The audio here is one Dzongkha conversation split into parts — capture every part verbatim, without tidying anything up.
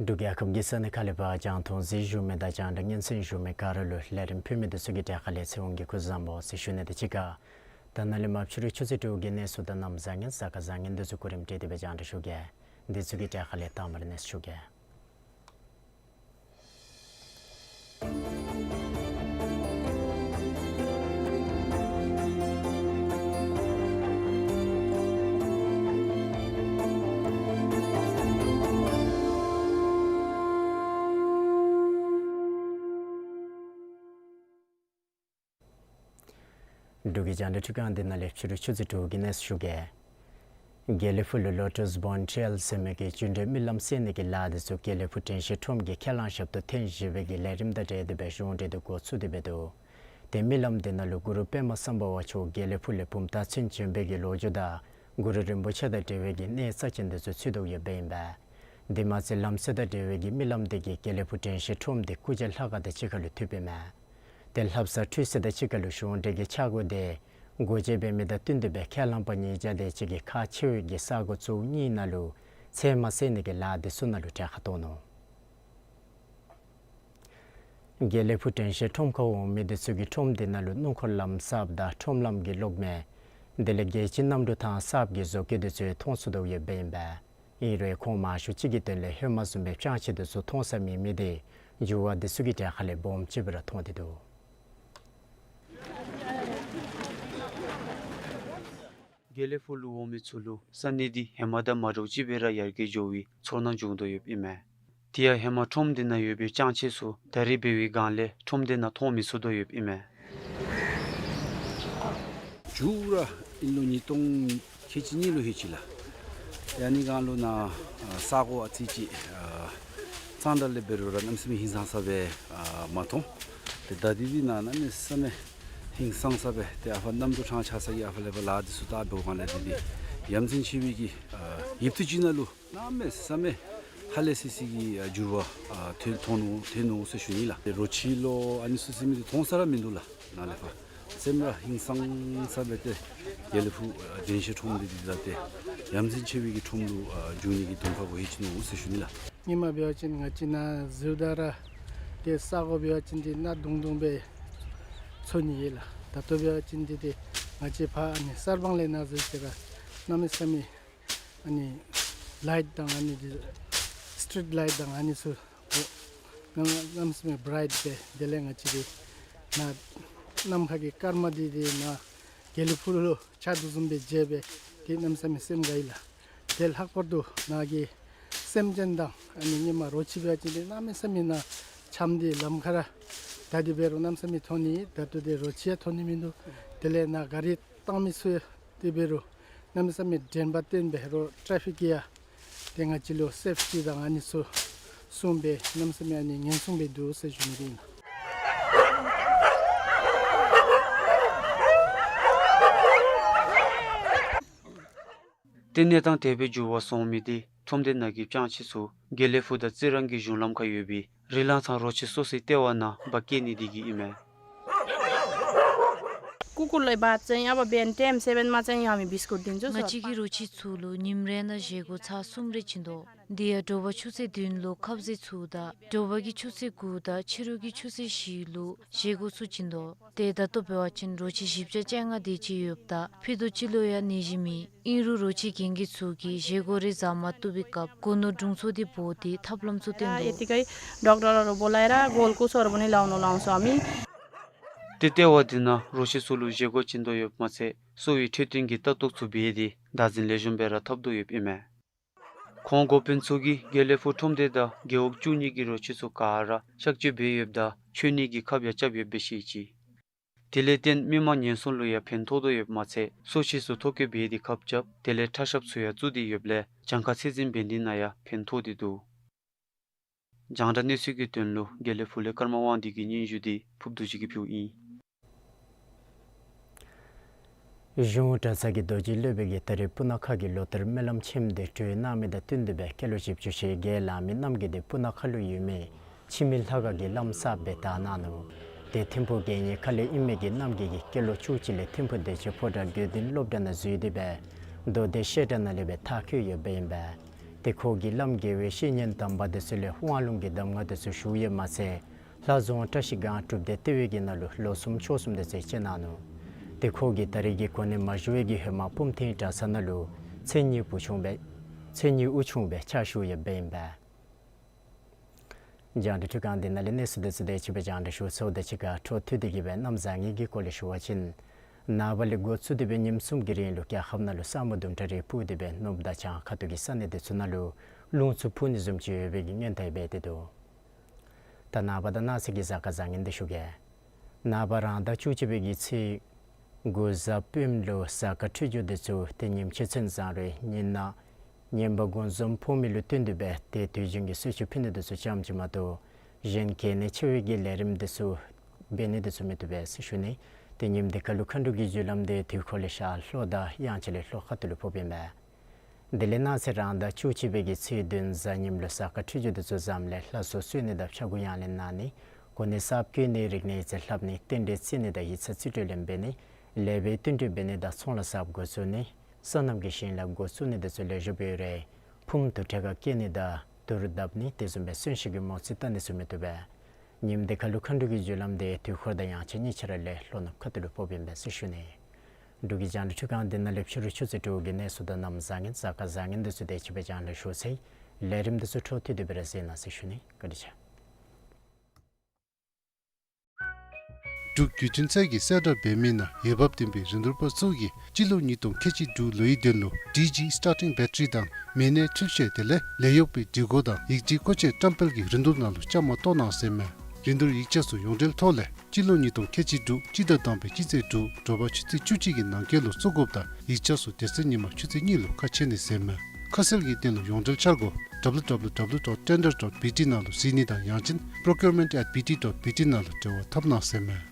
འབྲུག་རྒྱལ་ཁབ་ཀྱི་ས་གནས་ཁག་ལས་ཕར་རྒྱང་མཐོང་གཟིགས་བཞུགས་མི་དང་རྒྱང་བསྒྲགས་སྙན་གསན་བཞུགས་མི་ག་ར་ལུ་ལས་རིམ་ཕུལ་མི་འདི་ཚུ་གི་གྲས་ཁ་ལས་ཚེ་དབང་གིས་སྐུ་གཟུགས་བཟང་པོ་ཟེར་ཞུ་ནི་དང་གཅིག་ཁར་ད་ནཱ་ལས་མར་ཕྱི་རུ་ཆུ་ཚོད་དྲུག་གི་གནས་ཚུལ་དང་གནམ་བཟང་ངན་གཟའ་སྐར་བཟང་ངན་འདི་ཚུ་གོ་རིམ་སྒྲིག་སྟེ་སྦེ་རྒྱང་བསྒྲགས་ཞུ་གེ། འདི་ཚུ་གི་གྲས་ཁ་ལས་དང་པ་ར་གནས་ཚུལ་ཞུ་གེ། འབྲུག་གི་རྒྱང་བསྒྲགས་ཁྲི་ཁང་འདི་ནང་ལས་ཕྱི་རུ་ཆུ་ཚོད་དྲུག་གི་གནས་ཚུལ་ཞུ་གེ། དགེ་ལེགས་ཕུག་ལུ་Lotus Born Trail ཟེར་མི་གི་རྒྱུན་འགྲུལ་རྨི་ལམ་བསལ་ནི་གི་ལཱ་འདི་ཚུ་དགེ་ལེགས་ཕུག་དྲན་ཤེས་ཁྲོམ་གྱི་ཁས་བླངས་ཞབས་ཏོག་ཐེངས་བཞི་པའི་གི་ལས་རིམ་དང་འབྲེལ་ཏེ་སྦེ་གཞུང་འབྲེལ་དུ་འགོ་བཙུགས་ཏེ་སྦེ་འདུག། ཏེ་རྨི་ལམ་འདི་ནང་ལུ་གུ་རུ་པདྨ་སམྦྷ་ཝ་མཆོག་དགེ་ལེགས་ཕུག་ལས་བུམ་ཐང་ཚུན་བྱོན་པའི་གི་ལོ་རྒྱུས་དང་གུ་རུ་རིན་པོ་ཆེ་དང་འབྲེལ་བའི་གི་གནས་རྩ་ཅན་འདི་ཚུ་ཚུད་དོ་ཡོདཔ་ཨིན་པས། དེ་མ་ཚད་ལམ་སྲོལ་དང་འབྲེལ་བའི་གི་རྨི་ལམ་འདི་གིས་དགེ་ལེགས་ཕུག་དྲན་ཤེས་ཁྲོམ་འདི་སྐུ་བཅར་ལྷ་ཁང་དང་གཅིག་ཁར་ལུ་མཐུད་པའི་མས། ཏེ་ལྷ་བསངས་ཁྲུས་གསོལ་དང་གཅིག་ཁར་ལུ་གཞུང་འབྲེལ་གྱི་ཕྱག་སྐོར་འདི་འགོ་འབྱེད་འབད་མི་དང་བསྟུན་ཏེ་སྦེ་ཁས་བླངས་པ་ཉིས་བརྒྱ་དེ་ཅིག་གིས་ཁག་ཆེ་བའི་གི་ས་གོ་ཚུ་གཉིས་ནང་ལུ་ཚལ་མ་བསལ་ནི་གི་ལཱ་འདི་ཚུ་ནང་ལུ་གྲལ་ཁར་གཏོགས་ནུག། དགེ་ལེགས་ཕུག་དྲན་ཤེས་ཁྲོམ་ཁར་འོང་མི་འདི་ཚུ་གིས་ཁྲོམ་འདི་ནང་ལུ་སྣུམ་འཁོར་ལམ་གསརཔ་དང་ཁྲོམ་ལམ་གྱི་གློག་མེ་དེ་ལས་རྒྱལ་སྤྱིའི་གནམ་གྲུ་ཐང་གསརཔ་གི་བཟོ་བཀོད་འདི་ཚུ་མཐོང་ཚུགས་དོ་ཡོདཔ་ཨིན་པས། ཨིན་རུང་ཁོང་མང་ཤོས་ཅིག་གི་དོན་ལས་ཧེ་མ་བཟུམ་སྦེ་ཕྱག་ཕྱིད་འདི་ཚུ་མཐོང་ས་མེད་མི་འདི་འགྱུར་བ་འདི་ཚུ་གི་གྲལ་ཁ་ལས་སྦོམ་ཅིག་སྦེ་ར་མཐོང་སྟེ་འདུག། དགེ་ལེགས་ཕུག་ལུ་འོང་མི་ཚུ་ལུ་ས་གནས་འདི་ཧེ་མ་དང་མ་འདྲཝ་ཅིག་སྦེ་ར་ཡར་རྒྱས་འགྱོ་བའི་ཚོར་སྣང་བྱུང་དོ་ཡོདཔ་ཨིན་མས། དེ་ཡང་ཧེ་མ་ཁྲོམ་འདི་ནང་ཡོད་པའི་ཕྱག་ཕྱིད་ཚུ་ད་རེས་འབད་བའི་སྒང་ལས་ཁྲོམ་འདི་ནང་མཐོང་མི་ཚུགས་དོ་ཡོདཔ་ཨིན་མས། མཇུག་ར་ཨིན་ལོ་ཉིས་སྟོང་ཁལ་གཅིག་གཉིས་ལུ་ཧེ་ཅིག་ལགས། ཨ་ནི་སྒང་ལུ་ནཱ་ཨ་ས་གོ་ཨ་ཙི་ཅིག་ཨ་གཙང་སྦྲ་ལས་འབད་རུང་ར་གནམ་མེད་ས་མེད་ཧིང་སངས་ས་སྦེ་ཨ་མ་མཐོང་། ཏེ་ད་འདི་འདི་ནཱ་གནམ་མེད་ས་མེད་ཧིང་སངས་ས་སྦེ་ཏེ་ཨ་ཕར་གནམ་གྲུ་ཐང་ཆག་ས་གི་ཨ་ཕར་ལས་ཕར་ལཱ་འདི་ཚུ་ད་འབད་བའི་སྒང་ལས་འདི་འདི་ཡ་མཚན་ཆེ་བའི་གི་ཨ་ཡུདཔ་ཐེངས་ཅིག་ནང་ལུ་གནམ་མེད་ས་མེད་ཧ་ལས་སི་སི་གི་ཨ་འགྱུར་བ་ཨ་ཐོན་ཐོན་ནུག་ཐོན་ནུག་ཟེར་ཞུ་ནི་ལགས། ཏེ་རོ་ཁྱི་ལོ་ཨ་ནི་ཚུ་ཟེར་མི་འདི་མཐོང་ས་ར་མིན་འདུག་ལགས། ནཱ་ལས་ཕར་སེམས་ར་ཧིང་སངས་ས་སྦེ་ཏེ་དགེ་ལེགས་ཕུག་ཨ་དྲན་ཤེས་ཁྲོམ་འདི་འདི་ད་ཏེ་ཡ་མཚན་ཆེ་བའི་གི་ཁྲོམ་ལུ་ཨ་འགྱུར་ནི་གི་གདོང་ཁ་གུ་ཧེ་ཅིག་ནུག་ཟེར་ཞུ་ནི་ལགས། སྔོན་མ་འབད་བ་ཅིན་ང་བཅས་ནཱ་འཛུལཝ་ད་ར་ཏེ་ས་གོ་འབད་བ་ཅིན་འདི་གནག་དུང་དུང་སྦེ་ཚོར་ནི་ཨིན་ལགས། ད་ལྟོ་འབད་བ་ཅིན་འདི་ཏེ་ང་བཅས་ཕར་ཨ་ནི་གསར་སྤང་ལས་ནཱ་འཛུལ་ཏེ་ར་གནམ་མེད་ས་མེད་ཨ་ནི་ལའིཊ་དང་ཨ་ནི་འདི་སི་ཊི་རིཊ་ལའིཊ་དང་ཨ་ནི་ཚུ་གནམ་མེད་ས་མེད་བི་རའིཊ་སྦེ་དེ་ལས་ང་བཅས་འདི་ནཱ་ནམ་མཁའ་གི་སྐར་མ་འདི་འདི་ནཱ་དགེ་ལེགས་ཕུག་ལུ་ཆགས་དོ་བཟུམ་སྦེ་མཇལ་སྦེ་ཏེ་གནམ་མེད་ས་མེད་སེམས་དགའ་ཡི་ལགས། དེ་ལྷག་པར་དུ་ནཱ་གི་སེམས་ཅན་དང་ཨ་ནི་སྔོན་མ་རོ་ཁྱི་འབད་བ་ཅིན་འདི་གནམ་མེད་ས་མེད་ནཱ་འཁྱམས་ཏེ་ལམ་ཁར་ར་ད་འདི་འབད་རུང་གནམ་མེད་ས་མེད་མཐོང་ནི། ད་ལྟོ་འདི་རོ་ཁྱི་ཡང་མཐོང་ནི་མིན་འདུག། དེ་ལས་ནཱ་ག་རི་བཏང་མི་ཚུ་ཡང་དེ་འབད་རུང་གནམ་མེད་ས་མེད་དྲན་པ་བཏོན་སྦེ་རོ་ཊེ་ཕིག་གི་ཡང་ཏེ་ང་བཅས་ལུ་སེཕ་ཊི་དང་ཨ་ནི་ཚུ་སྲུང་སྦེ་གནམ་མེད་ས་མེད་ཨ་ནི་ཉེན་སྲུང་སྦེ་འདུག་ཟེར་ཞུ་ནི་ཨིན། ཏེ་གནས་སྟངས་དེ་སྦེ་འགྱུར་བ་སོང་མི་འདི་ཁྲོམ་སྡེ་ནང་གི་སྤྱང་ཁྱི་ཚུ་དགེ་ལེགས་ཕུག་དང་རྩི་རང་གི་གཞུང་ལམ་ཁར་ཡོད་པའི་རི་ལང་ཚང་རོ་ཁྱི་སོ་སོའི་ལྟེ་བ་ནང་འབག་སྐྱེལ་ནི་འདི་གིས་ཨིན་མས། कुकुरलाई भात चाहिँ अब बिहान टाइम सेभेनमा चाहिँ हामी बिस्कुट दिन्छौँ। ང་བཅས་ཀྱིས་རོ་ཁྱི་ཚུ་ལུ་ཉིནམ་རེ་ནང་བཞེས་སྒོ་ཚར་གསུམ་རེ་བྱིན་དོ། དེ་ཡང་དྲོ་པ་ཆུ་ཚོད་བདུན་ལུ་ཁབ་ཟས་ཚུ་དང་དྲོ་པ་གི་ཆུ་ཚོད་དགུ་དང་ཕྱི་རུ་གི་ཆུ་ཚོད་བཞི་ལུ་བཞེས་སྒོ་ཚུ་བྱིན་དོ། ཏེ་ད་ལྟོ་འབད་བ་ཅིན་རོ་ཁྱི་བཞི་བརྒྱ་བཅོ་ལྔ་དེ་ཅིག་ཡོདཔ་ད་ཕུད་རྡོག་གཅིག་ལུ་ཡང་ནད་གཞི་མེད། ཨིན་རུང་རོ་ཁྱི་རྒན་གྱི་ཚུ་གིས་བཞེས་སྒོ་རེ་བཟའ་མ་བཏུབ་པའི་སྐབས་སྒོ་ནོར་དྲུང་འཚོ་དེ་འབོ་སྟེ་ཐབས་ལམ་ཚུ་སྟོན་དོ། यतिकै डाक्टरहरू बोलाएर गोलकुसहरू पनि लाउनु लाउँछौँ हामी। ཏེ་ལྟེ་བ་འདི་ནང་རོ་ཁྱི་ཚུ་ལུ་བཞེས་སྒོ་བྱིན་དོ་ཡོདཔ་མ་ཚད་གསོ་བའི་འཕྲོད་བསྟེན་གྱི་ལྟ་རྟོག་ཚུ་འབད་དེ་བདག་འཛིན་ལེགས་ཤོམ་སྦེ་ར་འཐབ་དོ་ཡོདཔ་ཨིན་མས། ཁོང་འགོ་དཔོན་ཚུ་གིས་དགེ་ལེགས་ཕུག་ཁྲོམ་སྡེ་དང་རྒེད་འོག་བཅུ་གཉིས་ཀྱི་རོ་ཁྱི་ཚུ་ག་ར་གཤག་བཅོས་འབད་ཡོདཔ་ད་མཆོད་གནས་ཀྱི་ཁབ་ཡང་རྐྱབ་ཡོདཔ་སྦེ་བཤད་ཅི། དེ་ལས་བརྟེན་མི་མང་ཉེན་སྲུང་ལུ་ཡང་ཕན་ཐོགས་དོ་ཡོདཔ་མ་ཚད་སོ་ཁྱི་ཚུ་ཐོ་བཀོད་འབད་དེ་ཁབ་རྐྱབ་དེ་ལས་ཁྲག་ཞབས་ཚུ་ཡང་བཙུགས་ཏེ་ཡོདཔ་ལས་གྱངས་ཁ་ཚད་འཛིན་འབད་ནི་ནང་ཡང་ཕན་ཐོགས་ཏེ་འདུག། རྒྱང་བསྒྲགས་གནས་ཚུལ་གྱི་དོན་ལུ་དགེ་ལེགས་ཕུག་ལས་ཀརྨ་དབང་འདུས་ཀྱི་སྙན་ཞུ་འདི་ཕུརབ་རྡོ་རྗེ་གིས་ཕུལཝ་ཨིན། གཞུང་གྲྭ་ཚང་གི་རྡོ་རྗེ་སློབ་དཔོན་གྱིས་ད་རེས་སྤུ་ན་ཁ་གི་ལོ་ལྟར་སྨོན་ལམ་ཆེན་མོ་དེ་གྲོལ་གནང་མི་དང་བསྟུན་ཏེ་སྦེ་སྐྱེས་ལོ་བཞི་བཅུ་ཞེ་བརྒྱད་ལང་མི་རྣམ་རྒྱལ་དེ་སྤུ་ན་ཁ་ལུ་ཡོད་མི་འཆི་མེད་ལྷ་ཁང་གི་བླམ་གསརཔ་སྦེ་དར་གནང་ནུག། ཏེ་ཐིམ་ཕུག་གད་སྙིགས་ཁ་ལས་ཨིན་མི་གི་རྣམ་རྒྱལ་གྱིས་སྐྱེས་ལོ་བཅུ་གཅིག་ལས་ཐིམ་ཕུག་བདེ་ཆེན་ཕོ་བྲང་དགེ་འདུན་སློབ་གྲྭ་ནང་འཛུལ་ཏེ་སྦེ་མདོ་སྡེ་བཤད་གྲྭ་ནང་ལས་སྦེ་མཐར་འཁྱོལ་ཡོདཔ་ཨིན་པས། ཏེ་ཁོ་གིས་བླམ་དགེ་བའི་བཤེས་གཉེན་དམ་པ་དེ་ཚུ་ལས་དབང་ལུང་གི་གདམས་ངག་དེ་ཚུ་ཞུ་ཡོདཔ་མ་ཚད་ལྷ་རྫོང་བཀྲ་ཤིས་སྒང་སྒྲུབ་སྡེ་ལྟེ་བའི་གི་ནང་ལུ་ལོ་གསུམ་ཕྱོགས་གསུམ་དེ་ཚུ་བྱོན་གནང་ནུག། ཏེ་ཁོ་གིས་ད་རེས་ཀྱི་གོ་གནས་མ་ཞུ་བའི་གི་ཧེ་མ་སྤུངས་ཐང་གྲྭ་ཚང་ནང་ལུ་མཚན་ཉིད་དབུ་ཆུང་སྦེ་མཚན་ཉིད་དབུ་ཆུང་སྦེ་ཕྱག་ཞུ་ཡོདཔ་ཨིན་པས། རྒྱང་བསྒྲགས་འཕྲུལ་ཁང་འདི་ནང་ལས་གནས་ཚུལ་དེ་ཚུ་དེ་ཅིག་སྦེ་རྒྱང་བསྒྲགས་ཞུ་ཚརཝ་དང་གཅིག་ཁར་འཕྲོ་མཐུད་དེ་གི་སྦེ་གནམ་བཟང་ངན་གྱི་སྐོར་ལས་ཞུ་བ་ཅིན་ནངས་པ་ལས་འགོ་བཙུགས་ཏེ་སྦེ་ཉིནམ་གསུམ་གྱི་རིང་ལུ་རྒྱལ་ཁབ་ནང་ལུ་ས་སྨུག་དུམ་གྲ་རེ་སྤུབས་ཏེ་སྦེ་ནུབ་དང་བྱང་ཁ་ཐུག་གི་ས་གནས་དེ་ཚུ་ནང་ལུ་རླུང་འཚུབ་འཕུ་ནི་བཟུམ་ཅིག་ཡོད་པའི་གི་སྔོན་བརྡ་འབད་དེ་འདུག། ད་ནངས་པ་དང་གནངས་ཚེ་གི་གཟའ་སྐར་བཟང་ངན་དེ་ཞུ་གེ། ནངས་པ་རང་ཟླ་བཅུ་གཅིག་པའི་གི་ཚེས་དགུ་གཟའ་སྤེནམ་ལུ་གཟའ་སྐར་འཕྲོད་སྦྱོར་དེ་ཚུ་ཏེ་ཉིནམ་ཕྱེད་ཚན་བཟང་རུང་ཉིན་ནང་ངན་པ་དགུ་འཛོམས་ཕོག་མི་ལུ་བསྟུན་ཏེ་སྦེ་ཏེ་དུས་རྒྱུན་གྱི་གསོལ་མཆོད་ཕུལ་ནི་དེ་ཚུ་ཙམ་ཅིག་མ་གཏོགས་གཞན་གལ་གནད་ཆེ་བའི་གི་ལས་རིམ་དེ་ཚུ་འབད་ནི་དེ་ཚུ་མི་བཏུབ་པས་ཟེར་ཞུ་ནི། ཏེ་ཉིནམ་དེ་ཁར་ལུ་མཁའ་འགྲོ་གི་རྒྱུ་ལམ་དེ་དུས་འཁོར་ལས་ཤར་ལྷོ་དང་དབྱངས་འཆར་ལས་ལྷོ་ཁ་ཐུག་ལུ་ཕོགཔ་ཨིན་པས། དེ་ལས་གནངས་ཚེ་རང་ཟླ་བཅུ་གཅིག་པའི་གི་ཚེས་བདུན་གཟའ་ཉིམ་ལུ་གཟའ་སྐར་འཕྲོད་སྦྱོར་དེ་ཚུ་བཟངམ་ལས་ལྷ་གསོལ་གསོལ་ནི་དང་ཕྱྭ་འགུགས་ཡང་ལེན་གནང་ནི། གོ་གནས་གསརཔ་བསྐོ་ནི་རིག་གནས་ཡིག་ཚད་ལྷབ་ནི་རྟེན་འབྲེལ་བརྩི་ནི་དང་ཡིག་ཚང་རྩིས་སྤྲོད་ལེན་འབད་ནི། ལེགས་པའི་བསྟུན་གྲོས་འབད་ནི་དང་ཚོང་ལཱ་གསརཔ་འགོ་བཙུགས་ནི། སོ་ནམ་གྱི་ཞིང་ལཱ་འགོ་བཙུགས་ནི་དེ་ཚུ་ལེགས་ཤོམ་སྦེ་ཡོད་རུང་ཕུངམ་དུར་ཁྲོད་ཁར་བསྐྱལ་ནི་དང་དུར་བརྡབ་ནི་དེ་བཟུམ་སྦེ་གསོན་གཤིན་གྱི་མོ་རྩིས་བལྟ་ནི་ཚུ་མི་བཏུབ་པས། ཉིནམ་དེ་ཁར་ལུ་མཁའ་འགྲོ་གི་རྒྱུ་ལམ་དེ་དུས་འཁོར་དང་དབྱངས་འཆར་གཉིས་ཆ་ར་ལས་ལྷོ་ནུབ་ཁ་ཐུག་ལུ་ཕོགཔ་ཨིན་པས་ཟེར་ཞུ་ནི། འབྲུག་གི་རྒྱང་བསྒྲགས་འཕྲུལ་ཁང་འདི་ནང་ལས་ཕྱི་རུ་ཆུ་ཚོད་དྲུག་གི་གནས་ཚུལ་དང་གནམ་བཟང་ངན་གཟའ་སྐར་བཟང་ངན་དེ་ཚུ་དེ་ཅིག་སྦེ་རྒྱང་བསྒྲགས་ཞུ་ཚར་ཡི། ལས་རིམ་དེ་ཚུ་འཕྲོ་མཐུད་དེ་སྦེ་ར་གཟིགས་གནང་ཟེར་ཞུ་ནི། བཀའ་དྲིན་ཆེ། འབྲུག་བརྒྱུད་འཕྲིན་ཚད་ཀྱི་གསལ་བསྒྲགས་འབད་མི་ནང་འོས་འབབ་ལྡན་པའི་རིན་བསྡུར་པ་ཚུ་གིས་སྤྱི་ལོ་ཉིས་སྟོང་ཁལ་གཅིག་དྲུག་ལོའི་དོན་ལུ་ཌི་ཇི་སི་ཊར་ཊིང་བེ་ཊ་རི་དང་མི་སྣའི་འཕྲུལ་ཆས་དེ་ལས་ལས་གཡོག་པའི་སྒྲིག་གོ་དང་ཡིག་ཁྲི་ཀོ་ཆས་བཀྲམ་སྤེལ་གྱི་རིན་བསྡུར་ནང་ལུ་བཅའ་མར་གཏོགས་གནང་ཟེར་མས། རིན་བསྡུར་ཡིག་ཆ་ཚུ་ཡོངས་འབྲེལ་ཐོག་ལས་སྤྱི་ལོ་ཉིས་སྟོང་ཁལ་གཅིག་དྲུག་སྤྱི་ཟླ་དང་པའི་སྤྱི་ཚེས་དྲུག་དྲོ་པ་ཆུ་ཚོད་བཅུ་གཅིག་གི་ནང་འཁོད་ལུ་བཙུགས་དགོཔ་དང་ཡིག་ཆ་ཚུ་དེ་ཚེ་ཉིན་མ་ཆུ་ཚོད་གཉིས་ལུ་ཁ་ཕྱེ་ནི་ཟེར་མས། ཁ་གསལ་གྱི་དོན་ལུ་ཡོངས་འབྲེལ་འཆར་སྒོ་W W W dot tender dot B T ནང་ལུ་གཟིགས་ནི་དང་ཡང་ཅིན་procurement at B T dot B T ནང་ལུ་འབྲེལ་བ་འཐབ་གནང་ཟེར་མས།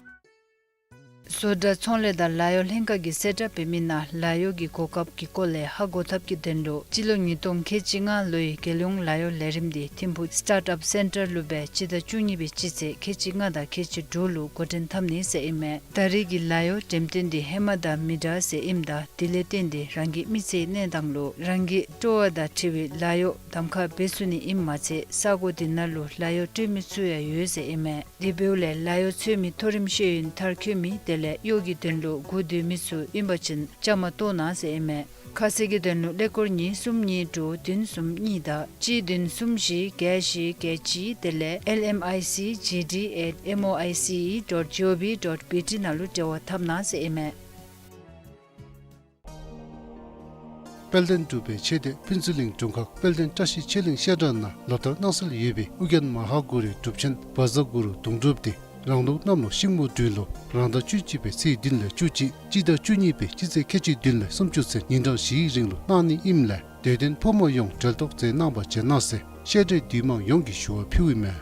བཟོ་གྲྭ་ཚོང་ལས་དང་ལཱ་གཡོག་ལྷན་ཁག་གིས་གསལ་བསྒྲགས་འབད་མི་ནང་ལཱ་གཡོག་གི་གོ་སྐབས་ཀྱི་སྐོར་ལས་ཧ་གོ་ཐབས་ཀྱི་དོན་ལུ་སྤྱི་ལོ་ཉིས་སྟོང་ཁལ་གཅིག་ལྔ་ལོའི་རྒྱལ་ཡོངས་ལཱ་གཡོག་ལས་རིམ་དེ་ཐིམ་ཕུག་སི་ཊཱརཊ་ཨཔ་སེན་ཊར་ལུ་སྦེ་སྤྱི་ཟླ་བཅུ་གཉིས་པའི་སྤྱི་ཚེས་ཁལ་གཅིག་ལྔ་དང་ཁལ་གཅིག་དྲུག་ལུ་འགོ་འདྲེན་འཐབ་ནི་ཟེར་ཨིན་མས། ད་རེས་ཀྱི་ལཱ་གཡོག་འགྲེམས་སྟོན་དེ་ཧེ་མ་དང་མི་འདྲ་ཟེར་ཨིནམ་ད་དེ་ལས་བརྟེན་ཏེ་རང་གི་མི་ཚེའི་གནས་སྟངས་ལུ་རང་གི་སྤྲོ་བ་དང་འཁྲིལ་བའི་ལཱ་གཡོག་གདམ་ཁ་འབད་ཚུགས་ནི་ཨིནམ་མ་ཚད་ས་གོ་དེ་ནང་ལུ་ལཱ་གཡོག་སྤྲོད་མི་ཚུ་ཡང་ཡོད་ཟེར་ཨིན་མས། དེ་འབདཝ་ལས་ལཱ་གཡོག་འཚོལ་མི་མཐོ་རིམ་ཤེས་ཡོན་མཐར་འཁྱོལ་མི་དེ་ལས་གཡོག་གི་དོན་ལུ་སྒུག་སྡོད་མི་ཚུ་ཨིན་པ་ཅིན་བཅའ་མར་གཏོགས་གནང་ཟེར་ཨིན་མས། ཁ་གསལ་གྱི་དོན་ལུ་ཀླད་ཀོར་གཉིས་གསུམ་གཉིས་དྲུག་བདུན་གསུམ་གཉིས་དང་གཅིག་བདུན་གསུམ་བཞི་བརྒྱད་བཞི་བརྒྱད་གཅིག་དེ་ལས་L M I C G D at M O I C E dot G O V dot B T ནང་ལུ་འབྲེལ་བ་འཐབ་གནང་ཟེར་ཨིན་མས། དཔལ་ལྡན་འབྲུག་པའི་ཆོས་སྡེ་ཕུན་ཚོགས་གླིང་དྲུང་ཁག་དཔལ་ལྡན་བཀྲ་ཤིས་ཆོས་གླིང་བཤད་གྲྭ་ནང་ལོ་ལྟར་གནང་སྲོལ་ཡོད་པའི་ཨོ་རྒྱན་མ་ཧཱ་གུ་རུའི་སྒྲུབ་ཆེན་བཛྲ་གུ་རུ་དུང་སྒྲུབ་དེ་རང་ལུགས་གནམ་ལོ་ཤིང་མོ་སྦྲུལ་ལོ་རང་ཟླ་བཅུ་གཅིག་པའི་ཚེས་བདུན་ལས་བཅུ་གཅིག་སྤྱི་ཟླ་བཅུ་གཉིས་པའི་སྤྱི་ཚེས་ཁལ་གཅིག་བདུན་ལས་སུམ་ཅུ་ཚུན་ཉིན་གྲངས་བཞིའི་རིང་ལུ་གནང་ནི་ཨིནམ་ལས་དད་ལྡན་ཕོ་མོ་ཡོངས་གྲལ་གཏོགས་མཛད་གནང་བར་བྱོན་གནང་ཟེར་བཤད་གྲྭའི་འདུས་མང་ཡོངས་ཀྱིས་ཞུ་བ་ཕུལཝ་ཨིན་མས།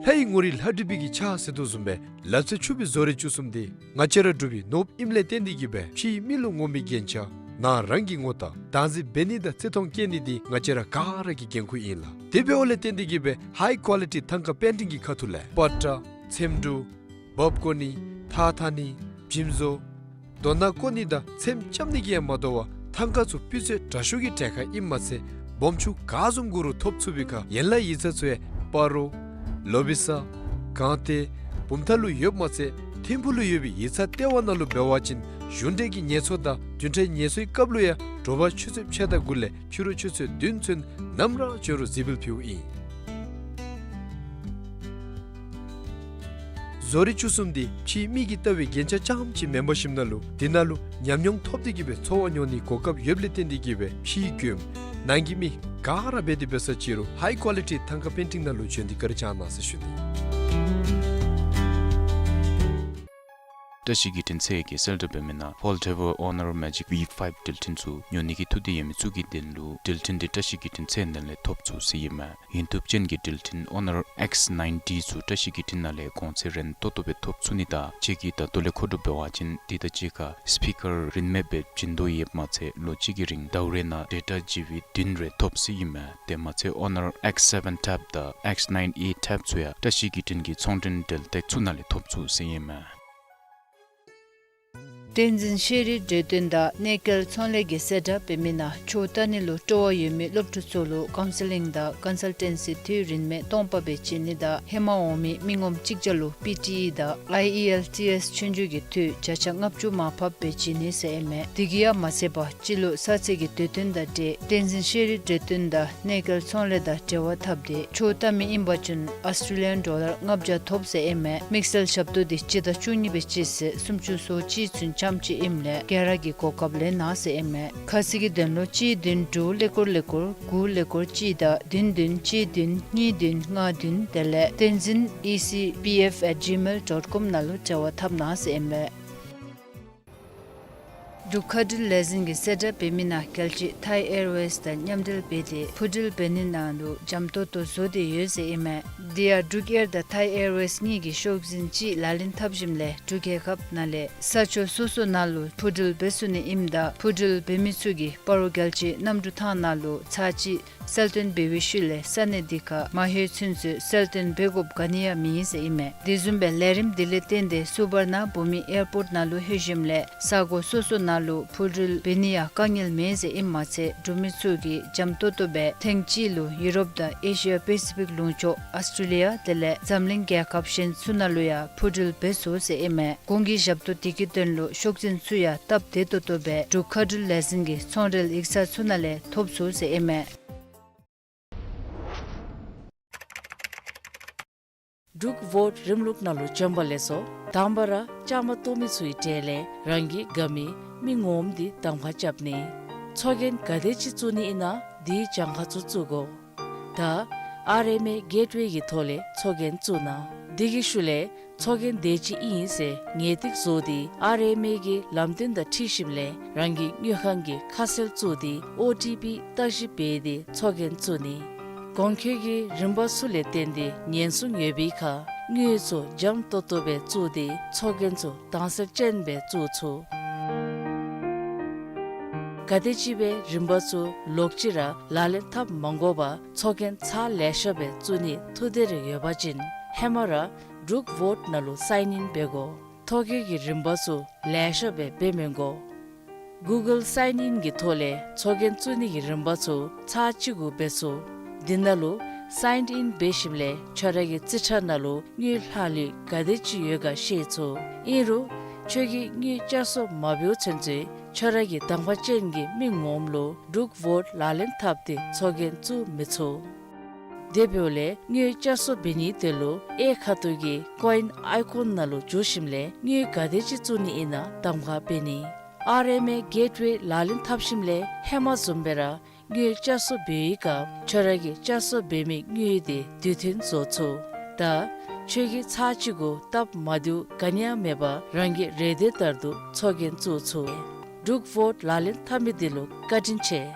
ལྷའི་ ངོ་རིས་ལྷ་བྲིས་པའི་གི་ཕྱག་ཟེར་དོ་བཟུམ་སྦེ་ལབ་ཚད་ཆུབ་པའི་བཟོ་རིག་བཅུ་གསུམ་འདི་ང་བཅས་ར་འབྲུག་པའི་ནོར་བུ་ཨིནམ་ལས་བརྟེན་ཏེ་གི་སྦེ་ཕྱིའི་མི་ལུ་ངོམ་པའི་རྒྱན་ཆ་ནང་རང་གི་ངོ་རྟགས་བདག་འཛིན་འབད་ནི་དང་བརྩི་མཐོང་བསྐྱེད་ནི་འདི་ང་བཅས་ར་ག་ར་གི་འགན་ཁུར་ཨིན་ལགས། དེ་འབདཝ་ལས་བརྟེན་ཏེ་གི་སྦེ་ཧའི་ཀོ་ལི་ཊི་ཐང་ཀ་པེན་ཊིང་གི་ཁ་ཐུག་ལས་པ་ཏྲ་ཚེམ་དྲུབ་འབག་བརྐོ་ནི་ཐགས་འཐག་ནི་འཇིམ་བཟོ་རྡོ་ནང་བརྐོ་ནི་དང་ཚེམ་རྐྱབ་ནི་གིས་ཡང་མ་དོ་བར་ཐང་ཀ་ཚུ་སྤུས་ཚད་དྲག་ཤོས་ཀྱི་གྲལ་ཁར་ཨིནམ་མ་ཚད་སྦོམ་ཆུང་ག་བཟུམ་དགོ་རུང་ཐོབ་ཚུགས་པའི་ཁར་ཡན་ལག་ཡིག་ཚང་ཚུ་ཡང་སྤ་རོ་ལོ་བི་ས་སྒང་སྟེང་བུམ་ཐང་ལུ་ཡོདཔ་མ་ཚད་ཐིམ་ཕུག་ལུ་ཡོད་པའི་ཡིག་ཚང་ལྟེ་བ་ནང་ལུ་འབད་བ་ཅིན་གཞུང་འབྲེལ་གྱི་ངལ་གསོ་དང་བདུན་ཕྲག་ངལ་གསོའི་སྐབས་ལུ་ཡང་དྲོ་པ་ཆུ་ཚོད་ཕྱེད་དང་དགུ་ལས་ཕྱི་རུ་ཆུ་ཚོད་བདུན་ཚུན་ནམ་ར་བྱོན་རུང་གཟིགས་འབུལ་ཕུལཝ་ཨིན། བཟོ་རིག་བཅུ་གསུམ་འདི་ཕྱིའི་མི་གིས་ལྟ་བའི་རྒྱན་ཆ་རྐྱངམ་ཅིག་མེན་པར་ཞིནམ་ལས་འདི་ནང་ལུ་ཉམས་མྱོང་ཐོབ་སྟེ་གི་སྦེ་འཚོ་བ་མྱོང་ནིའི་གོ་སྐབས་ཡོདཔ་ལས་བརྟེན་ཏེ་གི་སྦེ་ཕྱིའི་མགྱོནམ་ནང་གི་མི་ག་ར་འབད་དེ་འབད་ས་ཅིག་རུང་ཧའི་ཀོ་ལི་ཊི་ཐང་ཀ་པེན་ཊིང་ནང་ལུ་བྱོན་ཏེ་བཀའ་དྲིན་བསྐྱང་གནང་ཟེར་ཞུ་ནི། བཀྲ་ཤིས་བརྒྱུད་འཕྲིན་ཚད་ཀྱིས་གསལ་བསྒྲགས་འབད་མི་ནང་Foldable Honor Magic V five འགྲུལ་འཕྲིན་ཚུ་ཉོ་ནི་གི་ཐུགས་འདོད་ཡོད་མི་ཚུ་གི་དོན་ལུ་འགྲུལ་འཕྲིན་འདི་བཀྲ་ཤིས་བརྒྱུད་འཕྲིན་ཚད་ནང་ལས་ཐོབ་ཚུགས་ཟེར་ཨིན་མས། ཡུན་ཐུབ་ཅན་གྱི་འགྲུལ་འཕྲིན་Honor X nine D ཚུ་བཀྲ་ཤིས་བརྒྱུད་འཕྲིན་ནང་ལས་གོང་ཚད་རན་ཏོག་ཏོ་སྦེ་ཐོབ་ཚུགས་ནི་དང་ཁྱེད་ཀྱིས་ད་ལྟོ་ལས་མཁོ་སྒྲུབ་འབད་བ་ཅིན་འདི་དང་གཅིག་ཁར་སི་པི་ཀར་རིན་མེད་སྦེ་བྱིན་དོ་ཡོདཔ་མ་ཚད་ལོ་གཅིག་གི་རིང་ཟླཝ་རེ་ནང་ཌེ་ཊ་ཇི་བི་བདུན་རེ་ཐོབ་ཟེར་ཨིན་མས། དེ་མ་ཚད་Honor X seven ཐེབ་དང་X nine A ཐེབ་ཚུ་ཡང་བཀྲ་ཤིས་བརྒྱུད་འཕྲིན་གྱི་ཚོང་འབྲེལ་འབྲེལ་ཐོག་ཚུ་ནང་ལས་ཐོབ་ཚུགས་ཟེར་ཨིན་མས། བསྟན་འཛིན་ཤེས་རིག་འགྲེམས་སྟོན་དང་གནས་སྐལ་ཚོང་ལས་ཀྱིས་གསལ་བསྒྲགས་འབད་མི་ནང་ཆོས་ལྟ་ནི་ལུ་སྤྲོ་བ་ཡོད་མི་སློབ་ཕྲུག་ཚུ་ལུ་ཀའུན་སི་ལིང་དང་ཀོན་སཱལ་ཊེན་སི་འཐུས་རིན་མེད་སྟོང་པ་སྦེ་བྱིན་ནི་དང་ཧེ་མ་འོང་མི་མི་ངོམ་གཅིག་བརྒྱ་ལུ་པི་ཊི་ཨི་དང་ཨའི་ཨི་ཨེལ་ཊི་ཨེསི་ཆོས་རྒྱུགས་ཀྱི་འཐུས་བརྒྱ་ཆ་ལྔ་བཅུ་མར་ཕབ་སྦེ་བྱིན་ནི་ཟེར་ཨིན་མས། དེ་གིས་ཡང་མ་ཚད་པར་སྤྱི་ལོ་གསར་ཚེས་ཀྱི་དུས་སྟོན་དང་འབྲེལ་བསྟན་འཛིན་ཤེས་རིག་འགྲེམས་སྟོན་དང་གནས་སྐལ་ཚོང་ལས་དང་འབྲེལ་བ་འཐབ་སྟེ་ཆོས་ལྟ་མི་ཨིན་པ་ཅིན་ཨོསི་ཊྲེ་ལི་ཡཱན་ཌོ་ལར་ལྔ་བརྒྱ་ཐོབ་ཟེར་ཨིན་མས། དམིགས་བསལ་ཞབས་ཏོག་འདི་སྤྱི་ཟླ་བཅུ་གཉིས་པའི་སྤྱི་ཚེས་སུམ་ཅུ་སོ་གཅིག་ཚུན་ཙམ་ཅིག་ཨིནམ་ལས་ག་ར་གིས་གོ་སྐབས་ལེན་གནང་ཟེར་ཨིན་མས། ཁ་གསལ་གྱི་དོན་ལུ་གཅིག་བདུན་དྲུག་ཀླད་ཀོར་ཀླད་ཀོར་དགུ་ཀླད་ཀོར་གཅིག་དང་བདུན་བདུན་གཅིག་བདུན་གཉིས་བདུན་ལྔ་བདུན་དེ་ལས་བསྟན་འཛིན་ཨི་སི་པི་ཨེཕ་ཨེཊ་ཇི་མེལ་ཌོཊ་ཀོམ་ནང་ལུ་འབྲེལ་བ་འཐབ་གནང་ཟེར་ཨིན་མས། འབྲུག་མཁའ་འགྲུལ་ལས་འཛིན་གྱིས་གསལ་བསྒྲགས་འབད་མི་ནང་རྒྱལ་སྤྱི་ཐའི་ཨེར་ཝེསི་དང་མཉམ་འབྲེལ་འབད་དེ་འཕུར་འགྲུལ་འབད་ནི་ནང་ལུ་འཇམ་ཏོང་ཏོ་བཟོ་སྟེ་ཡོད་ཟེར་ཨིན་མས། དེ་ཡང་འབྲུག་ཨེར་དང་ཐའི་ཨེར་ཝེསི་གཉིས་ཀྱིས་ཤོག་འཛིན་གཅིག་ལག་ལེན་འཐབ་ཞིནམ་ལས་འབྲུག་རྒྱལ་ཁབ་ནང་ལས་ས་ཕྱོགས་སོ་སོ་ནང་ལུ་འཕུར་འགྲུལ་འབད་ཚུགས་ནི་ཨིནམ་ད་འཕུར་འགྲུལ་འབད་མི་ཚུ་གིས་སྤ་རོ་རྒྱལ་སྤྱིའི་གནམ་གྲུ་ཐང་ནང་ལུ་ཚར་གཅིག་གསལ་སྟོན་འབད་བའི་ཤུལ་ལས་ས་གནས་འདི་ཁར་མ་ལྷོད་ཚུན་ཚོད་གསལ་སྟོན་འབད་དགོཔ་ག་ནི་ཡང་མེད་ཟེར་ཨིན་མས། དེ་བཟུམ་སྦེ་ལས་རིམ་འདི་ལས་བརྟེན་ཏེ་སུ་བར་ན་བྷུ་མི་ཨེར་པོརཊ་ནང་ལུ་ལྷོད་ཞིནམ་ལས་ས་གོ་སོ་སོ་ནང་ལུ་འཕུར་འགྲུལ་འབད་ནི་ཡང་དཀའ་ངལ་མེད་ཟེར་ཨིནམ་མ་ཚད་འབྲུག་མི་ཚུ་གིས་འཇམ་ཏོང་ཏོ་སྦེ་ཐེངས་གཅིག་ལུ་ཡུ་རོབ་དང་ཨེ་ཤི་ཡ་པེ་སི་ཕིག་ལུང་ཕྱོགས་ཨོསི་ཊྲེ་ལི་ཡ་དེ་ལས་འཛམ་གླིང་རྒྱལ་ཁབ་གཞན་ཚུ་ནང་ལུ་ཡང་འཕུར་འགྲུལ་འབད་ཚུགས་ཟེར་ཨིན་མས། གོང་གི་ཞབས་ཏོག་འདི་གི་དོན་ལུ་ཤོག་འཛིན་ཚུ་ཡང་སྟབས་བདེ་ཏོག་ཏོ་སྦེ་འབྲུག་མཁའ་འགྲུལ་ལས་འཛིན་གྱི་ཚོང་འབྲེལ་ཡིག་ཚང་ཚུ་ནང་ལས་ཐོབ་ཚུགས་ཟེར་ཨིན་མས། འབྲུག་བོཊ་རིམ་ལུགས་ནང་ལུ་བྱོན་པ་ལེགས་སོ། དང་པ་ར་བཅའ་མར་གཏོགས་མི་ཚུའི་གྲས་ལས་རང་གི་དགའ་མི་མི་ངོམ་འདི་གདམ་ཁ་རྐྱབ་ནི། ཚོགས་རྒྱན་ག་དེ་ཅིག་བཙུགས་ནི་ཨིན་ན་དེའི་གྱངས་ཁ་ཚུ་བཙུགས་དགོ། ད་ཨར་ཨེམ་ཨེ་གེཊ་ཝེ་གི་ཐོག་ལས་ཚོགས་རྒྱན་བཙུགས་གནང་། དེ་གི་ཤུལ་ལས་ཚོགས་རྒྱན་དེ་ཅིག་ཨིན་ཟེར་ངེས་ཏིག་བཟོ་སྟེ་ཨར་ཨེམ་ཨེ་གི་ལམ་སྟོན་དང་འཁྲིལ་ཞིནམ་ལས་རང་གི་དངུལ་ཁང་གི་ཁ་གསལ་བཙུགས་ཏེ་ཨོ་ཊི་པི་བརྟག་ཞིབ་འབད་དེ་ཚོགས་རྒྱན་བཙུགས་ནི། གོང་འཁོད་ཀྱི་རིམ་པ་ཚུ་ལས་བརྟེན་ཏེ་ཉེན་སྲུང་ཡོད་པའི་ཁར་དངུལ་ཚུ་འཇམ་ཏོང་ཏོ་སྦེ་བཙུགས་ཏེ་ཚོགས་རྒྱན་ཚུ་དྭངས་གསལ་ཅན་སྦེ་བཙུགས་ཚུགས། ག་དེ་ཅིག་སྦེ་རིམ་པ་ཚུ་ལོག་ཅི་ར་ལག་ལེན་འཐབ་མ་དགོ་པར་ཚོགས་རྒྱན་ཚར་ལེ་ཤ་སྦེ་བཙུགས་ནིའི་ཐུགས་འདོད་རེ་ཡོད་པ་ཅིན་ཧེ་མ་ར་འབྲུག་བོཊ་ནང་ལུ་སའིན་ཨིན་འབད་དགོ། ཐོ་བཀོད་ཀྱི་རིམ་པ་ཚུ་ལེ་ཤ་སྦེ་འབད་མི་དགོ། གུ་གཱལ་སའིན་ཨིན་གྱི་ཐོག་ལས་ཚོགས་རྒྱན་བཙུགས་ནི་གི་རིམ་པ་ཚུ་ཚར་གཅིག་གུ་འབད་ཚུགས། འདི་ནང་ལུ་སའིན་ཨིན་འབད་ཞིནམ་ལས་ཁྱོད་ར་གི་རྩིས་ཁྲ་ནང་ལུ་དངུལ་ལྷག་ལུས་ག་དེ་ཅིག་ཡོད་ག་ཤེས་ཚུགས། ཨིན་རུང་ཁྱོད་ཀྱིས་དངུལ་བསྐྱར་གསོ་མ་འབདཝ་ཚུན་ཚོད་ཁྱོད་ར་གི་གདམ་ཁ་ཅན་གྱི་མི་ངོམ་ལུ་འབྲུག་བོཊ་ལག་ལེན་འཐབ་སྟེ་ཚོགས་རྒྱན་བཙུགས་མི་ཚུགས། དེ་འབདཝ་ལས་དངུལ་བསྐྱར་གསོ་འབད་ནིའི་དོན་ལུ་གཡས་ཁ་ཐུག་གི་ཀོ་ཨིན་ཨའི་ཀོན་ནང་ལུ་འཛུལ་ཞིནམ་ལས་དངུལ་ག་དེ་ཅིག་བཙུགས་ནི་ཨིན་ན་གདམ་ཁ་འབད་ནི། ཨར་ཨེམ་ཨེ་གེཊ་ཝེ་ལག་ལེན་འཐབ་ཞིནམ་ལས་ཧེ་མ་བཟུམ་སྦེ་ར་དངུལ་བསྐྱར་གསོ་འབད་བའི་སྐབས་ཁྱོད་ར་གིས་བསྐྱར་གསོ་འབད་མི་དངུལ་དེ་དུས་མཐུན་བཟོ་ཚུགས། ད་ཁྱོད་ཀྱིས་ཚར་གཅིག་གུ་སྟབས་མ་བདེཝ་ག་ནི་ཡང་མེད་པར་རང་གི་རེ་འདོད་ལྟར་དུ་ཚོགས་རྒྱན་བཙུགས་ཚུགས། འབྲུག་བོཊ་ལག་ལེན་འཐབ་མི་འདི་ལུ་བཀའ་དྲིན་ཆེ།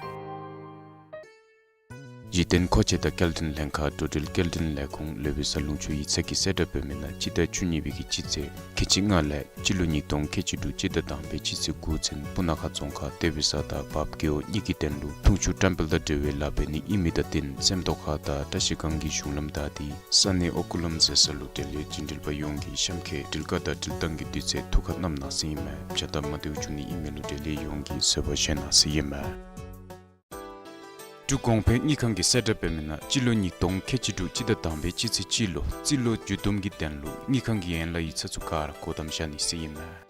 གཞི་རྟེན་མཁོ་ཆས་དང་སྐྱེལ་འདྲེན་ལྷན་ཁག་འགྲོ་འགྲུལ་སྐྱེལ་འདྲེན་ལས་ཁུངས་ལོ་བི་ས་ལུང་ཕྱོགས་ཡིག་ཚང་གིས་གསལ་བསྒྲགས་འབད་མི་ནང་སྤྱི་ཟླ་བཅུ་གཉིས་པའི་གི་སྤྱི་ཚེས་ཁལ་གཅིག་ལྔ་ལས་སྤྱི་ལོ་ཉིས་སྟོང་ཁལ་གཅིག་དྲུག་སྤྱི་ཟླ་དང་པའི་སྤྱི་ཚེས་དགུ་ཚུན་སྤུ་ན་ཁ་རྫོང་ཁག་ཏེ་བི་ས་དང་བརཔ་རྒེད་འོག་གཉིས་ཀྱི་དོན་ལུ་འཐུང་ཆུ་བཀྲམ་སྤེལ་དང་འབྲེལ་བའི་ལཱ་འབད་ནི་ཨིན་མི་དང་བསྟུན་སེམས་རྟོགས་ཁག་དང་བཀྲ་ཤིས་སྒང་གི་གཞུང་ལམ་བདའ་སྟེ་ས་གནས་ཨོ་རྐུ་ལམ་ཟེར་ས་ལུ་བྲེལ་ཡོད་བྱིན་འགྲུལ་པ་ཡོངས་ཀྱིས་གཤམ་འཁོད་འགྲུལ་བཀག་དང་འགྲུལ་བཏང་གི་དུས་ཚོད་ཐུགས་ཁར་བསྣམ་གནང་ཟེར་ཨིན་མས། བྱ་སྟབས་མ་བདེཝ་བྱུང་ནི་ཨིན་མི་ལུ་འབྲེལ་ཡོད་ཡོངས་ཀྱིས་བཟོད་པ་བཞེས་གནང་ཟེར་ཨིན་མས། འབྲུག་གོང་འཕེལ་དངུལ་ཁང་གིས་གསལ་བསྒྲགས་འབད་མི་ནང་སྤྱི་ལོ་ཉིས་སྟོང་ཁལ་གཅིག་དྲུག་སྤྱི་ཟླ་དང་པའི་སྤྱི་ཚེས་གཅིག་ལུ་རྩིས་ལོ་མཇུག་བསྡོམས་ཀྱི་དོན་ལུ་དངུལ་ཁང་གི་ཡན་ལག་ཡིག་ཚང་ཚུ་ག་ར་སྒོ་བསྡམ་བཞག་ནི་ཟེར་ཨིན་མས།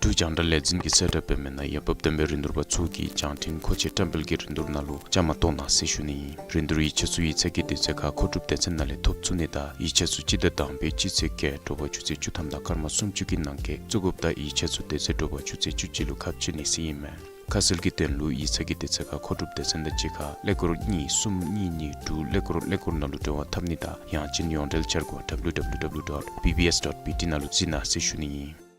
འབྲུག་རྒྱང་བསྒྲགས་ལས་འཛིན་གྱིས་གསལ་བསྒྲགས་འབད་མི་ནང་འོས་འབབ་ལྡན་པའི་རིན་བསྡུར་པ་ཚུ་གིས་བྱང་འཕྲིན་མཁོ་ཆས་བཀྲམ་སྤེལ་གྱི་རིན་བསྡུར་ནང་ལུ་བཅའ་མར་གཏོགས་གནང་ཟེར་ཞུ་ནི་ཨིན། རིན་བསྡུར་ཡིག་ཆ་ཚུ་ཡིག་ཚང་གི་དུས་ཚོད་ཁར་མཁོ་སྒྲུབ་སྡེ་ཚན་ནང་ལས་ཐོབ་ཚུགས་ནི་དང་ཡིག་ཆ་ཚུ་སྤྱི་ཟླ་དང་པའི་སྤྱི་ཚེས་བརྒྱད་དྲོ་པ་ཆུ་ཚོད་བཅུ་ཐམ་དང་སྐར་མ་སུམ་ཅུ་གི་ནང་འཁོད་བཙུགས་དགོཔ་དང་ཡིག་ཆ་ཚུ་དེ་ཚེ་དྲོ་པ་ཆུ་ཚོད་བཅུ་གཅིག་ལུ་ཁ་ཕྱེ་ནི་ཟེར་ཨིན་མས། ཁ་གསལ་གྱི་དོན་ལུ་ཡིག་ཚང་གི་དུས་ཚོད་ཁར་མཁོ་སྒྲུབ་སྡེ་ཚན་དང་གཅིག་ཁར་ཀླད་ཀོར་གཉིས་གསུམ་གཉིས་གཉིས་དྲུག་ཀླད་ཀོར་ཀླད་ཀོར་ནང་ལུ་འབྲེལ་བ་འཐབ་ནི་དང་ཡང་ཅིན་ཡོངས་འབྲེལ་འཆར་སྒོ་W W W dot B B S dot B T ནང་ལུ་གཟིགས་གནང་ཟེར་ཞུ་ནི་ཨིན།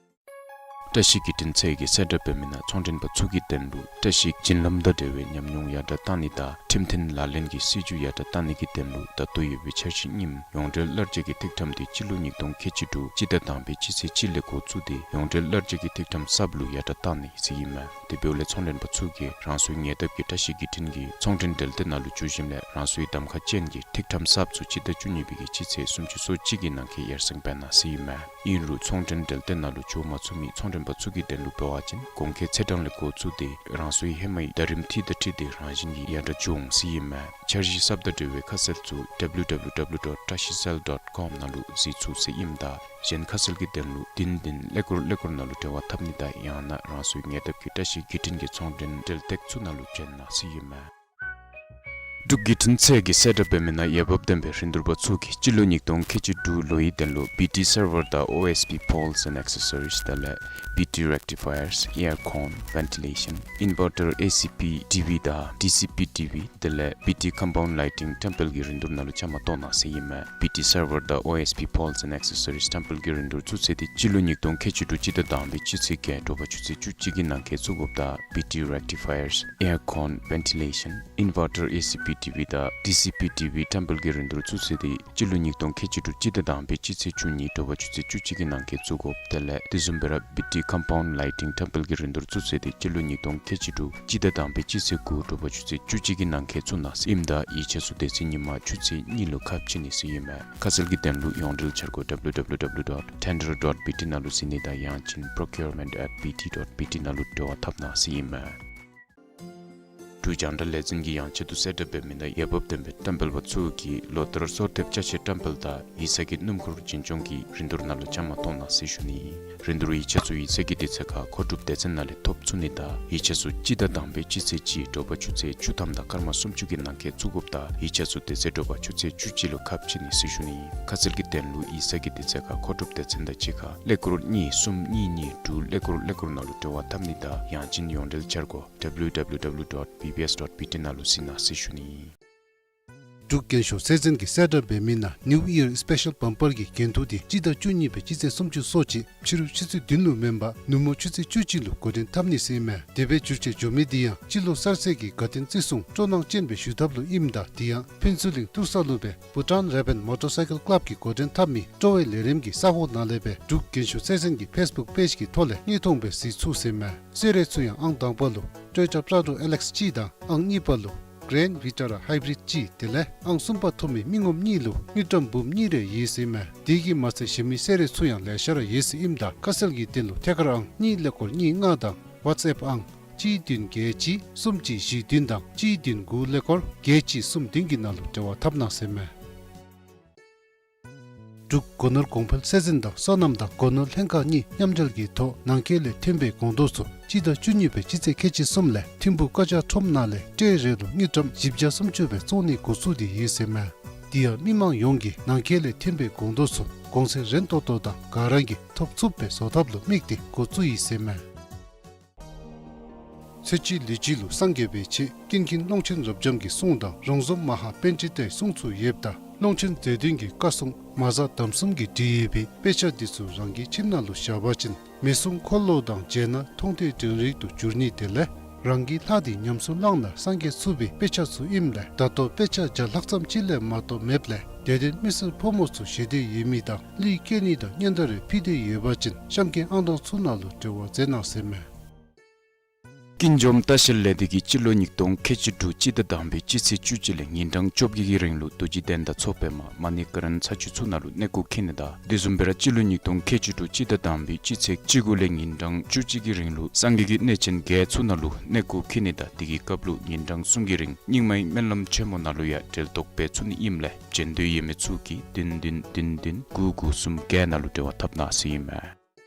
བཀྲ་ཤིས་བརྒྱུད་འཕྲིན་ཚད་ཀྱིས་གསལ་བསྒྲགས་འབད་མི་ནང་ཚོང་མགྲོན་པ་ཚུ་གི་དོན་ལུ་བཀྲ་ཤིས་བྱིན་རླབས་དང་འབྲེལ་བའི་ཉམས་མྱོང་ཡར་དྲག་གཏང་ནི་དང་ཁྲིམས་མཐུན་ལག་ལེན་གྱི་སྲིད་བྱུས་ཡར་དྲག་གཏང་ནི་གི་དོན་ལུ་ད་ལྟོ་ཡོད་པའི་འཆར་གཞི་རྙིངམ་ཡོངས་འབྲེལ་གླར་འཇལ་གྱི་ཐིག་ཁྲམ་དེ་སྤྱི་ལོ་ཉིས་སྟོང་ཁལ་གཅིག་དྲུག་སྤྱི་ཟླ་དང་པའི་སྤྱི་ཚེས་གཅིག་ལས་འགོ་བཙུགས་ཏེ་ཡོངས་འབྲེལ་གླར་འཇལ་གྱི་ཐིག་ཁྲམ་གསརཔ་ལུ་ཡར་དྲག་གཏང་ནི་ཟེར་ཨིན་མས། དེ་འབདཝ་ལས་ཚོང་མགྲོན་པ་ཚུ་གིས་རང་སོའི་ཉེ་འདབས་ཀྱི་བཀྲ་ཤིས་བརྒྱུད་འཕྲིན་གྱི་ཚོང་མགྲོན་འབྲེལ་སྡེ་ནང་ལུ་འགྱོ་ཞིནམ་ལས་རང་སོའི་གདམ་ཁ་ཅན་གྱི་ཐིག་ཁྲམ་གསརཔ་ཚུ་སྤྱི་ཟླ་བཅུ་གཉིས་པའི་གི་སྤྱི་ཚེས་སུམ་ཅུ་སོ་གཅིག་གི་ནང་འཁོད་ཡར་སེང་འབད་གནང་ཟེར་ཨིན་མས། ཨིན་རུང་ཚོང་མགྲོན་འབྲེལ་སྡེ་ནང་ལུ་འགྱོ་མ་ཚུགས་མི་ཚོང་མགྲོན་པ་ཚུ་གི་དོན་ལུ་འབད་བ་ཅིན་གོང་འཁོད་ཚེས་གྲངས་ལས་འགོ་བཙུགས་ཏེ་རང་སོའི་ཧེ་མའི་ཟླ་རིམ་འཐུས་དང་འཁྲིལ་ཏེ་རང་བཞིན་གྱིས་ཡར་དྲག་འགྱོ་འོང་ཟེར་ཨིན་མས། འཆར་གཞི་གསརཔ་དང་འབྲེལ་བའི་ཁ་གསལ་ཚུ W W W dot trashicell dot com ནང་ལུ་གཟིགས་ཚུགས་ཟེར་ཨིནམ་ད་གཞན་ཁ་གསལ་གྱི་དོན་ལུ་བདུན་བདུན་ཀླད་ཀོར་ཀླད་ཀོར་ནང་ལུ་འབྲེལ་བ་འཐབ་ནི་དང་ཡང་ན་རང་སོའི་ཉེ་འདབས་ཀྱི་བཀྲ་ཤིས་བརྒྱུད་འཕྲིན་གྱི་ཚོང་མགྲོན་འབྲེལ་སྟེགས་ཚུ་ནང་ལུ་བྱོན་གནང་ཟེར་ཨིན་མས། འབྲུག་བརྒྱུད་འཕྲིན་ཚད་ཀྱིས་གསལ་བསྒྲགས་འབད་མི་ནང་འོས་འབབ་ལྡན་པའི་རིན་བསྡུར་པ་ཚུ་གིས་སྤྱི་ལོ་ཉིས་སྟོང་ཁལ་གཅིག་དྲུག་ལོའི་དོན་ལུ་B T server དང་O S P poles and accessories དེ་ལས་B T rectifiers, aircon, ventilation, inverter, A C P T V དང་D C P T V དེ་ལས་B T compound lighting བཀྲམ་སྤེལ་གྱི་རིན་བསྡུར་ནང་ལུ་བཅའ་མར་གཏོགས་གནང་ཟེར་ཨིན་མས། B T server དང་O S P poles and accessories བཀྲམ་སྤེལ་གྱི་རིན་བསྡུར་བཙུགས་ཚེས་དེ་སྤྱི་ལོ་ཉིས་སྟོང་ཁལ་གཅིག་དྲུག་སྤྱི་ཟླ་དང་པའི་སྤྱི་ཚེས་བརྒྱད་དྲོ་པ་ཆུ་ཚོད་བཅུ་གཅིག་གི་ནང་འཁོད་བཙུགས་དགོཔ་དང་B T rectifiers, aircon, ventilation, inverter, A C P T V དང་D C P T V བཀྲམ་སྤེལ་གྱི་རིན་བསྡུར་བཙུགས་ཚེས་དེ་སྤྱི་ལོ་ཉིས་སྟོང་ཁལ་གཅིག་དྲུག་སྤྱི་ཟླ་དང་པའི་སྤྱི་ཚེས་བཅུ་གཉིས་དྲོ་པ་ཆུ་ཚོད་བཅུ་གཅིག་གི་ནང་འཁོད་བཙུགས་དགོཔ་དེ་ལས་དེ་བཟུམ་སྦེ་ར་B T compound lighting བཀྲམ་སྤེལ་གྱི་རིན་བསྡུར་བཙུགས་ཚེས་དེ་སྤྱི་ལོ་ཉིས་སྟོང་ཁལ་གཅིག་དྲུག་སྤྱི་ཟླ་དང་པའི་སྤྱི་ཚེས་དགུ་དྲོ་པ་ཆུ་ཚོད་བཅུ་གཅིག་གི་ནང་འཁོད་བཙུགས་གནང་ཟེར་ཨིནམ་ད་ཡིག་ཆ་ཚུ་དེ་ཚེ་ཉིན་མ་ཆུ་ཚོད་གཉིས་ལུ་ཁ་ཕྱེ་ནི་ཟེར་ཨིན་མས། ཁ་གསལ་གྱི་དོན་ལུ་ཡོངས་འབྲེལ་འཆར་སྒོ་W W W dot tender dot B T ནང་ལུ་གཟིགས་ནི་དང་ཡང་ཅིན་procurement at B T dot B T ནང་ལུ་འབྲེལ་བ་འཐབ་གནང་ཟེར་ཨིན་མས། འབྲུག་རྒྱང་བསྒྲགས་ལས་འཛིན་གྱིས་ཡང་ཆེད་དུ་གསལ་བསྒྲགས་འབད་མི་ནང་འོས་འབབ་ལྡན་པའི་བཀྲམ་སྤེལ་པ་ཚུ་གིས་ལོ་ལྟར་སོར་ཐེབས་ཅ་ཆས་བཀྲམ་སྤེལ་དང་ཡིག་ཚང་གི་སྣུམ་འཁོར་འཛིན་སྐྱོང་གི་རིན་བསྡུར་ནང་ལུ་བཅའ་མར་གཏོགས་གནང་ཟེར་ཞུ་ནི་ཨིན། རིན་བསྡུར་ཡིག་ཆ་ཚུ་ཡིག་ཚང་གི་དུས་ཚོད་ཁར་མཁོ་སྒྲུབ་སྡེ་ཚན་ནང་ལས་ཐོབ་ཚུགས་ནི་དང་ཡིག་ཆ་ཚུ་སྤྱི་ཟླ་དང་པའི་སྤྱི་ཚེས་གཅིག་དྲོ་པ་ཆུ་ཚོད་བཅུ་ཐམ་དང་སྐར་མ་སུམ་ཅུ་གི་ནང་འཁོད་བཙུགས་དགོཔ་དང་ཡིག་ཆ་ཚུ་དེ་ཚེ་དྲོ་པ་ཆུ་ཚོད་བཅུ་གཅིག་ལུ་ཁ་ཕྱེ་ནི་ཟེར་ཞུ་ནི་ཨིན། ཁ་གསལ་གྱི་དོན་ལུ་ཡིག་ཚང་གི་དུས་ཚོད་ཁར་མཁོ་སྒྲུབ་སྡེ་ཚན་དང་གཅིག་ཁར་ཀླད་ཀོར་གཉིས་གསུམ་གཉིས་གཉིས་དྲུག་ཀླད་ཀོར་ཀླད་ཀོར་ནང་ལུ་འབྲེལ་བ་འཐབ་ནི་དང་ཡང་ཅིན་ཡོངས་འབྲེལ་འཆར་སྒོ་W W W dot B B S dot B T ནང་ལུ་གཟིགས་གནང་ཟེར་ཞུ་ནི་ཨིན། འབྲུག་རྒྱན་ཤོག་ཚད་འཛིན་གྱིས་གསལ་བསྒྲགས་འབད་མི་ནང་New Year Special Bumper གྱི་འགན་ཐུག་དེ་སྤྱི་ཟླ་བཅུ་གཉིས་པའི་སྤྱི་ཚེས་སུམ་ཅུ་སོ་གཅིག་ཕྱི་རུ་ཆུ་ཚོད་བདུན་ལུ་མེན་པར་ནུབ་མོ་ཆུ་ཚོད་བཅུ་གཅིག་ལུ་འགོ་འདྲེན་འཐབ་ནི་ཟེར་ཨིན་མས། དེ་སྦེ་འགྱུར་བཅོས་འགྱོ་མི་དེ་ཡང་སྤྱི་ལོ་གསར་ཚེས་ཀྱི་དགའ་སྟོན་བརྩི་སྲུང་སྤྲོ་སྣང་ཅན་སྦེ་ཞུ་ཐབས་ལུ་ཨིནམ་ད་དེ་ཡང་ཕུན་ཚོགས་གླིང་ཐུགས་གསར་ལུ་སྦེ་Bhutan Raven Motorcycle Club གི་འགོ་འདྲེན་འཐབ་མི་སྤྲོ་བའི་ལས་རིམ་གྱི་ས་སྒོ་ནང་ལས་སྦེ་འབྲུག་རྒྱན་ཤོག་ཚད་འཛིན་གྱི་Facebook page གི་ཐོག་ལས་དངོས་མཐོང་སྦེ་གཟིགས་ཚུགས་ཟེར་ཨིན་མས། གསོལ་རས་ཚུ་ཡང་ཨང་དང་པ་ལུ་Toyota Prado L X གཅིག་དང་ཨང་གཉིས་པ་ལུ་Grand Vitara Hybrid གཅིག་དེ་ལས་ཨང་གསུམ་པ་ཐོབ་མི་མི་ངོམ་གཉིས་ལུ་དངུལ་ཀྲམ་འབུམ་གཉིས་རེ་ཡོད་ཟེར་ཨིན་མས། དེ་གིས་མ་ཚད་གཞན་མི་གསོལ་རས་ཚུ་ཡང་ལེ་ཤ་ར་ཡོད་ཟེར་ཨིནམ་ད་ཁ་གསལ་གྱི་དོན་ལུ་ཐད་ཀར་ཨང་གཉིས་ཀླད་ཀོར་གཉིས་ལྔ་དང་WhatsApp ཨང་གཅིག་བདུན་བརྒྱད་གཅིག་གསུམ་གཅིག་བཞི་བདུན་དང་གཅིག་བདུན་དགུ་ཀླད་ཀོར་བརྒྱད་གཅིག་གསུམ་བདུན་གྱི་ནང་ལུ་འབྲེལ་བ་འཐབ་གནང་ཟེར་ཨིན་མས། འབྲུག་སྒོ་ནོར་གོང་འཕེལ་ཚད་འཛིན་དང་སོ་ནམ་དང་སྒོ་ནོར་ལྷན་ཁག་གཉིས་མཉམ་འབྲེལ་གྱི་ཐོག་ནང་འཁོད་ལས་ཐོན་པའི་སྒོང་རྡོག་ཚུ་སྤྱི་ཟླ་བཅུ་གཉིས་པའི་སྤྱི་ཚེས་ཁལ་གཅིག་གསུམ་ལས་ཐིམ་ཕུག་ཀ་ཅག་ཁྲོམ་ནང་ལས་ཊེ་རེ་ལུ་དངུལ་ཀྲམ་བཞི་བརྒྱ་སུམ་ཅུ་སྦེ་བཙོང་ནི་འགོ་བཙུགས་ཏེ་ཡོད་ཟེར་ཨིན་མས། དེ་ཡང་མི་མང་ཡོངས་ཀྱིས་ནང་འཁོད་ལས་ཐོན་པའི་སྒོང་རྡོག་ཚུ་གོང་ཚད་རན་ཏོག་ཏོ་དང་ག་ར་གིས་ཐོབ་ཚུགསཔ་སྦེ་བཟོ་ཐབས་ལུ་དམིགས་ཏེ་འགོ་བཙུགས་ཡི་ཟེར་ཨིན་མས། ཚེས་གཅིག་ལུས་གཅིག་ལུ་སངས་རྒྱས་པའི་ཆེད་ཀུན་མཁྱེན་ཀློང་ཆེན་རབ་འབྱམས་ཀྱི་གསུང་དང་རོང་ཟོམ་མ་ཧཱ་པཎྜི་ཏའི་གསུང་ཚུ་ཡོདཔ་ད་ཀློང་ཆེན་མཛོད་བདུན་གྱི་བཀའ་སྲུང་མ་གཟའ་དམ་གསུམ་གྱིས་བྲིས་ཡོད་པའི་དཔེ་ཆ་འདི་ཚུ་རང་གི་ཁྱིམ་ནང་ལུ་བཞག་པ་ཅིན་མི་གསུང་འཁོར་ལོ་དང་མཇལ་ན་མཐོང་ཐོས་དྲན་རིག་ཏུ་འགྱུར་ནི་དེ་ལས་ རང་གི་ལྷ་དེ་ཉམས་སུ་བླངས་ན་སངས་རྒྱས་ཚུགས་པའི་དཔེ་ཆ་ཚུ་ཨིནམ་ལས་ད་ལྟོ་དཔེ་ཆ་བརྒྱ་ལྷག་ཙམ་ཅིག་ལས་མ་གཏོགས་མེདཔ་ལས་དད་ལྡན་མི་སེར་ཕོ་མོ་ཚུ་ཞི་བདེ་ཡོད་མི་དང་གླུད་བཀལ་ནི་དང་སྙན་དར་རེ་ཕུལ་ཏེ་ཡོད་པ་ཅིན་གཤམ་གྱི་ཨང་གྲངས་ཚུ་ནང་ལུ་འབྲེལ་བ་མཛད་གནང་ཟེར་མས། ཀུན་འཇོམས་ལྟ་བཤལ་ལས་སྡེ་གིས་སྤྱི་ལོ་ཉིས་སྟོང་ཁལ་གཅིག་དྲུག་སྤྱི་ཟླ་དང་པའི་སྤྱི་ཚེས་བཅུ་གཅིག་ལས་ཉིན་གྲངས་བཅོ་བརྒྱད་ཀྱི་རིང་ལུ་རྡོ་རྗེ་གདན་དང་མཚོ་པདྨ་མ་ཎི་ཀ་རན་ས་ཆུ་ཚུ་ནང་ལུ་གནས་སྐོར་འཁྱིད་ནི་དང་དེ་བཟུམ་སྦེ་ར་སྤྱི་ལོ་ཉིས་སྟོང་ཁལ་གཅིག་དྲུག་སྤྱི་ཟླ་དང་པའི་སྤྱི་ཚེས་བཅུ་དགུ་ལས་ཉིན་གྲངས་བཅུ་གཅིག་གི་རིང་ལུ་སངས་རྒྱས་ཀྱི་གནས་ཆེན་བརྒྱད་ཚུ་ནང་ལུ་གནས་སྐོར་འཁྱིད་ནི་དང་དེ་གི་སྐབས་ལུ་ཉིན་གྲངས་གསུམ་གྱི་རིང་རྙིང་མའི་སྨོན་ལམ་ཆེན་མོ་ནང་ལུ་ཡང་གྲལ་གཏོགས་འབད་ཚུགས་ནི་ཨིནམ་ལས་བྱོན་འདོད་ཡོད་མི་ཚུ་གིས་བདུན་བདུན་བདུན་བདུན་དགུ་དགུ་གསུམ་བརྒྱད་ནང་ལུ་འབྲེལ་བ་འཐབ་གནང་ཟེར་ཨིན་མས།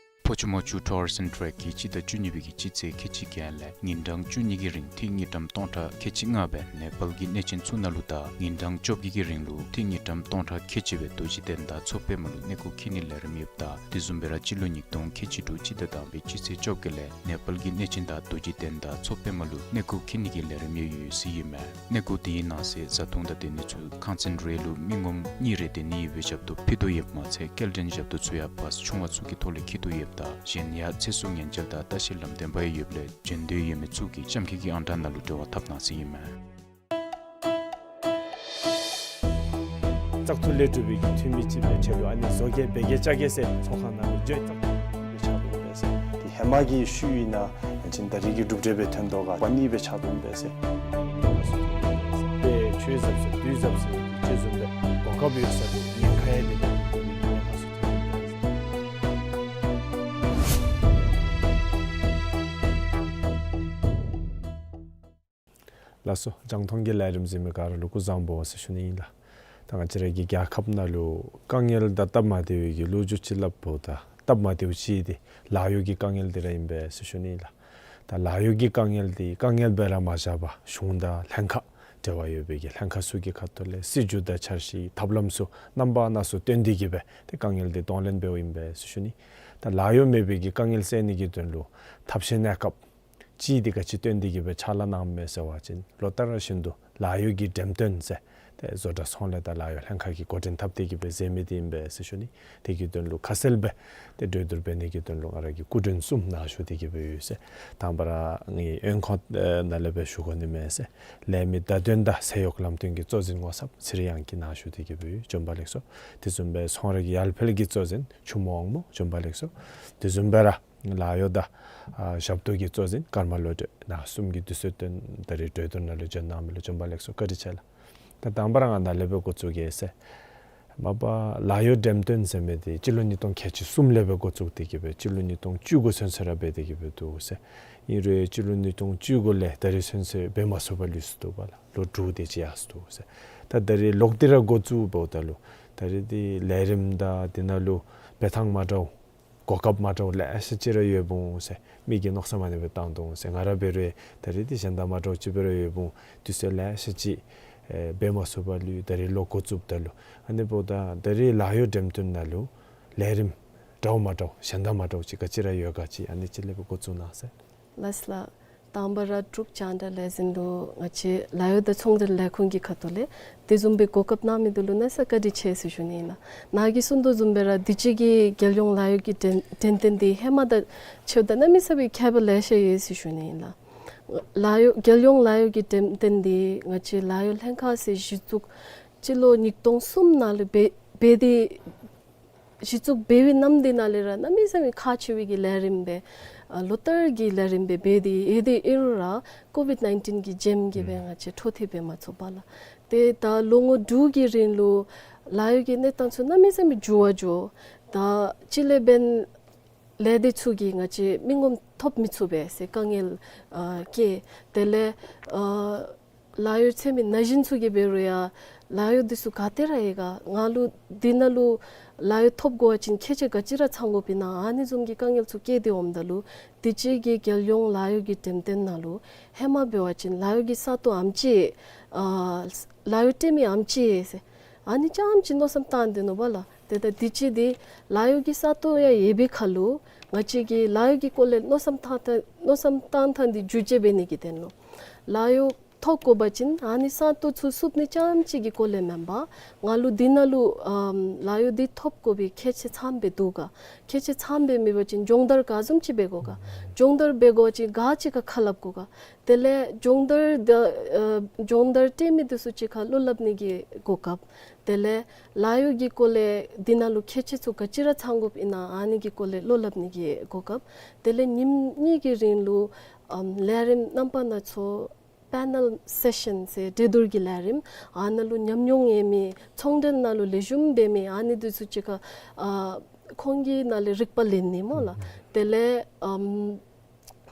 ཕོ་ཆུ་མོ་ཆུ་ཊུ་རིསམ་ཊེ་རེཀ་གིས་སྤྱི་ཟླ་བཅུ་གཉིས་པའི་གི་སྤྱི་ཚེས་ཁལ་གཅིག་བརྒྱད་ལས་ཉིན་གྲངས་བཅུ་གཉིས་ཀྱི་རིང་ཏི་རུ་དངུལ་ཀྲམ་སྟོང་ཕྲག་ཁལ་གཅིག་ལྔ་སྦེ་ནེ་པཱལ་གྱི་གནས་ཆེན་ཚུ་ནང་ལུ་དང་ཉིན་གྲངས་བཅོ་བརྒྱད་ཀྱི་རིང་ལུ་ཏི་རུ་དངུལ་ཀྲམ་སྟོང་ཕྲག་ཁལ་གཅིག་སྦེ་རྡོ་རྗེ་གདན་དང་མཚོ་པདྨ་ལུ་གནས་སྐོར་འཁྱིད་ནིའི་ལས་རིམ་ཡོདཔ་ད་དེ་བཟུམ་སྦེ་ར་སྤྱི་ལོ་ཉིས་སྟོང་ཁལ་གཅིག་དྲུག་སྤྱི་ཟླ་དང་པའི་སྤྱི་ཚེས་བཅོ་བརྒྱད་ལས་ནེ་པཱལ་གྱི་གནས་ཆེན་དང་རྡོ་རྗེ་གདན་དང་མཚོ་པདྨ་ལུ་གནས་སྐོར་འཁྱིད་ནི་གི་ལས་རིམ་ཡང་ཡོད་ཟེར་ཨིན་མས། གནས་སྐོར་དེའི་ནང་གསེས་བཟའ་འཐུང་དང་སྡོད་ནི་ཚུ་ཁང་ཚན་རེ་ལུ་མི་ངོམ་གཉིས་རེ་སྡོད་ནི་ཡོད་པའི་ཞབས་ཏོག་ཕུལ་དོ་ཡོདཔ་མ་ཚད་སྐྱེལ་འདྲེན་ཞབས་ཏོག་ཚུ་ཡང་བཱས་ཆུང་བ་ཚུ་གི་ཐོག་ལས་འཁྱིད་དོ་ཡོདཔ་ད་གཞན་ཡང་ཚེ་སྲོག་ཉེན་བཅོལ་དང་ལྟ་བཤལ་ལམ་སྟོན་པ་ཡང་ཡོདཔ་ལས་བྱོན་འདོད་ཡོད་མི་ཚུ་གིས་གཤམ་འཁོད་ཀྱི་ཨང་གྲངས་ནང་ལུ་འབྲེལ་བ་འཐབ་གནང་ཟེར་ཨིན་མས། བཙག་འཐུ་ལས་གྲུབ་པའི་གི་འཐུས་མི་ཅིག་སྦེ་ཆ་ལུ་ཨ་ནི་བཟོ་བཀོད་འབད་གེ་བཅའ་གེ་ཟེར་ཚོགས་ཁང་ནང་ལུ་བརྗོད་བཙག་འཐུ་སྦེ་ཆགས་འདུག་པས་ཟེར། དེ་ཧེ་མ་གི་ཤུལ་ཨིན་ན་ཡང་ཅིན་ད་རེས་ཀྱི་གྲུབ་འབྲས་སྦེ་ཐོན་དོ་ག་པ་ནི་སྦེ་ཆགས་འདུག་པས་ཟེར། དེ་ཆུ་ཟབ་ཟེར་དུས་ཟབ་ཟེར་ཅིག་བཟུམ་སྦེ་གོ་སྐབས་ཡོད་ས་དེ་ཉེན་ཁ་ཡང་མེད་པའི་གི་ཐོག་ལས་ཀྱི་ནང་ལུ་ཐོན་འདུག་པས་ཟེར། ལགས་སོ། རྒྱང་མཐོང་གི་ལས་རིམ་གཟིགས་མི་ག་ར་ལུ་སྐུ་གཟུགས་བཟང་པོ་ཟེར་ཞུ་ནི་ཨིན་ལགས། ད་ང་བཅས་ར་གི་རྒྱལ་ཁབ་ནང་ལུ་དཀའ་ངལ་དང་སྟབས་མ་བདེ་བའི་གི་ལོ་རྒྱུས་ཅིག་སླབ་འོང་ད་སྟབས་མ་བདེཝ་ཅིག་འདི་ལཱ་གཡོག་གི་དཀའ་ངལ་འདི་ར་ཨིན་པས་ཟེར་ཞུ་ནི་ཨིན་ལགས། ད་ལཱ་གཡོག་གི་དཀའ་ངལ་འདི་དཀའ་ངལ་སྦེ་ར་མ་བཞག་པར་གཞུང་དང་ལྷན་ཁག་འབྲེལ་བ་ཡོད་པའི་གི་ལྷན་ཁག་ཚུ་གི་ཁ་ཐུག་ལས་སྲིད་བྱུས་དང་འཆར་གཞི་ཐབས་ལམ་ཚུ་རྣམ་པ་སྣ་ཚོགས་བཏོན་ཏེ་གི་སྦེ་ཏེ་དཀའ་ངལ་འདི་གདོང་ལེན་འབདཝ་ཨིན་པས་ཟེར་ཞུ་ནི། ད་ལཱ་གཡོག་མེད་པའི་གི་དཀའ་ངལ་སེལ་ནི་གི་དོན་ལུ་ཐབས་ཤེས་གནས་སྐབས་ཅིག་འདི་ག་ཅི་བཏོན་ཏེ་གི་སྦེ་ཕྱག་ལཱ་གནངམ་མས་ཟེར་བ་ཅིན་ལོ་ལྟར་བཞིན་དུ་ལཱ་གཡོག་གི་འགྲེམས་སྟོན་ཟེར་ཏེ་བཟོ་གྲྭ་ཚོང་ལས་དང་ལཱ་གཡོག་ལྷན་ཁག་གིས་འགོ་འདྲེན་འཐབ་སྟེ་གི་སྦེ་མཛད་མི་འདི་ཨིན་པས་ཟེར་ཞུ་ནི། དེ་གི་དོན་ལུ་ཁ་གསལ་སྦེ་ཏེ་གྲོས་བསྡུར་འབད་ནི་གི་དོན་ལུ་ང་ར་གིས་སྐུ་མགྲོན་གསུམ་ནཱ་ཞུ་སྟེ་གི་སྦེ་ཡོད་ཟེར། དང་པ་ར་ངེའི་གཡོན་ཁོང་ནང་ལས་སྦེ་ཞུ་དགོ་ནི་མས་ཟེར། ལས་མི་བརྡ་དོན་དང་ཚེ་གཡོག་ལམ་སྟོན་གྱི་གཙོ་འཛིན་ངོ་ཚབ་ཚེ་རིང་དབྱངས་སྐྱིད་ནཱ་ཞུ་སྟེ་གི་སྦེ་ཡོད། བྱོན་པ་ལེགས་སོ། དེ་བཟུམ་སྦེ་ཚོང་ར་གི་ཡར་འཕེལ་གྱི་གཙོ་འཛིན་ཆུ་མོ་དབང་མོ་བྱོན་པ་ལེགས་སོ། དེ་བཟུམ་སྦེ་ར་ལཱ་གཡོག་དང་ཨ་ཞབས་ཏོག་གི་གཙོ་འཛིན་ཀརྨ་བློ་གྲོས་ནཱ་གསུམ་གྱིས་དུས་ཚོད་བཏོན་ད་རེས་གྲོས་བསྡུར་ནང་ལུ་བྱོན་གནང་མི་ལུ་བྱོན་པ་ལེགས་སོ་བཀའ་དྲིན་ཆེ་ལགས། ད་དང་པ་ར་ང་ནཱ་ལས་སྦེ་འགོ་བཙུགས་གེ་ཟེར། མ་པ་ལཱ་གཡོག་འགྲེམས་སྟོན་ཟེར་མི་འདི་སྤྱི་ལོ་ཉིས་སྟོང་ཁལ་གཅིག་གསུམ་ལས་སྦེ་འགོ་བཙུགས་ཏེ་གི་སྦེ་སྤྱི་ལོ་ཉིས་སྟོང་བཅུ་དགུ་ཚུན་ཚོད་ར་འབད་དེ་གི་སྦེ་འདུག་ཟེར། ཨིན་རུང་སྤྱི་ལོ་ཉིས་སྟོང་བཅུ་དགུ་ལས་ད་རེས་ཚུན་ཚོད་འབད་མ་ཚུགས་པར་ལུས་སོ་འདུག་པ་ལགས། ལོ་དྲུག་དེ་ཅིག་ཡར་སོ་འདུག་ཟེར། ད་ད་རེས་ལོག་སྟེ་ར་འགོ་བཙུགས་འབདཝ་ད་ལུ་ད་རེས་འདི་ལས་རིམ་དང་འདི་ནང་ལུ་འབད་ཐངས་མ་འདྲཝ་གོ་སྐབས་མ་འདྲཝ་ལེ་ཤ་ཅིག་ར་ཡོདཔ་འོང་ཟེར། མི་གིས་མནོ་བསམ་ཨ་ནི་སྦེ་བཏང་དོ་འོང་ཟེར། ང་ར་འབད་རུང་ད་རེས་འདི་གཞན་དང་མ་འདྲཝ་ཅིག་སྦེ་ར་ཡོདཔ་འོང་། དུས་ཚོད་ལེ་ཤ་ཅིག་ཨེ་འབད་མ་ཚུགས་པར་ལུས། ད་རེས་ལོག་འགོ་བཙུགསཔ་ད་ལུ་ཨ་ནི་འབདཝ་ད་ད་རེས་ལཱ་གཡོག་འགྲེམས་སྟོན་ནང་ལུ་ལས་རིམ་འདྲཝ་མ་འདྲཝ་གཞན་དང་མ་འདྲཝ་ཅིག་ག་ཅི་ར་ཡོད་ག་ཅིག་ཨ་ནི་ཅིག་ལས་སྦེ་འགོ་བཙུགས་གནང་ཟེར། ལགས་ལགས། དང་པ་ར་འབྲུག་རྒྱང་བསྒྲགས་ལས་འཛིན་ལུ་ང་བཅས་ལཱ་གཡོག་དང་ཚོང་འབྲེལ་ལས་ཁུངས་ཀྱི་ཁ་ཐུག་ལས་དེ་བཟུམ་སྦེ་གོ་སྐབས་གནང་མི་འདི་ལུ་གནམ་མེད་ས་མེད་བཀའ་དྲིན་ཆེ་ཟེར་ཞུ་ནི་ཨིན་ལགས། ནཱ་གིས་གསུང་དོ་བཟུམ་སྦེ་ར་དུས་ཅི་གི་རྒྱལ་ཡོངས་ལཱ་གཡོག་གི་འགྲེམས་འགྲེམས་སྟོན་འདི་ཧེ་མ་དང་ཕྱདཔ་ད་གནམ་མེད་ས་མེད་ཁྱད་པར་ལེ་ཤ་ཡོད་ཟེར་ཞུ་ནི་ཨིན་ལགས། ལཱ་གཡོག་རྒྱལ་ཡོངས་ལཱ་གཡོག་གི་འགྲེམས་སྟོན་འདི་ང་བཅས་ལཱ་གཡོག་ལྷན་ཁག་ཟེར་གཞི་བཙུགས་སྤྱི་ལོ་ཉིས་སྟོང་གསུམ་ནང་ལུ་འབད་འབད་དེ་གཞི་བཙུགས་འབད་བའི་ནམ་དེ་ནང་ལས་ར་གནམ་མེད་ས་མེད་ཁག་ཆེ་བའི་གི་ལས་རིམ་སྦེ་ཨ་ལོ་ལྟར་གྱི་ལས་རིམ་སྦེ་འབད་དེ་ཡོད། དེ་ཨིན་རུང་ར་ཀོ་ཝིཌ་ནའིན་ཊིན་གྱི་རྐྱེན་གྱིས་སྦེ་ང་བཅས་འཕྲོ་མཐུད་འབད་མ་ཚུགས་པ་ལགས། ཏེ་ད་ལོ་ངོ་དྲུག་གི་རིང་ལུ་ལཱ་གཡོག་གི་གནས་སྟངས་ཚུ་གནམ་མེད་ས་མེད་འགྱུར་བ་འགྱོ། ད་སྤྱི་ལས་འབད་ལས་སྡེ་ཚུ་གིས་ང་བཅས་མི་ངོམ་ཐོབ་མི་ཚུགས་པས་ཟེར་དཀའ་ངལ་ཨ་བཀལ། དེ་ལས་ཨ་ལཱ་གཡོག་འཚོལ་མི་ན་གཞོན་ཚུ་གིས་འབད་རུང་ཡང་ལཱ་གཡོག་འདི་ཚུ་ག་ཏེ་ར་ཡོད་ག། ང་ལུ་འདི་ནང་ལུ་ལཱ་གཡོག་ཐོབ་དགོ་པ་ཅིན་ཁྱད་ཆོས་ག་ཅི་ར་ཚང་དགོཔ་ཨིན་ན། ཨ་ནི་བཟུམ་གྱི་དཀའ་ངལ་ཚུ་བཀལ་ཏེ་འོངམ་ད་ལུ་དུས་ཅི་གི་རྒྱལ་ཡོངས་ལཱ་གཡོག་གི་འགྲེམས་སྟོན་ནང་ལུ་ཧེ་མ་འབད་བ་ཅིན་ལཱ་གཡོག་གི་ས་སྟོང་ཨ་ནེམ་ཅིག་ཨ་ལཱ་གཡོག་སྤྲོད་མི་ཨ་ནེམ་ཅིག་ཟེར་ཨ་ནི་ཙམ་ཅིག་མནོ་བསམ་བཏང་སྡོད་ནུག་པ་ལགས། ཏེ་ད་དུས་ཅི་འདི་ལཱ་གཡོག་གི་ས་སྟོང་ཡང་ཡོད་པའི་ཁར་ལུ་ང་བཅས་ཀྱིས་ལཱ་གཡོག་གི་སྐོར་ལས་མནོ་བསམ་བཏང་ཐངས་མནོ་བསམ་བཏང་ཐངས་འདི་འགྱུར་བཅོས་འབད་ནི་གི་དོན་ལུ་ལཱ་གཡོག་ ཐོབ་དགོ་པ་ཅིན་ཨ་ནི་ས་སྟོང་ཚུ་བསུབ་ནི་རྐྱངམ་གཅིག་གི་སྐོར་ལས་མེན་པར་ང་ལུ་འདི་ནང་ལུ་ཨམ་ལཱ་གཡོག་འདི་ཐོབ་དགོ་པའི་ཁྱད་ཆོས་ཚངམ་སྦེ་འདུག་ག། ཁྱད་ཆོས་ཚངམ་སྦེ་མེད་པ་ཅིན་སྦྱོང་བརྡར་ག་བཟུམ་ཅིག་འབད་དགོ་ག། སྦྱོང་བརྡར་འབད་དགོ་པ་ཅིན་ག་ཅི་ཁར་ཁ་སླབ་དགོ་ག། དེ་ལས་སྦྱོང་བརྡར་ད་ཨ་སྦྱོང་བརྡར་སྤྲོད་མི་འདི་ཚུ་གཅིག་ཁར་བློ་སླབ་ནི་གི་གོ་སྐབས། དེ་ལས་ལཱ་གཡོག་གི་སྐོར་ལས་འདི་ནང་ལུ་ཁྱད་ཆོས་ཚུ་ག་ཅི་ར་ཚང་དགོཔ་ཨིན་ན་ཨ་ནི་གི་སྐོར་ལས་བློ་སླབ་ནི་གི་གོ་སྐབས། དེ་ལས་ཉིནམ་གཉིས་ཀྱི་རིང་ལུ་ཨམ་ལས་རིམ་རྣམ་པ་སྣ་ཚོགས་པེ་ནཱལ་སེ་ཤཱན་ཟེར་འགྲན་བསྡུར་གྱི་ལས་རིམ་ཨ་ནཱ་ལུ་ཉམས་མྱོང་ཡོད་མི་ཚོང་འབྲེལ་ནང་ལུ་ལེགས་ཤོམ་འབད་མི་ཨ་ནི་འདི་ཚུ་གཅིག་ཁར་ཨ་ཁོང་གི་ནང་ལས་རིག་པ་ལེན་ནི་སྨོ་ལགས། དེ་ལས་ཨམ་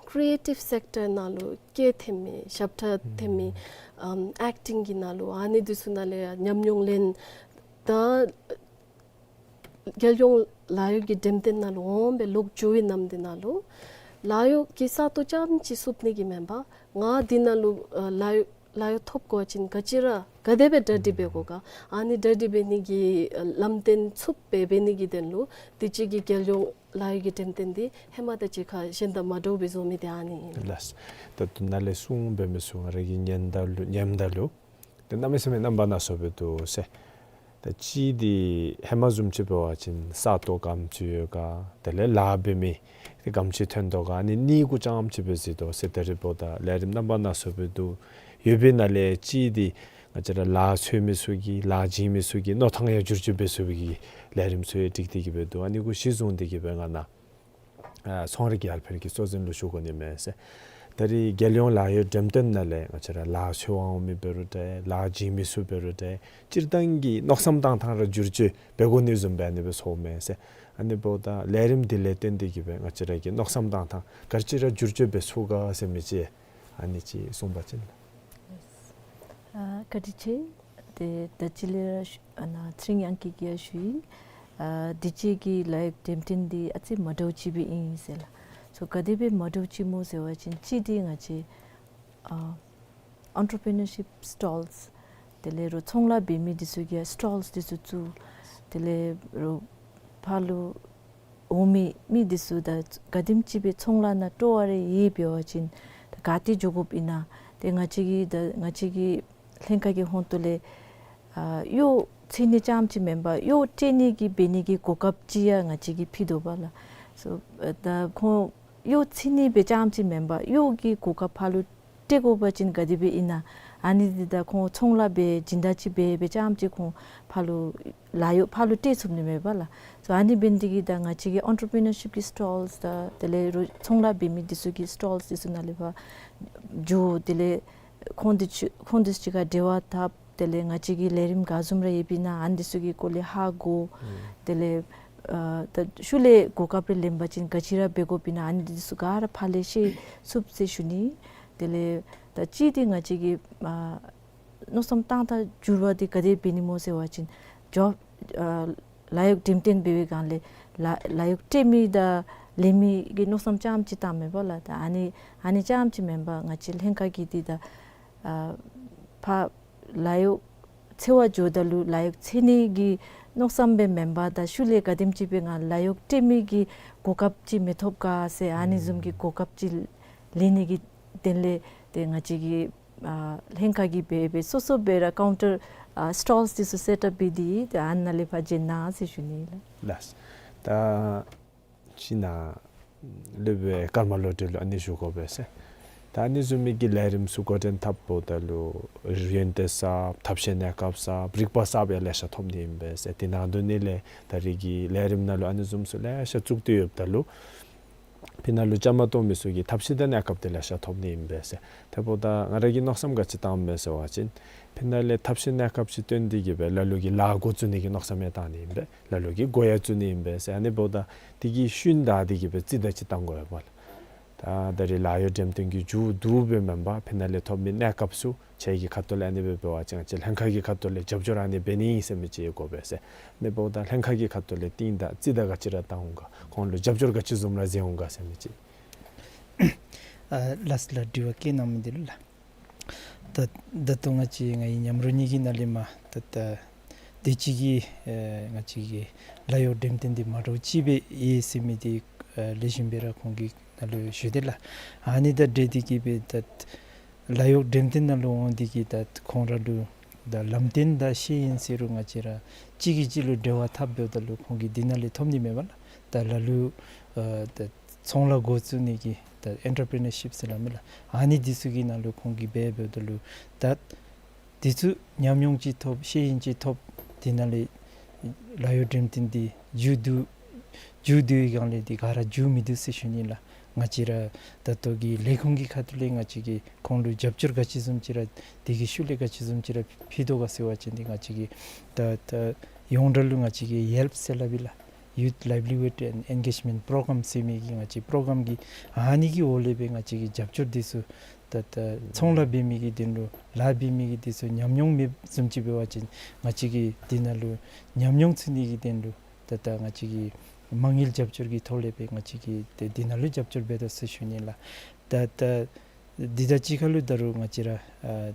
ཀྲི་ཨེ་ཊིབ་སེཀ་ཊར་ནང་ལུ་སྐད་འཐེན་མི་ཞབས་ཁྲ་འཐེན་མི་ཨམ་ཨེཀ་ཊིང་གི་ནང་ལུ་ཨ་ནི་འདི་ཚུ་ནང་ལས་ཡང་ཉམས་མྱོང་ལེན། ད་རྒྱལ་ཡོངས་ལཱ་གཡོག་གི་འགྲེམས་སྟོན་ནང་ལུ་འོང་སྦེ་ལོག་འགྱོ་བའི་ནམ་འདི་ནང་ལུ་ལཱ་གཡོག་གི་ས་སྟོང་རྐྱངམ་གཅིག་བསུབ་ནི་གི་མེན་པར་ང་འདི་ནང་ལུ་ཨ་ལཱ་གཡོག་ལཱ་གཡོག་ཐོབ་དགོ་པ་ཅིན་ག་ཅི་ར་ག་དེ་སྦེ་གྲ་སྒྲིག་འབད་དགོ་ག། ཨ་ནི་གྲ་སྒྲིག་འབད་ནི་གི་ཨ་ལམ་སྟོན་ཚུགསཔ་སྦེ་འབད་ནི་གི་དོན་ལུ་དུས་ཅི་གི་རྒྱལ་ཡོངས་ལཱ་གཡོག་གི་འགྲེམས་སྟོན་འདི་ཧེ་མ་དང་གཅིག་ཁར་གཞན་དང་མ་འདྲཝ་སྦེ་བཟོ་མི་འདི་ཨ་ནི་ཨིན། ལགས། ད་ལྟོ་ནཱ་ལས་གསུངས་འབད་མི་ཚུ་ང་ར་གིས་ཉན་ད་ལུ་ཉནམ་ད་ལུ་ཏེ་གནམ་མེད་ས་མེད་རྣམ་པ་སྣ་ཚོགས་སྦེ་འདུག་ཟེར། ད་གཅིག་འདི་ཧེ་མ་བཟུམ་ཅིག་འབད་བ་ཅིན་ས་སྟོང་ག་དེམ་ཅིག་ཡོད་ག། དེ་ལས་ལཱ་འབད་མི་འདི་ག་དེམ་ཅིག་ཐོན་དོ་ག། ཨ་ནི་གཉིས་གུ་རྐྱངམ་ཅིག་སྦེ་གཟིགས་དོ་ཟེར། ད་རེས་འབདཝ་ད་ལས་རིམ་རྣམ་པ་སྣ་ཚོགས་སྦེ་འདུག་ཡོད་པའི་ནང་ལས་གཅིག་འདི་ང་བཅས་ར་ལཱ་འཚོལ་མི་ཚུ་གི་ལཱ་བྱིན་མི་ཚུ་གི་མནོ་ཐངས་ཡང་བསྒྱུར་བཅོས་འབད་ཚུགས་པའི་གི་ལས་རིམ་ཚུ་ཡང་སྒྲིག་སྟེ་གི་སྦེ་འདུག། ཨ་ནི་གུ་གཞི་བཟུང་སྟེ་གི་སྦེ་ང་ནཱ་ཨ་ཚོང་ར་གི་ཨལ་ཕེར་གྱི་གཙོ་འཛིན་ལུ་ཞུ་དགོ་ནི་མས་ཟེར། ད་རེས་རྒྱལ་ཡོངས་ལཱ་གཡོག་འགྲེམས་སྟོན་ནང་ལས་ང་བཅས་ར་ལཱ་འཚོལ་བར་འོང་མི་འབད་རུང་འདྲ་ལཱ་བྱིན་མི་ཚུ་འབད་རུང་འདྲ་སྤྱིར་བཏང་གི་མནོ་བསམ་བཏང་ཐངས་ར་བསྒྱུར་བཅོས་འབད་དགོ་ནི་བཟུམ་སྦེ་ཨ་ནི་སྦེ་ཚོརཝ་མས་ཟེར། ཨ་ནི་འབདཝ་ད་ལས་རིམ་འདི་ལས་བརྟེན་ཏེ་གི་སྦེ་ང་བཅས་ར་གི་མནོ་བསམ་བཏང་ཐངས་ག་ཅི་ར་བསྒྱུར་བཅོས་འབད་ཚུགས་ག་ཟེར་མི་ཅིག་ཨ་ནི་ཅིག་གསུངས་པ་ཅིན་ལགས། ཨ་བཀའ་དྲིན་ཆེ། ཏེ་ད་ཅི་ལས་ར་ཞུ་ཨ་ནཱ་ཚེ་རིང་དབྱངས་སྐྱིད་ཀྱིས་ཡང་ཞུ་ཡི། ཨ་དུས་ཅི་གི་ལཱ་གཡོག་འགྲེམས་སྟོན་འདི་ཨ་ཙི་མ་འདྲཝ་ཅིག་སྦེ་ཨིན་ཟེར་ལགས། སོ་ག་དེ་སྦེ་མ་འདྲཝ་ཅིག་སྨོ་ཟེར་བ་ཅིན་གཅིག་འདི་ང་བཅས་ཨ་ཨེན་ཊར་པི་ནར་ཤིཔ་སི་ཊོལས་དེ་ལས་རོགས་ཚོང་ལཱ་འབད་མི་འདི་ཚུ་གིས་ཡང་སི་ཊོལས་འདི་ཚུ་བཙུགས། དེ་ལས་རོགས་ཕར་ལུ་འོང་མི་མི་འདི་ཚུ་ད་ག་དེམ་ཅིག་སྦེ་ཚོང་ལཱ་ནང་སྤྲོ་བ་རེ་ཡོད་འབད་བ་ཅིན་ད་ག་ཏེ་འགྱོ་དགོཔ་ཨིན་ན། ཏེ་ང་བཅས་ཀྱི་ད་ང་བཅས་ཀྱི་ལྷན་ཁག་གི་ཧོངས་ཏོ་ལས་ཨ་གཡོག་འཚོལ་ནི་རྐྱངམ་ཅིག་མེན་པར་གཡོག་སྤྲོད་ནི་གི་འབད་ནི་གི་གོ་སྐབས་ཅིག་ཡང་ང་བཅས་ཀྱིས་ཕུལ་དོ་བ་ལགས། སོ་ཨ་ད་ཁོང་གཡོག་འཚོལ་ནི་འབད་རྐྱངམ་ཅིག་མེན་པར་གཡོག་གི་གོ་སྐབས་ཕར་ལུ་སྤྲོད་དགོ་པ་ཅིན་ག་དེ་སྦེ་ཨིན་ན། ཨ་ནི་འདི་ད་ཁོང་ཚོང་ལཱ་འབད་སྦྱིན་བདག་ཅིག་འབད་འབད་རྐྱངམ་ཅིག་ཁོང་ཕར་ལུ་ལཱ་གཡོག་ཕར་ལུ་སྤྲོད་ཚུགས་ནི་མས་པ་ལགས། སོ་ཨ་ནི་འབད་ནི་འདི་གིས་ད་ང་བཅས་ཀྱི་ཨེན་ཊར་པི་ནར་ཤིཔ་ཀྱི་སི་ཊོལས་དང་དེ་ལས་རོགས་ཚོང་ལཱ་འབད་མི་འདི་ཚུ་གི་སི་ཊོལས་འདི་ཚུ་ནང་ལས་ཕར་འགྱོ། དེ་ལས་ཁོང་འདི་ཚུ་ཁོང་འདི་ཚུ་གཅིག་ཁར་འབྲེལ་བ་འཐབ། དེ་ལས་ང་བཅས་ཀྱི་ལས་རིམ་ག་བཟུམ་ར་ཡོདཔ་ཨིན་ན་ཨ་ནི་འདི་ཚུ་གི་སྐོར་ལས་ཧ་གོ། ཨུམ་དེ་ལས་ཨ་ད་ཤུལ་ལས་གོ་སྐབས་རེ་ལེན་པ་ཅིན་ག་ཅི་ར་འབད་དགོཔ་ཨིན་ན་ཨ་ནི་འདི་ཚུ་ག་ར་ཕར་ལས་ཤེས་ཚུགས་ཟེར་ཞུ་ནི། དེ་ལས་ད་གཅིག་འདི་ང་བཅས་ཀྱི་ཨ་མནོ་བསམ་བཏང་ཐངས་འགྱུར་བ་འདི་ག་དེ་འབད་ནི་སྨོ་ཟེར་བ་ཅིན་ཇོབ་ཨ་ལཱ་གཡོག་འགྲེམས་སྟོན་འབད་བའི་སྒང་ལས་ལཱ་ལཱ་གཡོག་སྤྲོད་མི་དང་ལེན་མི་གི་མནོ་བསམ་རྐྱངམ་ཅིག་བཏངམ་མས་པ་ལགས། ད་ཨ་ནི་ཨ་ནི་རྐྱངམ་ཅིག་མེན་པར་ང་བཅས་ལྷན་ཁག་གི་འདི་ད་ཨ་ཕར་ལཱ་གཡོག་འཚོལ་བར་འགྱོཝ་ད་ལུ་ལཱ་གཡོག་འཚོལ་ནི་གི་མནོ་བསམ་སྦེ་མེན་པར་ད་ཤུལ་ལས་ག་དེམ་ཅིག་སྦེ་ང་ལཱ་གཡོག་སྤྲོད་མི་གི་གོ་སྐབས་ཅིག་མི་ཐོབ་ག་ཟེར་ཨ་ནི་བཟུམ་གྱི་གོ་སྐབས་ཅིག་ལེན་ནི་གི་དོན་ལས་ཏེ་ང་བཅས་ཀྱི་ཨ་ལྷན་ཁག་གིས་འབད་འབད་སོ་སོ་སྦེ་ར་ཀའུན་ཊར་ཨ་སི་ཊོལས་འདི་ཚུ་སེཊ་ཨཔ་འབད་དེ་ཏེ་ཨ་ནཱ་ལས་ཕར་བྱོན་གནང་ཟེར་ཞུ་ནི་ལགས། ལགས། ད་ཅི་ན་སློབ་དཔོན་ཀརྨ་བློ་གྲོས་ལུ་ཨ་ནི་ཞུ་དགོ་པས་ཟེར། ད་ཨ་ནི་བཟུམ་མའི་གི་ལས་རིམ་ཚུ་འགོ་འདྲེན་འཐབ་འབདཝ་ད་ལུ་ཡོན་ཏན་གསརཔ་ཐབས་ཤེས་གནས་སྐབས་གསརཔ་རིག་པ་གསརཔ་ཡང་ལེ་ཤ་ཐོབ་ནི་ཨིན་པས་ཟེར། དེ་ནང་དོན་ནི་ལས་ད་རེས་ཀྱི་ལས་རིམ་ནང་ལུ་ཨ་ནི་བཟུམ་ཚུ་ལེ་ཤ་བཙུགས་ཏེ་ཡོདཔ་ད་ལུ་ཕི་ནང་ལུ་བཅའ་མར་གཏོགས་མི་ཚུ་གིས་ཐབས་ཤེས་དང་གནས་སྐབས་དེ་ལེ་ཤ་ཐོབ་ནི་ཨིན་པས་ཟེར། དེ་འབདཝ་ད་ང་ར་གིས་མནོ་བསམ་ག་ཅི་བཏངམ་མས་ཟེར་བ་ཅིན་ཕི་ནང་ལས་ཐབས་ཤེས་གནས་སྐབས་ཅིག་བཏོན་ཏེ་གི་སྦེ་ལ་ལུ་གིས་ལཱ་འགོ་བཙུགས་ནི་གི་མནོ་བསམ་ཡང་བཏང་ནི་ཨིན་པས། ལ་ལུ་གིས་འགོ་ཡང་བཙུགས་ནི་ཨིན་པས་ཟེར། ཨ་ནི་འབདཝ་ད་དེ་གི་ཤུལ་ད་དེ་གི་སྦེ་རྩིས་དང་ཅིག་བཏང་དགོ་ཡོདཔ་ལགས། ད་ད་རེས་ལཱ་གཡོག་འགྲེམས་སྟོན་གྱི་མཇུག་བསྡུ་སྦེ་མེན་པར་ཕི་ནང་ལས་ཐོབ་མི་གནས་སྐབས་ཚུ་ཁྱེད་ཀྱི་ཁ་ཐུག་ལས་ཨ་ནི་སྦེ་འབད་བ་ཅིན་ཁྱེད་ལྷན་ཁག་གི་ཁ་ཐུག་ལས་རྒྱབ་སྐྱོར་ཨ་ནི་འབད་ནི་ཨིན་ཟེར་མི་ཅིག་དགོ་པས་ཟེར། ཨ་ནི་འབདཝ་ད་ལྷན་ཁག་གི་ཁ་ཐུག་ལས་རྟིང་བདའ་རྩིས་བདའ་ག་ཅི་ར་བཏང་འོང་ག། ཁོང་ལུ་རྒྱབ་སྐྱོར་ག་ཅི་བཟུམ་ར་མཛད་འོང་ག་ཟེར་མི་ཅིག། ཨ་ལགས་ལགས། དྲི་བ་བཀོད་གནང་མི་འདི་ལུ་ལགས། ད་ད་ལྟོ་ང་བཅས་ང་བཅས་མཉམ་རོགས་གཉིས་ཀྱི་ནང་ལས་མར་ད་ད་དུས་ཅི་གི་ཨེ་ང་བཅས་ཀྱི་ལཱ་གཡོག་འགྲེམས་སྟོན་འདི་མ་འདྲཝ་ཅིག་སྦེ་ཡོད་ཟེར་མི་འདི་ཨེ་ལེགས་ཤོམ་སྦེ་ར་ཁོང་གིས་ནཱ་ལུ་ཞུ་དེས་ལགས། ཨ་ནི་དང་འབྲེལ་ཏེ་གི་སྦེ་ད་ ལཱ་གཡོག་འགྲེམས་སྟོན་ནང་ལུ་འོང་སྟེ་གིས་ད་ཁོང་ར་ལུ་ད་ལམ་སྟོན་དང་ཤེས་ཡོན་ཟེར་རུང་ང་བཅས་ར་གཅིག་གིས་གཅིག་ལུ་འབྲེལ་བ་འཐབ་འབདཝ་ད་ལུ་ཁོང་གིས་འདི་ནང་ལས་ཐོབ་ནི་མས་པ་ལགས། ད་ལ་ལུ་ཨ་ད་ཚོང་ལཱ་འགོ་བཙུགས་ནི་གི་ད་ཨེན་ཊར་པི་རི་ནར་ཤིབ་ཟེར་སླབ་མས་ལགས། ཨ་ནི་འདི་ཚུ་གི་ནང་ལུ་ཁོང་གིས་འབད་འབདཝ་ད་ལུ་ད་འདི་ཚུ་ཉམས་མྱོང་ཅིག་ཐོབ་ཤེས་ཡོན་ཅིག་ཐོབ། འདི་ནང་ལས་ལཱ་གཡོག་འགྲེམས་སྟོན་འདི་མཇུག་བསྡུ་མཇུག་བསྡུ་བའི་སྒང་ལས་འདི་ག་ར་མཇུག་མི་བསྡུ་ཟེར་ཞུ་ནི་ལགས། ང་བཅས་ར་ད་ལྟོ་གི་ལས་ཁུངས་ཀྱི་ཁ་ཐུག་ལས་ང་བཅས་ཀྱིས་ཁོང་ལུ་རྒྱབ་སྐྱོར་ག་ཅི་བཟུམ་ཅིག་ར་དེ་གི་ཤུལ་ལས་ག་ཅི་བཟུམ་ཅིག་ར་ཕུལ་དོ་ག་ཟེར་བ་ཅིན་འདི་ང་བཅས་ཀྱིས་ད་ད་ཡོངས་གྲགས་ལུ་ང་བཅས་ཀྱིས་ཡེལཔ་ཟེར་སླབ་ཨིན་ལགས། Youth Livelihood and Engagement Program ཟེར་མི་གི་ང་བཅས་པྲོ་གྲམ་གྱི་ཨ་ནི་གི་འོག་ལས་སྦེ་ང་བཅས་ཀྱིས་རྒྱབ་སྐྱོར་འདི་ཚུ་ད་ད་ཚོང་ལཱ་འབད་མི་གི་དོན་ལུ་ལཱ་འབད་མི་གི་འདི་ཚུ་ཉམས་མྱོང་མེདཔ་བཟུམ་ཅིག་འབད་བ་ཅིན་ང་བཅས་ཀྱིས་འདི་ནང་ལུ་ཉམས་མྱོང་ཚུད་ནི་གི་དོན་ལུ་ད་ད་ང་བཅས་ཀྱིས་མ་དངུལ་རྒྱབ་སྐྱོར་གྱི་ཐོག་ལས་སྦེ་ང་བཅས་ཀྱིས་ཏེ་འདི་ནང་ལུ་རྒྱབ་སྐྱོར་འབད་དོ་ཟེར་ཞུ་ནི་ལགས། ད་ད་འདི་དང་གཅིག་ཁར་ལུ་ད་རུང་ང་བཅས་ར་ཨ་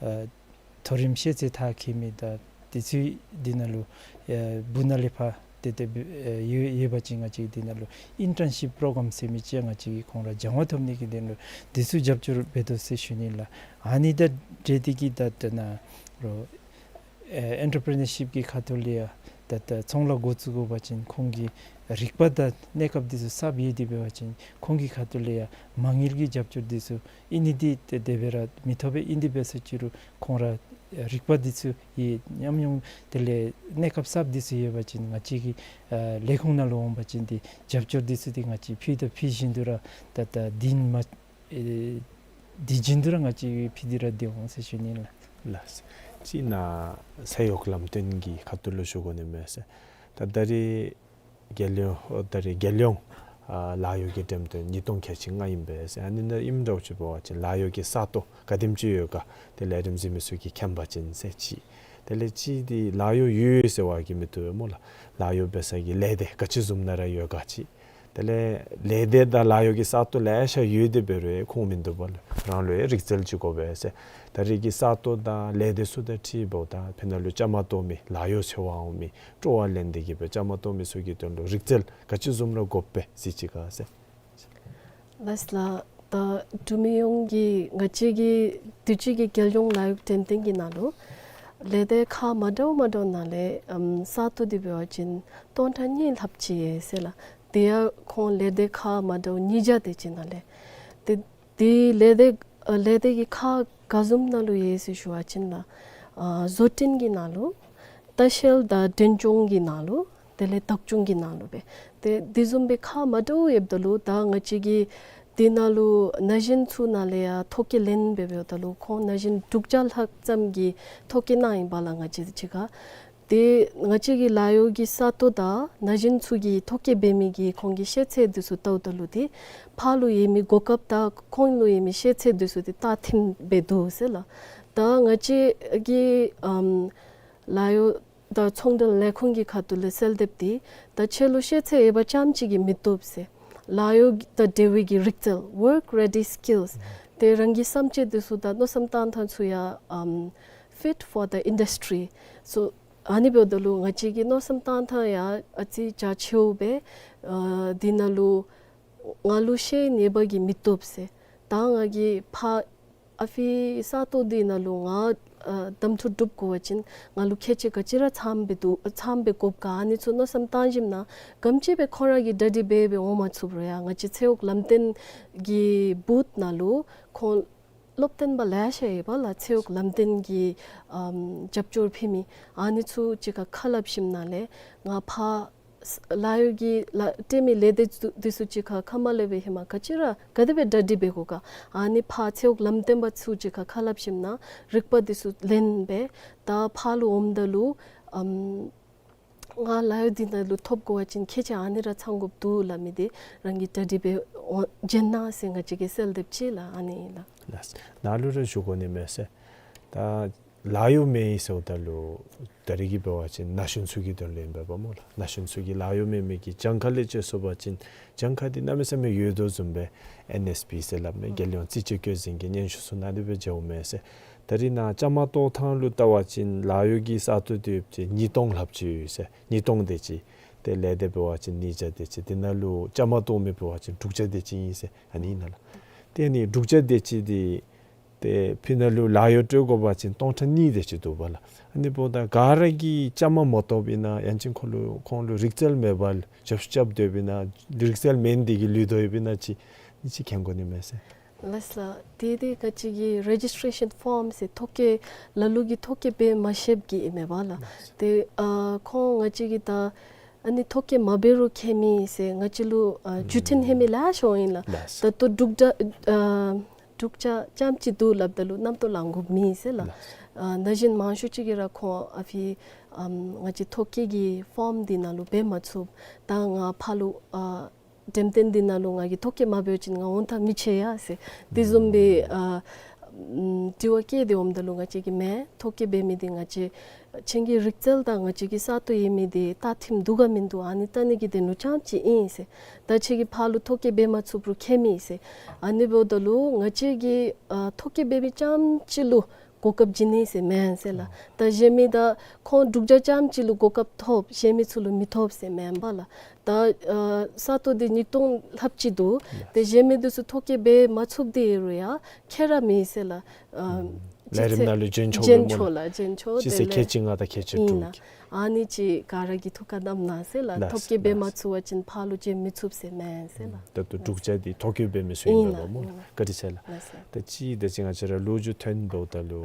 ཨ་མཐོ་རིམ་ཤེས་ཚད་མཐར་འཁྱོལ་མི་དང་དེ་ཚུ་འདི་ནང་ལུ་ཨ་སྦུག་ནང་ལས་ཕར་ཏེ་ཏེ་ཨ་ཡོད་ཡོད་པ་ཅིན་ང་བཅས་འདི་ནང་ལུ་ཨིན་ཊརན་ཤིཔ་པྲོ་གྲམ་ཟེར་མི་ཅིག་ང་བཅས་ཀྱིས་ཁོང་ར་སྦྱང་བ་ཐོབ་ནི་གི་དོན་ལུ་འདི་ཚུ་རྒྱབ་སྐྱོར་འབད་དོ་ཟེར་ཞུ་ནི་ལགས། ཨ་ནི་དང་འབྲེལ་ཏེ་གིས་ད་ད་ན་རོགས་ཨ་ཨེན་ཊར་པི་རི་ནར་ཤིཔ་ཀྱི་ཁ་ཐུག་ལས་ཡང་ད་ད་ཚོང་ལཱ་འགོ་བཙུགས་དགོ་པ་ཅིན་ཁོང་གི་རིག་པ་དང་གནས་སྐབས་འདི་ཚུ་གསརཔ་ཡོད་དེ་འབད་བ་ཅིན་ཁོང་གི་ཁ་ཐུག་ལས་ཡང་མ་དངུལ་གྱི་རྒྱབ་སྐྱོར་འདི་ཚུ་ཨིན་ནི་འདི་ཏེ་དེ་སྦེ་ར་མི་ཐོབ་པས། ཨིན་ཏེ་འབད་ཟེར་ཅི་རུང་ཁོང་ར་རིག་པ་འདི་ཚུ་ཡི་ཉམས་མྱོང་དེ་ལས་གནས་སྐབས་གསརཔ་འདི་ཚུ་ཡོད་པ་ཅིན་ང་བཅས་ཀྱི་ཨ་ལས་ཁུངས་ནང་ལུ་འོང་པ་ཅིན་འདི་རྒྱབ་སྐྱོར་འདི་ཚུ་འདི་ང་བཅས་ཕུལ་དང་ཕུལ་བཞིན་དུ་ར་ད་ད་འདི་མ་ཨེ་འདི་བཞིན་དུ་ར་ང་བཅས་ཕུལ་ཏེ་ར་སྡོད་འོང་ཟེར་ཞུ་ནི་ལགས། ལགས། ཅིག་ནཱ་ཚེ་གཡོག་ལམ་སྟོན་གྱི་ཁ་ཐུག་ལུ་ཞུ་དགོ་ནི་མས་ཟེར། ད་ད་རེས་རྒྱལ་ཡོངས་ཨོ་ད་རེས་རྒྱལ་ཡོངས་ཨ་ལཱ་གཡོག་གི་འགྲེམས་སྟོན་ཉིས་སྟོང་ཁལ་གཅིག་ལྔ་ཨིན་པས་ཟེར། ཨ་ནི་ནང་ཨིནམ་འདྲཝ་ཅིག་འབད་བ་ཅིན་ལཱ་གཡོག་གི་ས་སྟོང་ག་དེམ་ཅིག་ཡོད་ག་དེ་ལས་རིམ་གཟིགས་མི་ཚུ་གིས་མཁྱེན་པ་ཅིན་ཟེར་ཅིག། དེ་ལས་ཅིག་འདི་ལཱ་གཡོག་ཡོད་ཡོད་ཟེར་བ་གིས་མི་བཏུབ་པས་སྨོ་ལགས། ལཱ་གཡོག་འབད་ས་གི་ལས་སྡེ་ག་ཅི་བཟུམ་ནང་ར་ཡོད་ག་ཅིག། དེ་ལས་ལས་སྡེ་དང་ལཱ་གཡོག་གི་ས་སྟོང་ལེ་ཤ་ཡོད་དེ་འབད་རུང་ཁུངས་མིན་འདུག་པ་ལགས། རང་ལུ་ཡང་རིག་རྩལ་ཅིག་དགོ་པས་ཟེར། ད་རེས་ཀྱི་ས་སྟོང་དང་ལས་སྡེ་ཚུ་དང་འཁྲིལཝ་ད་ཕར་ནང་ལུ་བཅའ་མར་གཏོགས་མི་ལཱ་གཡོག་འཚོལ་བར་འོང་མི་སྤྲོ་བ་ལེན་ཏེ་གིས་སྦེ་བཅའ་མར་གཏོགས་མི་ཚུ་གི་དོན་ལུ་རིག་རྩལ་ག་ཅི་བཟུམ་ར་དགོ་པས་ཟེར་ཅིག་ག་ཟེར། ལགས་ལགས། ད་འབྲུག་མི་ཡོངས་ཀྱིས་ང་བཅས་ཀྱི་དུས་ཅི་གི་རྒྱལ་ཡོངས་ལཱ་གཡོག་འགྲེམས་སྟོན་གྱི་ནང་ལུ་ལས་སྡེ་ཁག་མ་འདྲཝ་མ་འདྲཝ་ནང་ལས་ཨམ་ས་སྟོང་འདི་འབད་བ་ཅིན་སྟོང་ཕྲག་གཉིས་ལྷགཔ་ཅིག་ཡོད་ཟེར་ལགས། དེ་ཡང་ཁོང་ལས་སྡེ་ཁག་མ་འདྲཝ་ཉིས་བརྒྱ་དེ་ཅིག་ནང་ལས། དེ་དེ་ལས་སྡེ་ཨ་ལས་སྡེ་གི་ཁག་ག་བཟུམ་ནང་ལུ་ཡོད་ཟེར་ཞུ་བ་ཅིན་ལགས་ཨ་བཟོ་སྐྲུན་གྱི་ནང་ལུ་ལྟ་བཤལ་དང་འབྲེལ་སྐྱོང་གི་ནང་ལུ་དེ་ལས་བདག་སྐྱོང་གི་ནང་ལུ་སྦེ། ཏེ་དེ་བཟུམ་སྦེ་ཁག་མ་འདྲཝ་ཡོདཔ་ད་ལུ་ད་ང་བཅས་ཀྱི་དེ་ནང་ལུ་ན་གཞོན་ཚུ་ནང་ལས་ཡང་ཐོ་བཀོད་ལེན་འབདཝ་ད་ལུ་ཁོང་ན་གཞོན་དྲུག་བརྒྱ་ལྷག་ཙམ་གྱིས་ཐོ་བཀོད་གནང་ཡི་པ་ལགས་ང་བཅས་ཅིག་ཁར། ཏེ་ང་བཅས་ཀྱི་ལཱ་གཡོག་གི་ས་སྟོང་དང་ན་གཞོན་ཚུ་གིས་ཐོ་བཀོད་འབད་མི་གི་ཁོང་གི་ཤེས་ཚད་འདི་ཚུ་བལྟཝ་ད་ལུ་ཏེ་ཕར་ལུ་ཡོད་མི་གོ་སྐབས་དང་ཁོང་ལུ་ཡོད་མི་ཤེས་ཚད་འདི་ཚུ་ཏེ་ད་མཐུནམ་སྦེ་འདུག་ཟེར་ལགས། ད་ང་བཅས་ཀྱི་ཨམ་ལཱ་གཡོག་དང་ཚོང་འབྲེལ་ལས་ཁུངས་ཀྱི་ཁ་ཐུག་ལས་གསལ་འདེབས་འདི་ད་ཁྱོད་ལུ་ཤེས་ཚད་ཡོད་པ་ཙམ་ཅིག་གིས་མི་བཏུབ་ཟེར། ལཱ་གཡོག་དང་འབྲེལ་བའི་གི་རིག་རྩལ་work ready skills ཏེ་རང་གི་བསམ་སྤྱོད་འདི་ཚུ་དང་མནོ་བསམ་བཏང་ཐངས་ཚུ་ཡང་ཨམ་fit for the industry so ཨ་ནི་འབདཝ་ད་ལུ་ང་བཅས་ཀྱི་མནོ་བསམ་བཏང་ཐངས་ཡང་ཨ་ཙི་རྒྱ་ཆེཝ་སྦེ་ཨ་དེ་ནང་ལུ་ང་ལུ་ཤེས་ཡོན་ཡོད་པ་གིས་མི་བཏུབ་ཟེར། ད་ང་གིས་ཕར་ཨ་ཕི་ས་སྟོང་འདི་ནང་ལུ་ང་ཨ་གདམ་འཐུ་གྲུབ་དགོ་པ་ཅིན་ང་ལུ་ཁྱད་ཆོས་ག་ཅི་ར་ཚངམ་སྦེ་འདུག་ཚངམ་སྦེ་དགོཔ་ག་ཨ་ནི་ཚུ་མནོ་བསམ་བཏང་ཞིནམ་ན་ག་དེམ་ཅིག་སྦེ་ཁོང་ར་གིས་གྲ་སྒྲིག་འབད་འབད་འོང་མ་ཚུགས་རུང་ཡང་ང་བཅས་ཚེ་གཡོག་ལམ་སྟོན་གྱི་བུཐ་ནང་ལུ་ཁོང་སློབ་སྟོན་པ་ལེ་ཤ་ཡོད་པ་ལགས། ཚེ་གཡོག་ལམ་སྟོན་གྱི་ཨམ་རྒྱབ་སྐྱོར་ཕུལ་མི་ཨ་ནི་ཚུ་ཅིག་ཁར་ཁ་སླབ་ཞིནམ་ན་ལས་ང་ཕར་ལཱ་གཡོག་གི་ལཱ་སྤྲོད་མི་ལས་སྡེ་ཚུ་འདི་ཚུ་ཅིག་ཁར་ཁ་མ་ལས་སྦེ་ཧེ་མ་ག་ཅི་ར་ག་དེ་སྦེ་གྲ་སྒྲིག་འབད་དགོ་ག་ཨ་ནི་ཕར་ཚེ་གཡོག་ལམ་སྟོན་པ་ཚུ་ཅིག་ཁར་ཁ་སླབ་ཞིནམ་ན་རིག་པ་འདི་ཚུ་ལེན་སྦེ་ད་ཕར་ལུ་འོངམ་ད་ལུ་ཨམ་ང་ལཱ་གཡོག་འདི་ནང་ལུ་ཐོབ་དགོ་པ་ཅིན་ཁྱད་ཆོས་ཨ་ནི་ར་ཚང་དགོཔ་འདུག་སླབ་མི་འདི་རང་གིས་གྲ་སྒྲིག་འབད་འོང་བྱོན་གནང་ཟེར་ང་བཅས་ཀྱིས་གསལ་འདེབས་ཅིག་ལགས། ཨ་ནི་ཨིན་ལགས། ལགས། ནཱ་ལུ་ར་ཞུ་དགོ་ནི་མས་ཟེར། ད་ལཱ་གཡོག་མེད་ཟེརཝ་ད་ལུ་ད་རེས་ཀྱི་འབད་བ་ཅིན་ན་གཞོན་ཚུ་གི་དོན་ལུ་ཨིན་པས་པ་སྨོ་ལགས། ན་གཞོན་ཚུ་གིས་ལཱ་གཡོག་མེད་མི་གི་གྱངས་ཁ་ལས་བཅད་སོང་པ་ཅིན་གྱངས་ཁ་འདི་གནམ་མེད་ས་མེད་ཡོད་དོ་བཟུམ་སྦེ་ཨེན་ཨེསི་པི་ཟེར་སླབ་མི་རྒྱལ་ཡོངས་རྩིས་དཔྱད་བཀོད་འཛིན་གྱི་སྙན་ཞུ་ཚུ་ནང་དེ་སྦེ་མཇལཝ་མས་ཟེར། ད་རེས་ནཱ་བཅའ་མར་གཏོགས་ཐངས་ལུ་བལྟ་བ་ཅིན་ལཱ་གཡོག་གི་ས་སྟོང་དེ་ཡོདཔ་ཅིག་ཉིས་སྟོང་ལྷགཔ་ཅིག་ཡོད་ཟེར། ཉིས་སྟོང་དེ་ཅིག། ཏེ་ལས་སྡེ་འབད་བ་ཅིན་ཉིས་བརྒྱ་དེ་ཅིག། དེ་ནང་ལུ་བཅའ་མར་གཏོགས་མི་འབད་བ་ཅིན་དྲུག་བརྒྱ་དེ་ཅིག་ཨིན་ཟེར་ཨ་ནི་ཨིན་ན་ལགས། ཏེ་ཨ་ནི་དྲུག་བརྒྱ་དེ་ཅིག་འདི་ ཏེ་ཕི་ནང་ལུ་ལཱ་གཡོག་སྤྲོད་དགོ་པ་ཅིན་སྟོང་ཕྲག་གཉིས་དེ་ཅིག་འདུག་པ་ལགས། ཨ་ནི་འབདཝ་ད་ག་ར་གིས་བཅའ་མར་མ་གཏོགསཔ་ཨིན་ན་ཡང་ཅིན་ཁོང་ལུ་ཁོང་ལུ་རིག་རྩལ་མེད་པར་ཞབས་ཞུ་རྐྱབ་སྡོདཔ་ཨིན་ན་རིག་རྩལ་མེད་ནི་དེ་གིས་ལུས་དོ་ཡོདཔ་ཨིན་ན་ཅིག་ཨ་ནི་ཅིག་མཁྱེན་དགོ་ནི་མས་ཟེར། ལགས་ལགས། ཏེ་ཏེ་ང་བཅས་ཀྱི་རེ་ཇིས་ཊེ་རེ་ཤཱན་ཕོརམ་ཟེར་ཐོ་བཀོད་ལ་ལུ་གིས་ཐོ་བཀོད་འབད་མ་ཤེསཔ་གི་ཨིན་མས་པ་ལགས། ལགས། ཏེ་ཨ་ཁོང་ང་བཅས་ཀྱིས་ད་ཨ་ནི་ཐོ་བཀོད་མ་འབད་རུང་ཁྱད་མེད་ཟེར་ང་བཅས་ལུ་ཨ་བརྒྱུད་འཕྲིན་ལྷད་མི་ལེ་ཤ་འོང་ཡི་ལགས། ལགས། ད་ལྟོ་འབྲུག་སྒྲ་ཨ་འབྲུག་སྒྲ་རྐྱངམ་ཅིག་འདུག་སླབ་ད་ལུ་རྣམ་རྟོག་ལང་དགོཔ་མེད་ཟེར་ལགས། ལགས། ཨ་ན་གཞོན་མང་ཤོས་ཅིག་གིས་ར་ཁོང་ཨ་ཕི་ཨམ་ང་བཅས་ཐོ་བཀོད་ཀྱི་ཕོརམ་འདི་ནང་ལུ་འབད་མ་ཚུགས། ད་ང་ཕར་ལུ་ཨ་འགྲེམས་སྟོན་འདི་ནང་ལུ་ང་གིས་ཐོ་བཀོད་མ་འབད་བ་ཅིན་ང་འོང་ཐག་མི་ཆོད་ཡ་ཟེར། དེ་བཟུམ་སྦེ་ཨ་ཨམ་དྲི་བ་བཀོད་དེ་འོངམ་ད་ལུ་ང་བཅས་ཀྱིས་མེན། ཐོ་བཀོད་འབད་མི་འདི་ང་བཅས་ཁྱེད་ཀྱི་རིག་རྩལ་དང་ང་བཅས་ཀྱི་ས་སྟོང་ཡོད་མི་འདི་ལྟ་ཐིམ་འདུག་ག་མིན་འདུག་ཨ་ནི་ལྟ་ནི་གི་དོན་ལུ་རྐྱངམ་ཅིག་ཨིན་ཟེར། ད་ཁྱེད་ཀྱིས་ཕར་ལུ་ཐོ་བཀོད་འབད་མ་ཚུགས་རུང་ཁྱད་མེད་ཟེར། ཨ་ནི་འབདཝ་ད་ལུ་ང་བཅས་ཀྱིས་ཨ་ཐོ་བཀོད་འབད་མི་རྐྱངམ་ཅིག་ལུ་གོ་སྐབས་བྱིན་ནི་ཟེར་མེན་ཟེར་ལགས། ཨ་ད་གཞན་མི་ད་ཁོང་འབྲུག་སྒྲ་རྐྱངམ་ཅིག་ལུ་གོ་སྐབས་ཐོབ་གཞན་མི་ཚུ་ལུ་མི་ཐོབ་ཟེར་མེན་པ་ལགས། ད་ཨ་ས་སྟོང་འདི་ཉིས་སྟོང་ལྷགཔ་ཅིག་འདུག། ལགས། ཏེ་གཞན་མི་འདི་ཚུ་ཐོ་བཀོད་འབད་མ་ཚུགསཔ་འདི་ཡོད་རུང་ཡང་ཁྱད་ར་མེད་ཟེར་ལགས། ཨ་ཨུམ་ལས་རིམ་ནང་ལུ་འཛོལ་ཆོག་འཛོལ་པས་སྨོ་ཆོག་ལགས། ལགས་འཛོལ་ཆོག། ཅིག་ཟེར་ཁལ་གཅིག་ལྔ་དང་ཁལ་གཅིག་ཨིན་དྲུག་ན། ཨ་ནི་ཅིག་ག་ར་གིས་ཐུགས་ཁར་བསྣམས་གནང་ཟེར་ལགས། ལགས། ཐོ་བཀོད་འབད་མ་ལགས། ཚུགས་པ་ཅིན་ཕར་ལུ་འཛོལ་མི་ཚུགས་ཟེར་མེན་ཟེར་ལགས། ད་ལྟོ་འབྲུག་སྒྲ་འདི་ཐོ་བཀོད་འབད་མི་ཚུ་ཨིན་ཨིན་ལགས། ལགས་སྨོ་ལགས། ཨིན་ལགས། བཀའ་དྲིན་ཆེ་ལགས། ལགས་སོ། ད་ཅི་ད་ཅི་ང་བཅས་ར་ལོ་རྒྱུས་ཐོན་འབདཝ་ད་ལུ་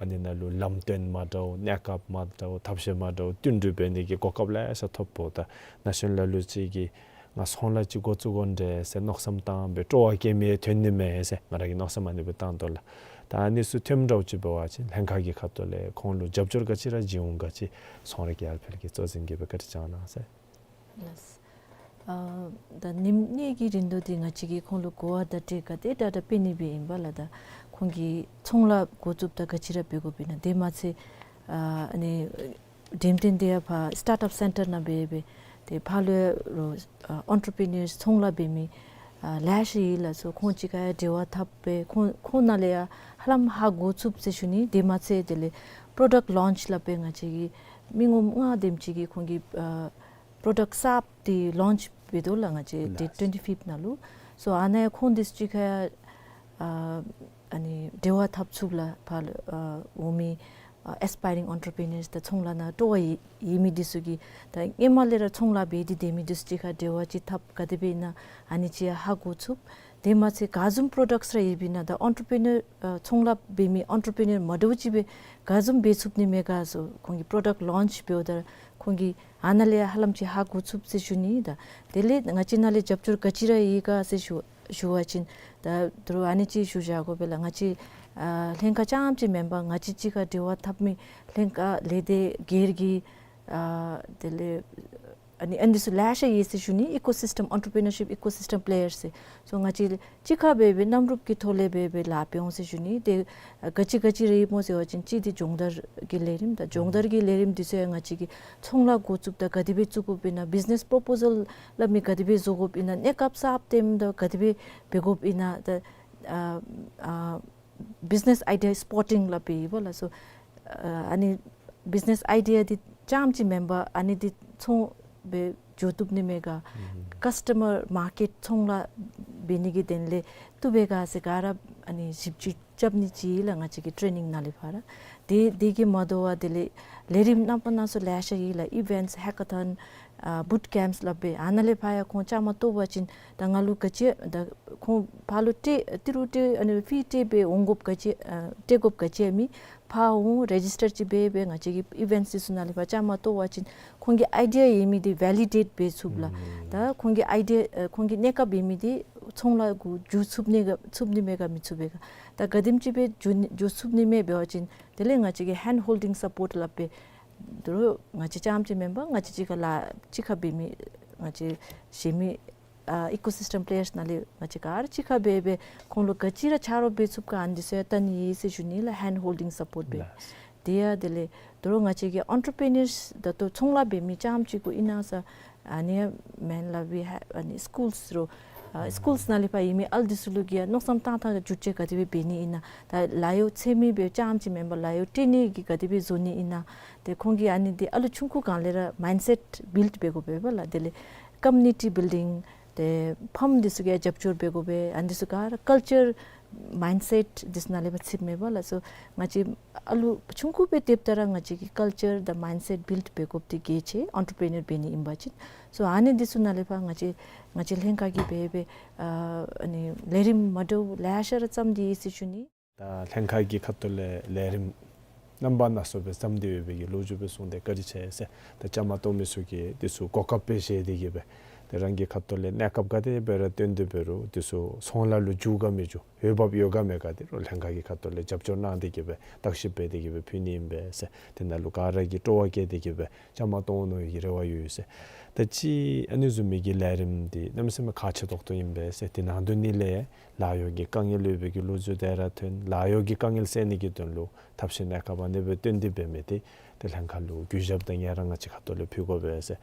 ཨ་ནི་ནང་ལུ་ལམ་སྟོན་མ་འདྲཝ་གནས་སྐབས་མ་འདྲཝ་ཐབས་ཤེས་མ་འདྲཝ་བསྟུན་གྲོས་འབད་ནི་གི་གོ་སྐབས་ལེ་ཤ་ཐོབ་འབདཝ་ད་ན་གཞོན་ལ་ལུ་ཅིག་གིས་ང་ཚོང་ལཱ་ཅིག་འགོ་བཙུགས་དགོ་འདྲས་ཟེར་མནོ་བསམ་བཏང་སྦེ་སྤྲོ་བ་སྐྱེ་མི་ཐོན་ནི་མས་ཟེར་ང་ར་གིས་མནོ་བསམ་ཨ་ནི་སྦེ་བཏང་དོ་ལགས། ད་ཨ་ནི་ཚུ་ཐོནམ་འདྲཝ་ཅིག་འབད་བ་ཅིན་ལྷན་ཁག་གི་ཁ་ཐུག་ལས་ཁོང་ལུ་རྒྱབ་སྐྱོར་ག་ཅི་ར་བྱིན་འོང་ག་ཅི་ཚོང་ར་རྒྱལ་ཕར་གྱི་གཙོ་འཛིན་གྱིས་སྦེ་བཀའ་དྲིན་བསྐྱང་གནང་ཟེར། ལགས། ཨ་ད་ཉིནམ་གཉིས་ཀྱི་རིང་དུ་འདི་ང་བཅས་ཀྱིས་ཁོང་ལུ་གོ་བ་བརྡ་སྤྲོད་ག་དེ་དྲག་དྲག་སྤེལ་ནི་སྦེ་ཨིན་པ་ལགས། ད་ཁོང་གིས་ཚོང་ལཱ་འགོ་བཙུགསཔ་ད་ག་ཅི་ར་འབད་དགོཔ་ཨིན་ན། དེ་མ་ཚད་ཨ་ཨ་ནི་འགྲེམས་སྟོན་འདི་ཡང་ཕར་སི་ཊཱརཊ་ཨཔ་སེན་ཊར་ནང་འབད་སྦེ་ཏེ་ཕར་ལུ་རོགས་ཨ་ཨེན་ཊར་པི་ནརསི་ཚོང་ལཱ་འབད་མི་ཨ་ལེ་ཤ་ཡོད་ལགས་སོ། ཁོང་གཅིག་ཁར་ཡང་འབྲེལ་བ་འཐབ་སྦེ་ཁོང་ཁོང་ནང་ལས་ཡང་ཧ་ལམ་ཧ་གོ་ཚུགས་ཟེར་ཞུ་ནི། དེ་མ་ཚད་དེ་ལས་པྲོ་ཌཀཊ་ལོན་ཆི་སླབ་སྦེ་ང་བཅས་ཀྱིས་མི་ངོམ་ལྔ་དེམ་ཅིག་གིས་ཁོང་གི་ཨ་པྲོ་ཌཀཊ་གསརཔ་འདི་ལོན་ཆི་འབད་དོ་ལགས། ང་བཅས་ཌེཊ་ལགས། ཊུ་ཝེན་ཊི་ཕིབཐ་ནང་ལུ། སོ་ཨ་ནཱ་ཁོང་འདི་ཚུ་གཅིག་ཁར་ཡང་ཨ་ཨ་ནི་འབྲེལ་བ་འཐབ་ཚུགས་ལགས། ཕར་ལུ་ཨ་འོང་མི་ཨ་ཨེསི་པའི་རིང་ཨེན་ཊར་པི་ནརསི་དང་ཚོང་ལཱ་ནང་སྤྲོ་བ་ཡོད་ཡོད་མི་འདི་ཚུ་གིས་ད་ཧེ་མ་ལས་ར་ཚོང་ལཱ་འབད་དེ་སྡོད་མི་འདི་ཚུ་གཅིག་ཁར་འབྲེལ་བ་ཅིག་འཐབ་ག་དེ་སྦེ་ཨིན་ན་ཨ་ནི་ཅིག་ཧ་གོ་ཚུགས། དེ་མ་ཚད་ག་བཟུམ་པྲོ་ཌཀཊ་ར་ཡོདཔ་ཨིན་ན་ད་ཨེན་ཊར་པི་ནར་ཨ་ཚོང་ལཱ་འབད་མི་ཨེན་ཊར་པི་ནར་མ་འདྲཝ་ཅིག་སྦེ་ག་བཟུམ་འབད་ཚུགས་ནི་མས་ག་སོགས་ཁོང་གིས་པྲོ་ཌཀཊ་ལོན་ཆི་འབདཝ་ད་ཁོང་གིས་ཨ་ནཱ་ལས་ཧ་ལམ་ཅིག་ཧ་གོ་ཚུགས་ཟེར་ཞུ་ནི། ད་དེ་ལས་ང་བཅས་ནང་ལས་རྒྱབ་སྐྱོར་ག་ཅི་ར་ཡོད་ག་ཟེར་ཞུ་ཞུ་བ་ཅིན་ད་དོ་རུང་ཨ་ནི་ཅིག་ཞུ་བཞག་དགོ་པས་ལགས། ང་བཅས་ཨ་ལྷན་ཁག་རྐྱངམ་ཅིག་མེན་པར་ང་བཅས་གཅིག་ཁར་འབྲེལ་བ་འཐབ་མི་ལྷན་ཁག་ལས་སྡེ་སྒེར་གྱི་ཨ་དེ་ལས་ཨ་ནི་ཨ་ནི་ཚུ་ལེ་ཤ་ཡོད་ཟེར་ཞུ་ནི། ཨི་ཀོ་སིསི་ཊམ་ཨེན་ཊར་པི་ནར་ཤིབ་ཨི་ཀོ་སིསི་ཊམ་པེ་ཡརསི་ཟེར། སོ་ང་བཅས་གཅིག་ཁར་སྦེ་སྦེ་མཉམ་རུབ་ཀྱི་ཐོག་ལས་སྦེ་སྦེ་ལཱ་འབད་འོང་ཟེར་ཞུ་ནི། ཏེ་ག་ཅི་ག་ཅི་ར་ཡོདཔ་སྨོ་ཟེར་བ་ཅིན་གཅིག་འདི་སྦྱོང་བརྡར་གྱི་ལས་རིམ། ད་སྦྱོང་བརྡར་གྱི་ལས་རིམ་འདི་ཚུ་ཡང་ང་བཅས་ཀྱིས་ཚོང་ལཱ་འགོ་བཙུགསཔ་ད་ག་དེ་སྦེ་བཙུགས་དགོཔ་ཨིན་ན། བིཛི་ནེསི་པོརོ་པོ་ཟལ་སླབ་མི་ག་དེ་སྦེ་བཟོ་དགོཔ་ཨིན་ན། གནས་སྐབས་གསརཔ་བཏོནམ་ད་ག་དེ་སྦེ་འབད་དགོཔ་ཨིན་ན། ད་ཨ་ཨ་བིཛི་ནེསི་ཨའི་ཌི་ཡ་སི་པོར་ཊིང་སླབ་སྦེ་ཡོདཔ་ལགས། སོ་ཨ་ཨ་ནི་བིཛི་ནེསི་ཨའི་ཌི་ཡ་འདི་རྐྱངམ་ཅིག་མེན་པར་ཨ་ནི་འདི་ཚོང་སྦེ་འགྱོ་བཏུབ་ནི་མས་ག། ཨུམ་ཀཱསི་ཊ་མར་མར་ཀེཊ་ཚོང་ལཱ་འབད་ནི་གི་དོན་ལས་བཏུབ་པས་ག་ཟེར་ག་ར་ཨ་ནི་ཞིབ་དཔྱད་རྐྱབ་ནི་ཅིག་ལགས། ང་བཅས་ཀྱི་ཊེ་རེ་ནིང་ནང་ལས་ཕར་ར་དེ་དེ་གིས་མ་དོ་བར་དེ་ལས་ལས་རིམ་རྣམ་པ་སྣ་ཚོགས་ལེ་ཤ་ཡོད་ལགས། ཨི་ཝེནཊསི་ཧེ་ཀ་ཐོན་ཨ་བུཊ་ཀེམཔསི་སླབ་སྦེ་ཨ་ནཱ་ལས་ཕར་ཡང་ཁོང་བཅའ་མར་གཏོགས་པ་ཅིན་ད་ང་ལུ་ག་ཅི་ད་ཁོང་ཕར་ལུ་སྤྲོད་ཏི་རུ་སྤྲོད་ཨ་ནི་ཕི་སྤྲོད་སྦེ་འོང་དགོཔ་ག་ཅི་ཨ་སྤྲོད་དགོཔ་ག་ཅི་ཡང་མེད། ཕར་འོང་རེ་ཇིསི་ཊར་ཅིག་འབད་སྦེ་ང་བཅས་ཀྱི་ཨི་ཝེནཊསི་འདི་ཚུ་ནང་ལས་ཕར་བཅའ་མར་གཏོགས་པ་ཅིན་ཁོང་གི་ཨའི་ཌི་ཡ་ཡོད་མི་འདི་ཝེ་ལི་ཌེཊ་འབད་ཚུགས་ལགས། ཨུམ་ད་ཁོང་གི་ཨའི་ཌི་ཡ་ཨ་ཁོང་གི་གནས་སྐབས་ཡོད་མི་འདི་ཚོང་ལཱ་གུ་འགྱོ་ཚུགས་ནི་ག་ཚུགས་ནི་མས་ག་མི་ཚུགས་པས་ག། ད་ག་དེམ་ཅིག་སྦེ་འགྱོ་ནི་འགྱོ་ཚུགས་ནི་མས་འབད་བ་ཅིན་དེ་ལས་ང་བཅས་ཀྱིས་ཧེནཌ་ཧོལ་ཌིང་སཔོརཊ་སླབ་སྦེ་དོ་རུང་ང་བཅས་རྐྱངམ་ཅིག་མེན་པར་ང་བཅས་གཅིག་ཁར་ལཱ་གཅིག་ཁར་འབད་མི་ང་བཅས་གཞན་མི་ཨ་ཨི་ཀོ་སིསི་ཊམ་པེ་ཡརསི་ནང་ལས་ང་བཅས་ག་ར་གཅིག་ཁར་སྦེ་སྦེ་ཁོང་ལུ་ག་ཅི་ར་ཆ་རོགས་འབད་ཚུགས་ག་ཨ་ནི་འདི་ཚུ་ཡང་བལྟ་ནི་ཨིན་ཟེར་ཞུ་ནི་ལགས། ཧེནཌ་ཧོལ་ཌིང་སཔོརཊ་སྦེ། ལགས། དེ་ཡང་དེ་ལས་དོ་རུང་ང་བཅས་ཀྱི་ཨེན་ཊར་པི་ནརསི་ད་ལྟོ་ཚོང་ལཱ་འབད་མི་རྐྱངམ་ཅིག་གུ་ཨིན་ན་ས་ཨ་ནི་མེན་ལགས། ཝི་ཧེབ་ཨ་ནི་སི་ཀུལསི་རོགས་ཨ་སི་ཀུལསི་ནང་ལས་ཕར་ཡོད་མི་ཨ་ལུ་འདི་ཚུ་ལུ་གིས་ཡང་མནོ་བསམ་བཏང་ཐངས་བསྒྱུར་བཅོས་ག་དེ་སྦེ་འབད་ནི་ཨིན་ན། ད་ལཱ་གཡོག་འཚོལ་མི་སྦེ་རྐྱངམ་ཅིག་མེན་པར་ལཱ་གཡོག་སྤྲོད་ནི་གི་ག་དེ་སྦེ་བཟོ་ནི་ཨིན་ན། ཏེ་ཁོང་གིས་ཨ་ནི་འདི་ཨ་ལུ་ཆུང་ཀུ་སྒང་ལས་ར་མའིནཌ་སེཊ་བིལཌ་འབད་དགོ་པས་པ་ལགས། དེ་ལས་ཀོ་མིའུ་ནི་ཊི་བིལ་ཌིང་ ཏེ་ཕམ་འདི་ཚུ་གིས་རྒྱབ་སྐྱོར་འབད་དགོ་པས། ཨ་ནི་འདི་ཚུ་ག་ར་ཀལ་ཅར་མའིནཌ་སེཊ་འདི་ཚུ་ནང་ལས་ཕར་ཚུདཔ་མས་པ་ལགས། སོ་ང་བཅས་ཨ་ལུ་ཆུང་ཀུ་སྦེ་སྡོདཔ་ད་ར་ང་བཅས་ཀྱི་ཀལ་ཅར་དང་མའིནཌ་སེཊ་བིལཌ་འབད་དགོཔ་འདི་གལ་ཆེ། ཨེན་ཊར་པི་རི་ནར་འབད་ནི་ཨིན་པ་ཅིན། སོ་ཨ་ནི་འདི་ཚུ་ནང་ལས་ཕར་ང་བཅས་ང་བཅས་ལྷན་ཁག་གིས་འབད་འབད་ཨ་ཨ་ནི་ལས་རིམ་མ་འདྲཝ་ལེ་ཤ་ར་བརྩམས་ཏེ་ཡོད་ཟེར་ཞུ་ནི། ད་ལྷན་ཁག་གི་ཁ་ཐུག་ལས་ལས་རིམ་རྣམ་པ་སྣ་ཚོགས་སྦེ་བརྩམས་ཏེ་ཡོད་པའི་གི་ལོ་རྒྱུས་སྦེ་གསུངས་ཏེ་བཀའ་དྲིན་ཆེ་ཟེར། ད་བཅའ་མར་གཏོགས་མི་ཚུ་གིས་འདི་ཚུ་གོ་སྐབས་སྦེ་བཞེས་ཏེ་གིས་སྦེ་ཏེ་རང་གི་ཁ་ཐུག་ལས་གནས་སྐབས་ག་དེ་སྦེ་ར་བཏོན་ཏེ་འབད་རུང་འདི་ཚུ་ཚོང་ལཱ་ལུ་འགྱུར་ག་མི་འགྱུར་འོས་འབབ་ཡོད་ག་མེད་ག་འདི་རུང་ལྷན་ཁག་གི་ཁ་ཐུག་ལས་རྒྱབ་སྐྱོར་གནང་སྟེ་གིས་སྦེ་བརྟག་ཞིབ་འབད་དེ་གིས་སྦེ་ཕུལ་ནི་ཨིན་པས་ཟེར། དེ་ནང་ལུ་ག་ར་གིས་སྤྲོ་བ་བསྐྱེད་དེ་གིས་སྦེ་བཅའ་མར་གཏོགས་འོང་མནོ་བའི་གི་རེ་བ་ཡོད་ཟེར། ད་ཅི་ཨ་ནི་བཟུམ་མའི་གི་ལས་རིམ་འདི་གནམ་མེད་ས་མེད་ཁག་ཆེ་ཏོག་ཏོ་ཨིན་པས་ཟེར། དེ་ནང་དོན་ནི་ལས་ལཱ་གཡོག་གི་དཀའ་ངལ་ཡོད་པའི་གི་ལོ་རྒྱུས་དེ་ར་ཐོན། ལཱ་གཡོག་གི་དཀའ་ངལ་སེལ་ནི་གི་དོན་ལུ་ཐབས་ཤེས་གནས་སྐབས་ཨ་ནི་སྦེ་བཏོན་ཏེ་འབད་མི་འདི་ཏེ་ལྷན་ཁག་ལུ་གུས་ཞབས་དང་ཡ་ར་ང་བཅས་ཁ་ཐུག་ལས་ཕུལ་དགོ་པས་ཟེར།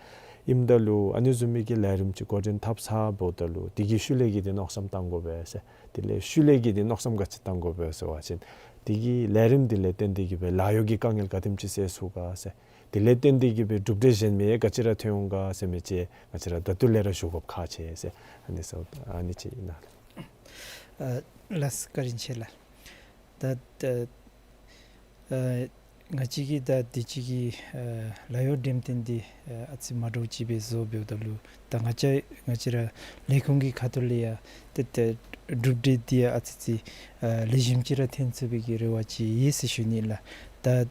ཨིནམ་ད་ལུ་ཨ་ནི་བཟུམ་མའི་གི་ལས་རིམ་ཅིག་འགོ་འདྲེན་འཐབ་ཚརཝ་ད་ལུ་དེ་གི་ཤུལ་ལས་ཀྱི་འདི་མནོ་བསམ་བཏང་དགོ་པས་ཟེར། དེ་ལས་ཤུལ་ལས་ཀྱི་འདི་མནོ་བསམ་ག་ཅི་བཏང་དགོ་པས་ཟེར་བ་ཅིན་དེ་གི་ལས་རིམ་འདི་ལས་བརྟེན་ཏེ་གིས་སྦེ་ལཱ་གཡོག་གི་དཀའ་ངལ་ག་དེམ་ཅིག་སེལ་ཚུགས་ག་ཟེར། དེ་ལས་བརྟེན་ཏེ་གིས་སྦེ་གྲུབ་འབྲས་གཞན་མི་ག་ཅི་ར་ཐོན་འོང་ག་ཟེར་མི་ཅིག་ང་བཅས་ར་ད་ལྟོ་ལས་ར་ཞུ་དགོཔ་ཁག་ཆེ་ཟེར། ཨ་ནི་ཟེར་ཨ་ནི་ཅིག་ཨིན་ན། ཨ་ལགས་བཀའ་དྲིན་ཆེ་ལགས། ད་ད་ཨ་ང་བཅས་ཀྱིས་ད་དུས་ཅི་གི་ཨ་ལཱ་གཡོག་འགྲེམས་སྟོན་འདི་ཨ་ཨ་ཙི་མ་འདྲཝ་ཅིག་སྦེ་བཟོ་འབདཝ་ད་ལུ་ད་ང་བཅས་ང་བཅས་ར་ལས་ཁུངས་ཀྱི་ཁ་ཐུག་ལས་ཡང་ཏེ་ཏེ་གྲུབ་འབྲས་འདི་ཡང་ཨ་ཙི་ཙི་ཨ་ལེགས་ཤོམ་ཅིག་ར་ཐོན་ཚུགས་པའི་གི་རེ་བ་ཅིག་ཡོད་ཟེར་ཞུ་ནི་ལགས། ད་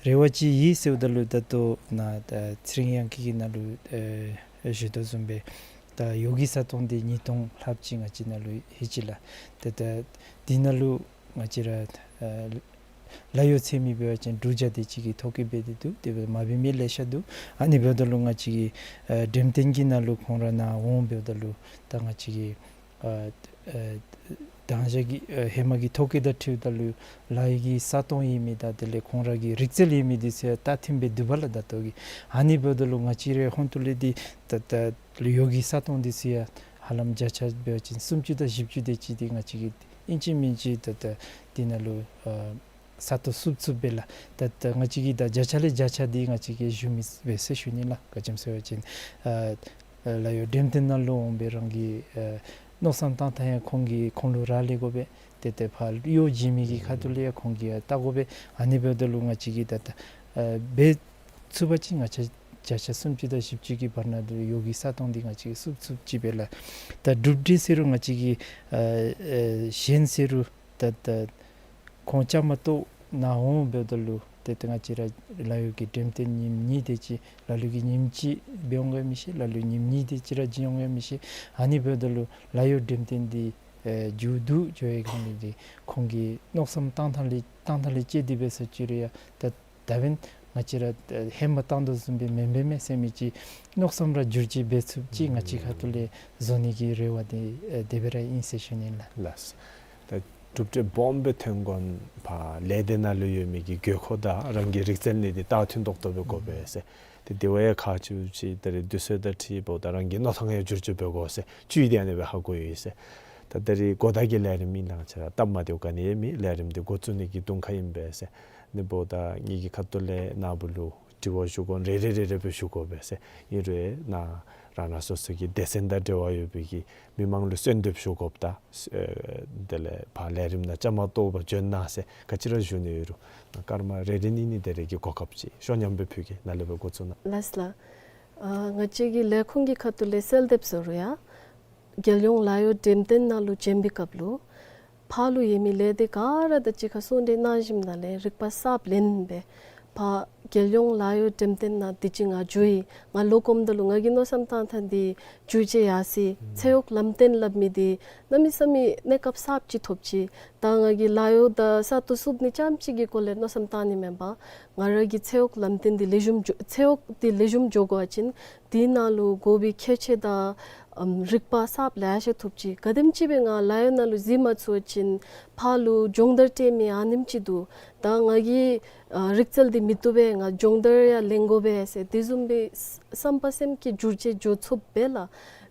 རེ་བ་ཅིག་ཡོད་ཟེརཝ་ད་ལུ་ད་ལྟོ་ནཱ་ད་ཚེ་རིང་དབྱངས་སྐྱིད་ཀྱིས་ནཱ་ལུ་ཨེ་ཞུ་དོ་བཟུམ་སྦེ་ད་གཡོག་གི་ས་སྟོང་འདི་ཉིས་སྟོང་ལྷགཔ་ཅིག་ང་བཅས་ནཱ་ལུ་ཡོད་ཅི་ལགས། ཏེ་ད་འདི་ནང་ལུ་ང་བཅས་ར་ཨ་ལཱ་གཡོག་འཚོལ་མི་འབད་བ་ཅིན་དྲུག་བརྒྱ་དེ་ཅིག་གིས་ཐོ་བཀོད་འབད་དེ་འདུག། དེ་སྦེ་མ་འབད་མི་ལེ་ཤ་འདུག། ཨ་ནི་འབདཝ་ད་ལུ་ང་བཅས་ཀྱི་ཨ་འགྲེམས་སྟོན་གྱི་ནང་ལུ་ཁོང་ར་ནཱ་འོང་འབདཝ་ད་ལུ་ད་ང་བཅས་ཀྱི་ཨ་ཨ་དང་ཞག་གི་ཨ་ཧེ་མ་གི་ཐོ་བཀོད་དང་འཁྲིལཝ་ད་ལུ་ལཱ་གཡོག་གི་ས་སྟོང་ཡོད་མི་དང་དེ་ལས་ཁོང་ར་གི་རིག་རྩལ་ཡོད་མི་འདི་ཚུ་ཡང་ད་མཐུནམ་སྦེ་འདུག་པ་ལགས། ད་ལྟོ་གི་ཨ་ནི་འབདཝ་ད་ལུ་ང་བཅས་རའི་ཧོངས་ཏོ་ལས་འདི་ད་ད་གཡོག་གི་ས་སྟོང་འདི་ཚུ་ཡང་ཧ་ལམ་བརྒྱ་ཆ་འབད་བ་ཅིན་སུམ་ཅུ་དང་བཞི་བཅུ་དེ་ཅིག་འདི་ང་བཅས་ཀྱིས་ཨིན་ཅི་མིན་ཅི་ད་ད་འདི་ནང་ལུ་ཨ་ས་སྟོང་བསུབ་བསུབ་སྦེ་ལགས། ད་ད་ང་བཅས་ཀྱིས་ད་བརྒྱ་ཆ་ལས་བརྒྱ་ཆ་འདི་ང་བཅས་ཀྱིས་ཞུ་མི་འབད་ཟེར་ཞུ་ནི་ལགས། ག་ཅི་སྨོ་ཟེར་བ་ཅིན་ཨ་ལཱ་གཡོག་འགྲེམས་སྟོན་ནང་ལུ་འོང་སྦེ་རང་གི་ཨ་མནོ་བསམ་བཏང་ཐངས་ཡང་ཁོང་གིས་ཁོང་ལུ་རག་ལས་དགོ་པས། ཏེ་ཏེ་ཕར་གཡོག་བྱིན་མི་གི་ཁ་ཐུག་ལས་ཡང་ཁོང་གིས་ཡང་བལྟ་དགོ་པས། ཨ་ནི་འབདཝ་ད་ལུ་ང་བཅས་ཀྱིས་ད་ད་ཨ་འབད་ཚུགས་པ་ཅིན་ང་བཅས་བརྒྱ་ཆ་སུམ་ཅུ་དང་བཞི་བཅུ་གི་བར་ན་ལུ་གཡོག་གི་ས་སྟོང་འདི་ང་བཅས་ཀྱིས་བསུབ་བསུབ་ཅིག་སྦེ་ལགས། ད་གྲུབ་འབྲས་ཟེར་རུང་ང་བཅས་ཀྱིས་ཨ་ཨ་གཞན་ཟེར་རུང་ད་ད་ཁོང་བཅའ་མར་གཏོགས་ནཱ་འོང་འབདཝ་ད་ལུ་ཏེ་ཏེ་ང་བཅས་ར་ལཱ་གཡོག་གི་འགྲེམས་སྟོན་ཉིནམ་གཉིས་དེ་ཅིག་ལ་ལུ་གིས་ཉིནམ་གཅིག་འབད་འོང་ག་མི་ཤེས། ལ་ལུ་ཉིནམ་གཉིས་དེ་ཅིག་ར་བྱིན་འོང་ག་མི་ཤེས། ཨ་ནི་འབདཝ་ད་ལུ་ལཱ་གཡོག་འགྲེམས་སྟོན་འདི་ཨེ་མཇུག་བསྡུ་འགྱོ་བའི་སྒང་ལས་འདི་ཁོང་གིས་མནོ་བསམ་བཏང་ཐངས་ལས་བཏང་ཐངས་ལས་དཔྱད་དེ་འབད་ཟེར་ཅི་རུང་ཡང་ད་ད་འབདན་ང་བཅས་ར་ཧེ་མ་བཏང་དོ་བཟུམ་སྦེ་མེན་པས་མས་ཟེར་མི་ཅིག་མནོ་བསམ་ར་འགྱུར་བཅོས་འབད་ཚུགསཔ་ཅིག་ང་བཅས་ཁ་ཐུག་ལས་བཟོ་ནི་གི་རེ་བ་འདི་ཨེ་དེ་སྦེ་ར་ཨིན་ཟེར་ཞུ་ནི་ལགས། ལགས། ད་གྲུབ་འབྲས་སྦོམ་སྦེ་ཐོན་དགོ་ན་ཕར་ལས་སྡེ་ནང་ལུ་ཡོད་མི་གི་དགོས་མཁོ་དང་རང་གི་རིག་རྩལ་ནི་འདི་ད་མཐུན་ཏོག་ཏོ་སྦེ་དགོ་པས་ཟེར། ཏེ་དེ་བ་ཡང་ཁག་ཆེཝ་ཅིག་ད་རེས་དུས་ཚོད་དང་འཁྲིལཝ་ད་རང་གི་མནོ་ཐངས་ཡང་འགྱུར་བཅོས་འབད་དགོ་ཟེར་བཅུད་འདི་ཨ་ནི་སྦེ་ཧ་གོ་ཡི་ཟེར། ད་ད་རེས་གོ་བརྡ་གི་ལས་རིམ་ཨིན་ལགས། ང་བཅས་ར་སྟབས་མ་བདེཝ་ག་ནི་ཡང་མེད། ལས་རིམ་འདི་འགོ་བཙུགས་ནི་གི་དུང་ཁ་ཨིན་པས་ཟེར། ཨ་ནི་འབདཝ་ད་ངེ་གི་ཁ་ཐུག་ལས་ནཱ་བུ་ལུ་དྲི་བ་ཞུ་དགོ་ན་རེ་རེ་རེ་རེ་སྦེ་ཞུ་དགོ་པས་ཟེར། ཨིན་རུང་ནཱ་རང་རང་སོ་སོ་གི་སྡེ་ཚན་དང་འབྲེལ་བ་ཡོད་པའི་གི་མི་མང་ལུ་གསོལ་འདེབས་ཞུ་དགོཔ་དང་ཨེ་དེ་ལས་ཕར་ལས་རིམ་ནང་བཅའ་མར་གཏོགས་པར་བྱོན་གནང་ཟེར་ག་ཅི་ར་ཞུ་ནི་ཡོད་རུང་ནཱ་སྐར་མ་རེ་རེ་གཉིས་གཉིས་དེ་རེ་གི་གོ་སྐབས་ཅིག་ཤོ་ཉམས་སྦེ་ཕུལ་གེ། ནཱ་ལས་སྦེ་འགོ་བཙུགས་གནང་། ལགས་ལགས། ཨ་ང་བཅས་ཀྱི་ལས་ཁུངས་ཀྱི་ཁ་ཐུག་ལས་གསོལ་འདེབས་ཟེར་རུང་ཡང་རྒྱལ་ཡོངས་ལཱ་གཡོག་འགྲེམས་སྟོན་ནང་ལུ་བྱོན་པའི་སྐབས་ལུ་ཕར་ལུ་ཡོད་མི་ལས་སྡེ་ག་ར་དང་གཅིག་ཁར་གསུང་གྲོས་གནང་ཞིནམ་ལས་རིག་པ་གསརཔ་ལེན་སྦེ་ཕར་རྒྱལ་ཡོངས་ལཱ་གཡོག་འགྲེམས་སྟོན་ནང་དུས་ཅི་ང་འགྱོ་ཡི། ང་ལོག་འོངམ་ད་ལུ་ང་གིས་མནོ་བསམ་བཏང་ཐངས་འདི་འགྱུར་བཅོས་ཡར་སོ་ཡི། ཚེ་གཡོག་ལམ་སྟོན་སླབ་མི་འདི་གནམ་མེད་ས་མེད་གནས་སྐབས་གསརཔ་ཅིག་ཐོབ་ཅི། ད་ང་གིས་ལཱ་གཡོག་དང་ས་སྟོང་བསུབ་ནི་རྐྱངམ་ཅིག་གི་སྐོར་ལས་མནོ་བསམ་བཏང་ནི་མེན་པར་ང་ར་གིས་ཚེ་གཡོག་ལམ་སྟོན་འདི་ལེགས་ཤོམ་འགྱོ་ཚེ་གཡོག་འདི་ལེགས་ཤོམ་འགྱོ་དགོ་པ་ཅིན་དེ་ནང་ལུ་དགོ་པའི་ཁྱད་ཆོས་དང་ཨམ་རིག་པ་གསརཔ་ལེ་ཤ་ཐོབ་ཅི། ག་དེམ་ཅིག་སྦེ་ང་ལཱ་གཡོག་ནང་ལུ་གཟིགས་མ་ཚུགས་པ་ཅིན་ཕར་ལུ་སྦྱོང་བརྡར་སྤྲོད་མི་ཨ་ནེམ་ཅིག་འདུག། ད་ང་གིས་ཨ་རིག་རྩལ་འདི་མི་བཏུབ་པས། ང་སྦྱོང་བརྡར་ཡང་ལེན་དགོ་པས་ཟེར་དེ་བཟུམ་སྦེ་བསམ་པ་སེམས་ཀྱི་འགྱུར་བཅོས་འགྱོ་ཚུགསཔ་སྦེ་ལགས།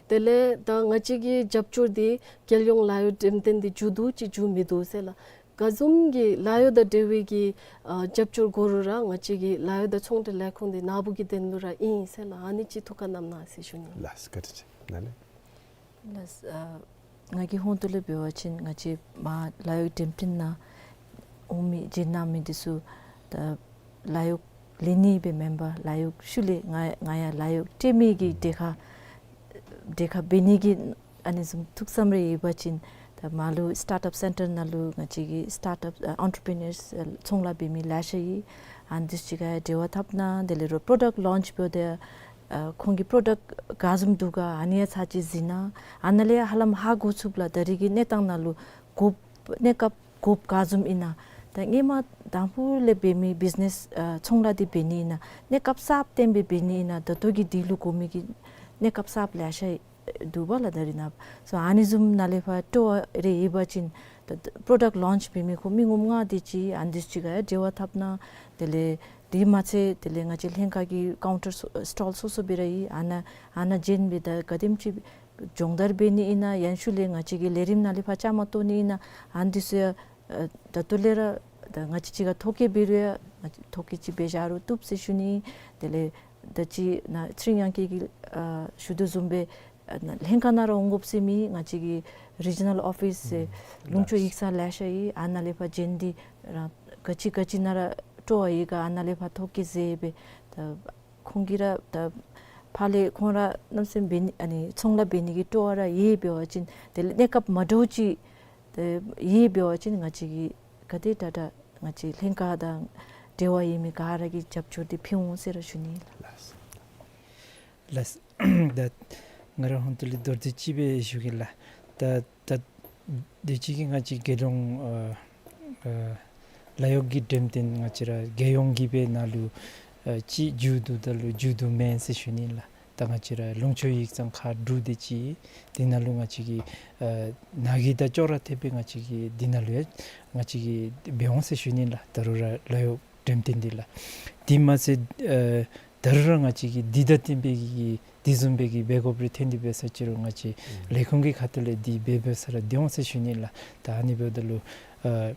དེ་ལས་ད་ང་བཅས་ཀྱི་རྒྱབ་སྐྱོར་འདི་རྒྱལ་ཡོངས་ལཱ་གཡོག་འགྲེམས་སྟོན་འདི་མཇུག་བསྡུ་ཅི་མཇུག་མི་བསྡུ་ཟེར་ལགས། ག་བཟུམ་གྱི་ལཱ་གཡོག་དང་འབྲེལ་བའི་གི་ཨ་རྒྱབ་སྐྱོར་དགོ་རུང་ར་ང་བཅས་ཀྱི་ལཱ་གཡོག་དང་ཚོང་འབྲེལ་ལས་ཁུངས་འདི་ནཱ་བུ་གི་དོན་ལུ་ར་ཨིན་ཟེར་ལགས། ཨ་ནི་ཅིག་ཐུགས་ཁར་བསྣམ་གནང་ཟེར་ཞུ་ནི། ལགས་བཀའ་དྲིན་ཆེ། ནཱ་ལས། ལགས། ཨ་ང་གི་ཧོང་ཏོ་ལས་འབད་བ་ཅིན་ང་བཅས་མར་ལཱ་གཡོག་འགྲེམས་སྟོན་ནང་འོང་མི་བྱིན་གནང་མི་འདི་ཚུ་ད་ལཱ་གཡོག་ལེན་ནི་སྦེ་མེན་པར་ལཱ་གཡོག་ཤུལ་ལས་ང་ང་ཡང་ལཱ་གཡོག་སྤྲོད་མི་གི་གྲལ་ཁར་གྲལ་ཁར་འབད་ནི་གི་ཨ་ནི་བཟུམ་ཐུགས་བསམ་རེ་ཡོད་པ་ཅིན་ད་མར་ལུ་སི་ཊཱརཊ་ཨཔ་སེན་ཊར་ནང་ལུ་ང་བཅས་ཀྱི་སི་ཊཱརཊ་ཨཔ་ཨ་ཨེན་ཊི་པི་ནརསི་ཨ་ཚོང་ལཱ་འབད་མི་ལེ་ཤ་ཡོད། ཨ་ནི་འདི་ཚུ་གཅིག་ཁར་འབྲེལ་བ་འཐབ་གནང་། དེ་ལས་རོགས་པྲོ་ཌཀཊ་ལོན་ཆི་འབདཝ་ད་ཨ་ཁོང་གི་པྲོ་ཌཀཊ་ག་བཟུམ་འདུག་ག་ཨ་ནི་ཡང་ཚར་གཅིག་གཟིགས་གནང་། ཨ་ནཱ་ལས་ཧ་ལམ་ཧ་གོ་ཚུགས་ལགས། ད་རེས་ཀྱི་གནས་སྟངས་ནང་ལུ་དགོཔ་གནས་སྐབས་དགོཔ་ག་བཟུམ་ཨིན་ན། ད་སྔོན་མ་དང་ཕུ་ལས་འབད་མི་བིཛི་ནེསི་ཨ་ཚོང་ལཱ་འདི་འབད་ནི་ཨིན་ན་གནས་སྐབས་གསརཔ་བཏོན་སྦེ་འབད་ནི་ཨིན་ན་ད་ལྟོ་གི་དུས་ལུ་དགོ་མི་གི་གནས་སྐབས་གསརཔ་ལེ་ཤ་འདུག་པ་ལགས། ད་རེས་ནངས་པ་སོ་ཨ་ནི་བཟུམ་ནང་ལས་ཕར་སྤྲོ་བ་རེ་ཡོད་པ་ཅིན་ད་པྲོ་ཌཀཊ་ལོན་ཆི་འབད་མི་ཁོང་མི་ངོམ་ལྔ་དེ་ཅིག་ཨ་ནི་འདི་ཚུ་གཅིག་ཁར་འབྲེལ་བ་འཐབ་གནང་། དེ་ལས་དེ་མ་ཚད་དེ་ལས་ང་བཅས་ལྷན་ཁག་གི་ཀའུན་ཊར་སོ་སི་ཊོལ་སོ་སོ་སྦེ་ར་ཡོད། ཨ་ནཱ་ཨ་ནཱ་བྱོན་སྦེ་ད་ག་དེམ་ཅིག་སྦྱོང་བརྡར་འབད་ནི་ཨིན་ན་ཡང་ཤུལ་ལས་ང་བཅས་ཀྱི་ལས་རིམ་ནང་ལས་ཕར་བཅའ་མར་གཏོགས་ནི་ཨིན་ན་ཨ་ནི་འདི་ཚུ་ཡང་ཨ་ད་ལྟོ་ལས་ར་ད་ང་བཅས་གཅིག་ཁར་ཐོ་བཀོད་འབད་རུང་ཡང་ང་བཅས་ཐོ་བཀོད་ཅིག་འབད་བཞག་རུང་བཏུབ་ཟེར་ཞུ་ནི། དེ་ལས་ད་ཅི་ནཱ་ཚེ་རིང་དབྱངས་སྐྱིད་ཀྱིས་ཨ་ཞུ་དོ་བཟུམ་སྦེ་ཨ་ནཱ་ལྷན་ཁག་ནང་ར་འོང་དགོཔ་ཟེར་མེད། ང་བཅས་ཀྱི་རི་ཇི་ནཱལ་ཨོ་ཕིསི་ཟེར་ཨུམ་ལུང་ཕྱོགས་ཡིག་ཚང་ལེ་ཤ་ཡོད། ཨ་ནཱ་ལས་ཕར་བྱོན་ཏེ་རང་ག་ཅི་ག་ཅི་ནང་ར་སྤྲོ་བ་ཡོད་ག་ཨ་ནཱ་ལས་ཕར་ཐོ་བཀོད་མཛད་སྦེ་ད་ཁོང་གིས་ར་ད་ཕར་ལས་ཁོང་ར་གནམ་མེད་ས་མེད་འབད་ནི་ཨ་ནི་ཚོང་ལཱ་འབད་ནི་གི་སྤྲོ་བ་ར་ཡོད་འབད་བ་ཅིན་དེ་ལས་གནས་སྐབས་མ་འདྲཝ་ཅིག་ཏེ་ཡོད་འབད་བ་ཅིན་ང་བཅས་ཀྱིས་ག་དེ་དྲག་དྲག་ང་བཅས་ལྷན་ཁག་དང་འབྲེལ་བ་ཡོད་མི་ག་ར་གིས་རྒྱབ་སྐྱོར་འདི་ཕུལ་འོང་ཟེར་ར་ཞུ་ནི་ལགས། ལགས། ད་ང་རའི་ཧོང་ཏོ་ལས་མདོར་བསྡུས་ཅིག་སྦེ་ཞུ་གེ་ལགས། ད་ད་དུས་ཅི་གི་ང་བཅས་རྒྱལ་ཡོངས་ཨ་ཨ་ལཱ་གཡོག་གི་འགྲེམས་སྟོན་ང་བཅས་ར་རྒྱལ་ཡོངས་ཀྱི་སྦེ་ནང་ལུ་ཨ་ཅིག་མཇུག་བསྡུ་ད་ལུ་མཇུག་བསྡུ་མེན་ཟེར་ཞུ་ནི་ལགས། ད་ང་བཅས་ར་ལུང་ཕྱོགས་ཡིག་ཚང་ཁག་དྲུག་དེ་ཅིག་དེ་ནང་ལུ་ང་བཅས་ཀྱིས་ཨ་ནཱ་གི་དང་ཅོག་ར་འཐདཔ་སྦེ་ང་བཅས་ཀྱིས་དེ་ནང་ལུ་ཡང་ང་བཅས་ཀྱིས་འབད་འོང་ཟེར་ཞུ་ནི་ལགས། ད་རུང་ར་ལཱ་གཡོག་འགྲེམས་སྟོན་འདི་ལགས། དེ་མ་ཚད་ཨ་ད་རུང་ར་ང་བཅས་ཀྱིས་འདི་དང་བསྟུན་པའི་གི་དེ་བཟུམ་སྦེ་གི་འབད་དགོཔ་རེ་ཐོན་ཏེ་འབད་ས་ཅིག་རུང་ང་བཅས་ཨུམ་ལས་ཁུངས་ཀྱི་ཁ་ཐུག་ལས་འདི་འབད་འབད་ས་ར་འདི་འོང་ཟེར་ཞུ་ནི་ལགས། ད་ཨ་ནི་འབདཝ་ད་ལུ་ཨ་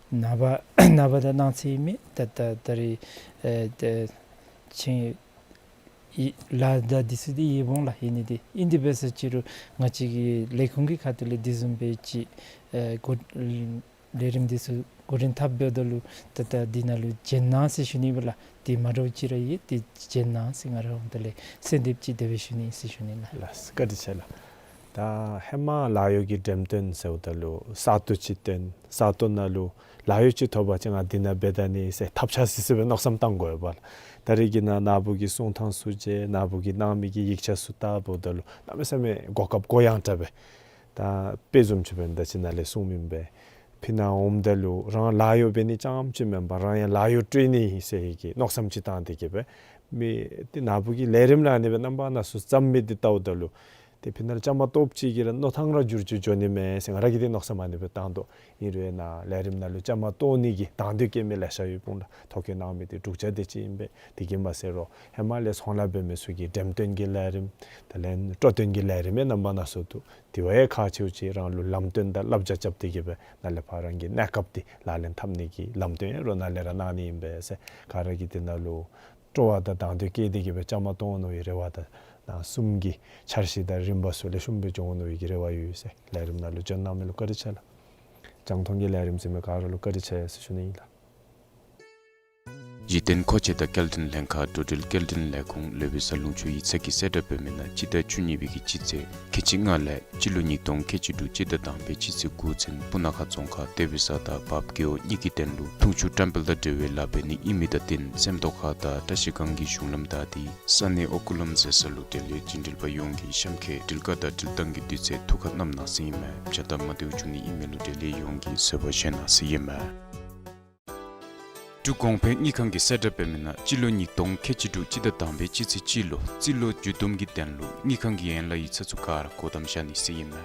ནངས་པ་ནངས་པ་དང་གནངས་ཚེ་ཨིན་མས། ད་ད་ད་རེས་ཨ་ད་ཆེན་ཡི་ལཱ་ད་འདི་ཚུ་འདི་ཡོདཔ་འོང་ལགས། ཨིན་ནི་འདི་ཨིན་ཏེ་འབད་ས་ཅིག་རུང་ང་བཅས་ཀྱི་ལས་ཁུངས་ཀྱི་ཁ་ཐུག་ལས་དེ་བཟུམ་སྦེ་ཅིག་ཨ་འགོ་ལས་རིམ་འདི་ཚུ་འགོ་འདྲེན་འཐབ་འབདཝ་ད་ལུ་ད་ད་འདི་ནང་ལུ་བྱོན་གནང་ཟེར་ཞུ་ནི་སྦེ་ལགས། དེ་མ་འདྲཝ་ཅིག་ར་ཡོད། དེ་བྱོན་གནང་ཟེར་ང་རའི་ཧོང་ཏོ་ལས་གསོལ་འདེབས་ཅིག་དེ་སྦེ་ཞུ་ནི་ཟེར་ཞུ་ནི་ལགས། ལགས་བཀའ་དྲིན་ཆེ་ལགས། ད་ཧེ་མ་ལཱ་གཡོག་གི་འགྲེམས་སྟོན་ཟེརཝ་ད་ལུ་ས་སྟོང་ཅིག་སྟོན། ས་སྟོང་ནང་ལུ་ལཱ་གཡོག་ཅིག་ཐོབ་པ་ཅིན་ང་འདི་ནང་འབད་ད་ནི་ཟེར་ཐབས་ཆག་སི་སི་སྦེ་མནོ་བསམ་བཏང་དགོ་པས་ལགས། ད་རེས་ཀྱི་ནང་ནཱ་བུ་གི་གསུང་ཐངས་ཚུ་མཇལ། ནཱ་བུ་གིས་གནང་མི་གི་ཡིག་ཆ་ཚུ་བལྟཝ་ད་ལུ་གནམ་མེད་ས་མེད་གོ་སྐབས་གོ་ཡངས་དྲགས་སྦེ་ད་དཔེ་བཟུམ་ཅིག་སྦེ་ད་ཅི་ནཱ་ལས་གསུངམ་ཨིན་པས། ཕི་ནཱ་འོངམ་ད་ལུ་རང་ལཱ་གཡོག་འབད་ནི་རྐྱངམ་ཅིག་མེན་པར་རང་ཡང་ལཱ་གཡོག་སྤྲོད་ནི་ཨིན་ཟེར་གྱི་མནོ་བསམ་ཅིག་བཏང་སྟེ་གི་སྦེ་མི་དེ་ནཱ་བུ་གི་ལས་རིམ་ལུ་ཨ་ནི་སྦེ་རྣམ་པ་སྣ་ཚོགས་བརྩམས་མི་དེ་བལྟཝ་ད་ལུ་ཏེ་ཕི་ནཱ་ལུ་བཅའ་མར་གཏོགསཔ་ཅིག་གིས་ར་མནོ་ཐངས་ར་འགྱུར་བཅོས་འགྱོ་ནི་མས་ཟེར་ང་ར་གིས་དེ་མནོ་བསམ་ཨ་ནི་སྦེ་བཏང་དོ། ཨིན་རུང་ནཱ་ལས་རིམ་ནང་ལུ་བཅའ་མར་གཏོགས་ནི་གི་དང་འདོད་བསྐྱེད་མི་ལེ་ཤ་ཡོདཔ་འོང་ལགས། ཐོ་བཀོད་གནང་མི་དེ་དྲུག་ཆ་དེ་ཅིག་ཨིན་པས། དེ་གིས་མ་ཚད་རོགས་ཧེ་མ་ལས་ཚོང་ལཱ་འབད་མི་ཚུ་གི་འགྲེམས་སྟོན་གྱི་ལས་རིམ་དེ་ལས་སྤྲོ་སྟོན་གྱི་ལས་རིམ་ཡང་རྣམ་པ་སྣ་ཚོགས་འདུག། དེ་བ་ཡང་ཁག་ཆེཝ་ཅིག་རང་ལུ་ལམ་སྟོན་དང་བསླབ་བྱ་རྐྱབ་སྟེ་གི་སྦེ་ནཱ་ལས་ཕར་རང་གི་གནས་སྐབས་དེ་ལག་ལེན་འཐབ་ནི་གི་ལམ་སྟོན་ཡང་རོགས་ནཱ་ལས་ར་གནང་ནི་ཨིན་པས་ཟེར། ག་ར་གིས་དེ་ནང་ལུ་སྤྲོ་བ་དང་དང་འདོད་བསྐྱེད་དེ་གི་སྦེ་བཅའ་མར་གཏོགས་འོང་མནོ་བའི་རེ་བ་དང་ནང་གསུམ་གྱི་འཆར་གཞི་དང་རིམ་པ་ཚུ་ལེགས་ཤོམ་སྦེ་འགྱོ་འོང་མནོ་བའི་གི་རེ་བ་ཡོད་ཟེར། ལས་རིམ་ནང་ལུ་བྱོན་གནང་མི་ལུ་བཀའ་དྲིན་ཆེ་ལགས། རྒྱང་མཐོང་གི་ལས་རིམ་གཟིགས་མི་ག་ར་ལུ་བཀའ་དྲིན་ཆེ་ཟེར་ཞུ་ནི་ཨིན་ལགས། གཞི་རྟེན་མཁོ་ཆས་དང་སྐྱེལ་འདྲེན་ལྷན་ཁག་འགྲོ་འགྲུལ་སྐྱེལ་འདྲེན་ལས་ཁུངས་ལོ་བི་ས་ལུང་ཕྱོགས་ཡིག་ཚང་གིས་གསལ་བསྒྲགས་འབད་མི་ནང་སྤྱི་ཟླ་བཅུ་གཉིས་པའི་གི་སྤྱི་ཚེས་ཁལ་གཅིག་ལྔ་ལས་སྤྱི་ལོ་ཉིས་སྟོང་ཁལ་གཅིག་དྲུག་སྤྱི་ཟླ་དང་པའི་སྤྱི་ཚེས་དགུ་ཚུན་སྤུ་ན་ཁ་རྫོང་ཁག་ཏེ་བི་ས་དང་བརཔ་རྒེད་འོག་གཉིས་ཀྱི་སྟེང་ལུ་འཐུང་ཆུ་བཀྲམ་སྤེལ་དང་འབྲེལ་བའི་ལཱ་འབད་ནི་ཨིན་མི་དང་བསྟུན་གཟེམ་ཏོག་ཁང་དང་བཀྲ་ཤིས་སྒང་གི་གཞུང་ལམ་བདའ་སྟེ་ས་གནས་ཨོ་ཀུ་ལུམ་ཟེར་ས་ལུ་འབྲེལ་ཡོད་རྒྱུན་འགྲུལ་པ་ཡོངས་ཀྱིས་གཤམ་འཁོད་འགྲུལ་བཀག་དང་འགྲུལ་བཏང་གི་དུས་ཚོད་ཐུགས་ཁར་བསྣམ་གནང་ཟེར་ཨིན་མས། བྱ་སྟབས་མ་བདེཝ་བྱུང་ནི་ཨིན་མི་ལུ་འབྲེལ་ཡོད་ཡོངས་ཀྱིས་བཟོད་པ་བཞེས་གནང་ཟེར་ཨིན་མས། འབྲུག་གོང་འཕེལ་དངུལ་ཁང་གིས་གསལ་བསྒྲགས་འབད་མི་ནང་སྤྱི་ལོ་ཉིས་སྟོང་ཁལ་གཅིག་དྲུག་སྤྱི་ཟླ་དང་པའི་སྤྱི་ཚེས་གཅིག་ལུ་རྩིས་ལོ་མཇུག་བསྡོམས་ཀྱི་དོན་ལུ་དངུལ་ཁང་གི་ཡན་ལག་ཡིག་ཚང་ཚུ་ག་ར་སྒོ་བསྡམ་བཞག་ནི་ཟེར་ཨིན་མས།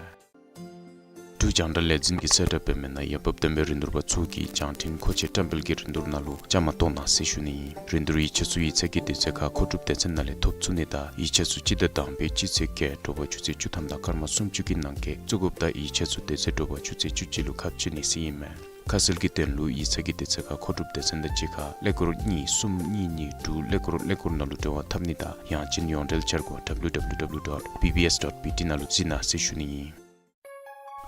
འབྲུག་རྒྱང་བསྒྲགས་ལས་འཛིན་གྱིས་གསལ་བསྒྲགས་འབད་མི་ནང་ཡར་འབབ་བསྟན་པའི་རིན་བསྡུར་པ་ཚུ་གིས་རྒྱང་འཕྲིན་མཁོ་ཆས་བཀྲམ་སྤེལ་གྱི་རིན་བསྡུར་ནང་ལུ་བཅའ་མར་གཏོགས་གནང་ཟེར་ཞུ་ནི་ཨིན། རིན་བསྡུར་ཡིག་ཆ་ཚུ་ཡིག་ཚང་གི་དུས་ཚོད་ཁར་མཁོ་སྒྲུབ་སྡེ་ཚན་ནང་ལས་ཐོབ་ཚུགས་ནི་དང་ཡིག་ཆ་ཚུ་སྤྱི་ཟླ་དང་པའི་སྤྱི་ཚེས་བརྒྱད་དྲོ་པ་ཆུ་ཚོད་བཅུ་ཐམ་དང་སྐར་མ་སུམ་ཅུ་གི་ནང་འཁོད་བཙུགས་དགོཔ་དང་ཡིག་ཆ་ཚུ་དེ་ཚེ་དྲོ་པ་ཆུ་ཚོད་བཅུ་གཅིག་ལུ་ཁ་ཕྱེ་ནི་ཟེར་ཨིན་མས། ཁ་གསལ་གྱི་དོན་ལུ་ཡིག་ཚང་གི་དུས་ཚོད་ཁར་མཁོ་སྒྲུབ་སྡེ་ཚན་དང་གཅིག་ཁར་ཀླད་ཀོར་གཉིས་གསུམ་གཉིས་གཉིས་དྲུག་ཀླད་ཀོར་ཀླད་ཀོར་ནང་ལུ་འབྲེལ་བ་འཐབ་ནི་དང་ཡང་ཅིན་ཡོངས་འབྲེལ་འཆར་སྒོ་W W W dot B B S dot B T ནང་ལུ་གཟིགས་གནང་ཟེར་ཞུ་ནི་ཨིན།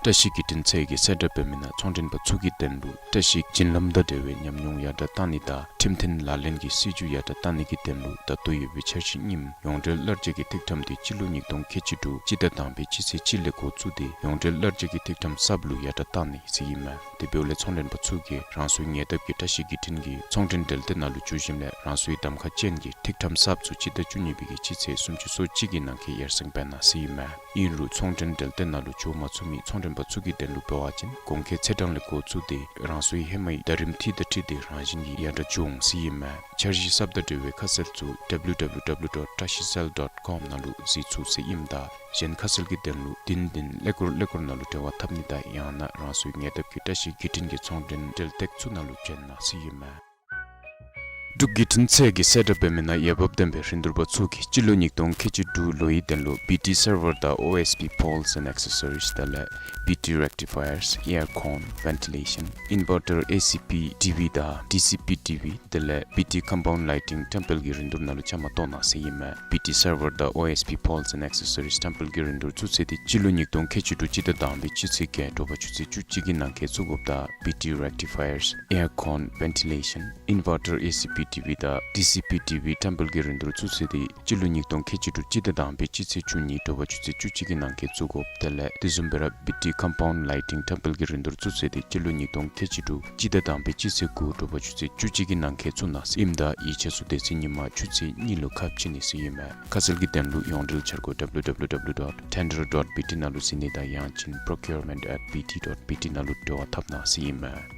བཀྲ་ཤིས་བརྒྱུད་འཕྲིན་ཚད་ཀྱིས་གསལ་བསྒྲགས་འབད་མི་ནང་ཚོང་མགྲོན་པ་ཚུ་གི་དོན་ལུ་བཀྲ་ཤིས་བྱིན་རླབས་དང་འབྲེལ་བའི་ཉམས་མྱོང་ཡར་དྲགས་གཏང་ནི་དང་ཁྲིམས་མཐུན་ལག་ལེན་གྱི་སྲིད་བྱུས་ཡར་དྲགས་གཏང་ནི་གི་དོན་ལུ་ད་ལྟོ་ཡོད་པའི་འཆར་གཞི་རྙིངམ་ཡོངས་འབྲེལ་གླར་འཇལ་གྱི་ཐིག་ཕྲེང་དེ་སྤྱི་ལོ་ཉིས་སྟོང་ཁལ་གཅིག་དྲུག་སྤྱི་ཟླ་དང་པའི་སྤྱི་ཚེས་གཅིག་ལས་འགོ་བཙུགས་ཏེ་ཡོངས་འབྲེལ་གླར་འཇལ་གྱི་ཐིག་ཕྲེང་གསརཔ་ལུ་ཡར་དྲགས་གཏང་ནི་ཟེར་ཨིན་མས། དེ་འབདཝ་ལས་ཚོང་མགྲོན་པ་ཚུ་གིས་རང་སོའི་ཉེ་འདབས་ཀྱི་བཀྲ་ཤིས་བརྒྱུད་འཕྲིན་གྱི་ཚོང་མགྲོན་འབྲེལ་སྡེ་ནང་ལུ་འགྱོ་ཞིནམ་ལས་རང་སོའི་གདམ་ཁ་ཅན་གྱི་ཐིག་ཕྲེང་གསརཔ་ཚུ་སྤྱི་ཟླ་བཅུ་གཉིས་པའི་གི་སྤྱི་ཚེས་སུམ་ཅུ་སོ་གཅིག་གི་ནང་འཁོད་ཡར་སེང་འབད་གནང་ཟེར་ཨིན་མས། ཨིན་རུང་ཚོང་མགྲོན་འབྲེལ་སྡེ་ནང་ལུ་འགྱོ་མ་ཚུགས་མི་ཚོང་མགྲོན་པ་ཚུ་གི་དོན་ལུ་འབད་བ་ཅིན་གོང་འཁོད་ཚེས་གྲངས་ལས་འགོ་བཙུགས་ཏེ་རང་སོའི་ཧེ་མའི་ཟླ་རིམ་འཐུས་དང་འཁྲིལ་ཏེ་རང་བཞིན་གྱིས་ཡར་དྲགས་འགྱོ་འོང་ཟེར་ཨིན་མས། འཆར་གཞི་གསརཔ་དང་འབྲེལ་བའི་ཁ་གསལ་ཚུ W W W dot trashicell dot com ནང་ལུ་གཟིགས་ཚུགས་ཟེར་ཨིནམ་ད་གཞན་ཁ་གསལ་གྱི་དོན་ལུ་བདུན་བདུན་ཀླད་ཀོར་ཀླད་ཀོར་ནང་ལུ་འབྲེལ་བ་འཐབ་ནི་དང་ཡང་ན་རང་སོའི་ཉེ་འདབས་ཀྱི་བཀྲ་ཤིས་བརྒྱུད་འཕྲིན་གྱི་ཚོང་མགྲོན་འབྲེལ་སྟེགས་ཚུ་ནང་ལུ་བྱོན་གནང་ཟེར་ཨིན་མས། འབྲུག་བརྒྱུད་འཕྲིན་ཚད་ཀྱིས་གསལ་བསྒྲགས་འབད་མི་ནང་འོས་འབབ་ལྡན་པའི་རིན་བསྡུར་པ་ཚུ་གིས་སྤྱི་ལོ་ཉིས་སྟོང་ཁལ་གཅིག་དྲུག་ལོའི་དོན་ལུ་B T server དང་O S P poles and accessories དེ་ལས་B T rectifiers, aircon, ventilation, inverter, A C P T V དང་D C P T V དེ་ལས་B T compound lighting ཊེམ་པལ་གྱི་རིན་བསྡུར་ནང་ལུ་བཅའ་མར་གཏོགས་གནང་ཟེར་ཨིན་མས། B T server དང་O S P poles and accessories ཊེམ་པལ་གྱི་རིན་བསྡུར་ཚུ་ཚེས་དེ་སྤྱི་ལོ་ཉིས་སྟོང་ཁལ་གཅིག་དྲུག་སྤྱི་ཟླ་དང་པའི་སྤྱི་ཚེས་བརྒྱད་དྲོ་པ་ཆུ་ཚོད་བཅུ་གཅིག་གི་ནང་འཁོད་བཙུགས་དགོཔ་དང་B T rectifiers, aircon, ventilation, inverter, A C P T V དང་D C P T V ཊེམ་པལ་གྱི་རིན་བསྡུར་ཚུ་ཚེས་དེ་སྤྱི་ལོ་ཉིས་སྟོང་ཁལ་གཅིག་དྲུག་སྤྱི་ཟླ་དང་པའི་སྤྱི་ཚེས་བཅུ་གཉིས་དྲོ་པ་ཆུ་ཚོད་བཅུ་གཅིག་གི་ནང་འཁོད་བཙུགས་དགོཔ་དེ་ལས་དེ་བཟུམ་སྦེ་ར་B T compound lighting ཊེམ་པལ་གྱི་རིན་བསྡུར་ཚུ་ཚེས་དེ་སྤྱི་ལོ་ཉིས་སྟོང་ཁལ་གཅིག་དྲུག་སྤྱི་ཟླ་དང་པའི་སྤྱི་ཚེས་དགུ་དྲོ་པ་ཆུ་ཚོད་བཅུ་གཅིག་གི་ནང་འཁོད་བཙུགས་གནང་ཟེར་ཨིནམ་ད་ཡིག་ཆ་ཚུ་དེ་ཚེ་ཉིན་མ་ཆུ་ཚོད་གཉིས་ལུ་ཁ་ཕྱེ་ནི་ཟེར་ཨིན་མས། ཁ་གསལ་གྱི་དོན་ལུ་ཡོངས་འབྲེལ་འཆར་སྒོ་W W W dot tender dot B T ནང་ལུ་གཟིགས་ནི་དང་ཡང་ཅིན་procurement at B T dot B T ནང་ལུ་འབྲེལ་བ་འཐབ་གནང་ཟེར་ཨིན་མས།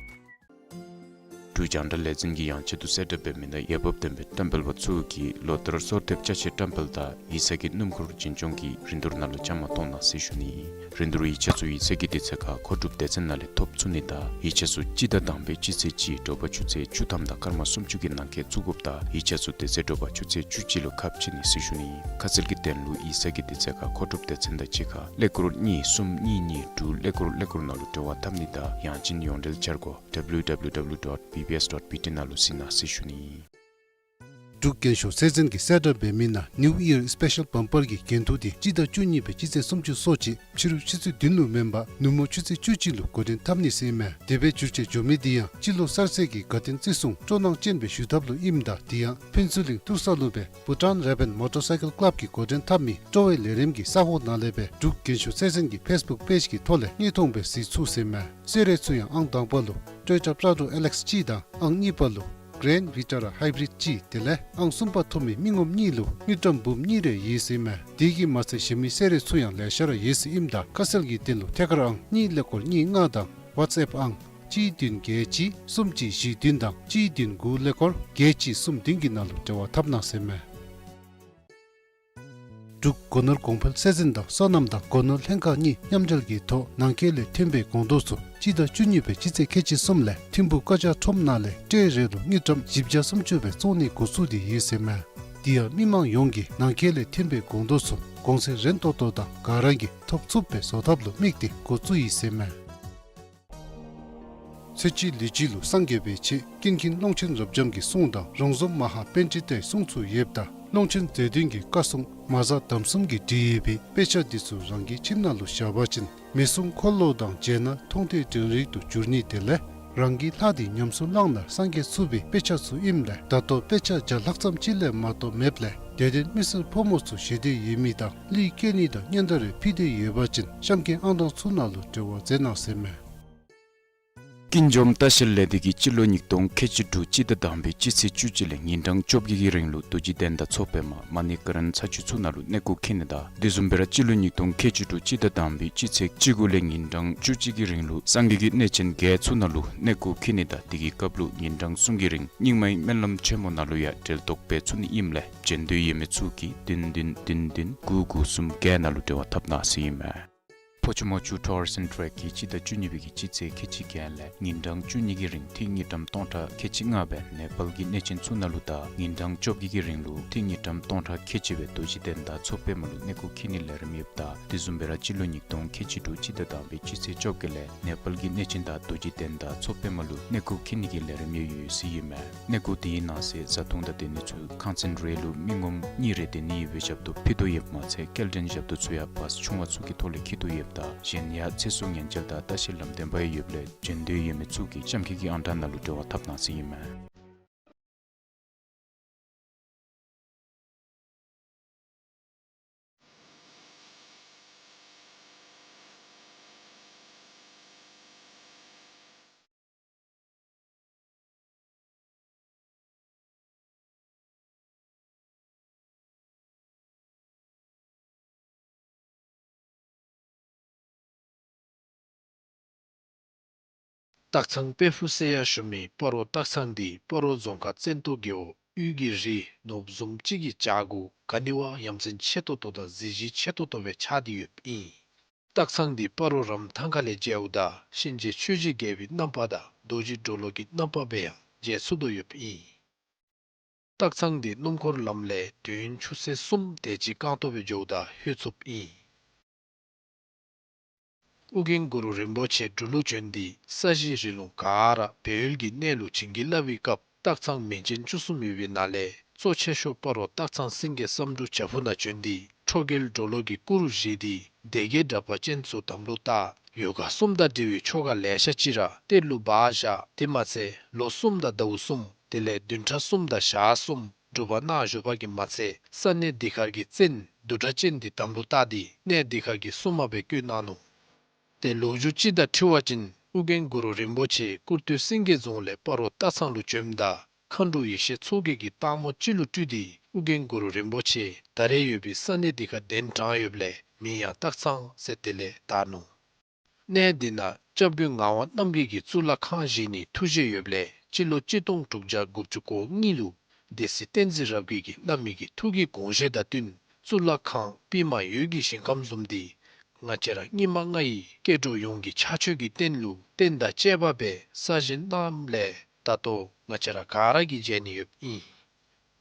འབྲུག་རྒྱང་བསྒྲགས་ལས་འཛིན་གྱིས་ཡང་ཆེད་དུ་གསལ་བསྒྲགས་འབད་མི་ནང་འོས་འབབ་ལྡན་པའི་ཊེམ་པལ་པ་ཚུ་གིས་ལོ་ལྟར་སོར་ཐེབས་ཅ་ཆས་ཊེམ་པལ་དང་ཡིག་ཚང་གི་སྣུམ་འཁོར་འཛིན་སྐྱོང་གི་རིན་བསྡུར་ནང་ལུ་བཅའ་མར་གཏོགས་གནང་ཟེར་ཞུ་ནི་ཨིན། རིན་བསྡུར་ཡིག་ཆ་ཚུ་ཡིག་ཚང་གི་དུས་ཚོད་ཁར་མཁོ་སྒྲུབ་སྡེ་ཚན་ནང་ལས་ཐོབ་ཚུགས་ནི་དང་ཡིག་ཆ་ཚུ་སྤྱི་ཟླ་དང་པའི་སྤྱི་ཚེས་གཅིག་དྲོ་པ་ཆུ་ཚོད་བཅུ་ཐམ་དང་སྐར་མ་སུམ་ཅུ་གི་ནང་འཁོད་བཙུགས་དགོཔ་དང་ཡིག་ཆ་ཚུ་དེ་ཚེ་དྲོ་པ་ཆུ་ཚོད་བཅུ་གཅིག་ལུ་ཁ་ཕྱེ་ནི་ཟེར་ཞུ་ནི་ཨིན། ཁ་གསལ་གྱི་དོན་ལུ་ཡིག་ཚང་གི་དུས་ཚོད་ཁར་མཁོ་སྒྲུབ་སྡེ་ཚན་དང་གཅིག་ཁར་ཀླད་ཀོར་གཉིས་གསུམ་གཉིས་གཉིས་དྲུག་ཀླད་ཀོར་ཀླད་ཀོར་ནང་ལུ་འབྲེལ་བ་འཐབ་ནི་དང་ཡང་ཅིན་ཡོངས་འབྲེལ་འཆར་སྒོ W W W dot B B S dot B T ནང་ལུ་གཟིགས་གནང་ཟེར་ཞུ་ནི་ཨིན། འབྲུག་རྒྱན་ཤོག་ཚད་འཛིན་གྱིས་གསལ་བསྒྲགས་འབད་མི་ནང་New Year Special Bumper གྱི་འགན་ཐུག་དེ་སྤྱི་ཟླ་བཅུ་གཉིས་པའི་སྤྱི་ཚེས་སུམ་ཅུ་སོ་གཅིག་ཕྱི་རུ་ཆུ་ཚོད་བདུན་ལུ་མེན་པར་ནུབ་མོ་ཆུ་ཚོད་བཅུ་གཅིག་ལུ་འགོ་འདྲེན་འཐབ་ནི་ཟེར་ཨིན་མས། དེ་སྦེ་འགྱུར་བཅོས་འགྱོ་མི་དེ་ཡང་སྤྱི་ལོ་གསར་ཚེས་ཀྱི་དགའ་སྟོན་བརྩི་སྲུང་སྤྲོ་སྣང་ཅན་སྦེ་ཞུ་ཐབས་ལུ་ཨིནམ་ད་དེ་ཡང་ཕུན་ཚོགས་གླིང་ཏུར་ས་ལུ་སྦེ་Bhutan Rap and Motorcycle Club གིས་འགོ་འདྲེན་འཐབ་མི་སྤྲོ་བའི་ལས་རིམ་གྱི་ས་ཧོངས་ནང་ལས་སྦེ་འབྲུག་རྒྱན་ཤོག་ཚད་འཛིན་གྱི་ཕེསི་བུཀ་པེཇ་གྱི་ཐོག་ལས་དངོས་མཐོང་སྦེ་གཟིགས་ཚུགས་ཟེར་ཨིན་མས། གསོལ་རས་ཚུ་ཡང་ཨང་དང་པ་ལུ་Toyota Prado L X གཅིག་དང་ཨང་གཉིས་པ་ལུ་Grand Vitara Hybrid གཅིག་དེ་ལས་ཨང་གསུམ་པ་ཐོབ་མི་མི་ངོམ་གཉིས་ལུ་དངུལ་ཀྲམ་འབུམ་གཉིས་རེ་ཡོད་ཟེར་ཨིན་མས། དེ་གིས་མ་ཚད་གཞན་མི་གསོལ་རས་ཚུ་ཡང་ལེ་ཤ་ར་ཡོད་ཟེར་ཨིནམ་ད་ཁ་གསལ་གྱི་དོན་ལུ་ཐད་ཀར་ཨང་གཉིས་ཀླད་ཀོར་གཉིས་ལྔ་དང་WhatsApp ཨང་གཅིག་བདུན་བརྒྱད་གཅིག་གསུམ་གཅིག་བཞི་བདུན་དང་གཅིག་བདུན་དགུ་ཀླད་ཀོར་བརྒྱད་གཅིག་གསུམ་བདུན་གྱི་ནང་ལུ་འབྲེལ་བ་འཐབ་གནང་ཟེར་ཨིན་མས། འབྲུག་སྒོ་ནོར་གོང་འཕེལ་ཚད་འཛིན་དང་སོ་ནམ་དང་སྒོ་ནོར་ལྷན་ཁག་གཉིས་མཉམ་འབྲེལ་གྱི་ཐོག་ནང་འཁོད་ལས་ཐོན་པའི་སྒོང་རྡོག་ཚུ་སྤྱི་ཟླ་བཅུ་གཉིས་པའི་སྤྱི་ཚེས་ཁལ་གཅིག་གསུམ་ལས་ཐིམ་ཕུག་ཀ་ཇ་ཁྲོམ་ནང་ལས་ཊེ་རེ་ལུ་དངུལ་ཀྲམ་བཞི་བརྒྱ་སུམ་ཅུ་སྦེ་བཙོང་ནི་འགོ་བཙུགས་ཏེ་ཡོད་ཟེར་ཨིན་མས། དེ་ཡང་མི་མང་ཡོངས་ཀྱིས་ནང་འཁོད་ལས་ཐོན་པའི་སྒོང་རྡོག་ཚུ་གོང་ཚད་རན་ཏོག་ཏོ་དང་ག་ར་གིས་ཐོབ་ཚུགསཔ་སྦེ་བཟོ་ཐབས་ལུ་དམིགས་ཏེ་འགོ་བཙུགས་ཡི་ཟེར་ཨིན་མས། ཚེ་གཅིག་ལུས་གཅིག་ལུ་སངས་རྒྱས་པའི་ཆེད། ཀུན་མཁྱེན་ཀློང་ཆེན་རབ་འབྱམས་ཀྱི་གསུང་དང་། རོང་ཟོམ་མ་ཧཱ་པཎྜི་ཏའི་གསུང་ཚུ་ཡོདཔ་ད་ཀློང་ཆེན་རྗེ་བཙུན་གྱི་བཀའ་སྲུང་མ་གཟའ་དམ་གསུམ་གྱིས་བྲིས་ཡོད་པའི་དཔེ་ཆ་འདི་ཚུ་རང་གི་ཁྱིམ་ནང་ལུ་བཞག་པ་ཅིན་མི་གསུང་འཁོར་ལོ་དང་མཇལ་ན་མཐོང་ཐོས་དྲན་རིག་ཏུ་འགྱུར་ནི་དེ་ལས་རང་གི་ལྷ་དེ་ཉམས་སུ་བླངས་ན་སངས་རྒྱས་ཚུགས་པའི་དཔེ་ཆ་ཚུ་ཨིནམ་ལས་ད་ལྟོ་དཔེ་ཆ་བརྒྱ་ལྷག་ཙམ་ཅིག་ལས་མ་གཏོགས་མེདཔ་ལས་དད་ལྡན་མི་སེར་ཕོ་མོ་ཚུ་ཞེ་འདོད་ཡོད་མི་དང་གླུ་སྐྱོན་ནི་དང་སྙན་དར་རེ་ཕུལ་འདོད་ཡོད་པ་ཅིན་གཤམ་གྱི་ཨང་གྲངས་ཚུ་ནང་ལུ་འབྲེལ་བ་མཛད་གནང་ཟེར་ཨིན་མས། ཀུན་འཇོམས་ལྟ་བཤལ་ལས་སྡེ་གིས་སྤྱི་ལོ་ཉིས་སྟོང་ཁལ་གཅིག་དྲུག་སྤྱི་ཟླ་དང་པའི་སྤྱི་ཚེས་བཅུ་གཅིག་ལས་ཉིན་གྲངས་བཅོ་བརྒྱད་ཀྱི་རིང་ལུ་རྡོ་རྗེ་གདན་དང་མཚོ་པདྨ་མ་ཎི་ཀ་རན་ས་ཆུ་ཚུ་ནང་ལུ་གནས་སྐོར་འཁྱིད་ནི་དང་དེ་བཟུམ་སྦེ་ར་སྤྱི་ལོ་ཉིས་སྟོང་ཁལ་གཅིག་དྲུག་སྤྱི་ཟླ་དང་པའི་སྤྱི་ཚེས་བཅུ་དགུ་ལས་ཉིན་གྲངས་བཅུ་གཅིག་གི་རིང་ལུ་སངས་རྒྱས་ཀྱི་གནས་ཆེན་བརྒྱད་ཚུ་ནང་ལུ་གནས་སྐོར་འཁྱིད་ནི་དང་དེ་གི་སྐབས་ལུ་ཉིན་གྲངས་གསུམ་གྱི་རིང་རྙིང་མའི་སྨོན་ལམ་ཆེན་མོ་ནང་ལུ་ཡང་གྲལ་གཏོགས་འབད་ཚུགས་ནི་ཨིནམ་ལས་བྱོན་འདོད་ཡོད་མི་ཚུ་གིས་བདུན་བདུན་བདུན་བདུན་དགུ་དགུ་གསུམ་བརྒྱད་ནང་ལུ་འབྲེལ་བ་འཐབ་གནང་ཟེར་ཨིན་མས། ཕོ་ཆུ་མོ་ཆུ་ཊུར་སི་ཨེནཌ་ཊེརེཀ་གིས་སྤྱི་ཟླ་བཅུ་གཉིས་པའི་གི་སྤྱི་ཚེས་ཁལ་གཅིག་བརྒྱད་ལས་ཉིན་གྲངས་བཅུ་གཉིས་ཀྱི་རིང་ཐིག་དངུལ་ཀྲམ་སྟོང་ཕྲག་ཁལ་གཅིག་ལྔ་སྦེ་ནེ་པཱལ་གྱི་གནས་ཆེན་ཚུ་ནང་ལུ་དང་ཉིན་གྲངས་བཅོ་བརྒྱད་ཀྱི་རིང་ལུ་ཐིག་དངུལ་ཀྲམ་སྟོང་ཕྲག་ཁལ་གཅིག་སྦེ་རྡོ་རྗེ་གདན་དང་མཚོ་པདྨ་ལུ་གནས་སྐོར་འཁྱིད་ནིའི་ལས་རིམ་ཡོདཔ་ད་དེ་བཟུམ་སྦེ་ར་སྤྱི་ལོ་ཉིས་སྟོང་ཁལ་གཅིག་དྲུག་སྤྱི་ཟླ་དང་པའི་སྤྱི་ཚེས་བཅོ་བརྒྱད་ལས་ནེ་པཱལ་གྱི་གནས་ཆེན་དང་རྡོ་རྗེ་གདན་དང་མཚོ་པདྨ་ལུ་གནས་སྐོར་འཁྱིད་ནི་གི་ལས་རིམ་ཡང་ཡོད་ཟེར་ཨིན་མས། གནས་སྐོར་དེའི་ནང་གསེས་བཟའ་འཐུང་དང་སྡོད་ནི་ཚུ་ཁང་ཚན་རེ་ལུ་མི་ངོམ་གཉིས་རེ་སྡོད་ནི་ཡོད་པའི་ཞབས་ཏོག་ཕུལ་དོ་ཡོདཔ་མ་ཚད་སྐྱེལ་འདྲེན་ཞབས་ཏོག་ཚུ་ཡང་བཱསི་ཆུང་བ་ཚུ་གི་ཐོག་ལས་འཁྱིད་དོ་ཡོདཔ་ད་གཞན་ཡང་ཚེ་སྲོག་ཉེན་བཅོལ་དང་ལྟ་བཤལ་ལམ་སྟོན་པ་ཡང་ཡོདཔ་ལས་འབྱོན་འདོད་ཡོད་མི་ཚུ་གིས་གཤམ་འཁོད་ཀྱི་ཨང་གྲངས་ནང་ལུ་འབྲེལ་བ་འཐབ་གནང་ཟེར་ཨིན་མས། སྟག་ཚང་དཔལ་ཕུག་ཟེར་ཡང་ཞུ་མི་སྤ་རོ་སྟག་ཚང་འདི་སྤ་རོ་རྫོང་ཁག་བཙན་ཏོ་རྒེད་འོག་དབུས་ཀྱི་རི་ནོར་བུ་བཟུམ་ཅིག་གི་བྱག་གུ་ག་ནི་བ་ཡ་མཚན་ཆེ་ཏོག་ཏོ་དང་གཟི་བརྗིད་ཆེ་ཏོག་ཏོ་སྦེ་ཆགས་ཏེ་ཡོདཔ་ཨིན། སྟག་ཚང་འདི་སྤ་རོ་རམ་ཐང་ཁ་ལས་མཇལཝ་ད་གཤིན་རྗེ་ཆོས་ཀྱི་རྒྱལ་པོའི་རྣམ་པ་དང་རྡོ་རྗེ་གྲོ་ལོད་ཀྱི་རྣམ་པ་སྦེ་ཡང་མཇལ་ཚུགས་དོ་ཡོདཔ་ཨིན། སྟག་ཚང་འདི་སྣུམ་འཁོར་ལམ་ལས་དུས་ཡུན་ཆུ་ཚོད་གསུམ་དེ་ཅིག་རྐང་སྟོང་སྦེ་འགྱོཝ་ད་ལྷོད་ཚུགསཔ་ཨིན། ཨོ་རྒྱན་གུ་རུ་རིན་པོ་ཆེ་འབྲུག་ལུ་བྱོན་ཏེ་ས་གཞི་རི་ལུང་ག་ར་སྦས་ཡུལ་གྱི་གནས་ལུ་བྱིན་གྱིས་བརླབས་པའི་སྐབས་སྟག་ཚང་མིང་ཅན་བཅུ་གསུམ་ཡོད་པའི་ནང་ལས་གཙོ་ཆེ་ཤོས་སྤ་རོ་སྟག་ཚང་སེང་གེ་བསམ་འགྲུབ་བྱག་ཕུག་ནང་བྱོན་ཏེ་ཁྲོ་རྒྱལ་གྲོ་ལོད་ཀྱི་སྐུ་རུ་བཞེངས་ཏེ་སྡེ་བརྒྱད་དྲེགས་པ་ཅན་ཚུ་དམ་ལུ་བཏགས། ཡོ་ག་གསུམ་དང་འབྲེལ་བའི་ཆོ་ག་ལེ་ཤ་ཅིག་ར་གཏེར་ལུ་སྦ་བཞག། དེ་མ་ཚད་ལོ་གསུམ་དང་ཟླཝ་གསུམ་དེ་ལས་བདུན་ཕྲག་གསུམ་དང་ཞག་གསུམ་སྒྲུབ་པ་གནང་བཞུགས་པ་གིས་མ་ཚད་ས་གནས་འདི་ཁར་གྱི་བཙན་བདུད་དྲག་ཅན་འདི་དམ་ལུ་བཏགས་ཏེ་གནས་འདི་ཁར་གྱི་སྲུང་མ་སྦེ་བསྐོས་གནང་ནུག། ཏེ་ལོ་རྒྱུས་ཅིག་དང་འཁྲིལ་བ་ཅིན་ཨོ་རྒྱན་གུ་རུ་རིན་པོ་ཆེ་སྐུར་སྟོད་སེང་གེ་རྫོང་ལས་སྤ་རོ་སྟག་ཚང་ལུ་བྱོནམ་ད་མཁའ་འགྲོ་ཡེ་ཤེས་མཚོ་རྒྱལ་གྱིས་སྟག་མོ་ཅིག་ལུ་སྤྲུལ་ཏེ་ཨོ་རྒྱན་གུ་རུ་རིན་པོ་ཆེ་ད་རེས་ཡོད་པའི་ས་གནས་འདི་ཁར་གདན་དྲངས་ཡོདཔ་ལས་མིང་ཡང་སྟག་ཚང་ཟེར་དེ་ལས་དར་ནུག། གནས་འདི་ནང་སྐྱབས་མགོན་ངག་དབང་རྣམ་རྒྱལ་གྱིས་གཙུག་ལག་ཁང་བཞེངས་ནིའི་ཐུགས་བཞེད་ཡོདཔ་ལས་སྤྱི་ལོ་གཅིག་སྟོང་དྲུག་བརྒྱ་དགུ་བཅུ་གོ་གཉིས་ལུ་སྡེ་སྲིད་བསྟན་འཛིན་རབ་རྒྱས་ཀྱིས་གནང་མི་གི་ཐུགས་ཀྱི་དགོངས་བཞེད་དང་བསྟུན་གཙུག་ལག་ཁང་པདྨ་འོད་ཀྱི་ཞིང་ཁམས་བཟུམ་འདི་ང་བཅས་ར་སྙིགས་མ་ལྔ་ཡི་སྐྱེ་འགྲོ་ཡོངས་ཀྱི་ཕྱག་མཆོད་ཀྱི་རྟེན་ལུ་རྟེན་དང་བཅས་པ་སྦེ་གསར་བཞེངས་གནངམ་ལས་ད་ལྟོ་ང་བཅས་ར་ག་ར་གིས་མཇལ་ནི་ཡོདཔ་ཨིན།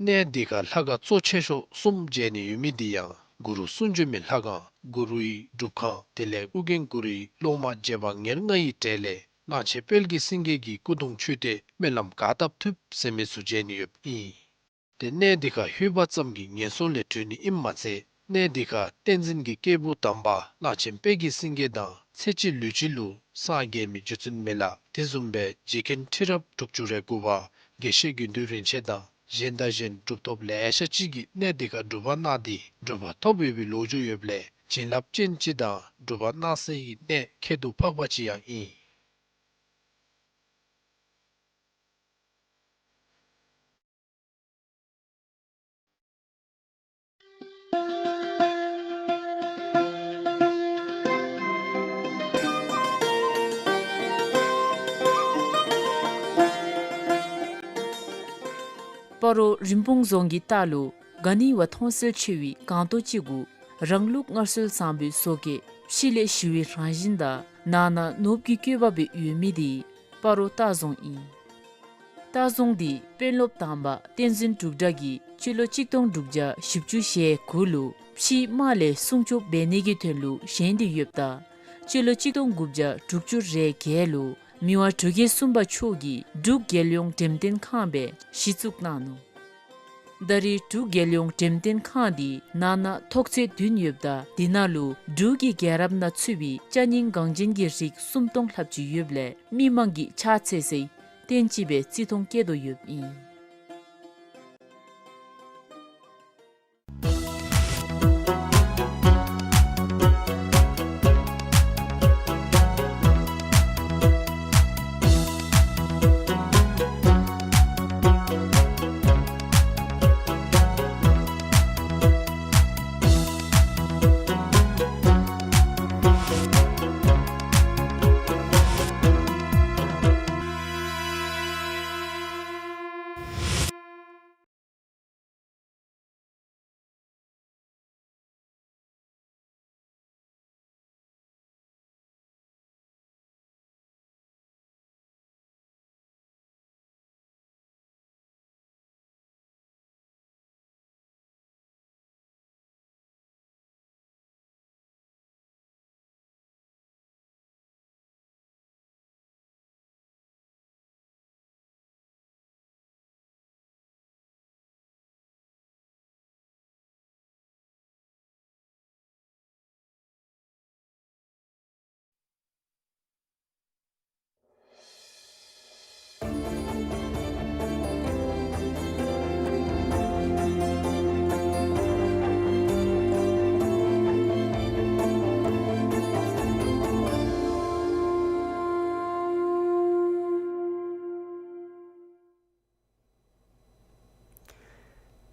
གནས་འདི་ཁར་ལྷ་ཁང་གཙོ་ཆེ་ཤོས་གསུམ་མཇལ་ནི་ཡོད་མི་འདི་ཡང་གུ་རུ་གསུང་བྱོན་མའི་ལྷ་ཁང་། གུ་རུའི་སྒྲུབ་ཁང་། དེ་ལས་ཨོ་རྒྱན་གུ་རུའི་སློབ་མ་རྗེ་འབངས་ཉེར་ལྔ་ཡི་གྲས་ལས་གླང་ཆེན་དཔལ་གྱི་སེང་གེ་གི་སྐུ་གདུང་མཆོད་རྟེན་སྨོན་ལམ་ག་བཏབ་ཐུབ་ཟེར་མི་ཚུ་མཇལ་ནི་ཡོདཔ་ཨིན། ཏེ་གནས་འདི་ཁར་ལྷོད་པ་ཙམ་གྱིས་ངན་སོང་ལས་གྲོལ་ནི་ཨིནམ་མ་ཚད་གནས་འདི་ཁར་བསྟན་འཛིན་གྱི་སྐྱེས་བུ་དམ་པ་གླང་ཆེན་དཔལ་གྱི་སེང་གེ་དང་ཚེ་གཅིག་ལུས་གཅིག་ལུ་སངས་རྒྱས་མི་རྗེ་བཙུན་མི་ལ་དེ་བཟུམ་སྦེ་རྗེ་མཁན་ཁྲི་རབས་དྲུག་ཅུ་རེ་དགུ་པ་དགེ་བཤེས་དགེ་འདུན་རིན་ཆེན་དང་གཞན་དང་གཞན་གྲུབ་ཐོབ་ལེ་ཤ་ཅིག་གིས་གནས་འདི་ཁར་སྒྲུབ་པ་གནང་སྟེ་གྲུབ་པ་ཐོབ་ཡོད་པའི་ལོ་རྒྱུས་ཡོདཔ་ལས་བྱིན་རླབས་ཅན་ཅིག་དང་སྒྲུབ་པ་གནང་སའི་གནས་ཁྱད་དུ་འཕགས་པ་ཅིག་ཡང་ཨིན། སྤ་རོ་རིན་སྤུངས་རྫོང་གི་ལྟག་ལུ་ག་ནི་བ་མཐོང་གསལ་ཆེ་བའི་སྒང་ཏོག་ཅིག་གུ་རང་ལུགས་སྔར་སྲོལ་བཟང་པོའི་བཟོ་བཀོད་ཕྱི་ལས་ཞི་བའི་རང་བཞིན་དང་ནང་ན་ནོར་བུ་གི་བཀོད་པ་སྦེ་ཡོད་མི་འདི་སྤ་རོ་སྟག་རྫོང་ཨིན། སྟག་རྫོང་འདི་དཔོན་སློབ་དམ་པ་བསྟན་འཛིན་འབྲུག་གྲགས་ཀྱིས་སྤྱི་ལོ་གཅིག་སྟོང་དྲུག་བརྒྱ་བཞི་བཅུ་ཞེ་དགུ་ལུ་ཕྱིའི་དམག་ལས་སྲུང་སྐྱོབ་འབད་ནི་གི་དོན་ལུ་བཞེངས་ཏེ་ཡོདཔ་ད་སྤྱི་ལོ་གཅིག་སྟོང་དགུ་བརྒྱ་དྲུག་ཅུ་རེ་བརྒྱད་ལུ་མི་དབང་འབྲུག་རྒྱལ་གསུམ་པ་མཆོག་གིས་འབྲུག་རྒྱལ་ཡོངས་འགྲེམས་སྟོན་ཁང་སྦེ་གཞི་བཙུགས་གནང་ནུག། ད་རེས་འབྲུག་རྒྱལ་ཡོངས་འགྲེམས་སྟོན་ཁང་འདི་ནང་ན་ཐོག་ཚད་བདུན་ཡོདཔ་ད་འདི་ནང་ལུ་འབྲུག་གི་རྒྱལ་རབས་ནང་ཚུད་པའི་ཅ་རྙིང་འགངས་ཅན་གྱི་རིགས་སུམ་སྟོང་ལྷགཔ་ཅིག་ཡོདཔ་ལས་མི་མང་གིས་ཕྱག་འཚལ་སའི་རྟེན་ཅིག་སྦེ་བརྩི་མཐོང་བསྐྱེད་དོ་ཡོདཔ་ཨིན།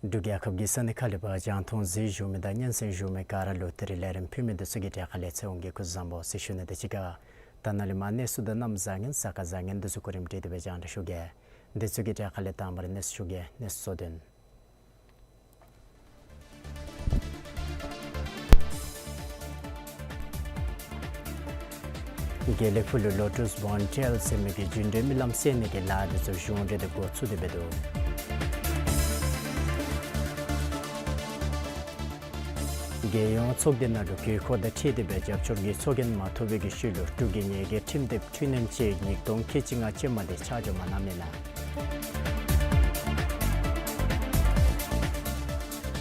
འབྲུག་རྒྱལ་ཁབ་ཀྱི་ས་གནས་ཁག་ལས་ཕར་རྒྱང་མཐོང་གཟིགས་བཞུགས་མི་དང་སྙན་གསན་བཞུགས་མི་ག་ར་ལུ་ད་རིས་ལས་རིམ་ཕུལ་མི་འདི་ཚུ་གི་གྲས་ཁ་ལས་ཚེ་དབང་གིས་སྐུ་གཟུགས་བཟང་པོ་ཟེར་ཞུ་ནི་དང་གཅིག་ཁར་ད་ནཱ་ལས་མར་གནས་ཚུལ་དང་གནམ་བཟང་ངན་ས་ཁ་བཟང་ངན་འདི་ཚུ་གོ་རིམ་སྒྲིག་སྟེ་སྦེ་རྒྱང་བསྒྲགས་ཞུ་གེ། འདི་ཚུ་གི་གྲས་ཁ་ལས་དང་པ་ར་གནས་ཚུལ་ཞུ་གེ། གནས་ཚུལ་གཙོ་དོན། དགེ་ལེགས་ཕུག་ལུ་ལོ་ཊས་བོན་ཊེལ་ཟེར་མི་གི་རྒྱུན་གྲོན་རྨི་ལམ་བསལ་ནི་གི་ལཱ་འདི་ཚུ་གཞུང་འབྲེལ་དུ་འགོ་བཙུགས་ཏེ་འབད་དོ། རྒྱལ་ཡོངས་ཚོགས་སྡེ་ནང་ལུ་དགོས་མཁོ་དང་འཁྲིལ་ཏེ་སྦེ་རྒྱབ་སྐྱོར་གྱི་ཚོགས་རྒྱན་མ་ཐོབ་པའི་གི་ཤུལ་ལུ་འབྲུག་གི་ཉེར་བརྒྱད་ཁྲིམས་དེབ་འཕྲུལ་ནང་ཅིག་ཉིས་སྟོང་ཁལ་གཅིག་ལྔ་ཅན་མ་འདི་ཆ་འཇོག་མ་གནང་མི་ལགས།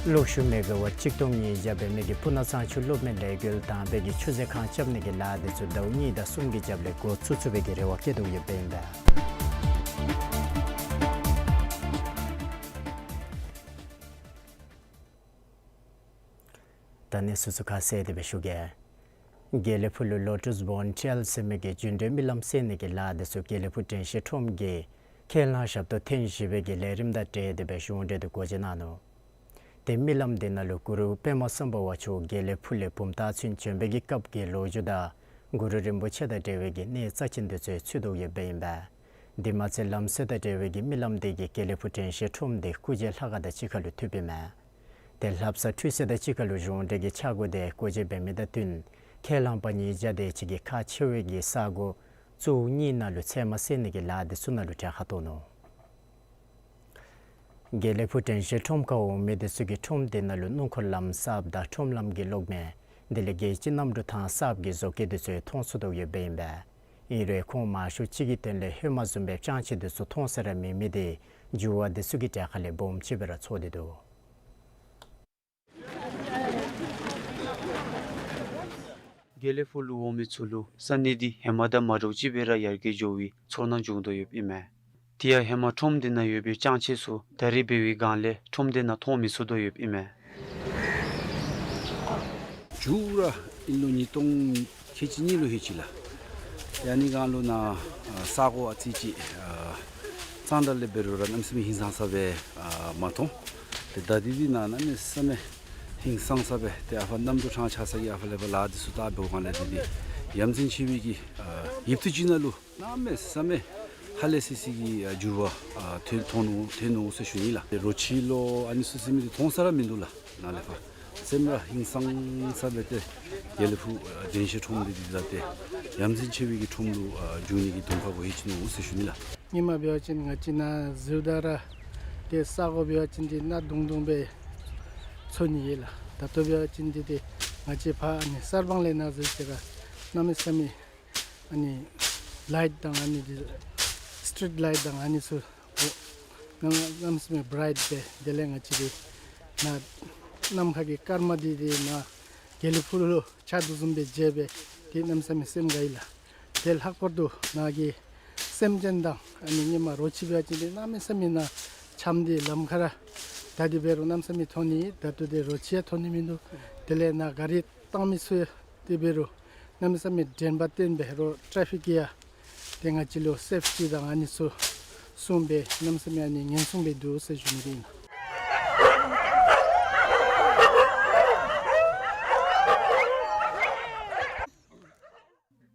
གློག་ཤུགས་མེ་ག་ཝཊ་གཅིག་སྟོང་ཉིས་བརྒྱ་འབད་མི་གི་སྤུ་ན་གཙང་ཆུ་གློག་མེ་ལས་འགུལ་དང་པའི་གི་ཆུ་ཟེ་ཁང་རྐྱབ་ནི་གི་ལཱ་འདི་ཚུ་ཟླཝ་གཉིས་དང་གསུམ་གྱི་རྒྱབ་ལས་འགོ་བཙུགས་ཚུགས་པའི་གི་རེ་བ་བསྐྱེད་དོ་ཡོདཔ་ཨིན་པས། ད་གནས་ཚུལ་ཚུ་ཁ་གསལ་ཏེ་སྦེ་ཞུ་གེ། དགེ་ལེགས་ཕུག་ལུ་ལོ་ཊས་བོན་ཊེལ་ཟེར་མི་གི་རྒྱུན་གྲོན་རྨི་ལམ་བསལ་ནི་གི་ལཱ་འདི་ཚུ་དགེ་ལེགས་ཕུག་དྲན་ཤེས་ཁྲོམ་གྱི་ཁས་བླངས་ཞབས་ཏོག་ཐེངས་བཞི་པའི་གི་ལས་རིམ་དང་འབྲེལ་ཏེ་སྦེ་གཞུང་འབྲེལ་དུ་སྒོ་འབྱེད་གནང་ནུག། ཏེ་རྨི་ལམ་འདི་ནང་ལུ་གུ་རུ་པདྨ་སམྦྷ་ཝ་མཆོག་དགེ་ལེགས་ཕུག་ལས་བུམ་ཐང་ཚུན་བྱོན་པའི་གི་སྐབས་ཀྱི་ལོ་རྒྱུས་དང་གུ་རུ་རིན་པོ་ཆེ་དང་འབྲེལ་བའི་གི་གནས་རྩ་ཆེན་འདི་ཚུ་ཚུད་དོ་ཡོདཔ་ཨིན་པས། དེ་མ་ཚད་ལམ་སྲོལ་དང་འབྲེལ་བའི་གི་རྨི་ལམ་འདི་གིས་དགེ་ལེགས་ཕུག་དྲན་ཤེས་ཁྲོམ་འདི་སྐུ་མཇལ་ལྷ་ཁང་དང་གཅིག་ཁར་ལུ་ཐུགཔ་ཨིན་མས། ཏེ་ལྷ་བསངས་ཁྲུས་གསོལ་དང་གཅིག་ཁར་ལུ་གཞུང་འབྲེལ་གྱི་ཕྱག་སྒོ་འདི་སྒོ་འབྱེད་འབད་མི་དང་བསྟུན་ཁས་བླངས་པ་ཉིས་བརྒྱ་དེ་ཅིག་གིས་ཁག་ཆེ་བའི་གི་ས་གོ་བཅུ་གཉིས་ནང་ལུ་ཚལ་མ་བསལ་ནི་གི་ལཱ་འདི་ཚུ་ནང་ལུ་གྲལ་ཁར་གཏོགས་ནུག། དགེ་ལེགས་ཕུག་དྲན་ཤེས་ཁྲོམ་ཁར་འོང་མི་འདི་ཚུ་གིས་ཁྲོམ་འདི་ནང་ལུ་སྣུམ་འཁོར་ལམ་གསརཔ་དང་ཁྲོམ་ལམ་གྱི་གློག་མེ་དེ་ལས་རྒྱལ་སྤྱིའི་གནམ་གྲུ་ཐང་གསརཔ་གི་བཟོ་བཀོད་འདི་ཚུ་མཐོང་ཚུགས་དོ་ཡོདཔ་ཨིན་པས། ཨིན་རུང་ཁོང་མང་ཤོས་ཅིག་གི་དོན་ལས་ཧེ་མ་བཟུམ་སྦེ་ཅང་ཅེས་འདི་ཚུ་མཐོང་ས་ར་མེད་མི་འདི་འགྱུར་བ་འདི་ཚུ་གི་གྲལ་ཁ་ལས་སྦོམ་ཅིག་སྦེ་ར་ཚོར་ཏེ་འདུག། དགེ་ལེགས་ཕུག་ལུ་འོང་མི་ཚུ་ལུ་ས་གནས་འདི་ཧེ་མ་དང་མ་འདྲཝ་ཅིག་སྦེ་ར་ཡར་རྒྱས་འགྱོ་བའི་ཚོར་སྣང་བྱུང་དོ་ཡོདཔ་ཨིན་མས། དེ་ཡང་ཧེ་མ་ཁྲོམ་འདི་ནང་ཡོད་པའི་ཅང་ཅེས་ཚུ་ད་རེས་འབད་བའི་སྒང་ལས་ཁྲོམ་འདི་ནང་མཐོང་མི་ཚུགས་དོ་ཡོདཔ་ཨིན་མས། མཇུག་ར་ཨིན་ལོ་ཉིས་སྟོང་ཁལ་གཅིག་གཉིས་ལུ་ལྷོད་ཅི་ལགས། ཡ་ཨ་ནི་སྒང་ལུ་ནཱ་ཨ་ས་གོ་ཨ་ཙི་ཅིག་ཨ་གཙང་སྦྲ་ལས་འབད་རུང་ར་གནམ་མེད་ས་མེད་ཧིང་སངས་ས་སྦེ་ཨ་མ་མཐོང་། ཏེ་ད་འདི་འདི་ནཱ་གནམ་མེད་ས་མེད་ཧིང་སངས་ས་སྦེ་ཏེ་ཨ་ཕར་གནམ་གྲུ་ཐང་ཆག་ས་གི་ཨ་ཕར་ལས་ཕར་ལཱ་འདི་ཚུ་བལྟ་འབདཝ་སྒང་ལས་འདི་འདི་ཡ་མཚན་ཆེ་བའི་གི་ཨ་ཡུདཔ་ཐེངས་ཅིག་ནང་ལུ་གནམ་མེད་ས་མེད་ཧ་ལས་སི་སི་གི་ཨ་འགྱུར་བ་ཨ་ཐོན་ཐོན་ནུག་ཐོན་ནུག་ཟེར་ཞུ་ནི་ལགས། རོ་ཁྱི་ལོ་ཨ་ནི་ཚུ་ཟེར་མི་འདི་མཐོང་ས་ར་མིན་འདུག་ལགས། ནཱ་ལས་ཕར་སེམས་ར་ཧིང་སངས་ས་སྦེ་ཏེ་དགེ་ལེགས་ཕུག་ཨ་དྲན་ཤེས་ཁྲོམ་འདི་འདི་ད་ཏེ་ཡ་མཚན་ཆེ་བའི་གི་ཁྲོམ་ལུ་ཨ་འགྱུར་ནི་གི་གདོང་ཁ་གུ་ལྷོད་ཅི་ནུག་ཟེར་ཞུ་ནི་ལགས། སྔོན་མ་འབད་བ་ཅིན་ང་བཅས་ནཱ་གཟིགསཝ་ད་ར་ཏེ་ས་གོ་འབད་བ་ཅིན་འདི་གནག་དུང་དུང་སྦེ་ཚོར་ནི་ཨིན་ལགས། ད་ལྟོ་འབད་བ་ཅིན་འདི་ཏེ་ང་བཅས་ཕར་ཨ་ནི་གསར་སྤང་ལས་ནཱ་གཟིགས་ཅི་ར་གནམ་མེད་ས་མེད་ཨ་ནི་ལའིཊ་དང་ཨ་ནི་འདི་སི་ཊིརིཊ་ལའིཊ་དང་ཨ་ནི་ཚུ་གནམ་མེད་ས་མེད་བི་རའིཊ་སྦེ་དེ་ལས་ང་བཅས་འདི་ནཱ་ནམ་མཁའ་གི་སྐར་མ་འདི་འདི་ནཱ་དགེ་ལེགས་ཕུག་ལུ་ཆགས་དོ་བཟུམ་སྦེ་མཇལ་སྦེ་ཏེ་གནམ་མེད་ས་མེད་སེམས་དགའ་ཡི་ལགས། ཏེ་ལྷག་པར་དུ་ནཱ་གི་སེམས་ཅན་དང་ཨ་ནི་སྔོན་མ་རོ་ཁྱི་འབད་བ་ཅིན་འདི་གནམ་མེད་ས་མེད་ནཱ་འཁྱམས་ཏེ་ལམ་ཁར་ར་བདའ་སྟེ་འབད་རུང་གནམ་མེད་ས་མེད་མཐོང་ནི། ད་ལྟོ་འདི་རོ་ཁྱི་ཡང་མཐོང་ནི་མིན་འདུག། དེ་ལས་ནཱ་གཱ་རི་བཏང་མི་ཚུ་ཡང་དེ་འབད་རུང་གནམ་མེད་ས་མེད་དྲན་པ་བཏོན་སྦེ་རོགས་ཊ་ཕིག་གིས་ཡང་ཏེ་ང་བཅས་ལུ་སེཕ་ཊི་དང་ཨ་ནི་ཚུ་སྲུང་སྦེ་གནམ་མེད་ས་མེད་ཨ་ནི་ཉེན་སྲུང་སྦེ་འདུག་ཟེར་ཞུ་ནི་ཨིན།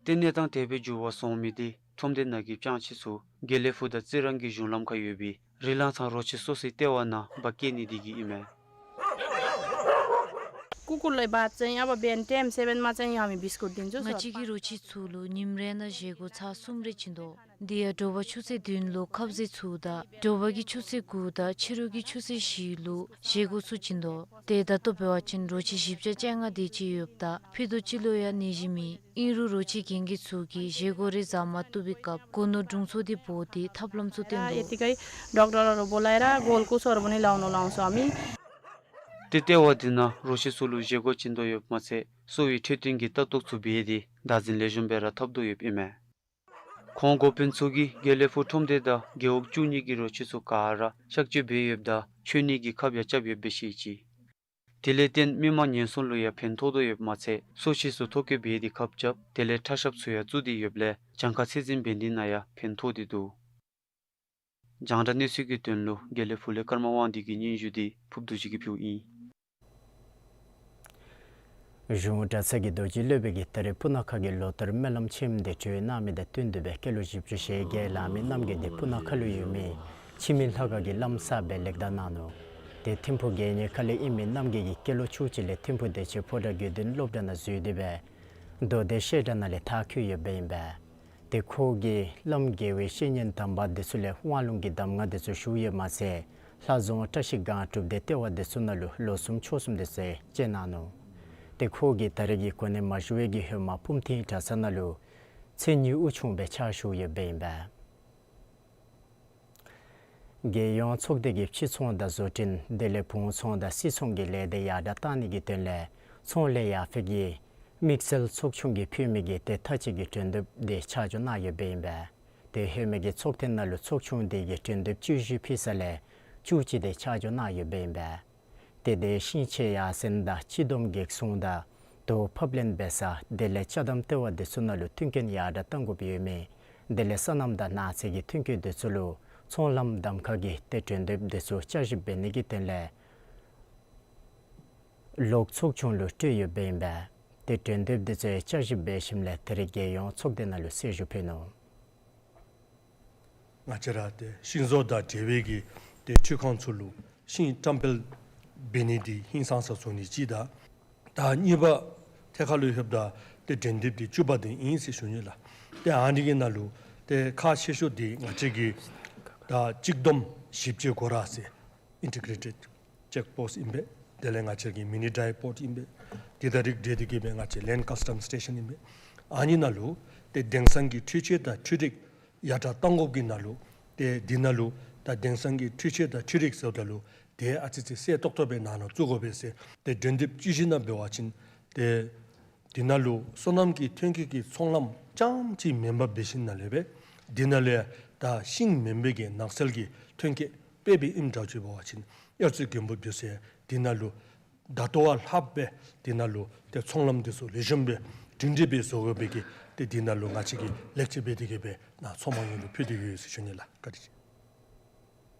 ཏེ་གནས་སྟངས་དེ་སྦེ་འགྱུར་བ་སོང་མི་འདི་ཁྲོམ་སྡེ་ནང་གི་ཅང་ཅེས་ཚུ་དགེ་ལེགས་ཕུག་དང་རྩི་རང་གི་གཞུང་ལམ་ཁར་ཡོད་པའི་རི་ལང་ཚང་རོ་ཁྱི་སོ་སོའི་ལྟེ་བ་ནང་འབག་སྐྱེལ་ནི་འདི་གིས་ཨིན་མས། कुकुरलाई भात चाहिँ अब बिहान टाइम सेभेनमा चाहिँ हामी बिस्कुट दिन्छौँ। ང་བཅས་ཀྱིས་རོ་ཁྱི་ཚུ་ལུ་ཉིནམ་རེ་ནང་བཞེས་སྒོ་ཚར་གསུམ་རེ་བྱིན་དོ། དེ་ཡང་དྲོ་པ་ཆུ་ཚོད་བདུན་ལུ་ཁབ་ཟས་ཚུ་དང་དྲོ་པ་གི་ཆུ་ཚོད་དགུ་དང་ཕྱི་རུ་གི་ཆུ་ཚོད་བཞི་ལུ་བཞེས་སྒོ་ཚུ་བྱིན་དོ། ཏེ་ད་ལྟོ་འབད་བ་ཅིན་རོ་ཁྱི་བཞི་བརྒྱ་བཅོ་ལྔ་དེ་ཅིག་ཡོདཔ་ད་ཕུད་རྡོག་གཅིག་ལུ་ཡང་ནད་གཞི་མེད། ཨིན་རུང་རོ་ཁྱི་རྒན་རྒོན་ཚུ་གིས་བཞེས་སྒོ་རེ་བཟའ་མ་བཏུབ་པའི་སྐབས་སྒོ་ནོར་དྲུང་འཚོ་འདི་འབོ་སྟེ་ཐབས་ལམ་ཚུ་སྟོན་དོ། यतिकै डाक्टरहरू बोलाएर गोलकुसहरू पनि लाउन लाउँछौँ हामी। ཏེ་ལྟེ་བ་འདི་ནང་རོ་ཁྱི་ཚུ་ལུ་བཞེས་སྒོ་བྱིན་དོ་ཡོདཔ་མ་ཚད་གསོ་བའི་འཕྲོད་བསྟེན་གྱི་ལྟ་རྟོག་ཚུ་འབད་དེ་བདག་འཛིན་ལེགས་ཤོམ་སྦེ་ར་འཐབ་དོ་ཡོདཔ་ཨིན་མས། ཁོང་འགོ་དཔོན་ཚུ་གིས་དགེ་ལེགས་ཕུག་ཁྲོམ་སྡེ་དང་རྒེད་འོག་བཅུ་གཉིས་ཀྱི་རོ་ཁྱི་ཚུ་ག་ར་གཤག་བཅོས་འབད་ཡོདཔ་ད་མཆོད་གནས་ཀྱི་ཁབ་ཡང་རྐྱབ་ཡོདཔ་སྦེ་བཤད་ཅི། དེ་ལས་བརྟེན་མི་མང་ཉེན་སྲུང་ལུ་ཡང་ཕན་ཐོགས་དོ་ཡོདཔ་མ་ཚད་གསོ་བཅོས་ཚུ་ཐོ་བཀོད་འབད་དེ་ཁབ་རྐྱབ། དེ་ལས་ཁྲ་ཤབ་ཚུ་ཡང་བཙུགས་ཏེ་ཡོདཔ་ལས་གྱངས་ཁ་ཚད་འཛིན་འབད་ནི་ནང་ཡང་ཕན་ཐོགས་ཏེ་འདུག། རྒྱང་བསྒྲགས་གནས་ཚུལ་གྱི་དོན་ལུ་དགེ་ལེགས་ཕུག་ལས་ཀརྨ་དབང་འདུས་ཀྱི་སྙན་ཞུ་འདི་ཕུབ་རྡོ་རྗེ་གིས་ཕུལཝ་ཨིན། གཞུང་གྲྭ་ཚང་གི་རྡོ་རྗེ་སློབ་དཔོན་གྱིས་ད་རེས་སྤུ་ན་ཁ་གི་ལོ་ལྟར་སྨོན་ལམ་ཆེན་མོ་འདི་གྲོལ་གནང་མི་དང་བསྟུན་ཏེ་སྦེ་སྐྱེས་ལོ་བཞི་བཅུ་ཞེ་བརྒྱད་ལང་མི་རྣམ་རྒྱལ་འདི་སྤུ་ན་ཁ་ལུ་ཡོད་མི་འཆི་མེད་ལྷ་ཁང་གི་བླམ་གསརཔ་སྦེ་ལེགས་བདའ་གནང་ནུག། ཏེ་ཐིམ་ཕུག་དགེ་བསྙེན་ཁ་ལས་ཨིན་མི་རྣམ་རྒྱལ་གྱིས་སྐྱེས་ལོ་བཅུ་གཅིག་ལས་ཐིམ་ཕུག་བདེ་ཆེན་ཕོ་བྲང་དགེ་འདུན་སློབ་གྲྭ་ནང་འཛུལ་ཏེ་སྦེ་མདོ་སྡེ་བཤད་གྲྭ་ནང་ལས་མཐར་འཁྱོལ་ཡོདཔ་ཨིན་པས། ཏེ་ཁོ་གིས་བླམ་དགེ་བའི་བཤེས་གཉེན་དམ་པ་འདི་ཚུ་ལས་དབང་ལུང་གི་གདམས་ངག་འདི་ཚུ་ཞུ་ཡོདཔ་མ་ཚད་ལྷ་རྫོང་བཀྲ་ཤིས་སྒང་དྲུག་སྡེ་ལྟེ་བ་འདི་ཚུ་ནང་ལུ་ལོ་གསུམ་ཕྱོགས་གསུམ་འདི་ཚུ་བཅད་གནང་ནུག། ཏེ་ཁོ་གིས་ད་རེས་ཀྱི་གོ་གནས་མ་ཞུ་བའི་གི་ཧེ་མ་སྤུངས་ཐིང་གྲྭ་ཚང་ནང་ལུ་མཚན་ཉིད་དབུ་ཆུང་སྦེ་ཕྱག་ཞུ་ཡོདཔ་ཨིན་པས། རྒྱལ་ཡོངས་ཚོགས་སྡེ་གིས་ཕྱི་ཚོང་དང་བཟོ་སྐྲུན་དེ་ལས་བུང་ཚོང་དང་སིལ་ཚོང་གི་ལས་སྡེ་ཡར་དྲགས་གཏང་ནི་གི་དོན་ལས་ཚོང་ལས་ཡར་འཕེལ་གྱི་དམིགས་བསལ་ཚོགས་ཆུང་གིས་ཕུལ་མི་གི་ཏེ་མཐའ་དཔྱད་ཀྱི་གྲོས་འདེབས་འདི་ཆ་འཇོག་གནང་ཡོདཔ་ཨིན་པས། ཏེ་ཧེ་མའི་གི་ཚོགས་ཐེངས་ནང་ལུ་ཚོགས་ཆུང་དེ་གིས་གྲོས་འདེབས་བཅུ་བཞི་ཕུལ་ས་ལས་བཅུ་གཅིག་དེ་ཆ་འཇོག་གནང་ཡོདཔ་ཨིན་པས། ཏེ་དེ་ཤིང་ཆས་ཡར་སེང་དང་སྤྱི་བསྡོམས་གེགས་སྲུང་དང་དོས་ཕབ་ལེན་འབད་ས་དེ་ལས་ཅ་དམ་ལྟེ་བ་འདི་ཚུ་ནང་ལུ་མཐུན་རྐྱེན་ཡར་དྲགས་གཏང་དགོཔ་ཡོད་མི་དེ་ལས་སོ་ནམ་དང་ནགས་ཚལ་གྱི་མཐུན་རྐྱེན་འདི་ཚུ་ལུ་ཚོང་ལམ་གདམ་ཁ་གི་ཏེ་གྲོས་འདེབས་འདི་ཚུ་བསྐྱར་ཞིབ་འབད་ནི་གི་དོན་ལས་ལོག་ཚོགས་ཆུང་ལུ་སྤྲོད་ཡོདཔ་ཨིན་པས། ཏེ་གྲོས་འདེབས་འདི་ཚུ་བསྐྱར་ཞིབ་འབད་ཞིནམ་ལས་ད་རེས་རྒྱལ་ཡོངས་ཚོགས་སྡེ་ནང་ལུ་གསལ་ཞུ་ཕུལ་ནུག། ང་བཅས་ར་ཏེ་ཤིང་བཟོ་དང་འབྲེལ་བའི་གི་ཏེ་འཕྲུལ་ཁང་ཚུ་ལུ་ཤིང་བཀྲམ་སྤེལ་འབད་ནི་འདི་ཧིང་སངས་ས་བཟོ་ནི་གཅིག་དང་ད་གཉིས་པ་ཐད་ཁར་ལུ་ལྷོདཔ་ད་ཏེ་གྲོས་འདེབས་འདི་བཅུ་པ་འདི་ཨིན་ཟེར་ཞུ་ནི་ལགས། ཏེ་ཨ་ནི་གི་ནང་ལུ་ཏེ་ཁག་ཆེ་ཤོས་འདི་ང་བཅས་ཀྱི་ད་གཅིག་བསྡོམས་ཞིབ་དཔྱད་སྒོ་ར་ཟེར་ཨིན་ཊི་གྲེ་ཊེཌ་ཅེཀ་པོསཊ་ཨིན་པས། དེ་ལས་ང་བཅས་ཀྱི་མི་ནི་ཌའི་པོརཊ་ཨིན་པས། དེ་དང་རིགས་འདྲེས་ཏེ་གི་སྦེ་ང་བཅས་ལེནཌ་ཀཱསི་ཊམ་སི་ཊེ་ཤཱན་ཨིན་པས། ཨ་ནི་ནང་ལུ་ཏེ་དེང་སང་གི་འཕྲུལ་ཆས་དང་འཕྲུལ་རིག་ཡར་དྲགས་གཏང་དགོཔ་གི་ནང་ལུ་ཏེ་འདི་ནང་ལུ་ད་དེང་སང་གི་འཕྲུལ་ཆས་དང་འཕྲུལ་རིག་ཟེརཝ་ད་ལུ་ཏེ་ཨ་ཙི་ཅིག་གསལ་ཏོག་ཏོ་སྦེ་ནང་ན་བཙུགས་དགོ་པས་ཟེར་ཏེ་གྲོས་འདེབས་བཅུ་བཞི་ནང་འབད་བ་ཅིན་ཏེ་འདི་ནང་ལུ་སོ་ནམ་གྱི་ཐོན་སྐྱེད་ཀྱི་ཚོང་ལམ་རྐྱངམ་ཅིག་མེན་པར་འབད་ཞིནམ་ལས་སྦེ་འདི་ནང་ལས་ད་ཤིང་མེན་པའི་གི་ནགས་ཚལ་གྱི་ཐོན་སྐྱེད་དཔེ་འབད་ཨིནམ་འདྲཝ་ཅིག་འབད་བ་ཅིན་དབྱར་རྩྭ་དགུན་འབུ་འབད་ས་འདི་ནང་ལུ་ད་ལྟོ་བ་ལྷགཔ་སྦེ་འདི་ནང་ལུ་ཏེ་ཚོང་ལམ་འདི་ཚུ་ལེགས་ཤོམ་སྦེ་སྒྲིང་སྒྲི་སྦེ་བཟོ་དགོ་པའི་གི་ཏེ་འདི་ནང་ལུ་ང་བཅས་ཀྱིས་ལེགས་བཅོས་འབད་དེ་གི་སྦེ་ནཱ་ཚོང་དམངས་ཡོངས་ལུ་ཕུལ་ཏེ་ཡོད་ཟེར་ཞུ་ནི་ལགས། བཀའ་དྲིན་ཆེ།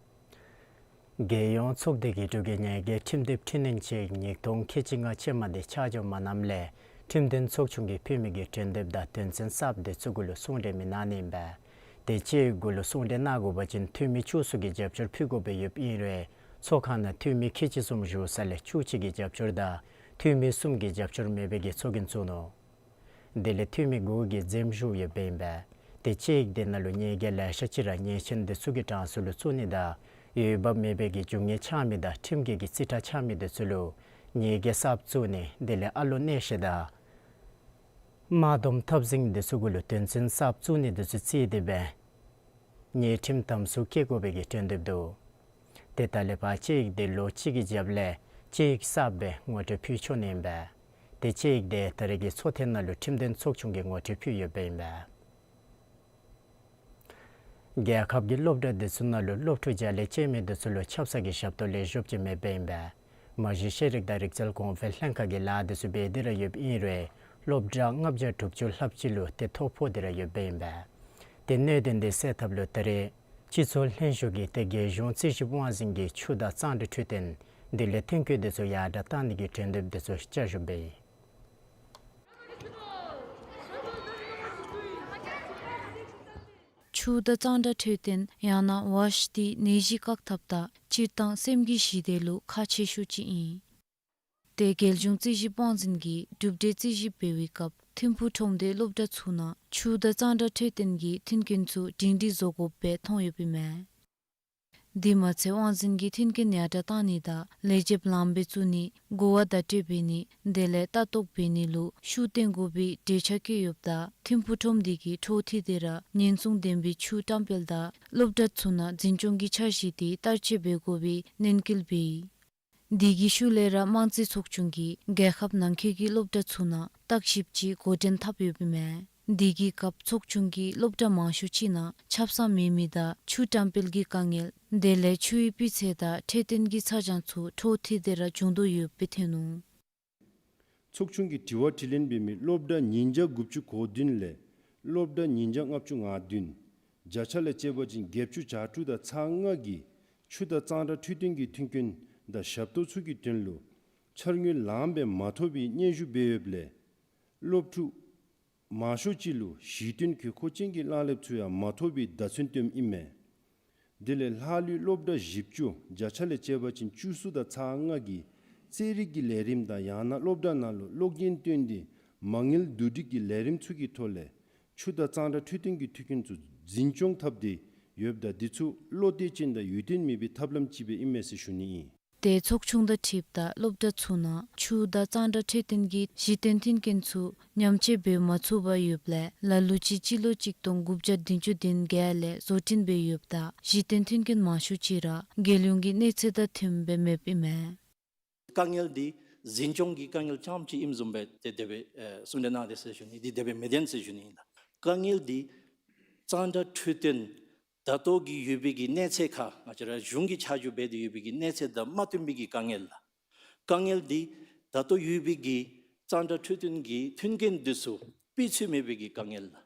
རྒྱལ་ཡོངས་ཚོགས་སྡེ་གིས་འབྲུག་གི་ཉེས་འགེལ་ཁྲིམས་དེབ་འཕྲི་སྣོན་ཆིག་ཉིས་སྟོང་ཁལ་གཅིག་ལྔ་ཅན་མ་དེ་ཆ་འཇོག་མ་གནངམ་ལས་ཁྲིམས་དོན་ཚོགས་ཆུང་གིས་ཕུལ་མི་གི་གྲོས་འདེབས་དང་དོན་ཚན་གསརཔ་དེ་ཚུ་གུ་ལུ་གསུང་གྲོས་མི་གནང་ནི་ཨིན་པས། དེ་ཅིག་གུ་ལུ་གསུང་གྲོས་གནང་དགོ་པ་ཅིན་འཐུས་མི་བཅུ་གསུམ་གྱི་རྒྱབ་སྐྱོར་ཕུལ་དགོཔ་སྦེ་ཡོདཔ་ཨིན་རུང་ཚོགས་ཁང་ནང་འཐུས་མི་ཁལ་གཅིག་གསུམ་བཞུགས་ས་ལས་བཅུ་གཅིག་གི་རྒྱབ་སྐྱོར་དང་འཐུས་མི་གསུམ་གྱི་རྒྱབ་སྐྱོར་མེད་པའི་གི་ཚོགས་རྒྱན་བཙུགས་ནུག། དེ་ལས་འཐུས་མི་དགུ་གིས་འཛེམ་ཞུ་ཡོདཔ་ཨིན་པས། དེ་ཅིག་དེ་ནང་ལུ་ཉེས་འགེལ་ལེ་ཤ་ཅིག་ར་ཉེས་ཅན་དེ་ཚུ་གི་གྲངས་སུ་ལུ་བཙུགས་ནི་དང་འོས་འབབ་མེད་པའི་གི་རྒྱུ་དངོས་ཆགས་མི་དང་ཁྲིམས་འགལ་གྱི་རྩིས་ཁྲ་ཆགས་མི་དེ་ཚུ་ལུ་ཉེས་འགེལ་གསརཔ་བཙུགས་ནི་དེ་ལས་ཨ་ལོ་མནན་བཤེར་དང་དམག་སྡོམ་འཐབ་འཛིང་དེ་ཚུ་གུ་ལུ་དོན་ཚན་གསརཔ་བཙུགས་ནི་དེ་ཚུ་བརྩིས་ཏེ་སྦེ་ཉེས་ཁྲིམས་དམ་སུ་བཀལ་དགོ་པའི་གི་གྲོས་འདེབས་འདུག། དེ་ད་ལས་ཕར་དཔྱད་ཡིག་དེ་ལོ་གཅིག་གི་རྒྱབ་ལས་དཔྱད་ཡིག་གསརཔ་སྦེ་ངོ་སྤྲོད་ཕུལ་ཆོག་ནི་ཨིན་པས། དེ་དཔྱད་ཡིག་དེ་ད་རེས་ཀྱི་ཚོགས་ཐེངས་ནང་ལུ་ཁྲིམས་དོན་ཚོགས་ཆུང་གིས་ངོ་སྤྲོད་ཕུལ་ཡོདཔ་ཨིན་པས། རྒྱལ་ཁབ་ཀྱི་སློབ་གྲྭ་དེ་ཚུ་ནང་ལུ་སློབ་ཕྲུག་བརྒྱ་ལས་བཅད་མི་དེ་ཚུ་ལུ་ཆབ་གསང་གི་ཞབས་ཏོག་ལེགས་ཤོམ་ཅིག་མེདཔ་ཨིན་པས། མ་གཞི་ཤེས་རིག་དང་རིག་རྩལ་གོང་འཕེལ་ལྷན་ཁག་གིས་ལཱ་དེ་ཚུ་འབད་དེ་ར་ཡོདཔ་ཨིན་རུང་སློབ་གྲྭ་ལྔ་བརྒྱ་དྲུག་ཅུ་ལྷགཔ་ཅིག་ལུ་ཏེ་ཐོ་ཕོག་སྟེ་ར་ཡོདཔ་ཨིན་པས། ཏེ་གནད་དོན་དེ་སེལ་ཐབས་ལུ་ད་རེས་སྤྱི་ཚོགས་ལྷན་བཞུགས་ཀྱིས་ཏེ་རྒྱལ་གཞུང་རྩིས་ཞིབ་དབང་འཛིན་གྱིས་ཆུ་དང་གཙང་སྦྲ་འཕྲོད་བསྟེན་དེ་ལས་ཐོན་སྐྱེད་དེ་ཚུ་ཡར་དྲགས་གཏང་ནི་གི་གྲོས་འདེབས་དེ་ཚུ་བསྐྱར་ཞིབ་འབད་ཡི། ཆུ་དང་གཙང་སྦྲ་འཕྲོད་བསྟེན་ཡང་ན་ཝཱཤ་ཏི་ནད་གཞི་བཀག་ཐབས་དང་སྤྱིར་བཏང་སེམས་ཀྱི་ཞི་བདེ་ལུ་ཁག་ཆེ་ཤོས་ཅིག་ཨིན། ཏེ་རྒྱལ་གཞུང་རྩིས་ཞིབ་དབང་འཛིན་གྱིས་གྲུབ་འབྲས་རྩིས་ཞིབ་འབད་བའི་སྐབས་ཐིམ་ཕུག་ཁྲོམ་སྡེའི་སློབ་གྲྭ་ཚུ་ནང་ཆུ་དང་གཙང་སྦྲ་འཕྲོད་བསྟེན་གྱི་མཐུན་རྐྱེན་ཚུ་སྒྲིང་སྒྲིང་བཟོ་དགོཔ་སྦེ་མཐོང་ཡོདཔ་ཨིན་མས། དེ་མ་ཚད་དབང་འཛིན་གྱིས་མཐུན་རྐྱེན་ཡར་དྲགས་གཏང་ནི་དང་ལས་བྱེདཔ་ལངམ་སྦེ་བཙུགས་ནི་གོ་བ་བརྡ་སྤྲོད་འབད་ནི་དེ་ལས་ལྟ་རྟོག་འབད་ནི་ལུ་ཤུགས་བཏོན་དགོ་པའི་འགྲེལ་བཤད་བཀོད་ཡོདཔ་ད་ཐིམ་ཕུག་ཁྲོམ་སྡེ་གིས་འཕྲོ་མཐུད་དེ་ར་ཉེན་སྲུང་ལྡན་པའི་ཆུ་བཀྲམ་སྤེལ་དང་སློབ་གྲྭ་ཚུ་ནང་འཛིན་སྐྱོང་གི་འཆར་གཞི་དེ་བསྟར་སྤྱོད་འབད་དགོ་པའི་ནན་སྐུལ་འབད་ཡི། དེ་གི་ཤུལ་ལས་ར་དམངས་རྩིས་ཚོགས་ཆུང་གིས་རྒྱལ་ཁབ་ནང་འཁོད་ཀྱི་སློབ་གྲྭ་ཚུ་ནང་བརྟག་ཞིབ་ཅིག་འགོ་འདྲེན་འཐབ་ཡོདཔ་ཨིན་མས། དེ་གི་སྐབས་ཚོགས་ཆུང་གིས་སློབ་གྲྭ་མང་ཤོས་ཅིག་ནང་ཆབ་གསང་མེད་མི་དང་ཆུ་བཀྲམ་སྤེལ་གྱི་དཀའ་ངལ་དེ་ལས་ཆུའི་སྤུས་ཚད་དང་འཕྲོད་བསྟེན་གྱི་ཚ་གྱང་ཚུ་འཕྲོ་མཐུད་དེ་ར་བྱུང་དོ་ཡོདཔ་སྦེ་ཐོན་ནུག། ཚོགས་ཆུང་གིས་དྲི་བ་དྲིས་ལན་འབད་མི་སློབ་གྲྭ་ཉིས་བརྒྱ་དགུ་བཅུ་གོ་བདུན་ལས་སློབ་གྲྭ་ཉིས་བརྒྱ་ལྔ་བཅུ་ང་བདུན་ བརྒྱ་ཆ་ལས་བཅད་པ་ཅིན་བརྒྱད་ཅུ་གྱ་དྲུག་དང་ཚག་ལྔ་གིས་ཆུ་དང་གཙང་སྦྲ་འཕྲོད་བསྟེན་གྱི་མཐུན་རྐྱེན་དང་ཞབས་ཏོག་ཚུ་གི་དོན་ལུ་འཆར་དངུལ་ལངམ་སྦེ་མ་ཐོབ་པའི་སྙན་ཞུ་འབད་ཡོདཔ་ལས་སློབ་ཕྲུག་མང་ཤོས་ཅིག་ལུ་གཞི་རྟེན་དགོས་མཁོ་ཅན་གྱི་གླ་ལེབ་ཚུ་ཡང་མ་ཐོབ་པའི་བརྡ་མཚོན་སྟོནམ་ཨིན་མས། དེ་ལས་ལྷག་ལུས་སློབ་གྲྭ་བཞི་བཅུ་བརྒྱ་ཆ་ལས་བཅད་པ་ཅིན་བཅུ་གསུམ་དང་ཚག་ལྔ་གིས་རྩེད་རིགས་ཀྱི་ལས་རིམ་དང་ཡང་ན་སློབ་གྲྭ་ནང་ལུ་གློག་བརྙན་སྟོན་ཏེ་མ་དངུལ་བསྡུ་སྒྲིག་གི་ལས་རིམ་ཚུ་གི་ཐོག་ལས་ཆུ་དང་གཙང་སྦྲ་འཕྲོད་བསྟེན་གྱི་མཐུན་རྐྱེན་ཚུ་འཛིན་སྐྱོང་འཐབ་སྟེ་ཡོདཔ་ད་འདི་ཚུ་བློ་གཏད་ཅན་དང་ཡུན་བརྟན་མེད་པའི་ཐབས་ལམ་ཅིག་སྦེ་ཨིན་མས་ཟེར་ཞུ་ནི་ཨིན། ཏེ་ཚོགས་ཆུང་དང་འཁྲིལཝ་ད་སློབ་གྲྭ་ཚུ་ནང་ཆུ་དང་གཙང་སྦྲ་འཕྲོད་བསྟེན་གྱི་གཞི་རྟེན་མཐུན་རྐྱེན་ཚུ་ཉམས་བཅོས་འབད་མ་ཚུགས་པར་ཡོདཔ་ལས་ལ་ལུ་ཅིག་སྤྱི་ལོ་གཅིག་སྟོང་དགུ་བརྒྱ་བདུན་ཅུ་དོན་བརྒྱད་ལས་བཟོ་སྐྲུན་འབད་ཡོདཔ་ད་གཞི་རྟེན་མཐུན་རྐྱེན་མང་ཤོས་ཅིག་ར་རྒྱལ་ཡོངས་ཀྱི་གནས་ཚད་དང་མཐུནམ་སྦེ་མེདཔ་ཨིན་མས། དཀའ་ངལ་འདི་འཛིན་སྐྱོང་གི་དཀའ་ངལ་རྐྱངམ་ཅིག་ཨིནམ་བཟུམ་སྦེ་ཏེ་དེ་སྦེ་ཨེ་གསུང་གྲོས་གནང་དེས་ཟེར་ཞུ་ནི། འདི་དེ་སྦེ་མི་བདེན་ཟེར་ཞུ་ནི་ཨིན་ལགས། དཀའ་ངལ་འདི་གཙང་སྦྲ་འཕྲོད་བསྟེན་ད་ལྟོ་གི་ཡོད་པའི་གི་གནས་ཚད་ཁར་ང་བཅས་ར་གཞུང་གིས་ཆ་འཇོག་འབད་དེ་ཡོད་པའི་གི་གནས་ཚད་དང་མ་མཐུན་པའི་གི་དཀའ་ངལ་ལགས། དཀའ་ངལ་འདི་ད་ལྟོ་ཡོད་པའི་གི་གཙང་སྦྲ་འཕྲོད་བསྟེན་གྱི་མཐུན་རྐྱེན་འདི་ཚུ་སྤུས་ཚད་མེད་པའི་གི་དཀའ་ངལ་ལགས།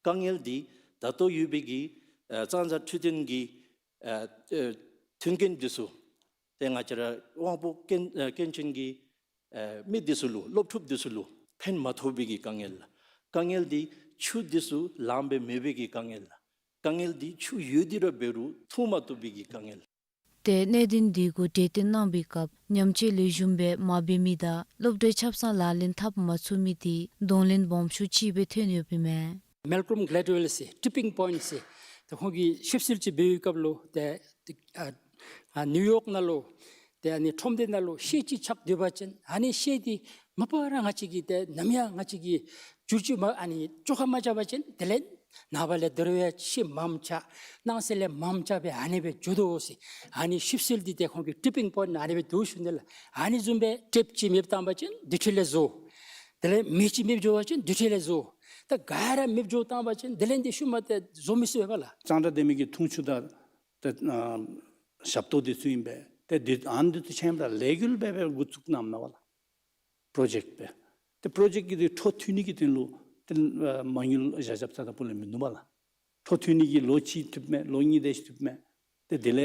དཀའ་ངལ་འདི་ད་ལྟོ་ཡོད་པའི་གི་ཨ་གཙང་སྦྲ་འཕྲོད་བསྟེན་གྱི་ཨ་ཨ་མཐུན་རྐྱེན་འདི་ཚུ་ཏེ་ང་བཅས་ར་དབང་པོ་སྐྱོན་ཨ་སྐྱོན་ཅན་གྱི་ཨ་མི་འདི་ཚུ་ལུ་སློབ་ཕྲུག་འདི་ཚུ་ལུ་ཕན་མ་ཐོགས་པའི་གི་དཀའ་ངལ་ལགས། དཀའ་ངལ་འདི་ཆུ་འདི་ཚུ་ལངམ་སྦེ་མེད་པའི་གི་དཀའ་ངལ་ལགས། དཀའ་ངལ་འདི་ཆུ་ཡོད་དེ་ར་འབད་རུང་འཐུང་མ་བཏུབ་པའི་གི་དཀའ་ངལ། ཏེ་གནད་དོན་འདི་གུ་གྲོས་བསྟུན་གནང་བའི་སྐབས་ཉམས་བཅོས་ལེགས་ཤོམ་སྦེ་མ་འབད་མི་དང་སློབ་གྲྭའི་ཆབ་གསང་ལག་ལེན་འཐབ་མ་ཚུགས་མི་འདི་གདོང་ལེན་སྦོམ་ཤོས་ཅིག་སྦེ་ཐོན་ཡོདཔ་ཨིན་མས། མེལ་ཀོལམ་གླེཌ་ཝེལ་ཟེར་ཊིཔིང་པོའིནཊ་ཟེར་ཏེ་ཁོང་གིས་ཞིབ་འཚོལ་ཅིག་འབད་བའི་སྐབས་ལུ་ཏེ་ཏེ་ཨ་ཨ་ནིའུ་ཡོག་ནང་ལུ་ཏེ་ཨ་ནི་ཁྲོམ་སྡེ་ནང་ལུ་ཤེལ་ཅིག་ཆགས་སྡོད་པ་ཅིན་ཨ་ནི་ཤེལ་འདི་མ་པ་ར་ང་བཅས་ཀྱིས་ཏེ་ནམ་ཡང་ང་བཅས་ཀྱིས་བསྒྱུར་བཅོས་མ་ཨ་ནི་བཅོ་ཁ་མ་རྐྱབ་པ་ཅིན་དེ་ལས་ནངས་པ་ལས་དོ་རུང་ཡང་ཤེལ་མངམ་ཆགས་གནངས་ཚེ་ལས་མངམ་ཆགས་སྦེ་ཨ་ནི་སྦེ་འགྱོ་དོ་ཟེར། ཨ་ནི་ཞིབ་འཚོལ་འདི་ཏེ་ཁོང་གི་ཊིཔིང་པོའིནཊ་ཨ་ནི་སྦེ་འདུག་ཞུ་ནི་ལགས། ཨ་ནི་བཟུམ་སྦེ་ཊེབ་ཅིག་མེདཔ་བཏང་པ་ཅིན་དེ་འཕྲོ་ལས་བཟོ། དེ་ལས་མེ་ཅིག་མེདཔ་འགྱོ་བ་ཅིན་དེ་འཕྲོ་ལས་བཟོ། ད་ག་ར་མེདཔ་འགྱོ་བཏང་པ་ཅིན་དེ་ལས་འདི་ཤུལ་མ་ཏེ་བཟོ་མི་ཚུགས་པས་ལགས། གཙང་སྦྲ་ལྡན་མི་གི་འཐུང་ཆུ་དང་ཏེ་ཨ་ཞབས་ཏོག་འདི་ཚུ་ཨིན་པས། ཏེ་འདི་ཨ་ནི་འདི་ཚུ་ཆ་མཉམ་ར་ལས་འགུལ་སྦེ་སྦེ་འགོ་བཙུགས་གནངམ་ཨིན་པས་ལགས། པྲོ་ཇེཀཊ་སྦེ། ཏེ་པྲོ་ཇེཀཊ་ཀྱི་འདི་འཕྲོ་མཐུད་ནི་གི་དོན་ལུ་ཏེ་ཨ་མ་དངུལ་བཞག་བཞགཔ་ཙང་ད་པུ་ལས་མིན་འདུག་པ་ལགས། འཕྲོ་མཐུད་ནི་གི་ལོ་གཅིག་ཐུབ་མས། ལོ་གཉིས་དེ་ཅིག་ཐུབ་མས། ཏེ་དེ་ལས་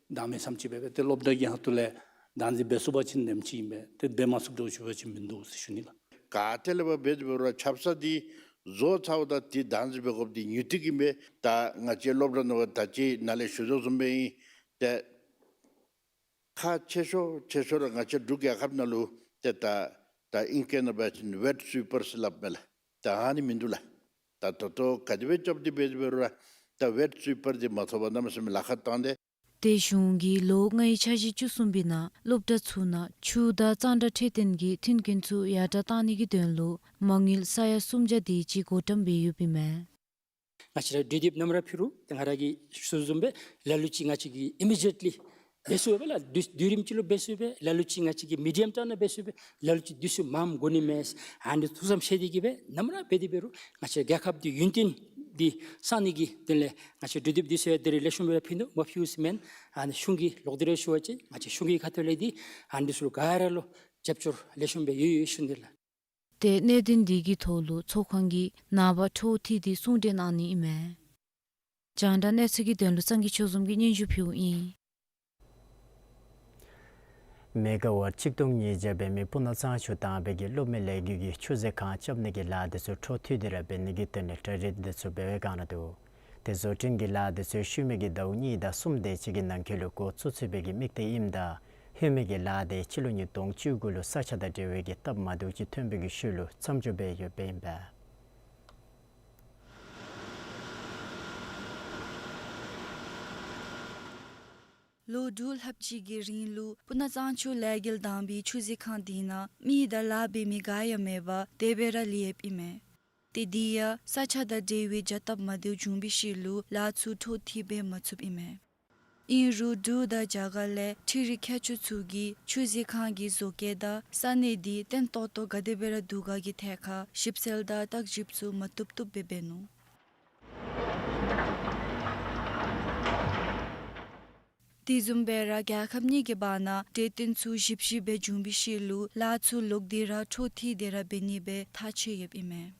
བདག་མེད་བསམ་ཅིག་སྦེ་སྦེ་ཏེ་སློབ་གྲྭ་གི་ཧོངས་ལས་བདག་འཛིན་འབད་ཚུགས་པ་ཅིན་ལེགས་ཤོམ་ཅིག་ཨིན་པས། ཏེ་འབད་མ་ཚུགསཔ་འདྲཝ་ཅིག་འབད་བ་ཅིན་མིན་འདུག་ཟེར་ཞུ་ནི་ལགས། ག་ཏེ་ལས་འབད་འབད་རུང་ཆབ་གསང་འདི་བཟོ་ཚརཝ་ད་འདི་བདག་འཛིན་འབད་དགོཔ་འདི་མྱུར་མཐུད་ཨིན་པས། ད་ང་བཅས་སློབ་གྲྭ་ནང་ད་ཅི་ནཱ་ལས་ཞུ་དོ་བཟུམ་སྦེ་ཨིན། ཏེ་ཁག་ཆེ་ཤོས་ཆེ་ཤོས་ར་ང་བཅས་འབྲུག་རྒྱལ་ཁབ་ནང་ལུ་ཏེ་ད་ད་ཨིང་སྐད་ནང་འབད་བ་ཅིན་ཝེཊ་སུའི་པར་ཟེར་སླབ་མས་ལགས། ད་ཨ་ནི་མིན་འདུག་ལགས། ད་ད་ལྟོ་ག་དེ་སྦེ་རྐྱབ་སྟེ་འབད་འབད་རུང་ར་ད་ཝེཊ་སུའི་པར་འདི་མ་ཐོབ་པར་གནམ་མེད་ས་མེད་ལཱ་ཁག་བཏང་སྟེ། ཏེ་གཞུང་གིས་ལོ་ལྔའི་འཆར་གཞི་བཅུ་གསུམ་པའི་ནང་སློབ་གྲྭ་ཚུ་ནང་ཆུ་དང་གཙང་སྦྲ་འཕྲོད་བསྟེན་གྱི་མཐུན་རྐྱེན་ཚུ་ཡར་དྲགས་གཏང་ནི་གི་དོན་ལུ་མ་དངུལ་ས་ཡ་སུམ་བརྒྱ་དེ་ཅིག་བགོ་བཀྲམ་འབད་ཡོདཔ་ཨིན་མས། ང་བཅས་ར་གྲོས་འདེབས་ནམ་ར་ཕུལ་རུང་ཏེ་ང་ར་གིས་ཞུ་བཟུམ་སྦེ་ལ་ལུ་ཅིག་ང་བཅས་ཀྱིས་ཨི་མི་ཌི་ཡེཊ་ལི་འབད་ཚུགས་པས་ལགས། དུས་དུས་རིམ་ཅིག་ལུ་འབད་ཚུགས་པས། ལ་ལུ་ཅིག་ང་བཅས་ཀྱིས་མི་ཌི་ཡམ་ཊརམ་ནང་འབད་ཚུགས་པས། ལ་ལུ་ཅིག་དུས་ཚོད་མངམ་འགོར་ནི་མས། ཨ་ནི་ཐུགས་བསམ་བཞེས་ཏེ་གིས་སྦེ་ནམ་ར་འབད་དེ་འབད་རུང་ང་བཅས་རྒྱལ་ཁབ་འདི་ཡུན་བརྟན་འདི་བསྲང་ནི་གི་དོན་ལས་ང་བཅས་གྲོས་འདེབས་འདི་ཚུ་ཡང་ད་རིས་ལེགས་ཤོམ་སྦེ་ཕུལ་ནུག། མ་ཕུལ་ཟེར་མེན། ཨ་ནི་གཞུང་གི་ལོག་སྟེ་ར་ཞུ་བ་ཅིན་ང་བཅས་གཞུང་གི་ཁ་ཐུག་ལས་འདི་ཨ་ནི་འདི་ཚུ་ལུ་ག་ར་ལུ་རྒྱབ་སྐྱོར་ལེགས་ཤོམ་སྦེ་ཡོད་ཡོད་ཞུ་ནི་ལགས། ཏེ་གནད་དོན་འདི་གི་ཐོག་ལུ་ཚོགས་ཁང་གིས་ནངས་པ་འཕྲོ་མཐུད་དེ་གསུང་གྲོས་གནང་ནི་ཨིན་མས། རྒྱང་བསྒྲགས་གནས་ཚུལ་གྱི་དོན་ལུ་སངས་རྒྱས་ཆོས་འཛོམས་ཀྱིས་སྙན་ཞུ་ཕུལཝ་ཨིན། མེ་ག་ཝཊ་ཆིག་སྟོང་ཉིས་བརྒྱ་འབད་མི་སྤུ་ན་གཙང་ཆུ་དྭངས་པའི་གློག་མེ་ལས་འགུལ་གྱི་ཆུ་མཛོད་ཁང་རྐྱབ་ནི་གི་ལཱ་འདི་ཚུ་འཕྲོ་མཐུད་དེ་ར་འབད་ནི་གི་དོན་ལས་གྲ་སྒྲིག་འདི་ཚུ་འབད་བའི་བསྒང་ནང་འདུག། ཏེ་བཟོ་སྐྲུན་གྱི་ལཱ་འདི་ཚུ་ཤུལ་མའི་གི་ཟླཝ་གཉིས་དང་གསུམ་དེ་ཅིག་གི་ནང་འཁོད་ལུ་འགོ་བཙུགས་ཚུགས་པའི་གི་དམིགས་གཏད་ཨིནམ་ད་ཧེ་མའི་གི་ལཱ་དེ་སྤྱི་ལོ་ཉིས་སྟོང་བཅུ་དགུ་ལུ་ས་ཆ་དང་འབྲེལ་བའི་གི་སྟབས་མ་བདེཝ་ཅིག་ཐོན་པའི་གི་ཤུལ་ལུ་མཚམས་འཇོག་འབད་ཡོདཔ་ཨིན་པས། ལོ་དྲུག་ལྷགཔ་ཅིག་གི་རིང་ལུ་སྤུ་ན་གཙང་ཆུ་ལས་འགུལ་དྭངས་པའི་ཆུ་མཛོད་ཁང་དེ་ནང་མི་དང་ལཱ་འབད་མི་ག་ཡང་མེད་པར་དེ་སྦེ་ར་ལུས་ཡོདཔ་ཨིན་མས། ཏེ་དེ་ཡང་ས་ཆ་དང་འབྲེལ་བའི་བྱ་སྟབས་མ་བདེཝ་བྱུང་བའི་ཤུལ་ལུ་ལཱ་ཚུ་འཕྲོ་མཐུད་འབད་མ་ཚུགསཔ་ཨིན་མས། ཨིན་རུང་འབྲུག་དང་རྒྱ་གར་ལས་འཕྲུལ་རིག་མཁས་མཆོག་ཚུ་གིས་ཆུ་མཛོད་ཁང་གི་བཟོ་བཀོད་དང་ས་གནས་འདི་བརྟན་ཏོག་ཏོ་ག་དེ་སྦེ་ར་འདུག་ག་གི་ཐད་ཁར་ཞིབ་འཚོལ་དང་བརྟག་ཞིབ་ཚུ་མ་བཏུབ་བཏུབ་སྦེ་འབད་ནུག། དེ་བཟུམ་སྦེ་ར་རྒྱལ་ཁབ་གཉིས་ཀྱི་བར་ན་གྲོས་བསྟུན་ཚུ་ཞིབ་ཞིབ་སྦེ་བྱུང་བའི་ཤུལ་ལུ་ལཱ་ཚུ་ལོག་སྟེ་ར་འཕྲོ་མཐུད་དེ་ར་འབད་ནི་སྦེ་ཐག་བཅད་ཡོདཔ་ཨིན་མས།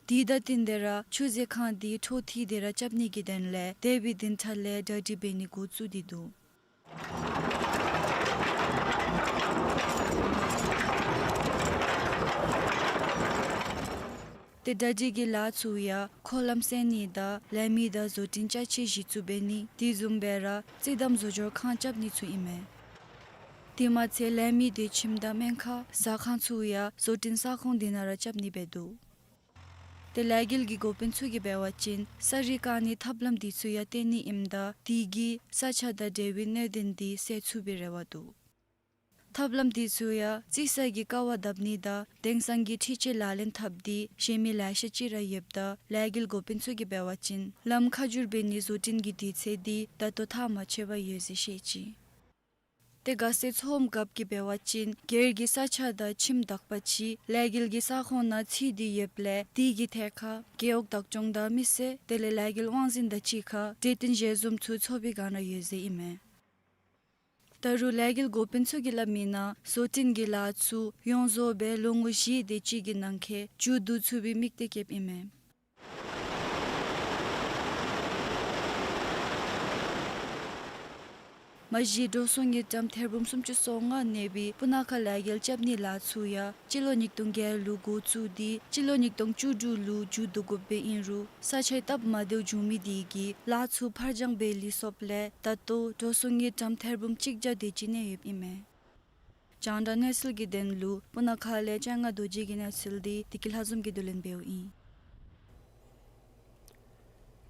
དེ་དང་བསྟུན་ཏེ་ར་ཆུ་ཟེ་ཁང་དེ་འཕྲོ་མཐུད་དེ་ར་རྐྱབ་ནི་གི་དོན་ལས་འདས་པའི་བདུན་ཕྲག་ལས་གྲ་སྒྲིག་འབད་ནི་འགོ་བཙུགས་ཏེ་འདུག། ཏེ་གྲ་སྒྲིག་གི་ལཱ་ཚུ་ཡང་འཁོར་ལམ་བསལ་ནི་དང་ལས་མི་དང་བཟོ་སྐྲུན་ཅ་ཆས་གཞི་བཙུགས་འབད་ནི་དེ་བཟུམ་སྦེ་ར་རྩིས་གདམ་བཟོ་སྦྱོར་ཁང་རྐྱབ་ནི་ཚུ་ཨིན་མས། དེ་མ་ཚད་ལས་མི་སྡོད་ཁྱིམ་དང་སྨན་ཁང་ཟ་ཁང་ཚུ་ཡང་བཟོ་སྐྲུན་ས་ཁོངས་དེ་ནང་ར་རྐྱབ་ནི་འབད་འདུག། ཏེ་ལས་འགུལ་གྱི་འགོ་དཔོན་ཚུ་གིས་འབད་བ་ཅིན་ས་རུད་བཀག་ནིའི་ཐབས་ལམ་དེ་ཚུ་ཡང་བཏོན་ནི་ཨིནམ་ད་དེ་གིས་ས་ཆ་དང་འབྲེལ་བའི་གནད་དོན་དེ་སེལ་ཚུགས་པའི་རེ་བ་འདུག། ཐབས་ལམ་དེ་ཚུ་ཡང་རྩི་ས་གི་ཀ་བ་བརྡབ་ནི་དང་དེང་སང་གི་འཕྲུལ་ཆས་ལག་ལེན་འཐབ་སྟེ་ཞན་མི་ལེ་ཤ་ཅིག་ར་ཡོདཔ་ད་ལས་འགུལ་འགོ་དཔོན་ཚུ་གིས་འབད་བ་ཅིན་ལམ་ཁ་བསྒྱུར་འབད་ནིའི་བཟོ་སྐྲུན་གྱི་དུས་ཚོད་དེ་ད་ལྟོ་ཐག་མ་ཆོད་པར་ཡོད་ཟེར་བཤད་ཅི། ཏེ་དགའ་སའི་ཚོགས་འགོཔ་གིས་འབད་བ་ཅིན་སྒེར་གྱི་ས་ཆ་དང་ཁྱིམ་དག་པ་ཅིག་ལས་འགུལ་གྱི་ས་ཁོངས་ནང་ཚུད་དེ་ཡོདཔ་ལས་དེ་གི་ཐད་ཁར་རྒེད་འོག་བདག་སྐྱོང་དང་མི་སེར་དེ་ལས་ལས་འགུལ་དབང་འཛིན་དང་གཅིག་ཁར་གྲོས་བསྟུན་ཞལ་འཛོམས་ཚུ་ཚོགས་པའི་བསྒང་ར་ཡོད་ཟེར་ཨིན་མས། ད་རུང་ལས་འགུལ་འགོ་དཔོན་ཚུ་གིས་སླབ་མིའི་ནང་བཟོ་སྐྲུན་གྱི་ལཱ་ཚུ་ཡོངས་རྫོགས་སྦེ་ལོ་ངོ་བཞི་དེ་ཅིག་གི་ནང་འཁོད་མཇུག་བསྡུ་ཚུགས་པའི་དམིགས་གཏད་བསྐྱེདཔ་ཨིན་མས། མ་གཞི་འགྲོ་སོང་དངུལ་ཀྲམ་ཐེར་འབུམ་སུམ་ཅུ་སོ་ལྔ་གནས་པའི་སྤུ་ན་ཁ་ལས་འགུལ་རྐྱབ་ནིའི་ལཱ་ཚུ་ཡང་སྤྱི་ལོ་ཉིས་སྟོང་བརྒྱད་ལུ་འགོ་བཙུགས་ཏེ་སྤྱི་ལོ་ཉིས་སྟོང་བཅུ་དྲུག་ལུ་མཇུག་བསྡུ་དགོཔ་སྦེ་ཨིན་རུང་ས་ཆའི་སྟབས་མ་བདེཝ་བྱུང་མི་དེ་གིས་ལཱ་ཚུ་ཕར་འགྱངས་འབད་ལས་སོཔ་ལས་ད་ལྟོ་འགྲོ་སོང་དངུལ་ཀྲམ་ཐེར་འབུམ་གཅིག་བརྒྱ་དེ་ཅིག་གནས་ཡོདཔ་ཨིན་མས། རྒྱང་བསྒྲགས་གནས་ཚུལ་གྱི་དོན་ལུ་སྤུ་ན་ཁ་ལས་ལྕང་ང་རྡོ་རྗེ་གི་གནས་ཚུལ་དེ་བདེ་སྐྱིད་ལྷ་འཛོམས་ཀྱིས་བསྡུ་ལེན་འབདཝ་ཨིན།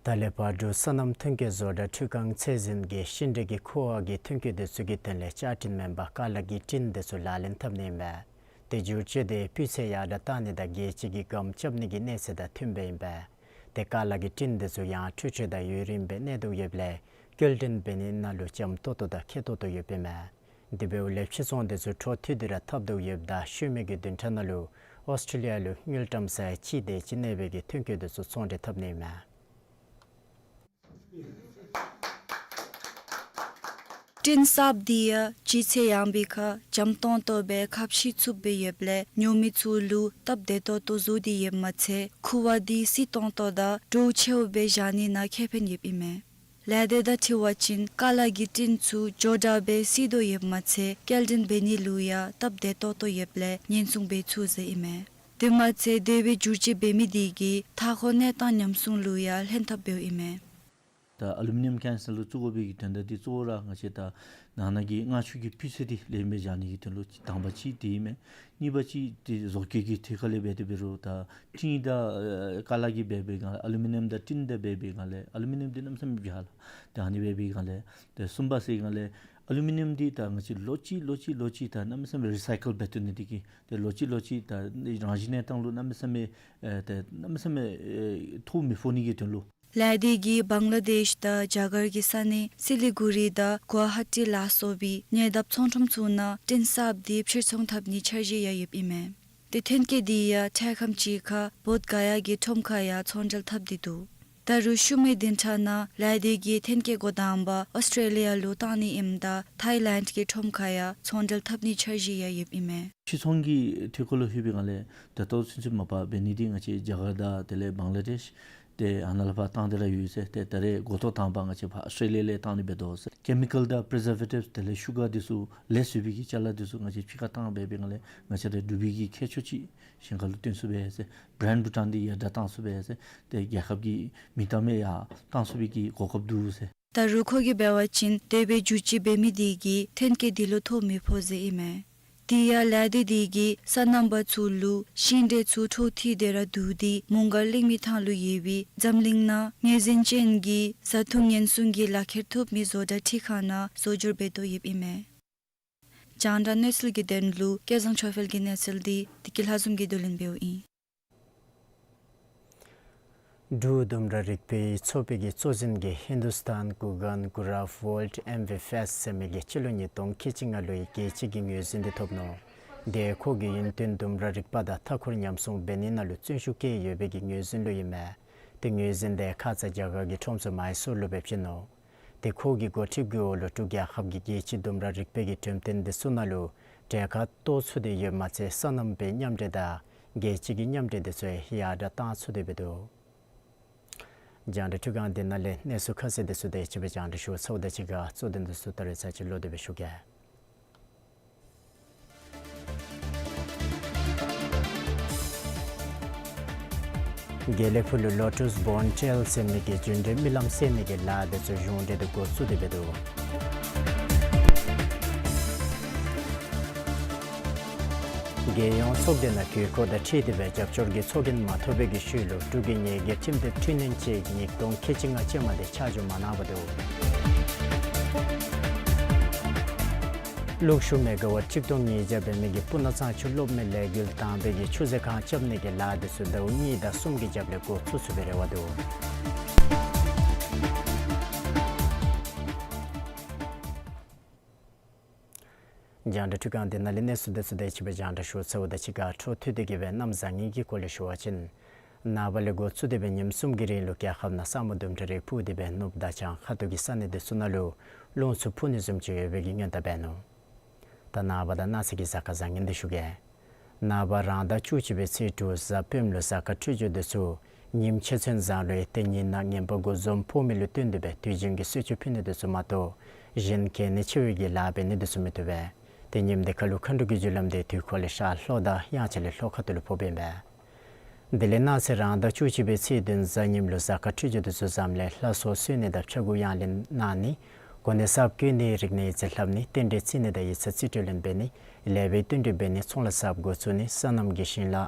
ད་ལས་ཕར་འབྲུག་སོ་ནམ་ཐོན་སྐྱེད་བཟོ་གྲྭ་འཕྲུལ་ཁང་ཚད་འཛིན་གྱིས་ཤིང་འབྲས་ཀྱི་ཁུ་བ་གི་ཐོན་སྐྱེད་དེ་ཚུ་གི་དོན་ལས་བཅའ་སྒྲིག་མེན་པར་ཀ་ལ་གི་སྤྲིན་དེ་ཚུ་ལག་ལེན་འཐབ་ནི་ཨིན་པས། དེ་བསྒྱུར་བཅོས་དེ་སྤུས་ཚད་ཡར་དྲག་བཏང་ནི་དང་རྒྱལ་སྤྱི་གི་སྒམ་རྐྱབ་ནི་གི་གནས་ཚད་དང་མཐུནམ་སྦེ་ཨིན་པས། དེ་ཀ་ལ་གི་སྤྲིན་དེ་ཚུ་ཡང་འཕྲུལ་ཆས་དང་ཡུན་རིངམོ་སྦེ་གནས་དོ་ཡོདཔ་ལས་སྐྱེལ་འདྲེན་འབད་ནི་ནང་ལུ་འཇམ་ཏོག་ཏོ་དང་ཁེ་ཏོག་ཏོ་ཡོདཔ་ཨིན་མས། དེ་འབདཝ་ལས་ཕྱིར་ཚོང་དེ་ཚུ་འཕྲོ་མཐུད་དེ་ར་འཐབ་དོ་ཡོདཔ་ད་ཤུལ་མའི་གི་བདུན་ཕྲག་ནང་ལུ་ཨོསི་ཊྲེ་ལི་ཡ་ལུ་དངུལ་ཀྲམ་ས་ཡ་གཅིག་དེ་ཅིག་གནས་པའི་གི་ཐོན་སྐྱེད་དེ་ཚུ་ཚོང་འབྲེལ་འཐབ་ནི་ཨིན་མས། སྤྲིན་གསརཔ་དེ་ཡང་ལྗིད་ཚད་ཡངས་པའི་ཁར་འཇམ་ཏོང་ཏོ་སྦེ་ཁ་ཕྱེ་ཚུགསཔ་སྦེ་ཡོདཔ་ལས་ཉོ་མི་ཚུ་ལུ་སྟབས་བདེ་ཏོག་ཏོ་བཟོ་སྟེ་ཡོདཔ་མ་ཚད་ཁུ་བ་དེ་བསིལ་ཏོང་ཏོ་དང་དྲོད་ཆེཝ་སྦེ་བཞག་ནི་ནང་ཁེ་ཕན་ཡོདཔ་ཨིན་མས། ལས་སྡེ་དང་འཁྲིལ་བ་ཅིན་ཀ་ལ་གི་སྤྲིན་ཚུ་མགྱོགས་དྲགས་སྦེ་བསིལ་དོ་ཡོདཔ་མ་ཚད་སྐྱེལ་འདྲེན་འབད་ནི་ལུ་ཡང་སྟབས་བདེ་ཏོག་ཏོ་ཡོདཔ་ལས་ཉེན་སྲུང་འབད་ཚུགས་ཟེར་ཨིན་མས། དེ་མ་ཚད་དེ་སྦེ་བསྒྱུར་བཅོས་འབད་མི་དེ་གིས་མཐའ་འཁོར་གནས་སྟངས་ཉམས་སྲུང་ལུ་ཡང་ལྷན་ཐབས་འབདཝ་ཨིན་མས། ད་ཨ་ལུ་མི་ནམ་ཀན་སར་ལུ་བཙུགས་དགོ་པའི་གི་དོན་དག་དེ་གཙོ་བོ་ར་ང་བཅས་ད་ནང་ན་གི་མངར་ཆུ་གི་སྤུས་ཚད་དེ་ལེགས་ཤོམ་སྦེ་བཞག་ནི་གི་དོན་ལུ་དང་པ་གཅིག་དེ་ཨིན་མས། གཉིས་པ་གཅིག་དེ་བཟོ་བཀོད་ཀྱི་ཐད་ཁར་ལས་འབད་དེ་འབད་རུང་ད་སྤྲིན་དང་ཨ་ཀ་ལ་གིས་འབད་བའི་སྒང་ལས་ཨ་ལུ་མི་ནམ་དང་སྤྲིན་དང་འབད་བའི་སྒང་ལས་ཨ་ལུ་མི་ནམ་དེ་གནམ་མེད་ས་མེད་རྒྱལ་ལགས། ད་ཨ་ནི་འབད་བའི་སྒང་ལས་ད་གསུམ་པ་ཟེར་སྒང་ལས་ཨ་ལུ་མི་ནམ་དེ་ད་ང་བཅས་ལོ་གཅིག་ལོ་གཅིག་ལོ་གཅིག་ད་གནམ་མེད་ས་མེད་རི་སའི་ཀལ་འབད་བཏུབ་ནི་དེ་གིས་ད་ལོ་གཅིག་ལོ་གཅིག་ད་རང་བཞིན་གནས་སྟངས་ལུ་གནམ་མེད་ས་མེད་ཨེ་ད་གནམ་མེད་ས་མེད་ཨེ་ཐོ་མི་ཕོག་ནི་གི་དོན་ལུ། ལས་སྡེ་གིས་བང་ལ་དེཤ་དང་རྒྱ་གར་གྱི་ས་གནས་སི་ལི་གུ་རི་དང་གུ་ཝ་ཧ་ཊི་ལ་སོགས་པའི་ཉེ་འདབས་ཚོང་ཁྲོམ་ཚུ་ནང་སྤྲིན་གསརཔ་དེ་ཕྱིར་ཚོང་འཐབ་ནིའི་འཆར་གཞི་ཡང་ཡོདཔ་ཨིན་མས། དེ་ཐོན་སྐྱེད་དེ་ཡང་འཕྲལ་ཁམས་ཅིག་ཁར་བོདྷ་ག་ཡ་གི་ཁྲོམ་ཁར་ཡང་ཚོང་འབྲེལ་འཐབ་སྟེ་འདུག། ད་རུང་ཤུལ་མའི་བདུན་ཕྲག་ནང་ལས་སྡེ་གིས་ཐོན་སྐྱེད་འགོ་དང་པ་ཨོསི་ཊྲེ་ལི་ཡ་ལུ་བཏང་ནི་ཨིནམ་ད་ཐའི་ལེནཌ་གི་ཁྲོམ་ཁར་ཡང་ཚོང་འབྲེལ་འཐབ་ནིའི་འཆར་གཞི་ཡང་ཡོདཔ་ཨིན་མས། ཕྱིར་ཚོང་གི་ཐད་ཁར་ལུ་ལྷོད་པའི་སྒང་ལས་ད་ལྟོ་ཚུན་ཚོད་མ་པ་འབད་ནི་འདི་ང་བཅས་རྒྱ་གར་དང་དེ་ལས་བང་ལ་དེཤ་ཏེ་ཨ་ནཱ་ལས་ཕར་བཏང་སྟེ་ར་ཡོད་ཟེར། ཏེ་ད་རེས་འགོ་ཐོག་དང་པ་ང་བཅས་ཕར་ཨོསི་ཊྲེ་ལི་ཡ་ལས་བཏང་ནི་འབད་དོ་ཟེར། ཀེ་མི་ཀལ་དང་པི་རི་ཛར་ཝེ་ཊིབས་དེ་ལས་ཤུ་གར་འདི་ཚུ་ལེསི་འོས་པའི་གི་ཅ་ལ་འདི་ཚུ་ང་བཅས་ཕྱི་ཁར་བཏང་འབད་བའི་སྒང་ལས་ང་བཅས་ར་འབྲུག་པའི་གི་ཁྱད་ཆོས་ཅིག་གཞན་ཁར་ལུ་སྟོན་ཚུགས་པས་ཟེར། བྷི་རེནཌ་བྷུ་ཊཱན་འདི་ཡར་དྲག་བཏང་ཚུགས་པས་ཟེར། ཏེ་རྒྱལ་ཁབ་ཀྱི་མིང་གཏམ་ཡང་བཏང་ཚུགས་པའི་གི་གོ་སྐབས་འདུག་ཟེར། ད་རུང་ཁོ་གིས་འབད་བ་ཅིན་དེ་སྦེ་བསྒྱུར་བཅོས་འབད་མི་དེ་གིས་ཐོན་སྐྱེད་དེ་ལུ་ཐོ་མི་ཕོག་ཟེར་ཨིན་མས། དེ་ཡང་ལས་སྡེ་དེ་གིས་སོ་ནམ་པ་ཚུ་ལུ་ཤིང་འབྲས་ཚུ་འཕྲོ་མཐུད་དེ་ར་བསྡུ་སྟེ་མུང་དཀར་གླིང་མི་ཐང་ལུ་ཡོད་པའི་འཛམ་གླིང་ནང་ངོས་འཛིན་ཅན་གྱི་བཟའ་འཐུང་ཉེན་སྲུང་གི་ལག་ཁྱེར་ཐོབ་མི་བཟོ་གྲྭ་ཁྲི་ཁང་ནང་བཟོ་སྒྱུར་འབད་དོ་ཡོདཔ་ཨིན་མས། རྒྱང་བསྒྲགས་གནས་ཚུལ་གྱི་དོན་ལུ་སྐལ་བཟང་ཆོས་འཕེལ་གྱི་གནས་ཚུལ་དེ་བདེ་སྐྱིད་ལྷ་འཛོམས་ཀྱིས་བསྡུ་ལེན་འབདཝ་ཨིན། འབྲུག་ལྡུམ་ར་རིག་པའི་ཚོགས་པའི་གི་གཙོ་འཛིན་གྱིས་ཧིན་དུ་སི་ཐན་གུ་གཱན་གུ་རཱབ་ཝཱརལཌ་ཨེམ་ཝེ་ཕེསཊ་ཟེར་མི་གི་སྤྱི་ལོ་ཉིས་སྟོང་ཁལ་གཅིག་ལྔ་ལོའི་རྒྱལ་སྤྱི་གི་ངོས་འཛིན་དེ་ཐོབ་ནུག། དེ་ཁོ་གིས་ཡུན་བརྟན་ལྡུམ་ར་རིག་པ་དང་མཐའ་འཁོར་ཉམས་སྲུང་འབད་ནི་ནང་ལུ་བརྩོན་ཤུགས་བསྐྱེད་ཡོད་པའི་གི་ངོས་འཛིན་ལུ་ཨིན་མས། དེ་ངོས་འཛིན་དེ་ཁ་ཙ་རྒྱ་གར་གྱི་ཁྲོམ་ས་མཱི་སུར་ལུ་འབད་བྱིན་ནུག། དེ་ཁོ་གི་འགོ་ཁྲིདཔ་གི་འོག་ལུ་འབྲུག་རྒྱལ་ཁབ་ཀྱི་རྒྱལ་སྤྱིའི་ལྡུམ་ར་རིག་པའི་གི་འགྲེམས་སྟོན་དེ་ཚུ་ནང་ལུ་གྲལ་ཁར་གཏོགས་ཚུགས་ཏེ་ཡོདཔ་མ་ཚད་སོ་ནམ་པའི་མཉམ་འབྲེལ་དང་ རྒྱལ་སྤྱི་གི་མཉམ་འབྲེལ་འདི་ཚུ་ཡང་ཡར་དྲག་བཏང་ཚུགས་ཏེ་འབད་དོ། རྒྱང་བསྒྲགས་ཁྲི་ཁང་འདི་ནང་ལས་གནས་ཚུལ་ཁ་གསལ་འདི་ཚུ་དེ་ཅིག་སྦེ་རྒྱང་བསྒྲགས་ཞུ་ཚརཝ་ད་གཅིག་ཁར་གཙོ་དོན་འདི་ཚུ་ད་རེས་ཚར་གཅིག་ལོག་སྟེ་སྦེ་ཞུ་གེ། དགེ་ལེགས་ཕུག་ལུ་Lotus Bonnetel ཟེར་མི་གི་རྒྱུན་འབྲེལ་རྨི་ལམ་གསལ་ནི་གི་ལཱ་འདི་ཚུ་གཞུང་འབྲེལ་དུ་འགོ་བཙུགས་ཏེ་འབད་དོ། རྒྱལ་ཡོངས་ཚོགས་སྡེ་ནང་དགོས་མཁོ་དང་འཁྲིལ་ཏེ་སྦེ་རྒྱབ་སྐྱོར་གྱི་ཚོགས་རྒྱན་མ་ཐོབ་པའི་གི་ཤུལ་ལུ་འབྲུག་གི་ཉེར་བརྒྱད་ཁྲིམས་དོན་འཕྲི་སྣོན་ཅན་ཉིས་སྟོང་ཁལ་གཅིག་ལྔ་ཅན་མ་དེ་ཆ་འཇོག་མ་གནང་བར་དུ་ལུག་ཤུགས་མེ་ག་ཝཊ་གཅིག་སྟོང་ཉིས་བརྒྱ་འབད་མི་གི་སྤུ་ན་གཙང་ཆུ་གློག་མེ་ལས་འགུལ་དང་པའི་གི་ཆུ་མཛོད་ཁང་རྐྱབ་ནི་གི་ལཱ་འདི་ཚུ་ཟླཝ་གཉིས་དང་གསུམ་གྱི་རྒྱབ་ལས་འགོ་བཙུགས་ཚུགས་པའི་རེ་བ་འདུག། རྒྱང་བསྒྲགས་ཁྲི་ཁང་འདི་ནང་ལས་གནས་ཚུལ་འདི་ཚུ་དེ་ཅིག་སྦེ་རྒྱང་བསྒྲགས་ཞུ་ཚརཝ་ད་གཅིག་ཁར་འཕྲོ་མཐུད་དེ་གི་སྦེ་གནམ་བཟང་ངན་གྱི་སྐོར་ལས་ཞུ་བ་ཅིན། ནངས་པ་ལས་འགོ་བཙུགས་ཏེ་སྦེ་ཉིནམ་གསུམ་གྱི་རིང་ལུ་རྒྱལ་ཁབ་ནང་ས་སྨུག་དུམ་གྲ་རེ་སྤུབས་ཏེ་སྦེ་ནུབ་དང་བྱང་ཁ་ཐུག་གི་ས་གནས་འདི་ཚུ་ནང་ལུ་རླུང་འཚུབ་འཕུ་ནི་བཟུམ་ཅིག་ཡོད་པའི་གི་སྔོན་བརྡ་འབད་ནུག། ད་ནངས་པ་དང་གནངས་ཚེ་གི་གཟའ་སྐར་བཟང་ངན་འདི་ཞུ་གེ། ནངས་པ་རང་ཟླ་བཅུ་གཅིག་པའི་ཚེས་དྲུག་གཟའ་སྤེནམ་ལུ་གཟའ་སྐར་འཕྲོད་སྦྱོར་འདི་ཚུ་ཉིམ་ཆེ་ཚུན་བཟང་ལུ་ཡང་ཏེ་ཉིན་ནང་ངན་པ་དགུ་འཛོམས་ཕོག་མི་ལུ་བརྟེན་ཏེ་སྦེ་དུས་རྒྱུན་གྱི་གསོལ་མཆོད་ཕུལ་ནི་འདི་ཚུ་མ་གཏོགས་གཞན་གལ་གནད་ཆེ་བའི་གི་ལཱ་འབད་ནི་འདི་ཚུ་མི་བཏུབ་པས། ཏེ་ཉིནམ་འདི་ཁ་ལུ་མཁའ་འགྲོ་གི་རྒྱུ་ལམ་དེ་དུས་འཁོར་ལས་ཤར་ལྷོ་དང་དབྱངས་འཆར་ལས་ལྷོ་ཁ་ཐུག་ལུ་ཕོགཔ་ཨིན་པས། དེ་ལས་གནངས་ཚེ་རང་ཟླ་བཅུ་གཅིག་པའི་ཚེས་བདུན་གཟའ་ཉིམ་ལུ་གཟའ་སྐར་འཕྲོད་སྦྱོར་འདི་ཚུ་བཟངམ་ལས་ལྷ་གསོལ་གསོལ་ནི་དང་ཕྱྭ་འགུགས་གཡང་ལེན་གནང་ནི། གོ་གནས་གསརཔ་བསྐོ་ནི། རིག་གནས་ཡིག་རྩིས་ལྷབ་ནི། རྟེན་འབྲེལ་བརྩི་ནི་དང་ཡིག་ཚང་རྩིས་སྤྲོད་ལེན་འབད་ནི། ལེགས་པའི་བསྟུན་གྲོས་འབད་ནི། ཚོང་ལཱ་གསརཔ་འགོ་བཙུགས་ནི། སོ་ནམ་གྱི་ཞིང་ལཱ་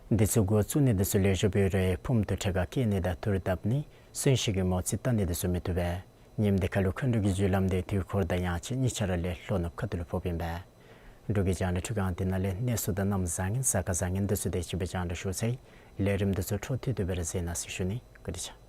འདི་ཚུ་འགོ་བཙུགས་ནི་འདི་ཚུ་ལེགས་ཤོམ་འབད་རུང་ཕུངམ་དུ་ཁྲལ་ཁ་བཀལ་ནི་དང་དུར་བརྡབ་ནི། གསོན་གཤིན་གྱི་མོ་རྩིས་བལྟ་ནི་འདི་ཚུ་མི་བཏུབ་པས། ཉིནམ་འདི་ཁ་ལུ་མཁའ་འགྲོ་གི་རྒྱུ་ལམ་དེ་དུས་འཁོར་དང་དབྱངས་འཆར་གཉིས་ཆ་ར་ལས་ལྷོ་ནུབ་ཁ་ཐུག་ལུ་ཕོགཔ་ཨིན་པས། འབྲུག་གི་རྒྱང་བསྒྲགས་ཁྲི་ཁང་འདི་ནང་ལས་གནས་ཚུལ་དང་གནམ་བཟང་ངན་གཟའ་སྐར་བཟང་ངན་འདི་ཚུ་དེ་ཅིག་སྦེ་རྒྱང་བསྒྲགས་ཞུ་ཚར་ཡི། ལས་རིམ་འདི་ཚུ་འཕྲོ་མཐུད་དེ་སྦེ་ར་གཟིགས་གནང་ཟེར་ཞུ་ནི། བཀའ་དྲིན་ཆེ།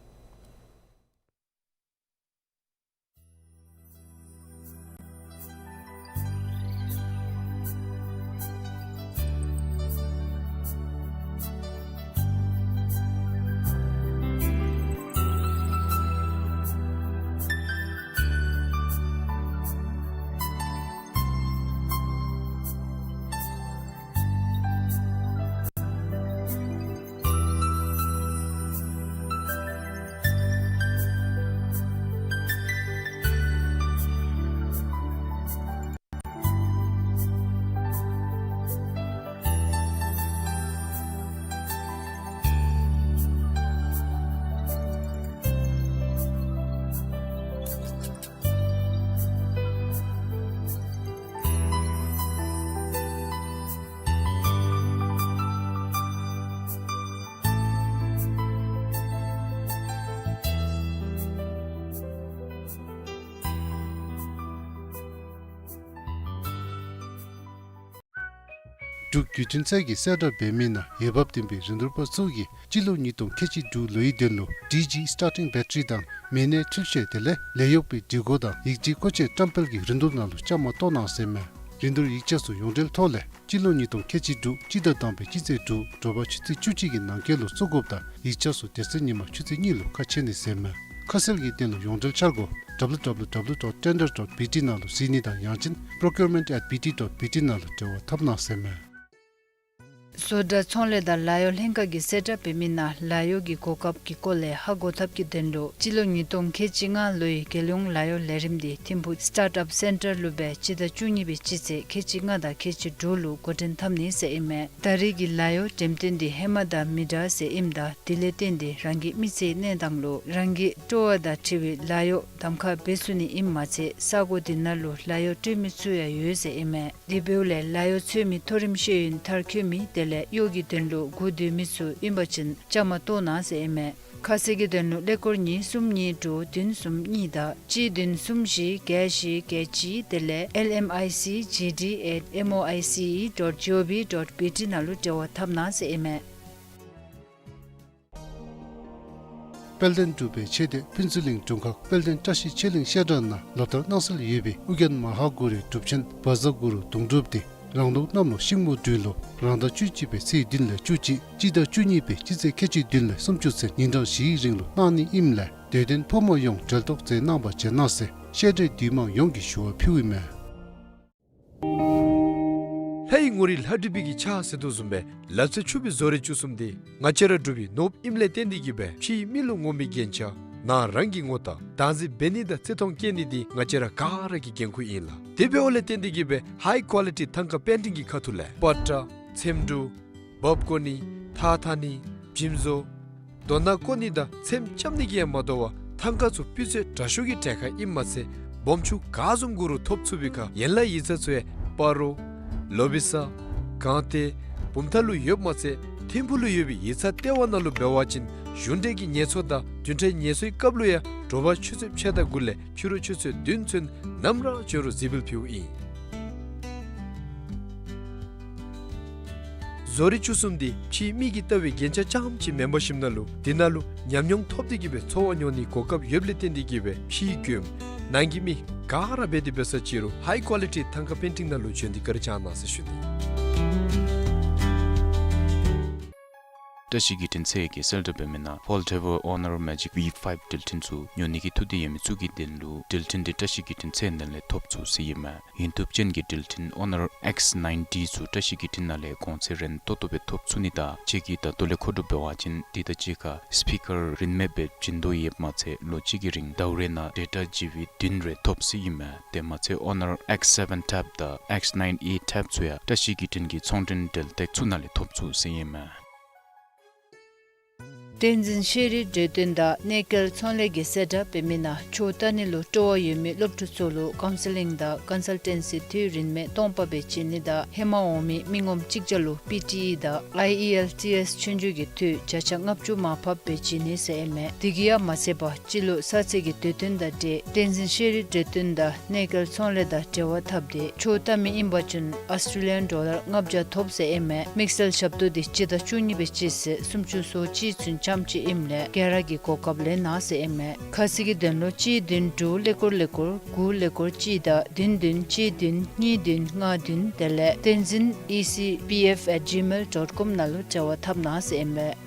འབྲུག་བརྒྱུད་འཕྲིན་ཚད་ཀྱི་གསལ་བསྒྲགས་འབད་མི་ནང་འོས་འབབ་ལྡན་པའི་རིན་བསྡུར་པ་ཚུ་གིས་སྤྱི་ལོ་ཉིས་སྟོང་ཁལ་གཅིག་དྲུག་ལོའི་དོན་ལུ་ཌི་ཇི་སི་ཊར་ཊིང་བེ་ཊ་རི་དང་མི་སྣའི་འཕྲུལ་ཆས་དེ་ལས་ལས་གཡོག་པའི་སྒྲིག་གོ་དང་ཡིག་ཆའི་མཁོ་ཆས་བཀྲམ་སྤེལ་གྱི་རིན་བསྡུར་ནང་ལུ་བཅའ་མར་གཏོགས་གནང་ཟེར་མས། རིན་བསྡུར་ཡིག་ཆ་ཚུ་ཡོངས་འབྲེལ་ཐོག་ལས་སྤྱི་ལོ་ཉིས་སྟོང་ཁལ་གཅིག་དྲུག་སྤྱི་ཟླ་དང་པའི་སྤྱི་ཚེས་དྲུག་དྲོ་པ་ཆུ་ཚོད་བཅུ་གཅིག་གི་ནང་འཁོད་ལུ་བཙུགས་དགོཔ་དང་ཡིག་ཆ་ཚུ་དེ་ཚེ་ཉིན་མ་ཆུ་ཚོད་གཉིས་ལུ་ཁ་ཕྱེ་ནི་ཟེར་མས། ཁ་གསལ་གྱི་དོན་ལུ་ཡོངས་འབྲེལ་འཆར་སྒོ་ཌབ་ལུ་ཌབ་ལུ་ཌབ་ལུ་ཌོཊ་ཊེན་ཌར་ཌོཊ་བི་ཊི་ནང་ལུ་གཟིགས་ནི་དང་ཡང་ཅིན་པྲོ་ཀིའུར་མེནཊ་ཨེཊ་བི་ཊི་ཌོཊ་བི་ཊི་ནང་ལུ་འབྲེལ་བ་འཐབ་གནང་ཟེར་མས། བཟོ་གྲྭ་ཚོང་ལས་དང་ལཱ་གཡོག་ལྷན་ཁག་གིས་གསལ་བསྒྲགས་འབད་མི་ནང་ལཱ་གཡོག་གི་གོ་སྐབས་ཀྱི་སྐོར་ལས་ཧ་གོ་ཐབས་ཀྱི་དོན་ལུ་སྤྱི་ལོ་ཉིས་སྟོང་ཁལ་གཅིག་ལྔ་ལོའི་རྒྱལ་ཡོངས་ལཱ་གཡོག་ལས་རིམ་དེ་ཐིམ་ཕུག་སི་ཊཱརཊ་ཨཔ་སེན་ཊར་ལུ་སྦེ་སྤྱི་ཟླ་བཅུ་གཉིས་པའི་སྤྱི་ཚེས་ཁལ་གཅིག་ལྔ་དང་ཁལ་གཅིག་དྲུག་ལུ་འགོ་འདྲེན་འཐབ་ནི་ཟེར་ཨིན་མས། ད་རེས་ཀྱི་ལཱ་གཡོག་འགྲེམས་སྟོན་དེ་ཧེ་མ་དང་མི་འདྲ་ཟེར་ཨིནམ་ད་དེ་ལས་བརྟེན་ཏེ་རང་གི་མི་ཚེའི་གནས་སྟངས་ལུ་རང་གི་སྤྲོ་བ་དང་འཁྲིལ་བའི་ལཱ་གཡོག་གདམ་ཁ་འབད་ཚུགས་ནི་ཨིནམ་མ་ཚད་ས་གོ་དེ་ནང་ལུ་ལཱ་གཡོག་སྤྲོད་མི་ཚུ་ཡང་ཡོད་ཟེར་ཨིན་མས། དེ་འབདཝ་ལས་ལཱ་གཡོག་འཚོལ་མི་མཐོ་རིམ་ཤེས་ཡོན་མཐར་འཁྱོལ་མི་དེ་ལས་གཡོག་གི་དོན་ལུ་སྒུག་སྡོད་མི་ཚུ་ཨིན་པ་ཅིན་བཅའ་མར་གཏོགས་གནང་ཟེར་ཨིན་མས། ཁ་གསལ་གྱི་དོན་ལུ་ཀླད་ཀོར་གཉིས་གསུམ་གཉིས་དྲུག་བདུན་གསུམ་གཉིས་དང་གཅིག་བདུན་གསུམ་བཞི་བརྒྱད་བཞི་བརྒྱད་གཅིག་དེ་ལས་ཨེལ་ཨེམ་ཨའི་སི་ཇི་ཌི་ཨེཊ་ཨེམ་ཨོ་ཨའི་སི་ཨི་ཌོཊ་ཇི་ཨོ་ཝི་ཌོཊ་བི་ཊི་ནང་ལུ་འབྲེལ་བ་འཐབ་གནང་ཟེར་ཨིན་མས། དཔལ་ལྡན་འབྲུག་པའི་ཆོས་སྡེ་ཕུན་ཚོགས་གླིང་དྲུང་ཁག་དཔལ་ལྡན་བཀྲ་ཤིས་ཆོས་གླིང་བཤད་གྲྭ་ནང་ལག་བསྟར་གནང་སྲོལ་ཡོད་པའི་ཨོ་རྒྱན་མ་ཧཱ་གུ་རུའི་སྒྲུབ་ཆེན་བཛྲ་གུ་རུ་གདུང་སྒྲུབ་དེ་རང་ལུགས་གནམ་ལོ་ཤིང་མོ་སྦྲུལ་ལོ་རང་ཟླ་བཅུ་གཅིག་པའི་ཚེས་བདུན་ལས་བཅུ་གཅིག་སྤྱི་ཟླ་བཅུ་གཉིས་པའི་སྤྱི་ཚེས་ཁལ་གཅིག་བདུན་ལས་སུམ་ཅུ་ཚུན་ཉིན་གྲངས་བཞིའི་རིང་ལུ་གནང་ནི་ཨིནམ་ལས་དད་ལྡན་ཕོ་མོ་ཡོངས་གྲལ་གཏོགས་མཛད་གནང་བར་བྱོན་གནང་ཟེར་བཤད་གྲྭའི་འདུས་མང་ཡོངས་ཀྱིས་ཞུ་བ་ཕུལཝ་ཨིན་མས། ངོ་རིས་ལྷ་བྲིས་པའི་གི་ཕྱག་ཟེར་དོ་བཟུམ་སྦེ་ལ་རྩེ་ཕྱུག་པའི་བཟོ་རིག་བཅུ་གསུམ་འདི་ང་བཅས་ར་འབྲུག་པའི་ནོར་བུ་ཨིནམ་ལས་བརྟེན་ཏེ་གིས་སྦེ་ཕྱིའི་མི་ལུ་ངོམ་པའི་རྒྱན་ཆ་ནང་རང་གི་ངོ་རྟགས་བདག་འཛིན་འབད་ནི་དང་བརྩི་མཐོང་བསྐྱེད་ནི་འདི་ང་བཅས་ར་ག་ར་གི་འགན་ཁུར་ཨིན་ལགས། དེ་འབདཝ་ལས་བརྟེན་ཏེ་གིས་སྦེ་ཧའི་ཀོ་ལི་ཊི་ཐང་ཀ་པེན་ཊིང་གི་ཁ་ཐུག་ལས་པ་ཏྲ་ཚེམ་དྲུབ་འབག་བརྐོ་ནི་ཐགས་འཐག་ནི་འཇིམ་བཟོ་རྡོ་ནང་བརྐོ་ནི་དང་ཚེམ་རྐྱབ་ནི་གིས་ཡང་མ་དོ་བར་ཐང་ཀ་ཚུ་སྤུས་ཚད་དྲག་ཤོས་ཀྱི་གྲལ་ཁར་ཨིནམ་མ་ཚད་སྦོམ་ཆུང་ག་བཟུམ་དགོ་རུང་ཐོབ་ཚུགས་པའི་ཁར་ཡན་ལག་ཡིག་ཚང་ཚུ་ཡང་སྤ་རོ་ལོ་བི་ས་སྒང་སྟེང་བུམ་ཐང་ལུ་ཡོདཔ་མ་ཚད་ཐིམ་ཕུག་ལུ་ཡོད་པའི་ཡིག་ཚང་ལྟེ་བ་ནང་ལུ་འབད་བ་ཅིན་གཞུང་འབྲེལ་གྱི་ངལ་གསོ་དང་བདུན་ཕྲག་ངལ་གསོའི་སྐབས་ལུ་ཡང་དྲོ་པ་ཆུ་ཚོད་ཕྱེད་དང་དགུ་ལས་ཕྱི་རུ་ཆུ་ཚོད་བདུན་ཚུན་ནམ་ར་བྱོན་རུང་གཟིགས་འབུལ་ཕུལཝ་ཨིན། བཟོ་རིག་བཅུ་གསུམ་འདི་ཕྱིའི་མི་གིས་ལྟ་བའི་རྒྱན་ཆ་རྐྱངམ་ཅིག་མེན་པར་ཞིནམ་ལས་འདི་ནང་ལུ་ཉམས་མྱོང་ཐོབ་སྟེ་གིས་སྦེ་འཚོ་བ་མྱོང་ནིའི་གོ་སྐབས་ཡོདཔ་ལས་བརྟེན་ཏེ་གིས་སྦེ་ཕྱིའི་མགྱོནམ་ནང་གི་མི་ག་ར་འབད་དེ་འབད་ས་ཅིག་རུང་ཧའི་ཀོ་ལི་ཊི་ཐང་ཀ་པེན་ཊིང་ནང་ལུ་བྱོན་ཏེ་བཀའ་དྲིན་བསྐྱང་གནང་ཟེར་ཞུ་ནི། བཀྲ་ཤིས་བརྒྱུད་འཕྲིན་ཚད་ཀྱིས་གསལ་བསྒྲགས་འབད་མི་ནང་Foldable Honor Magic V five འགྲུལ་འཕྲིན་ཚུ་ཉོ་ནི་གི་ཐུགས་འདོད་ཡོད་མི་ཚུ་གི་དོན་ལུ་འགྲུལ་འཕྲིན་འདི་བཀྲ་ཤིས་བརྒྱུད་འཕྲིན་ཚད་ནང་ལས་ཐོབ་ཚུགས་ཟེར་ཨིན་མས། ཡུན་ཐུབ་ཅན་གྱི་འགྲུལ་འཕྲིན་Honor X ninety ཚུ་བཀྲ་ཤིས་བརྒྱུད་འཕྲིན་ནང་ལས་གོང་ཚད་རན་ཏོག་ཏོ་སྦེ་ཐོབ་ཚུགས་ནི་དང་ཁྱེད་ཀྱིས་ད་ལྟོ་ལས་མཁོ་སྒྲུབ་འབད་བ་ཅིན་འདི་དང་གཅིག་ཁར་སི་པི་ཀར་རིན་མེད་སྦེ་བྱིན་དོ་ཡོདཔ་མ་ཚད་ལོ་གཅིག་གི་རིང་ཟླཝ་རེ་ནང་ཌེ་ཊ་ཇི་བི་བདུན་རེ་ཐོབ་ཟེར་ཨིན་མས། དེ་མ་ཚད་Honor X seven ཐེབ་དང་X nine A ཐེབ་ཚུ་ཡང་བཀྲ་ཤིས་བརྒྱུད་འཕྲིན་གྱི་ཚོང་འབྲེལ་འབྲེལ་སྟེགས་ཚུ་ནང་ལས་ཐོབ་ཚུགས་ཟེར་ཨིན་མས། བསྟན་འཛིན་ཤེས་རིག་འབྲེལ་དོན་དང་གནས་སྐལ་ཚོང་ལས་ཀྱིས་གསལ་བསྒྲགས་འབད་མི་ནང་ཆོས་ལྟ་ནི་ལུ་སྤྲོ་བ་ཡོད་མི་སློབ་ཕྲུག་ཚུ་ལུ་ཀའུན་སི་ལིང་དང་ཀོན་སལ་ཊེན་སི་འཐུས་རིན་མེད་སྟོང་པ་སྦེ་བྱིན་ནི་དང་ཧེ་མ་འོང་མི་མི་ངོམ་གཅིག་བརྒྱ་ལུ་པི་ཊི་ཨི་དང་ཨའི་ཨི་ཨེལ་ཊི་ཨེསི་ཆོས་རྒྱུགས་ཀྱི་འཐུས་བརྒྱ་ཆ་ལྔ་བཅུ་མར་ཕབ་སྦེ་བྱིན་ནི་ཟེར་ཨིན་མས། དེ་གིས་ཡང་མ་ཚད་པར་སྤྱི་ལོ་གསར་ཚེས་ཀྱི་དུས་སྟོན་དང་འབྲེལ་བསྟན་འཛིན་ཤེས་རིག་འབྲེལ་དོན་དང་གནས་སྐལ་ཚོང་ལས་དང་འབྲེལ་བ་འཐབ་སྟེ་ཆོས་ལྟ་མི་ཨིན་པ་ཅིན་ཨོསི་ཊྲེ་ལི་ཡཱན་ཌོ་ལར་ལྔ་བརྒྱ་ཐོབ་ཟེར་ཨིན་མས། དམིགས་བསལ་ཞབས་ཏོག་འདི་སྤྱི་ཟླ་བཅུ་གཉིས་པའི་སྤྱི་ཚེས་སུམ་ཅུ་སོ་གཅིག་ཚུན་ཙམ་ཅིག་ཨིནམ་ལས་ག་ར་གིས་གོ་སྐབས་ལེན་གནང་ཟེར་ཨིན་མས། ཁ་གསལ་གྱི་དོན་ལུ་གཅིག་བདུན་དྲུག་ཀླད་ཀོར་ཀླད་ཀོར་དགུ་ཀླད་ཀོར་གཅིག་དང་བདུན་བདུན་གཅིག་བདུན་གཉིས་བདུན་ལྔ་བདུན་དེ་ལས་བསྟན་འཛིན་ཨི་སི་པི་ཨེཕ་ཨེཊ་ཇི་མེལ་ཌོཊ་ཀོམ་ནང་ལུ་འབྲེལ་བ་འཐབ་གནང་ཟེར་ཨིན་མས།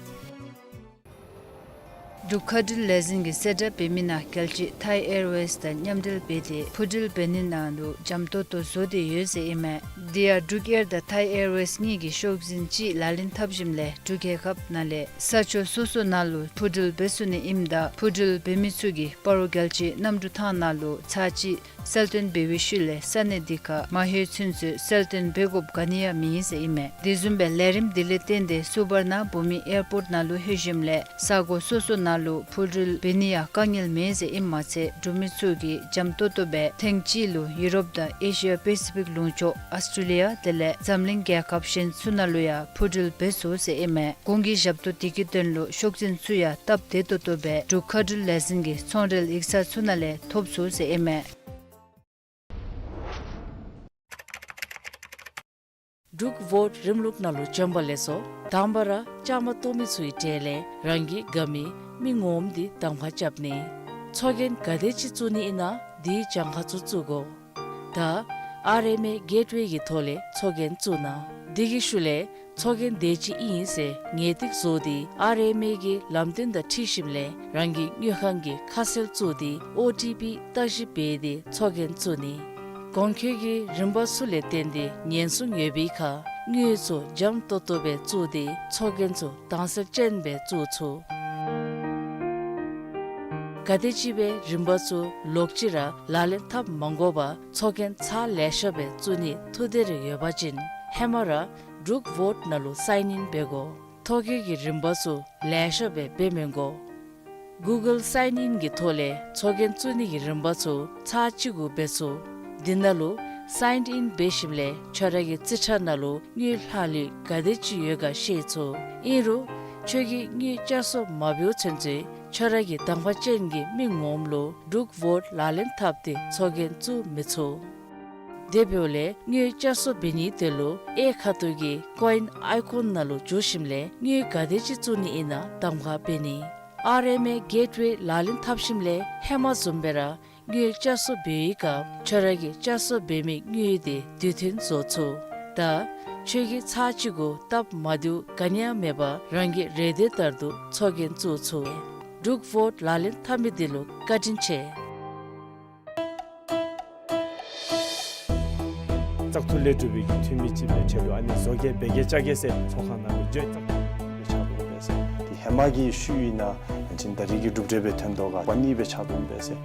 འབྲུག་མཁའ་འགྲུལ་ལས་འཛིན་གྱིས་གསལ་བསྒྲགས་འབད་མི་ནང་རྒྱལ་སྤྱི་ཐའི་ཨེར་ཝེསི་དང་མཉམ་འབྲེལ་འབད་དེ་འཕུར་འགྲུལ་འབད་ནི་ནང་ལུ་འཇམ་ཏོང་ཏོ་བཟོ་སྟེ་ཡོད་ཟེར་ཨིན་མས། དེ་ཡང་འབྲུག་ཨེར་དང་ཐའི་ཨེར་ཝེསི་གཉིས་ཀྱིས་ཤོག་འཛིན་ཅིག་ལག་ལེན་འཐབ་ཞིནམ་ལས་འབྲུག་རྒྱལ་ཁབ་ནང་ལས་ས་ཕྱོགས་སོ་སོ་ནང་ལུ་འཕུར་འགྲུལ་འབད་ཚུགས་ནི་ཨིནམ་ད་འཕུར་འགྲུལ་འབད་མི་ཚུ་གིས་སྤ་རོ་རྒྱལ་སྤྱིའི་གནམ་གྲུ་ཐང་ནང་ལུ་ཚར་གཅིག་གསལ་སྟོན་འབད་བའི་ཤུལ་ལས་ས་གནས་འདི་ཁར་མ་ལྷོད་ཚུན་ཚོད་གསལ་སྟོན་འབད་དགོཔ་ག་ནི་ཡང་མེད་ཟེར་ཨིན་མས། དེ་བཟུམ་སྦེ་ལས་རིམ་འདི་ལས་བརྟེན་ཏེ་སུ་བར་ན་བྷུ་མི་ཨེར་པོརཊ་ནང་ལུ་ལྷོད་ཞིནམ་ལས་ས་གོ་སོ་སོ་ནང་ལུ་འཕུར་འགྲུལ་འབད་ནི་ཡང་དཀའ་ངལ་མེད་ཟེར་ཨིནམ་མ་ཚད་འབྲུག་མི་ཚུ་གིས་འཇམ་ཏོང་ཏོ་སྦེ་ཐེངས་གཅིག་ལུ་ཡུ་རོབ་དང་ཨེ་ཤི་ཡ་པེ་སི་ཕིག་ལུང་ཕྱོགས་ཨོསི་ཊྲེ་ལི་ཡ་དེ་ལས་འཛམ་གླིང་རྒྱལ་ཁབ་གཞན་ཚུ་ནང་ལུ་ཡང་འཕུར་འགྲུལ་འབད་ཚུགས་ཟེར་ཨིན་མས། གོང་གི་ཞབས་ཏོག་འདི་གི་དོན་ལུ་ཤོག་འཛིན་ཚུ་ཡང་སྟབས་བདེ་ཏོག་ཏོ་སྦེ་འབྲུག་མཁའ་འགྲུལ་ལས་འཛིན་གྱི་ཚོང་འབྲེལ་ཡིག་ཚང་ཚུ་ནང་ལས་ཐོབ་ཚུགས་ཟེར་ཨིན་མས། འབྲུག་བོཊ་རིམ་ལུགས་ནང་ལུ་བྱོན་པ་ལེགས་སོ། དང་པ་ར་བཅའ་མར་གཏོགས་མི་ཚུའི་གྲས་ལས་རང་གི་དགའ་མི་མི་ངོམ་འདི་གདམ་ཁ་རྐྱབ་ནི། ཚོགས་རྒྱན་ག་དེ་ཅིག་བཙུགས་ནི་ཨིན་ན་དེའི་གྱངས་ཁ་ཚུ་བཙུགས་དགོ། ད་ཨར་ཨེམ་ཨེ་གེཊ་ཝེ་གི་ཐོག་ལས་ཚོགས་རྒྱན་བཙུགས་གནང་། དེ་གི་ཤུལ་ལས་ཚོགས་རྒྱན་དེ་ཅིག་ཨིན་ཟེར་ངེས་ཏིག་བཟོ་སྟེ་ཨར་ཨེམ་ཨེ་གི་ལམ་སྟོན་དང་འཁྲིལ་ཞིནམ་ལས་རང་གི་དངུལ་ཁང་གི་ཁ་གསལ་བཙུགས་ཏེ་ཨོ་ཊི་པི་བརྟག་ཞིབ་འབད་དེ་ཚོགས་རྒྱན་བཙུགས་ནི། གོང་འཁོད་ཀྱི་རིམ་པ་ཚུ་ལས་བརྟེན་ཏེ་ཉེན་སྲུང་ཡོད་པའི་ཁར་དངུལ་ཚུ་འཇམ་ཏོང་ཏོ་སྦེ་བཙུགས་ཏེ་ཚོགས་རྒྱན་ཚུ་དྭངས་གསལ་ཅན་སྦེ་བཙུགས་ཚུགས། ག་དེམ་ཅིག་སྦེ་རིམ་པ་ཚུ་ལོག་ཅི་ར་ལག་ལེན་འཐབ་མ་དགོ་པར་ཚོགས་རྒྱན་ཚར་ལེ་ཤ་སྦེ་བཙུགས་ནིའི་ཐུགས་འདོད་རེ་ཡོད་པ་ཅིན་ཧེ་མ་ར་འབྲུག་བོཊ་ནང་ལུ་སའིན་ཨིན་འབད་དགོ། ཐོ་བཀོད་ཀྱི་རིམ་པ་ཚུ་ལེ་ཤ་སྦེ་འབད་མི་དགོ། གུ་གཱལ་སའིན་ཨིན་གྱི་ཐོག་ལས་ཚོགས་རྒྱན་བཙུགས་ནི་གི་རིམ་པ་ཚུ་ཚར་གཅིག་གུ་འབད་ཚུགས། འདི་ནང་ལུ་སའིན་ཨིན་འབད་ཞིནམ་ལས་ཁྱོད་ར་གི་རྩིས་ཁྲ་ནང་ལུ་དངུལ་ལྷག་ལུས་ག་དེ་ཅིག་ཡོད་ག་ཤེས་ཚུགས། ཨིན་རུང་ཁྱོད་ཀྱིས་དངུལ་བསྐྱར་གསོ་མ་འབདཝ་ཚུན་ཚོད་ཁྱོད་ར་གི་གདམ་ཁ་ཅན་གྱི་མི་ངོམ་ལུ་འབྲུག་བོཊ་ལག་ལེན་འཐབ་སྟེ་ཚོགས་རྒྱན་བཙུགས་མི་ཚུགས། དེ་འབདཝ་ལས་དངུལ་བསྐྱར་གསོ་འབད་ནིའི་དོན་ལུ་གཡས་ཁ་ཐུག་གི་ཀོ་ཨིན་ཨའི་ཀོན་ནང་ལུ་འཛུལ་ཞིནམ་ལས་དངུལ་ག་དེ་ཅིག་བཙུགས་ནི་ཨིན་ན་གདམ་ཁ་འབད་ནི། ཨར་ཨེམ་ཨེ་གེཊ་ཝེ་ལག་ལེན་འཐབ་ཞིནམ་ལས་ཧེ་མ་བཟུམ་སྦེ་ར་དངུལ་བསྐྱར་གསོ་འབད་བའི་སྐབས་ཁྱོད་ར་གིས་བསྐྱར་གསོ་འབད་མི་དངུལ་དེ་དུས་མཐུན་བཟོ་ཚུགས། ད་ཁྱོད་ཀྱིས་ཚར་གཅིག་གུ་སྟབས་མ་བདེཝ་ག་ནི་ཡང་མེད་པར་རང་གི་རེ་འདོད་ལྟར་དུ་ཚོགས་རྒྱན་བཙུགས་ཚུགས། འབྲུག་བོཊ་ལག་ལེན་འཐབ་མི་འདི་ལུ་བཀའ་དྲིན་ཆེ། བཙག་འཐུ་ལས་གྲུབ་པའི་གི་འཐུས་མི་ཅིག་སྦེ་ཁྲལ་ལུ་ཨ་ནི་བཟོ་གེ་འབད་གེ་བཅའ་གེ་ཟེར་ཚོགས་ཁང་ནང་ལུ་བརྗོད་བཙག་འཐུ་སྦེ་ཆགས་འོང་པས་ཟེར། ཏེ་ཧེ་མ་གི་ཤུལ་ཨིན་ན་ང་བཅས་ད་རིས་ཀྱི་གྲུབ་འབྲས་སྦེ་ཐོན་དོ་ག་པ་ནི་སྦེ་ཆགས་འོང་པས་ཟེར།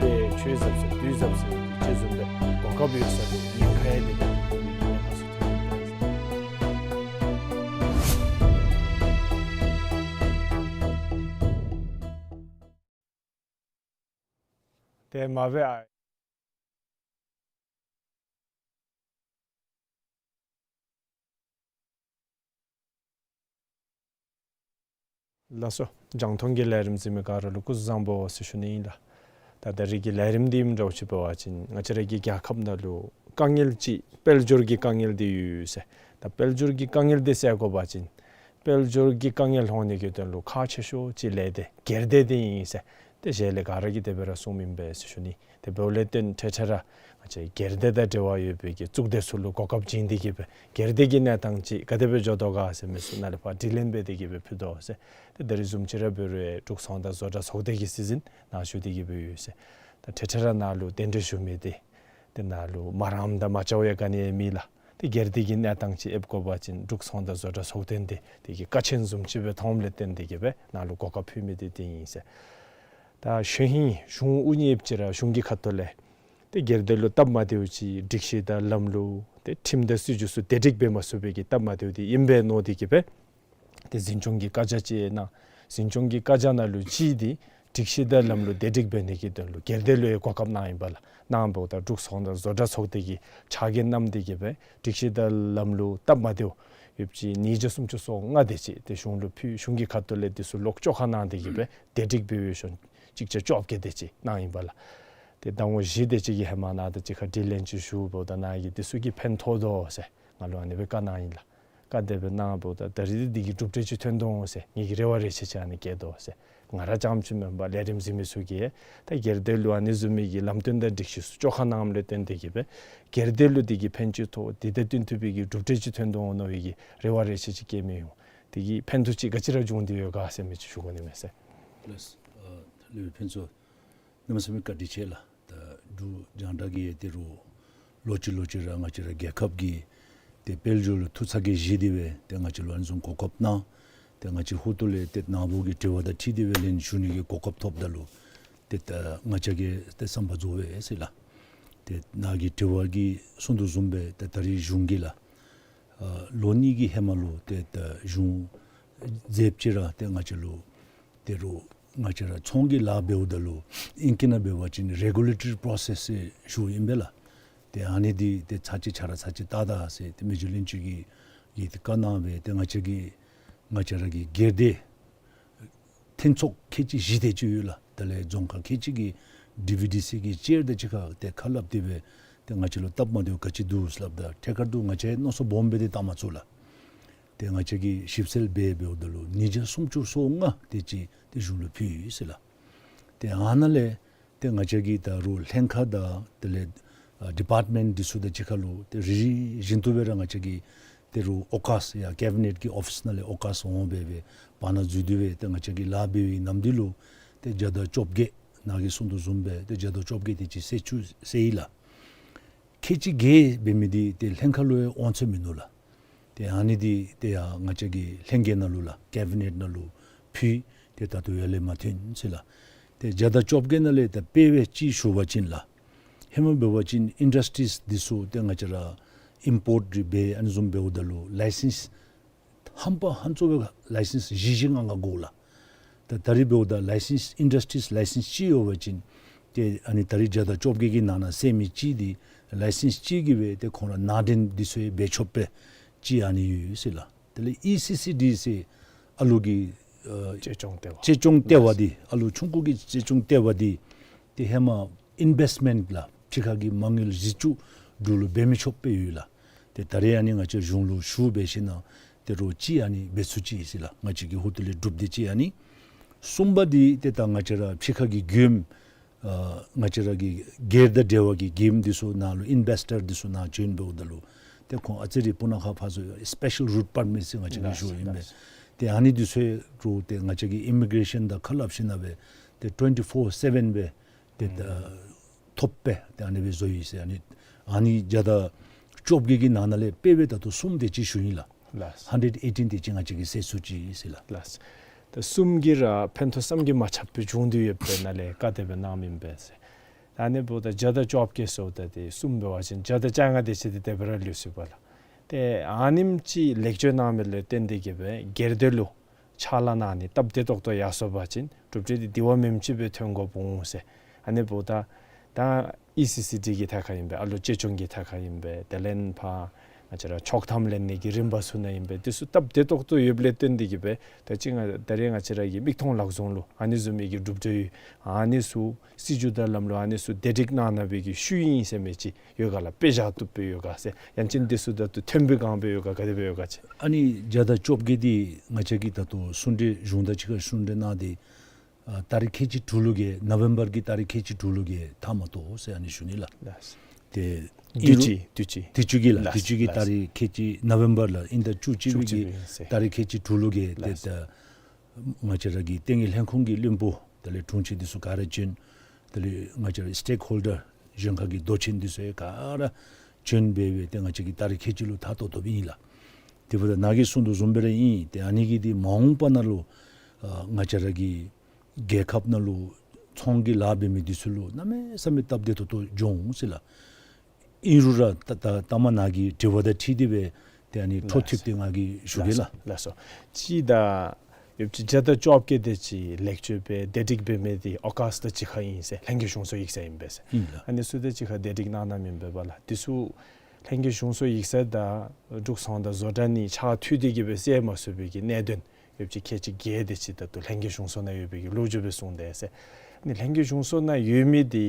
ཏེ་ཆོས་ཟབ་ཟེར་དུས་ཟབ་ཟེར་ཅིག་བཟུམ་སྦེ་གོ་སྐབས་ཡོད་ས་ལུ་ཉེན་ཁ་ཡང་དེ་སྦེ་ཐོན་ཏེ་ཉེན་ཁ་ཚུ་ཐོན་འོང་པས་ཟེར། ཏེ་མ་འབད་ཨ། ལགས་སོ། རྒྱང་མཐོང་གི་ལས་རིམ་གཟིགས་མི་ག་ར་ལུ་སྐུ་གཟུགས་བཟང་པོ་ཟེར་ཞུ་ནི་ཨིན་ལགས། ད་ད་རིས་ཀྱི་ལས་རིམ་འདི་ཨིནམ་འདྲཝ་ཅིག་འབད་བ་ཅིན་ང་བཅས་ར་གི་རྒྱལ་ཁབ་ནང་ལུ་དཀའ་ངལ་ཅིག་དཔལ་འབྱོར་གྱི་དཀའ་ངལ་འདི་ཡོད་ཟེར། ད་དཔལ་འབྱོར་གྱི་དཀའ་ངལ་འདི་སེལ་དགོ་པ་ཅིན་དཔལ་འབྱོར་གྱི་དཀའ་ངལ་སློང་ནི་གི་དོན་ལུ་ཁག་ཆེ་ཤོས་ཅིག་ལས་འདི་སྒེར་སྡེ་འདི་ཨིན་ཟེར། ཏེ་གཞན་ལས་ག་ར་གིས་དེ་སྦེ་ར་གསུངམ་ཨིན་པས་ཟེར་ཞུ་ནི། ཏེ་འབདཝ་ལས་བརྟེན་འཕྲལ་འཕྲལ་ར་ང་བཅས་སྒེར་སྡེ་དང་འབྲེལ་བ་ཡོད་པའི་གི་གཙུག་སྡེ་ཚུ་ལུ་གོ་སྐབས་བྱིན་ཏེ་གིས་སྦེ་སྒེར་སྡེ་གི་གནས་སྟངས་ཅིག་ག་དེ་སྦེ་འགྱོ་དོ་ག་ཟེར་མི་ཚུ་ནཱ་ལས་ཕར་དྲི་ལན་འབད་དེ་གིས་སྦེ་ཕུལ་དོ་ཟེར། ཏེ་ད་རིས་བཟུམ་ཅིག་ར་འབད་རུང་འབྲུག་ཚོང་དང་བཟོ་གྲྭ་ཚོགས་སྡེ་གི་སྲིད་འཛིན་ནཱ་བཞུགས་ཏེ་གིས་སྦེ་ཡོད་ཟེར། ད་འཕྲལ་འཕྲལ་ར་ནཱ་ལུ་གདན་འདྲེན་ཞུ་མི་འདི་ཏེ་ནཱ་ལུ་མ་རངམ་དང་མ་བཅའ་བར་ག་ནི་ཡང་མེད་ལགས། ཏེ་སྒེར་སྡེ་གི་གནས་སྟངས་ཅིག་ཨེབ་དགོ་པ་ཅིན་འབྲུག་ཚོང་དང་བཟོ་གྲྭ་ཚོགས་སྡེ་འདི་དེ་གི་ཀ་ཆེན་བཟུམ་ཅིག་སྦེ་མཐོངམ་ལས་བརྟེན་ཏེ་གིས་སྦེ་ནཱ་ལུ་གོ་སྐབས་ཕུལ་མི་འདི་དེ་ཨིན་ཟེར། ད་གཞོན་ཧིང་གཞུང་དབུ་བརྙེས་ཅིག་ར་གཞུང་གི་ཁ་ཐུག་ལས་ཏེ་སྒེར་སྡེ་ལུ་སྟབས་མ་བདེཝ་ཅིག་སྒྲིག་གཞི་དང་ལམ་ལུགས་ཏེ་ཁྲིམས་དང་སྲིད་བྱུས་ཚུ་བདེ་སྒྲིག་འབད་མ་ཚུགས་པའི་གི་སྟབས་མ་བདེཝ་འདི་ཨིན་པས་མནོ་སྟེ་གིས་སྦེ་ཏེ་འཛིན་སྐྱོང་གི་བཀའ་རྒྱ་ཅིག་གནང་། འཛིན་སྐྱོང་གི་བཀའ་རྒྱ་ནང་ལུ་གཅིག་འདི་སྒྲིག་གཞི་དང་ལམ་ལུགས་བདེ་སྒྲིག་འབད་ནི་གི་དོན་ལུ་སྒེར་སྡེ་ལུ་ཡང་གོ་སྐབས་གནང་ཡི་པ་ལགས། གནངམ་ད་འབྲུག་ཚོང་དང་བཟོ་གྲྭ་ཚོགས་སྡེ་གི་ཕྱག་འགན་བསྣམས་ཏེ་གིས་སྦེ་སྒྲིག་གཞི་དང་ལམ་ལུགས་སྟབས་མ་བདེཝ་ཡོདཔ་ཅིག་ཉིས་བརྒྱ་སུམ་ཅུ་སོ་ལྔ་དེ་ཅིག་ཏེ་གཞུང་ལུ་ཕུལ། གཞུང་གི་ཁ་ཐུག་ལས་འདི་ཚུ་ལོག་བཅོ་ཁ་གནང་སྟེ་གིས་སྦེ་བདེ་སྒྲིག་འབད་བའི་ཤོང་གཅིག་བརྒྱ་བཅོ་བརྒྱད་དེ་ཅིག་གནང་ཡི་པ་ལགས། ཏེ་ཟླ་ངོ་བཞི་དེ་ཅིག་གི་ཧེ་མ་ནཱ་ད་ཅི་ཁར་དྲི་ལན་ཅིག་ཞུཝ་ད་ནཱ་གིས་འདི་ཚུ་གིས་ཕན་ཐོགས་དོ་ཟེར་ང་ལུ་ཨ་ནི་སྦེ་བཀའ་གནང་ཡི་ལགས། བཀའ་དེ་སྦེ་གནངམ་ད་ད་རིས་འདི་གིས་གྲུབ་འབྲས་ཅིག་ཐོན་དོ་འོང་ཟེར་ངེ་གི་རེ་བ་རེ་ཆེ་ཅིག་ཨ་ནི་བསྐྱེད་དོ་ཟེར། ང་ར་རྐྱངམ་ཅིག་མེན་པར་ལས་རིམ་གཟིགས་མི་ཚུ་གིས་ད་སྒེར་སྡེ་ལུ་ཨ་ནི་བཟུམ་མའི་གི་ལམ་སྟོན་དང་སྒྲིག་གཞི་ཚུ་བཅོ་ཁ་གནངམ་ལས་བརྟེན་ཏེ་གིས་སྦེ་སྒེར་སྡེ་ལུ་འདི་གིས་ཕན་ཅིག་ཐོགས་འདི་དང་བསྟུན་ཐུབ་པའི་གི་གྲུབ་འབྲས་ཅིག་ཐོན་དོ་འོང་མནོ་བའི་གི་རེ་བ་རེ་ཆེ་ཅིག་བསྐྱེད་མི་ཡོང་། འདི་གིས་ཕན་ཐོགས་ཅིག་ག་ཅི་ར་བྱུང་སྟེ་ཡོད་ག་ཟེར་མི་ཅིག་ཞུ་དགོ་ནི་མས་ཟེར། ལགས། ཨ་ལས་ཕུན་ཚོགས་གནམ་མེད་ས་མེད་བཀའ་དྲིན་ཆེ་ལགས། ད་འབྲུག་རྒྱང་བསྒྲགས་ཀྱིས་ཏེ་རུང་ལོ་གཅིག་ལོ་གཅིག་ར་ང་བཅས་ར་རྒྱལ་ཁབ་ཀྱི་ཏེ་དཔལ་འབྱོར་ལུ་ཐུགས་ཚ་གྱང་བཞེས་ཏེ་སྦེ་ཏེ་ང་བཅས་ལུ་ཨ་ནི་བཟུམ་གོ་སྐབས་གནང་། ཏེ་ང་བཅས་ཧུར་ཐུག་ལས་ཏེ་ནཱ་བུ་གི་དྲི་བ་དང་འཁྲིལ་ཏེ་སྦེ་ལན་ཞུ་ནི་གི་གོ་སྐབས་ཐོབ་ད་ལུ་ཏེ་ད་ང་བཅས་ཀྱིས་ཏེ་བསམ་པ་རྫོགས་པས་ཟེར་ལགས། ཏེ་ནཱ་གི་དྲི་བ་གིས་གསུང་དོ་བཟུམ་སྦེ་ཏེ་ད་རིས་གཞུང་གིས་ལགས། ཨ་ལོ་གཉིས་ཀྱི་ཧེ་མ་ལུ་ཏེ་ད་གཞུང་མཛདཔ་ཅིག་ར་ཏེ་ང་བཅས་ལུ་ཏེ་རུང་ང་བཅས་ར་ཚོང་གི་ལཱ་འབདཝ་ད་ལུ་ཨིང་སྐད་ནང་འབད་བ་ཅིན་རེ་གུ་ལེ་ཊོ་རི་པོརོ་སེསི་ཟེར་ཞུཝ་ཨིན་པས་ལགས། ཏེ་ཨ་ནི་འདི་ཏེ་ཚར་གཅིག་ཆ་ར་ཚར་གཅིག་བལྟ་ད་ཟེར་ཏེ་མི་རྗེ་བློན་ཆེན་གྱིས་ཡི་ཏེ་བཀའ་གནང་སྦེ་ཏེ་ང་བཅས་ཀྱི་ང་བཅས་ར་གི་སྒེར་སྡེ་ལྷན་ཚོགས་ཁལ་གཅིག་བཞི་དེ་ཅིག་ཡོད་ལགས། དེ་ལས་རྫོང་ཁག་ཁལ་གཅིག་གི་ཌི་བི་ཌི་སི་གི་ཅེར་དང་གཅིག་ཁར་ཏེ་ཁ་སླབ་སྟེ་སྦེ་ཏེ་ང་བཅས་ལུ་སྟབས་མ་བདེཝ་ག་ཅི་འདུག་ཟེར་སླབ་ད་ཐད་ཀར་དུ་ང་བཅས་མནོ་བསམ་སྦོམ་སྦེ་ཏེ་བཏང་མ་ཚུགས་ལགས། ཏེ་ང་བཅས་ཀྱིས་ཞིབ་འཚོལ་འབད་འབདཝ་ད་ལུ་ཉིས་བརྒྱ་སུམ་ཅུ་སོ་ལྔ་དེ་ཅིག་ཏེ་གཞུང་ལུ་ཕུལ་ཡི་ཟེར་ལགས། ཏེ་ཨ་ནཱ་ལས་ཏེ་ང་བཅས་ཀྱིས་ད་རུང་ལྷན་ཁག་དང་དེ་ལས་ཨ་ཌི་པཱརཊ་མེནཊ་འདི་ཚུ་དང་གཅིག་ཁར་ལུ་ཏེ་རེ་རེ་བཞིན་དུ་སྦེ་ར་ང་བཅས་ཀྱིས་ཏེ་རུང་ཨོ་ཀཱས་ཡང་ཀེ་བི་ནེཊ་ཀྱི་ཨོ་ཕིསི་ནང་ལས་ཨོ་ཀཱས་འོང་སྦེ་སྦེ་བར་ན་འཛུལ་ཏེ་སྦེ་ཏེ་ང་བཅས་ཀྱིས་ལཱ་འབད་བའི་ནམ་དུས་ལུ་ཏེ་བརྒྱ་དང་བཅོ་བརྒྱད་ནཱ་གིས་གསུང་དོ་བཟུམ་སྦེ་ཏེ་བརྒྱ་དང་བཅོ་བརྒྱད་དེ་ཅིག་སེལ་ཚུགས་སེལ་ཡི་ལགས། ཁལ་གཅིག་བརྒྱད་འབད་མི་འདི་ཏེ་ལྷན་ཁག་ལུ་ཡང་འོང་ཚར་མིན་ནུག་ལགས། ཏེ་ཨ་ནི་འདི་ཏེ་ཡང་ང་བཅས་ཀྱི་ལྷན་རྒྱས་ནང་ལུ་ལགས་ཀེ་བི་ནེཊ་ནང་ལུ་ཕུལ། ཏེ་ད་ལྟོ་ཡར་ལས་མ་ཐོན་ཟེར་ལགས། ཏེ་བརྒྱ་དང་བཅོ་བརྒྱད་ནང་ལས་ད་དཔེ་སྦེ་ཅིག་ཞུ་བ་ཅིན་ལགས། ཧེ་མ་འབད་བ་ཅིན་ཨིན་ཌསི་ཊིསི་འདི་ཚུ་ཏེ་ང་བཅས་ར་ཨིམ་པོརཊ་འབད་ཨ་ནི་བཟུམ་འབདཝ་ད་ལུ་ལའི་སེནསི་ཧམ་པ་ཧང་ཚོ་སྦེ་ལའི་སེནསི་བཞི་བཞི་ལྔ་ལྔ་དགོ་ལགས། ད་ད་རིས་འབདཝ་ད་ལའི་སེནསི་ཨིན་ཌསི་ཊིསི་ལའི་སེནསི་ཅིག་ཡོད་པ་ཅིན་ཏེ་ཨ་ནི་ད་རིས་བརྒྱ་དང་བཅོ་བརྒྱད་ཀྱི་ནང་ན་ཟེར་མི་ཅིག་འདི་ལའི་སེནསི་ཅིག་གིས་སྦེ་ཏེ་ཁོང་ར་ནང་འདྲེན་འདི་ཚུ་ཡང་འབད་ཆོག་པའི་ཅིག་ཨ་ནི་ཡོད་ཟེར་ལགས། དེ་ལས་ཨི་སི་སི་ཌི་ཟེར་ཨ་ལུ་གི་ཨ་གཅེས་སྐྱོང་ལྟེ་བ་གཅེས་སྐྱོང་ལྟེ་བ་འདི་ཨ་ལུ་ཆུང་ཀུ་གི་གཅེས་སྐྱོང་ལྟེ་བ་འདི་ཏེ་ཧེ་མ་ཨིན་བེསི་མེནཊ་ལགས་ཕྱི་ཁ་གི་མ་དངུལ་གཞི་བཙུགས་འབྲུག་ལུ་འབད་མི་ཆོག་པའི་ཡོད་ལགས། ཏེ་ད་རེས་ཨ་ནི་ང་བཅས་གཞུང་ལུ་ཞུ་འབད་ཞིནམ་ལས་ཏེ་རོགས་ཅིག་ཨ་ནི་འབད་ཚུགས་ཅི་ཟེར་ལགས། ང་བཅས་ཀྱི་ཧུར་ཐུག་ལས་སྒྲུབ་སྟེ་ཅིག་ཨ་ནི། གསུམ་པ་འདི་ཏེ་ད་ང་བཅས་ར་ཕྱི་ཁ་གི་མགྱོནམ་ཨ་ང་བཅས་ར་གི་སྒེར་དང་འབྲེལ་བ་གི་མགྱོནམ་འདི་ཚུ་ནཱ་ལུ་ཨིན་བེསི་ཊར་འདི་ཚུ་ནཱ་བྱོན་འབདཝ་ད་ལུ་ཏེ་ཁོང་ཨ་ཙི་རེ་སྤུ་ན་ཁ་ཕར་ཚུར་སི་པེ་ཤལ་རུཊ་པར་མིཊ་ཟེར་ང་བཅས་ཀྱིས་ཞུཝ་ཨིན་པས། ཏེ་ཨ་ནི་འདི་ཚུ་རོགས་ཏེ་ང་བཅས་ཀྱིས་ཨི་མི་གྲེ་ཤཱན་དང་ཁ་སླབ་ཞིནམ་ལས་སྦེ་ཏེ་ཊུ་ཝེན་ཊི་ཕོར་སེ་བེན་སྦེ་ཏེ་ད་ཐོབ་པའི་ཏེ་ཨ་ནི་སྦེ་བཟོ་ཡི་ཟེར་ཨ་ནི་ ཨ་ནི་བརྒྱ་དང་བཅོ་བརྒྱད་ཀྱི་ནང་ན་ལས་དཔེ་སྦེ་ད་ལྟོ་གསུམ་དེ་ཅིག་ཞུ་ནི་ལགས། ལགས། ཧན་ཌེཌ་ཨེ་ཊིན་དེ་ཅིག་ང་བཅས་ཀྱིས་སེལ་ཚུགས་ཅི་ཟེར་ལགས། ལགས། ད་གསུམ་གྱིས་ར་ཕན་ཐོགས་བསམ་གྱིས་མ་ཁྱབ་པའི་བྱུང་དོ་ཡོདཔ་སྦེ་ནཱ་ལས་བཀའ་དེ་སྦེ་གནངམ་ཨིན་པས་ཟེར། ད་ཨ་ནི་འབདཝ་ད་བརྒྱ་དང་བཅོ་བརྒྱད་ཟེརཝ་ད་དེ་གསུམ་འབད་བ་ཅིན་བརྒྱ་དང་བཅོ་ལྔ་དེ་ཅིག་དེ་དེ་སྦེ་ར་ལུས་སོ་པ་ལགས། ཏེ་ཨ་ནེམ་ཅིག་ལེགས་བཅོས་གནང་མི་ལུ་བརྟེན་ཏེ་གིས་སྦེ་སྒེར་སྡེ་ལུ་ཕྱག་ལཱ་གནང་ནི་སྟབས་བདེ་ཏོག་ཏོ་ཡར་སོང་པ་ཅིན་གྲུབ་འབྲས་འདི་དེ་བ་མེནམ་ཅིག་སྦེ་ཐོན་དགོཔ་འོང་ཟེར། ཨ་ནི་འབདཝ་ད་ད་ཨི་སི་སི་ཌི་གི་ཐད་ཁར་ཨིན་པས། ཨ་ལོ་གཅེས་སྐྱོང་གི་ཐད་ཁར་ཨིན་པས། དེ་ལས་ཕར་ང་བཅས་ར་ཆོག་ཐམ་ལེན་ནི་གི་རིམ་པ་ཚུ་ནང་ཨིན་པས། དེ་ཚུ་སྟབས་བདེ་ཏོག་ཏོ་ཡོདཔ་ལས་བརྟེན་ཏེ་གིས་སྦེ་ད་ཅི་ང་ད་རེས་ང་བཅས་ར་གི་མིག་མཐོང་ལག་བཟུང་ལུ་ཨ་ནི་བཟུམ་མའི་གི་གྲུབ་འབྲས་ཡོད། ཨ་ནི་ཚུ་སྲིད་བྱུས་དང་ལམ་ལུགས་ཨ་ནི་ཚུ་བདེ་སྒྲིག་གནང་གནང་བའི་གི་ཤུལ་ཨིན་ཟེར་མི་ཅིག་ཡོད་ག་ལགས། དཔེ་བཞག་བཏུབ་སྦེ་ཡོད་ག་ཟེར། ཡང་ཅིན་དེ་ཚུ་ད་ལྟོ་ཐོན་པའི་སྒང་སྦེ་ཡོད་ག་ག་དེ་སྦེ་ཡོད་ག་ཟེར། ཨ་ནི་བརྒྱ་དང་བཅོ་བརྒྱད་འདི་ང་བཅས་ཀྱིས་ད་ལྟོ་གསུང་གྲོས་གཞུང་དང་གཅིག་ཁར་གསུང་གྲོས་གནང་སྟེ་ཨ་ཏ་རིག་ཁལ་གཅིག་དྲུག་ལུ་གིས་ནོ་བེམ་བར་གྱི་ཏ་རིག་ཁལ་གཅིག་དྲུག་ལུ་གིས་མཐའ་མ་གཏོགས་ཟེར་ཨ་ནི་ཞུ་ནི་ལགས། ལགས། ཏེ་དུས་ཅི་དུས་ཅི་དུས་ཅི་གི་ལགས། ལགས། དུས་ཅི་གི་ལགས། ཏ་རིག་ཁལ་གཅིག་ནོ་བེམ་བར་ལགས། ཨིན་ཟླ་བཅུ་གཅིག་པའི་བཅུ་གཅིག་གི་པའི་ཟེར། ཏ་རིག་ཁལ་གཅིག་དྲུག་ལུ་གིས་ཏེ་ལགས། ད་ང་བཅས་ར་གི་ལྟེ་གནས་ལྷན་ཁང་གི་བློན་པོ་དེ་ལས་དྲུང་ཆེན་འདི་ཚུ་ག་ར་བྱོན། དེ་ལས་ང་བཅས་ར་སི་ཊེག་ཧོལ་ཌར་གཞན་ཁ་གི་མདོ་ཆེན་འདི་ཚུ་ཡང་ག་ར་བྱོན་སྦེ་སྦེ་ཏེ་ང་བཅས་ཀྱིས་ཏ་རིག་ཁལ་གཅིག་ལུ་མཐའ་གཏོགས་གཏོགསཔ་ཨིན་ལགས། དེ་འབདཝ་ད་ནཱ་གིས་གསུང་དོ་བཟུམ་སྦེ་ར་ཨིན། ཏེ་ཨ་ནི་གིས་འདི་མ་འོངས་པ་ནང་ལུ་ཨ་ང་བཅས་ར་གི་རྒྱལ་ཁབ་ནང་ལུ་ཚོང་གི་ལཱ་འབད་མི་འདི་ཚུ་ལུ་གནམ་མེད་ས་མེད་སྟབས་བདེ་ཏོག་ཏོ་འགྱོ་འོང་ཟེར་ལགས། ཨིན་རུང་ར་ད་ད་ད་མ་ནཱ་གི་དྲི་བ་དང་འཁྲིལ་ཏེ་སྦེ་ཏེ་ཨ་ནི་འཕྲོ་མཐུད་དེ་ང་གིས་ཞུ་གེ་ལགས། ལགས་སོ། ལགས་སོ། གཅིག་ད་ཡོདཔ་ཅིག་བརྒྱ་དང་བཅོ་བརྒྱད་དེ་ཅིག་ལེགས་བཅོས་འབད་བདེ་སྒྲིག་འབད་མི་འདི་ཨོ་ཀཱས་དང་གཅིག་ཁར་ཨིན་ཟེར། ལྷན་རྒྱས་གཞུང་ཚོགས་ཡིག་ཚང་ཨིན་པས་ཟེར། ཨིན་ལགས། ཨ་ནི་ཚུ་དང་གཅིག་ཁར་བདེ་སྒྲིག་གནང་གནངམ་ཨིན་པས་པ་ལགས། དེ་ཚུ་ལྷན་རྒྱས་གཞུང་ཚོགས་ཡིག་ཚང་དང་འབྲུག་ཚོང་དང་བཟོ་གྲྭ་གཉིས་ཕྱག་མཐུད་དེ་གིས་སྦེ་སེལ་མ་ཚུགས་པའི་གི་གནད་དོན་ཡོདཔ་ཅིག་ཁལ་གཅིག་བརྒྱད་དེ་ཅིག་ད་ལྟོ་ལྷན་རྒྱས་གཞུང་ཚོགས་ནང་ཡོད་པའི་གི་ལོ་རྒྱུས་སྦེ་གསུངས་དེས་ཟེར། ཨ་ནི་ལྷན་རྒྱས་གཞུང་ཚོགས་ནང་ཡོད་མི་འདི་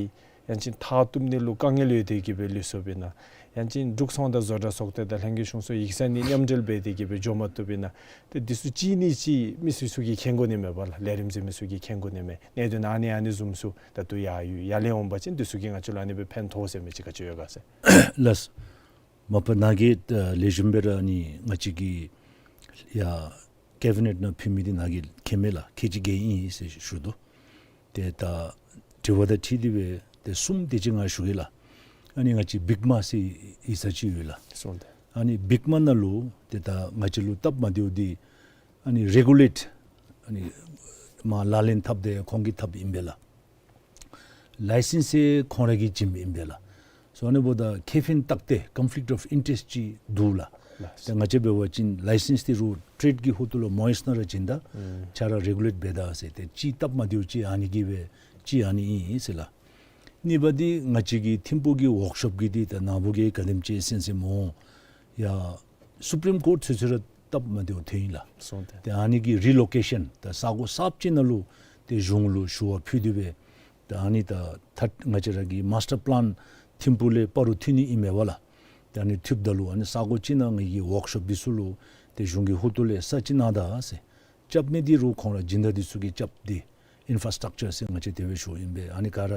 ཡང་ཅིན་མཐར་གཏུགས་ནི་ལུ་དཀའ་ངལ་ཡོད་དེ་གིས་སྦེ་ལུས་སོཔ་ཨིན་ན། ཡང་ཅིན་འབྲུག་ཚོང་དང་བཟོ་གྲྭ་ཚོགས་སྡེ་དང་ལྷན་རྒྱས་གཞུང་ཚོགས་ཡིག་ཚང་གཉིས་མཉམ་འབྲེལ་འབད་དེ་གིས་སྦེ་འགྱོ་མ་བཏུབ་ཨིན་ན། ཏེ་འདི་ཚུ་གཅིག་ནི་གཅིག་མི་སེར་ཚུ་གིས་མཁྱེན་དགོ་ནི་མས་པ་ལགས། ལས་རིམ་ཟེར་མི་ཚུ་གིས་མཁྱེན་དགོ་ནི་མས། གནད་དོན་ཨ་ནི་ཨ་ནི་བཟུམ་ཚུ་ད་ལྟོ་ཡར་ཡོད། ཡར་ལས་འོང་པ་ཅིན་འདི་ཚུ་གིས་ང་བཅས་ལུ་ཨ་ནི་སྦེ་ཕན་ཐོགས་ཟེར་མི་ཅིག་ག་ཅི་ཡོད་ག་ཟེར། ལགས། མ་པ་ནཱ་གིས་ལེགས་ཤོམ་སྦེ་ར་ཨ་ནི་ང་བཅས་ཀྱི་ཡ་ཀེ་བི་ནེཊ་ནང་ཕུལ་མི་འདི་ནཱ་གིས་མཁྱེན་མས་ལགས། ཁལ་གཅིག་བརྒྱད་ཨིན་ཟེར་ཞུ་དོ། ཏེ་ད་དྲི་བ་དང་འཁྲིལ་ཏེ་སྦེ་ཏེ་གསུམ་དེ་ཅིག་ང་ཞུ་གེ་ལགས། ཨ་ནི་ང་བཅས་བིག་མ་ཟེར་ཡིག་ཚང་ཅིག་ཡོད་ལགས། སོང་སྟེ། ཨ་ནི་བིག་མ་ནང་ལུ་ཏེ་ད་ང་བཅས་ལུ་སྟབས་མ་བདེཝ་འདི་ཨ་ནི་རེ་གུ་ལེཊ་ཨ་ནི་མ་ལག་ལེན་འཐབ་དེ་ཁོང་གིས་འཐབ་ཨིན་པས་ལགས། ལའི་སེནསི་ཡང་ཁོང་ར་གིས་བྱིནམ་ཨིན་པས་ལགས། སོ་ཨ་ནི་འབདཝ་ད་ཁེ་ཕན་བཏགས་ཏེ་ཀོན་ཕི་ལིཀཊ་ཨོཕ་ཨིན་ཊེ་རེསཊ་ཅིག་འདུག་ལགས། ལགས། ཏེ་ང་བཅས་འབད་བ་ཅིན་ལའི་སེནསི་འདི་རུང་ཊེཌ་ཀྱི་ཧོངས་ལུ་མོ་ཡེས་ནང་ར་བྱིན་ད་ཨུམ་ཁྱོད་ར་རེ་གུ་ལེཊ་འབད་ད་ཟེར། ཏེ་གཅིག་སྟབས་མ་བདེཝ་ཅིག་ཨ་ནི་གིས་སྦེ་གཅིག་ཨ་ནི་ཨིན་ཟེར་ལགས། གཉིས་པ་འདི་ང་བཅས་ཀྱི་ཐིམ་ཕུག་གི་ཝོརཀ་ཤོབ་ཀྱི་འདི་ད་ནཱ་བུ་གིས་ག་དེམ་ཅིག་གསན་གསནམ་འོང་། ཡ་སུ་པི་རིམ་ཀོཊ་ཚུན་ཚོད་ར་སྟབས་མ་བདེཝ་ཐོན་ཡི་ལགས། སོང་སྟེ། ཏེ་ཨ་ནི་གི་རི་ལོ་ཀེ་ཤཱན་ད་ས་གོ་གསརཔ་ཅིག་ནང་ལུ་ཏེ་གཞུང་ལུ་ཞུ་བ་ཕུལ་ཏེ་སྦེ་ད་ཨ་ནི་ད་ད་ང་བཅས་ར་གི་མཱས་ཊར་པི་ལཱན་ཐིམ་ཕུག་ལས་སྤ་རོ་མཐུད་ནི་ཨིན་མས་པ་ལགས། ཏེ་ཨ་ནི་མཐུདཔ་ད་ལུ་ཨ་ནི་ས་གོ་ཅིག་ནང་ངེ་གི་ཝོརཀ་ཤོབ་འདི་ཚུ་ལུ་ཏེ་གཞུང་གི་ཧོངས་ལས་ས་ཅིག་གནང་ད་ཟེར། རྐྱབ་ནི་འདི་རུང་ཁོང་ར་སྦྱིན་བདག་འདི་ཚུ་གིས་རྐྱབ་སྟེ་ཨིན་ཕ་ར་སི་ཊག་ཅར་ཟེར་ང་བཅས་དེ་སྦེ་ཞུཝ་ཨིན་པས། ཨ་ནི་ག་ར་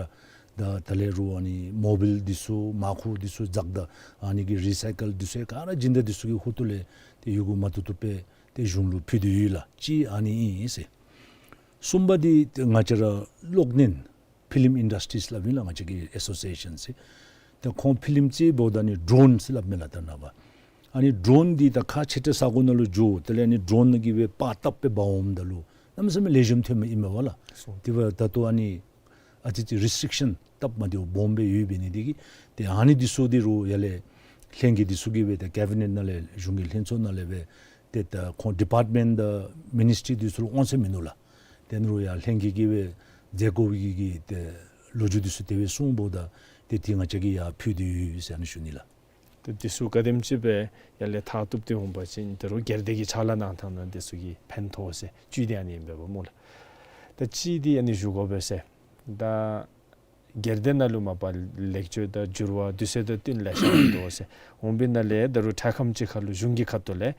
ད་ད་ལས་རུང་ཨ་ནི་མོ་བིལ་འདི་ཚུ་མར་ཁུ་འདི་ཚུ་འཛག་ད་ཨ་ནི་གི་རི་སའི་ཀལ་འདི་ཚུ་ག་ར་སྦྱིན་བདག་འདི་ཚུ་གི་ཧོངས་ལས་ཏེ་ཡོད་དགུ་མ་བཏུབ་བཏུབ་སྦེ་ཏེ་གཞུང་ལུ་ཕུལ་ཏེ་ཡོད་ལགས། གཅིག་ཨ་ནི་ཨིན་ཟེར། གསུམ་པ་འདི་ཏེ་ང་བཅས་ར་གློག་བརྙན་ཕི་ལིམ་ཨིན་ཌསི་ཊི་རིསཊ་སླབ་ཨིན་ལགས། ང་བཅས་ཀྱི་ཨེ་སོ་སི་ཨེ་ཤཱན་ཟེར། ཏེ་ཁོང་ཕི་ལིམ་རྩེད་འབདཝ་ད་ཨ་ནི་ཌོ་རོན་ཟེར་སླབ་མས་ལགས་ད་ནངས་པ། ཨ་ནི་ཌོ་རོན་འདི་ད་ཁག་ཆེ་ཏོག་ཏོ་ས་གོ་ནང་ལུ་འགྱོ། དེ་ལས་ཨ་ནི་ཌོ་རོན་གྱིས་སྦེ་པར་བཏབ་སྦེ་འབག་འོངམ་ད་ལུ་གནམ་མེད་ས་མེད་ལེགས་ཤོམ་ཐོན་མི་ཨིན་མས་པ་ལགས། སོ། དེ་འབདཝ་ད་ད་ལྟོ་ཨ་ནི་ཨ་ཙི་ཅིག་རི་སི་ཊིག་ཤཱན་སྟབས་མ་བདེཝ་སྦོམ་སྦེ་ཡོདཔ་འབད་ནི་དེ་གིས་ཏེ་ཨ་ནི་འདི་ཚུ་འདི་རུང་ཡར་ལས་ལྷན་རྒྱས་འདི་ཚུ་གིས་སྦེ་ཏེ་ཀེ་བི་ནེཊ་ནང་ལས་གཞུང་གི་ལྷན་ཚོགས་ནང་ལས་སྦེ་ཏེ་ད་ཁོང་ཌི་པཱརཊ་མེནཊ་དང་མི་ནིསི་ཊི་རི་འདི་ཚུ་ལུ་དབང་ཚད་མིན་ནུག་ལགས། དེ་ནང་ལུ་ཡང་ལྷན་རྒྱས་ཀྱིས་སྦེ་མཛད་དགོ་པའི་གི་ཏེ་ལོ་རྒྱུས་འདི་ཚུ་དེ་སྦེ་གསུངས་འབདཝ་ད་ཏེ་འདི་ང་བཅས་ཀྱིས་ཡར་ཕུལ་ཏེ་ཡོད་ཟེར་ཨ་ནི་ཞུ་ནི་ལགས། ཏེ་འདི་ཚུ་ག་དེམ་ཅིག་སྦེ་ཡར་ལས་མཐར་གཏུགས་ཏེ་འོང་པ་ཅིན་ད་རུང་སྒེར་སྡེ་གི་ཕྱག་ལཱ་གནང་ཐངས་ནང་འདི་ཚུ་གི་ཕན་ཐོགས་ཟེར་བཅུད་འདི་ཨ་ནི་ཨིན་པས་པ་སྨོ་ལགས། ད་གཅིག་འདི་ཨ་ནི་ཞུ་དགོ་པས་ཟེར། ད་སྒེར་སྡེ་ནང་ལུ་མ་པ་ལེགས་བཅོས་དང་འགྱུར་བ་དུས་ཚོད་དང་བསྟུན་ལེ་ཤ་ཡོད་དོ་ཟེར། འོང་པའི་ནང་ལས་ད་རུང་དྲག་ཁམས་ཅིག་ཁར་ལུ་གཞུང་གི་ཁ་ཐུག་ལས་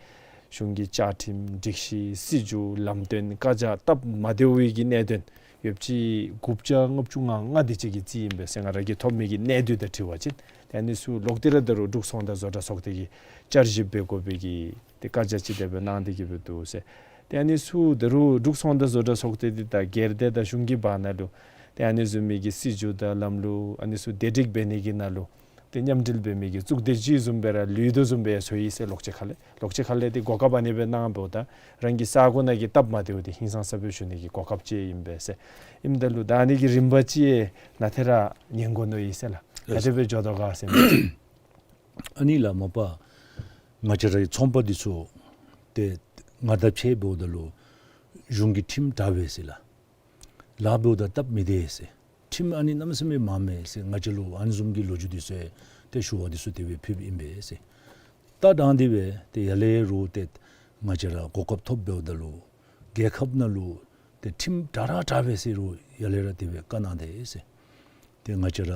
གཞུང་གི་བཅའ་ཁྲིམས་སྒྲིག་གཞི་སྲིད་བྱུས་ལམ་སྟོན་བཀའ་རྒྱ་སྟབས་མ་བདེ་བའི་གི་གནད་དོན་ཡོདཔ་ཅིག་དགུ་བརྒྱ་ལྔ་བཅུ་ང་ལྔ་དེ་ཅིག་གི་རྩིས་ཨིན་པས་ཟེར་ང་ར་གིས་ཐོབ་མི་གི་གནས་ཚུལ་དང་འཁྲིལ་བ་ཅིན། ཏེ་ཨ་ནི་ཚུ་ལོག་སྟེ་ར་ད་རུང་འབྲུག་ཚོང་དང་བཟོ་གྲྭ་ཚོགས་སྡེ་གིས་བསྐྱར་ཞིབ་འབད་དགོ་པའི་གི་ཏེ་བཀའ་རྒྱ་ཅིག་དེ་སྦེ་གནང་སྟེ་གིས་སྦེ་འདུག་ཟེར། ཏེ་ཨ་ནི་ཚུ་ད་རུང་འབྲུག་ཚོང་དང་བཟོ་གྲྭ་ཚོགས་སྡེ་འདི་དང་སྒེར་སྡེ་དང་གཞུང་གི་བར་ན་ལུ་ཏེ་ཨ་ནི་བཟུམ་མའི་གི་སྲིད་བྱུས་དང་ལམ་ལུགས་ཨ་ནི་ཚུ་བདེ་སྒྲིག་འབད་ནི་གི་ནང་ལུ་ད་ མཉམ་འབྲེལ་འབད་མི་གི་གཙུག་སྡེ་ཅིག་བཟུམ་སྦེ་ར་ལུས་དོ་བཟུམ་སྦེ་བཟོ་ཡི་ཟེར་ལོག་སྤྱོད་ཁ་ལས། ལོག་སྤྱོད་ཁ་ལས་ཏེ་གོ་སྐབས་ཨ་ནི་སྦེ་གནང་འབདཝ་ད་རང་གི་ས་གོ་ནང་གི་སྟབས་མ་བདེཝ་འདི་ཧིང་སངས་ས་སྦེ་ཞུ་ནི་གི་གོ་སྐབས་ཅིག་ཨིན་པས་ཟེར། ཨིནམ་ད་ལུ་ད་ཨ་ནི་གི་རིམ་པ་ཅིག་ནཱ་ཏེ་ར་ཉན་དགོ་མནོ་ཡི་ཟེར་ལགས། ག་དེ་སྦེ་འགྱོ་དོ་ག་ཟེར་མི་ཅིག། ཨ་ནི་ལགས་མ་པ་ང་བཅས་རའི་ཚོང་པ་འདི་ཚུ་ཏེ་ང་དང་ཕྱད་འབདཝ་ད་ལུ་གཞུང་གི་ཁྲིམས་དྲག་པས་ཟེར་ལགས། ལཱ་འབདཝ་ད་སྟབས་མི་བདེ་ཟེར། ཁྲིམས་ཨ་ནི་གནམ་མེད་ས་མེད་མང་མས་ཟེར་ང་བཅས་ལུ་ཨ་ནི་བཟུམ་གྱི་ལོ་རྒྱུས་འདི་ཚུ་ཏེ་ཞུ་བ་འདི་ཚུ་དེ་སྦེ་ཕུལཝ་ཨིན་པས་ཟེར། ད་དང་དེ་སྦེ་ཏེ་ཡར་ལས་རོགས་ཏེ་ང་བཅས་ར་གོ་སྐབས་ཐོབ་འབདཝ་ད་ལུ་རྒྱལ་ཁབ་ནང་ལུ་ཏེ་ཁྲིམས་དྲག་ར་དྲག་པས་ཟེར་རོགས་ཡར་ལས་ར་དེ་སྦེ་བཀའ་གནང་དེས་ཟེར། ཏེ་ང་བཅས་ར་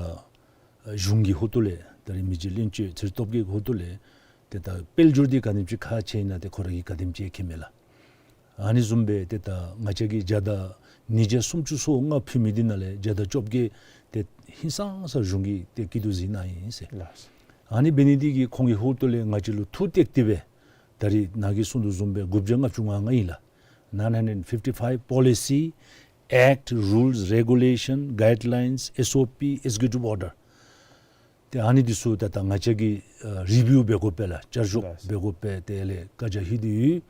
གཞུང་གི་ཧོངས་ལས་ད་རིས་མི་རྗེ་བློན་ཆེན་ཚེ་རིང་སྟོབས་རྒྱས་ཀྱི་ཧོངས་ལས་ཏེ་ད་དཔལ་འབྱོར་འདི་ག་དེམ་ཅིག་ཁག་ཆེ་ཨིན་ན་ཏེ་ཁོ་ར་གིས་ག་དེམ་ཅིག་མཁྱེན་མས་ལགས། ཨ་ནི་བཟུམ་སྦེ་ཏེ་ད་ང་བཅས་ཀྱིས་བརྒྱ་དང་ཉིས་བརྒྱ་སུམ་ཅུ་སོ་ལྔ་ཕུལ་མི་འདི་ནང་ལས་བརྒྱ་དང་བཅོ་བརྒྱད་ཏེ་ཧིང་སངས་ས་གཞུང་གིས་ཏེ་སྐྱིད་སྡུག་གཟིགས་གནང་ཡི་ཟེར། ལགས། ཨ་ནི་འབད་ནི་འདི་གིས་ཁོང་གི་ཧོངས་ལས་ང་བཅས་ལུ་ཐུགས་གཏད་དེ་སྦེ་ད་རིས་ནཱ་གིས་གསུངས་དོ་བཟུམ་སྦེ་དགུ་བརྒྱ་ལྔ་བཅུ་ང་ལྔ་ཨིན་ལགས། Nine hundred fifty-five policy, act, rules, regulation, guidelines, S O P, executive order. ཏེ་ཨ་ནི་འདི་ཚུ་ད་ད་ང་བཅས་ཀྱིས་ཨ་རི་བིའུ་འབད་དགོ་པས་ལགས། བསྐྱར་ཞིབ་ལགས། འབད་དགོ་པས། དེ་ལས་བཀའ་རྒྱ་ཕུལ་ཏེ་ཡོད།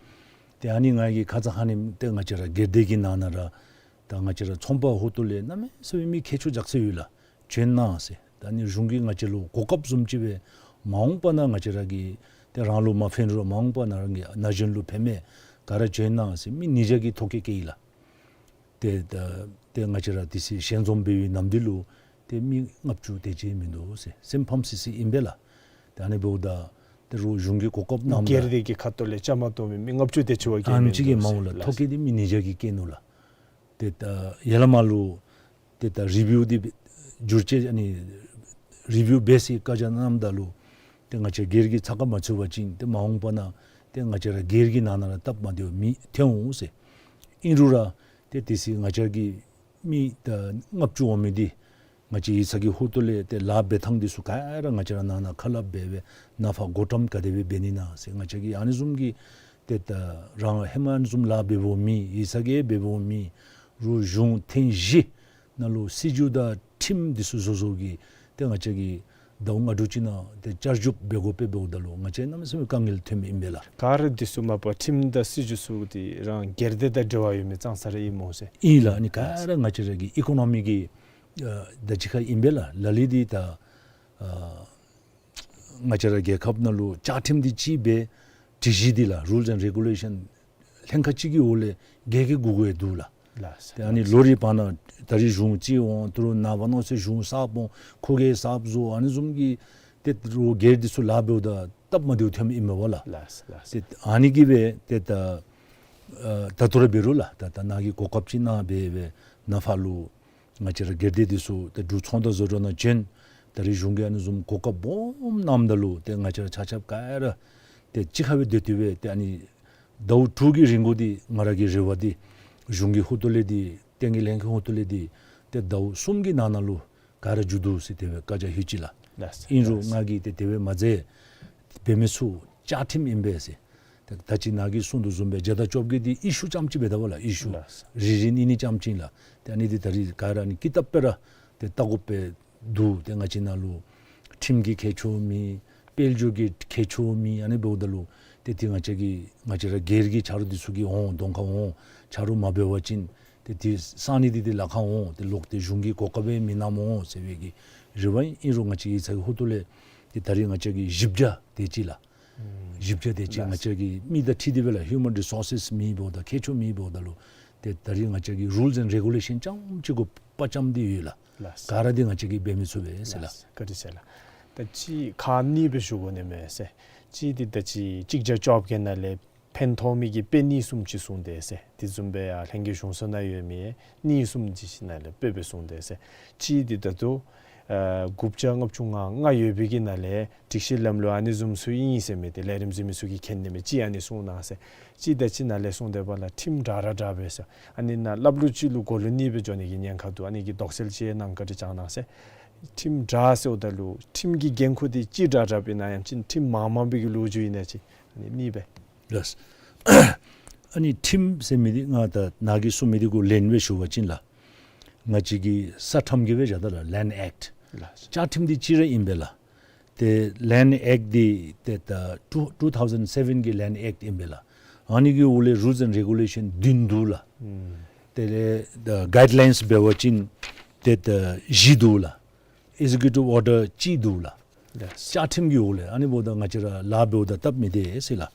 ཏེ་ཨ་ནི་ང་གིས་ཁ་ཙ་ཁ་ཉིནམ་ཏེ་ང་བཅས་ར་སྒེར་སྡེ་གི་ནང་ན་ར་ད་ང་བཅས་ར་ཚོང་པ་ཧོངས་ལས་གནམ་མེད་ས་མེད་མི་མཁས་མཆོག་རྒྱ་ཆེ་ཡོད་ལགས། བྱོན་གནང་ཟེར། ད་ཨ་ནི་གཞུང་གིས་ང་བཅས་ལུ་གོ་སྐབས་བཟུམ་ཅིག་སྦེ་མ་འོངས་པ་ན་ང་བཅས་ར་གིས་ཏེ་རང་ལུ་མ་ཕན་རུང་མ་འོངས་པ་ན་རང་གི་ན་གཞོན་ལུ་ཕན་མས། ག་ར་བྱོན་གནང་ཟེར་མི་ཉིས་བརྒྱ་གི་ཐོ་བཀོད་བཀལ་ཡི་ལགས། ཏེ་ད་ཏེ་ང་བཅས་ར་དེ་ཚེ་ཞལ་འཛོམས་འབད་བའི་ནམ་དུས་ལུ་ཏེ་མི་ལྔ་བཅུ་དེ་ཅིག་མིན་འདུག་ཟེར། སེམས་ཕམ་སི་སི་ཨིན་པས་ལགས། ཏེ་ཨ་ནི་འབདཝ་ད་ཏེ་རོགས་གཞུང་གི་གོ་སྐབས་གནངམ་ད་སྒེར་སྡེ་གི་ཁ་ཐུག་ལས་བཅའ་མར་གཏོགས་མི་མི་ལྔ་བཅུ་དེ་ཅིག་བ་བཀལ་ཨ་ནི་མིན་ཅིག་གིས་འདུག་མ་འོང་ཟེར་ལགས། ལགས། ཐོ་བཀོད་འདི་མི་ཉིས་བརྒྱ་གིས་བཀལ་ནུག་ལགས། ཏེ་ད་ཡར་ལས་མར་ལུ་ཏེ་ད་རི་བིའུ་འདི་འགྱུར་བཅོས་ཨ་ནི་རི་བིའུ་འབད་ཟེར་བཀའ་རྒྱ་གནངམ་ད་ལུ་ཏེ་ང་བཅས་སྒེར་གྱི་ཚགས་ཁར་མ་ཚུད་པ་ཅིན་ཏེ་མ་འོངས་པ་ན་ཏེ་ང་བཅས་ར་སྒེར་གྱི་ནང་ན་ར་སྟབས་མ་བདེཝ་མི་ཐོན་འོང་ཟེར། ཨིན་རུང་ར་ཏེ་དེ་ཚེ་ང་བཅས་ཀྱི་མི་ད་ལྔ་བཅུ་འོང་མི་འདི་ང་བཅས་ཡིག་ཚང་གི་ཧོངས་ལས་ཏེ་ལཱ་འབད་ཐངས་འདི་ཚུ་ག་ར་ང་བཅས་ར་ནང་ན་ཁ་སླབ་འབད་སྦེ་ནང་ཕར་བགོ་བཀྲམ་ག་དེ་སྦེ་འབད་ནི་ན་ཟེར་ང་བཅས་ཀྱིས་ཨ་ནི་བཟུམ་གྱི་ཏེ་ད་རང་ཧེ་མ་ཨ་ནི་བཟུམ་ལཱ་འབད་འབདཝ་མེད། ཡིག་ཚང་གི་འབད་འབདཝ་མེད། རོགས་གཞུང་ཐེངས་བཞི་ནང་ལུ་སྲིད་བྱུས་དང་ཁྲིམས་འདི་ཚུ་བཟོ་བཟོཝ་གིས་ཏེ་ང་བཅས་ཀྱིས་ཟླཝ་ལྔ་དྲུག་ཅིག་ནང་ཏེ་བསྐྱར་ཞིབ་འབད་དགོ་པས། འབདཝ་ད་ལུ་ང་བཅས་གནམ་མེད་ས་མེད་དཀའ་ངལ་ཐོན་མི་ཨིན་པས་ལགས། ག་ར་འདི་ཚུ་མ་པ་ཁྲིམས་དང་སྲིད་བྱུས་ཚུ་འདི་རང་སྒེར་སྡེ་དང་འབྲེལ་བ་ཡོད་མི་ཙང་ཙ་ར་ཨིན་སྨོ་ཟེར། ཨིན་ལགས། ཨ་ནི་ག་ར་ང་བཅས་ར་གི་ཨི་ཀོ་ནོ་མི་གི་ཨ་ད་ཅི་ཁ་ཨིན་པས་ལགས། ལ་ལུ་འདི་ད་ཨ་ང་བཅས་ར་རྒྱལ་ཁབ་ནང་ལུ་བཅའ་ཁྲིམས་འདི་ཅིག་སྦེ་སྒྲིག་གཞི་འདི་ལགས། རུལས་ཨེནཌ་རེ་གུ་ལེ་ཤཱན་ལྷན་ཁག་གཅིག་གི་འོག་ལས་བརྒལ་བརྒལ་དགོ་དགོཔ་འདུག་ལགས། ལགས། ཏེ་ཨ་ནི་ལོ་རེ་བར་ན་ད་རིས་གཞུང་གཅིག་འོང་། ད་རུང་ནངས་པ་གནངས་ཚེ་གཞུང་གསརཔ་འོང་། ཁོ་གིས་གསརཔ་བཟོ། ཨ་ནི་བཟུམ་གྱི་ཏེ་རོགས་སྒེར་འདི་ཚུ་ལཱ་འབདཝ་ད་སྟབས་མ་བདེཝ་ཐོནམ་ཨིན་མས་པ་ལགས། ལགས་ལགས། ཏེ་ཨ་ནི་གིས་སྦེ་ཏེ་ད་ཨ་ད་ལྟོ་ར་འབད་རུང་ལགས། ད་ད་ནཱ་གིས་གོ་སྐབས་ཅིག་གནང་སྦེ་སྦེ་ནཱ་ཕར་ལུ་ང་བཅས་ར་སྒེར་སྡེ་འདི་ཚུ་ཏེ་འབྲུག་ཚོང་དང་བཟོ་གྲྭ་ནང་བྱོན། ད་རིས་གཞུང་གིས་ཨ་ནི་བཟུམ་གོ་སྐབས་སྦོམ་གནངམ་ད་ལུ་ཏེ་ང་བཅས་ར་ཆ་ཁྱབ་ག་ར་ཏེ་གཅིག་ཁར་སྦེ་སྡོད་དེ་སྦེ་ཏེ་ཨ་ནི་ཟླཝ་དྲུག་གི་རིང་འགོར་འདི་ང་ར་གི་རེ་བ་འདི་གཞུང་གི་ཧོངས་ལས་འདི་བསྟན་རྒྱས་ལྷན་ཁག་ཧོངས་ལས་འདི་ཏེ་ཟླཝ་གསུམ་གྱི་ནང་ན་ལུ་ག་ར་མཇུག་བསྡུ་ཟེར་དེ་སྦེ་བཀའ་རྒྱ་ཕུལ་ཅི་ལགས། ལགས། ཨིན་རུང་ལགས། ང་གིས་ཏེ་དེ་སྦེ་མ་མཛད། འབད་མི་ཚུ་བཅའ་ཁྲིམས་ཨིན་པས་ཟེར། ད་ད་ཅི་ནཱ་གིས་གསུངས་དོ་བཟུམ་སྦེ་བརྒྱ་དང་བཅོ་བརྒྱད་འདི་ཨི་ཤུ་རྐྱངམ་ཅིག་འབད་དོ་བ་ལགས། ཨི་ཤུ། ལགས། རིལ་རིལ་ནི་ནི་རྐྱངམ་ཅིག་ལགས། ཏེ་ཨ་ནི་འདི་ད་རིས་ག་ར་ཨ་ནི་ཀི་ཏབ་སྦེ་ར་ཏེ་བལྟ་དགོ་པས་འདུག། ཏེ་ང་བཅས་ནང་ལུ་ཁྲིམས་ཀྱི་ཁྱད་ཆོས་མེད། དཔལ་འབྱོར་གྱི་ཁྱད་ཆོས་མེད། ཨ་ནི་འབདཝ་ད་ལུ་ཏེ་ཏེ་ང་བཅས་ཀྱི་ང་བཅས་ར་སྒེར་གྱི་ཆ་རོགས་འདི་ཚུ་གིས་འོང་གདོང་ཁར་འོང་ཆ་རོགས་མ་འབད་བ་ཅིན་ཏེ་ཏེ་སང་ཉིན་འདི་ཏེ་ལཱ་ཁག་འོང་ཏེ་ལོག་སྟེ་གཞུང་གི་གོ་སྐབས་སྦེ་མི་གནངམ་འོང་ཟེར་བའི་གི་རེ་བ་ཨིན། ཨིན་རུང་ང་བཅས་ཡིག་ཚང་གི་ཧོངས་ལས་ཏེ་ད་རིས་ང་བཅས་ཀྱི་བཞི་བརྒྱ་དེ་ཅིག་ལགས། བཞི་བརྒྱ་དེ་ཅིག་ལགས། ང་བཅས་ཀྱི་མི་དང་འཁྲིལ་ཏེ་སྦེ་ལགས། ཧིའུ་མཱན་རི་སོར་སེས་མེད་འབདཝ་ད་ཁྱད་ཆོས་མེད་འབདཝ་ད་ལུ་ཏེ་ད་རིས་ང་བཅས་ཀྱི་རུལས་ཨེནཌ་རེ་གུ་ལེ་ཤཱན་རྐྱངམ་ཅིག་གུ་དཔའ་བཅམ་སྟེ་ཡོད་ལགས། ལགས། ག་ར་འདི་ང་བཅས་ཀྱིས་འབད་མི་ཚུགས་པས་ཟེར་ལགས། ལགས། བཀའ་དྲིན་ཆེ་ལགས། ད་ཅི་ཁག་གཉིས་སྦེ་ཞུ་དགོ་ནི་མས་ཟེར། གཅིག་འདི་ད་ཅི་གཅིག་བརྒྱ་བཅོ་བརྒྱད་ནང་ལས་ཕན་ཐོགས་མི་གི་དཔེ་གནས་གསུམ་ཅིག་གསུངས་ཏེ་ཟེར། དེ་བཟུམ་སྦེ་ཡར་ལྷན་རྒྱས་གཞུང་ཚོགས་ནང་ཡོད་མི་གནས་གསུམ་ཅིག་ནང་ལས་དཔེ་སྦེ་གསུངས་ཏེ་ཟེར། གཅིག་འདི་ད་ལྟོ་ཨ་དགུ་བརྒྱ་ལྔ་བཅུ་ང་ལྔ་ཡོད་པའི་གི་ནང་ལས་སྒྲིག་གཞི་ལམ་ལུགས་ཨ་ནི་བཟུམ་ཚུ་ཨིན་ཟེར་མི་འདི་ལས་རིམ་གཟིགས་མི་ཚུ་གིས་མཁྱེན་ནི་མས། གཅིག་ཨ་ནི་གསུངས་གནང་ཟེར། གཅིག་ད་ཅི་ནཱ་ལས་གསུངས་ཏེ་འབདཝ་ལས་ཁྲིམས་དྲག་ར་དྲག་པས་ཟེར། ཨ་ནི་ནཱ་སླབ་ལུགས་ཅིག་ལུ་གོ་ལུ་ནི་སྦེ་འགྱོ་ནི་གི་ཉེན་ཁ་འདུག། ཨ་ནི་གི་དོགས་སེལ་ཅིག་གནང་བཀའ་དྲིན་བསྐྱང་གནང་ཟེར། ཁྲིམས་དྲག་ཟེརཝ་ད་ལུ་ཁྲིམས་ཀྱི་འགན་ཁུར་འདི་ཅིག་དྲག་དྲག་པས་ན་ཡང་ཅིན་ཁྲིམས་མང་མང་པའི་གི་ལོ་རྒྱུས་ཨིན་ན་ཅིག་ཨ་ནི་གཉིས་པས། ལགས། ཨ་ནི་ཁྲིམས་ཟེར་མི་འདི་ང་ད་ནཱ་གིས་གསུངས་མི་འདི་གུ་ལན་སྦེ་ཞུ་བ་ཅིན་ལགས། ང་བཅས་ཀྱི་ས་ཁྲིམས་ཀྱི་སྦེ་བཞག་ད་ལགས་ལེནཌ་ཨེཀཊ། ལགས། བཅའ་ཁྲིམས་འདི་གཅིག་ར་ཨིན་པས་ལགས། ཏེ་Land Act འདི་ཏེ་ད་two two thousand seven གི་Land Act ཨིན་པས་ལགས། ཨ་ནི་གི་འོག་ལས་rules and regulation བདུན་འདུག་ལགས། ཨུམ། དེ་ལས་ད་guidelines འབད་བ་ཅིན་ཏེ་ད་བཞི་འདུག་ལགས། Executive Order གཅིག་འདུག་ལགས། Yes. བཅའ་ཁྲིམས་ཀྱི་འོག་ལས་ཨ་ནི་འབདཝ་ད་ང་བཅས་ར་ལཱ་འབདཝ་ད་སྟབས་མི་བདེ་ཟེར་ལགས།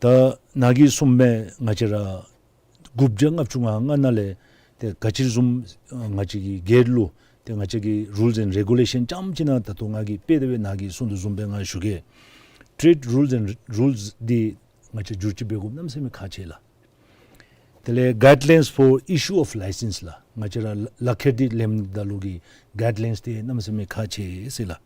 ད་ནཱ་གིས་གསུངམ་མས། ང་བཅས་ར་དགུ་བརྒྱ་ལྔ་བཅུ་ང་ལྔ་ནང་ལས་ཏེ་ག་ཅི་བཟུམ་ང་བཅས་ཀྱི་སྒེར་ལུ་ཏེ་ང་བཅས་ཀྱི་rules and regulation རྐྱངམ་ཅིག་ནང་ད་ལྟོ་ང་གིས་དཔེ་དེ་སྦེ་ནཱ་གིས་གསུངས་དོ་བཟུམ་སྦེ་ང་ཞུ་གེ། Trade rules and rules འདི་ང་བཅས་བསྒྱུར་བཅོས་འབད་དགོཔ་གནམ་མེད་ས་མེད་ཁག་ཆེ་ལགས། དེ་ལས་guidelines for issue of licence ལགས། ང་བཅས་ར་ལག་ཁྱེར་འདི་ལེནམ་ད་ལུ་གི་guidelines འདི་གནམ་མེད་ས་མེད་ཁག་ཆེ་ཟེར་ལགས།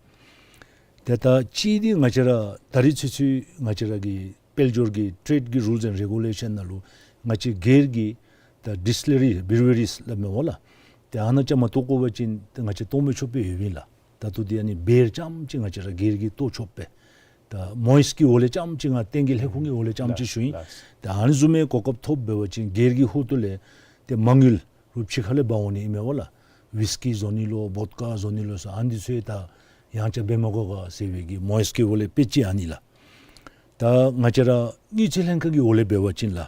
ཏེ་ད་གཅིག་འདི་ང་བཅས་ར་ད་རིས་ཚུན་ཚོད་ང་བཅས་ར་གི་དཔལ་འབྱོར་གྱི་trade གི་rules and regulation ནང་ལུ་ང་བཅས་སྒེར་གྱི་ད་distillery breweries སླབ་མས་པ་ལགས། ཏེ་ཨ་ནཱ་བཅའ་མར་གཏོགས་དགོ་པ་ཅིན་ཏེ་ང་བཅས་གཏོགས་མི་ཆོགཔ་སྦེ་ཡོདཔ་ཨིན་ལགས། ད་ལྟོ་འདི་ཨ་ནི་བེར་རྐྱངམ་ཅིག་ང་བཅས་ར་སྒེར་གྱིས་གཏོགས་ཆོགཔ་སྦེ། ད་མོ་ཡིས་ཀྱི་འོག་ལས་རྐྱངམ་ཅིག་ང་བསྟན་རྒྱས་ལྷ་ཁང་གི་འོག་ལས་རྐྱངམ་ཅིག་ཞུ་ཡི། ལགས། ད་ཨ་ནི་བཟུམ་མའི་གོ་སྐབས་ཐོབ་འབད་བ་ཅིན་སྒེར་གྱི་ཧོངས་ཏོ་ལས་ཏེ་མ་དངུལ་རུང་ཕྱི་ཁ་ལས་འབག་འོང་ནི་ཨིན་མས་པ་ལགས། ཝིས་ཀི་བཟོ་ནི་ལོ་བོཌ་ཀ་བཟོ་ནི་ལོ་ཟེར་ཨ་ནི་ཚུ་ད་ཡང་ཆ་འབད་མ་དགོ་ག་ཟེར་བའི་གི་མོ་ཡིས་ཀྱི་འོག་ལས་དཔེ་ཅིག་ཨ་ནི་ལགས། ད་ང་བཅས་ར་དངུལ་རྩིས་ལྷན་ཁག་གི་འོག་ལས་འབད་བ་ཅིན་ལགས།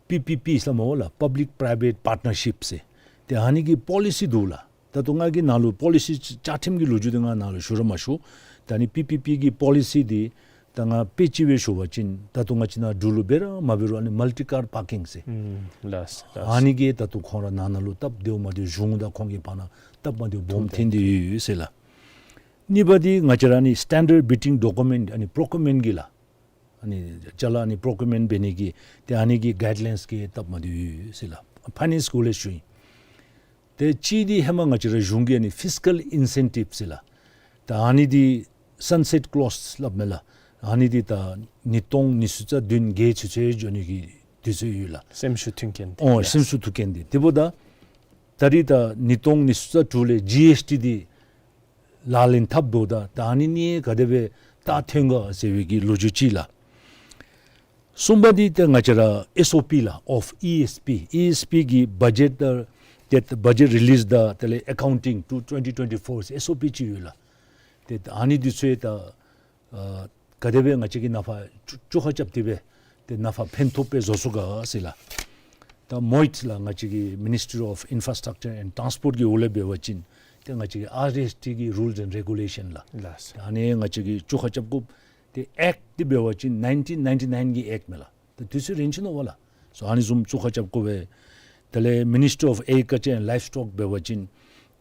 པི་པི་པི་ཟེར་མས་པ་ལགས། Public Private Partnership ཟེར། ཏེ་ཨ་ནི་གི་པོ་ལི་སི་འདུག་ལགས། ད་ལྟོ་ང་གིས་ནཱ་ལུ་པོ་ལི་སི་བཅའ་ཁྲིམས་ཀྱི་ལོ་རྒྱུས་འདི་ང་ནཱ་ལུ་ཞུ་ར་མ་ཞུ། ད་ཨ་ནི་པི་པི་པི་གི་པོ་ལི་སི་འདི་ད་ང་དཔེ་ཅིག་སྦེ་ཞུ་བ་ཅིན་ད་ལྟོ་ང་བཅས་ནཱ་འབྲུག་ལུ་འབད་ར་མ་འབད་རུང་ཨ་ནི་multi car parking ཟེར། ཨུམ། ལགས་ལགས། ཨ་ནི་གིས་ད་ལྟོ་ཁོང་ར་ནང་ན་ལུ་སྟབས་བདེཝ་མ་བདེཝ་གཞུང་དང་ཁོང་གི་བར་ན་སྟབས་མ་བདེཝ་སྦོམ་ཐོན་ཏེ་ཡོད་ཟེར་ལགས། གཉིས་པ་འདི་ང་བཅས་ར་ཨ་ནི་standard bidding document ཨ་ནི་procurement གི་ལགས། ཨ་ནི་ཅ་ལ་ཨ་ནི་procurement འབད་ནི་གི་ཏེ་ཨ་ནི་གི་guidelines གི་སྟབས་མ་བདེཝ་ཡོད་ཟེར་ལགས། ཕའི་ནཱནསི་གི་འོག་ལས་ཞུ་ཡི། ཏེ་གཅིག་འདི་ཧེ་མ་ང་བཅས་ར་གཞུང་གི་ཨ་ནི་fiscal incentive ཟེར་ལགས། ད་ཨ་ནི་འདི་sunset clause སླབ་མས་ལགས། ཨ་ནི་འདི་ད་ཉིས་སྟོང་ཉི་ཤུ་རྩ་བདུན་བརྒྱད་ཚུན་ཚོད་འགྱོ་ནི་གི་དུས་ཚོད་ཡོད་ལགས། སེམས་ཤུགས་མཐུན་རྐྱེན་འདི། ཨོ་ཡེས། སེམས་ཤུགས་མཐུན་རྐྱེན་འདི། དེ་འབདཝ་ད་ད་རིས་ད་ཉིས་སྟོང་ཉི་ཤུ་རྩ་དྲུག་ལས་ཇི་ཨེསི་ཊི་འདི་ལག་ལེན་འཐབ་འབདཝ་ད་ད་ཨ་ནི་གནད་ག་དེ་སྦེ་ད་ཐོན་ག་ཟེར་བའི་གི་ལོ་རྒྱུས་ཅིག་ལགས། གསུམ་པ་འདི་ཏེ་ང་བཅས་ར་ཨེསི་ཨོ་པི་ལགས། of ཨི་ཨེསི་པི། ཨི་ཨེསི་པི་གི་budget དང་ཏེ་budget release དང་དེ་ལས་accounting to twenty twenty-four ཟེར་ཨེསི་ཨོ་པི་ཅིག་ཡོད་ལགས། ཏེ་ཨ་ནི་འདི་ཚུ་ད་ཨ་ག་དེ་སྦེ་ང་བཅས་ཀྱིས་ནང་ཕར་བཅོ་བཅོ་ཁ་རྐྱབ་སྟེ་སྦེ་ཏེ་ནང་ཕར་ཕན་ཐོགས་སྦེ་བཟོ་ཚུགས་ག་ཟེར་ལགས། ད་མོ་ཡིས་ལགས། ང་བཅས་ཀྱི་Ministry of Infrastructure and Transport གི་འོག་ལས་འབད་བ་ཅིན་ཏེ་ང་བཅས་ཀྱི་ཨར་ཨེསི་ཊི་གི་rules and regulation ལགས། ལགས། ད་ཨ་ནི་ང་བཅས་ཀྱིས་བཅོ་ཁ་རྐྱབ་དགོཔ་ཏེ་ཨེཀཊ་འདི་འབད་བ་ཅིན་nineteen ninety-nine གི་ཨེཀཊ་མས་ལགས། ད་དུས་ཚོད་རན་ཅི་ནུག་པ་ལགས། སོ་ཨ་ནི་བཟུམ་བཅོ་ཁ་རྐྱབ་དགོ་པས། དེ་ལས་Ministry of Agriculture and Livestock འབད་བ་ཅིན་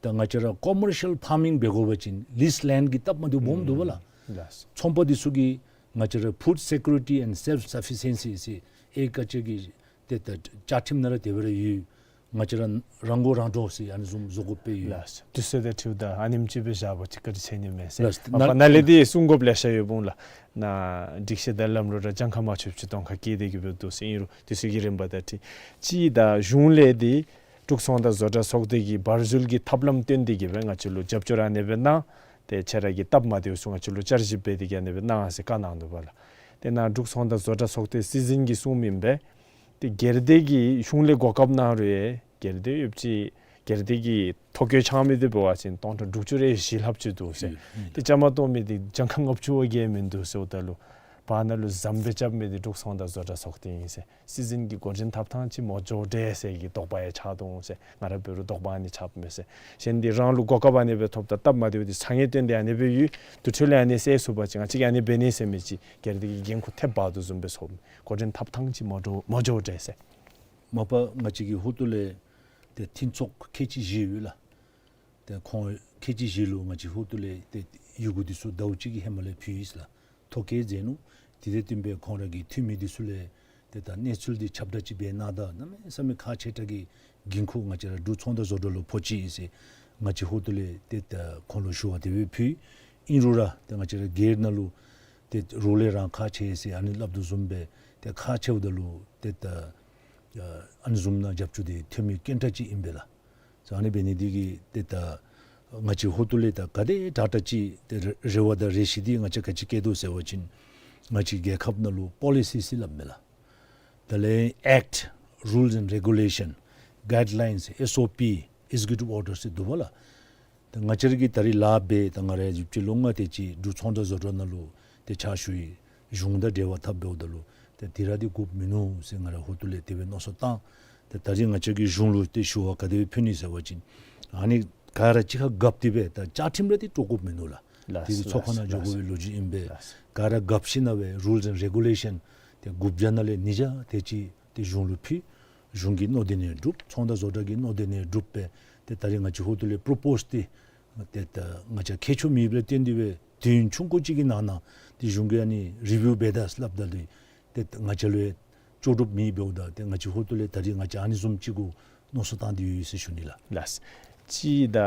ད་ང་བཅས་ར་commercial farming འབད་དགོ་པ་ཅིན་lease land གི་སྟབས་མ་བདེཝ་སྦོམ་འདུག་པ་ལགས། ལགས། ཚོང་པ་འདི་ཚུ་གིས་ང་བཅས་ར་food security and self sufficiency ཟེར་ཨེག་རི་ཀལ་ཅར་གྱི་ཏེ་ད་བཅའ་ཁྲིམས་ནང་ར་དེ་སྦེ་ར་ཡོད། ང་བཅས་ར་རང་མགོ་རང་འདྲོངས་ཟེར་ཨ་ནི་བཟུམ་བཟོ་དགོཔ་སྦེ་ཡོད། ལགས། དུས་ཚོད་དང་འཁྲིལཝ་ད་ཨ་ནེམ་ཅིག་སྦེ་བཞག་པ་ཅིན་བཀའ་དྲིན་ཆེ་ནི་མས་ཟེར། ལགས། མ་པ་ནཱ་ལས་འདི་གསུང་དགོཔ་ལེ་ཤ་ཡོདཔ་འོང་ལགས། ནཱ་སྒྲིག་གཞི་དང་ལམ་ལུགས་ར་གྱངས་ཁ་མ་ཆོདཔ་ཅིག་གདོང་ཁར་བཀལ་ཏེ་གི་སྦེ་འདུག་ཟེར། ཨིན་རུང་དུས་ཚོད་ཀྱི་རིམ་པ་དང་འཁྲིལ། གཅིག་ད་གཞུང་ལས་འདི་འབྲུག་ཚོང་དང་བཟོ་གྲྭ་ཚོགས་སྡེ་གིས་བར་འཛུལ་གྱི་ཐབས་ལམ་བཏོན་ཏེ་གི་སྦེ་ང་བཅས་ལུ་རྒྱབ་སྐྱོར་ཨ་ནེ་སྦེ་གནང་། ཏེ་ཁྱེད་ར་གི་སྟབས་མ་བདེཝ་ཚུ་ང་བཅས་ལུ་བསྐྱར་ཞིབ་འབད་དེ་གི་ཨ་ནེ་སྦེ་གནང་ཟེར་བཀའ་གནང་འདུག་པ་ལགས། ཏེ་ནཱ་འབྲུག་ཚོང་དང་བཟོ་གྲྭ་ཚོགས་སྡེ་སྲིད་འཛིན་གྱིས་གསུངམ་ཨིན་པས། ཏེ་སྒེར་སྡེ་གིས་གཞུང་ལས་གོ་སྐབས་གནང་རུང་ཡང་སྒེར་སྡེ་ཡོདཔ་ཅིག་སྒེར་སྡེ་གི་ཐོ་བཀོད་ཆགས་མི་འདི་འབད་བ་ཅིན་སྟོང་ཕྲག་དྲུག་ཅུ་རེ་བཞི་ལྷགཔ་ཅིག་འདུག་ཟེར། ཨུམ། ཏེ་བཅའ་མར་གཏོགས་མི་འདི་གྱངས་ཁ་ལྔ་བཅུ་བ་བརྒལ་མིན་འདུག་ཟེརཝ་ད་ལུ་བར་ན་ལུ་ཟམ་སྦེ་རྐྱབ་མི་འདི་འབྲུག་ཚོང་དང་བཟོ་གྲྭ་ཚོགས་སྡེ་ཨིན་ཟེར། སྲིད་འཛིན་གྱི་འགོ་འདྲེན་འཐབ་ཐངས་ཅིག་མ་འགྱོ་འདྲས་ཟེར་གྱི་དོགས་པ་ཡང་ཆགས་འོང་ཟེར། ང་ར་འབད་རུང་དོགས་པ་ཨ་ནི་ཆགསཔ་མས་ཟེར། གཞན་འདི་རང་ལུ་གོ་སྐབས་ཨ་ནེ་སྦེ་ཐོབ་ད་སྟབས་མ་བདེཝ་འདི་ས་ངན་བཏོན་ཏེ་ཨ་ནེ་སྦེ་ཡོད། དེ་འཕྲོ་ལས་ཨ་ནི་སེལ་ཚུགས་པ་ཅིན་ང་བཅས་ཀྱིས་ཨ་ནི་འབད་ནི་ཟེར་མི་ཅིག་སྒེར་སྡེ་གི་འགན་ཁུར་ཐེབས་འབག་དོ་བཟུམ་སྦེ་ཚོར། འགོ་འདྲེན་འཐབ་ཐངས་ཅིག་མ་འགྱོ་མ་འགྱོ་འདྲས་ཟེར། མ་པ་ང་བཅས་ཀྱི་ཧོངས་ཏོ་ལས་ཏེ་མཐུན་ཚོགས་ཁལ་གཅིག་བཞི་ཡོད་ལགས། ཏེ་ཁོང་ཁལ་གཅིག་བཞི་ལུ་ང་བཅས་ཧོངས་ཏོ་ལས་ཏེ་ཡི་གུ་འདི་ཚུ་ཟླཝ་གཅིག་གི་ཧེ་མ་ལས་ཕུལ་ཡི་ཟེར་ལགས། ཐོ་བཀོད་མཛད་ནུག། དེ་དང་བསྟུན་པའི་ཁོང་ར་གི་འཐུས་མི་འདི་ཚུ་ལས་ཏེ་ད་གནས་ཚུལ་འདི་ཁྱབ་བསྒྲགས་ཅིག་འབད་གནང་ད་གནམ་མེད་ས་མེད་ཁག་ཆེ་དྲགས་ཀྱི་འགན་ཁུར་ང་བཅས་ར་འབྲུག་ཚོང་དང་བཟོ་གྲྭ་ལུ་ཕོག་ཅི་ཨིན་ཟེར་ང་བཅས་ཧོངས་ཏོ་ལས་ཏེ་ད་ཁོང་ལུ་ཞུ་བ་དེ་སྦེ་ཕུལ། ཨིན་རུང་ར་ཏེ་ང་བཅས་ར་སྒེར་ནང་ལུ་ཏེ་རོགས་ལས་རང་ཁག་ཆེ་ཟེར་ཨ་ནི་སླབ་དོ་བཟུམ་སྦེ་ཏེ་ཁག་ཆེཝ་ད་ལུ་ཏེ་ད་ཨ་ནི་བཟུམ་ནང་རྒྱབ་སྐྱོར་འདི་ཐོན་མི་སྐྱོན་དྲགས་ཅིག་ཨིན་པས་ལགས། ཨ་ནི་འབད་ནི་འདི་གིས་ཏེ་ད་ང་བཅས་ཧོངས་ཏོ་ལས་ད་ག་དེ་དྲག་དྲགས་ཅིག་ཏེ་རེ་རེ་བ་དང་རེ་ཞིག་འདི་ང་བཅས་ག་ཅི་བསྐྱེད་དོ་ཟེར་བ་ཅིན་ང་བཅས་རྒྱལ་ཁབ་ནང་ལུ་པོ་ལི་སི་ཟེར་སླབ་མས་ལགས། དེ་ལས་ཨེཀཊ་རུལས་ཨེནཌ་རེ་གུ་ལེ་ཤཱན་གའིཌ་ལའིནསི་ཨེསི་ཨོ་པི་ཨེག་ཛི་ཀིའུ་ཊིབ་ཨོར་ཌར་ཟེར་འདུག་པ་ལགས། ད་ང་བཅས་ར་གིས་ད་རིས་ལཱ་འབད་ད་ང་ར་ཡང་བཞི་བཅུ་ལོ་ལྔ་དེ་ཅིག་འབྲུག་ཚོང་དང་བཟོ་གྲྭ་ནང་ལུ་ཏེ་ཕྱག་ཞུ་ཡི། གཞུང་དང་འབྲེལ་བ་འཐབ་འབདཝ་ད་ལུ་ཏེ་དེ་ར་འདི་དགོཔ་མིན་ནུག་ཟེར་ང་ར་ཧོར་ཐུག་ལས་དེ་སྦེ་མནོ་བསམ་བཏང་། ཏེ་ད་རིས་ང་བཅས་ཀྱིས་གཞུང་ལུ་ཏེ་ཞུ་བ་ག་དེ་སྦེ་ཕུལ་ནི་ཟེར་བ་ཅིན་ཨ་ནི་ག་ར་གཅིག་ཁར་རྒཔ་སྟེ་སྦེ་ད་བཅའ་ཁྲིམས་ར་འདི་དཀྲོག་དགོཔ་མིན་ནུག་ལགས། ལགས། དེ་ཚོགས་ཁང་ནང་འགྱོ་དགོ་པའི་ལོ་རྒྱུས་ཨིན་པས། ལགས། ག་ར་རྒཔ་ཞིནམ་ལས་rules and regulation ཏེ་དགུ་བརྒྱ་ནང་ལས་ཉིས་བརྒྱ་དེ་ཅིག་ཏེ་གཞུང་ལུ་ཕུལ། གཞུང་གིས་མནོ་དོ་ནི་སྒྲུབ། ཚོང་དང་བཟོ་གྲྭ་གིས་མནོ་དོ་ནི་སྒྲུབ་སྦེ་ཏེ་ད་རིས་ང་བཅས་ཧོར་ཐུག་ལས་པོརོ་པོསི་ཏེ་ཏེ་ད་ང་བཅས་ཁྱད་ཆོས་མེདཔ་ལས་བརྟེན་ཏེ་སྦེ་དུས་ཡུན་ཆུང་ཀུ་ཅིག་གི་ནང་ན་ཏེ་གཞུང་གིས་ཨ་ནི་རི་བིའུ་འབད་ད་སླབ་ད་ལུ་ཏེ་ང་བཅས་ལུ་ཡང་ལྕོགས་གྲུབ་མེད་འབདཝ་ད་ཏེ་ང་བཅས་ཧོར་ཐུག་ལས་ད་རིས་ང་བཅས་ཨ་ནི་བཟུམ་ཅིག་གུ་མནོ་བསམ་བཏང་སྟེ་ཡོད་ཟེར་ཞུ་ནི་ལགས། ལགས། ཅིག་ད་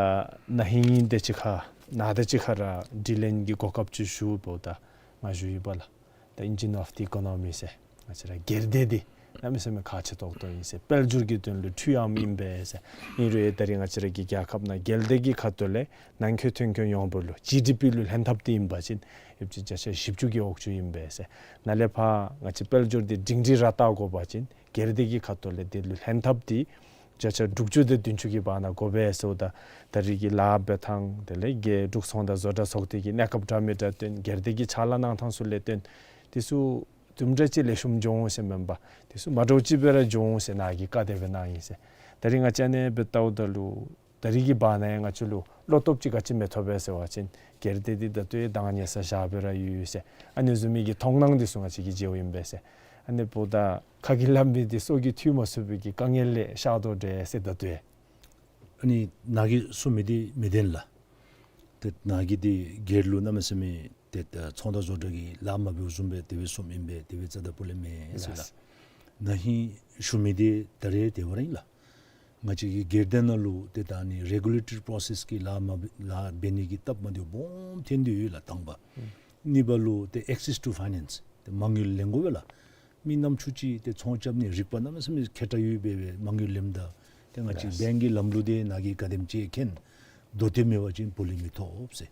ན་ཧིང་དེ་ཅིག་ཁར་ནཱ་དང་གཅིག་ཁར་ར་དྲི་ལན་གྱི་གོ་སྐབས་ཅིག་ཞུ་འབདཝ་ད་ང་ཞུ་ཡི་པ་ལགས། The engine of the economy ཟེར་ང་བཅས་ར་སྒེར་སྡེ་འདི་གནམ་མེད་ས་མེད་ཁག་ཆེ་ཏོག་ཏོ་ཨིན་ཟེར། དཔལ་འབྱོར་གྱི་དོན་ལུ་འཕྲུལ་ཨམ་ཨིན་པས་ཟེར། ཨིན་རུང་ད་རིས་ང་བཅས་ར་གི་རྒྱལ་ཁབ་ནང་སྒེར་སྡེ་གི་ཁ་ཐུག་ལས་ནང་འཁོད་ཐོན་ཁྱོན་ཡོངས་སུ་ལུ་ཇི་ཌི་པི་ལུ་ལྷན་ཐབས་འདི་ཨིན་པ་ཅིན་ཡོདཔ་ཅིག་བརྒྱ་ཆ་བཞི་བཅུ་གི་འོག་ཅུ་ཨིན་པས་ཟེར། ནཱ་ལས་ཕར་ང་བཅས་དཔལ་འབྱོར་འདི་སྒྲིང་སྒྲི་ར་བལྟ་དགོ་པ་ཅིན་སྒེར་སྡེ་གི་ཁ་ཐུག་ལས་འདི་ལུ་ལྷན་ཐབས་འདི་བརྒྱ་ཆ་དྲུག་ཅུ་དང་བདུན་ཅུ་གི་བར་ན་དགོ་པས་ཟེརཝ་ད་ད་རིས་ཀྱི་ལཱ་འབད་ཐངས་དེ་ལས་རྒེད་འབྲུག་ཚོང་དང་བཟོ་གྲྭ་ཚོགས་སྡེ་གི་གནས་སྐབས་འདྲ་མི་འདྲ་སྟོན། སྒེར་སྡེ་གི་ཕྱག་ལཱ་གནང་ཐངས་ཚུ་ལས་བརྟེན་དེ་ཚུ་དུམ་གྲ་ཅིག་ལེགས་ཤོམ་འགྱོ་འོང་ཟེར་མེན་པར་དེ་ཚུ་མ་འདྲཝ་ཅིག་སྦེ་ར་འགྱོ་འོང་ཟེར་ནཱ་གིས་བཀའ་དེ་སྦེ་གནང་ཡི་ཟེར། ད་རིས་ང་བཅས་ཨ་ནེ་སྦེ་བལྟཝ་ད་ལུ་ད་རིས་ཀྱི་བར་ན་ཡང་ང་བཅས་ལུ་བློ་སྟོབས་ཅིག་ག་ཅི་མི་ཐོབ་པས་ཟེར་བ་ཅིན་སྒེར་སྡེ་འདི་ད་ལྟོ་ཡང་འདང་ཉེ་ས་བཞག་སྦེ་ར་ཡོད་ཟེར། ཨ་ནི་བཟུམ་མའི་གི་མཐོང་སྣང་འདི་ཚུ་ང་བཅས་ཀྱིས་མཇལཝ་ཨིན་པས་ཟེར། ཨ་ནི་འབདཝ་ད་ཁ་གིས་སླབ་མི་འདི་སོ་གིས་ཐོས་མ་ཚུགས་པའི་གི་དཀའ་ངལ་ལས་ཤར་དོ་འདྲས་ཟེར་ད་ལྟོ་ཡང་། ཨ་ནི་ནཱ་གིས་གསུངས་མི་འདི་མི་བདེན་ལགས། ཏེ་ནཱ་གིས་འདི་སྒེར་ལུ་གནམ་མེད་ས་མེད་ཏེ་ད་ཚོང་དང་བཟོ་གྲྭ་གིས་ལཱ་མ་འབདཝ་བཟུམ་སྦེ་དེ་སྦེ་གསུངམ་ཨིན་པས། དེ་སྦེ་རྩ་དང་སྤུ་ལས་མེན་ཟེར་ལགས། ལགས། ན་ཧིང་ཞུ་མི་འདི་ད་རེས་དེ་བ་ར་ཨིན་ལགས། ང་བཅས་ཀྱི་སྒེར་སྡེ་ནང་ལུ་ཏེ་ད་ཨ་ནི་རེ་གུ་ལེ་ཊོ་རི་པོ་རོ་སེསི་གི་ལཱ་མ་འབད་ལཱ་འབད་ནི་གི་སྟབས་མ་བདེཝ་སྦོམ་ཐོན་ཏེ་ཡོད་ལགས་དང་པ། གཉིས་པ་ལུ་ཏེ་access to finance ཏེ་མ་དངུལ་ལེན་དགོ་པས་ལགས། མི་ནམ་ཅིག་ཅིག་ཏེ་ཚོང་རྐྱབ་ནི་རིག་པ་གནམ་མེད་ས་མེད་མཁས་དྲགས་ཡོད་པའི་མ་དངུལ་ལེནམ་ད་ཏེ་ང་བཅས་ལགས། བེངཀ་གི་ལམ་ལུགས་འདི་ནཱ་གིས་ག་དེམ་ཅིག་མཁྱེན། མདོ་སྟོད་མེད་པ་ཅིན་བུ་ལོན་མི་ཐོབ་ཟེར།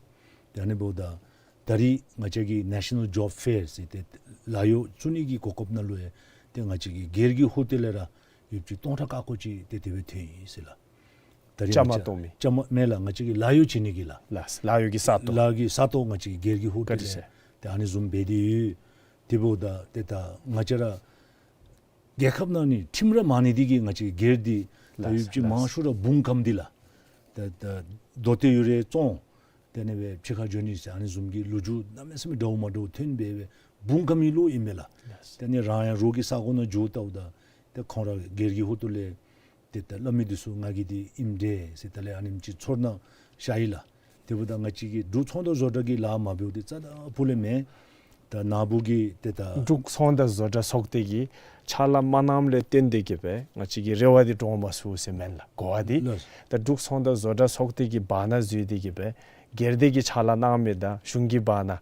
ཏེ་ཨ་ནི་འབདཝ་ད་ད་རིས་ང་བཅས་ཀྱི་National Job Fair ཟེར་ཏེ་ལཱ་གཡོག་བཙུགས་ནི་གི་གོ་སྐབས་ནང་ལུ་ཡང་ཏེ་ང་བཅས་ཀྱི་སྒེར་གྱི་ཧོར་ཐུག་ལས་ར་ཡོདཔ་ཅིག་སྟོང་ཕྲག་ཀ་ཀོ་ཅིག་ཏེ་དེ་སྦེ་ཐོན་ཡི་ཟེར་ལགས། ད་རིས་བཅའ་མར་ང་བཅས་གཏོགས་མི་བཅའ་མར་མེན་ལགས། ང་བཅས་ཀྱིས་ལཱ་གཡོག་བྱིན་ནི་གི་ལགས། ལགས། ལཱ་གཡོག་གི་ས་སྟོང་། ལཱ་གཡོག་གི་ས་སྟོང་ང་བཅས་ཀྱི་སྒེར་གྱི་ཧོར་ཐུག་ལས་བཀའ་དྲིན་ཆེ། ཏེ་ཨ་ནི་བཟུམ་འབད་དེ་ཡོད། དེ་འབདཝ་ད་ཏེ་ད་ང་བཅས་ར་རྒྱལ་ཁབ་ནང་ནི་ཁྲིམས་ར་མང་ནི་འདི་གིས་ང་བཅས་སྒེར་འདི་ད་ལགས། ཡོདཔ་ཅིག་ལགས། མང་ཤོས་ར་འབུངས་ཁམས་འདི་ལགས། ད་ད་མདོ་སྟོད་ཡོད་རུང་བཙོང་། དེ་ལས་སྦེ་ཕྱི་ཁར་འགྱོ་ནི་ཟེར་ཨ་ནི་བཟུམ་གྱི་ལོ་རྒྱུས་གནམ་མེད་ས་མེད་འདྲཝ་མ་འདྲཝ་ཐོན་སྦེ་སྦེ་འབུངས་ཁམས་ཨིན་ལོ་ཨིན་མས་ལགས། ལགས། དེ་ལས་རང་ཡང་རོགས་ཀྱི་ས་གོ་ནང་འགྱོ་བལྟཝ་ད་ཏེ་ཁོང་ར་སྒེར་གྱི་ཧོར་ཐུག་ལས་ཏེ་ད་སླབ་མི་འདི་ཚུ་ང་གིས་འདི་ཨིནམ་འདྲས་ཟེར་ད་ལས་ཨ་ནེམ་ཅིག་ཚོར་སྣང་ཤར་ཡི་ལགས། དེ་འབདཝ་ད་ང་བཅས་ཀྱི་འབྲུག་ཚོང་དང་བཟོ་གྲྭ་གིས་ལཱ་མ་འབདཝ་འདི་རྩ་དང་སྤུ་ལས་མེན། ད་ནཱ་བུ་གིས་ཏེ་ད་འབྲུག་ཚོང་དང་བཟོ་གྲྭ་ཚོགས་སྡེ་གིས་ཕྱག་ལཱ་མ་གནངམ་ལས་བརྟེན་ཏེ་གིས་སྦེ་ང་བཅས་ཀྱི་རེ་བ་འདི་འགྲུབ་མ་ཚུགས་ཟེར་མེན་ལགས། གོ་བ་འདི་ལགས། ད་འབྲུག་ཚོང་དང་བཟོ་གྲྭ་ཚོགས་སྡེ་གི་བར་ན་འཛུལ་ཏེ་གིས་སྦེ་སྒེར་སྡེ་གིས་ཕྱག་ལཱ་གནང་མི་དང་གཞུང་གི་བར་ན་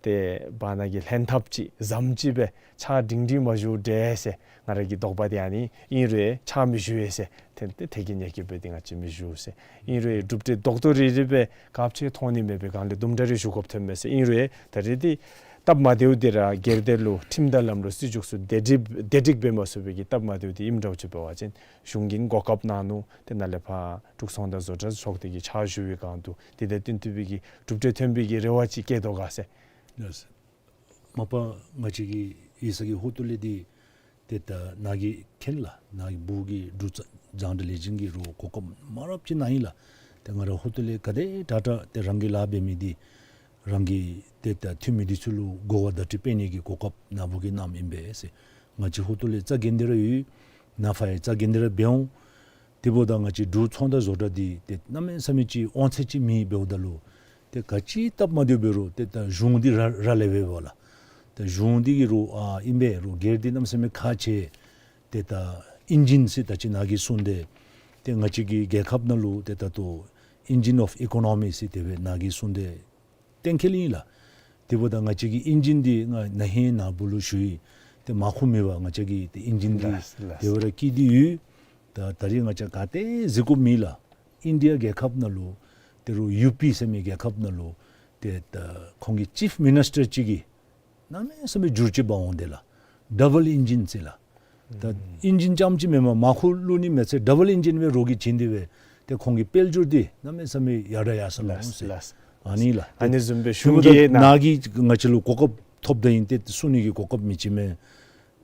ཏེ་བར་ན་གི་ལྷན་ཐབས་ཅིག་ཟམ་ཅིག་སྦེ་ཕྱག་སྒྲིང་སྒྲིང་མ་ཞུ་འདྲས་ཟེར་ང་ར་གི་དོགས་པ་འདི་ཨ་ནི་ཨིན་རུང་ཕྱག་མི་ཞུ་བས་ཟེར། ཏེ་ཏེ་ཐད་ཀྱི་ཉེས་སྐྱོན་འབད་དེ་ང་བཅས་མི་ཞུ་ཟེར། ཨིན་རུང་གྲུབ་འབྲས་རྡོག་རྡོག་རིལ་རི་སྦེ་ག་ཅི་མཐོང་ནི་མེད་པའི་སྒང་ལས་དུམ་གྲ་རེ་ཞུ་དགོཔ་ཐོན་མས་ཟེར། ཨིན་རུང་ད་རེས་འདི་སྟབས་མ་བདེཝ་འདི་ར་སྒེར་སྡེ་ལུ་ཁྲིམས་དང་ལམ་ལུགས་སྲིད་བྱུས་ཚུ་བདེ་སྒྲིག་བདེ་སྒྲིག་འབད་མ་ཚུགས་པའི་གི་སྟབས་མ་བདེཝ་འདི་ཨིནམ་འདྲཝ་ཅིག་འབད་བ་ཅིན་གཞུང་གིས་གོ་སྐབས་གནང་ནུག། ཏེ་ནཱ་ལས་ཕར་འབྲུག་ཚོང་དང་བཟོ་གྲྭ་ཚོགས་སྡེ་གིས་ཕྱག་ཞུ་བའི་སྒང་དུ་འདི་དང་བསྟུན་ཐུབ་པའི་གི་གྲུབ་འབྲས་ཐོན་པའི་གི་རེ་བ་ཅིག་བསྐྱེད་དོ་ག་ཟེར། ལགས། མ་པ་ང་བཅས་ཀྱི་ཡིག་ཚང་གི་ཧོར་ཐུག་ལས་འདི་ཏེ་ད་ནཱ་གིས་མཁྱེན་ལགས། ནཱ་གི་བུ་གིས་འབྲུག་རྫོང་འབྲེལ་ལས་འཛིན་གྱི་རོགས་གོ་སྐབས་མང་རབས་ཅིག་གནང་ཡི་ལགས། ཏེ་ང་ར་ཧོར་ཐུག་ལས་ག་དེ་དྲག་དྲག་ཏེ་རང་གིས་ལཱ་འབད་མི་འདི་རང་གི་ཏེ་ད་འཐུས་མི་འདི་ཚུ་ལུ་གོ་བ་བརྡ་སྤྲོད་འབད་ནི་གི་གོ་སྐབས་ནཱ་བུ་གིས་གནངམ་ཨིན་པས་ཟེར། ང་བཅས་ཧོར་ཐུག་ལས་རྩ་འགེངས་ཏེ་ར་ཡོད། ནཱ་ཕར་ཡང་རྩ་འགེངས་ཏེ་ར་འབད་འོང་། དེ་འབདཝ་ད་ང་བཅས་འབྲུག་ཚོང་དང་བཟོ་གྲྭ་འདི་ཏེ་གནམ་མེད་ས་མེད་ཅིག་དབང་ཚད་ཅིག་མེད་འབདཝ་ད་ལུ་ཏེ་ག་ཅི་སྟབས་མ་བདེཝ་འབད་རུང་ཏེ་ད་གཞུང་འདི་ར་ར་ལས་འབདཝ་ལགས། ཏེ་གཞུང་འདི་གི་རོགས་ཨ་ཨིན་པས། རོགས་སྒེར་འདི་གནམ་མེད་ས་མེད་ཁག་ཆེ། ཏེ་ད་ཨིན་ཇིན་ཟེར་ད་ཅི་ནཱ་གིས་གསུངས་ཏེ་ཏེ་ང་བཅས་ཀྱི་རྒྱལ་ཁབ་ནང་ལུ་ཏེ་ད་ལྟོ་engine of economy ཟེར་དེ་སྦེ་ནཱ་གིས་གསུངས་ཏེ་གཏན་འཁེལ་ཨིན་ལགས། དེ་འབདཝ་ད་ང་བཅས་ཀྱི་ཨིན་ཇིན་འདི་ང་ན་ཧིང་ནཱ་བུ་ལུ་ཞུ་ཡི། ཏེ་མར་ཁུ་མེད་པར་ང་བཅས་ཀྱི་ཏེ་ཨིན་ཇིན་འདི་ལགས་ལགས། དེ་སྦེ་ར་སྐྱེས་ཏེ་ཡོད། ད་ད་རིས་ང་བཅས་ག་ཏེ་གཟིགས་དགོཔ་མེད་ལགས། ཨིན་ཌི་ཡ་རྒྱལ་ཁབ་ནང་ལུ་ཏེ་རོགས་ཡུ་པི་ཟེར་མི་རྒྱལ་ཁབ་ནང་ལུ་ཏེ་ད་ཁོང་གི་ཅིཕ་མི་ནིས་ཊར་ཅིག་གིས་གནམ་མེད་ས་མེད་འགྱུར་བཅོས་འབག་འོང་དེས་ལགས། ཌབ་བཱལ་ཨིན་ཇིན་ཟེར་ལགས། ད་ཨིན་ཇིན་རྐྱངམ་ཅིག་མེན་པར་མར་ཁུ་བླུག་ནི་མ་ཚད་ཌབ་བཱལ་ཨིན་ཇིན་སྦེ་རོགས་ཀྱིས་བྱིན་ཏེ་སྦེ་ ཏེ་ཁོང་གི་དཔལ་འབྱོར་འདི་གནམ་མེད་ས་མེད་ཡར་དྲག་ཡར་སོང་ལོ་ལགས་ཟེར། ལགས། ཨ་ནི་ལགས། ཨ་ནི་བཟུམ་སྦེ་གཞུང་གིས་ནཱ་གིས་ང་བཅས་ལུ་གོ་སྐབས་ཐོབ་ད་ཨིན། ཏེ་གསུང་ནི་གི་གོ་སྐབས་མེད་ཅི་མས།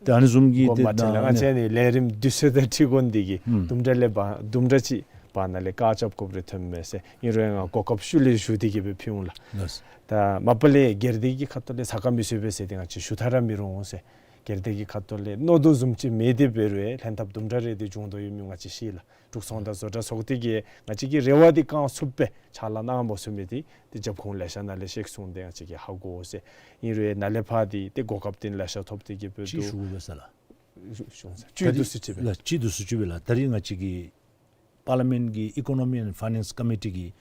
ཏེ་ཨ་ནི་བཟུམ་གྱི་གོ་ཏེ་མ་ཐོན་ན་ནཱ་ང་ནི་བཅས་ནི་ལས་རིམ་དུས་ཚོད་དང་འཁྲིལ་དགོ་ནི་དེ་གིས་ཨུམ་དུམ་གྲ་ལས་འབད་དུམ་གྲ་ཅིག་བར་ན་ལས་བཀག་རྐྱབ་དགོཔ་རེ་ཐོནམ་མས་ཟེར། ཨིན་རུང་ང་གོ་སྐབས་ཤུལ་ལས་ཞུ་སྟེ་གི་སྦེ་ཕུལ་འོང་ལགས། ལགས། ད་མ་པ་ལས་སྒེར་སྡེ་གི་ཁ་ཐུག་ལས་ས་ཁ་མི་སོ་བས་ཟེར་ཏེ་ང་བཅས་ཞུ་ཐག་ར་མི་རུང་ཟེར། སྒེར་སྡེ་གི་ཁ་ཐུག་ལས་མནོ་དོ་བཟུམ་ཅིག་མེད་དེ་འབད་རུང་ལྷན་ཐབས་དུམ་གྲ་རེ་དེ་བྱུང་དོ་ཡོད་མི་ང་བཅས་ཤེས་ལགས། འབྲུག་ཚོང་དང་བཟོ་གྲྭ་ཚོགས་སྡེ་གིས་ང་བཅས་ཀྱི་རེ་བ་དེ་བསྐང་ཚུགསཔ་སྦེ་ཕྱག་ལཱ་གནང་མ་ཚུགས་མི་དེ་ཏེ་རྒྱབ་ཁུངས་ལེ་ཤ་ནང་ལས་ཤེས་སོང་སྟེ་ང་བཅས་ཀྱིས་ཧ་གོ་ཟེར། ཨིན་རུང་ནཱ་ལས་ཕར་དེ་ཏེ་གོ་སྐབས་དེ་ལེ་ཤ་ཐོབ་སྟེ་གི་སྦེ་ཅིག་འདུག། ཞུ་དགོ་པས་ཟེར་ལགས། ཞུ་ཞུ་ཟེར། ད་ཅིག་རིགས་འདུག་ཟེར་ཅིག་སྦེ་ལགས། ཅིག་འདུག་ཟེར་ཅིག་སྦེ་ལགས། ད་རིས་ང་བཅས་ཀྱི་པར་ལི་མེནཊ་ཀྱི་ཨི་ཀོ་ནོ་མི་ཨེནཌ་ཕའི་ནེནསི་ཀོ་མི་ཊི་གིས་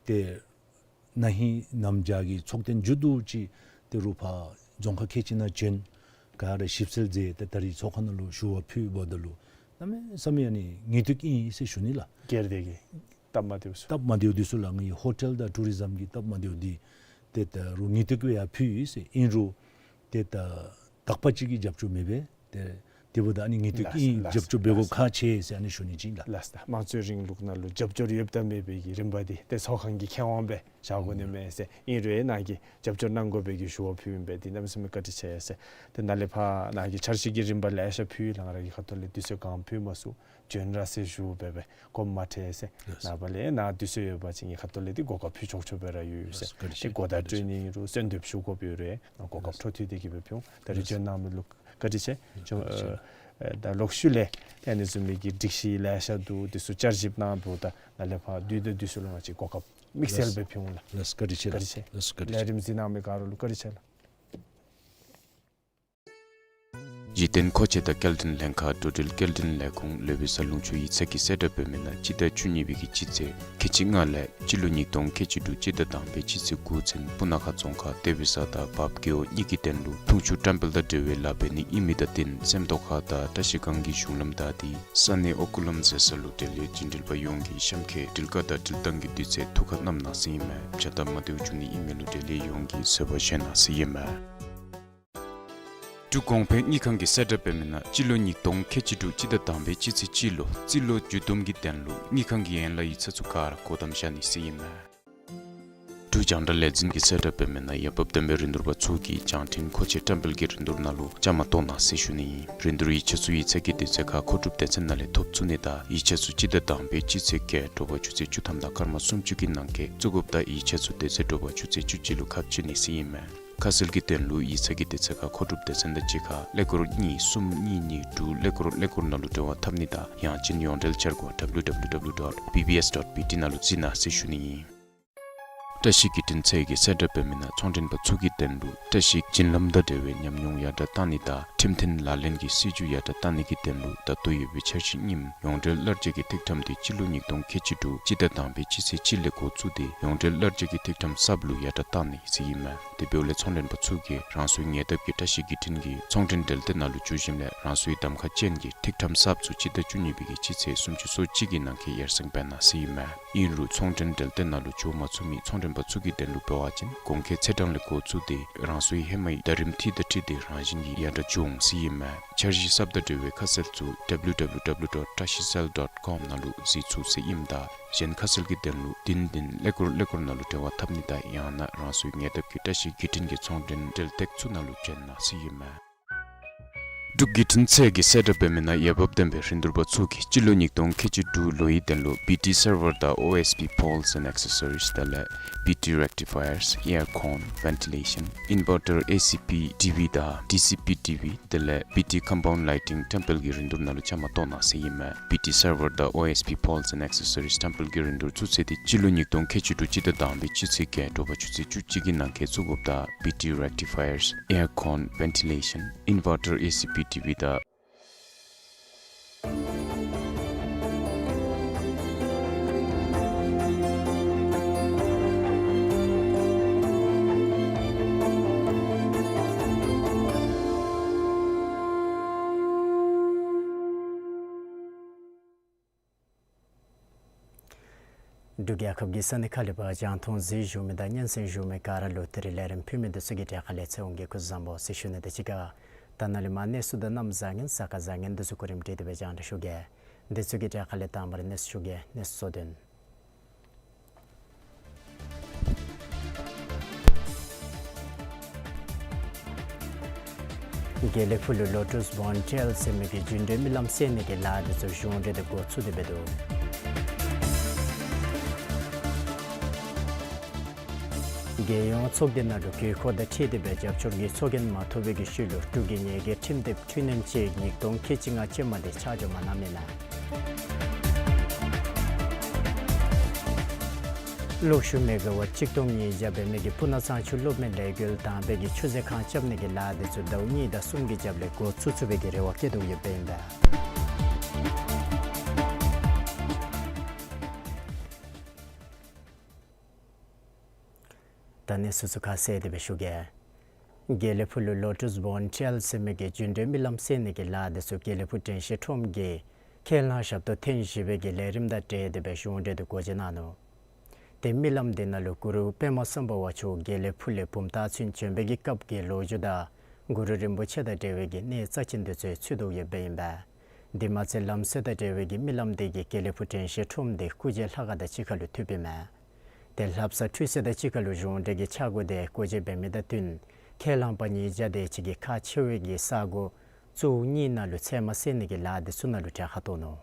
ཏེ་ན་ཧིང་གནམ་བྱཱར་གྱི་ཚོགས་ཐེངས་མཇུག་བསྡུ་ཅིག་ཏེ་རུ་ཕར་རྫོང་ཁག་ཁལ་གཅིག་ནང་བྱོན། ག་ར་ཞིབ་འཚོལ་མཛད། ཏེ་ད་རིས་ཚོགས་ཁང་ནང་ལུ་ཞུ་བ་ཕུལ་འབདཝ་ད་ལུ་གནམ་མེད་ས་མེད་ཨ་ནི་ངེས་ཏིག་ཨིན་ཟེར་ཞུ་ནི་ལགས། སྒེར་སྡེ་གི་སྟབས་མ་བདེཝ་ཚུ། སྟབས་མ་བདེཝ་འདི་ཚུ་ལགས། ངེའི་ཧོ་ཊེལ་དང་ཊུ་རི་ཛམ་གྱི་སྟབས་མ་བདེཝ་འདི་ཏེ་ད་རུང་ངེས་ཏིག་སྦེ་ཡར་ཕུལ་ཡི་ཟེར། ཨིན་རུང་ཏེ་ད་དག་པ་ཅིག་གི་རྒྱབ་སྐྱོར་མེད་པས། ཏེ་དེ་འབདཝ་ད་ཨ་ནི་ངེས་ཏིག་ལགས་ཨིན། ལགས། རྒྱབ་སྐྱོར་འབད་དགོཔ་ལགས། ཁག་ཆེ་ཟེར་ཨ་ནི་ཞུ་ནི་ཅིག་ལགས། ལགས། ད་དམངས་གཙོའི་རིང་ལུགས་ནང་ལུ་རྒྱབ་སྐྱོར་ཡོདཔ་དང་མེད་པའི་གི་རིམ་པ་འདི་ཏེ་ཚོགས་ཁང་གི་ཁེ་དབང་སྦེ་བཞག་དགོ་ནི་མས་ཟེར། ཨིན་རུང་ནཱ་གིས་རྒྱབ་སྐྱོར་གནང་དགོ་པའི་གི་ཞུ་བ་ཕུལཝ་ཨིན་པས། ཏེ་གནམ་མེད་ས་མེད་བཀའ་དྲིན་ཆེ་ཟེར། ཏེ་ནཱ་ལས་ཕར་ནཱ་གིས་འཆར་གཞི་གི་རིམ་པ་ལེ་ཤ་ཕུལ་ཡི་ལགས། ང་ར་གི་ཁ་ཐུག་ལས་དུས་ཚོད་གང་ཕུལ་མ་ཚུགས། བྱོན་ར་ཟེར་ཞུ་སྦེ་སྦེ་དགོངསམ་མ་ཁྲེལ་ཟེར། ལགས། ནངས་པ་ལས་ནཱ་དུས་ཚོད་ཡོད་པ་ཅིན་ངེའི་ཁ་ཐུག་ལས་ཏེ་གོ་སྐབས་ཕུལ་ཆོག་ཆོག་སྦེ་ར་ཡོད་ཟེར། ལགས། བཀའ་དྲིན་ཆེ། ཏེ་གོ་བརྡ་སྤྲོད་ནི་ཨིན་རུང་གསོལ་འདེབས་ཞུ་དགོཔ་ཡོད་རུང་ང་གོ་སྐབས་འཕྲོ་མཐུད་དེ་གི་སྦེ་ཕུལ་འོང་། ད་རིས་བྱོན་གནང་མི་ལུ་བཀའ་དྲིན་ཆེ། ལགས། ཨེ་ད་ལོག་ཤུལ་ལས་ཏེ་ཨ་ནི་བཟུམ་མའི་གི་སྒྲིག་གཞི་ལེ་ཤ་འདུག། དེ་ཚུ་བསྐྱར་ཞིབ་གནང་འབདཝ་ད་ནཱ་ལས་ཕར་དུས་དང་དུས་སུ་ལུ་ང་བཅས་གོ་སྐབས་དམིགས་བསལ་སྦེ་ཕུལ་འོང་ལགས། ལགས། བཀའ་དྲིན་ཆེ། བཀའ་དྲིན་ཆེ། ལགས། བཀའ་དྲིན་ཆེ། ལས་རིམ་གཟིགས་གནང་མི་ག་ར་ལུ་བཀའ་དྲིན་ཆེ་ལགས། གཞི་རྟེན་མཁོ་ཆས་དང་སྐྱེལ་འདྲེན་ལྷན་ཁག་འགྲོ་འགྲུལ་སྐྱེལ་འདྲེན་ལས་ཁུངས་ལུ་བི་ས་ལུང་ཕྱོགས་ཡིག་ཚང་གིས་གསལ་བསྒྲགས་འབད་མི་ནང་སྤྱི་ཟླ་བཅུ་གཉིས་པའི་གི་སྤྱི་ཚེས་ཁལ་གཅིག་ལྔ་ལས་སྤྱི་ལོ་ཉིས་སྟོང་ཁལ་གཅིག་དྲུག་སྤྱི་ཟླ་དང་པའི་སྤྱི་ཚེས་དགུ་ཚུན་སྤུ་ན་ཁ་རྫོང་ཁག་ཏེ་བི་ས་དང་བརཔ་རྒེད་འོག་གཉིས་ཀྱི་དོན་ལུ་འཐུང་ཆུ་བཀྲམ་སྤེལ་དང་འབྲེལ་བའི་ལཱ་འབད་ནི་ཨིན་མི་དང་བསྟུན་སེམས་རྟོགས་ཁ་དང་བཀྲ་ཤིས་སྒང་གི་གཞུང་ལམ་བདའ་སྟེ་ས་གནས་ཨོ་ཀུ་ལམ་ཟེར་ས་ལུ་འབྲེལ་ཡོད་རྒྱུན་འགྲུལ་པ་ཡོངས་ཀྱིས་གཤམ་འཁོད་འགྲུལ་བཀག་དང་འགྲུལ་བཏང་གི་དུས་ཚོད་ཐུགས་ཁར་བསྣམ་གནང་ཟེར་ཨིན་མས། བྱ་སྟབས་མ་བདེཝ་བྱུང་ནི་ཨིན་མས་ལུ་འབྲེལ་ཡོད་ཡོངས་ཀྱིས་བཟོད་པ་བཞེས་གནང་ཟེར་ཨིན་མས། འབྲུག་གོང་འཕེལ་དངུལ་ཁང་གིས་གསལ་བསྒྲགས་འབད་མི་ནང་སྤྱི་ལོ་ཉིས་སྟོང་ཁལ་གཅིག་དྲུག་སྤྱི་ཟླ་དང་པའི་སྤྱི་ཚེས་གཅིག་ལུ་རྩིས་ལོ་མཇུག་བསྡོམས་ཀྱི་དོན་ལུ་དངུལ་ཁང་གི་ཡན་ལག་ཡིག་ཚང་ཚུ་ག་ར་སྒོ་བསྡམ་བཞག་ནི་ཟེར་ཨིན་མས། འབྲུག་རྒྱང་བསྒྲགས་ལས་འཛིན་གྱིས་གསལ་བསྒྲགས་འབད་མི་ནང་འོས་འབབ་ལྡན་པའི་རིན་བསྡུར་པ་ཚུ་གིས་རྒྱང་འཕྲིན་མཁོ་ཆས་བཀྲམ་སྤེལ་གྱི་རིན་བསྡུར་ནང་ལུ་བཅའ་མར་གཏོགས་གནང་ཟེར་ཞུ་ནི་ཨིན། རིན་བསྡུར་ཡིག་ཆ་ཚུ་ཡིག་ཚང་གི་དུས་ཚོད་ཁར་མཁོ་སྒྲུབ་སྡེ་ཚན་ནང་ལས་ཐོབ་ཚུགས་ནི་དང་ཡིག་ཆ་ཚུ་སྤྱི་ཟླ་དང་པའི་སྤྱི་ཚེས་བརྒྱད་དྲོ་པ་ཆུ་ཚོད་བཅུ་ཐམ་དང་སྐར་མ་སུམ་ཅུ་གི་ནང་འཁོད་བཙུགས་དགོཔ་དང་ཡིག་ཆ་ཚུ་དེ་ཚེ་དྲོ་པ་ཆུ་ཚོད་བཅུ་གཅིག་ལུ་ཁ་ཕྱེ་ནི་ཟེར་ཨིན་མས། ཁ་གསལ་གྱི་དོན་ལུ་ཡིག་ཚང་གི་དུས་ཚོད་ཁར་མཁོ་སྒྲུབ་སྡེ་ཚན་དང་གཅིག་ཁར་ཀླད་ཀོར་གཉིས་གསུམ་གཉིས་གཉིས་དྲུག་ཀླད་ཀོར་ཀླད་ཀོར་ནང་ལུ་འབྲེལ་བ་འཐབ་ནི་དང་ཡང་ཅིན་ཡོངས་འབྲེལ་འཆར་སྒོ་W W W dot B B S dot B T ནང་ལུ་གཟིགས་གནང་ཟེར་ཞུ་ནི་ཨིན། བཀྲ་ཤིས་བརྒྱུད་འཕྲིན་ཚད་ཀྱིས་གསལ་བསྒྲགས་འབད་མི་ནང་ཚོང་མགྲོན་པ་ཚུ་གི་དོན་ལུ་བཀྲ་ཤིས་བརྒྱུད་ལམ་དང་འབྲེལ་བའི་ཉམས་མྱོང་ཡར་དྲགས་གཏང་ནི་དང་ཁྲིམས་མཐུན་ལག་ལེན་གྱི་སྲིད་བྱུས་ཡར་དྲགས་གཏང་ནི་གི་དོན་ལུ་ད་ལྟོ་ཡོད་པའི་འཆར་གཞི་རྙིངམ་ཡོངས་འབྲེལ་གླར་རྒྱག་གི་ཐིག་ཕྲེང་དེ་སྤྱི་ལོ་ཉིས་སྟོང་ཁལ་གཅིག་དྲུག་སྤྱི་ཟླ་དང་པའི་སྤྱི་ཚེས་གཅིག་ལས་འགོ་བཙུགས་ཏེ་ཡོངས་འབྲེལ་གླར་རྒྱག་གི་ཐིག་ཕྲེང་གསརཔ་ལུ་ཡར་དྲགས་གཏང་ནི་ཟེར་ཨིན་མས། དེ་འབདཝ་ལས་ཚོང་མགྲོན་པ་ཚུ་གིས་རང་སོའི་ཉེ་འདབས་ཀྱི་བཀྲ་ཤིས་བརྒྱུད་འཕྲིན་གྱི་ཚོང་མགྲོན་འབྲེལ་སྡེ་ནང་ལུ་འགྱོ་ཞིནམ་ལས་རང་སོའི་གདམ་ཁ་ཅན་གྱི་ཐིག་ཕྲེང་གསརཔ་ཚུ་སྤྱི་ཟླ་བཅུ་གཉིས་པའི་གི་སྤྱི་ཚེས་སུམ་ཅུ་སོ་གཅིག་གི་ནང་འཁོད་ཡར་སེང་འབད་གནང་ཟེར་ཨིན་མས། ཨིན་རུང་ཚོང་མགྲོན་འབྲེལ་སྡེ་ནང་ལུ་འགྱོ་མ་ཚུགས་མི་ཚོང་མགྲོན་པ་ཚུ་གི་དོན་ལུ་འབད་བ་ཅིན་གོང་འཁོད་ཚེས་གྲངས་ལས་འགོ་བཙུགས་ཏེ་རང་སོའི་ཧེ་མའི་ཟླ་རིམ་འཐུས་དང་འཁྲིལ་ཏེ་རང་བཞིན་གྱིས་ཡར་དྲགས་འགྱོ་འོང་ཟེར་ཨིན་མས། འཆར་གཞི་གསརཔ་དང་འབྲེལ་བའི་ཁ་གསལ་ཚུ་W W W dot trashicell dot com ནང་ལུ་གཟིགས་ཚུགས་ཟེར་ཨིནམ་ད་གཞན་ཁ་གསལ་གྱི་དོན་ལུ་བདུན་བདུན་ཀླད་ཀོར་ཀླད་ཀོར་ནང་ལུ་འབྲེལ་བ་འཐབ་ནི་དང་ཡང་ན་རང་སོའི་ཉེ་འདབས་ཀྱི་བཀྲ་ཤིས་བརྒྱུད་འཕྲིན་གྱི་ཚོང་མགྲོན་འབྲེལ་སྟེགས་ཚུ་ནང་ལུ་བྱོན་གནང་ཟེར་ཨིན་མས། འབྲུག་བརྒྱུད་འཕྲིན་ཚད་ཀྱིས་གསལ་བསྒྲགས་འབད་མི་ནང་འོས་འབབ་ལྡན་པའི་རིན་བསྡུར་པ་ཚུ་གིས་སྤྱི་ལོ་ཉིས་སྟོང་ཁལ་གཅིག་དྲུག་ལོའི་དོན་ལུ་B T server དང་O S B poles and accessories དེ་ལས་B T rectifiers, aircon, ventilation, inverter, A C P T V དང་D C P T V དེ་ལས་B T compound lighting བཀྲམ་སྤེལ་གྱི་རིན་བསྡུར་ནང་ལུ་བཅའ་མར་གཏོགས་གནང་ཟེར་ཨིན་མས། B T server དང་O S B poles and accessories བཀྲམ་སྤེལ་གྱི་རིན་བསྡུར་བཙུགས་ཚེས་དེ་སྤྱི་ལོ་ཉིས་སྟོང་ཁལ་གཅིག་དྲུག་སྤྱི་ཟླ་དང་པའི་སྤྱི་ཚེས་བརྒྱད་དྲོ་པ་ཆུ་ཚོད་བཅུ་གཅིག་གི་ནང་འཁོད་བཙུགས་དགོཔ་དང་B T rectifiers, aircon, ventilation, inverter, A C P T V དང་འབྲུག་རྒྱལ་ཁབ་ཀྱི་ས་གནས་ཁག་ལས་ཕར་རྒྱང་མཐོང་གཟིགས་བཞུགས་མི་དང་སྙན་གསན་བཞུགས་མི་ག་ར་ལུ་ད་རིས་ལས་རིམ་ཕུལ་མི་འདི་ཚུ་གི་གྲས་ཁ་ལས་ཚེ་དབང་གིས་སྐུ་གཟུགས་བཟང་པོ་ཟེར་ཞུ་ནི་དང་གཅིག་ཁར་ད་ནཱ་ལས་མར་གནས་ཚུལ་དང་གནམ་བཟང་ངན་ས་ཁ་བཟང་ངན་འདི་ཚུ་གོ་རིམ་སྒྲིག་སྟེ་སྦེ་རྒྱང་བསྒྲགས་ཞུ་གེ། དེ་ཚུ་གི་གྲས་ཁ་ལས་དང་པ་ར་གནས་ཚུ་ཞུ་གེ། གནས་ཚུ་གཙོ་དོན། དགེ་ལེགས་ཕུག་ལུ་ལོ་ཊཱས་བོན་ཊེལ་ཟེར་མི་གི་རྒྱུན་གྲོན་རྨི་ལམ་བསལ་ནི་གི་ལཱ་དེ་ཚུ་གཞུང་འབྲེལ་དུ་འགོ་བཙུགས་ཏེ་འབད་དོ། རྒྱལ་ཡོངས་ཚོགས་སྡེ་ནང་ལུ་དགོས་མཁོ་དང་འཁྲིལ་ཏེ་སྦེ་རྒྱབ་སྐྱོར་གྱི་ཚོགས་རྒྱན་མ་ཐོབ་པའི་གི་ཤུལ་ལུ་འབྲུག་གི་ཉེར་བརྒྱད་ཁྲིམས་དེབ་འཕྲུལ་སྣོན་ཅིག་ཉིས་སྟོང་ཁལ་གཅིག་ལྔ་ཅན་མ་དེ་ཆ་འཇོག་མ་གནང་མི་ནང་། གློག་ཤུགས་མེ་ག་ཝཊ་གཅིག་སྟོང་ཉིས་བརྒྱ་འབད་མི་གི་སྤུ་ན་གཙང་ཆུ་གློག་མེ་ལས་འགུལ་དང་པའི་གི་ཆུ་མཛོད་ཁང་རྐྱབ་ནི་གི་ལཱ་དེ་ཚུ་ཟླཝ་གཉིས་དང་གསུམ་གྱི་རྒྱབ་ལས་འགོ་བཙུགས་ཚུགས་པའི་གི་རེ་བ་བསྐྱེད་དོ་ཡོདཔ་ཨིན་པས། ད་གནས་ཚུལ་ཚུ་ཁ་གསལ་ཏེ་སྦེ་ཞུ་གེ། དགེ་ལེགས་ཕུག་ལུ་ལོ་ཊཱས་བོན་ཊེལ་ཟེར་མི་གི་རྒྱུན་གྲོན་རྨི་ལམ་བསལ་ནི་གི་ལཱ་དེ་ཚུ་དགེ་ལེགས་ཕུག་དྲན་ཤེས་ཁྲོམ་གྱི་ཁས་བླངས་ཞབས་ཏོག་ཐེངས་བཞི་པའི་གི་ལས་རིམ་དང་འབྲེལ་ཏེ་སྦེ་གཞུང་འབྲེལ་དུ་སྒོ་འབྱེད་གནང་ནུག། ཏེ་རྨི་ལམ་དེ་ནང་ལུ་གུ་རུ་པདྨ་སམྦྷ་ཝ་མཆོག་དགེ་ལེགས་ཕུག་ལས་བུམ་ཐང་ཚུན་བྱོན་པའི་གི་སྐབས་ཀྱི་ལོ་རྒྱུས་དང་གུ་རུ་རིན་པོ་ཆེ་དང་འབྲེལ་བའི་གི་གནས་རྩ་ཆེན་དེ་ཚུ་ཚུད་དོ་ཡོདཔ་ཨིན་པས། དེ་མ་ཚད་ལམ་སྲོལ་དང་འབྲེལ་བའི་གི་རྨི་ལམ་དེ་གིས་དགེ་ལེགས་ཕུག་དྲན་ཤེས་ཁྲོམ་དེ་སྐུ་བཅར་ལྷ་ཁང་དང་གཅིག་ཁར་ལུ་མཐུད་པའི་མས། ཏེ་ལྷ་བསངས་ཁྲུས་གསོལ་དང་གཅིག་ཁར་ལུ་གཞུང་འབྲེལ་གྱི་ཕྱག་སྒོ་དེ་སྒོ་འབྱེད་འབད་མི་དང་བསྟུན་ཁས་བླངས་པ་ཉིས་བརྒྱ་དེ་ཅིག་གིས་ཁག་ཆེ་བའི་གི་ས་གོ་བཙུགས་ནི་ནང་ལུ་ཚལ་མ་བསལ་ནི་གི་ལཱ་དེ་ཚུ་ནང་ལུ་གྲལ་ཁར་གཏོགས་ནུག།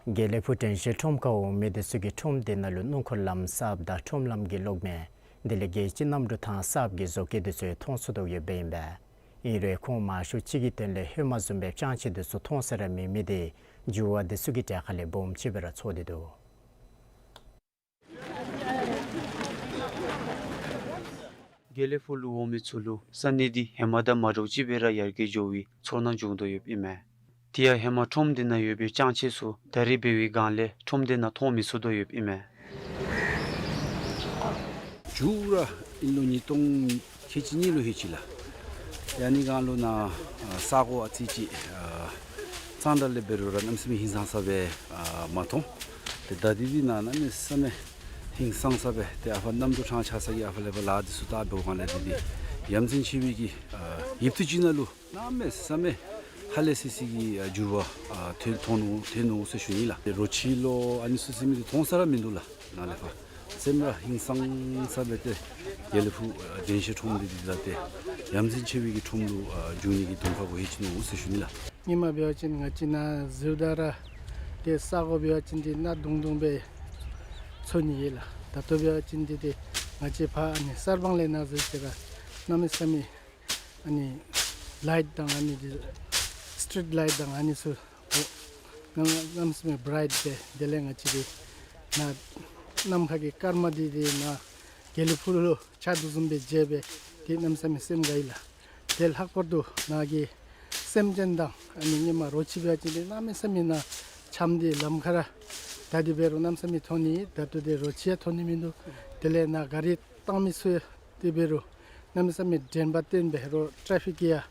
དགེ་ལེགས་ཕུག་དྲན་ཤེས་ཁྲོམ་ཁར་འོང་མི་དེ་ཚུ་གིས་ཁྲོམ་དེ་ནང་ལུ་སྣུམ་འཁོར་ལམ་གསརཔ་དང་ཁྲོམ་ལམ་གྱི་གློག་མེ་དེ་ལས་རྒྱལ་སྤྱི་གནམ་གྲུ་ཐང་གསརཔ་གི་བཟོ་བཀོད་དེ་ཚུ་མཐོང་ཚུགས་དོ་ཡོདཔ་ཨིན་པས། ཨིན་རུང་ཁོང་མང་ཤོས་ཅིག་གི་དོན་ལས་ཧེ་མ་བཟུམ་སྦེ་ཅང་ཆས་དེ་ཚུ་མཐོང་ས་ར་མེད་མི་དེ་འགྱུར་བ་དེ་ཚུ་གི་གྲལ་ཁ་ལས་སྦོམ་ཅིག་སྦེ་ར་ཚོར་ཏེ་འདུག། དགེ་ལེགས་ཕུག་ལུ་འོང་མི་ཚུ་ལུ་ས་གནས་འདི་ཧེ་མ་དང་མ་འདྲཝ་ཅིག་སྦེ་ར་ཡར་རྒྱས་འགྱོ་བའི་ཚོར་སྣང་བྱུང་དོ་ཡོདཔ་ཨིན་མས། དེ་ཡང་ཧེ་མ་ཁྲོམ་དེ་ནང་ཡོད་པའི་ཅང་ཆས་ཚུ་ད་རེས་འབད་བའི་སྒང་ལས་ཁྲོམ་དེ་ནང་མཐོང་མི་ཚུགས་དོ་ཡོདཔ་ཨིན་མས། མཇུག་ར་ཨིན་ལོ་ཉིས་སྟོང་ཁལ་གཅིག་གཉིས་ལུ་ཧེ་ཅིག་ལགས། ཨ་ནི་སྒང་ལུ་ནཱ་ཨ་ས་གོ་ཨ་ཙི་ཅིག་ཨ་གཙང་སྦྲ་ལས་འབད་རུང་ར་གནམ་མེད་ས་མེད་ཧིང་སངས་ས་སྦེ་ཨ་མ་མཐོང་། ཏེ་ད་འདི་འདི་ནང་གནམ་མེད་ས་མེད་ཧིང་སངས་ས་སྦེ་ཏེ་ཨ་ཕར་གནམ་གྲུ་ཐང་ཆགས་ས་གི་ཨ་ཕར་ལས་ཕར་ལཱ་འདི་ཚུ་བལྟ་འབདཝ་སྒང་ལས་འདི་འདི་ཡ་མཚན་ཆེ་བའི་གི་ཨ་ཡུདཔ་ཐེངས་ཅིག་ནང་ལུ་གནམ་མེད་ས་མེད་ཧ་ལས་སི་སི་གི་ཨ་འགྱུར་བ་ཨ་ཐོན་ཐོན་ནུག་ཐོན་ནུག་ཟེར་ཞུ་ནི་ལགས། ཏེ་རོ་ཁྱི་ལོ་ཨ་ནི་ཚུ་ཟེར་མི་འདི་མཐོང་ས་ར་མིན་འདུག་ལགས། ནཱ་ལས་ཕར་སེམས་ར་ཧིང་སངས་ས་སྦེ་ཏེ་དགེ་ལེགས་ཕུག་ཨ་དྲན་ཤེས་ཁྲོམ་འདི་འདི་ད་ཏེ་ཡ་མཚན་ཆེ་བའི་གི་ཁྲོམ་ལུ་ཨ་འགྱུར་ནི་གི་གདོང་ཁ་གུ་ཧེ་ཅིག་ནུག་ཟེར་ཞུ་ནི་ལགས། སྔོན་མ་འབད་བ་ཅིན་ང་བཅས་ནཱ་འཛུལཝ་ད་ར་ཏེ་ས་གོ་འབད་བ་ཅིན་འདི་གནག་དུང་དུང་སྦེ་ཚོར་ནི་ཨིན་ལགས། ད་ལྟོ་འབད་བ་ཅིན་འདི་ཏེ་ང་བཅས་ཕར་ཨ་ནི་གསར་སྤང་ལས་ནཱ་འཛུལ་ཅི་ར་གནམ་མེད་ས་མེད་ཨ་ནི་ལའིཊ་དང་ཨ་ནི་འདི་སི་ཊིརིཊ་ལའིཊ་དང་ཨ་ནི་ཚུ་གནམ་གནམ་མེད་ས་མེད་བི་རའིཊ་སྦེ་དེ་ལས་ང་བཅས་འདི་ནཱ་ནམ་མཁའ་གི་སྐར་མ་འདི་འདི་ནཱ་དགེ་ལེགས་ཕུག་ལུ་ཆགས་དོ་བཟུམ་སྦེ་མཇལ་སྦེ་ཏེ་གནམ་མེད་ས་མེད་སེམས་དགའ་ཡི་ལགས། ཏེ་ལྷག་པར་དུ་ནཱ་གི་སེམས་ཅན་དང་ཨ་ནི་སྔོན་མ་རོ་ཁྱི་འབད་བ་ཅིན་འདི་གནམ་མེད་ས་མེད་ནཱ་འཁྱམས་ཏེ་ལམ་ཁར་ར་ད་འདི་འབད་རུང་གནམ་མེད་ས་མེད་མཐོང་ནི། ད་ལྟོ་འདི་རོ་ཁྱི་ཡང་མཐོང་ནི་མིན་འདུག། དེ་ལས་ནཱ་ག་རི་བཏང་མི་ཚུ་ཡང་དེ་འབད་རུང་གནམ་མེད་ས་མེད་དྲན་པ་བཏོན་སྦེ་རོ་ཊེ་ཕིག་གི་ཡང་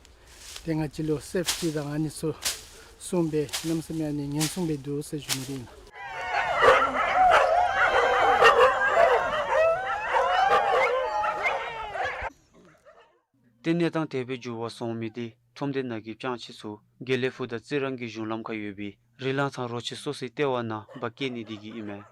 ཏེ་ང་བཅས་ལུ་སེཕ་ཊི་དང་ཨ་ནི་ཚུ་སྲུང་སྦེ་གནམ་མེད་ས་མེད་ཨ་ནི་ཉེན་སྲུང་འབད་འདུག་ཟེར་ཞུ་ནི་ཨིན། ཏེ་གནས་སྟངས་དེ་སྦེ་འགྱུར་བ་སོང་མི་འདི་ཁྲོམ་སྡེ་ནང་གི་ཅང་ཆས་ཚུ་དགེ་ལེགས་ཕུག་དང་རྩི་རང་གི་གཞུང་ལམ་ཁར་ཡོད་པའི་རི་ལང་ཚང་རོ་ཁྱི་གསོ་སའི་ལྟེ་བ་ནང་འབག་སྐྱེལ་ནི་འདི་གིས་ཨིན་མས།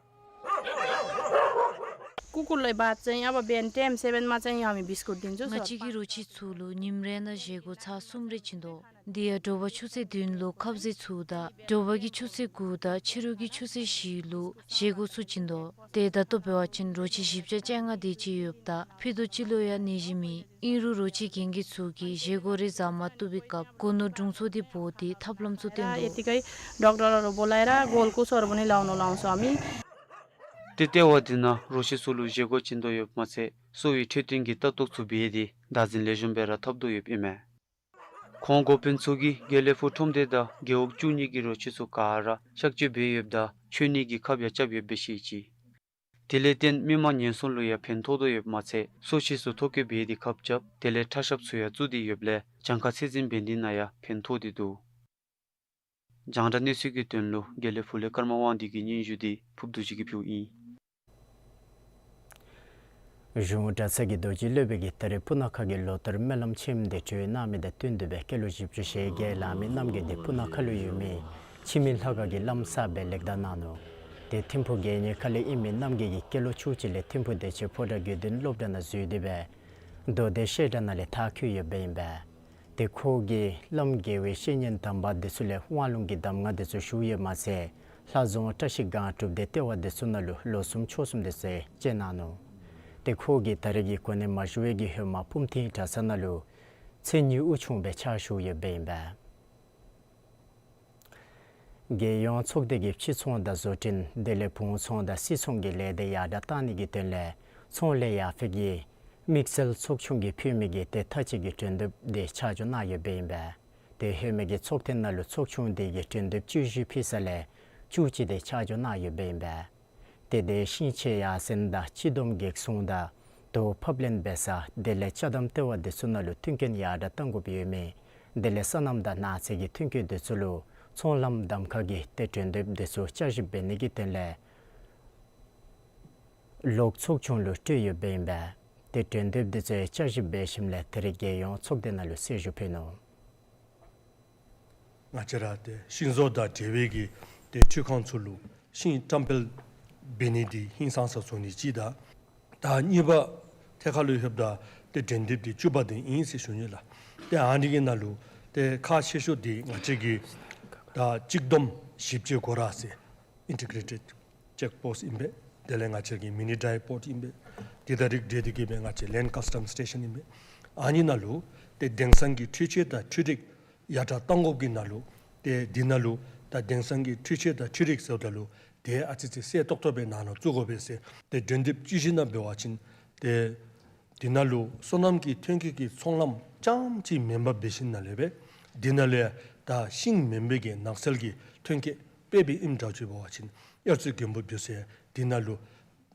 कुकुरलाई भात चाहिँ अब बिहान टाइम सेभेनमा चाहिँ हामी बिस्कुट दिन्छौँ। ང་བཅས་ཀྱིས་རོ་ཁྱི་ཚུ་ལུ་ཉིནམ་རེ་ནང་བཞེས་སྒོ་ཚར་གསུམ་རེ་བྱིན་དོ། དེ་ཡང་དྲོ་པ་ཆུ་ཚོད་བདུན་ལུ་ཁབ་ཟས་ཚུ་དང་དྲོ་པ་གི་ཆུ་ཚོད་དགུ་དང་ཕྱི་རུ་གི་ཆུ་ཚོད་བཞི་ལུ་བཞེས་སྒོ་ཚུ་བྱིན་དོ། ཏེ་ད་ལྟོ་འབད་བ་ཅིན་རོ་ཁྱི་བཞི་བརྒྱ་བཅོ་ལྔ་དེ་ཅིག་ཡོདཔ་ད་ཕུད་རྡོག་གཅིག་ལུ་ཡང་ནད་གཞི་མེད། ཨིན་རུང་རོ་ཁྱི་རྒན་རྒོན་ཚུ་གིས་བཞེས་སྒོ་རེ་བཟའ་མ་བཏུབ་པའི་སྐབས་སྒོ་ནོར་དྲུང་འཚོ་དེ་འབོ་སྟེ་ཐབས་ལམ་ཚུ་སྟོན་དོ། यतिकै डाक्टरहरू बोलाएर गोलकुसहरू पनि लाउनु लाउँछौँ हामी। ཏེ་ལྟེ་བ་འདི་ནང་རོ་ཁྱི་ཚུ་ལུ་བཞེས་སྒོ་བྱིན་དོ་ཡོདཔ་མ་ཚད་གསོ་བའི་འཕྲོད་བསྟེན་གྱི་ལྟ་རྟོག་ཚུ་འབད་དེ་བདག་འཛིན་ལེགས་ཤོམ་སྦེ་ར་འཐབ་དོ་ཡོདཔ་ཨིན་མས། ཁོང་འགོ་དཔོན་ཚུ་གིས་དགེ་ལེགས་ཕུག་ཁྲོམ་སྡེ་དང་རྒེད་འོག་བཅུ་གཉིས་ཀྱི་རོ་ཁྱི་ཚུ་ག་ར་གཤག་བཅོས་འབད་ཡོདཔ་ད་མཆོད་གནས་ཀྱི་ཁབ་ཡང་རྐྱབ་ཡོདཔ་སྦེ་བཤད་ཅི། དེ་ལས་བརྟེན་མི་མང་ཉེན་སྲུང་ལུ་ཡང་ཕན་ཐོགས་དོ་ཡོདཔ་མ་ཚད་གསོ་བྱེད་ཚུ་ཐོ་བཀོད་འབད་དེ་ཁབ་རྐྱབ་དེ་ལས་ཁྲག་ཞབས་ཚུ་ཡང་བཙུགས་ཏེ་ཡོདཔ་ལས་གྱངས་ཁ་ཚད་འཛིན་འབད་ནི་ནང་ཡང་ཕན་ཐོགས་ཏེ་འདུག། རྒྱང་བསྒྲགས་གནས་ཚུལ་གྱི་དོན་ལུ་དགེ་ལེགས་ཕུག་ལས་ཀརྨ་དབང་འདུས་ཀྱི་སྙན་ཞུ་འདི་ཕུརཔ་རྡོ་རྗེ་གིས་ཕུལཝ་ཨིན། གཞུང་གྲྭ་ཚང་གི་རྡོ་རྗེ་སློབ་དཔོན་གྱིས་ད་རེས་སྤུ་ན་ཁ་གི་ལོ་ལྟར་སྨོན་ལམ་ཆེན་མོ་དེ་གྲོལ་གནང་མི་དང་བསྟུན་ཏེ་སྦེ་སྐྱེས་ལོ་བཞི་བཅུ་ཞེ་བརྒྱད་ལང་མི་རྣམ་རྒྱལ་དེ་སྤུ་ན་ཁ་ལུ་ཡོད་མི་འཆི་མེད་ལྷ་ཁང་གི་ལམ་གསར་སྦེ་ལེགས་བསྒྲགས་གནང་ནུག། དེ་ཐིམ་ཕུག་དགེ་བསྙེན་ཁ་ལས་ཨིན་མི་རྣམ་རྒྱལ་གྱིས་སྐྱེས་ལོ་བཅུ་གཅིག་ལས་ཐིམ་ཕུག་བདེ་ཆེན་ཕོ་བྲང་དགེ་འདུན་སློབ་གྲྭ་ནང་འཛུལ་ཏེ་སྦེ་མདོ་སྡེ་བཤད་གྲྭ་ནང་ལས་མཐར་འཁྱོལ་ཡོདཔ་ཨིན་པས། དེ་ཁོ་གིས་བླམ་དགེ་བའི་བཤེས་གཉེན་དམ་པ་དེ་ཚུ་ལས་དབང་ལུང་གི་གདམས་ངག་དེ་ཚུ་ཞུ་ཡོདཔ་མ་ཚད་ལྷ་རྫོང་བཀྲ་ཤིས་སྒང་དྲུག་སྡེ་ལྟེ་བ་དེ་ཚུ་ནང་ལུ་ལོ་གསུམ་ཕྱོགས་གསུམ་དེ་ཚུ་བཅད་གནང་ནུག། དེ་ཁོ་གིས་ད་རེས་ཀྱི་གོ་གནས་མ་ཞུ་བའི་གི་ཧེ་མ་སྤུངས་ཐིམ་གྲྭ་ཚང་ནང་ལུ་མཚན་ཉིད་དབུ་ཆུང་སྦེ་ཕྱག་ཞུ་ཡོདཔ་ཨིན་པས། རྒྱལ་ཡོངས་ཚོགས་སྡེ་གིས་ཕྱི་ཚོང་དང་བཟོ་སྐྲུན་དེ་ལས་བོངས་ཚོང་དང་སིལ་ཚོང་གི་ལས་སྡེ་ཡར་དྲགས་གཏང་ནི་གི་དོན་ལས་ཚོང་ལས་ཡར་འཕེལ་གྱི་དམིགས་བསལ་ཚོགས་ཆུང་གིས་ཕུལ་མི་གི་དེ་མཐའ་དཔྱད་ཀྱི་གྲོས་འདེབས་དེ་ཆ་འཇོག་གནང་ཡོདཔ་ཨིན་པས། དེ་ཧེ་མའི་གི་ཚོགས་ཐེངས་ནང་ལུ་ཚོགས་ཆུང་དེ་གིས་གྲོས་འདེབས་བཅུ་བཞི་ཕུལ་ས་ལས་བཅུ་གཅིག་དེ་ཆ་འཇོག་གནང་ཡོདཔ་ཨིན་པས། དེ་དེ་ཤིང་ཆས་ཡར་སེང་དང་སྤྱི་བསྡོམས་གེགས་སྲུང་དང་དོ་ཕབ་ལེན་འབད་ས་དེ་ལས་ཅ་དམ་ལྟེ་བ་དེ་ཚུ་ནང་ལུ་མཐུན་རྐྱེན་ཡར་དྲགས་གཏང་དགོཔ་ཡོད་མི་དེ་ལས་སོ་ནམ་དང་ནགས་ཚལ་གྱི་མཐུན་རྐྱེན་དེ་ཚུ་ལུ་ཚོང་ལམ་གདམ་ཁ་གི་དེ་གྲོས་འདེབས་དེ་ཚུ་བསྐྱར་ཞིབ་འབད་ནི་གི་དོན་ལས་ལོག་ཚོགས་ཆུང་ལུ་སྤྲོད་ཡོདཔ་ཨིན་པས། དེ་གྲོས་འདེབས་དེ་ཚུ་བསྐྱར་ཞིབ་འབད་ཞིནམ་ལས་ད་རེས་རྒྱལ་ཡོངས་ཚོགས་སྡེ་ནང་ལུ་གསལ་ཞུ་ཕུལ་ནུག། ང་བཅས་ར་ཏེ་ཤིང་བཟོ་དང་འབྲེལ་བའི་གི་ཏེ་འཕྲུལ་ཁང་ཚུ་ལུ་ཤིང་བཀྲམ་སྤེལ་འབད་ནི་འདི་ཧིང་སངས་ས་བཟོ་ནི་གཅིག་དང་། ད་གཉིས་པ་ཐད་ཁར་ལུ་ལྷོདཔ་ད་ཏེ་གྲོས་འདེབས་འདི་བཅུ་པ་འདི་ཨིན་ཟེར་ཞུ་ནི་ལགས། ཏེ་ཨ་ནི་གི་ནང་ལུ་ཏེ་ཁག་ཆེ་ཤོས་འདི་ང་བཅས་ཀྱི་ད་གཅིག་བསྡོམས་ཞིབ་དཔྱད་སྒོ་ར་ཟེར་ཨིན་ཊི་གྲེ་ཊེཌ་ཅེཀ་པོསཊ་ཨིན་པས། དེ་ལས་ང་བཅས་ཀྱི་མི་ནི་ཌའི་པོརཊ་ཨིན་པས། དེ་དང་རིགས་བསྒྲེས་ཏེ་གི་སྦེ་ང་བཅས་ལེནཌ་ཀཱས་ཊམ་སི་ཊེ་ཤཱན་ཨིན་པས། ཨ་ནི་ནང་ལུ་ཏེ་དེང་སང་གི་འཕྲུལ་ཆས་དང་འཕྲུལ་རིགས་ཡར་དྲགས་གཏང་དགོཔ་གི་ནང་ལུ་ཏེ་འདི་ནང་ལུ་ད་དེང་སང་གི་འཕྲུལ་ཆས་དང་འཕྲུལ་རིགས་ཟེརཝ་ད་ལུ་ཏེ་ཨ་ཙི་ཙི་གསལ་ཏོག་ཏོ་སྦེ་ནང་ན་བཙུགས་དགོ་པས་ཟེར་ཏེ་གྲོས་འདེབས་བཅུ་བཞི་ནང་འབད་བ་ཅིན་ཏེ་འདི་ནང་ལུ་སོ་ནམ་གྱི་ཐོན་སྐྱེད་ཀྱི་ཚོང་ལམ་རྐྱངམ་ཅིག་མེན་པར་འབད་ཞིནམ་ལས་སྦེ་འདི་ནང་ལུ་ཡང་ད་ཤིང་མེན་པའི་གི་ནགས་ཚལ་གྱི་ཐོན་སྐྱེད་དཔེ་འབད་ཨིནམ་འདྲཝ་ཅིག་འབད་བ་ཅིན་དབྱར་རྩྭ་དགུན་འབུ་འབུ་སའི་འདི་ནང་ལུ་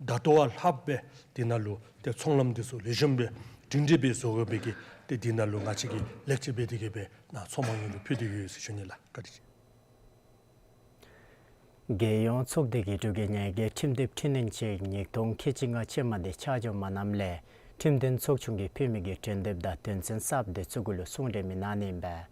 ད་ལྟོ་བ་ལྷགཔ་སྦེ་འདི་ནང་ལུ་ཏེ་ཚོང་ལམ་འདི་ཚུ་ལེགས་ཤོམ་སྦེ་སྒྲིང་སྒྲི་སྦེ་བཟོ་དགོ་པའི་གི་ཏེ་འདི་ནང་ལུ་ང་བཅས་ཀྱིས་ལེགས་བཅོས་འབད་དེ་གི་སྦེ་ནཱ་ཚོགས་མང་ཉིད་ལུ་ཕུལ་ཏེ་ཡོད་ཟེར་ཞུ་ནི་ལགས། བཀའ་དྲིན་ཆེ། རྒྱལ་ཡོངས་ཚོགས་སྡེ་གིས་འབྲུག་གི་ཉེས་འགེལ་ཁྲིམས་དེབ་འཕྲི་སྣོན་ཆེད་ཉིས་སྟོང་ཁལ་གཅིག་ལྔ་ཅན་མ་དེ་ཆ་འཇོག་མ་གནངམ་ལས་ཁྲིམས་དོན་ཚོགས་ཆུང་གིས་ཕུལ་མི་གི་གྲོས་འདེབས་དང་དོན་ཚན་གསརཔ་དེ་ཚུ་གུ་ལུ་གསུང་གྲོས་མི་གནང་ནི་ཨིན་པས།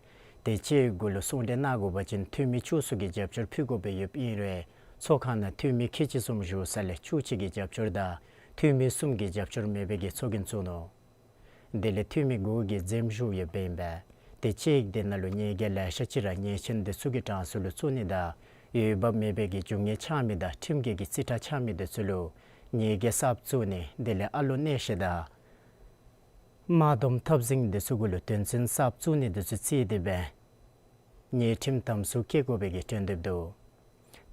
དེ་ཅིག་གུ་ལུ་གསུང་གྲོས་གནང་དགོ་པ་ཅིན་འཐུས་མི་བཅུ་གསུམ་གྱི་རྒྱབ་སྐྱོར་ཕུལ་དགོཔ་སྦེ་ཡོདཔ་ཨིན་རུང་ཚོགས་ཁང་ནང་འཐུས་མི་ཁལ་གཅིག་གསུམ་བཞུགས་ས་ལས་བཅུ་གཅིག་གི་རྒྱབ་སྐྱོར་དང་འཐུས་མི་གསུམ་གྱི་རྒྱབ་སྐྱོར་མེད་པའི་གི་ཚོགས་རྒྱན་བཙུགས་ནུག། དེ་ལས་འཐུས་མི་དགུ་གིས་འཛེམ་ཞུ་ཡོདཔ་ཨིན་པས། དེ་ཅིག་དེ་ནང་ལུ་ཉེས་འགེལ་ལེ་ཤ་ཅིག་ར་ཉེས་ཅན་དེ་ཚུ་གི་གྲངས་སུ་ལུ་བཙུགས་ནི་དང་འོས་འབབ་མེད་པའི་གི་རྒྱུ་དངོས་འཆང་མི་དང་ཁྲིམས་འགལ་གྱི་རྩིས་ཁྲ་འཆང་མི་དེ་ཚུ་ལུ་ཉེས་འགེལ་གསརཔ་བཙུགས་ནི་དེ་ལས་ཨ་ལོ་གནས་བཤད་དང་དམག་སྡོམ་འཐབ་འཛིང་དེ་ཚུ་གུ་ལུ་དོན་ཚན་གསརཔ་བཙུགས་ནི་དེ་ཚུ་བརྩིས་ཏེ་སྦེ་ཉེས་ཁྲིམས་དམ་སྲུང་བཀལ་དགོ་པའི་གི་གྲོས་འདེབས་འདུག།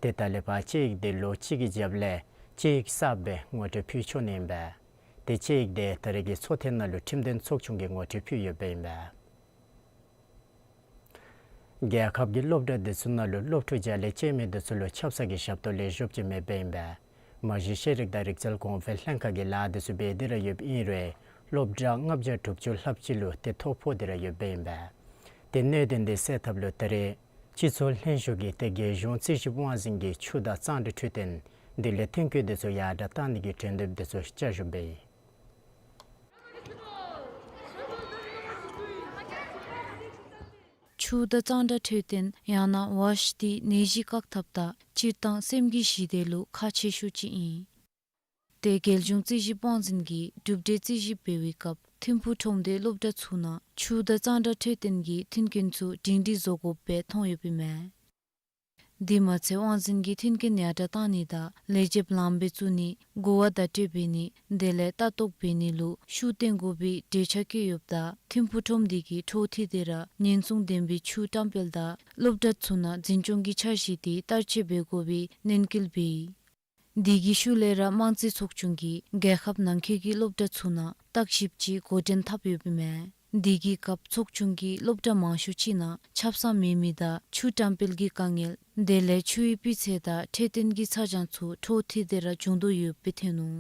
དེ་ད་ལས་ཕར་དཔྱད་ཡིག་དེ་ལོ་གཅིག་གི་རྒྱབ་ལས་དཔྱད་ཡིག་གསརཔ་སྦེ་ངོ་སྤྲོད་ཕུལ་ཆོག་ནི་ཨིན་པས། དེ་དཔྱད་ཡིག་དེ་ད་རེས་ཀྱི་ཚོགས་ཐེངས་ནང་ལུ་ཁྲིམས་དོན་ཚོགས་ཆུང་གིས་ངོ་སྤྲོད་ཕུལ་ཡོདཔ་ཨིན་པས། རྒྱལ་ཁབ་ཀྱི་སློབ་གྲྭ་དེ་ཚུ་ནང་ལུ་སློབ་ཕྲུག་བརྒྱ་ལས་བཅད་མི་དེ་ཚུ་ལུ་ཆབ་གསང་གི་ཞབས་ཏོག་ལེགས་ཤོམ་ཅིག་མེདཔ་ཨིན་པས། མ་གཞི་ཤེས་རིག་དང་རིག་རྩལ་གོང་འཕེལ་ལྷན་ཁག་གིས་ལཱ་དེ་ཚུ་འབད་དེ་ར་ཡོདཔ་ཨིན་རུང་སློབ་གྲྭ་ལྔ་བརྒྱ་དྲུག་ཅུ་ལྷགཔ་ཅིག་ལུ་ཏེ་ཐོ་ཕོག་སྟེ་ར་ཡོདཔ་ཨིན་པས། ཏེ་གནད་དོན་དེ་སེལ་ཐབས་ལུ་ད་རེས་སྤྱི་ཚོགས་ལྷན་བཞུགས་ཀྱིས་ཏེ་རྒྱལ་གཞུང་རྩིས་ཞིབ་དབང་འཛིན་གྱིས་ཆུ་དང་གཙང་སྦྲ་འཕྲོད་བསྟེན་དེ་ལས་ཐོན་སྐྱེད་དེ་ཚུ་ཡར་དྲགས་གཏང་ནི་གི་གྲོས་འདེབས་དེ་ཚུ་བསྐྱར་ཞུ་འབད་ཡི། ཆུ་དང་གཙང་སྦྲ་འཕྲོད་བསྟེན་ཡང་ན་ཝཱཤ་འདི་ནད་གཞི་བཀག་ཐབས་དང་སྤྱིར་བཏང་སེམས་ཀྱི་ཞི་བདེ་ལུ་ཁག་ཆེ་ཤོས་ཅིག་ཨིན། ཏེ་རྒྱལ་གཞུང་རྩིས་ཞིབ་དབང་འཛིན་གྱིས་གྲུབ་འབྲས་རྩིས་ཞིབ་འབད་བའི་སྐབས་ཐིམ་ཕུག་ཁྲོམ་སྡེའི་སློབ་གྲྭ་ཚུ་ནང་ཆུ་དང་གཙང་སྦྲ་འཕྲོད་བསྟེན་གྱི་མཐུན་རྐྱེན་ཚུ་སྒྲིང་སྒྲིང་བཟོ་དགོཔ་སྦེ་མཐོང་ཡོདཔ་ཨིན་མས། དེ་མ་ཚད་དབང་འཛིན་གྱིས་མཐུན་རྐྱེན་ཡར་དྲགས་གཏང་ནི་དང་ལས་བྱེདཔ་ལངམ་སྦེ་བཙུགས་ནི་གོ་བ་བརྡ་སྤྲོད་འབད་ནི་དེ་ལས་ལྟ་རྟོག་འབད་ནི་ལུ་ཤུགས་བཏོན་དགོ་པའི་འགྲེལ་བཤད་བཀོད་ཡོདཔ་ད་ཐིམ་ཕུག་ཁྲོམ་སྡེ་གིས་འཕྲོ་མཐུད་དེ་ར་ཉེན་སྲུང་ལྡན་པའི་ཆུ་བཀྲམ་སྤེལ་དང་སློབ་གྲྭ་ཚུ་ནང་འཛིན་སྐྱོང་གི་འཆར་གཞི་དེ་བསྟར་སྤྱོད་འབད་དགོ་པའི་ནན་སྐུལ་འབད་ཡི། དེ་གི་ཤུལ་ལས་ར་དམངས་རྩིས་ཚོགས་ཆུང་གིས་རྒྱལ་ཁབ་ནང་འཁོད་ཀྱི་སློབ་གྲྭ་ཚུ་ནང་བརྟག་ཞིབ་ཅིག་འགོ་འདྲེན་འཐབ་ཡོདཔ་ཨིན་མས། དེ་གི་སྐབས་ཚོགས་ཆུང་གིས་སློབ་གྲྭ་མང་ཤོས་ཅིག་ནང་ཆབ་གསང་མེད་མི་དང་ཆུ་བཀྲམ་སྤེལ་གྱི་དཀའ་ངལ་དེ་ལས་ཆུའི་སྤུས་ཚད་དང་འཕྲོད་བསྟེན་གྱི་ཚ་གྱང་ཚུ་འཕྲོ་མཐུད་དེ་ར་བྱུང་དོ་ཡོདཔ་སྦེ་ཐོན་ནུག།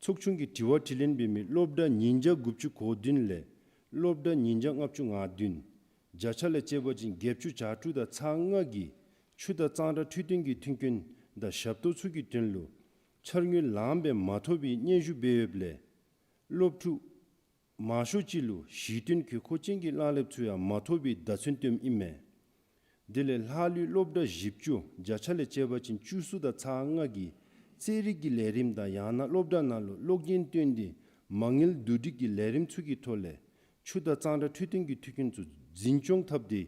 ཚོགས་ཆུང་གིས་དྲི་བ་དྲིས་ལན་འབད་མི་སློབ་གྲྭ་ཉིས་བརྒྱ་དགུ་བཅུ་གོ་བདུན་ལས་སློབ་གྲྭ་ཉིས་བརྒྱ་ལྔ་བཅུ་ང་བདུན། བརྒྱ་ཆ་ལས་དཔྱད་པ་ཅིན་བརྒྱད་ཅུ་གྱ་དྲུག་དང་ཚག་ལྔ་གིས་ཆུ་དང་གཙང་སྦྲ་འཕྲོད་བསྟེན་གྱི་མཐུན་རྐྱེན་དང་ཞབས་ཏོག་ཚུ་གི་དོན་ལུ་ འཆར་དངུལ་ལངམ་སྦེ་མ་ཐོབ་པའི་སྙན་ཞུ་འབད་ཡོདཔ་ལས་སློབ་ཕྲུག་མང་ཤོས་ཅིག་ལུ་གཞི་རྟེན་དགོས་མཁོ་ཅན་གྱི་གླ་རིམ་ཚུ་ཡང་མ་ཐོབ་པའི་བརྡ་མཚོན་སྟོནམ་ཨིན་མས། དེ་ལས་ལྷག་ལུས་སློབ་གྲྭ་བཞི་བཅུ་བརྒྱ་ཆ་ལས་བཅད་པ་ཅིན་བཅུ་གསུམ་དང་ཚག་ལྔ་གིས་རྩེད་རིགས་ཀྱི་ལས་རིམ་དང་ཡང་ན་སློབ་གྲྭ་ནང་ལུ་གློག་རྒྱན་བཏོན་ཏེ་མ་དངུལ་བསྡུ་སྒྲིག་གི་ལས་རིམ་ཚུ་གི་ཐོག་ལས་ཆུ་དང་གཙང་སྦྲ་འཕྲོད་བསྟེན་གྱི་མཐུན་རྐྱེན་ཚུ་འཛིན་སྐྱོང་འཐབ་སྟེ་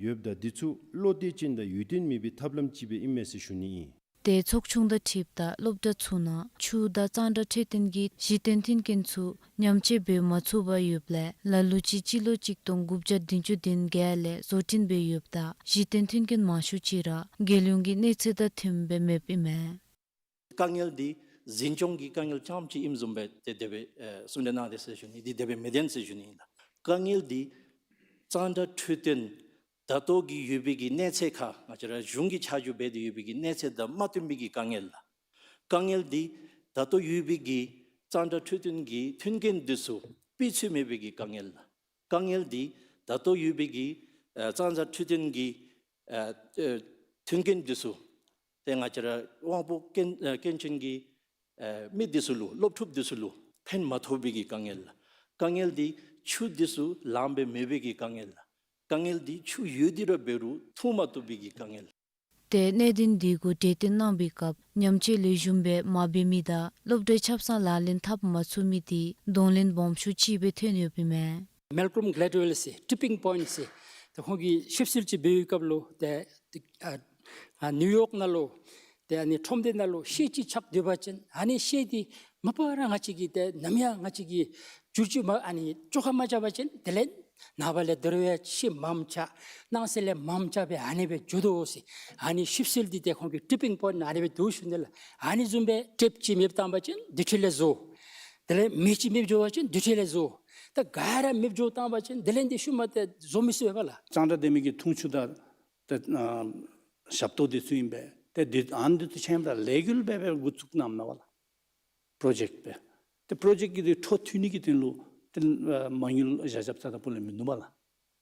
ཡོདཔ་ད་འདི་ཚུ་བློ་གཏད་ཅན་དང་ཡོན་ཏན་མེད་པའི་ཐབས་ལམ་ཅིག་སྦེ་ཨིན་མས་ཟེར་ཞུ་ནི་ཨིན། ཏེ་ཚོགས་ཆུང་དང་འཁྲིལཝ་ད་སློབ་གྲྭ་ཚུ་ནང་ཆུ་དང་གཙང་སྦྲ་འཕྲོད་བསྟེན་གྱི་གཞི་རྟེན་མཐུན་རྐྱེན་ཚུ་ཉམས་བཅོས་འབད་མ་ཚུགས་པར་ཡོདཔ་ལས་ལ་ལུ་ཅིག་སྤྱི་ལོ་གཅིག་སྟོང་དགུ་བརྒྱ་བདུན་ཅུ་དོན་བརྒྱད་ལས་བཟོ་སྐྲུན་འབད་ཡོདཔ་ད་གཞི་རྟེན་མཐུན་རྐྱེན་མང་ཤོས་ཅིག་ར་རྒྱལ་ཡོངས་ཀྱི་གནས་ཚད་དང་མཐུནམ་སྦེ་མེདཔ་ཨིན་མས། དཀའ་ངལ་འདི་འཛིན་སྐྱོང་གི་དཀའ་ངལ་རྐྱངམ་ཅིག་ཨིནམ་བཟུམ་སྦེ་ཏེ་དེ་སྦེ་ཨེ་གསུང་གྲོས་གནང་དེས་ཟེར་ཞུ་ནི། འདི་དེ་སྦེ་མི་བདེན་ཟེར་ཞུ་ནི་ཨིན་ལགས། དཀའ་ངལ་འདི་གཙང་སྦྲ་འཕྲོད་བསྟེན་ད་ལྟོ་གི་ཡོད་པའི་གི་གནས་ཚད་ཁར་ང་བཅས་ར་གཞུང་གིས་ཆ་འཇོག་འབད་དེ་ཡོད་པའི་གི་གནས་ཚད་དང་མ་བསྟུན་པའི་གི་དཀའ་ངལ་ལགས། དཀའ་ངལ་འདི་ད་ལྟོ་ཡོད་པའི་གི་གཙང་སྦྲ་འཕྲོད་བསྟེན་གྱི་མཐུན་རྐྱེན་འདི་ཚུ་སྤུས་ཚད་མེད་པའི་གི་དཀའ་ངལ་ལགས། དཀའ་ངལ་འདི་ད་ལྟོ་ཡོད་པའི་གི་ཨ་གཙང་སྦྲ་འཕྲོད་བསྟེན་གྱི་ཨ་ཨ་མཐུན་རྐྱེན་འདི་ཚུ་ཏེ་ང་བཅས་ར་དབང་པོ་སྐྱོན་ཨ་སྐྱོན་ཅན་གྱི་ཨ་མི་འདི་ཚུ་ལུ་སློབ་ཕྲུག་འདི་ཚུ་ལུ་ཕན་མ་ཐོགས་པའི་གི་དཀའ་ངལ་ལགས། དཀའ་ངལ་འདི་ཆུ་འདི་ཚུ་ལངམ་སྦེ་མེད་པའི་གི་དཀའ་ངལ་ལགས། དཀའ་ངལ་འདི་ཆུ་ཡོད་དེ་ར་འབད་རུང་འཐུང་མ་བཏུབ་པའི་གི་དཀའ་ངལ། ཏེ་གནད་དོན་འདི་གུ་གྲོས་བསྟུན་གནང་བའི་སྐབས་ཉམས་བཅོས་ལེགས་ཤོམ་སྦེ་མ་འབད་མི་དང་སློབ་གྲྭའི་ཆབ་གསང་ལག་ལེན་འཐབ་མ་ཚུགས་མི་འདི་གདོང་ལེན་སྦོམ་ཤོས་ཅིག་སྦེ་ཐོན་ཡོདཔ་ཨིན་མས། མེལ་ཀོལམ་གླེ་ཌི་ཝེལ་ཟེར་ཊིཔིང་པོའིནཊ་ཟེར་ཏེ་ཁོང་གིས་ཞིབ་འཚོལ་ཅིག་འབད་བའི་སྐབས་ལུ་ཏེ་ཨ་ཨ་ནིའུ་ཡོག་ནང་ལུ་ཏེ་ཨ་ནི་ཁྲོམ་སྡེ་ནང་ལུ་ཤེལ་ཅིག་ཆགས་སྡོད་པ་ཅིན་ཨ་ནི་ཤེལ་འདི་མ་པ་ར་ང་བཅས་ཀྱིས་ཏེ་ནམ་ཡང་ང་བཅས་ཀྱིས་བསྒྱུར་བཅོས་མ་ཨ་ནི་བཅོ་ཁ་མ་རྐྱབ་པ་ཅིན་དེ་ལས་ནངས་པ་ལས་དོ་རུང་ཡང་ཤེལ་མངམ་ཆགས་གནངས་ཚེ་ལས་མངམ་ཆགས་སྦེ་ཨ་ནི་སྦེ་འགྱོ་དོ་ཟེར། ཨ་ནི་ཞིབ་འཚོལ་འདི་ཏེ་ཁོང་གི་ཊིཔིང་པོའིནཊ་ཨ་ནི་སྦེ་འདུག་ཞུ་ནི་ལགས། ཨ་ནི་བཟུམ་སྦེ་ཊེཔ་ཅིག་མེདཔ་བཏང་པ་ཅིན་དེ་འཕྲོ་ལས་བཟོ། དེ་ལས་མེ་ཅིག་མེདཔ་འགྱོ་བ་ཅིན་དེ་འཕྲོ་ལས་བཟོ། ད་ག་ར་མེདཔ་འགྱོ་བཏང་པ་ཅིན་དེ་ལས་འདི་ཤུལ་མ་ཏེ་བཟོ་མི་ཚུགས་པས་ལགས། གཙང་སྦྲ་ལྡན་མི་གི་འཐུང་ཆུ་དང་ཏེ་ཨ་ཞབས་ཏོག་འདི་ཚུ་ཨིན་པས། ཏེ་འདི་ཨ་ནི་འདི་ཚུ་ཆ་མཉམ་ར་ལས་འགུལ་སྦེ་སྦེ་འགོ་བཙུགས་གནངམ་ཨིན་པས་ལགས། པྲོ་ཇེཀཊ་སྦེ། ཏེ་པྲོ་ཇེཀཊ་ཀྱི་འདི་འཕྲོ་མཐུད་ནི་གི་དོན་ལུ་ཏེ་ཨ་མ་དངུལ་བཞག་བཞགཔ་རྩ་དང་པོ་ལས་མིན་འདུག་པ་ལགས།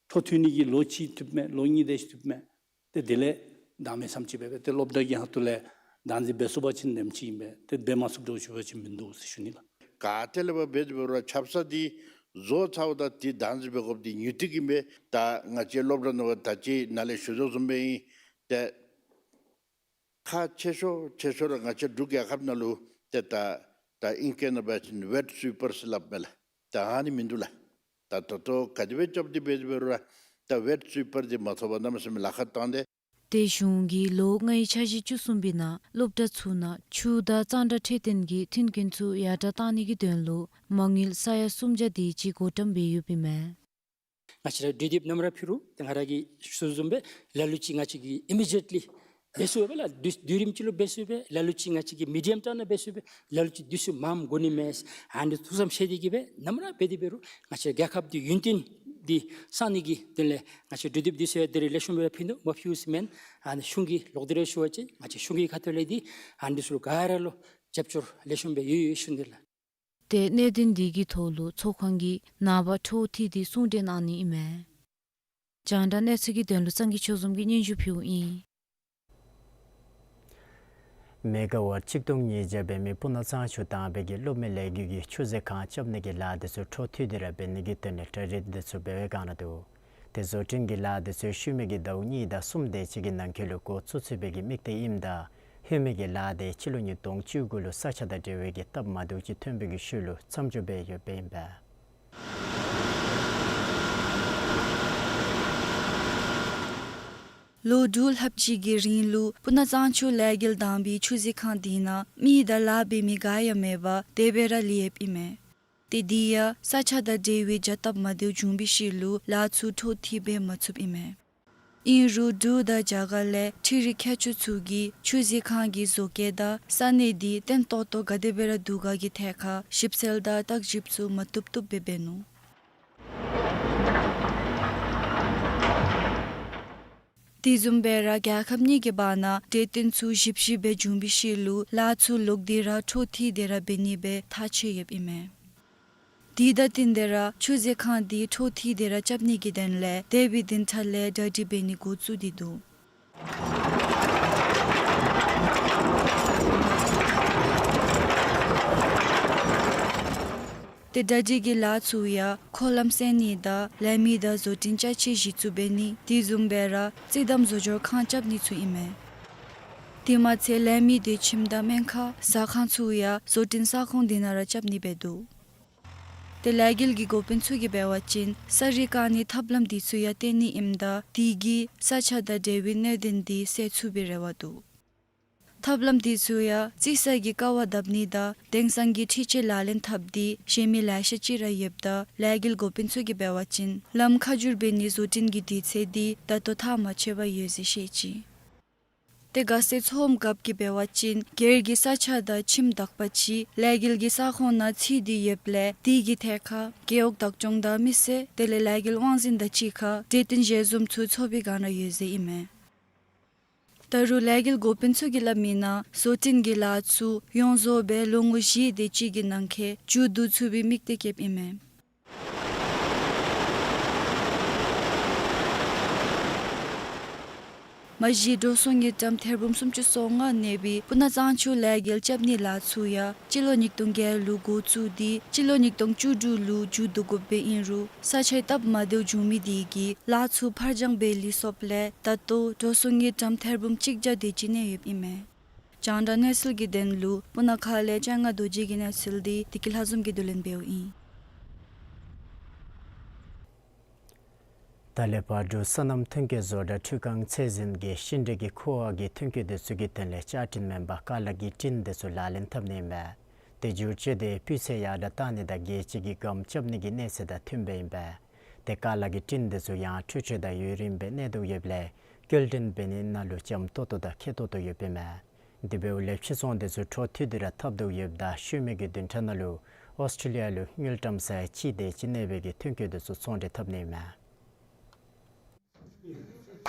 འཕྲོ་མཐུད་ནི་གི་ལོ་གཅིག་ཐུབ་མས། ལོ་གཉིས་དེ་ཅིག་ཐུབ་མས། ཏེ་དེ་ལས་གདངས་མེད་ཙམ་ཅིག་སྦེ་སྦེ་ཏེ་སློབ་གྲྭ་གི་ཁ་ཐུག་ལས་བདག་འཛིན་འབད་ཚུགས་པ་ཅིན་ལེགསམ་ཅིག་ཨིན་པས། ཏེ་འབད་མ་ཚུགསཔ་འདྲཝ་ཅིག་འབད་མིན་འདུག་ཟེར་ཞུ་ནི་ལགས། ག་ཏེ་ལས་འབད་འབད་དེ་འབད་རུང་ཆབ་གསང་འདི་བཟོ་ཚརཝ་ད་འདི་བདག་འཛིན་འབད་དགོཔ་འདི་ནུས་མཐུ་ཨིན་པས། ད་ང་བཅས་སློབ་གྲྭ་ནང་ད་ཅི་ནཱ་ལས་ཞུ་དོ་བཟུམ་སྦེ་ཨིན། ཏེ་ཁག་ཆེ་ཤོས་ཆེ་ཤོས་ར་ང་བཅས་འབྲུག་རྒྱལ་ཁབ་ནང་ལུ་ཏེ་ད་ད་ཨིང་སྐད་ནང་འབད་བ་ཅིན་ཝེཊ་སུའི་པར་ཟེར་སླབ་མས་ལགས། ད་ཨ་ནི་མིན་འདུག་ལགས། ད་ད་ལྟོ་ག་དེ་སྦེ་རྐྱབ་སྟེ་འབད་དེ་འབད་རུང་ར་ད་ཝེཊ་སུའི་པར་འདི་མ་ཐོབ་པར་གནམ་མེད་ས་མེད་ལཱ་ཁག་བཏང་སྟེ། ཏེ་གཞུང་གིས་ལོ་ལྔའི་འཆར་གཞི་བཅུ་གསུམ་པའི་ནང་སློབ་གྲྭ་ཚུ་ནང་ཆུ་དང་གཙང་སྦྲ་འཕྲོད་བསྟེན་གྱི་མཐུན་རྐྱེན་ཚུ་ཡར་དྲག་གཏང་ནི་གི་དོན་ལུ་མ་དངུལ་ས་ཡ་སུམ་བརྒྱ་དེ་ཅིག་བགོ་བཀྲམ་འབད་ཡོདཔ་ཨིན་མས། ང་བཅས་ར་གྲོས་འདེབས་ནམ་ར་ཕུལ་རུང་ཏེ་ང་ར་གིས་ཞུ་བཟུམ་སྦེ་ལ་ལུ་ཅིག་ང་བཅས་ཀྱིས་ཨི་མི་ཌི་ཡེཊ་ལི་འབད་ཚུགས་པས་ལགས། དུས་དུས་རིམ་ཅིག་ལུ་འབད་ཚུགས་པས། ལ་ལུ་ཅིག་ང་བཅས་ཀྱིས་མི་ཌི་ཡམ་ཊརམ་ནང་འབད་ཚུགས་པས། ལ་ལུ་ཅིག་དུས་ཚོད་མངམ་འགོར་ནི་མས། ཨ་ནི་ཐུགས་བསམ་བཞེས་ཏེ་གིས་སྦེ་ནམ་ར་འབད་དེ་འབད་རུང་ང་བཅས་རྒྱལ་ཁབ་འདི་ཡུན་བརྟན་འདི་བསྲང་ནི་གི་དོན་ལས་ང་བཅས་གྲོས་འདེབས་འདི་ཚུ་ཡང་ད་རིས་ལེགས་ཤོམ་སྦེ་ཕུལ་ནུག། མ་ཕུལ་ཟེར་མེན། ཨ་ནི་གཞུང་གི་ལོག་སྟེ་ར་ཞུ་བ་ཅིན་ང་བཅས་གཞུང་གི་ཁ་ཐུག་ལས་འདི་ཨ་ནི་ཚུ་ལུ་ག་ར་ལུ་རྒྱབ་སྐྱོར་ལེགས་ཤོམ་སྦེ་ཡོད་ཡོད་ཞུ་ནི་ལགས། ཏེ་གནད་དོན་འདི་གི་ཐོག་ལུ་ཚོགས་ཁང་གིས་ནངས་པ་འཕྲོ་མཐུད་དེ་གསུང་གྲོས་གནང་ནི་ཨིན་མས། རྒྱང་བསྒྲགས་གནས་ཚུལ་གྱི་དོན་ལུ་གཙང་གི་ཆོས་འཛོམས་ཀྱིས་སྙན་ཞུ་ཕུལཝ་ཨིན། མེ་ག་ཝཊ་གཅིག་སྟོང་ཉིས་བརྒྱ་འབད་མི་སྤུ་ན་གཙང་ཆུ་དྭངས་པའི་གློག་མེ་ལས་འགུལ་གྱི་ཆུ་མཛོད་ཁང་རྐྱབ་ནི་གི་ལཱ་འདི་ཚུ་འཕྲོ་མཐུད་དེ་ར་འབད་ནི་གི་དོན་ལས་གྲ་སྒྲིག་འདི་ཚུ་འབད་བའི་བསྒང་ར་འདུག། ཏེ་བཟོ་སྐྲུན་གྱི་ལཱ་འདི་ཚུ་ཤུལ་མའི་གི་ཟླཝ་གཉིས་དང་གསུམ་དེ་ཅིག་གི་ནང་འཁོད་ལུ་འགོ་བཙུགས་ཚུགས་པའི་གི་དམིགས་གཏད་ཨིནམ་ད་ལྷོད་མི་གི་ལཱ་འདི་སྤྱི་ལོ་ཉིས་སྟོང་བཅུ་དགུ་ལུ་ས་ཆ་དང་འབྲེལ་བའི་གི་སྟབས་མ་བདེཝ་ཅིག་ཐོན་པའི་གི་ཤུལ་ལུ་མཚམས་འཇོག་འབད་ཡོདཔ་ཨིན་པས། ལོ་དྲུག་ལྷགཔ་ཅིག་གི་རིང་ལུ་སྤུ་ན་གཙང་ཆུ་ལས་འགུལ་དང་པའི་ཆུ་མཛོད་ཁང་འདི་ནང་མི་དང་ལཱ་འབད་མི་ག་ཡང་མེད་པར་དེ་སྦེ་ར་ལུས་ཡོདཔ་ཨིན་མས། ཏེ་འདི་ཡང་ས་ཆ་དང་འབྲེལ་བའི་བྱ་སྟབས་མ་བདེཝ་བྱུང་བའི་ཤུལ་ལུ་ལཱ་ཚུ་འཕྲོ་མཐུད་འབད་མ་ཚུགསཔ་ཨིན་མས། ཨིན་རུང་འབྲུག་དང་རྒྱ་གར་ལས་འཕྲུལ་རིག་མཁས་མཆོག་ཚུ་གིས་ཆུ་མཛོད་ཁང་གི་བཟོ་བཀོད་དང་ས་གནས་འདི་བརྟན་ཏོག་ཏོ་ག་དེ་སྦེ་ར་འདུག་ག་གི་ཐད་ཁར་ཞིབ་འཚོལ་དང་བརྟག་ཞིབ་ཚུ་མ་བཏུབ་བཏུབ་སྦེ་འབད་ནུག། དེ་བཟུམ་སྦེ་ར་རྒྱལ་ཁབ་གཉིས་ཀྱི་བར་ན་གྲོས་བསྟུན་ཚུ་ཞིབ་ཞིབ་སྦེ་བྱུང་བའི་ཤུལ་ལུ་ལཱ་ཚུ་ལོག་སྟེ་ར་འཕྲོ་མཐུད་དེ་ར་འབད་ནི་སྦེ་ཐག་བཅད་ཡོདཔ་ཨིན་མས། དེ་དང་བསྟུན་ཏེ་ར་ཆུ་མཛོད་ཁང་འདི་འཕྲོ་མཐུད་དེ་ར་རྐྱབ་ནི་གི་དོན་ལས་འདས་པའི་བདུན་ཕྲག་ལས་གྲ་སྒྲིག་འབད་ནི་འགོ་བཙུགས་ཏེ་འདུག། ཏེ་གྲ་སྒྲིག་གི་ལཱ་ཚུ་ཡང་འཁོར་ལམ་བསལ་ནི་དང་ལས་མི་དང་བཟོ་སྐྲུན་ཅ་ཆས་གཞི་བཙུགས་འབད་ནི་དེ་བཟུམ་སྦེ་ར་རྩིས་དམ་བཟོ་སྦྱོར་ཁང་རྐྱབ་ནི་ཚུ་ཨིན་མས། དེ་མ་ཚད་ལས་མི་སྡོད་ཁྱིམ་དང་སྨན་ཁང་ཟ་ཁང་ཚུ་ཡང་བཟོ་སྐྲུན་ས་ཁོངས་དེ་ནང་ར་རྐྱབ་ནི་འབད་དོ། ཏེ་ལས་འགུལ་གྱི་འགོ་དཔོན་ཚུ་གིས་འབད་བ་ཅིན་ས་རུད་བཀག་ནིའི་ཐབས་ལམ་དེ་ཚུ་ཡང་བཏོན་ནི་ཨིནམ་ད་དེ་གིས་ས་ཆ་དང་འབྲེལ་བའི་གནད་དོན་དེ་སེལ་ཚུགས་པའི་རེ་བ་འདུག། ཐབས་ལམ་དེ་ཚུ་ཡང་རྩིས་གསར་གྱི་ཀ་བ་བརྡབ་ནི་དང་དེང་སང་གི་འཕྲུལ་ཆས་ལག་ལེན་འཐབ་སྟེ་གཞན་མི་ལེ་ཤ་ཅིག་ར་ཡོདཔ་ད་ལས་འགུལ་འགོ་དཔོན་ཚུ་གིས་འབད་བ་ཅིན་ལམ་ཁ་བསྒྱུར་འབད་ནིའི་བཟོ་སྐྲུན་གྱི་དུས་ཚོད་དེ་ད་ལྟོ་ཐག་མ་ཆོད་པར་ཡོད་ཟེར་བཤད་ཅི། ཏེ་དགའ་སའི་མཚོ་སྔོན་རྒཔོ་གིས་འབད་བ་ཅིན་སྒེར་གྱི་ས་ཆ་དང་ཁྱིམ་དག་པ་ཅིག་ལས་འགུལ་གྱི་ས་ཁོངས་ནང་ཚུད་དེ་ཡོདཔ་ལས་དེ་གི་ཐད་ཁར་རྒེད་འོག་བདག་སྐྱོང་དང་མི་སེར་དེ་ལས་ལས་འགུལ་དབང་འཛིན་དང་གཅིག་ཁར་གྲོས་བསྟུན་ཞལ་འཛོམས་ཚུ་ཚོགས་པའི་བསྒང་ར་ཡོད་ཟེར་ཨིན་མས། ད་རུང་ལས་འགུལ་འགོ་དཔོན་ཚུ་གིས་སླབ་མིའི་ནང་བཟོ་སྐྲུན་གྱི་ལཱ་ཚུ་ཡོངས་རྫོགས་སྦེ་ལོ་ངོ་བཞི་དེ་ཅིག་གི་ནང་འཁོད་མཇུག་བསྡུ་ཚུགས་པའི་དམིགས་གཏད་བསྐྱེདཔ་ཨིན་མས། མ་གཞི་འགྲོ་སོང་དངུལ་ཀྲམ་ཐེར་འབུམ་སུམ་ཅུ་སོ་ལྔ་གནས་པའི་སྤུ་ན་གཙང་ཆུ་ལས་འགུལ་རྐྱབ་ནིའི་ལཱ་ཚུ་ཡང་སྤྱི་ལོ་ཉིས་སྟོང་བརྒྱད་ལུ་འགོ་བཙུགས་ཏེ་སྤྱི་ལོ་ཉིས་སྟོང་བཅུ་དྲུག་ལུ་མཇུག་བསྡུ་དགོཔ་སྦེ་ཨིན་རུང་ས་ཆའི་སྟབས་མ་བདེཝ་བྱུང་མི་དེ་གིས་ལཱ་ཚུ་ཕར་འགྱངས་འབད་ལས་སོངམ་ལས་ད་ལྟོ་འགྲོ་སོང་དངུལ་ཀྲམ་ཐེར་འབུམ་གཅིག་བརྒྱ་དེ་ཅིག་གནས་ཡོདཔ་ཨིན་མས། རྒྱང་བསྒྲགས་གནས་ཚུལ་གྱི་དོན་ལུ་སྤུ་ན་ཁ་ལས་ལྕང་ང་རྡོ་རྗེ་གི་གནས་ཚུལ་དེ་བདེ་སྐྱིད་ལྷ་འཛོམས་ཀྱིས་བསྡུ་ལེན་འབདཝ་ཨིན། ད་ལས་ཕར་འབྲུག་སོ་ནམ་ཐོན་སྐྱེད་བཟོ་གྲྭ་འཕྲུལ་ཁང་ཚད་འཛིན་གྱིས་ཤིང་འབྲས་ཀྱི་ཁུ་བ་གི་ཐོན་སྐྱེད་དེ་ཚུ་གི་དོན་ལས་བཅའ་སྒྲིག་མེན་པར་ཀ་ལ་གི་སྤྲིན་དེ་ཚུ་ལག་ལེན་འཐབ་ནི་ཨིན་པས། དེ་བསྒྱུར་བཅོས་དེ་སྤུས་ཚད་ཡར་དྲགས་གཏང་ནི་དང་རྒྱལ་སྤྱི་གི་སྒམ་རྐྱབ་ནི་གི་གནས་ཚད་དང་མཐུནམ་སྦེ་ཨིན་པས། དེ་ཀ་ལ་གི་སྤྲིན་དེ་ཚུ་ཡང་འཕྲུལ་ཆས་དང་ཡུན་རིངམོ་སྦེ་གནས་དོ་ཡོདཔ་ལས་སྐྱེལ་འདྲེན་འབད་ནི་ནང་ལུ་འཇམ་ཏོག་ཏོ་དང་མཁས་ཏོག་ཏོ་ཡོདཔ་ཨིན་མས། དེ་འབདཝ་ལས་ཕྱིར་ཚོང་དེ་ཚུ་འཕྲོ་མཐུད་དེ་ར་འཐབ་དོ་ཡོདཔ་ད་ཤུལ་མའི་གི་བདུན་ཕྲག་ནང་ལུ་ཨོསི་ཊེ་ལི་ཡ་ལུ་དངུལ་ཀྲམ་ས་ཡ་གཅིག་དེ་ཅིག་གནས་པའི་གི་ཐོན་སྐྱེད་དེ་ཚུ་ཚོང་འབྲེལ་འཐབ་ནི་ཨིན་མས།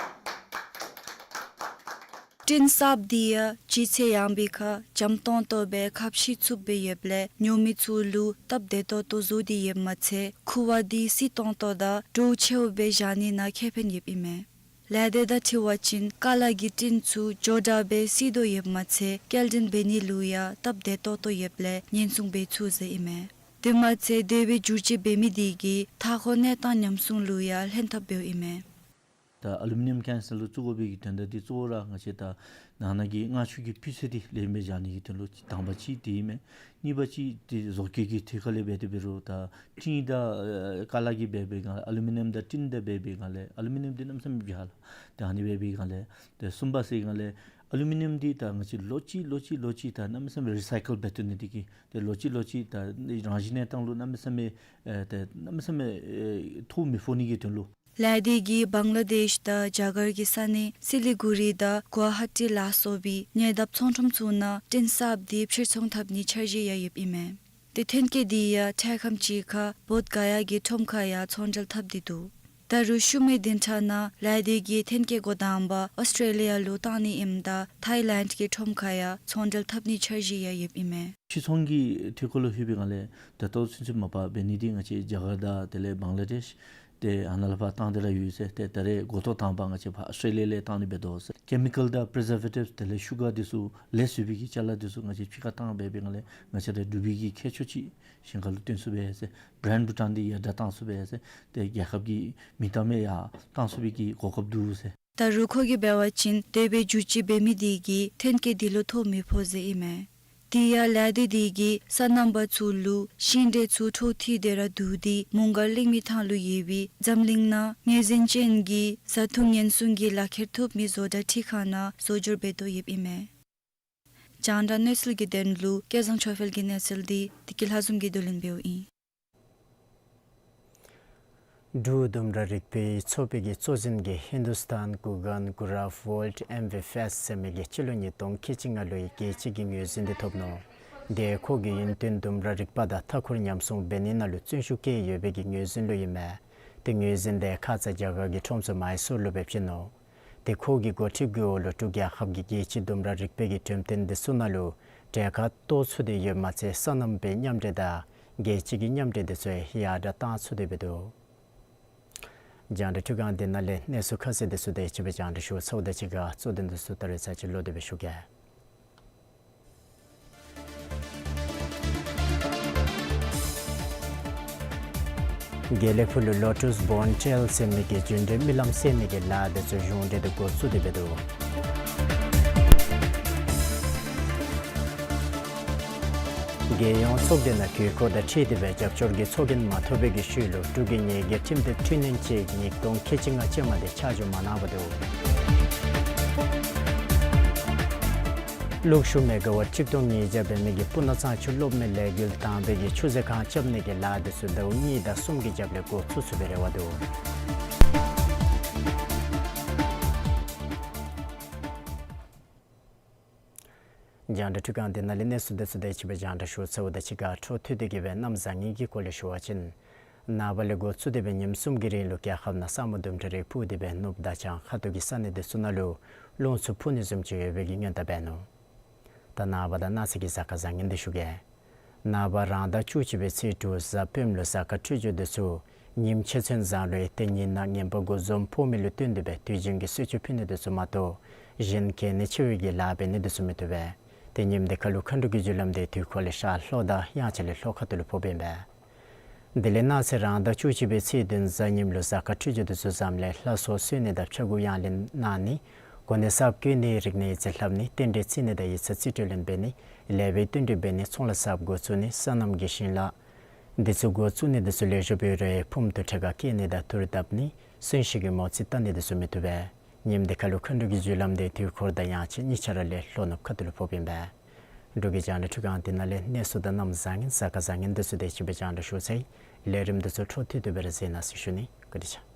སྤྲིན་གསརཔ་དེ་ཡང་ལྗིད་ཚད་ཡངས་པའི་ཁར་འཇམ་ཏོང་ཏོ་སྦེ་ཁ་ཕྱེ་ཚུགསཔ་སྦེ་ཡོདཔ་ལས་ཉོ་མི་ཚུ་ལུ་སྟབས་བདེ་ཏོག་ཏོ་བཟོ་སྟེ་ཡོདཔ་མ་ཚད་ཁུ་བ་དེ་བསིལ་ཏོང་ཏོ་དང་དྲོ་ཆེཝ་སྦེ་བཞག་ནི་ནང་ཁེ་ཕན་ཡོདཔ་ཨིན་མས། ལས་སྡེ་དང་འཁྲིལ་བ་ཅིན་ཀ་ལ་གི་སྤྲིན་ཚུ་མགྱོགས་དྲགས་སྦེ་བསིལ་དོ་ཡོདཔ་མ་ཚད་སྐྱེལ་འདྲེན་འབད་ནི་ལུ་ཡང་སྟབས་བདེ་ཏོག་ཏོ་ཡོདཔ་ལས་ཉེན་སྲུང་འབད་ཚུགས་ཟེར་ཨིན་མས། དེ་མ་ཚད་དེ་སྦེ་བསྒྱུར་བཅོས་འབད་མི་དེ་གིས་མཐའ་འཁོར་གནས་སྟངས་ཉམས་སྲུང་ལུ་ཡང་ལྷན་ཐབས་འབདཝ་ཨིན་མས། ད་ཨ་ལུ་མི་ནི་ཡམ་ཀེན་སི་ལུ་བཙུགས་དགོ་པའི་གི་དོན་དག་འདི་གཙོ་བོ་ར་ང་བཅས་ད་ནང་ན་གི་མངར་ཆུ་གི་སྤུས་ཚད་འདི་ལེགས་ཤོམ་སྦེ་བཞག་ནི་གི་དོན་ལུ་དང་པ་གཅིག་དེ་ཨིན་མས། གཉིས་པ་གཅིག་འདི་བཟོ་བཀོད་ཀྱི་ཐད་ཁར་ལས་འབད་དེ་འབད་རུང་ད་སྤྲིན་དང་ཨེ་ཀ་ལ་གིས་འབད་བའི་སྒང་ཨ་ལུ་མི་ནི་ཡམ་དང་སྤྲིན་དང་འབད་བའི་སྒང་ལས་ཨ་ལུ་མི་ནི་ཡམ་འདི་གནམ་མེད་ས་མེད་རྒྱལ་ལགས། ད་ཨ་ནི་འབད་བའི་སྒང་ལས་ད་གསུམ་པ་ཟེར་སྒང་ལས་ཨ་ལུ་མི་ནི་ཡམ་འདི་ད་ང་བཅས་ལོ་གཅིག་ལོ་གཅིག་ལོ་གཅིག་ད་གནམ་མེད་ས་མེད་རི་སའི་ཀལ་འབད་བཏུབ་ནི་འདི་གིས་ཏེ་ལོ་གཅིག་ལོ་གཅིག་ད་རང་བཞིན་གནས་སྟངས་ལུ་གནམ་མེད་ས་མེད་ཨེ་ཏེ་གནམ་མེད་ས་མེད་ཨེ་ཐོགས་མི་ཕོག་ནི་གི་དོན་ལུ། ལས་སྡེ་གིས་བང་ལ་དེཤ་དང་རྒྱ་གར་གྱི་ས་གནས་སི་ལི་གུ་རི་དང་གུ་ཝ་ཧ་ཊི་ལ་སོགས་པའི་ཉེ་འདབས་ཚོང་ཁྲོམ་ཚུ་ནང་སྤྲིན་གསརཔ་དེ་ཕྱིར་ཚོང་འཐབ་ནིའི་འཆར་གཞི་ཡང་ཡོདཔ་ཨིན་མས། ཏེ་ཐོན་སྐྱེད་དེ་ཡང་འཕྲལ་ཁམས་ཅིག་ཁར་བོདྷ་ག་ཡ་གི་ཁྲོམ་ཁར་ཡང་ཚོང་འབྲེལ་འཐབ་སྟེ་འདུག། ད་རུང་ཤུལ་མའི་བདུན་ཕྲག་ནང་ལས་སྡེ་གིས་ཐོན་སྐྱེད་འགོ་དང་པ་ཨོསི་ཊེ་ལི་ཡ་ལུ་བཏང་ནི་ཨིནམ་ད་ཐའི་ལེནཌ་གི་ཁྲོམ་ཁར་ཡང་ཚོང་འབྲེལ་འཐབ་ནིའི་འཆར་གཞི་ཡང་ཡོདཔ་ཨིན་མས། ཕྱིར་ཚོང་གི་ཐད་ཁར་ལུ་ལྷོད་པའི་སྒང་ལས་ད་ལྟོ་ཚུན་ཚོད་མ་པ་འབད་ནི་འདི་ང་བཅས་རྒྱ་གར་དང་དེ་ལས་བང་ལ་དེཤ་ཏེ་ཨ་ནཱ་ལས་ཕར་བཏང་སྟེ་ར་ཡོད་ཟེར། ཏེ་ད་རེས་འགོ་ཐོག་དང་པ་ང་བཅས་ཕར་ཨོསི་ཊེ་ལི་ཡ་ལས་བཏང་ནི་འབད་དོ་ཟེར། ཀེ་མི་ཀལ་དང་པི་རི་ཛར་ཝེ་ཊིབས་དེ་ལས་ཤུ་གར་འདི་ཚུ་ལེགས་ཤོམ་སྦེ་གི་ཅ་ལ་འདི་ཚུ་ང་བཅས་ཕྱི་ཁར་བཏང་འབད་བའི་སྒང་ལས་ང་བཅས་ར་འབྲུག་པའི་གི་ཁྱད་ཆོས་ཅིག་ཞིང་ཁ་ལུ་སྟོན་ཚུགས་པས་ཟེར། བྷི་རེནཌ་བྷུ་ཊཱན་འདི་ཡར་དྲགས་བཏང་ཚུགས་པས་ཟེར། ཏེ་རྒྱལ་ཁབ་ཀྱི་མིང་གཏམ་ཡང་བཏང་ཚུགས་པའི་གི་གོ་སྐབས་འདུག་ཟེར། ད་རུང་ཁོ་གིས་འབད་བ་ཅིན་དེ་སྦེ་བསྒྱུར་བཅོས་འབད་མི་དེ་གིས་ཐོན་སྐྱེད་དེ་ལུ་ཐོགས་མི་ཕོག་ཟེར་ཨིན་མས། དེ་ཡང་ལས་སྡེ་དེ་གིས་སོ་ནམ་པ་ཚུ་ལུ་ཤིང་འབྲས་ཚུ་འཕྲོ་མཐུད་དེ་ར་བསྡུ་སྟེ་མོང་སྒར་གླིང་མི་ཐང་ལུ་ཡོད་པའི་འཛམ་གླིང་ནང་ངོས་འཛིན་ཅན་གྱི་བཟའ་འཐུང་ཉེན་སྲུང་གི་ལག་ཁྱེར་ཐོབ་མི་བཟོ་གྲྭ་འཕྲུལ་ཁང་ནང་བཟོ་སྦྱོར་འབད་དོ་ཡོདཔ་ཨིན་མས། རྒྱང་བསྒྲགས་གནས་ཚུལ་གྱི་དོན་ལུ་སྐལ་བཟང་ཆོས་འཕེལ་གྱི་གནས་ཚུལ་འདི་བདེ་སྐྱིད་ལྷ་འཛོམས་ཀྱིས་བསྡུ་ལེན་འབདཝ་ཨིན། འབྲུག་ལྡུམ་ར་རིག་པའི་ཚོགས་པའི་གི་གཙོ་འཛིན་གྱིས་ཧིན་དུ་སི་ཐན་གུ་གཱན་གུ་རཱབ་ཝཱརལཌ་ཨེམ་ཝེ་ཕེསཊ་ཟེར་མི་གི་སྤྱི་ལོ་ཉིས་སྟོང་ཁལ་གཅིག་ལྔ་ལོའི་རྒྱལ་སྤྱི་གི་ངོས་འཛིན་འདི་ཐོབ་ནུག། དེ་ཁོ་གི་ཡུན་བརྟན་ལྡུམ་ར་རིག་པ་དང་མཐའ་འཁོར་ཉམས་སྲུང་འབད་ནི་ནང་ལུ་བརྩོན་ཤུགས་བསྐྱེད་ཡོད་པའི་གི་ངོས་འཛིན་ལུ་ཨིན་མས། དེ་ངོས་འཛིན་དེ་ཁ་ཙ་རྒྱ་གར་གྱི་ཁྲོམ་ས་མཱི་སུར་ལུ་འབད་བཞིན་ནུག། དེ་ཁོ་གི་འགོ་ཁྲིད་གུ་འོག་ལུ་འབྲུག་རྒྱལ་ཁབ་ཀྱི་རྒྱལ་སྤྱི་ལྡུམ་ར་རིག་པའི་གི་འགྲེམས་སྟོན་འདི་ཚུ་ནང་ལུ་གྲལ་ཁར་གཏོགས་ཚུགས་ཏེ་ཡོདཔ་མ་ཚད་སོ་ནམ་པའི་མཉམ་འབྲེལ་དང་རྒྱལ་སྤྱི་གི་མཉམ་འབྲེལ་འདི་ཚུ་ཡང་ཡར་དྲགས་བཏང་ཚུགས་ཏེ་འབད་དོ། རྒྱང་བསྒྲགས་འཕྲུལ་ཁང་འདི་ནང་ལས་གནས་ཚུལ་ཁ་གསལ་འདི་ཚུ་དེ་ཅིག་སྦེ་རྒྱང་བསྒྲགས་ཞུ་ཚརཝ་ད་གཅིག་ཁར་གཙོ་དོན་འདི་ཚུ་ད་རེས་ཚར་གཅིག་ལོག་སྟེ་སྦེ་ཞུ་གེ། དགེ་ལེགས་ཕུག་ལུ་ལོ་ཊཱས་བོན་ཊེལ་ཟེར་མི་གི་རྒྱུན་འགྲུལ་རྨི་ལམ་གསལ་ནི་གི་ལཱ་དེ་ཚུ་གཞུང་འབྲེལ་དུ་འགོ་བཙུགས་ཏེ་འབད་དོ། རྒྱལ་ཡོངས་ཚོགས་སྡེ་ནང་དགོས་མཁོ་དང་འཁྲིལ་ཏེ་སྦེ་རྒྱབ་སྐྱོར་གྱི་ཚོགས་རྒྱན་མ་ཐོབ་པའི་གི་ཤུལ་ལུ་འབྲུག་གི་ཉེར་བརྒྱད་ཁྲིམས་དོན་འཕྲི་སྣོན་ཆེད་ཉིས་སྟོང་ཁལ་གཅིག་ལྔ་ཅན་མ་དེ་ཆ་འཇོག་མ་གནང་བར་འདུག། ལུག་ཤུགས་མེ་ག་ཝཊ་ཆིག་སྟོང་ཉིས་བརྒྱ་འབད་མི་གི་སྤུ་ན་གཙང་ཆུ་གློག་མེ་ལས་འགུལ་དང་པའི་གི་ཆུ་ཟེ་ཁང་རྐྱབ་ནི་གི་ལཱ་དེ་ཚུ་ཟླཝ་གཉིས་དང་གསུམ་གྱི་རྒྱབ་ལས་འགོ་བཙུགས་ཚུགས་པའི་རེ་བ་འདུག། རྒྱང་བསྒྲགས་འཕྲུལ་ཁང་འདི་ནང་ལས་གནས་ཚུལ་དེ་ཚུ་དེ་ཅིག་སྦེ་རྒྱང་བསྒྲགས་ཞུ་ཚརཝ་ད་གཅིག་ཁར་འཕྲོ་མཐུད་དེ་གི་སྦེ་གནམ་བཟང་ངན་གྱི་སྐོར་ལས་ཞུ་བ་ཅིན། ནངས་པ་ལས་འགོ་བཙུགས་ཏེ་སྦེ་ཉིནམ་གསུམ་གྱི་རིང་ལུ་རྒྱལ་ཁབ་ནང་ས་སྨུག་དུམ་གྲ་རེ་སྤུབས་ཏེ་སྦེ་ནུབ་དང་བྱང་ཁ་ཐུག་གི་ས་གནས་དེ་ཚུ་ནང་ལུ་རླུང་འཚུབ་འཕུ་ནི་བཟུམ་ཅིག་ཡོད་པའི་གི་སྔོན་བརྡ་འབད་ནུག། ད་ནངས་པ་དང་གནངས་ཚེ་གི་གཟའ་སྐར་བཟང་ངན་དེ་ཞུ་གེ། ནངས་པ་རང་ཟླ་བཅུ་གཅིག་པའི་ཚེས་དྲུག་གཟའ་སྤེནམ་ལུ་གཟའ་སྐར་འཕྲོད་སྦྱོར་དེ་ཚུ་ཉིམ་ཕྱེད་ཚུན་བཟང་ལུགས་ཨིན། ཏེ་ཉིན་ནང་ངན་པ་དགུ་འཛོམས་ཕོག་མི་ལུ་བསྟུན་ཏེ་སྦེ་དུས་རྒྱུན་གྱི་གསོལ་མཆོད་ཕུལ་ནི་དེ་ཚུ་མ་གཏོགས་གཞན་གལ་གནད་ཆེ་བའི་གི་ལཱ་འབད་ནི་དེ་ཚུ་མི་བཏུབ་པས། ཏེ་ཉིནམ་དེ་ཁར་ལུ་མཁའ་འགྲོ་གི་རྒྱུ་ལམ་དེ་དུས་འཁོར་ལས་ཤར་ལྷོ་དང་དབྱངས་འཆར་ལས་ལྷོ་ཁ་ཐུག་ལུ་ཕོགཔ་ཨིན་པས། དེ་ལས་གནངས་ཚེ་རང་ཟླ་བཅུ་གཅིག་པའི་ཚེས་བདུན་གཟའ་ཉིམ་ལུ་གཟའ་སྐར་འཕྲོད་སྦྱོར་དེ་ཚུ་བཟངམ་ལས་ལྷ་གསོལ་གསོལ་ནི་དང་ཕྱྭ་འགུགས་གཡང་ལེན་གནང་ནི། གོ་གནས་གསརཔ་བསྐོ་ནི། རིག་གནས་ཡིག་ཚང་ལྷབ་ནི། རྟེན་འབྲེལ་བརྩི་ནི་དང་ཡིག་ཚང་རྩིས་སྤྲོད་ལེན་འབད་ནི། ལེགས་པའི་བསྟུན་གྲོས་འབད་ནི། ཚོང་ལཱ་གསརཔ་འགོ་བཙུགས་ནི། སོ་ནམ་གྱི་ཞིང་ལཱ་དེ་ཚུ་འགོ་བཙུགས་ནི་དེ་ཚུ་ལེགས་ཤོམ་སྦེ་རེ་ཕུངམ་དུ་ཁྲལ་ཁ་བཀལ་ནི་དང་དུར་བཏབ་ནི། གསོན་གཤིན་གྱི་མོ་རྩིས་བལྟ་ནི་དེ་ཚུ་མི་བཏུབ་པས། ཉིནམ་དེ་ཁར་ལུ་མཁའ་འགྲོ་གི་རྒྱུ་ལམ་དེ་དུས་འཁོར་དང་དབྱངས་འཆར་གཉིས་ཆ་ར་ལས་ལྷོ་ནུབ་ཁ་ཐུག་ལུ་ཕོགཔ་ཨིན་པས། འབྲུག་གི་རྒྱང་བསྒྲགས་འཕྲུལ་ཁང་འདི་ནང་ལས་གནས་ཚུལ་དང་གནམ་བཟང་ངན་གཟའ་སྐར་བཟང་ངན་དེ་ཚུ་དེ་ཅིག་སྦེ་རྒྱང་བསྒྲགས་ཞུ་ཚར་ཡི། ལས་རིམ་དེ་ཚུ་འཕྲོ་མཐུད་དེ་སྦེ་ར་གཟིགས་གནང་ཟེར་ཞུ་ནི། བཀའ་དྲིན་ཆེ།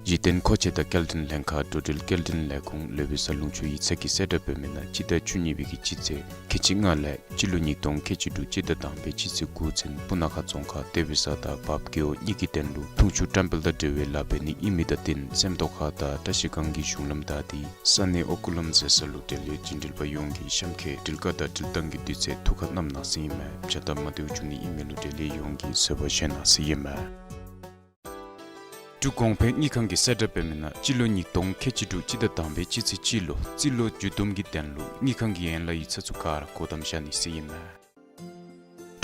གཞི་རྟེན་མཁོ་ཆས་དང་སྐྱེལ་འདྲེན་ལྷན་ཁག་འགྲོ་འགྲུལ་སྐྱེལ་འདྲེན་ལས་ཁུངས་ལོ་བི་ས་ལུང་ཕྱོགས་ཡིག་ཚང་གིས་གསལ་བསྒྲགས་འབད་མི་ནང་སྤྱི་ཟླ་བཅུ་གཉིས་པའི་གི་སྤྱི་ཚེས་ཁལ་གཅིག་ལྔ་ལས་སྤྱི་ལོ་ཉིས་སྟོང་ཁལ་གཅིག་དྲུག་སྤྱི་ཟླ་དང་པའི་སྤྱི་ཚེས་དགུ་ཚུན་སྤུ་ན་ཁ་རྫོང་ཁག་ཏེ་བི་ས་དང་བརཔ་རྒེད་འོག་གཉིས་ཀྱི་དོན་ལུ་འཐུང་ཆུ་བཀྲམ་སྤེལ་དང་འབྲེལ་བའི་ལཱ་འབད་ནི་ཨིན་མི་དང་བསྟུན་སེམས་རྟོགས་ཁ་དང་བཀྲ་ཤིས་སྒང་གི་གཞུང་ལམ་བདའ་སྟེ་ས་གནས་ཨོ་ཀུ་ལམ་ཟེར་ས་ལུ་འབྲེལ་ཡོད་འགྲུལ་པ་ཡོངས་ཀྱིས་གཤམ་འཁོད་འགྲུལ་བཀག་དང་འགྲུལ་བཏང་གི་དུས་ཚོད་ཐུགས་ཁར་བསྣམ་གནང་ཟེར་ཨིན་མས། བྱ་དང་མ་བདེཝ་བྱུང་ནི་ཨིན་མི་ལུ་འབྲེལ་ཡོད་ཡོངས་ཀྱིས་བཟོད་པ་བཞེས་གནང་ཟེར་ཨིན་མས། འབྲུག་གོང་འཕེལ་དངུལ་ཁང་གིས་གསལ་བསྒྲགས་འབད་མི་ནང་སྤྱི་ལོ་ཉིས་སྟོང་ཁལ་གཅིག་དྲུག་སྤྱི་ཟླ་དང་པའི་སྤྱི་ཚེས་གཅིག་ལུ་རྩིས་ལོ་མཇུག་བསྡོམས་ཀྱི་དོན་ལུ་དངུལ་ཁང་གི་ཡན་ལག་ཡིག་ཚང་ཚུ་ག་ར་སྒོ་བསྡམ་བཞག་ནི་ཟེར་ཨིན་མས།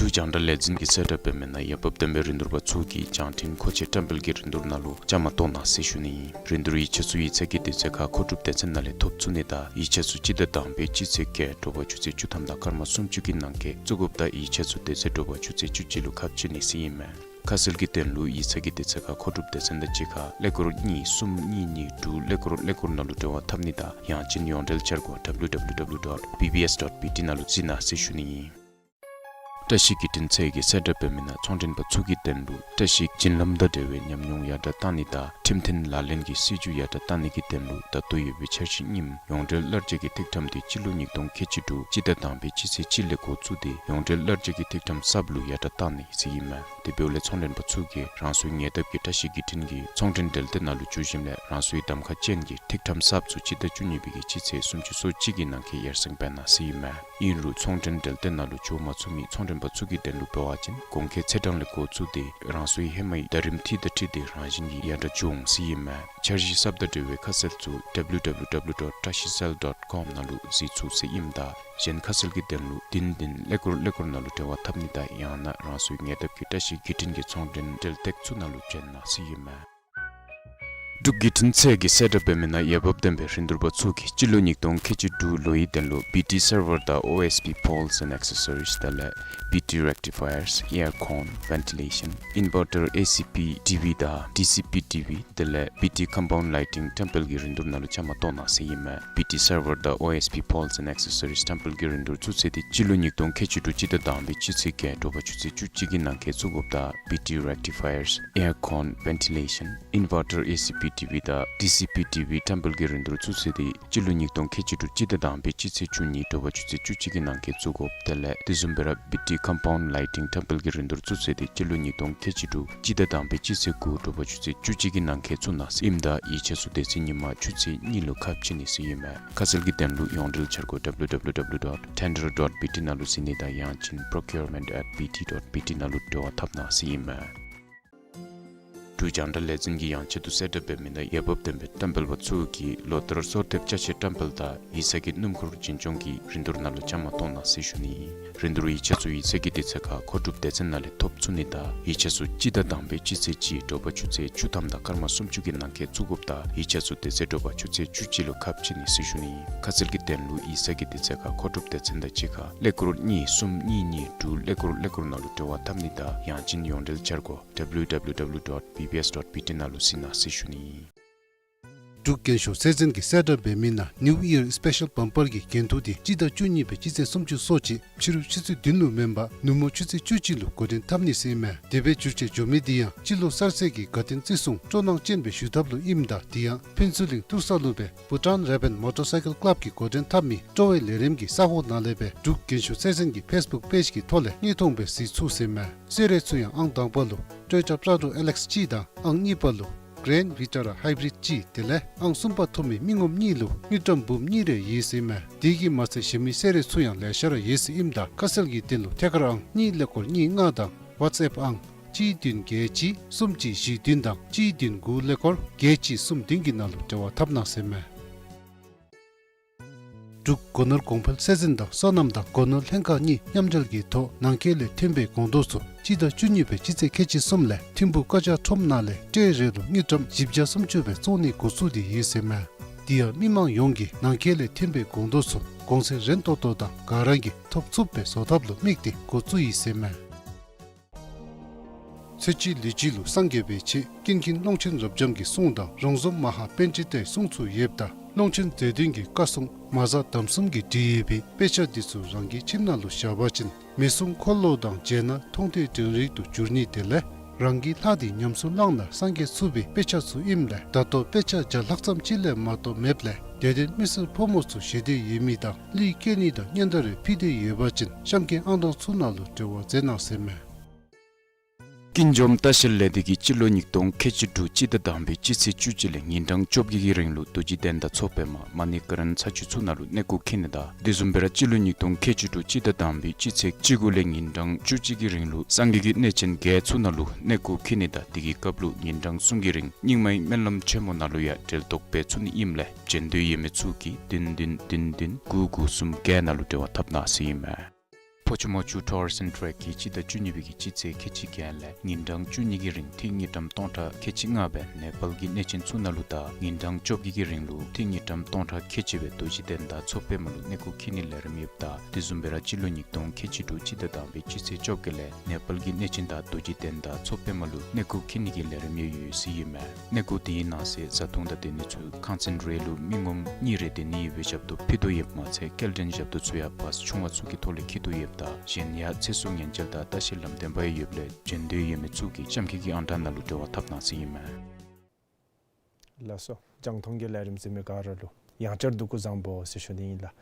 འབྲུག་རྒྱང་བསྒྲགས་ལས་འཛིན་གྱིས་གསལ་བསྒྲགས་འབད་མི་ནང་འོས་འབབ་ལྡན་པའི་རིན་བསྡུར་པ་ཚུ་གིས་རྒྱང་འཕྲིན་མཁོ་ཆས་བཀྲམ་སྤེལ་གྱི་རིན་བསྡུར་ནང་ལུ་བཅའ་མར་གཏོགས་གནང་ཟེར་ཞུ་ནི་ཨིན། རིན་བསྡུར་ཡིག་ཆ་ཚུ་ཡིག་ཚང་གི་དུས་ཚོད་ཁར་མཁོ་སྒྲུབ་སྡེ་ཚན་ནང་ལས་ཐོབ་ཚུགས་ནི་དང་ཡིག་ཆ་ཚུ་སྤྱི་ཟླ་དང་པའི་སྤྱི་ཚེས་བརྒྱད་དྲོ་པ་ཆུ་ཚོད་བཅུ་ཐམ་དང་སྐར་མ་སུམ་ཅུ་གི་ནང་འཁོད་བཙུགས་དགོཔ་དང་ཡིག་ཆ་ཚུ་དེ་ཚེ་དྲོ་པ་ཆུ་ཚོད་བཅུ་གཅིག་ལུ་ཁ་ཕྱེ་ནི་ཟེར་ཨིན་མས། ཁ་གསལ་གྱི་དོན་ལུ་ཡིག་ཚང་གི་དུས་ཚོད་ཁར་མཁོ་སྒྲུབ་སྡེ་ཚན་དང་གཅིག་ཁར་ཀླད་ཀོར་གཉིས་གསུམ་གཉིས་གཉིས་དྲུག་ཀླད་ཀོར་ཀླད་ཀོར་ནང་ལུ་འབྲེལ་བ་འཐབ་ནི་དང་ཡང་ཅིན་ཡོངས་འབྲེལ་འཆར་སྒོ་W W W dot B B S dot B T ནང་ལུ་གཟིགས་གནང་ཟེར་ཞུ་ནི་ཨིན། བཀྲ་ཤིས་བརྒྱུད་འཕྲིན་ཚད་ཀྱིས་གསལ་བསྒྲགས་འབད་མི་ནང་ཚོང་མགྲོན་པ་ཚུ་གི་དོན་ལུ་བཀྲ་ཤིས་བྱིན་རླབས་དང་འབྲེལ་བའི་ཉམས་མྱོང་ཡར་དྲགས་གཏང་ནི་དང་ཁྲིམས་མཐུན་ལག་ལེན་གྱི་སྲིད་བྱུས་ཡར་དྲགས་གཏང་ནི་གི་དོན་ལུ་ད་ལྟོ་ཡོད་པའི་འཆར་གཞི་རྙིངམ་ཡོངས་འབྲེལ་གླར་འགྱེད་ཀྱི་ཐིག་ཕྲེང་དེ་སྤྱི་ལོ་ཉིས་སྟོང་ཁལ་གཅིག་དྲུག་སྤྱི་ཟླ་དང་པའི་སྤྱི་ཚེས་གཅིག་ལས་འགོ་བཙུགས་ཏེ་ཡོངས་འབྲེལ་གླར་འགྱེད་ཀྱི་ཐིག་ཕྲེང་གསརཔ་ལུ་ཡར་དྲགས་གཏང་ནི་ཟེར་ཨིན་མས། དེ་འབདཝ་ལས་ཚོང་མགྲོན་པ་ཚུ་གིས་རང་སོའི་ཉེ་འདབས་ཀྱི་བཀྲ་ཤིས་བརྒྱུད་འཕྲིན་གྱི་ཚོང་མགྲོན་འབྲེལ་སྡེ་ནང་ལུ་འགྱོ་ཞིནམ་ལས་རང་སོའི་གདམ་ཁ་ཅན་གྱི་ཐིག་ཕྲེང་གསརཔ་ཚུ་སྤྱི་ཟླ་བཅུ་གཉིས་པའི་གི་སྤྱི་ཚེས་སུམ་ཅུ་སོ་གཅིག་གི་ནང་འཁོད་ཡར་སེང་འབད་གནང་ཟེར་ཨིན་མས། ཨིན་རུང་ཚོང་མགྲོན་འབྲེལ་སྡེ་ནང་ལུ་འགྱོ་མ་ཚུགས་མི་ཚོང་མགྲོན་པ་ཚུ་གི་དོན་ལུ་འབད་བ་ཅིན་གོང་འཁོད་ཚེས་གྲངས་ལས་འགོ་བཙུགས་ཏེ་རང་སོའི་ཧེ་མའི་ཟླ་རིམ་འཐུས་དང་འཁྲིལ་ཏེ་རང་བཞིན་གྱིས་ཡར་དྲགས་འགྱོ་འོང་ཟེར་ཨིན་མས། འཆར་གཞི་གསརཔ་དང་འབྲེལ་བའི་ཁ་གསལ་ཚུ W W W dot trashicell dot com ནང་ལུ་གཟིགས་ཚུགས་ཟེར་ཨིནམ་ད་གཞན་ཁ་གསལ་གྱི་དོན་ལུ་བདུན་བདུན་ཀླད་ཀོར་ཀླད་ཀོར་ནང་ལུ་འབྲེལ་བ་འཐབ་ནི་དང་ཡང་ན་རང་སོའི་ཉེ་འདབས་ཀྱི་བཀྲ་ཤིས་བརྒྱུད་འཕྲིན་གྱི་ཚོང་མགྲོན་འབྲེལ་སྟེགས་ཚུ་ནང་ལུ་བྱོན་གནང་ཟེར་ཨིན་མས། འབྲུག་བརྒྱུད་འཕྲིན་ཚད་ཀྱིས་གསལ་བསྒྲགས་འབད་མི་ནང་འོས་འབབ་ལྡན་པའི་རིན་བསྡུར་པ་ཚུ་གིས་སྤྱི་ལོ་ཉིས་སྟོང་ཁལ་གཅིག་དྲུག་ལོའི་དོན་ལུ་B T server དང་O S P poles and accessories དེ་ལས་B T rectifiers, aircon, ventilation, inverter, A C P T V དང་D C P T V དེ་ལས་B T compound lighting བཀྲམ་སྤེལ་གྱི་རིན་བསྡུར་ནང་ལུ་བཅའ་མར་གཏོགས་གནང་ཟེར་ཨིན་མས། B T server དང་O S P poles and accessories བཀྲམ་སྤེལ་གྱི་རིན་བསྡུར་བཙུགས་ཚེས་དེ་སྤྱི་ལོ་ཉིས་སྟོང་ཁལ་གཅིག་དྲུག་སྤྱི་ཟླ་དང་པའི་སྤྱི་ཚེས་བརྒྱད་དྲོ་པ་ཆུ་ཚོད་བཅུ་གཅིག་གི་ནང་འཁོད་བཙུགས་དགོཔ་དང་B T rectifiers, aircon, ventilation, inverter, A C P T V དང་D C P T V བཀྲམ་སྤེལ་གྱི་རིན་བསྡུར་བཙུགས་ཚེས་དེ་སྤྱི་ལོ་ཉིས་སྟོང་ཁལ་གཅིག་དྲུག་སྤྱི་ཟླ་དང་པའི་སྤྱི་ཚེས་བཅུ་གཉིས་དྲོ་པ་ཆུ་ཚོད་བཅུ་གཅིག་གི་ནང་འཁོད་བཙུགས་དགོཔ་དེ་ལས་དེ་བཟུམ་སྦེ་ར་B T compound lighting བཀྲམ་སྤེལ་གྱི་རིན་བསྡུར་བཙུགས་ཚེས་དེ་སྤྱི་ལོ་ཉིས་སྟོང་ཁལ་གཅིག་དྲུག་སྤྱི་ཟླ་དང་པའི་སྤྱི་ཚེས་དགུ་དྲོ་པ་ཆུ་ཚོད་བཅུ་གཅིག་གི་ནང་འཁོད་བཙུགས་གནང་ཟེར་ཨིནམ་ད་ཡིག་ཆ་ཚུ་དེ་ཚེ་ཉིན་མ་ཆུ་ཚོད་གཉིས་ལུ་ཁ་ཕྱེ་ནི་ཟེར་ཨིན་མས། ཁ་གསལ་གྱི་དོན་ལུ་ཡོངས་འབྲེལ་འཆར་སྒོ་W W W dot tender dot B T ནང་ལུ་གཟིགས་ནི་དང་ཡང་ཅིན་procurement at B T dot B T ནང་ལུ་འབྲེལ་བ་འཐབ་གནང་ཟེར་ཨིན་མས། འབྲུག་རྒྱང་བསྒྲགས་ལས་འཛིན་གྱིས་ཡང་ཆེད་དུ་གསལ་བསྒྲགས་འབད་མི་ནང་འོས་འབབ་ལྡན་པའི་བཀྲམ་སྤེལ་པ་ཚུ་གིས་ལོ་ལྟར་གསོལ་འདེབས་ཅ་ཆས་བཀྲམ་སྤེལ་དང་ཡིག་ཚང་གི་སྣུམ་འཁོར་འཛིན་སྐྱོང་གི་རིན་བསྡུར་ནང་ལུ་བཅའ་མར་གཏོགས་གནང་ཟེར་ཞུ་ནི། རིན་བསྡུར་ཡིག་ཆ་ཚུ་ཡིག་ཚང་གི་དུས་ཚོད་ཁར་མཁོ་སྒྲུབ་སྡེ་ཚན་ནང་ལས་ཐོབ་ཚུགས་ནི་དང་ཡིག་ཆ་ཚུ་སྤྱི་ཟླ་དང་པའི་སྤྱི་ཚེས་གཅིག་དྲོ་པ་ཆུ་ཚོད་བཅུ་ཐམ་དང་སྐར་མ་སུམ་ཅུ་གི་ནང་འཁོད་བཙུགས་དགོཔ་དང་ཡིག་ཆ་ཚུ་དེ་ཚེ་དྲོ་པ་ཆུ་ཚོད་བཅུ་གཅིག་ལུ་ཁ་ཕྱེ་ནི་ཟེར་ཞུ་ནི། ཁ་གསལ་གྱི་དོན་ལུ་ཡིག་ཚང་གི་དུས་ཚོད་ཁར་མཁོ་སྒྲུབ་སྡེ་ཚན་དང་གཅིག་ཁར་ཀླད་ཀོར་གཉིས་གསུམ་གཉིས་གཉིས་དྲུག་ཀླད་ཀོར་ཀླད་ཀོར་ནང་ལུ་འབྲེལ་བ་འཐབ་ནི་དང་ཡང་ཅིན་ཡོངས་འབྲེལ་འཆར་སྒོ་W W W dot B B S dot B T ནང་ལུ་གཟིགས་གནང་ཟེར་ཞུ་ནི། འབྲུག་རྒྱན་ཤོག་ཚད་འཛིན་གྱིས་གསལ་བསྒྲགས་འབད་མི་ནང་New Year Special Bumper གྱི་འགན་ཐུག་དེ་སྤྱི་ཟླ་བཅུ་གཉིས་པའི་སྤྱི་ཚེས་སུམ་ཅུ་སོ་གཅིག་ཕྱི་རུ་ཆུ་ཚོད་བདུན་ལུ་མེན་པར་ནུབ་མོ་ཆུ་ཚོད་བཅུ་གཅིག་ལུ་འགོ་འདྲེན་འཐབ་ནི་ཟེར་ཨིན་མས། དེ་སྦེ་འགྱུར་བཅོས་འགྱོ་མི་དེ་ཡང་སྤྱི་ལོ་གསར་ཚེས་ཀྱི་དགའ་སྟོན་བརྩི་སྲུང་སྤྲོ་སྣང་ཅན་སྦེ་ཞུ་ཐབས་ལུ་ཨིནམ་ད་དེ་ཡང་ཕུན་ཚོགས་གླིང་ཐུར་ས་ལུ་སྦེ་Bhutan Raven Motorcycle Club གིས་འགོ་འདྲེན་འཐབ་མི་སྤྲོ་བའི་ལས་རིམ་གྱི་ས་གོ་ནང་ལས་སྦེ་འབྲུག་རྒྱན་ཤོག་ཚད་འཛིན་གྱི་Facebook page གི་ཐོག་ལས་དངོས་མཐོང་སྦེ་གཟིགས་ཚུགས་ཟེར་ཨིན་མས། གསོལ་རས་ཚུ་ཡང་ཨང་དང་པ་ལུ་སྤྲོས་བྲལ་བཀྲ་གྲོགས་Alex གཅིག་དང་ཨང་གཉིས་པ་ལུ་Grand Vitara Hybrid གཅིག་དེ་ལས་ཨང་གསུམ་པ་ཐོབ་མི་མི་ངོམ་གཉིས་ལུ་དངུལ་ཀྲམ་འབུམ་གཉིས་རེ་ཡོད་ཟེར་ཨིན་མས། དེ་གིས་མ་ཚད་གཞན་མི་གསོལ་རས་ཚུ་ཡང་ལེ་ཤ་ར་ཡོད་ཟེར་ཨིནམ་ད་ཁ་གསལ་གྱི་དོན་ལུ་ཐད་ཀར་ཨང་གཉིས་ཀླད་ཀོར་གཉིས་ལྔ་དང་WhatsApp ཨང་གཅིག་བདུན་བརྒྱད་གཅིག་གསུམ་གཅིག་བཞི་བདུན་དང་གཅིག་བདུན་དགུ་ཀླད་ཀོར་བརྒྱད་གཅིག་གསུམ་བདུན་གྱི་ནང་ལུ་འབྲེལ་བ་འཐབ་གནང་ཟེར་ཨིན་མས། འབྲུག་སྒོ་ནོར་གོང་འཕེལ་ཚད་འཛིན་དང་སོ་ནམ་དང་སྒོ་ནོར་ལྷན་ཁག་གཉིས་མཉམ་འབྲེལ་གྱི་ཐོག་ནང་འཁོད་ལས་ཐོན་པའི་སྒོང་རྡོག་ཚུ་སྤྱི་ཟླ་བཅུ་གཉིས་པའི་སྤྱི་ཚེས་ཁལ་གཅིག་གསུམ་ལས་ཐིམ་ཕུག་ཀ་ཅག་ཁྲོམ་ནང་ལས་ཊེ་རེ་ལུ་དངུལ་ཀྲམ་བཞི་བརྒྱ་སུམ་ཅུ་སྦེ་བཙོང་ནི་འགོ་བཙུགས་ཏེ་ཡོད་ཟེར་ཨིན་མས། དེ་ཡང་མི་མང་ཡོངས་ཀྱིས་ནང་འཁོད་ལས་ཐོན་པའི་སྒོང་རྡོག་ཚུ་གོང་ཚད་རན་ཏོག་ཏོ་དང་ག་ར་གིས་ཐོབ་ཚུགསཔ་སྦེ་བཟོ་ཐབས་ལུ་དམིགས་ཏེ་འགོ་བཙུགས་ཡི་ཟེར་ཨིན་མས། ཚེ་གཅིག་ལུས་གཅིག་ལུ་སངས་རྒྱས་པའི་ཆེད། ཀུན་མཁྱེན་ཀློང་ཆེན་རབ་འབྱམས་ཀྱི་གསུང་དང་རོང་ཟོམ་མ་ཧཱ་པཎྜི་ཏའི་གསུང་ཚུ་ཡོདཔ་ད་ཀློང་ཆེན་རྗེ་བཙུན་གྱི་བཀའ་སྲུང་མ་གཟའ་དམ་གསུམ་གྱིས་བྲིས་ཡོད་པའི་དཔེ་ཆ་འདི་ཚུ་རང་གི་ཁྱིམ་ནང་ལུ་བཞག་པ་ཅིན་མི་གསུང་འཁོར་ལོ་དང་མཇལ་ན་མཐོང་ཐོས་དྲན་རིག་ཏུ་འགྱུར་ནི་དེ་ལས་རང་གི་ལྷ་འདི་ཉམས་སུ་བླངས་ན་སངས་རྒྱས་ཚུགས་པའི་དཔེ་ཆ་ཚུ་ཨིནམ་ལས་ད་ལྟོ་དཔེ་ཆ་བརྒྱ་ལྷག་ཙམ་ཅིག་ལས་མ་གཏོགས་མེདཔ་ལས་དད་ལྡན་མི་སེར་ཕོ་མོ་ཚུ་ཞི་བདེ་ཡོད་མི་དང་གླུད་བཀལ་ནི་དང་སྙན་དར་རེ་ཕུལ་ཏེ་ཡོད་པ་ཅིན་གཤམ་གྱི་ཨང་གྲངས་ཚུ་ནང་ལུ་འབྲེལ་བ་མཛད་གནང་ཟེར་ཨིན་མས། ཀུན་འཇོམས་ལྟ་བཤལ་ལས་སྡེ་གིས་སྤྱི་ལོ་ཉིས་སྟོང་ཁལ་གཅིག་དྲུག་སྤྱི་ཟླ་དང་པའི་སྤྱི་ཚེས་བཅུ་གཅིག་ལས་ཉིན་གྲངས་བཅོ་བརྒྱད་ཀྱི་རིང་ལུ་རྡོ་རྗེ་གདན་དང་མཚོ་པདྨ་མ་ཎི་ཀ་རཎ་ཚར་གཅིག་ཚུ་ནང་ལུ་གནས་སྐོར་འཁྱིད་ནི་དང་དེ་བཟུམ་སྦེ་ར་སྤྱི་ལོ་ཉིས་སྟོང་ཁལ་གཅིག་དྲུག་སྤྱི་ཟླ་དང་པའི་སྤྱི་ཚེས་བཅུ་དགུ་ལས་ཉིན་གྲངས་བཅུ་གཅིག་གི་རིང་ལུ་སངས་རྒྱས་ཀྱི་གནས་ཆེན་བརྒྱད་ཚུ་ནང་ལུ་གནས་སྐོར་འཁྱིད་ནི་དང་དེ་གི་སྐབས་ལུ་ཉིན་གྲངས་གསུམ་གྱི་རིང་རྙིང་མའི་སྨོན་ལམ་ཆེན་མོ་ནང་ལུ་ཡང་གྲལ་གཏོགས་འབད་ཚུགས་ནི་ཨིནམ་ལས་བྱོན་འདོད་ཡོད་མི་ཚུ་གིས་བདུན་བདུན་བདུན་བདུན་དགུ་དགུ་གསུམ་བརྒྱད་ནང་ལུ་འབྲེལ་བ་འཐབ་གནང་ཟེར་ཨིན་མས། ཕོ་ཆུ་མོ་ཆུ་ཊུར་སི་ཊེག་གིས་སྤྱི་ཟླ་བཅུ་གཉིས་པའི་གི་སྤྱི་ཚེས་ཁལ་གཅིག་བརྒྱད་ལས་ཉིན་གྲངས་བཅུ་གཉིས་ཀྱི་རིང་ཐིག་དངུལ་ཀྲམ་སྟོང་ཕྲག་ཁལ་གཅིག་ལྔ་སྦེ་ནེ་པཱལ་གྱི་གནས་ཆེན་ཚུ་ནང་ལུ་དང་ཉིན་གྲངས་བཅོ་བརྒྱད་ཀྱི་རིང་ལུ་ཐིག་དངུལ་ཀྲམ་སྟོང་ཕྲག་ཁལ་གཅིག་སྦེ་རྡོ་རྗེ་གདན་དང་མཚོ་པདྨ་ལུ་གནས་སྐོར་འཁྱིད་ནིའི་ལས་རིམ་ཡོདཔ་ད་དེ་བཟུམ་སྦེ་ར་སྤྱི་ལོ་ཉིས་སྟོང་ཁལ་གཅིག་དྲུག་སྤྱི་ཟླ་དང་པའི་སྤྱི་ཚེས་བཅོ་བརྒྱད་ལས་ནེ་པཱལ་གྱི་གནས་ཆེན་དང་རྡོ་རྗེ་གདན་དང་མཚོ་པདྨ་ལུ་གནས་སྐོར་འཁྱིད་ནི་གི་ལས་རིམ་ཡང་ཡོད་ཟེར་ཨིན་མས། གནས་སྐོར་དེའི་ནང་གསེས་བཟའ་འཐུང་དང་སྡོད་གནས་ཚུ་ཁང་ཚན་རེ་ལུ་མི་ངོམ་གཉིས་རེ་སྡོད་ནི་ཡོད་པའི་ཞབས་ཏོག་ཕུལ་དོ་ཡོདཔ་མ་ཚད་སྐྱེལ་འདྲེན་ཞབས་ཏོག་ཚུ་ཡང་བཱས་ཆུང་བ་ཚུ་གི་ཐོག་ལས་འཁྱིད་དོ་ཡོདཔ་ད་གཞན་ཡང་ཚེ་སྲོག་ཉེན་བཅོལ་དང་ལྟ་བཤལ་ལམ་སྟོན་པ་ཡང་ཡོདཔ་ལས་བྱོན་འདོད་ཡོད་མི་ཚུ་གིས་གཤམ་འཁོད་ཀྱི་ཨང་གྲངས་ནང་ལུ་འབྲེལ་བ་འཐབ་གནང་ཟེར་ཨིན་མས། ལགས་སོ། རྒྱང་མཐོང་གི་ལས་རིམ་གཟིགས་མི་ག་ར་ལུ་ཡང་བསྐྱར་འདུ་འགོད་བཟང་པོ་ཟེར་ཞུ་ནི་ཨིན་ལགས།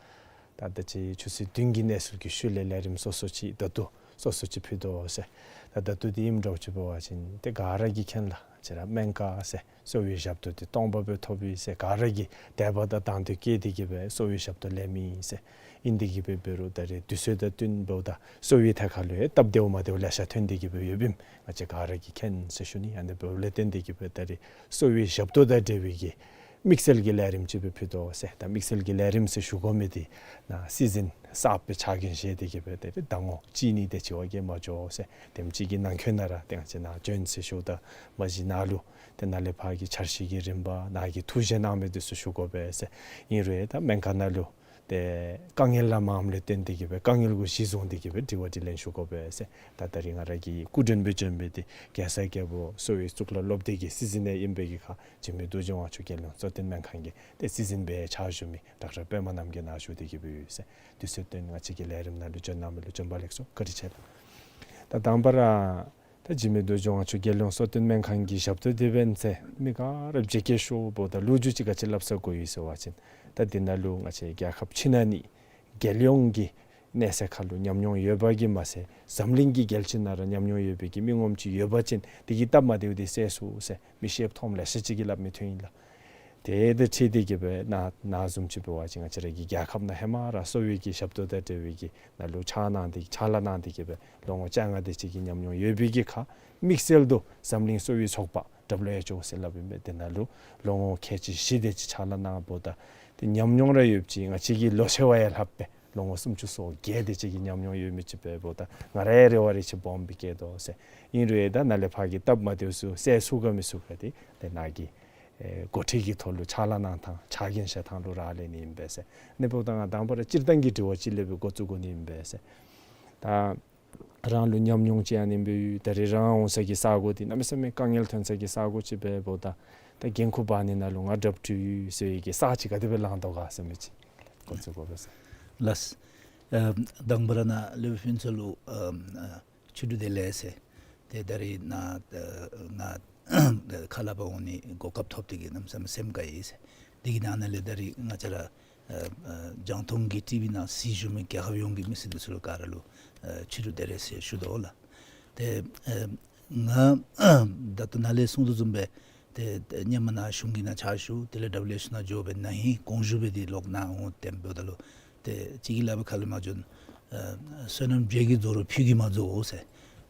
ད་ད་ཅི་ཆུ་ཚོད་བདུན་གྱི་གནས་ཚུལ་གྱི་ཤུལ་ལས་ལས་རིམ་སོ་སོ་ཅིག་ད་ལྟོ་སོ་སོ་ཅིག་ཕུལ་དོ་ཟེར། ད་ད་ལྟོ་དེ་ཨིནམ་འདྲཝ་ཅིག་འབད་བ་ཅིན་ཏེ་ག་ར་གིས་མཁྱེན་ལགས། ང་བཅས་ར་སྨན་ཁང་ཟེར་གསོ་བའི་ཞབས་ཏོག་འདི་སྟོང་པ་སྦེ་ཐོབ་ཡི་ཟེར་ག་ར་གིས་དད་པ་དང་དང་འདོད་བསྐྱེད་དེ་གི་སྦེ་གསོ་བའི་ཞབས་ཏོག་ལེན་མི་ཨིན་ཟེར། ཨིན་དེ་གི་སྦེ་འབད་རུང་ད་རེས་དུས་ཚོད་དང་བསྟུན་འབདཝ་ད་གསོ་བའི་ཐད་ཁར་ལུ་ཡང་སྟབས་བདེཝ་མ་བདེཝ་ལེ་ཤ་ཐོན་ཏེ་གི་སྦེ་ཡོདཔ་ཨིནམ་ང་བཅས་ག་ར་གིས་མཁྱེན་ཟེར་ཞུ་ནི། ཨ་ནི་འབདཝ་ལས་བརྟེན་ཏེ་གི་སྦེ་ད་རེས་གསོ་བའི་ཞབས་ཏོག་དང་འབྲེལ་བའི་གི་དམིགས་བསལ་གྱི་ལས་རིམ་ཅིག་སྦེ་ཕུལ་དོ་ཟེར། ད་དམིགས་བསལ་གྱི་ལས་རིམ་ཟེར་ཞུ་དགོ་མི་འདི་ནཱ་སི་ཛིན་གསརཔ་སྦེ་ཆ་རྐྱེན་བཞེས་ཏེ་གི་སྦེ་ད་རེས་ཟླ་ངོ་གཅིག་གཉིས་དེ་ཅིག་བ་གིས་མ་འགྱོ་ཟེར། དེམ་ཅིག་གི་ནང་འཁོད་ནང་ར་ཏེ་ང་བཅས་ནཱ་བྱོན་ཟེར་ཞུཝ་ད་མ་གཞི་ནཱ་ལུ་ཏེ་ནཱ་ལས་ཕར་གྱི་འཆར་གཞི་གི་རིམ་པ་ནཱ་གིས་ཐུགས་བཞེད་གནང་མི་འདི་ཚུ་ཞུ་དགོ་པས་ཟེར། ཨིན་རུང་ད་སྨན་ཁང་ནང་ལུ་ཏེ་དཀའ་ངལ་ལ་མངམ་ལས་བརྟེན་ཏེ་གི་སྦེ་དཀའ་ངལ་གུ་གཞི་བཟུང་སྟེ་གི་སྦེ་དྲི་བ་དྲིས་ལན་ཞུ་དགོ་པས་ཟེར། ད་ད་རིས་ང་ར་གི་སྐུ་མགྲོན་སྦེ་བྱོན་མི་འདི་རྒྱལ་སྲས་རྒྱལ་པོ་གསོ་བའི་གཙུག་ལག་སློབ་སྡེ་གི་སྲིད་འཛིན་ཨིན་པའི་གི་ཁར་འཇིགས་མེད་རྡོ་རྗེ་དབང་ཕྱུག་རྒྱལ་ཡོངས་གསོལ་སྟོན་སྨན་ཁང་གི་ཏེ་སྲིད་འཛིན་སྦེ་ཕྱག་ཞུ་མི་ཌོག་ཊར་པདྨ་རྣམ་རྒྱལ་ནཱ་བཞུགས་ཏེ་གི་སྦེ་ཡོད་ཟེར། དུས་ཚོད་བཏོན་ང་བཅས་ཀྱི་ལས་རིམ་ནང་ལུ་བྱོན་གནང་མི་ལུ་བྱོན་པ་ལེགས་སོ། བཀའ་དྲིན་ཆེ་ལགས། ད་དང་པ་ར་ད་འཇིགས་མེད་རྡོ་རྗེ་དབང་ཕྱུག་རྒྱལ་ཡོངས་གསོལ་སྟོན་སྨན་ཁང་གི་ཞབས་ཏོག་འདི་འབད་ནི་འདི་མི་ག་ར་བརྗེད་སྐྱོ་ཤོརཝ་ད་ལོ་རྒྱུས་ཅིག་ག་ཅི་སླབ་ས་དགོ་ཡི་ཟེར་བ་ཅིན་ད་འདི་ནང་ལུ་ང་བཅས་རྒྱལ་ཁབ་ཕྱི་ནང་གཉིས་རྒྱལ་ཡོངས་ཀྱི་གནས་ཚད་ཁར་ལུ་ཉམས་མྱོང་ཡོད་པ་གིས་མ་ཚད་འཛམ་གླིང་གི་རྒྱལ་སྤྱི་ནང་ར་ཉམས་མྱོང་ཡོད་པའི་གི་མི་ངོམ་ཅིག་ཡོད་པ་ཅིན་དེ་གི་སྟབས་མ་བདེཝ་འདི་སེལ་ཚུགས་ཟེར་མི་ཤེསཔ་མཐོངམ་ལེ་ཤ་ཅིག་གིས་སླབ་མི་ཐོན་ཡི་ལགས། དེ་དང་འཁྲིལ་ཏེ་གི་སྦེ་ནཱ་ནཱ་བཟུམ་ཅིག་འབད་བ་ཅིན་ང་བཅས་ར་གི་རྒྱལ་ཁབ་ནང་ཧེ་མ་ར་གསོ་བའི་གི་ཞབས་ཏོག་དང་འབྲེལ་བའི་གི་ནཱ་ལུ་ཕྱག་གནང་སྟེ་ཕྱག་ལཱ་གནང་སྟེ་གི་སྦེ་ལོ་ངོ་བཅོ་ལྔ་དེ་ཅིག་གི་ཉམས་མྱོང་ཡོད་པའི་གི་ཁར་དམིགས་བསལ་དུ་འཛམ་གླིང་གསོ་བའི་ཚོགས་པ་ ཌབ་ལུ་ཨེཆ་ཨོ་ཟེར་སླབ་ཨིན་པས། དེ་ནང་ལུ་ལོ་ངོ་ཁལ་གཅིག་བཞི་དེ་ཅིག་ཕྱག་ལཱ་གནངམ་ད་ཏེ་ཉམས་མྱོང་ར་ཡོདཔ་ཅིག་ང་བཅས་ཀྱི་ལོ་ཆེ་བ་ཡང་ལྷགཔ་སྦེ་ལོ་ངོ་སུམ་ཅུ་སོ་བརྒྱད་དེ་ཅིག་གི་ཉམས་མྱོང་ཡོད་མི་ཅིག་འབདཝ་ད་ང་ར་ཡང་རེ་བ་རེ་ཆེ་སྦོམ་སྦེ་བསྐྱེད་དོ་ཟེར། ཨིན་རུང་ཡང་ད་ནཱ་ལས་ཕར་གྱི་སྟབས་མ་བདེཝ་ཚུ་སེལ་ཚུགས་ག་མི་ཚུགས་ག་འདི་ཏེ་ནཱ་གི་ཨེ་འགོ་ཁྲིད་ཀྱི་ཐོག་ལུ་ཕྱག་ལཱ་གནང་ཐངས་ཕྱག་འགན་བཞེས་ཐངས་ལུ་རག་ལས་ནི་ཨིན་པས་ཟེར། ཨ་ནི་འབདཝ་ད་ང་དང་པ་ར་སྤྱིར་བཏང་གི་དྲི་བ་ཅིག་ལས་སྦེ་འགོ་བཙུགས་དགོ་ནི་ཨིན་པས་ཟེར། ད་རང་ལུ་ཉམས་མྱོང་ཅིག་ཨ་ནི་སྦེ་ཡོད། ད་རེས་རང་འོང་ས་གི་ས་གོ་འདི་གནམ་མེད་ས་མེད་དཀའ་ངལ་ཐོན་ས་གི་ས་གོ་ཅིག་འབདཝ་ད་ད་འགན་ཁུར་འབག་ནི་ནང་ལུ་ང་གྲབས་འགྲིག་ཡོད་ཟེར་བའི་གི་ས་ཅིག་ག་དེ་སྦེ་ལང་དོ་ག་ཟེར་མི་ཅིག་འགོ་བཙུགས་དགོ་པས་ཟེར། ལགས། ཨ་དང་པ་ར་ནཱ་ལས་སྦེ་ཕུན་ཚོགས་ལུ་ཨ་ཨ་ཕྱི་དྲོ་བདེ་ལེགས་ཟེར། ཏེ་ད་རེས་ནཱ་ཨ་ང་ཁ་སླབ་པར་འོང་ནི་གོ་སྐབས་ཐོབ་སྟེ་གིས་གནམ་མེད་ས་མེད་སེམས་དགའ་ཡི་ཟེར། དེ་གི་ནང་ན་ལས་ད་རེས་ང་བཅས་ར་ཨ་ཨ་རྒྱང་མཐོང་གི་ཊི་ཝི་ནང་གཟིགས་བཞུགས་མི་རྒྱལ་ཁབ་ཡོངས་ཀྱི་མི་སེར་འདི་ཚུ་ལུ་ག་ར་ལུ་ཨ་ཕྱི་དྲོ་བདེ་ལེགས་ཟེར་ཞུ་དོ་ལགས། ཏེ་ཨ་ང་ད་ལྟོ་ནཱ་ལས་གསུང་དོ་བཟུམ་སྦེ་ཏེ་ཏེ་ཧེ་མ་ནཱ་གཞུང་གི་ནང་ཕྱག་ཞུ། དེ་ལས་ཌབ་ལུ་ཨེཆ་ཨོ་ནང་འགྱོ་སྦེ་ན་ཧིང་དགོངས་ཞུ་འབད་དེ་ལོག་ནཱ་འོང་སྟེ་འབདཝ་ད་ལུ་ཏེ་གཅིག་གིས་ལགཔ་ཁ་ལས་མར་འགྱོ་ན་ཨ་བསོད་ནམས་རྒྱས་ཀྱིས་རྫོགས་རུང་ཕུད་ཀྱིས་མ་རྫོགས་ཟེར།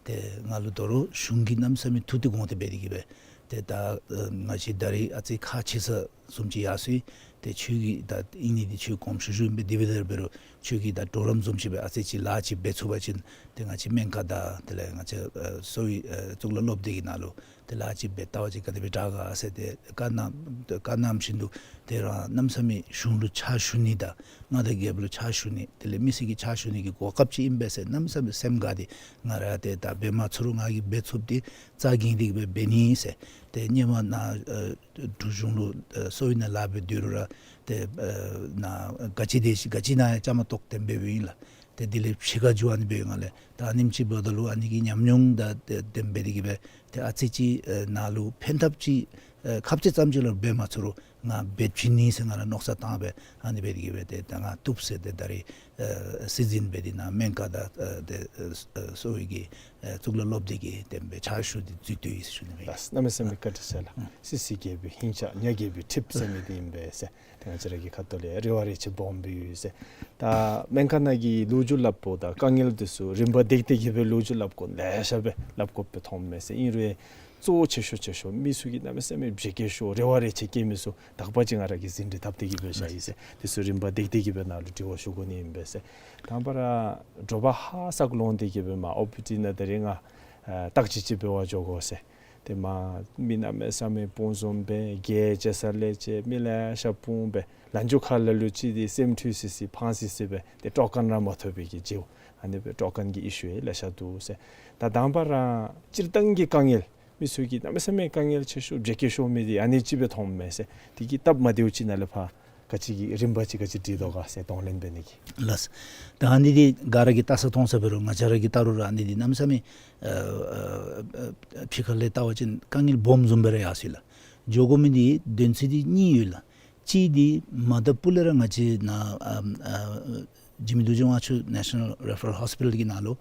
ཏེ་ང་ལུ་དོ་རུང་གཞུང་གིས་གནམ་མེད་ས་མེད་ཐུགས་གཏད་དགོངས་ཏེ་འབད་དེ་གིས་སྦེ་ཏེ་ད་ཨ་ང་བཅས་ད་རེས་ཨ་ཙི་ཁག་ཆེ་ས་བཟུམ་ཅིག་ཡར་སོ་ཡི། ཏེ་ཁྱོད་ཀྱིས་ད་ཨིན་ནི་འདི་ཁྱོད་དགོངསམ་ཞུ་ཞུཝ་ཨིན་པས། དེ་འབདཝ་ད་འབད་རུང་ཁྱོད་ཀྱིས་ད་གྲོགས་རམ་བཟུམ་ཅིག་སྦེ་ཨ་ཙི་ཅིག་ལཱ་ཅིག་འབད་ཚུགས་པ་ཅིན་ཏེ་ང་བཅས་སྨན་ཁང་དང་དེ་ལས་ང་བཅས་ཨ་གསོ་བའི་ཨ་གཙུག་ལག་སློབ་སྡེ་གི་ནང་ལུ་ཏེ་ལཱ་ཅིག་འབད་བལྟ་བ་ཅིན་ག་དེ་སྦེ་དྲག་ག་ཟེར་ཏེ་བཀའ་གནང་བཀའ་གནང་བཞིན་དུ་ཏེ་རང་གནམ་མེད་ས་མེད་གཞུང་ལུ་ཕྱག་ཞུ་ནི་དང་མངའ་བདག་རྒྱལཔོ་ལུ་ཕྱག་ཞུ་ནི་དེ་ལས་མི་སེར་གྱི་ཕྱག་ཞུ་ནི་གི་གོ་སྐབས་ཅིག་ཨིན་པས་ཟེར་གནམ་མེད་ས་མེད་སེམས་དགའ་སྟེ་ང་ར་ཏེ་ད་འབད་མ་ཚུགས་རུང་ང་གིས་འབད་ཚུགསཔ་འདི་རྩ་འགེངས་ཏེ་གིས་སྦེ་འབད་ནི་ཟེར། ཏེ་ཧེ་མ་ནཱ་ཨ་འབྲུག་གཞུང་ལུ་ཨ་གསོ་བའི་ནང་ལཱ་འབད་སྡོད་རུང་ར་ཏེ་ཨ་ནཱ་ག་ཅི་དེ་ཅིག་ག་ཅི་ནཱ་ཡང་བཅའ་མར་གཏོགས་ཏེ་འབདཝ་ཨིན་ལགས། ཏེ་དེ་ལས་ཕྱི་ཁར་འགྱོ་ཨ་ནི་འབདཝ་ཨིན་ལགས། ད་ཨ་ནེམ་ཅིག་འབདཝ་ད་ལུ་ཨ་ནི་གི་ཉམས་མྱོང་དང་ཏེ་དེ་འབད་དེ་གིས་སྦེ་ཏེ་ཨ་ཙི་ཅིག་ཨ་ནཱ་ལུ་ཕན་ཐབས་ཅིག་ཨ་ཁབ་ཙེ་ཙམ་ཅིག་ལུ་འབད་མ་ཚུགས་རུང་ང་འབད་བྱིན་ནི་ཟེར་ང་ར་མནོ་བསམ་བཏང་སྦེ་ཨ་ནི་འབད་དེ་གིས་སྦེ་ཏེ་ད་ང་བཏུབ་ཟེར་ཏེ་ད་རེས་ཨ་སྲིད་འཛིན་འབད་དེ་ནཱ་སྨན་ཁང་དང་ཨ་ཏེ་ཨ་གསོ་བའི་གི་ཨ་གཙུག་ལག་སློབ་སྡེ་གི་དེ་སྦེ་ཕྱག་ཞུ་སྟེ་འཛུལ་ཏེ་ཡོད་ཟེར་ཞུ་ནི་མས། ལགས། གནམ་མེད་ས་མེད་བཀའ་དྲིན་ཆེ་ལགས། ཨ་སྲིད་སྲིད་རྒྱལ་པོའི་ཧིང་ཆ་ཉ་རྒྱལ་པོའི་ཁྲིམས་ཟེར་མི་འདི་ཨིན་པས་ཟེར། ཏེ་ང་བཅས་ར་གི་ཁ་ཐུག་ལས་རེ་བ་རེ་ཆེ་སྦོམ་སྦེ་ཡོད་ཟེར། ད་སྨན་ཁང་ནང་གི་ལོ་རྒྱུས་སླབ་དོ་ད་དཀའ་ངལ་འདི་ཚུ་རིམ་པ་བརྡེག་བརྡེག་གིས་སྦེ་ལོ་རྒྱུས་སླབ་དགོ་ལེ་ཤ་སྦེ་སླབ་དགོཔ་སྦེ་མཐོངམ་མས་ཟེར། ཨིན་རུང་གཙོ་བོ་ཆེ་ཤོས་ཆེ་ཤོས་མི་ཚུ་གིས་གནམ་མེད་ས་མེད་བྱེད་སྐྱེ་ཤོས་རེ་བ་རེ་ཆེ་བསྐྱེད་མི་ཚུ་དག་པ་ཅིག་ང་ར་གིས་ཟིན་བྲིས་བཏབ་སྟེ་གིས་སྦེ་བཞག་ཡི་ཟེར། འདི་ཚུ་རིམ་པ་བརྡེག་བརྡེག་གིས་སྦེ་ནཱ་ལུ་དྲི་བ་ཞུ་དགོ་ནི་ཨིན་པས་ཟེར། དང་པ་ར་དྲོ་པ་ཧ་སག་ལོང་སྟེ་གིས་སྦེ་མར་ཨོ་པི་ཌི་ནང་ད་རེས་ང་ཨ་བརྟག་དཔྱད་ཅིག་འབད་བར་འགྱོ་དགོ་ཟེར། ཏེ་མར་མི་གནམ་མེད་ས་མེད་སྤུངས་འཛོམས་སྦེ་གྱལ་བཅད་ས་ལས་བཅད་མི་ལེ་ཤ་སྤུངས་སྦེ་ལན་ཆུ་ཁ་ལ་ལུ་ཅིག་འདི་སེམས་འཁྲུལ་སི་སི་ཕངས་སི་སི་སྦེ་ཏེ་སྤྲོ་མཁན་ར་མ་ཐོབ་པའི་གི་རྗེའུ་ཨ་ནི་སྦེ་སྤྲོ་མཁན་གྱི་ཨི་ཤུ་ཡང་ལེ་ཤ་འདུག་ཟེར། ད་དང་པ་ར་སྤྱིར་བཏང་གི་དཀའ་ངལ་མི་ཚུ་གིས་གནམ་མེད་ས་མེད་དཀའ་ངལ་ཆེ་ཤོས་བྱེད་སྐྱེ་ཤོས་མི་འདི་ཨ་ནི་ཅིག་སྦེ་མཐོངམ་མས་ཟེར། དེ་གི་སྟབས་མ་བདེཝ་ཅིག་ནང་ལས་ཕར་ག་ཅི་གི་རིམ་པ་ཅིག་ག་ཅི་སྒྲིག་དོ་ག་ཟེར་གདོང་ལེན་འབད་ནི་གི། ལགས། ད་ཨ་ནི་འདི་ག་ར་གིས་བལྟ་ས་མཐོང་ས་འབད་རུང་ང་བཅས་ར་གིས་བལྟ་རུང་ར་ཨ་ནི་འདི་གནམ་མེད་ས་མེད་ཨ་ཨ་ཨ་ཕྱི་ཁ་ལས་བལྟ་བ་ཅིན་དཀའ་ངལ་སྦོམ་བཟུམ་སྦེ་ར་ཡར་སོ་ཡི་ལགས། འགྱོ་དགོ་མི་འདི་དོན་ཚན་འདི་གཉིས་ཡོད་ལགས། གཅིག་འདི་མ་ད་པུ་ལས་ར་ང་བཅས་ནཱ་ཨ་ཨ་འཇིགས་མེད་རྡོ་རྗེ་དབང་ཕྱུག་ནེ་ཤ་ནཱལ་རེ་ཕ་རལ་ཧོས་པི་ཊལ་གྱི་ནང་ལུ་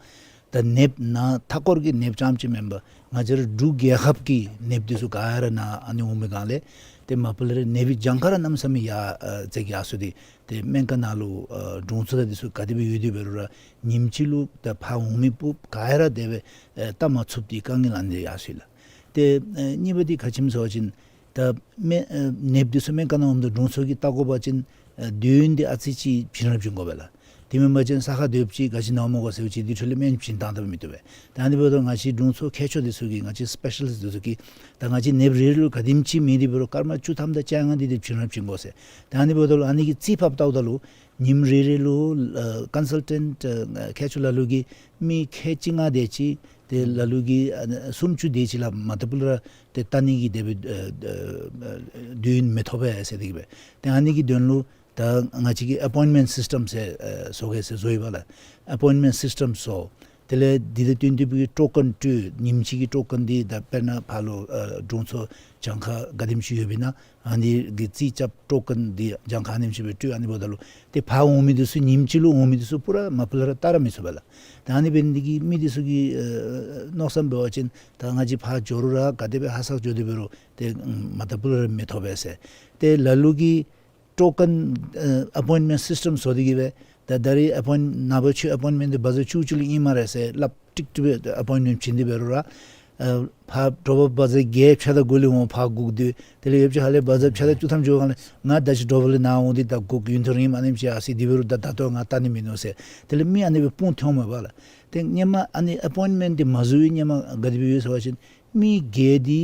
ད་ནདཔ་ནཱ་མཐའ་འཁོར་གྱི་ནདཔ་རྐྱངམ་ཅིག་མེན་པར་ང་བཅས་ར་འབྲུག་རྒྱལ་ཁབ་ཀྱི་ནདཔ་འདི་ཚུ་ག་ར་ནཱ་ཨ་ནི་འོང་མི་སྒང་ལས་ཏེ་མ་པ་ལས་ར་ནདཔ་གི་གྱངས་ཁ་ར་གནམ་མེད་ས་མེད་ཡར་ཨ་ཙིག་ཡར་སོ་སྟེ་ཏེ་སྨན་ཁང་ནང་ལུ་ཨ་དྲུང་འཚོ་དང་འདི་ཚུ་ག་དེ་སྦེ་ཡོད་དེ་འབད་རུང་ར་ཉིནམ་གཅིག་ལུ་ད་ཕར་འོང་མི་སྤུབས་ག་ར་དེ་སྦེ་ཨ་བལྟ་མ་ཚུགསཔ་འདི་དཀའ་ངལ་ཨ་ནི་ཡར་སོ་ཡི་ལགས། ཏེ་ཨ་གཉིས་པ་འདི་ག་ཅི་སྨོ་ཟེར་བ་ཅིན་ད་སྨན་ཨ་ནདཔ་འདི་ཚུ་སྨན་ཁང་ནང་འོངམ་ད་དྲུང་འཚོ་གིས་བལྟ་དགོ་པ་ཅིན་ཨ་དུས་ཡུན་འདི་ཨ་ཙི་ཅིག་བྱིན་རབས་བྱིན་དགོ་པས་ལགས། དེ་མེན་པ་ཅིན་ས་ཁར་སྡོདཔ་ཅིག་ག་ཅི་ན་སྨོ་གོ་ཟེར་བ་ཅིན་དེ་འཕྲོ་ལས་སྨན་བྱིན་བཏང་ད་མི་བཏུབ་པས། ད་ཨ་ནི་འབདཝ་ད་ང་བཅས་དྲུང་འཚོ་མཁས་མཆོག་འདི་ཚུ་གིས་ང་བཅས་སི་པེ་ཤ་ལིསཊ་འདི་ཚུ་གིས་ད་ང་བཅས་ནདཔ་རེ་རེ་ལུ་ག་དེམ་ཅིག་མེད་དེ་འབད་རུང་སྐར་མ་བཅུ་ཐམ་དང་བཅོ་ལྔ་འདི་འདི་བྱིན་རབས་བྱིན་དགོ་ཟེར། ད་ཨ་ནི་འབདཝ་ད་ལུ་ཨ་ནི་གི་རྩིས་ཕབ་བལྟཝ་ད་ལུ་ཉིནམ་རེ་རེ་ལུ་ཨ་ཀོན་སཱལ་ཊེནཊ་ཨ་མཁས་མཆོག་ལ་ལུ་གིས་མི་ཁལ་བཅོ་ལྔ་དེ་ཅིག་ཏེ་ལ་ལུ་གིས་ཨ་སུམ་ཅུ་དེ་ཅིག་ལས་མ་ད་པུ་ལས་ར་ཏེ་བལྟ་ནི་གི་དེ་སྦེ་ཨ་ཨ་དུས་ཡུན་མི་ཐོབ་པས་ཟེར་དེ་གིས་སྦེ། ཏེ་ཨ་ནི་གི་དོན་ལུ་ད་ང་བཅས་ཀྱིས་ཨེ་པོའིནཊ་མེནཊ་སིསི་ཊེམ་ཟེར་ཨ་བཟོ་གེ་ཟེར་བཟོ་ཡི་པ་ལགས། ཨེ་པོའིནཊ་མེནཊ་སིསི་ཊེམ་བཟོ། དེ་ལས་འདི་དང་བསྟུན་ཏེ་སྦེ་ཊོ་ཀེན་སྤྲོད། ཉིནམ་གཅིག་གི་ཊོ་ཀེན་འདི་ད་དཔེར་ན་ཕར་ལུ་ཨ་དྲུང་འཚོ་གྱངས་ཁ་ག་དེམ་ཅིག་ཡོདཔ་ཨིན་ན་ཨ་ནི་གི་རྩིས་རྐྱབ། ཊོ་ཀེན་འདི་གྱངས་ཁ་ཨ་ནེམ་ཅིག་སྦེ་སྤྲོད། ཨ་ནི་འབདཝ་ད་ལུ་ཏེ་ཕར་འོང་མི་འདི་ཚུ་ཉིནམ་གཅིག་ལུ་འོང་མི་འདི་ཚུ་པུ་ར་མ་པ་ལས་ར་བལྟ་ར་མི་ཚུགས་པས་ལགས། ད་ཨ་ནི་འབད་ནི་འདི་གིས་མི་འདི་ཚུ་གིས་ཨ་མནོ་བསམ་འབད་བ་ཅིན་ད་ང་བཅས་ཕར་འགྱོ་རུང་ར་ག་དེ་སྦེ་ཧ་སག་འགྱོ་སྟེ་འབད་རུང་ཏེ་མ་ད་པུ་ལས་ར་མི་ཐོབ་པས་ཟེར། ཏེ་ལ་ལུ་གིས་ཊོ་ཀེན་ཨ་ཨེ་པོའིནཊ་མེནཊ་སིསི་ཊེམ་བཟོ་སྟེ་གིས་སྦེ་ད་ད་རིས་ཨེ་པོའིནཊ་ནངས་པ་ཁྱོད་ཨེ་པོའིནཊ་མེནཊ་འདི་བ་ཛ་བཅུ་གཅིག་ལུ་ཨིན་སྨ་རེ་ཟེར་སླབ། ཀྲིག་ཀྲི་སྦེ་ཨེ་པོའིནཊ་མེནཊ་བྱིན་ཏེ་འབད་རུང་ར་ ཨ་ཕར་ཌོར་བར་བ་ཛར་བརྒྱད་ཕྱེད་དང་དགུ་ལས་འོང་ཕར་སྒུག་སྡོད། དེ་ལས་ཡོདཔ་ཅིག་ཧ་ལས་བ་ཛར་ཕྱེད་དང་བཅུ་ཐམ་འགྱོ་སྒང་ལས་ང་ད་ཅི་ཌོར་བར་ལས་ནཱ་འོང་སྟེ་ད་སྒུག་ཡུན་ཐུང་རིངམ་ཨ་ནེམ་ཅིག་ཨ་སི་དེ་འབད་རུང་ད་ད་ལྟོ་ང་བལྟ་ནི་མིན་ནུག་ཟེར། དེ་ལས་མི་ཨ་ནི་སྦེ་དཔུང་ཐོན་མས་པ་ལགས། ཏེ་སྔོན་མ་ཨ་ནི་ཨེ་པོའིནཊ་མེནཊ་འདི་མ་བཟོ་བའི་སྔོན་མ་ག་དེ་སྦེ་ཡོད་ཟེར་བ་ཅིན་མི་བརྒྱད་འདི་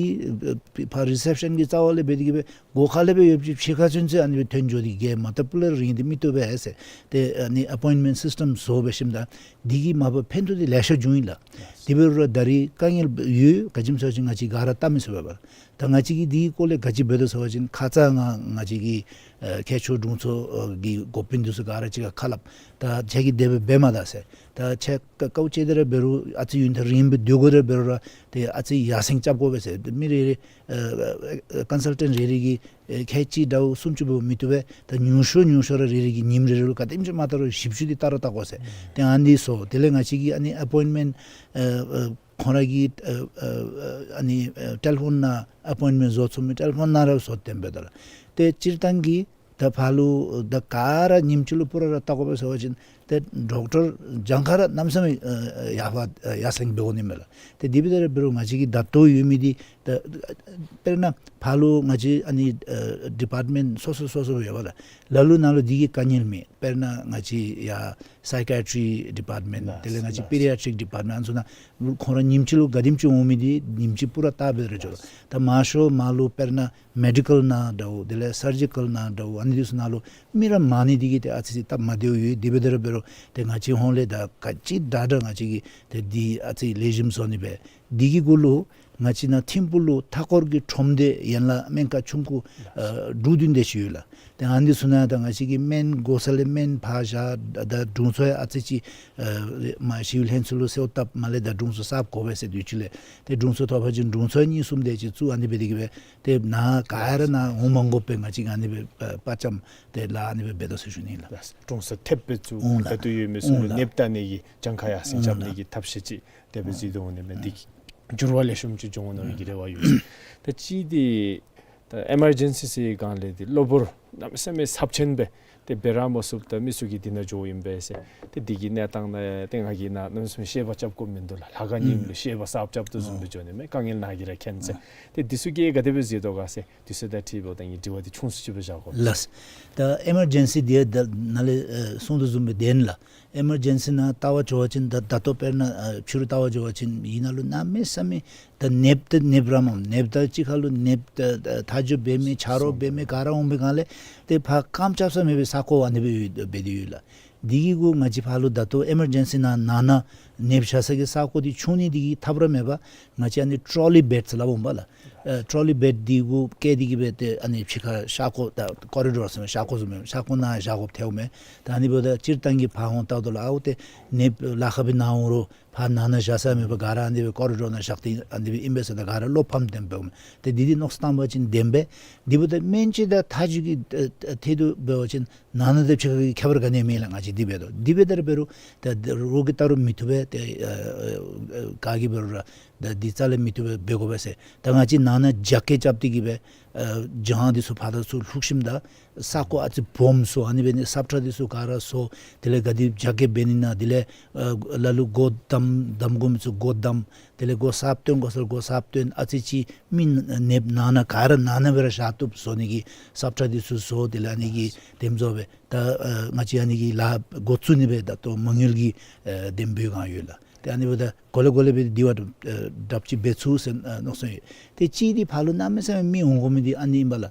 ཨ་ཕར་རི་སེབ་ཤཱན་གྱི་རྩ་བ་ལས་འབད་དེ་གིས་སྦེ་སྒོ་ཁ་ལས་སྦེ་ཡོདཔ་ཅིག་ཕྱི་ཁ་ཚུན་ཚོད་ཨ་ནི་སྦེ་ཐོན་འགྱོ་སྟེ་བརྒྱད་མ་བལྟ་སྤུ་ལས་རིང་སྟེ་མི་བཏུབ་པས་ཟེར། ཏེ་ཨ་ནི་ཨེ་པོའིནཊ་མེནཊ་སིསི་ཊེམ་བཟོ་འབད་ཞིནམ་ད་འདི་གིས་མ་པ་ཕན་ཐོགས་འདི་ལེ་ཤ་བྱུང་ཡི་ལགས། དེ་འབད་རུང་ད་རེས་དཀའ་ངལ་ཡོད། ག་ཅི་སྨོ་ཟེར་བ་ཅིན་ང་བཅས་ག་ར་བལྟ་མི་ཚུགས་པས་པ། ད་ང་བཅས་ཀྱིས་འདི་གི་སྐོར་ལས་ག་ཅི་འབད་དོ་ཟེར་བ་ཅིན་ཁ་ཙ་ང་ང་བཅས་ཀྱི་ཨ་ཁྱད་ཆོས་དྲུང་འཚོ་ཨ་གི་འགོ་དཔོན་འདི་ཚུ་ག་ར་གཅིག་ཁར་ཁ་སླབ། ད་ཁྱེད་ཀྱིས་དེ་སྦེ་འབད་མ་ད་ཟེར། ད་ཁྱེད་དཀའཝ་སྤྱད་དེ་ར་འབད་རུང་ཨ་ཙི་ཡུན་ཐུང་རིངམ་སྦེ་སྡོད་དགོ་དེ་འབད་རུང་ར་ཏེ་ཨ་ཙི་ཡར་སེང་རྐྱབ་དགོ་པས་ཟེར། ཏེ་མི་རེ་རེ་ཨ་ཨ་ཀོན་སལ་ཊེནཊ་རེ་རེ་གིས་ཨེ་ཁལ་གཅིག་དྲུག་སུམ་ཅུ་འབདཝ་མི་བཏུབ་པས། ད་ཉུང་ཤོས་ཉུང་ཤོས་ར་རེ་རེ་གིས་ཉིནམ་རེ་རེ་ལུ་ག་དེམ་ཅིག་མ་བལྟ་རུང་བཞི་བཅུ་འདི་བལྟ་ར་བལྟ་དགོ་ཟེར། ཨུམ། ཏེ་ཨ་ནི་ཚུ་དེ་ལས་ང་བཅས་ཀྱིས་ཨ་ནི་ཨེ་པོའིནཊ་མེནཊ་ཨ་ཨ་ཁོང་ར་གི་ཨ་ཨ་ཨ་ནི་ཨ་ཊེ་ལི་ཕོན་ནང་ཨེ་པོའིནཊ་མེནཊ་བཟོ་ཚུགས་མི་ཊེ་ལི་ཕོན་ནང་ར་བཟོ་སྟེ་འབད་དོ་ལགས། ཏེ་སྤྱིར་བཏང་གི་ད་ཕར་ལུ་ད་ག་ར་ཉིནམ་གཅིག་ལུ་པུ་ར་ར་བལྟ་དགོ་པས་ཟེར་བ་ཅིན་ཏེ་ཌོག་ཊར་གྱངས་ཁ་ར་གནམ་མེད་ས་མེད་ཨ་ཨ་ཡར་ཕར་ཨ་ཡར་སེང་འབད་དགོ་ནི་མས་ལགས། ཏེ་དེ་འབད་དེ་ར་འབད་རུང་ང་བཅས་ཀྱི་ད་ལྟོ་ཡོད་མི་འདི་ད་དཔེར་ན་ཕར་ལུ་ང་བཅས་ཨ་ནི་ཨ་ཌི་པརཊ་མེནཊ་སོ་སོ་སོ་སོ་ཡོད་པ་ལགས། ལ་ལུ་ནང་ལུ་འདི་གི་དཀའ་ངལ་མེད། དཔེར་ན་ང་བཅས་ཡར་སའི་ཀི་ཡ་ཊི་ཌི་པརཊ་མེནཊ་དེ་ལས་ང་བཅས་པི་ཌི་ཡ་ཊིཀ་ཌི་པརཊ་མེནཊ་ཨ་ནི་ཚུ་ནང་ཁོང་ར་ཉིནམ་གཅིག་ལུ་ག་དེམ་ཅིག་འོང་མི་འདི་ཉིནམ་གཅིག་པུ་ར་བལྟ་འབད་ར་འགྱོ་ལགས། ད་མང་ཤོས་མར་ལུ་དཔེར་ན་མེ་ཌི་ཀཱལ་ནང་འདྲཝ་དེ་ལས་སར་ཇི་ཀཱལ་ནང་འདྲཝ་ཨ་ནི་འདི་ཚུ་ནང་ལུ་མི་ར་མང་ནི་འདི་གིས་ཏེ་ཨ་ཙི་ཅིག་སྟབས་མ་བདེཝ་ཡོད། དེ་འབད་དེ་ར་འབད་རུང་ཏེ་ང་བཅས་ཧོངས་ལས་ད་ག་ཅི་དྲག་དྲག་ང་བཅས་ཀྱིས་ཏེ་འདི་ཨ་ཙི་ལེགས་ཤོམ་བཟོ་ནི་སྦེ། འདི་གི་གུ་ལུ་ང་བཅས་ནཱ་ཐིམ་ཕུག་ལུ་མཐའ་འཁོར་གྱི་ཁྲོམ་སྡེ་ཡན་ལག་སྨན་ཁང་ཆུང་ཀུ་ཨ་དྲུག་བདུན་དེ་ཅིག་ཡོད་ལགས། ཏེ་ཨ་ནི་ཚུ་ནང་ད་ང་བཅས་ཀྱིས་སྨན་དགོ་ས་ལས་སྨན་ཕར་བཞག། ད་དྲུང་འཚོ་ཡང་ཨ་ཙི་ཅིག་ཨ་མར་ཞི་གཡོག་ལྷན་ཚོགས་ལུ་གསོལཝ་བཏབ་མ་ལས་ད་དྲུང་འཚོ་གསརཔ་དགོ་པས་ཟེར་དུས་ཅི་ལས་ཏེ་དྲུང་འཚོ་ཐོབ་པ་ཅིན་དྲུང་འཚོ་གཉིས་གསུམ་དེ་ཅིག་བཙུགས། ཨ་ནི་སྦེ་དེ་གིས་སྦེ་ཏེ་ནཱ་ག་ར་ནཱ་འོང་མ་དགོ་པའི་ང་བཅས་ཀྱིས་ཨ་ནི་སྦེ་ཨ་དཔའ་བཅམ་སྟེ་ལཱ་ཨ་ནི་སྦེ་འབད་དོ་ཟེར་ཞུ་ནི་ལགས། དྲུང་འཚོ་ཐེབས་སྦེ་བཙུགས། འོང་ལགས། ད་ལྟོ་ཡོད་མི་ཚུ་ལུ་འོང་ལགས། ནདཔ་བལྟ་ནི་གི་གྱངས་ཁ་ཡར་སེང་རྐྱབ་ནི་གི་ཐབས་ཤེས་ཅིག་དེ་སྦེ་བཟོ་དོ་འོང་ནི་མས། འདི་གིས་འགྱུར་བ་ལེགས་ཤོམ་ཅིག་འབྱུང་འོང་ནི་གི་རེ་བ་ཡོད། ད་ཅི་འདི་ད་ཨེ་མར་ཇེན་སི་ཟེར་སྒང་ལས་འདི་གློ་བུར་གནམ་མེད་ས་མེད་ཚབས་ཆེན་སྦེ་ཏེ་འབད་ར་མ་ཚུགསཔ་ད་མི་ཚུ་གིས་འདི་ནང་འགྱོཝ་ཨིན་པས་ཟེར། ཏེ་འདི་གི་གནས་སྟངས་ནང་ཏེ་ང་གིས་ནཱ་གནམ་མེད་ས་མེད་བཤད་པ་རྐྱབ་དགོཔ་མིན་འདུག་ལགས། ལྷ་ཁང་རྙིངམ་ལུ་བཤད་པ་གསརཔ་རྐྱབ་དོ་བཟུམ་སྦེ་འགྱོ་ནི་མས། དཀའ་ངལ་ནཱ་གིས་ར་མཁྱེན་ཟེར། ཏེ་འདི་ཚུ་གིས་ག་དེ་སྦེ་བཟོ་དོ་ག་ཟེར་དུས་ཚོད་དང་འཁྲིལ་བ་ད་ངེའི་དྲི་བ་འདི་ཆུང་སུ་ཅིག་སྦེ་བཞག་དགོ་ལགས། ད་ཨེ་མར་ཇེན་སི་འདི་ད་ནཱ་ལས་ཨེ་གསུངས་དོ་བཟུམ་སྦེ་བདེན་ལགས། ཨེ་མར་ཇེན་སི་ནང་བལྟ་བར་འགྱོ་བ་ཅིན་ད་ད་ལྟོ་དཔེར་ན་ཨ་ཕྱི་རུ་བལྟ་བར་འགྱོ་བ་ཅིན་ཨ་ནཱ་ལུ་གནམ་མེད་ས་མེད་ད་ནདཔ་ད་ནདཔ་ར་མས། ནདཔ་དང་གཅིག་ཁར་ལུ་ནདཔ་ད་ད་མཐའ་འཇུག་འབད་མི་ཆ་རོགས་འབད་མི་ག་ར་འོང་པའི་སྒང་ལས་ཏེ་ཕར་རྐངམ་རྐྱབ་ས་མེད་པའི་ས་གོ་ཨ་ནི་སྦེ་ཡོད་འབད་དེ་ཡོད་ལགས། འདི་གི་གུ་ང་བཅས་ཕར་ལུ་ད་ལྟོ་ཨེ་མར་ཇེན་སི་ནང་ནང་ན་ནདཔ་བཞག་ས་གི་ས་གོ་འདི་ཆུང་ནི་འདི་གིས་ཐབས་ར་མེད་པར་ང་བཅས་ཨ་ནི་ཊོ་ལི་བེཌ་ཟེར་སླབ་འོང་པ་ལགས། ཨ་ཊོ་ལི་བེཌ་འདི་གུ་བཀལ་ཏེ་གིས་སྦེ་ཏེ་ཨ་ནི་ཕྱི་ཁར་ཤག་སྒོ་ད་ཀོ་རི་ཌོར་ཟེར་མི་ཤག་སྒོ་བཟུམ་མའི་ཤག་སྒོ་ནང་བཞག་དགོཔ་ཐལཝ་མས། ད་ཨ་ནི་འབདཝ་ད་སྤྱིར་བཏང་གི་ཕར་འོང་བལྟཝ་ད་ལུ་ཨའུ་ཏེ་ནདཔ་ལཱ་ཁག་སྦེ་ནཱ་འོང་རུང་ཕར་ནང་ན་བཞག་ས་མེད་པར་ག་ར་ཨ་ནི་སྦེ་ཀོ་རི་ཌོར་ནང་བཞག་སྟེ་ཨ་ནི་སྦེ་ཨིན་པས་ཟེར་ད་ག་ར་བློ་ཕམ་སྟེ་འབདཝ་མས། ཏེ་འདི་འདི་མནོ་བསམ་བཏང་པ་ཅིན་བདེན་པས། འདི་འབདཝ་ད་སྨན་བཅོས་དང་མཐའ་འཇུག་གི་ཨ་ཨ་ཐད་དུ་འབད་བ་ཅིན་ནང་ན་དང་ཕྱི་ཁ་གི་ཁྱད་པར་ག་ནི་ཡང་མེད་ལགས། ང་བཅས་འདི་འབད་དོ། འདི་འབད་དེ་ར་འབད་རུང་ད་རོགས་ཀྱིས་བལྟ་རུང་མི་བཏུབ་པས། ཏེ་ཨ་ཨ་ག་གིས་འབད་རུང་ར་ད་འདི་རྩ་ལས་མི་བཏུབ་པས། འབད་དགོ་པས་ཟེར། ད་ང་བཅས་ནང་ན་རྒྱ་སྐྱེད་རྐྱབ་སྟེ་གིས་སྦེ་ཨ་གྱང་འདི་ཚུ་ཕར་དང་ཚུར་ལྷུག་ཞིནམ་ད་ས་གོ་ཨ་ཙི་སྦོམ་བཟོ། ཨ་ནི་འབད་ནི་སབ་ཁྲ་འདི་ཚུ་ག་ར་བཟོ། དེ་ལས་ག་དེ་རྒྱ་སྐྱེད་འབད་ནི་ན་དེ་ལས་ཨ་ལ་ལུ་སྒོ་བསྡམ་བསྡམ་དགོ་མི་ཚུ་སྒོ་བསྡམ། དེ་ལས་སྒོ་གསརཔ་བཏོན་དགོ་ས་ལུ་སྒོ་གསརཔ་བཏོན། ཨ་ཙི་ཅིག་མི་ནདཔ་ནང་ན་ག་ར་ནང་ན་སྦེ་ར་བཞག་བཏུབ་བཟོ་ནི་གི་སབ་ཁྲ་འདི་ཚུ་བཟོ། དེ་ལས་ཨ་ནི་གི་དེམ་བཟོ་སྦེ་ད་ཨ་ང་བཅས་ཨ་ནི་གི་ལཱ་འགོ་བཙུགས་ནི་སྦེ་ད་ལྟོ་མ་དངུལ་གྱི་ཨ་དེམ་འབད་བསྒང་ཡོད་ལགས། ཏེ་ཨ་ནི་འབདཝ་ད་གོ་ལེ་གོ་ལེ་སྦེ་འདི་བ་ཨ་དྲགཔ་ཅིག་འབད་ཚུགས་ཟེར་ཨ་མནོ་བསམ་ཡོད། ཏེ་གཅིག་འདི་ཕར་ལུ་གནམ་མེད་ས་མེད་མི་འོང་དགོ་མི་འདི་ཨ་ནི་ཨིན་པ་ལགས།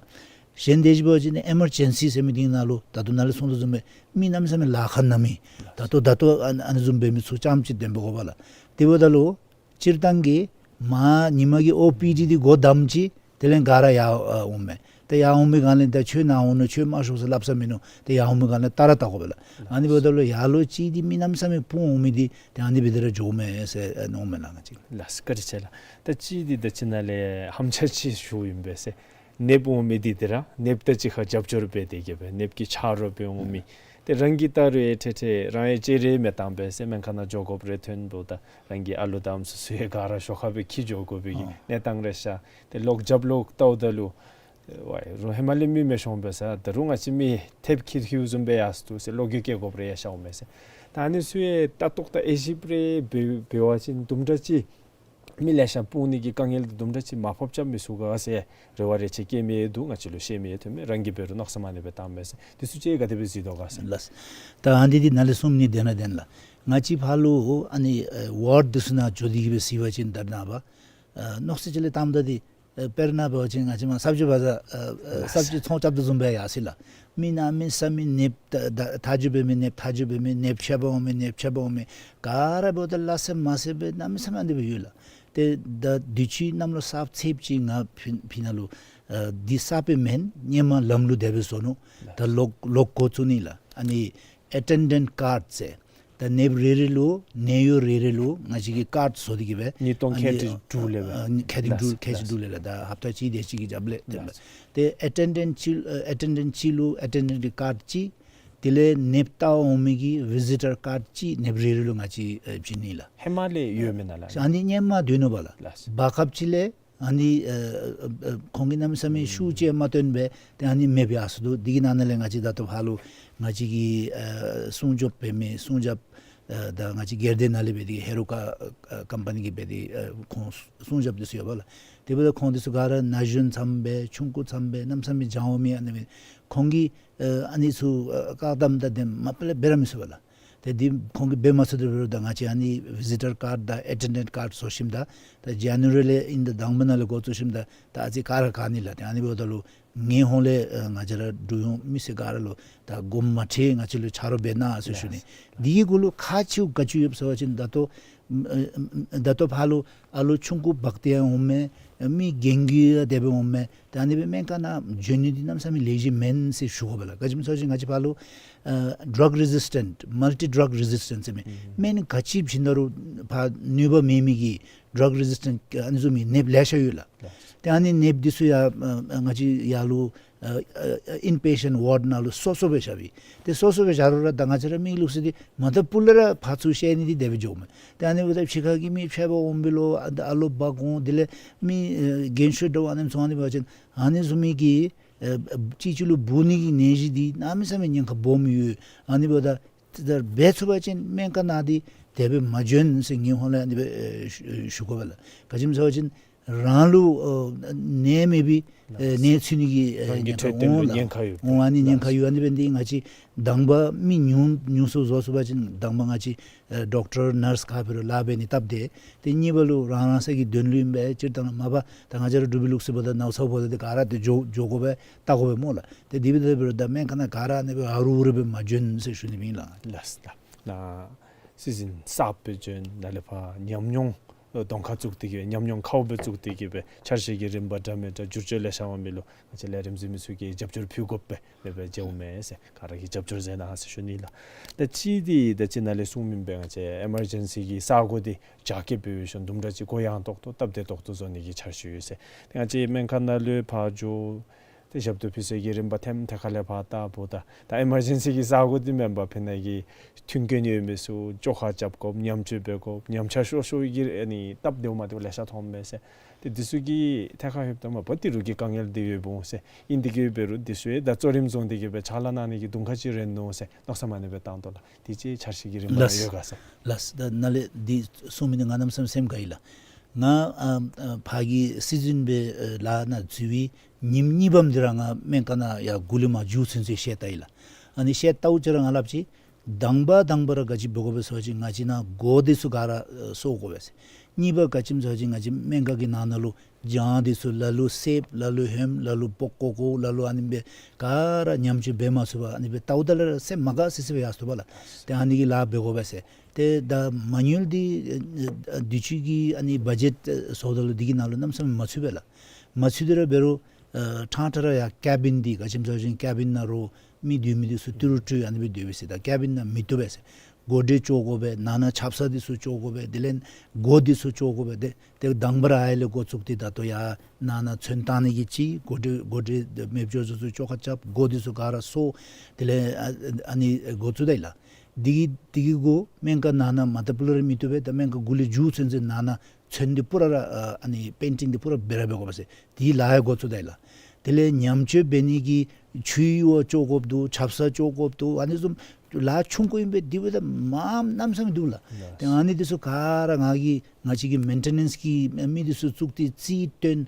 གཞན་དེ་ཅིག་འབད་བ་ཅིན་ཨེ་མར་ཇེན་སི་ཟེར་མི་འདི་ནང་ལུ་ད་ལྟོ་ནཱ་ལས་གསུངས་དོ་བཟུམ་སྦེ་མི་གནམ་མེད་ས་མེད་ལཱ་ཁག་ནང་མི་ད་ལྟོ་ད་ལྟོ་ཨ་ཨ་ནི་བཟུམ་འབད་མི་ཚུ་རྐྱངམ་ཅིག་དེམ་འབད་དགོ་པ་ལགས། དེ་འབདཝ་ད་ལུ་སྤྱིར་བཏང་གི་མར་ཉིན་མ་གི་ཨོ་པི་ཌི་འདི་སྒོ་བསྡམས་ཅི། དེ་ལས་ག་ར་ཡར་ཨ་འོང་མས། ཏེ་ཡར་འོང་པའི་སྒང་ལས་ད་ཁྱོད་ནཱ་འོང་ནུག་ཁྱོད་མ་ཤོག་ཟེར་སླབ་ས་མིན་ནུག། ཏེ་ཡར་འོང་པའི་སྒང་ལས་བལྟ་ར་བལྟ་དགོ་པས་ལགས། ཨ་ནི་འབདཝ་ད་ལུ་ཡར་ལུ་གཅིག་འདི་མི་གནམ་མེད་ས་མེད་སྤུངས་འོང་མི་འདི་ཏེ་ཨ་ནི་འབད་དེ་ར་འགྱོཝ་མས་ཟེར་ཨ་མནོཝ་མས་ལགས་ང་བཅས། ལགས་སོ། བཀའ་དྲིན་ཆེ་ལགས། ད་གཅིག་འདི་ད་ཅི་ནཱ་ལས་ཧམ་ཆ་ཅིག་ཞུཝ་ཨིན་པས་ཟེར། ནདཔ་འོང་མི་འདི་འདི་ར་ནདཔ་དང་གཅིག་ཁར་རྒྱབ་སྐྱོར་འབད་དེ་གིས་སྦེ་ནདཔ་གི་ཆ་རོགས་སྦེ་འོང་མི། ཏེ་རང་གིས་བལྟ་རུང་ཡང་ཁྲེལ་ཁྲེལ་རང་ཡང་ཅིག་རེ་མི་བཏང་པས་ཟེར། སྨན་ཁང་ནང་འགྱོ་དགོཔ་རེ་ཐོན་འབདཝ་ད་རང་གི་ཨ་ལུ་དང་ཚུ་ཚུ་ཡང་ག་ར་ཞོར་ཁར་སྦེ་འཁྱིད་འགྱོ་དགོ་པའི་གི་ཨ་གནས་སྟངས་རེ་ཤར། ཏེ་ལོག་རྒྱབ་ལོག་བལྟཝ་ད་ལུ་ཝའི་རོགས་ཧེ་མ་ལས་མི་མི་ཤོང་པས་ཟེར། ད་རུང་ང་བཅས་མི་ཐེབས་འཁྱིད་འཁྱིདཔ་བཟུམ་སྦེ་ཡར་སོང་འདུག་ཟེར་ལོག་གི་སྐད་དགོཔ་རེ་ཡང་ཤརཝ་མས་ཟེར། ད་ཨ་ནི་ཚུ་ཡང་ལྟ་རྟོག་དང་དབྱེ་ཞིབ་རེ་འབད་འབད་བ་ཅིན་དུམ་གྲ་ཅིག་ མི་ལེ་ཤ་སྤུངས་ནི་གི་དཀའ་ངལ་འདི་དུམ་གྲ་ཅིག་མར་ཕབ་རྐྱབ་མི་ཚུགས་ག་ཟེར་རེ་བ་རེ་ཆེ་བསྐྱེད་མི་འདུག། ང་བཅས་ལུ་བཤད་མི་ཐོན་མས། རང་གིས་འབད་རུང་མནོ་བསམ་ཨ་ནི་སྦེ་བཏངམ་མས་ཟེར། འདི་ཚུ་ཅིག་ག་དེ་སྦེ་གཟིགས་དོ་ག་ཟེར། ལགས། ད་ཨ་ནི་འདི་ནཱ་ལས་གསུངས་ནི་དེ་ནང་དེ་ལགས། ང་བཅས་ཕར་ལུ་ཨ་ནི་ཨེ་ཝརཌ་འདི་ཚུ་ནང་འགྱོ་སྟེ་གི་སྦེ་གཟིགས་པ་ཅིན་ད་ནངས་པ་ཨེ་མནོ་བསམ་ཅིག་ལས་བཏངམ་ད་འདི་ཨེ་དཔེར་ན་འབད་བ་ཅིན་ང་བཅས་མར་སབ་ཇི་བ་ཛར་ཨེ་ཨེ་སབ་ཇི་ཚོང་རྐྱབ་དོ་བཟུམ་སྦེ་ཡར་སོ་ཡི་ལགས། མི་གནམ་མེད་ས་མེད་ནདཔ་ད་ད་ཐག་ཆོད་པའི་མི་ནདཔ་ཐག་ཆོད་པའི་མི་ནདཔ་ཕྱད་པར་འོང་མི་ནདཔ་ཕྱད་པར་འོང་མི་ག་ར་འབདཝ་ད་ལ་སེམས་མ་སེམས་སྦེ་གནམ་མེད་ས་མེད་ཨ་ནི་སྦེ་ཡོད་ལགས། ཏེ་ད་དུས་ཅི་གནམ་ལོ་གསརཔ་ཚེས་པ་ཅིག་ང་ཕི་ཕི་ནང་ལུ་ཨ་འདི་གསརཔ་སྦེ་མེན། སྔོན་མ་ལམ་ལུགས་དེ་སྦེ་བཟོ་ནུག། ད་ལོག་ལོག་འགོ་བཙུགས་ནི་ལགས། ཨ་ནི་ཨེ་ཊེན་ཌེནཊ་ཀཱརཌ་ཟེར། ད་ནདཔ་རེ་རེ་ལུ་ནད་གཡོག་རེ་རེ་ལུ་ང་བཅས་ཀྱིས་ཀཱརཌ་བཟོ་སྟེ་གི་སྦེ་ཉིས་སྟོང་ཨ་ནི་ཁལ་གཅིག་དྲུག་ལས་སྦེ། ཨ་ཨ་ཁལ་གཅིག་དྲུག་ལགས། ཁལ་གཅིག་དྲུག་ལས་ལགས། ད་ཧབ་ཏ་གཅིག་དེ་ཅིག་གི་རྒྱབ་ལས་དེ་ལགས། ཏེ་ཨེ་ཊེན་ཌེནཊ་གཅིག་ཨ་ཨེ་ཊེན་ཌེནཊ་གཅིག་ལུ་ཨེ་ཊེན་ཌེནཊ་ཀཱརཌ་གཅིག། དེ་ལས་ནདཔ་བལྟ་འོང་མི་གི་བི་ཟི་ཊར་ཀཱརཌ་གཅིག་ནདཔ་རེ་རེ་ལུ་ང་བཅས་ཨེ་བྱིན་ནི་ལགས། ཧེ་མ་ལས་ཡོད་མེན་ན་ལགས། ཨ་ནི་སྔོན་མ་སྡོད་ནུག་པ་ལགས། ལགས། བར་སྐབས་ཅིག་ལས་ཨ་ནི་ཨ་ཨ་ཨ་ཁོང་གིས་གནམ་མེད་ས་མེད་ཤུགས་ཅིག་མ་བཏོན་པར་ཏེ་ཨ་ནི་མེདཔ་ཡར་སོ་ནུག། འདི་གི་ནང་ན་ལས་ང་བཅས་ད་ལྟོ་ཕར་ལུ་ང་བཅས་ཀྱི་ཨ་སྲུང་སྐྱོབ་འབད་མི་སྲུང་སྐྱོབ་ཨ་ད་ང་བཅས་སྒེར་སྡེ་ནང་ལས་འབད་དེ་ཧེ་རོ་ཀ་ཨ་ཀམ་པ་ནི་གི་འབད་དེ་ཨ་ཁོང་སྲུང་སྐྱོབ་འདི་ཚུ་ཡོད་པ་ལགས། དེ་འབདཝ་ད་ཁོང་འདི་ཚུ་ག་ར་ན་གཞོན་ཙམ་སྦེ་ཆུང་ཀུ་ཙམ་སྦེ་གནམ་མེད་ས་མེད་སྦྱང་འོང་མི་ཨ་ནི་སྦེ་ཁོང་གིས་ཨ་ཨ་ནི་ཚུ་ཨ་བཀག་དམ་དང་དེ་མ་པ་ལས་འབད་ར་མི་ཚུགས་པ་ལགས། ཏེ་འདི་ཁོང་གིས་འབད་མ་ཚུགས་ཏེ་འབད་རུང་ད་ང་བཅས་ཨ་ནི་བི་ཟི་ཊར་ཀཱརཌ་དང་ཨེ་ཊེན་ཌེནཊ་ཀཱརཌ་བཟོ་ཞིནམ་ད་ད་ཇ་ནུ་ཝ་རི་ལས་ཨིན་ད་དང་པ་ནང་ལས་འགོ་བཙུགས་ཞིནམ་ད་ད་ཨ་ཙི་ག་ར་ག་ནི་ལགས། ཏེ་ཨ་ནི་འབདཝ་ད་ལུ་ངེའི་ཧོངས་ལས་ཨ་ང་བཅས་ར་འབྲུག་ཡོངས་མི་སེར་ག་ར་ལུ་ད་དགོངསམ་མ་ཁྲེལ། ང་བཅས་ལུ་ཆ་རོགས་འབད་གནང་ཟེར་ཞུ་ནི། འདི་གི་གུ་ལུ་ཁག་ཆེཝ་ག་ཅི་ཡོདཔ་ཟེར་བ་ཅིན་ད་ལྟོ་ཨ་ཨ་ད་ལྟོ་ཕར་ལུ་ཨ་ལོ་ཆུང་ཀུ་འབག་སྟེ་ཡང་འོང་མས། མི་རྒན་རྒས་ཡང་དེ་སྦེ་འོང་མས། ད་ཨ་ནི་སྦེ་སྨན་ཁང་ནང་འབྱོན་ནི་འདི་གནམ་མེད་ས་མེད་ལེགས་ཤོམ་མེན་ཟེར་ཞུ་དགོ་པས་ལགས། ག་ཅི་སྨོ་ཟེར་བ་ཅིན་ང་བཅས་ཕར་ལུ་ཨ་ཌག་རེ་ཟིས་ཊེནཊ་མལ་ཊི་ཌག་རེ་ཟིས་ཊེནཊ་ཟེར་མི་ཨུམ་སྨན་ག་ཅི་བྱིན་ད་རུང་ཕར་ནུས་པ་མེད་མི་གི་ཌག་རེ་ཟིས་ཊེནཊ་ཨ་ནི་བཟུམ་མའི་ནདཔ་ལེ་ཤ་ཡོད་ལགས། ལགས། ཏེ་ཨ་ནི་ནདཔ་འདི་ཚུ་ཡང་ཨ་ཨ་ང་བཅས་ཡར་ལུ་ཨ་ཨ་ཨིན་པེ་ཤེནཊ་ཝརཌ་ནང་ལུ་སོ་སོ་སྦེ་བཞགཔ་ཨིན། ཏེ་སོ་སོ་སྦེ་བཞག་རུང་ར་ད་ང་བཅས་ར་མི་ལུགས་སྲོལ་འདི་མ་ད་སྤུ་ལས་ར་ཕར་ཚུར་བཤལ་ནི་འདི་དེ་སྦེ་འགྱོཝ་མས། ཏེ་ཨ་ནི་འབདཝ་ད་ཕྱི་ཁ་གི་མི་ཕྱད་པར་འོང་མི་ལུ་ཨ་ཨ་ལོ་འབག་འོང་། དེ་ལས་མི་ཨ་རྒན་ཤོས་འདྲཝ་ཨ་ནེམ་ཚུ་ཨ་ནི་འབད་བ་ཅིན་ཨ་ནི་བཟུམ་མའི་གི་ཨ་ཨ་གཅིག་གཅིག་ལུ་འབུ་ནི་གི་ནད་གཞི་འདི་གནམ་མེད་ས་མེད་ཉེན་ཁ་སྦོམ་ཡོད། ཨ་ནི་འབདཝ་ད་ཏེ་ད་འབད་ཚུགས་པ་ཅིན་སྨན་ཁང་ནང་འདི་དེ་སྦེ་མ་འབྱོན་ཟེར་ངེའི་ཧོངས་ལས་ཨ་ནི་སྦེ་ཨེ་ཞུ་ཞུ་དགོ་པས་ལགས། ག་ཅི་སྨོ་ཟེར་བ་ཅིན་རང་ལུ་ཨ་ནད་མེད་པའི་ཨེ་ནད་ཚུད་ནི་གི་ཨེ་རང་གི་ཉེན་ཁ་འཕྲོད་བསྟེན་འོང་ལུ་ལགས། ཉེན་ཁ་ཡོད། འོང་ཨ་ནི་ཉེན་ཁ་ཡོད། ཨ་ནི་འབད་ནི་འདི་ང་བཅས་དང་པ་མི་ཉུང་ཉུང་སུ་བཟོ་ཚུགས་པ་ཅིན་དང་པ་ང་བཅས་ཨེ་ཌོག་ཊར་ནརསི་ག་འབད་རུང་ལཱ་འབད་ནི་སྟབས་བདེ། ཏེ་གཉིས་པ་ལུ་རང་རང་སོའི་གི་དོན་ལུ་ཨིན་པས། སྤྱིར་བཏང་མ་པ་ད་ང་བཅས་ར་འབྲུག་པའི་ལུགས་སྲོལ་འབདཝ་ད་ནཝ་ཚཝ་འབདཝ་ད་འདི་ག་ར་ཏེ་འགྱོ་འགྱོ་དགོ་པས་བལྟ་དགོ་པས་སྨོ་ལགས། ཏེ་འདི་འབདཝ་ད་འབད་རུང་ད་སྨན་ཁང་ནང་ག་ར་ཨ་ནི་སྦེ་ཨ་རུ་རུ་སྦེ་མ་འབྱོན་ཟེར་ཞུ་ནི་ཨིན་ལགས། ལགས་ལགས། ནཱ་སྲིད་འཛིན་གསརཔ་སྦེ་བྱོན་ནཱ་ལས་ཕར་ཉམས་མྱོང་གདོང་ཁར་བཙུགས་ཏེ་གི་ཉམས་མྱོང་ཁཝ་སྦེ་བཙུགས་ཏེ་གི་སྦེ་འཆར་གཞི་གི་རིམ་པ་འདྲ་མི་འདྲ་བསྒྱུར་བཅོས་ལེ་ཤ་འོང་མི་ལུ་ང་བཅས་ལས་རིམ་གཟིགས་མི་ཚུ་གིས་རྒྱབ་སྐྱོར་ཕུལ་དགོ་པས། མེད་པར་མཇལཝ་མས་ཟེར་ག་ར་གིས་རྒྱབ་སྐྱོར་མཛད་གནང་ཟེར་ཞུ་ནི་ལགས། ད་ཅི་འདི་ད་ཅི་ནཱ་ལས་གསུངམ་ཨིན་པས། ང་བཅས་ཨི་མར་ཇེན་སི་གི་ས་གོ་འདི་རྒྱ་སྐྱེད་འབད་བའི་ཤུལ་དུམ་གྲ་ཅིག་གུ་ཡངས་ཏོག་ཏོ་སྟབས་བདེ་ཏོག་ཏོ་བཟོ་ནི་གི་འཆར་གཞི་ཡོད་ཟེར། ཏེ་ང་བཅས་སྨན་ཁང་ནང་ལུ་ཕར་འགྱོ་ཏེ་ཞབས་ཏོག་ཕུལ་སའི་གི་རིམ་པ་ཐེམ་ཐད་ཁ་ལས་ཕར་བལྟཝ་ད་ད་ཨི་མར་ཇེན་སི་གི་ས་གོ་འདི་མེན་པར་ཕི་ནང་གི་མཐུན་རྐྱེན་ཡོད་མི་ཚུ་བཅོ་ཁ་རྐྱབ་དགོཔ་ཉམས་བཅོས་འབད་དགོཔ་ཉམས་ཆག་ཤོར་ཤོར་གྱི་ཨ་ནི་སྟབས་བདེཝ་མ་བདེཝ་ལེ་ཤ་མཐོངམ་མས་ཟེར། ཏེ་འདི་ཚུ་གི་ཐད་ཁར་ལྷོདཔ་ད་མ་པ་ཏི་རུ་གི་དཀའ་ངལ་འདི་ཡོདཔ་འོང་ཟེར། ཨིན་ཏེ་གི་འབད་རུང་འདི་ཚུ་ཡང་ད་གཙོ་རིམ་བཟུང་སྟེ་གི་སྦེ་ཕྱག་ལཱ་གནང་ནི་གི་དུང་ཁ་ཅིག་རན་འོང་ཟེར་མནོ་བསམ་ཨ་ནི་སྦེ་བཏང་དོ་ལགས། དེ་ཅིག་འཆར་གཞི་གི་རིམ་པ་ལགས། ཡོད་ག་ཟེར། ལགས། ད་ནཱ་ལས་འདི་གསུང་མི་འདི་ང་གནམ་མེད་ས་མེད་སེམས་དགའ་ཡི་ལགས། ང་ཨ་ཨ་ཕར་གྱི་སྲིད་འཛིན་སྦེ་ཨ་ལཱ་ནང་འཛུལ་བའི་ཉིནམ་གཉིས་པམ་འདི་ར་ང་སྨན་ཁང་ནང་ཡར་འགོ་ལས་མར་མཇུག་ཚུན་ཚོད་བཤལ་བལྟ་ཡི་ལགས། ཨ་ནི་བཤལ་བལྟཝ་ཅིག་ར་ང་སླབ་ཅི། དང་པ་དང་པ་ར་ག་ཅི་འབད་དགོ་པས་ཟེར་བ་ཅིན་ང་བཅས་ནཱ་སྒོ་འདི་ཚུ་ག་ར་ཨ་སྲུང་དགོ་པས་ཟེར། གཉིས་པ་ག་ཅི་སྨོ་ཟེར་བ་ཅིན་ང་བཅས་སྨན་ཁང་གི་ནང་ན་ལུ་གྱང་འདི་ཚུ་ལ་ལུ་སེབ་ལ་ལུ་ཧོནམ་ལ་ལུ་སྤོག་བཀོ་བཀོཝ་ལ་ལུ་ཨ་ནི་སྦེ་ག་ར་ཉམས་བཅོས་འབད་མ་ཚུགས་པར་ཨ་ནི་སྦེ་བལྟཝ་ད་ལུ་ར་སེམས་མ་དགའ་སི་སི་སྦེ་ཡར་སོ་བ་ལགས། ཏེ་ཨ་ནི་གི་ལཱ་འབད་དགོ་པས་ཟེར། ཏེ་ད་མ་དངུལ་འདི་ཨ་ཨ་དུས་ཅི་གི་ཨ་ནི་བ་ཇེཊ་ཨ་བཟོཝ་ད་ལུ་འདི་གི་ནང་ལུ་གནམ་མེད་ས་མེད་མ་ཚུད་པས་ལགས། མ་ཚུད་དེ་ར་འབད་རུང་ཨ་ཕྲང་ཕྲང་ར་ཡར་ཀེ་བིན་འདི་ག་ཅི་སྨོ་ཟེར་བ་ཅིན་ཀེ་བིན་ནང་རོགས་མི་སྡོད་མི་འདི་ཚུ་ཏི་རུ་ཏི་རུ་ཨ་ནི་སྦེ་སྡོད་པས་ཟེར། ད་ཀེ་བིན་ནང་མི་བཏུབ་པས་ཟེར། སྒོ་འདི་བཅོ་དགོ་པས། ནང་ན་ཆབ་གསང་འདི་ཚུ་བཅོ་དགོ་པས། དེ་ལས་སྒོ་འདི་ཚུ་བཅོ་དགོ་པས། ཏེ་ཏེ་དང་པ་ར་ཨ་ཡར་ལས་འགོ་བཙུགས་ཏེ་ད་ལྟོ་ཡར་ནང་ན་ཚོན་བཏང་ནི་གི་ཅིག་སྒོ་འདི་སྒོ་འདི་མེདཔ་འགྱོ་ཚུན་ཚོད་བཅོ་ཁ་རྐྱབ། སྒོ་འདི་ཚུ་ག་ར་སྲུང་། དེ་ལས་ཨ་ཨ་ནི་འགོ་བཙུགས་ད་ཡི་ལགས། འདི་གི་འདི་གི་གུ་སྨན་ཁང་ནང་ན་མ་ད་སྤུ་ལས་ར་མི་བཏུབ་པས། ད་སྨན་ཁང་འགོ་ལས་མཇུག་ཚུན་ཚོད་ནང་ན་ཚོན་འདི་སྤུ་ར་ར་ཨ་ཨ་ནི་པེན་ཊིང་འདི་སྤུ་ར་འབད་ར་འབད་དགོ་པས་ཟེར། དེའི་ལཱ་ཡང་འགོ་བཙུགས་ད་ཡི་ལགས། དེ་ལས་ཉམས་བཅོས་འབད་ནི་གི་ཆུའི་ཡུར་བ་བཅོ་དགོཔ་འདུག། ཆབ་གསང་བཅོ་དགོཔ་འདུག། ཨ་ནི་བཟུམ་ ལཱ་ཆུང་ཀུ་ཨིན་པས། དེ་འབདཝ་ད་མངམ་གནམ་མེད་ས་མེད་འདུག་ལགས། ལགས། ཏེ་ཨ་ནི་འདི་ཚུ་ག་ར་ང་གིས་ང་བཅས་ཀྱི་མེན་ཊེ་ནེནསི་གི་མི་འདི་ཚུ་བཙུགས་ཏེ་རྩིས་སྟོན་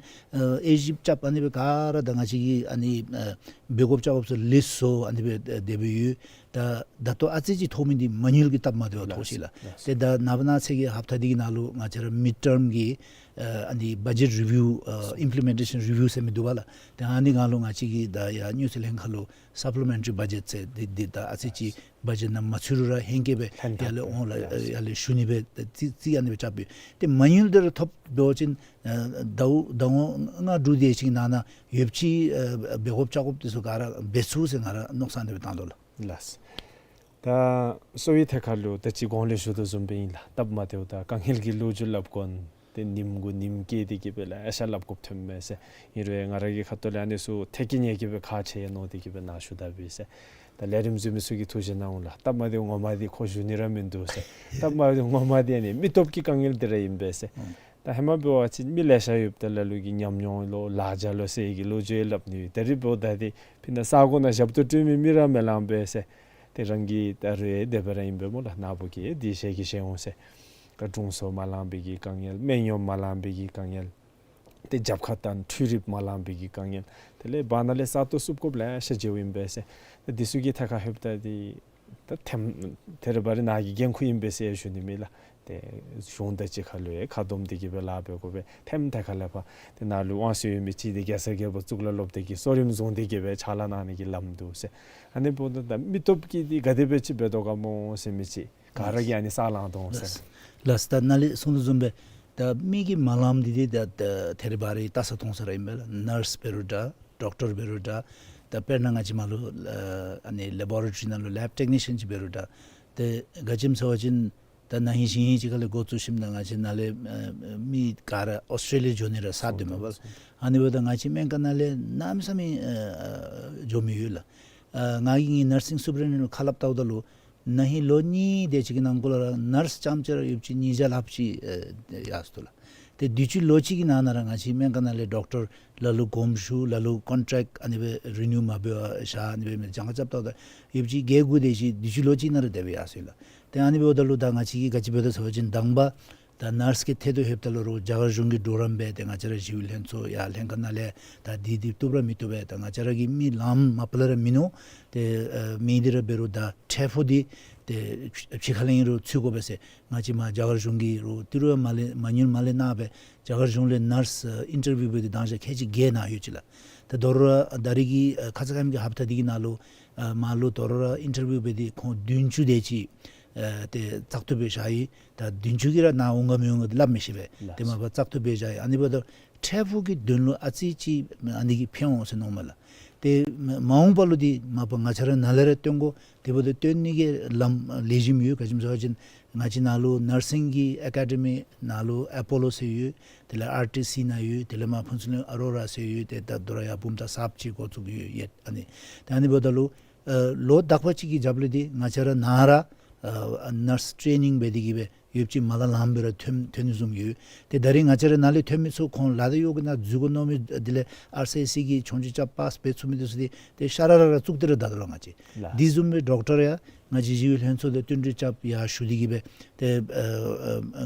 ཨེ་ཞིབ་རྐྱབ། ཨ་ནི་སྦེ་ག་ར་ད་ང་བཅས་ཀྱིས་ཨ་ནི་ཨེ་འབད་དགོཔ་རྐྱབ་དགོཔ་ཚུ་ལིསཊ་བཟོ། ཨ་ནི་སྦེ་དེ་སྦེ་ཡོད། ད་ད་ལྟོ་ཨ་ཙི་ཅིག་ཐོགས་མི་འདི་མ་དངུལ་གྱི་སྟབས་མ་བདེཝ་ཐོགས་ཅི་ལགས། ལགས། ཏེ་ད་ནངས་པ་གནངས་ཚེ་གི་ཧབ་ཏ་འདི་གི་ནང་ལུ་ང་བཅས་ར་མིཌ་ཊརམ་གྱི་ཨ་ནི་བ་ཇེཊ་རི་བིའུ་ཨ་ཨིམ་པི་ལི་མེན་ཊེ་ཤཱན་རི་བིའུ་ཟེར་མི་འདུག་པ་ལགས། ཏེ་ཨ་ནི་ནང་ལུ་ང་བཅས་ཀྱིས་ད་ཡར་དངུལ་རྩིས་ལྷན་ཁག་ལུ་སཔ་ལི་མེན་ཊ་རི་བ་ཇེཊ་ཟེར་འདི་འདི་ད་ཨ་ཙི་ཅིག་བ་ཇེཊ་ནང་མ་ཚུད་རུང་ར་ཧེང་སྐལ་སྦེ་ལྷན་ཁག་ཡར་ལས་འོང་ལགས། ཡ་ཡར་ལས་ཞུ་ནི་སྦེ་རྩིས་རྩིས་ཨ་ནི་སྦེ་རྐྱབ་ཡོད། ཏེ་མ་དངུལ་འདི་ར་ཐོབ་འགྱོ་ཞིནམ་ཨ་ཟླཝ་ཟླཝ་ལྔ་དྲུག་དེ་ཅིག་ནང་ན་ཡོདཔ་ཅིག་ཨ་འབད་དགོཔ་རྐྱབ་དགོཔ་འདི་ཚུ་ག་ར་འབད་ཚུགས་ཟེར་ང་ར་མནོ་བསམ་འདི་སྦེ་བཏང་དོ་ལགས། ལགས། ད་གསོ་བའི་ཐད་ཁར་ལུ་ད་ཅི་གོང་ལས་ཞུ་དོ་བཟུམ་སྦེ་ཨིན་ལགས། སྟབས་མ་བདེཝ་དང་དཀའ་ངལ་གྱི་ལོ་རྒྱུས་སླབ་དགོ་ནི་དེ་ཉིནམ་གུ་ཉིནམ་བསྐྱལ་ཏེ་གི་སྦེ་ལེ་ཤ་སླབ་དགོཔ་ཐོནམ་མས་ཟེར། ཨིན་རུང་ང་ར་གི་ཁ་ཐུག་ལས་ཨ་ནི་ཚུ་ཐད་ཀྱི་ཉེ་གི་སྦེ་ཁག་ཆེ་ཡ་མནོ་སྟེ་གི་སྦེ་ནཱ་ཞུ་དོ་སྦེ་ཟེར། ད་ལས་རིམ་གཟིགས་མི་ཚུ་གིས་ཐུགས་བཞེད་གནང་འོང་ལགས། སྟབས་མ་བདེཝ་ངོ་མ་འདི་ཁོ་ཞུ་ནི་ར་མིན་འདུག་ཟེར། སྟབས་མ་བདེཝ་ངོ་མ་འདི་ཨ་ནི་མི་སྟོབས་ཀྱི་དཀའ་ངལ་འདི་ར་ཨིན་པས་ཟེར། ཨང་། ད་ཧེ་མ་འབད་བ་ཅིན་མི་ལེ་ཤ་ཡོདཔ་ད་ལ་ལུ་གིས་ཉམས་མྱོང་ལོ་ལཱ་བྱ་ལོ་ཟེར་གི་ལོ་རྒྱུས་སླབ་ནི། ད་རེས་འབདཝ་ད་འདི་ཕི་ན་ས་གོ་ནང་ཞབས་ཏོག་སྤྲོད་མི་མི་ར་མི་ལང་པས་ཟེར། ཏེ་རང་གི་ད་རེས་དེ་སྦེ་ར་ཨིན་པས་སྨོ་ལགས། ནཱ་བུ་གིས་འདི་ཤེས་ཀྱི་ཤེས་འོང་ཟེར། ད་དྲུང་འཚོ་མ་ལང་པའི་གི་དཀའ་ངལ། སྨན་གཡོགམ་མ་ལང་པའི་གི་དཀའ་ངལ། ཏེ་རྒྱབ་ཁར་ད་འཕྲུལ་རིགཔ་མ་ལང་པའི་གི་དཀའ་ངལ། དེ་ལས་བར་ན་ལས་ས་སྟོང་བསུབ་དགོཔ་ལེ་ཤ་མཇལཝ་ཨིན་པས་ཟེར། ད་འདི་ཚུ་གི་ཐད་ཁར་ལྷོདཔ་ད་འདི་ད་ཐེམ་ཐེ་རི་བ་རི་ནཱ་གི་འགན་ཁུར་ཨིན་པས་ཟེར་ཞུ་ནི་མེད་ལགས། ཏེ་གཞུང་དང་གཅིག་ཁར་ལུ་ཡང་ཁ་བསྡོམས་ཏེ་གི་སྦེ་ལཱ་འབད་དགོ་པས། ཐེམ་ཐད་ཁར་ལས་ཕར་ཏེ་ནཱ་ལུ་དབང་ཚད་ཡོད་མི་ཅིག་འདི་རྒྱལ་སྲས་རྒྱལ་པོ་གཙུག་ལག་སློབ་སྡེ་གི་གཙོ་རིམ་བཟུང་སྟེ་གི་སྦེ་ཕྱག་ལཱ་གནང་ནི་གི་ལམ་འདུག་ཟེར། ཨ་ནི་འབདཝ་ད་ད་མི་སྟོབས་ཀྱིས་འདི་ག་དེ་སྦེ་ཅིག་འབད་དོ་ག་སྨོ་ཟེར་མི་ཅིག་ག་ར་གིས་ཨ་ནི་ས་ལང་དོ་ཟེར། ལགས། ལགས། ད་ནཱ་ལས་གསུངས་དོ་བཟུམ་སྦེ་ད་མི་གིས་མ་ལངམ་འདི་འདི་ད་ད་ཐེ་རི་བ་རི་ལྟ་ས་མཐོང་ས་ར་ཨིན་པས་ལགས། ནརསི་འབད་རུང་འདྲ། ཌོག་ཊར་འབད་རུང་འདྲ། ད་དཔེར་ན་ང་བཅས་མར་ལུ་ཨ་ཨ་ནི་ལེ་བོ་རེ་ཊོ་རི་ནང་ལུ་ལེབ་ཊེག་ནི་ཤཱན་ཅིག་འབད་རུང་འདྲ། ཏེ་ག་ཅི་སྨོ་ཟེར་བ་ཅིན་ད་ན་ཧིང་གཞེས་ཧིང་ཅིག་ཁ་ལས་འགོ་བཙུགས་ཞིནམ་ད་ང་བཅས་ནཱ་ལས་ཨ་མི་ག་ར་ཨོསི་ཊྲེ་ལི་ཡ་འགྱོ་ནི་ར་སོང་དོ་སྟབས་མ་པ་ལགས། ཨ་ནི་འབདཝ་ད་ང་བཅས་སྨན་ཁང་ནང་ལས་གནམ་མེད་ས་མེད་ཨ་ཨ་འགྱོ་མི་ཡོད་ལགས། ཨ་ང་གིས་ངེའི་ནར་སིང་སུ་པར་ཌེན་ཊེན་ཌེནཊ་ལུ་ཁ་སླབ་བལྟཝ་ད་ལུ་ན་ཧིང་ལོ་གཉིས་དེ་ཅིག་གི་ནང་འཁོད་ལུ་ར་ནརསི་རྐྱངམ་ཅིག་ར་ཡོདཔ་ཅིག་ཉིས་བརྒྱ་ལྷགཔ་ཅིག་ཨ་ཡར་སོང་དོ་ལགས། ཏེ་དུས་ཅི་ལོ་གཅིག་གི་ནང་ན་ར་ང་བཅས་སྨན་ཁང་ནང་ལས་ཌོག་ཊར་ལ་ལུ་དགོངསམ་ཞུ། ལ་ལུ་ཀོན་ཊེཀཊ་ཨ་ནི་སྦེ་རི་ནིའུ་མ་འབད་བར་བཞག། ཨ་ནི་སྦེ་མི་གྱངས་ཁ་རྐྱབ་བལྟཝ་ད་ཡོདཔ་ཅིག་བརྒྱད་དགུ་དེ་ཅིག་དུས་ཅི་ལོ་གཅིག་ནང་ར་དེ་སྦེ་ཡར་སོང་ཡི་ལགས། ཏེ་ཨ་ནི་འབདཝ་ད་ལུ་ད་ང་བཅས་ཀྱིས་ག་ཅི་འབད་དོ་ཟེར་བ་ཅིན་དང་པ་ད་ནརསི་གི་ཐད་དུ་ལྷོདཔ་ད་ལུ་རུང་རྒྱ་གར་གཞུང་གི་གྲོགས་རམ་འབད། ཏེ་ང་བཅས་ར་ཞི་གཡོག་ལྷན་ཚོགས་ཡར་ལྷན་ཁག་ནང་ལས་ད་འདི་འདི་བཏུབ་ར་མི་བཏུབ་པས། ད་ང་བཅས་ར་གི་མི་ལངམ་མ་པ་ལས་ར་མིན་ནུག། ཏེ་ཨ་མི་འདི་ར་འབད་རུང་ད་ཕྲལ་ཕུག་འདི་ཏེ་ཕྱི་ཁ་ལས་ཨིན་རུང་ཚུད་དགོ་པས་ཟེར། ང་བཅས་མར་རྒྱ་གར་གཞུང་གིས་རུང་ཏི་རུ་མ་ལས་མ་དངུལ་མ་ལས་གནང་སྦེ་རྒྱ་གར་གཞུང་ལས་ནརསི་ཨ་ཨིན་ཊར་བིའུ་འབད་དེ་མདང་ཞག་ཁལ་གཅིག་བརྒྱད་གནང་ཡོད་ཅི་ལགས། ད་དོ་རུང་ར་ད་རེས་ཀྱི་ཨ་ཁ་ཙ་ཁ་ཉིནམ་གྱི་ཧབ་ཏ་འདི་གི་ནང་ལུ་ཨ་མར་ལུ་དོ་རུང་ར་ཨིན་ཊར་བིའུ་འབད་དེ་ཁོང་བདུན་ཅུ་དེ་ཅིག་ཨ་ཏེ་བཙག་འཐུ་འབད་བཞག་ཡི། ད་བདུན་ཅུ་གིས་ར་ནཱ་འོང་ག་མི་འོང་ག་འདི་སླབ་མི་ཤེས་པས། ལགས། ཏེ་མ་པ་བཙག་འཐུ་འབད་བཞག་ཡི། ཨ་ནི་འབདཝ་ད་ཕྲལ་ཕུག་གི་དོན་ལུ་ཨ་ཙི་ཅིག་ཨ་ནི་གིས་ཕན་འོང་ཟེར་མནོཝ་མས་ལགས། ཏེ་མ་མ་འོངས་པ་ལུ་འདི་མ་པ་ང་བཅས་ར་ནཱ་ལས་ར་བཏོན་དགོ། དེ་འབདཝ་ད་བཏོན་ནི་གི་ལམ་ལེགས་ཤོམ་ཡོད། ག་ཅི་སྨོ་ཟེར་བ་ཅིན་ང་བཅས་ནཱ་ལུ་ནར་སིང་གི་ཨེ་ཀ་ཌེ་མི་ནཱ་ལུ་ཨེ་པོ་ལོ་ཟེར་ཡོད། དེ་ལས་ཨར་ཊི་སི་ནང་ཡོད། དེ་ལས་མར་ཕུན་ཚོགས་གླིང་ཨ་རོ་ར་ཟེར་ཡོད། ཏེ་ད་དོ་རུང་ཡར་བུམ་ཐང་གསརཔ་ཅིག་འགོ་བཙུགས་ཡོད་ཡོད། ཨ་ནི་ད་ཨ་ནི་འབདཝ་ད་ལུ་ཨ་ལོ་དག་པ་ཅིག་གི་རྒྱབ་ལས་འདི་ང་བཅས་ར་ནཱ་ར་ཨ་ནརསི་ཊེ་ནིང་འབད་དེ་གི་སྦེ་ཡོདཔ་ཅིག་མར་ལས་ལངམ་སྦེ་ར་ཐོན་ཐོན་ནི་བཟུམ་ཡོད། ཏེ་ད་རེས་ང་བཅས་ར་ནཱ་ལས་ཐོན་མི་ཚུ་ཁོང་ལཱ་འདི་གཡོག་གི་ནང་འཛུལ་དགོ་མནོ་མི་དེ་ལས་ཨར་སི་ཨའི་སི་གི་ཆོས་རྒྱུགས་རྐྱབ་པཱསི་འབད་ཚུགས་མི་དེ་ཚུ་འདི་ཏེ་ཤ་ར་ར་ར་བཙུགས་ཏེ་ར་བསྡད་དོ་ལགས་ང་བཅས། ལགས། དེ་བཟུམ་སྦེ་ཌོག་ཊར་ཡང་ང་བཅས་ཞི་གཡོག་ལྷན་ཚོགས་དང་བསྟུན་གྲོས་རྐྱབ་ཡར་ཞུ་སྟེ་གི་སྦེ་ཏེ་ཨ་ཨ་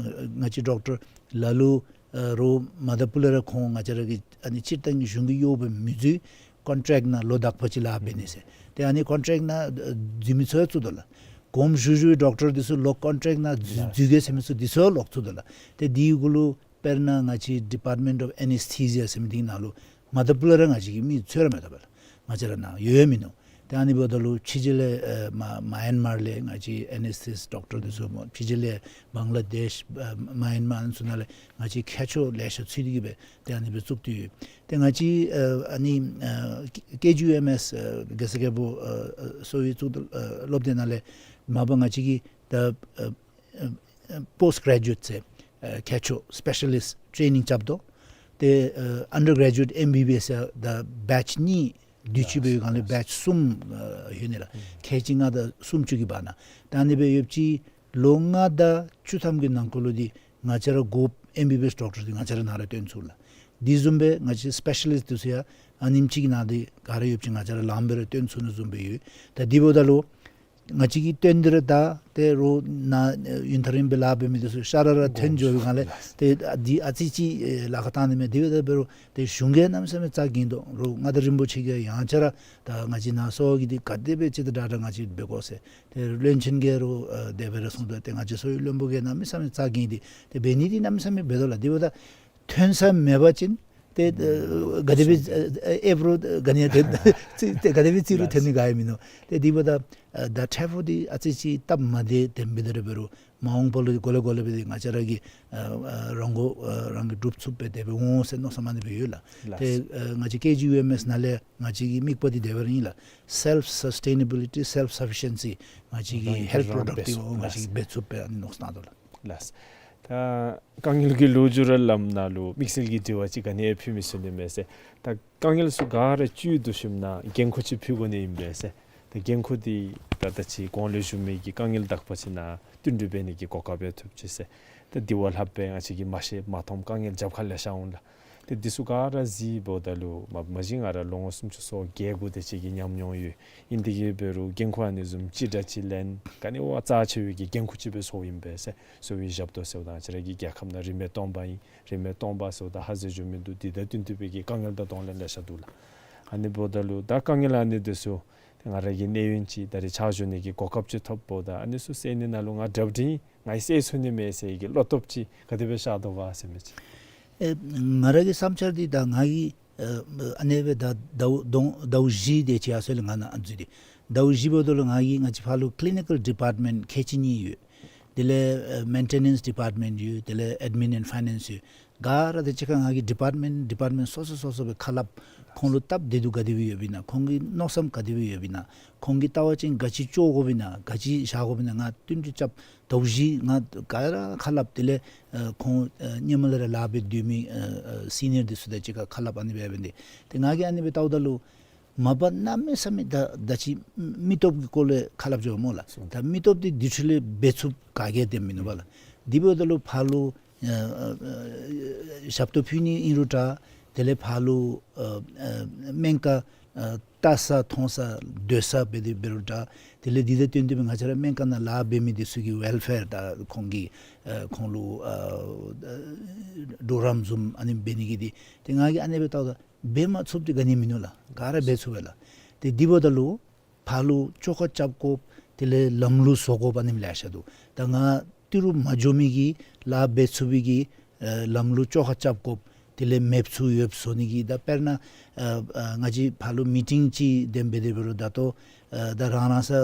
ང་བཅས་ཌོག་ཊར་ལ་ལུ་ཨ་རུང་མ་དང་ཕུ་ལས་ར་ཁོང་ང་བཅས་ར་གི་ཨ་ནི་སྤྱིར་བཏང་གི་གཞུང་གི་གཡོག་འབད་མི་འཛུལ། ཀོན་ཊེཀཊ་ནང་ལོ་དག་པ་ཅིག་ལཱ་འབད་ནི་ཟེར། ཏེ་ཨ་ནི་ཀོན་ཊེཀཊ་ནང་འཛུལ་མི་ཚུ་ཡང་བཙུགས་དོ་ལགས། དགོངསམ་ཞུ་ཞུ་བའི་ཌོག་ཊར་འདི་ཚུ་ལོག་ཀོན་ཊེཀཊ་ནང་འཛུལ་ལགས། འཛུལ་གེ་ཟེར་མི་ཚུ་འདི་ཚུ་ཡང་ལོག་བཙུགས་དོ་ལགས། ཏེ་འདི་གུ་ལུ་དཔེར་ན་ང་བཅས་ཌི་པཱརཊ་མེནཊ་ཨོཕ་ཨེ་ནེས་ཐེ་ཤི་ཡ་ཟེར་མི་འདི་ནང་ལུ་མ་དང་ཕུ་ལས་ར་ང་བཅས་ཀྱི་མི་ཚུད་ར་མི་ཐོབ་པས་ལགས། ང་བཅས་ར་ནང་ཡོད་ཡང་མིན་ནུག། ཏེ་ཨ་ནི་འབདཝ་ད་ལུ་ཕྱི་རྒྱལ་ལས་ཨ་མ་མ་ཡན་མར་ལས་ང་བཅས་ཨེ་ནེས་ཐེ་ཤི་ཡ་ཌོག་ཊར་འདི་ཚུ་སྨོ། ཕྱི་རྒྱལ་ལས་བང་ལ་དེཤ་ཨ་མ་ཡན་མར་ཨ་ནི་ཚུ་ནང་ལས་ང་བཅས་མཁས་མཆོག་ལེ་ཤ་ཚུད་དེ་གི་སྦེ་ཏེ་ཨ་ནི་སྦེ་བཙུགས་ཏེ་ཡོད། ཏེ་ང་བཅས་ཨ་ཨ་ནི་ཨ་ཀེ་ཇི་ཡུ་ཨེམ་ཨེསི་ཨ་རྒྱལ་སྲས་རྒྱལ་པོ་ཨ་ཨ་གསོ་བའི་གཙུག་ཨ་སློབ་སྡེ་ནང་ལས་མ་པ་ང་བཅས་ཀྱིས་ད་ཨ་ཨ་ཨ་པོསཊ་གྲེ་ཇུ་ཨེཊ་ཟེར་ཨ་མཁས་མཆོག་སི་པེ་ཤ་ལིསཊ་ཊེ་ནིང་རྐྱབ་དོ། ཏེ་ཨ་ཨན་ཌར་གྲེ་ཇུ་ཨེཊ་ཨེམ་བི་བི་ཨེསི་ཡང་ད་བེཆ་གཉིས་དུས་ཅི་འབད་བའི་སྒང་ལས་བེཆ་གསུམ་ཨ་ཡོད་ནི་ལགས། ཁལ་གཅིག་ལྔ་དང་སུམ་ཅུ་གི་བར་ན། ད་ཨ་ནི་སྦེ་ཡོདཔ་ཅིག་ལོ་ལྔ་དང་བཅུ་ཐམ་གྱི་ནང་འཁོད་ལུ་འདི་ང་བཅས་ར་དགོཔ་ཨེམ་བི་བི་ཨེསི་ཌོག་ཊར་འདི་ང་བཅས་ར་ནཱ་ར་བཏོན་ཚུགས་ལགས། དེ་བཟུམ་སྦེ་ང་བཅས་སི་པེ་ཤ་ལིསཊ་འདི་ཚུ་ཡང་ཨ་ནེམ་ཅིག་གི་ནང་འདི་ག་ར་ཡོདཔ་ཅིག་ང་བཅས་ར་ལངམ་སྦེ་ར་བཏོན་ཚུགས་ནི་བཟུམ་སྦེ་ཡོད། ད་དེ་འབདཝ་ད་ལུ་ ང་བཅས་ཀྱི་བཏོན་ཏེ་ར་ད་ཏེ་རོགས་ནཱ་ཡུན་ཐག་རིང་པའི་ལཱ་འབད་མི་འདི་ཚུ་ཤ་ར་ར་ཐོན་འགྱོ་བའི་སྒང་ལས་ཏེ་ཨ་འདི་ཨ་ཙི་ཅིག་ཨེ་ལཱ་ཁག་བཏང་ནི་མས། དེ་འབདཝ་ད་འབད་རུང་ཏེ་གཞུང་གིས་གནམ་མེད་ས་མེད་རྩ་འགེངས་དོ། རོགས་མངའ་བདག་རིན་པོ་ཆེ་གིས་ཡང་བསྐྱར་ད་ང་བཅས་ནཱ་གསོ་བ་གི་འདི་ག་དེ་སྦེ་ཅིག་ད་དྲག་དྲག་ང་བཅས་འབད་དགོ་ཟེར། ཏེ་བློན་ཆེན་གྱིས་རོགས་ཨ་དེ་སྦེ་ར་གསུངས་དོ། ཏེ་ང་བཅས་གསོ་བའི་བློན་པོ་གིས་གནམ་མེད་ས་མེད་རྩ་འགེངས་ཏེ་ཏེ་འབད་ནི་འདི་གནམ་མེད་ས་མེད་འབད་དོ་ལགས། དེ་འབདཝ་ད་ཐོན་ས་མེད་པ་ཅིན་ཏེ་ཨ་ག་དེ་སྦེ་ཨ་ཨེབ་རོགས་ག་ནི་ཡང་ཏེ་ཏེ་ག་དེ་སྦེ་རྩིས་རུང་ཐོན་ནི་ག་ཡང་མིན་ནུག། ཏེ་དེ་འབདཝ་ད་ཨ་ད་འཕྲལ་ཕུགས་འདི་ཨ་ཙི་ཅིག་སྟབས་མ་བདེ་དེ་འབད་དེ་ར་འབད་རུང་མ་འོངས་པ་ལུ་འགོ་ལས་འགོ་ལས་འབད་དེ་ང་བཅས་ར་གིས་ཨ་ཨ་རང་མགོ་ཨ་རང་གིས་སྒྲུབ་ཚུགསཔ་སྦེ་དེ་སྦེ་འོང་ཟེར་མནོ་བསམ་ཨ་ནི་སྦེ་ཡོད་ལགས། ལགས། ཏེ་ཨ་ང་བཅས་ཀེ་ཇི་ཡུ་ཨེམ་ཨེསི་ནང་ལས་ང་བཅས་ཀྱི་དམིགས་པ་འདི་དེ་སྦེ་ར་ཨིན་ལགས། Self sustainability, self sufficiency། ང་བཅས་ཀྱི་ཧེལཐ་པྲོ་ཌག་འདི་ང་བཅས་ཀྱིས་འབད་ཚུགསཔ་སྦེ་ཨ་ནི་མནོ་བསམ་བཏང་དོ་ལགས། ལགས། ད་དཀའ་ངལ་གྱི་ལོ་རྒྱུས་ར་སླབ་ནང་ལུ་དམིགས་བསལ་གྱི་དྲི་བ་ཅིག་ག་ནི་ཡང་ཕུལ་མི་ཚུགས་ནི་མས་ཟེར། ད་དཀའ་ངལ་ཚུ་ག་ར་བཅུད་བསྡུ་ཞིནམ་ན་འགན་ཁུར་ཅིག་ཕུལ་དགོ་ནི་ཨིན་པས་ཟེར། ད་འགན་ཁུར་འདི་ད་ད་ཅི་གོང་ལས་ཞུ་མི་གི་དཀའ་ངལ་དག་པ་ཅིག་ནང་བསྟུན་གྲོས་འབད་ནི་གི་གོ་སྐབས་ཡང་ཐོབ་ཅི་ཟེར། ད་འདི་བ་ལྷག་སྦེ་ང་བཅས་ཀྱིས་མ་ཤེས་མ་མཐོང་དཀའ་ངལ་རྒྱབ་ཁར་ལེ་ཤ་འོང་ལགས། ཏེ་འདི་ཚུ་ག་ར་གཟིགསཔ་ད་ལུ་མ་མ་གཞི་ང་ར་ལོ་ངོ་སུམ་ཅུ་སོ་བརྒྱད་དགུ་དེ་ཅིག་གི་ཉམས་མྱོང་ཡོད། ཨིན་དེ་གིས་འབད་རུང་འགན་ཁུར་ཨ་ནི་བཟུམ་ཅིག་དྲག་ཅིག་ལེན་ག་ནི་བ་རྩ་ཆེ་བའི་གི་འགན་ཁུར་ཅིག་སྦེ་ཚོརཝ་ཨིན་པས་ཟེར། གསོ་བའི་ཞབས་ཏོག་ཟེརཝ་ད་ང་བཅས་ར་གི་རྒྱལ་ཁབ་ནང་རིན་མེད་སྟོང་པ་ཨིན། རིན་མེད་སྟོང་པ་ཟེརཝ་ད་ཧ་ཟེར་འགྱོ་མི་འདུག། འདི་དང་བསྟུན་ཏེ་སྦེ་གི་དཀའ་ངལ་དང་གདོང་ལེན་ལེ་ཤ་འདུག་ལགས། ཨ་ནི་འབདཝ་ད་ལུ་ད་དཀའ་ངལ་ཨ་ནི་འདི་ཚུ་ཏེ་ང་ར་གི་གནས་ཡུན་ཅིག་ད་རེས་ཕྱག་ཞུ་ནི་གི་གོ་སྐབས་ཅིག་ཐོབ་འབདཝ་ད་ཨ་ནི་ཚུ་སེལ་ནི་ནང་ལུ་ང་གྲབས་འདི་ང་གིས་སེལ་ཚུགས་ནི་མས་ཟེར་གྱི་བློ་སྟོབས་ཅིག་ག་དེ་སྦེ་ཤར་དོ་ག་ཟེར་མི་ཅིག། ཨེ་ང་ར་གི་བསམ་འཆར་འདི་ད་ང་གིས་ཨ་ཨ་ནི་སྦེ་ད་ཟླཝ་དོན་ཟླཝ་བཞི་དེ་ཅིག་ཡར་སོང་ལས་ང་ནཱ་ཨ་འཛུལ་ཏེ། ཟླཝ་བཞི་འབདཝ་ད་ལུ་ང་གིས་ང་བཅས་ཕར་ལུ་ཀི་ལི་ནི་ཀཱལ་ཌི་པཱརཊ་མེནཊ་ཁལ་གཅིག་གཉིས་ཡོད། དེ་ལས་ཨེ་མེན་ཊེ་ནེནསི་ཌི་པཱརཊ་མེནཊ་ཡོད། དེ་ལས་ཨེཌ་མིན་ཨེནཌ་ཕའི་ནེནསི་ཡོད། ག་ར་དེ་གཅིག་ཁར་ང་གིས་ཌི་པཱརཊ་མེནཊ་ཌི་པཱརཊ་མེནཊ་སོ་སོ་སོ་སོ་སྦེ་ཁ་སླབ། ཁོང་ལུ་སྟབས་བདེ་སྡུག་ག་དེ་སྦེ་ཡོདཔ་ཨིན་ན། ཁོང་གི་མནོ་བསམ་ག་དེ་སྦེ་ཡོདཔ་ཨིན་ན། ཁོང་གིས་ལྟ་བ་ཅིན་ག་ཅི་བཅོ་དགོཔ་ཨིན་ན། ག་ཅི་བཞག་དགོཔ་ཨིན་ན། ང་བསྟུན་གྲོས་རྐྱབ། ཟླཝ་བཞི་ང་ག་ར་ཁ་སླབ། དེ་ལས་ཨེ་ཁོང་ཨེ་སྔོན་མ་ལས་ར་ལཱ་འབད་སྡོད་མི་ཨེ་ཨེ་སི་ནི་ཡར་འདི་ཚུ་དང་གཅིག་ཁར་ཁ་སླབ་ཨ་ནི་སྦེ་འབད་ནི། ཏེ་ང་གིས་ཨ་ནི་སྦེ་བལྟཝ་ད་ལུ་མ་པ་གནམ་མེད་ས་མེད་ད་ད་ཅི་མི་སྟོབས་ཀྱི་སྐོར་ལས་ཁ་སླབ་འགྱོཝ་སྨོ་ལགས། ད་མི་སྟོབས་འདི་དེ་འཕྲོ་ལས་འབད་ཚུགསཔ་ག་གིས་ཡང་མིན་འདུག་པ་ལགས། དེ་འབདཝ་ད་ལུ་ཕར་ལུ་ཨེ་ཨེ་ཨེ་ཞབས་ཏོག་ཕུལ་ནི་ཨིན་རུང་འདྲ། དེ་ལས་ཕར་ལུ་ཨེ་ཨེ་སྨན་ཁང་ཨེ་ལྟ་ས་མཐོང་ས་སྡོད་ས་འབད་དེ་འབད་རུང་འདྲ། དེ་ལས་འདི་དང་བསྟུན་ཏེ་སྦེ་ང་བཅས་ར་སྨན་ཁང་ནང་ལཱ་འབད་མི་འདི་ཚུ་གི་ཝེལ་ཕེར་དང་ཁོང་གི་ཨེ་ཁོང་ལུ་ཨེ་ཨེ་གྲོགས་རམ་བཟུམ་ཨ་ནི་འབད་ནི་གི་འདི་ཏེ་ང་གིས་ཨ་ནི་སྦེ་བལྟཝ་ད་འབད་མ་ཚུགསཔ་འདི་ག་ནི་མིན་འདུག་ལགས། ག་ར་འབད་ཚུགས་པས་ལགས། ཏེ་དེ་འབདཝ་ད་ལུ་ཕར་ལུ་བཅོ་ཁ་རྐྱབ་དགོཔ་དེ་ལས་ལམ་ལུགས་བཟོ་དགོཔ་ཨ་ནེམ་ལེ་ཤ་འདུག། ད་ང་ཏི་རུ་མ་འགྱོ་མི་གིས་ལཱ་འབད་ཚུགས་པའི་གི་ཨེ་ལམ་ལུགས་བཅོ་ཁ་རྐྱབ་དགོཔ་དེ་ལས་མེདཔ་ཚུ་ཡོདཔ་བཟོ་ནི་གི། ད་དཔེར་ན་ཨེ་ཨེ་ང་བཅས་ཕར་ལུ་མི་ཊིང་ཅིག་དེ་འབད་དེ་འབད་རུང་ད་ལྟོ་ཨེ་ད་རང་རང་ས་ཨེ་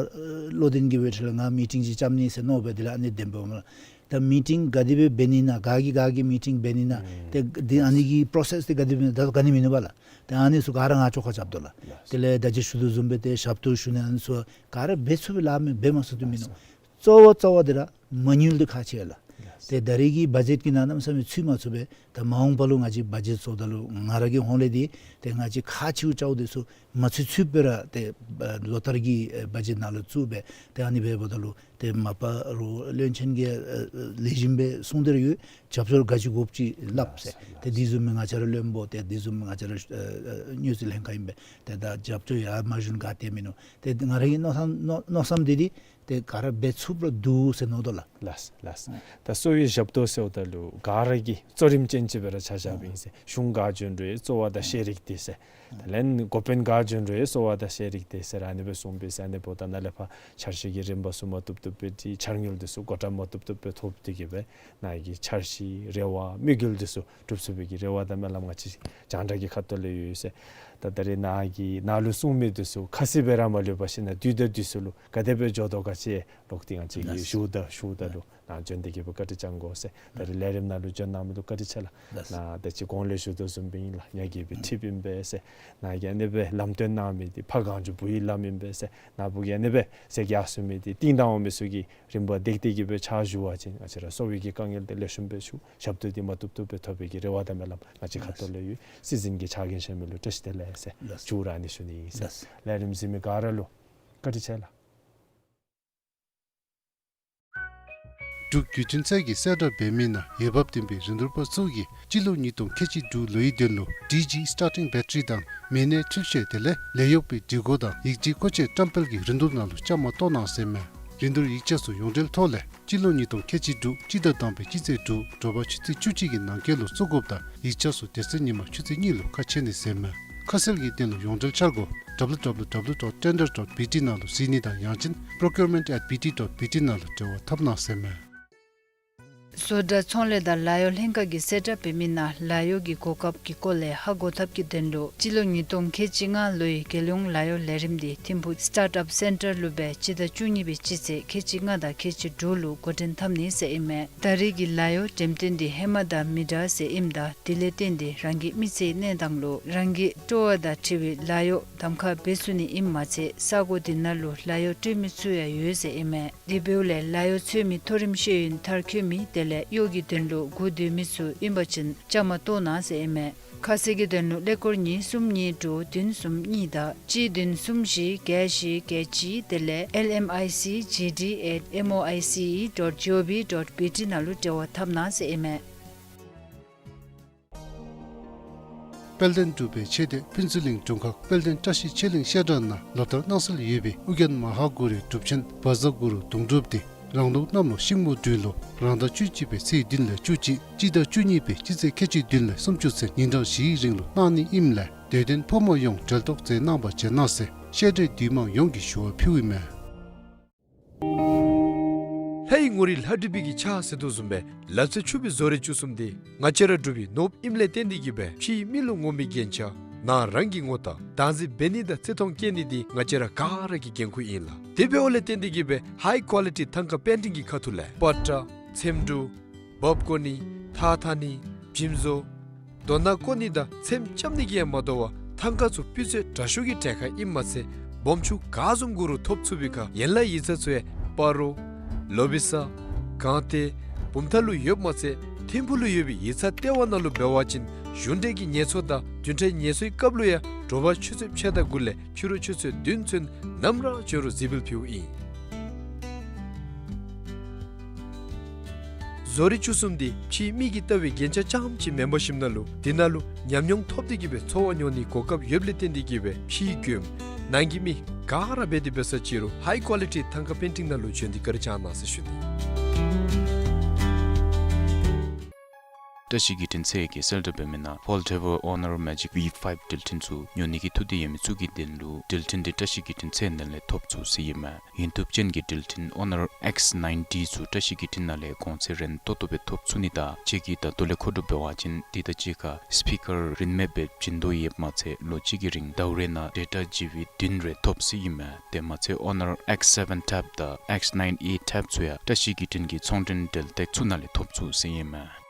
བློ་ལྡན་གྱི་འབད་ཁྲིད་ལས་ང་མི་ཊིང་ཅིག་རྐྱབ་ནི་ཟེར་མནོ་སྦེ་དེ་ལས་ཨ་ནི་དེ་འབདཝ་མས། ད་མི་ཊིང་ག་དེ་སྦེ་འབད་ནི་ན་ག་གིས་ག་གི་མི་ཊིང་འབད་ནི་ན་ཨུམ་ཏེ་འདི་ཨ་ནི་གི་པྲོ་སེསི་འདི་ག་དེ་སྦེ་ད་ག་ནི་མིན་འདུག་པ་ལགས། ཏེ་ཨ་ནི་ཚུ་ག་ར་ང་བཅོ་ཁ་རྐྱབ་དོ་ལགས། ལགས། དེ་ལས་ད་ཅི་ཞུ་དོ་བཟུམ་སྦེ་ཏེ་ཞབས་ཏོག་ཞུ་ནི་ཨ་ནི་ཚུ་ག་ར་འབད་ཚུགས་པས་ལགས། མི་འབད་མ་ཚུགས་འདི་མིན་འདུག། ལགས། གཙོ་བོ་གཙོ་བོ་འདི་ར་མ་དངུལ་འདི་ཁག་ཆེ་ལགས། ལགས། ཏེ་ད་རེས་ཀྱི་བ་ཇེཊ་ཀྱི་ནང་གནམ་མེད་ས་མེད་ཚུད་མ་ཚུགས་པས། ད་མ་འོངས་པ་ལུ་ང་བཅས་བ་ཇེཊ་བཟོཝ་ད་ལུ་ང་ར་གི་ཧོངས་ལས་འདི་ཏེ་ང་བཅས་ཁག་ཆེཝ་ཅིག་འདི་ཚུ་མ་ཚུད་ཚུདཔ་སྦེ་ར་ཏེ་ཨ་ལོ་ལྟར་གྱི་ཨེ་བ་ཇེཊ་ནང་ལུ་བཙུགས་སྦེ་ཏེ་ཨ་ནི་འབདཝ་ད་ལུ་ཏེ་མ་པ་རོགས་བློན་ཆེན་གྱིས་ཨེ་ཨེ་ལེགས་ཤོམ་སྦེ་གསུངས་ཏེ་ར་ཡོད། རྒྱབ་སྐྱོར་ག་ཅི་དགོཔ་ཅིག་སླབ་ཟེར། ལགས་སོ། ཏེ་དེ་བཟུམ་མའི་ང་བཅས་ར་བློན་པོ་ཏེ་དེ་བཟུམ་མའི་ང་བཅས་ར་ཨེ་ཨེ་དངུལ་རྩིས་ལྷན་ཁག་ཨིན་པས། ཏེ་ད་རྒྱབ་སྐྱོར་ཡར་མ་ཞུ་ན་ག་ཏེ་མིན་ནུག། ཏེ་ང་ར་གི་མནོ་བསམ་མནོ་མནོ་བསམ་འདི་འདི་ཏེ་ག་ར་འབད་ཚུགསཔ་ར་འདུག་ཟེར་མནོ་དོ་ལགས། ལགས་ལགས། ད་གསོ་བའི་ཞབས་ཏོག་ཟེརཝ་ད་ལུ་ག་ར་གི་གཙོ་རིམ་ཅན་ཅིག་སྦེ་ར་ཆ་བཞགཔ་ཨིན་ཟེར། གཞུང་ག་བྱོན་རུང་གསོ་བ་དང་ཤེས་རིག་འདི་ཟེར། དེ་ལས་འགོ་དཔོན་ག་བྱོན་རུང་གསོ་བ་དང་ཤེས་རིག་འདི་ཟེར་ཨ་ནི་སྦེ་གསུངས་པས་ཟེར། ཨ་ནི་འབདཝ་ད་ནཱ་ལས་ཕར་འཆར་གཞི་གི་རིམ་པ་ཚུ་མ་བཏུབ་བཏུབ་སྦེ་འདི་འཆར་དངུལ་འདི་ཚུ་མགོ་བཀྲམ་མ་བཏུབ་བཏུབ་སྦེ་ཐོབ་སྟེ་གི་སྦེ་ནཱ་གི་འཆར་གཞི་རེ་བ་དམིགས་ཡུལ་འདི་ཚུ་འགྲུབ་ཚུགས་པའི་གི་རེ་བ་དང་སྨོན་ལམ་ང་བཅས་རྒྱང་བསྒྲགས་ཀྱི་ཁ་ཐུག་ལས་ཡོད་ཟེར། ད་ད་རེས་ནཱ་གི་ནཱ་ལུ་གསུངས་མི་འདི་ཚུ་ཁ་གསལ་སྦེ་ར་མ་ལུས་པར་ཞིནམ་ན་དུས་དང་དུས་སུ་ལུ་ག་དེ་སྦེ་འགྱོ་དོ་ག་ཅི་ལོག་སྟེ་ང་བཅས་ཀྱིས་ལགས། ཞུཝ་ད་ཞུཝ་ད་ལུ་ནཱ་བྱོན་ཏེ་གི་སྦེ་བཀའ་དྲིན་བསྐྱང་དགོ་ཟེར། ད་རེས་ལས་རིམ་ནང་ལུ་བྱོན་གནང་མི་ལུ་བཀའ་དྲིན་ཆེ་ལགས། ལགས། ནཱ་ད་ཅི་གོང་ལས་ཞུ་དོ་བཟུམ་སྦེ་ཨིན་ལགས། ཉ་རྒྱལ་པོའི་ཁྲིདཔ་ཨིན་པས་ཟེར། ནཱ་གིས་ཨ་ནི་སྦེ་ལམ་སྟོན་གནང་མི་འདི་ཕ་གངས་ལྗོངས་བུ་ཡི་ལམ་ཨིན་པས་ཟེར། ནཱ་བུ་གིས་ཨ་ནི་སྦེ་ཟེར་ག་གསུངས་མི་འདི་བཏིང་དང་འོང་མི་ཚུ་གིས་རིམ་པ་བརྟག་སྟེ་གི་སྦེ་ཕྱག་ཞུ་བ་ཅིན་ང་བཅས་ར་གསོ་བའི་གི་དཀའ་ངལ་འདི་ལེགས་ཤོམ་སྦེ་ཞུ་ཞབས་ཏོག་འདི་མ་བཏུབ་བཏུབ་སྦེ་ཐོབ་པའི་གི་རེ་བ་དང་སྨོན་ལམ་ང་བཅས་ཁ་ཐུག་ལས་ཡོད། སྲིད་འཛིན་གྱི་ཕྱག་འགན་བཞེས་མི་ལུ་བཀྲ་ཤིས་བདེ་ལེགས་ཟེར། ལགས། མཇུག་ར་ཨ་ནི་ཞུ་ནི་ཨིན་ཟེར། ལགས། ལས་རིམ་གཟིགས་མི་ག་ར་ལུ་བཀའ་དྲིན་ཆེ་ལགས། འབྲུག་བརྒྱུད་འཕྲིན་ཚད་ཀྱི་གསལ་བསྒྲགས་འབད་མི་ནང་འོས་འབབ་ལྡན་པའི་རིན་བསྡུར་པ་ཚུ་གིས་སྤྱི་ལོ་ཉིས་སྟོང་ཁལ་གཅིག་དྲུག་ལོའི་དོན་ལུ་ཌི་ཇི་སི་ཊར་ཊིང་བེ་ཊ་རི་དང་མི་སྣའི་འཕྲུལ་ཆས་དེ་ལས་ལས་གཡོག་པའི་སྒྲིག་གོ་དང་ཡིག་ཆའི་མཁོ་ཆས་བཀྲམ་སྤེལ་གྱི་རིན་བསྡུར་ནང་ལུ་བཅའ་མར་གཏོགས་གནང་ཟེར་མས། རིན་བསྡུར་ཡིག་ཆ་ཚུ་ཡོངས་འབྲེལ་ཐོག་ལས་སྤྱི་ལོ་ཉིས་སྟོང་ཁལ་གཅིག་དྲུག་སྤྱི་ཟླ་དང་པའི་སྤྱི་ཚེས་དྲུག་དྲོ་པ་ཆུ་ཚོད་བཅུ་གཅིག་གི་ནང་འཁོད་ལུ་བཙུགས་དགོཔ་དང་ཡིག་ཆ་ཚུ་དེ་ཚེ་ཉིན་མ་ཆུ་ཚོད་གཉིས་ལུ་ཁ་ཕྱེ་ནི་ཟེར་མས། ཁ་གསལ་གྱི་དོན་ལུ་ཡོངས་འབྲེལ་འཆར་སྒོ་ཌབ་ལུ་ཌབ་ལུ་ཌབ་ལུ་ཌོཊ་ཊེན་ཌར་ཌོཊ་བི་ཊི་ནང་ལུ་གཟིགས་ནི་དང་ཡང་ཅིན་པྲོ་ཀིའུར་མེནཊ་ཨེཊ་བི་ཊི་ཌོཊ་བི་ཊི་ནང་ལུ་འབྲེལ་བ་འཐབ་གནང་ཟེར་མས། བཟོ་གྲྭ་ཚོང་ལས་དང་ལཱ་གཡོག་ལྷན་ཁག་གིས་གསལ་བསྒྲགས་འབད་མི་ནང་ལཱ་གཡོག་གི་གོ་སྐབས་ཀྱི་སྐོར་ལས་ཧ་གོ་ཐབས་ཀྱི་དོན་ལུ་སྤྱི་ལོ་ཉིས་སྟོང་ཁལ་གཅིག་ལྔ་ལོའི་རྒྱལ་ཡོངས་ལཱ་གཡོག་ལས་རིམ་འདི་ཐིམ་ཕུག་སི་ཊཱརཊ་ཨཔ་སེན་ཊར་ལུ་སྦེ་སྤྱི་ཟླ་བཅུ་གཉིས་པའི་སྤྱི་ཚེས་ཁལ་གཅིག་ལྔ་དང་ཁལ་གཅིག་དྲུག་ལུ་འགོ་འདྲེན་འཐབ་ནི་ཟེར་ཨིན་མས། ད་རེས་ཀྱི་ལཱ་གཡོག་འགྲེམས་སྟོན་འདི་ཧེ་མ་དང་མི་འདྲ་ཟེར་ཨིནམ་ད་དེ་ལས་བརྟེན་ཏེ་རང་གི་མི་ཚེའི་གནས་སྟངས་ལུ་རང་གི་སྤྲོ་བ་དང་འཁྲིལ་བའི་ལཱ་གཡོག་གདམ་ཁ་འབད་ཚུགས་ནི་ཨིནམ་མ་ཚད་ས་གོ་འདི་ནང་ལུ་ལཱ་གཡོག་སྤྲོད་མི་ཚུ་ཡང་ཡོད་ཟེར་ཨིན་མས། དེ་འབདཝ་ལས་ལཱ་གཡོག་འཚོལ་མི་མཐོ་རིམ་ཤེས་ཡོན་མཐར་འཁྱོལ་མི་དེ་ལས་གཡོག་གི་དོན་ལུ་སྒུག་སྡོད་མི་ཚུ་ཨིན་པ་ཅིན་བཅའ་མར་གཏོགས་གནང་ཟེར་ཨིན་མས། ཁ་གསལ་གྱི་དོན་ལུ་ཀླད་ཀོར་གཉིས་གསུམ་གཉིས་དྲུག་བདུན་གསུམ་གཉིས་དང་གཅིག་བདུན་གསུམ་བཞི་བརྒྱད་བཞི་བརྒྱད་གཅིག་དེ་ལས་ཨེལ་ཨེམ་ཨའི་སི་ཇི་ཌི་ཨེཊ་ཨེམ་ཨོ་ཨའི་སི་ཨི་ཌོཊ་ཇི་ཨོ་བི་ཌོཊ་བི་ཊི་ནང་ལུ་འབྲེལ་བ་འཐབ་གནང་ཟེར་ཨིན་མས། དཔལ་ལྡན་འབྲུག་པའི་ཆོས་སྡེ་ཕུན་ཚོགས་གླིང་དྲུང་ཁག་དཔལ་ལྡན་བཀྲ་ཤིས་ཆོས་གླིང་བཤད་གྲྭ་ནང་ལོ་ལྟར་གནང་སྲོལ་ཡོད་པའི་ཨོ་རྒྱན་མ་ཧཱ་གུ་རུའི་སྒྲུབ་ཆེན་བཛྲ་གུ་རུ་དུང་སྒྲུབ་འདི་རང་ལུགས་གནམ་ལོ་ཤིང་མོ་སྦྲུལ་ལོ་རང་ཟླ་བཅུ་གཅིག་པའི་ཚེས་བདུན་ལས་བཅུ་གཅིག་སྤྱི་ཟླ་བཅུ་གཉིས་པའི་སྤྱི་ཚེས་ཁལ་གཅིག་བདུན་ལས་སུམ་ཅུ་ཚུན་ཉིན་གྲངས་བཞིའི་རིང་ལུ་གནང་ནི་ཨིནམ་ལས་དད་ལྡན་ཕོ་མོ་ཡོངས་གྲལ་གཏོགས་མཛད་གནང་བར་བྱོན་གནང་ཟེར་བཤད་གྲྭའི་འདུས་མང་ཡོངས་ཀྱིས་ཞུ་བ་ཕུལཝ་ཨིན་མས། ལྷའི་ངོ་རིས་ལྷ་བྲིས་པའི་གི་ཕྱག་ཟེར་དོ་བཟུམ་སྦེ་ལ་རྩེ་ཆུ་སྦིས་བཟོ་རིག་བཅུ་གསུམ་འདི་ང་བཅས་ར་འབྲུག་པའི་ནོར་བུ་ཨིནམ་ལས་བརྟེན་ཏེ་གིས་སྦེ་ཕྱིའི་མི་ལུ་ངོམ་པའི་རྒྱན་ཆ་ནང་རང་གི་ངོ་རྟགས་བདག་འཛིན་འབད་ནི་དང་བརྩི་མཐོང་བསྐྱེད་ནི་འདི་ང་བཅས་ར་ག་ར་གི་འགན་ཁུར་ཨིན་ལགས། དེ་འབདཝ་ལས་བརྟེན་ཏེ་གིས་སྦེ་ཧའི་ཀོ་ལི་ཊི་ཐང་ཀ་པེན་ཊིང་གི་ཁ་ཐུག་ལས་པ་ཏྲ་ཚེམ་དྲུབ་འབག་བཀོ་ནི་ཐགས་འཐག་ནི་འཇིམ་བཟོ་རྡོ་ནང་བཀོ་ནི་དང་ཚེམ་རྐྱབ་ནི་གིས་ཡང་མ་དོ་བར་ཐང་ཀ་ཚུ་སྤུས་ཚད་དྲག་ཤོས་ཀྱི་གྲལ་ཁར་ཨིནམ་མ་ཚད་སྦོམ་ཆུང་ག་བཟུམ་གུ་རུང་ཐོབ་ཚུགས་པའི་ཁར་ཡན་ལག་ཡིག་ཚང་ཚུ་ཡང་སྤ་རོ་ལོ་བི་ས་དགོངས་ཏེ་བུམ་ཐང་ལུ་ཡོདཔ་མ་ཚད་ཐིམ་ཕུག་ལུ་ཡོད་པའི་ཡིག་ཚང་ལྟེ་བ་ནང་ལུ་འབད་བ་ཅིན་གཞུང་འབྲེལ་གྱི་ངལ་འཚོ་དང་བདུན་ཕྲག་ངལ་འཚོའི་སྐབས་ལུ་ཡང་དྲོ་པ་ཆུ་ཚོད་ཕྱེད་དང་དགུ་ལས་ཕྱི་རུ་ཆུ་ཚོད་བདུན་ཚུན་ནམ་ར་འབྱོན་རུང་གཟིགས་འབུལ་ཕུལཝ་ཨིན། བཟོ་རིག་བཅུ་གསུམ་འདི་ཕྱིའི་མི་གིས་བལྟ་བའི་རྒྱན་ཆ་རྐྱངམ་ཅིག་མེན་པར་ཞིནམ་ལས་འདི་ནང་ལུ་ཉམས་མྱོང་ཐོབ་སྟེ་གིས་སྦེ་འཚོ་བ་མྱོང་ནིའི་གོ་སྐབས་ཡོདཔ་ལས་བརྟེན་ཏེ་གིས་སྦེ་ཕྱིའི་མགྱོནམ་ནང་གི་མི་ག་ར་འབད་དེ་འབད་ས་ཅི་རུང་ཧའི་ཀོ་ལི་ཊི་ཐང་ཀ་པེན་ཊིང་ནང་ལུ་བྱོན་ཏེ་བཀའ་དྲིན་བསྐྱང་གནང་ཟེར་ཞུ་ནི། བཀྲ་ཤིས་བརྒྱུད་འཕྲིན་ཚད་ཀྱིས་གསལ་བསྒྲགས་འབད་མི་ནང་ཕོལ་ཌེ་བར་ཨོ་ནར་མེ་ཇིག་ཝི་ཕའིབ་དྲིལ་འཕྲིན་ཚུ་ཉོ་ནི་གི་ཐུགས་འདོད་ཡོད་མི་ཚུ་གི་དོན་ལུ་དྲིལ་འཕྲིན་འདི་བཀྲ་ཤིས་བརྒྱུད་འཕྲིན་ཚད་ནང་ལས་ཐོབ་ཚུགས་ཟེར་ཨིན་མས། ཡུན་ཐུབ་ཅན་གྱི་དྲིལ་འཕྲིན་ཨོ་ནར་ཨེགསི་ནའིན་ཊི་ཚུ་བཀྲ་ཤིས་བརྒྱུད་འཕྲིན་ནང་ལས་གོང་ཚད་རན་ཏོག་ཏོ་སྦེ་ཐོབ་ཚུགས་ནི་དང་ཁྱེད་ཀྱིས་ད་ལྟོ་ལས་མཁོ་སྒྲུབ་འབད་བ་ཅིན་འདི་དང་གཅིག་ཁར་སི་པི་ཀར་རིན་མེད་སྦེ་བྱིན་དོ་ཡོདཔ་མ་ཚད་ལོ་གཅིག་གི་རིང་ཟླཝ་རེ་ནང་ཌེ་ཊ་ཇི་བི་བདུན་རེ་ཐོབ་ཟེར་ཨིན་མས། དེ་མ་ཚད་ཨོ་ནར་ཨེགསི་སེ་བེན་ཊེབ་དང་ཨེགསི་ནའིན་ཨེ་ཊེབ་ཚུ་ཡང་བཀྲ་ཤིས་བརྒྱུད་འཕྲིན་གྱི་ཚོང་འབྲེལ་འབྲེལ་སྟེགས་ཚུ་ནང་ལས་ཐོབ་ཚུགས་ཟེར་ཨིན་མས།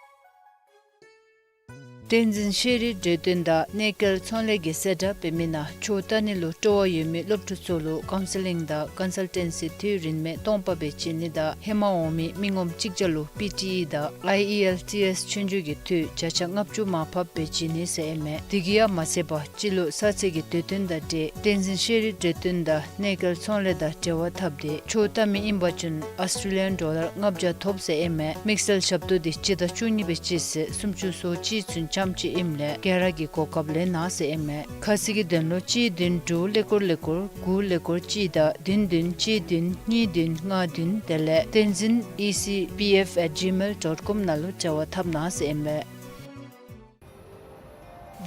བསྟན་འཛིན་ཤེས་རིག་གྲོས་སྟོན་དང་གནས་སྐལ་ཚོང་ལས་ཀྱིས་གསལ་བསྒྲགས་འབད་མི་ནང་ཆོས་ལྟ་ནི་ལུ་སྤྲོ་བ་ཡོད་མི་སློབ་ཕྲུག་ཚུ་ལུ་ཀའུན་སི་ལིང་དང་ཀོན་སལ་ཊེན་སི་དུས་རིན་མེད་སྟོང་པ་སྦེ་བྱིན་ནི་དང་ཧེ་མ་འོང་མི་མི་ངོམ་གཅིག་བརྒྱ་ལུ་པི་ཊི་ཨི་དང་ཨའི་ཨི་ཨེལ་ཊི་ཨེསི་ཆོས་རྒྱུགས་ཀྱི་འཐུས་བརྒྱ་ཆ་ལྔ་བཅུ་མར་ཕབ་སྦེ་བྱིན་ནི་ཟེར་ཨིན་མས། དེ་གིས་ཡང་མ་ཚད་པར་སྤྱི་ལོ་གསར་ཚེས་ཀྱི་དུས་སྟོན་དང་འབྲེལ་བསྟན་འཛིན་ཤེས་རིག་གྲོས་སྟོན་དང་གནས་སྐལ་ཚོང་ལས་དང་འབྲེལ་བ་འཐབ་སྟེ་ཆོས་ལྟ་མི་ཨིན་པ་ཅིན་ཨོསི་ཊྲེ་ལི་ཡན་ཌོ་ལར་ལྔ་བརྒྱ་ཐོབ་ཟེར་ཨིན་མས། དམིགས་བསལ་ཞབས་ཏོག་འདི་སྤྱི་ཟླ་བཅུ་གཉིས་པའི་སྤྱི་ཚེས་སུམ་ཅུ་སོ་གཅིག་ཚུན་ཙམ་ཅིག་ཨིནམ་ལས་ག་ར་གིས་གོ་སྐབས་ལེན་གནང་ཟེར་ཨིན་མས། ཁ་གསལ་གྱི་དོན་ལུ་གཅིག་བདུན་དྲུག་ཀླད་ཀོར་ཀླད་ཀོར་དགུ་ཀླད་ཀོར་གཅིག་དང་བདུན་བདུན་གཅིག་བདུན་གཉིས་བདུན་ལྔ་བདུན་དེ་ལས་བསྟན་འཛིན་ཨི་སི་པི་ཨེཕ་ཨེཊ་ཇི་མེལ་ཌོཊ་ཀོམ་ནང་ལུ་འབྲེལ་བ་འཐབ་གནང་ཟེར་ཨིན་མས།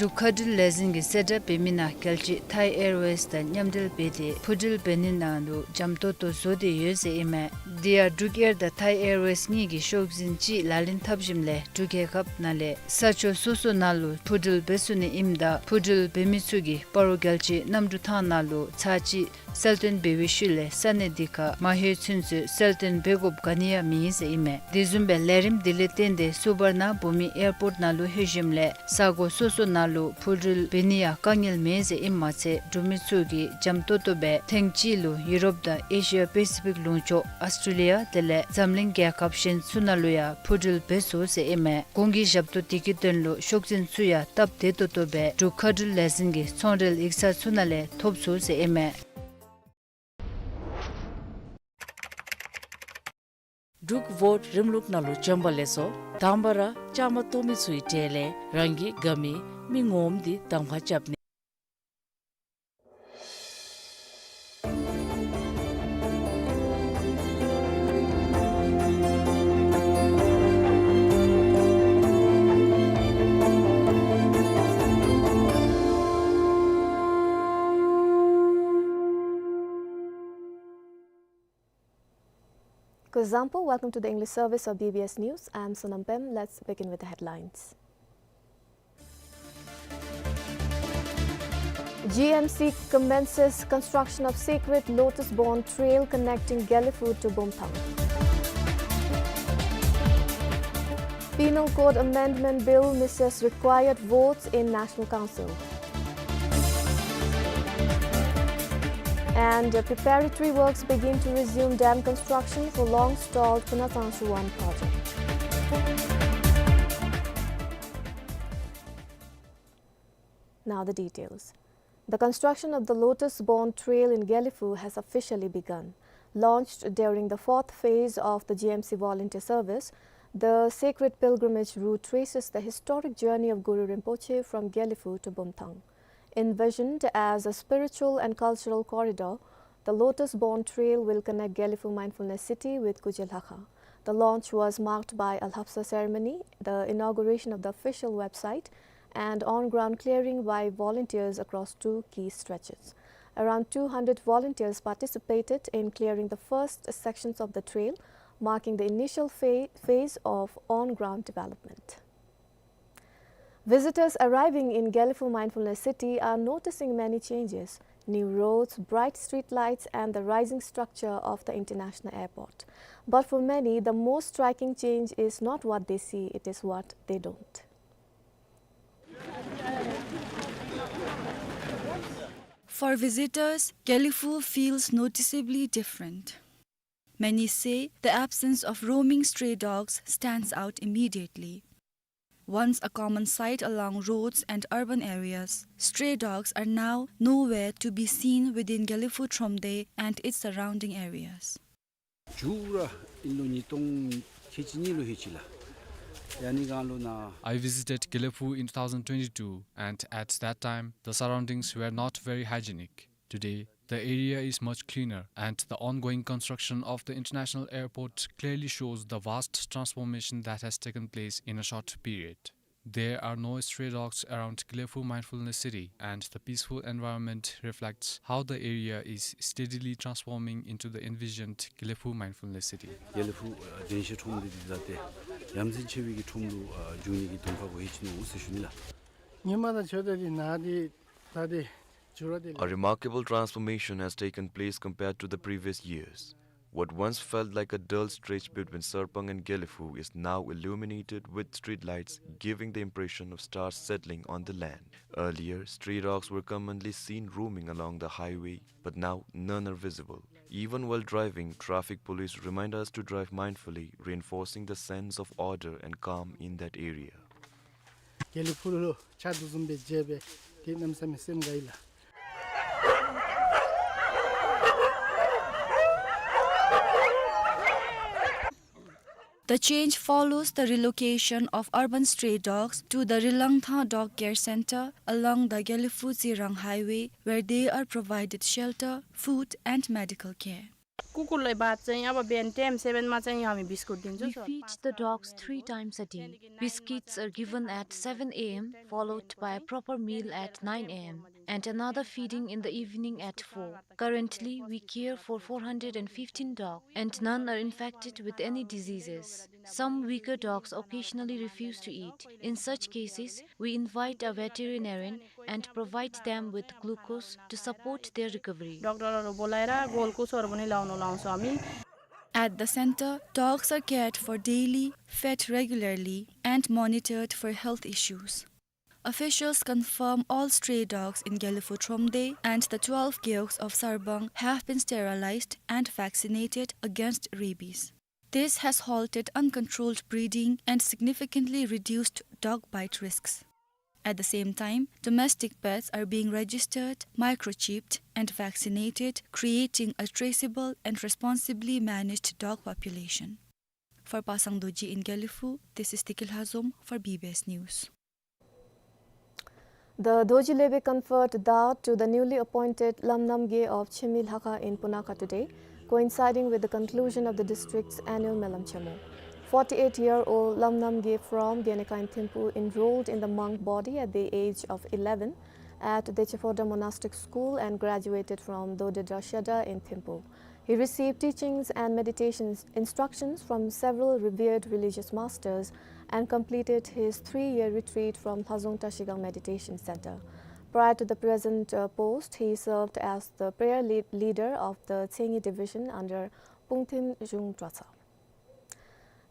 འབྲུག་མཁའ་འགྲུལ་ལས་འཛིན་གྱིས་གསལ་བསྒྲགས་འབད་མི་ནང་རྒྱལ་སྤྱི་ཐའི་ཨེར་ཝེསི་དང་མཉམ་འབྲེལ་འབད་དེ་འཕུར་འགྲུལ་འབད་ནི་ནང་ལུ་འཇམ་ཏོང་ཏོ་བཟོ་སྟེ་ཡོད་ཟེར་ཨིན་མས། དེ་ཡང་འབྲུག་ཨེར་དང་ཐའི་ཨེར་ཝེསི་གཉིས་ཀྱིས་ཤོག་འཛིན་ཅིག་ལག་ལེན་འཐབ་ཞིནམ་ལས་འབྲུག་རྒྱལ་ཁབ་ནང་ལས་ས་ཕྱོགས་སོ་སོ་ནང་ལུ་འཕུར་འགྲུལ་འབད་ཚུགས་ནི་ཨིནམ་ད་འཕུར་འགྲུལ་འབད་མི་ཚུ་གིས་སྤ་རོ་རྒྱལ་སྤྱིའི་གནམ་གྲུ་ཐང་ནང་ལུ་ཚར་གཅིག་གསལ་སྟོན་འབད་བའི་ཤུལ་ལས་ས་གནས་འདི་ཁར་མ་ལྷོད་ཚུན་ཚོད་གསལ་སྟོན་འབད་དགོཔ་ག་ནི་ཡང་མེད་ཟེར་ཨིན་མས། དེ་བཟུམ་སྦེ་ལས་རིམ་འདི་ལས་བརྟེན་ཏེ་སུ་བར་ན་བྷུ་མི་ཨེར་པོརཊ་ནང་ལུ་ལྷོད་ཞིནམ་ལས་ས་གོ་སོ་སོ་ནང་ལུ་འཕུར་འགྲུལ་འབད་ནི་ཡང་དཀའ་ངལ་མེད་ཟེར་ཨིནམ་མ་ཚད་འབྲུག་མི་ཚུ་གིས་འཇམ་ཏོང་ཏོ་སྦེ་ཐེངས་གཅིག་ལུ་ཡུ་རོབ་དང་ཨེ་ཤི་ཡ་པེ་སི་ཕིག་ལུང་ཕྱོགས་ཨོསི་ཊྲེ་ལི་ཡ་དེ་ལས་འཛམ་གླིང་རྒྱལ་ཁབ་གཞན་ཚུ་ནང་ལུ་ཡང་འཕུར་འགྲུལ་འབད་ཚུགས་ཟེར་ཨིན་མས། གོང་གི་ཞབས་ཏོག་འདི་གི་དོན་ལུ་ཤོག་འཛིན་ཚུ་ཡང་སྟབས་བདེ་ཏོག་ཏོ་སྦེ་འབྲུག་མཁའ་འགྲུལ་ལས་འཛིན་གྱི་ཚོང་འབྲེལ་ཡིག་ཚང་ཚུ་ནང་ལས་ཐོབ་ཚུགས་ཟེར་ཨིན་མས། འབྲུག་བོཊ་རིམ་ལུགས་ནང་ལུ་བྱོན་པ་ལས་སོ་དང་པ་ར་བཅའ་མར་གཏོགས་མི་ཚུའི་གྲས་ལས་རང་གི་དགའ་མི་མི་ངོམ་འདི་གདམ་ཁ་རྐྱབ་ནི། Kuzuzangpo, welcome to the English service of B B S News. I am Sonam Pem. Let's begin with the headlines. G M C commences construction of sacred Lotus Born Trail connecting Gelephu to Bumthang. Penal Code Amendment Bill misses required votes in National Council. And, uh, preparatory works begin to resume dam construction for long-stalled Phunatsang Shuwan project. Now the details. The construction of the Lotus Born Trail in Gelephu has officially begun. Launched during the fourth phase of the G M C volunteer service, the sacred pilgrimage route traces the historic journey of Guru Rinpoche from Gelephu to Bumthang. Envisioned as a spiritual and cultural corridor, the Lotus Born Trail will connect Gelephu Mindfulness City with Kuje Lhakha. The launch was marked by a Lhapsa ceremony, the inauguration of the official website, and on-ground clearing by volunteers across two key stretches. Around two hundred volunteers participated in clearing the first sections of the trail, marking the initial pha-, phase of on-ground development. Visitors arriving in Gelephu Mindfulness City are noticing many changes: new roads, bright street lights, and the rising structure of the international airport. But for many, the most striking change is not what they see, it is what they don't. For visitors, Gelephu feels noticeably different. Many say the absence of roaming stray dogs stands out immediately. Once a common sight along roads and urban areas, stray dogs are now nowhere to be seen within Gelephu Thromde and its surrounding areas. མཇུག་ར་ཨིན་ལོ་ཉིས་སྟོང་ཁལ་གཅིག་གཉིས་ལུ་ཧེ་ཅི་ལགས། ཡ་ནི་གང་ལུ་ན། I visited Gelephu in two thousand twenty-two, and at that time, the surroundings were not very hygienic. Today, the area is much cleaner, and the ongoing construction of the international airport clearly shows the vast transformation that has taken place in a short period. There are no stray dogs around Gelephu Mindfulness City, and the peaceful environment reflects how the area is steadily transforming into the envisioned Gelephu Mindfulness City. Gelephu་ཨ་གདན་ཤ་ཁྲོམ་འདི་ད་ཏེ་ཡ་མཚན་ཆེ་བའི་གི་ཁྲོམ་ལུ་ཨ་འགྱུར་ནི་གི་གདོང་ཁ་གུ་ཧེ་ཅི་ནུག་ཟེར་ཞུ་ནི་ལགས། ཉི་མ་དང་ཆོས་དད་འདི་ན་འདི་ད་འདི་འགྱུར་བ་འདི། A remarkable transformation has taken place compared to the previous years. What once felt like a dull stretch between Sarpang and Gelephu is now illuminated with streetlights, giving the impression of stars settling on the land. Earlier, stray dogs were commonly seen roaming along the highway, but now none are visible. Even while driving, traffic police remind us to drive mindfully, reinforcing the sense of order and calm in that area. དགེ་ལེགས་ཕུག་ལུ་ཆ་འདི་བཟུམ་སྦེ་མཇལ་སྦེ་ཏེ་གནམ་མེད་ས་མེད་སེམས་དགའ་ཡི་ལགས། The change follows the relocation of urban stray dogs to the Rilangthang Dog Care Center along the Gelephu-Tsirang Highway, where they are provided shelter, food, and medical care. कुकुरलाई भात चाहिँ अब बिहान time seven मा चाहिँ हामी बिस्कुट दिन्छौँ। We feed the dogs three times a day. Biscuits are given at seven A M, followed by a proper meal at nine A M, and another feeding in the evening at four. Currently, we care for four hundred and fifteen dogs, and none are infected with any diseases. Some weaker dogs occasionally refuse to eat. In such cases, we invite a veterinarian and provide them with glucose to support their recovery. डाक्टरहरू बोलाएर ग्लुकोजहरू पनि लाउन लाउँछौँ हामी। At the center, dogs are cared for daily, fed regularly, and monitored for health issues. Officials confirm all stray dogs in Gelephu Thromde and the twelve gewgs of Sarbang have been sterilized and vaccinated against rabies. This has halted uncontrolled breeding and significantly reduced dog bite risks. At the same time, domestic pets are being registered, microchipped, and vaccinated, creating a traceable and responsibly managed dog population. For Pasang Dorji in Gelephu, this is Tiki Lhazom for B B S News. The Dorji Lebe conferred dao to the newly appointed Lam Namgay of Chemi Lhakha in Punakha today, coinciding with the conclusion of the district's annual Melam Chemo. Forty-eight-year-old Lam Namgay from Genekai in Thimphu enrolled in the monk body at the age of eleven at Deche Phodrang Monastic School and graduated from Dode Drar Shedar in Thimphu. He received teachings and meditations instructions from several revered religious masters and completed his three-year retreat from Lhazong Trashigang Meditation Center. Prior to the present, uh, post, he served as the prayer lead, leader of the Tsengi Division under Pungthin Zhung Dratsa.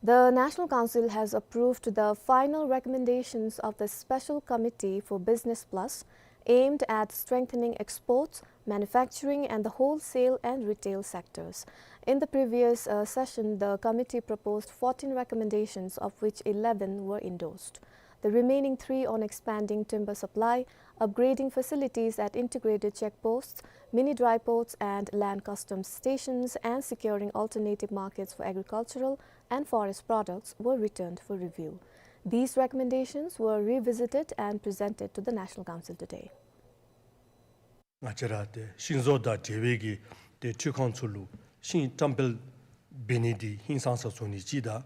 The National Council has approved the final recommendations of the Special Committee for Business Plus, aimed at strengthening exports, manufacturing, and the wholesale and retail sectors. In the previous, uh, session, the committee proposed fourteen recommendations, of which eleven were endorsed. The remaining three on expanding timber supply, upgrading facilities at integrated checkposts, mini dry ports and land customs stations, and securing alternative markets for agricultural and forest products were returned for review. These recommendations were revisited and presented to the National Council today. ང་བཅས་ར་ཏེ་ཤིང་བཟོ་དང་འབྲེལ་བའི་གི་ཏེ་འཕྲུལ་ཁང་ཚུ་ལུ་ཤིང་བཀྲམ་སྤེལ་འབད་ནི་འདི་ཧིང་སངས་ས་བཟོ་ནི་ཅིག་དང་།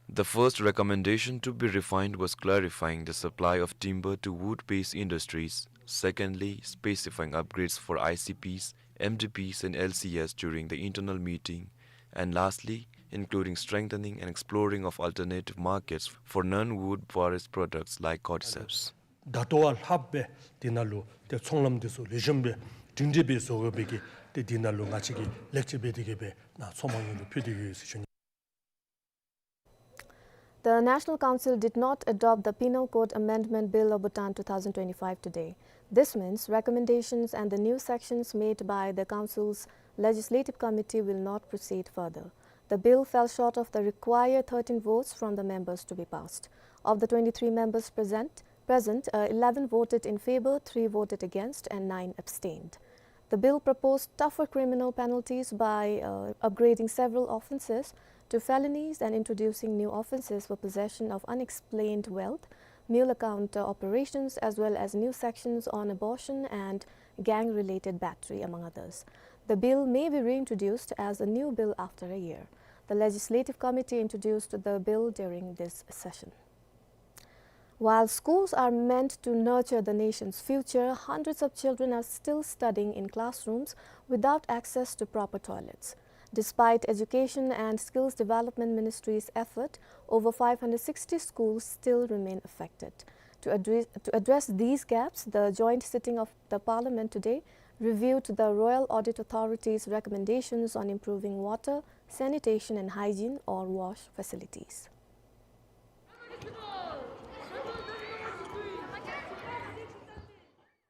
The first recommendation to be refined was clarifying the supply of timber to wood-based industries. Secondly, specifying upgrades for I C Ps, M D Ps and L Cs during the internal meeting. And lastly, including strengthening and exploring of alternative markets for non-wood forest products like cordyceps. ད་ལྟོ་བ་ལྷགཔ་སྦེ་འདི་ནང་ལུ་ཏེ་ཚོང་ལམ་འདི་ཚུ་ལེགས་ཤོམ་སྦེ་སྒྲིང་སྒྲི་སྦེ་བཟོ་དགོ་པའི་གི་ཏེ་འདི་ནང་ལུ་ང་བཅས་ཀྱིས་ལེགས་བཅོས་འབད་དེ་གི་སྦེ་ནཱ་ཚོགས་མང་ཉུང་ལུ་ཕུལ་ཏེ་ཡོད་ཟེར་ཞུ་ནི། The National Council did not adopt the Penal Code Amendment Bill of Bhutan two thousand twenty-five today. This means recommendations and the new sections made by the Council's Legislative Committee will not proceed further. The bill fell short of the required thirteen votes from the members to be passed. Of the twenty-three members present, present, uh, eleven voted in favor, three voted against, and nine abstained. The bill proposed tougher criminal penalties by, uh, upgrading several offenses to felonies and introducing new offenses for possession of unexplained wealth, mule account, uh, operations, as well as new sections on abortion and gang-related battery, among others. The bill may be reintroduced as a new bill after a year. The Legislative Committee introduced the bill during this session. While schools are meant to nurture the nation's future, hundreds of children are still studying in classrooms without access to proper toilets. Despite Education and Skills Development Ministry's effort, over five hundred sixty schools still remain affected. To address, to address these gaps, the joint sitting of the Parliament today reviewed the Royal Audit Authority's recommendations on improving water, sanitation and hygiene or WASH facilities.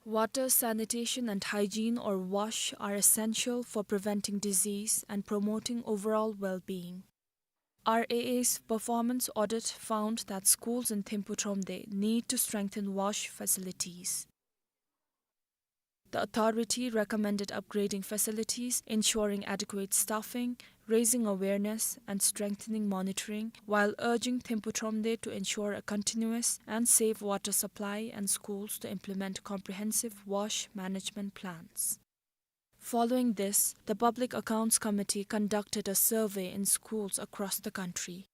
Water, sanitation and hygiene or WASH are essential for preventing disease and promoting overall well-being. R A A's performance audit found that schools in Thimphu Thromde need to strengthen WASH facilities. The authority recommended upgrading facilities, ensuring adequate staffing, raising awareness, and strengthening monitoring, while urging Thimphu Thromde to ensure a continuous and safe water supply and schools to implement comprehensive WASH management plans. Following this, the Public Accounts Committee conducted a survey in schools across the country.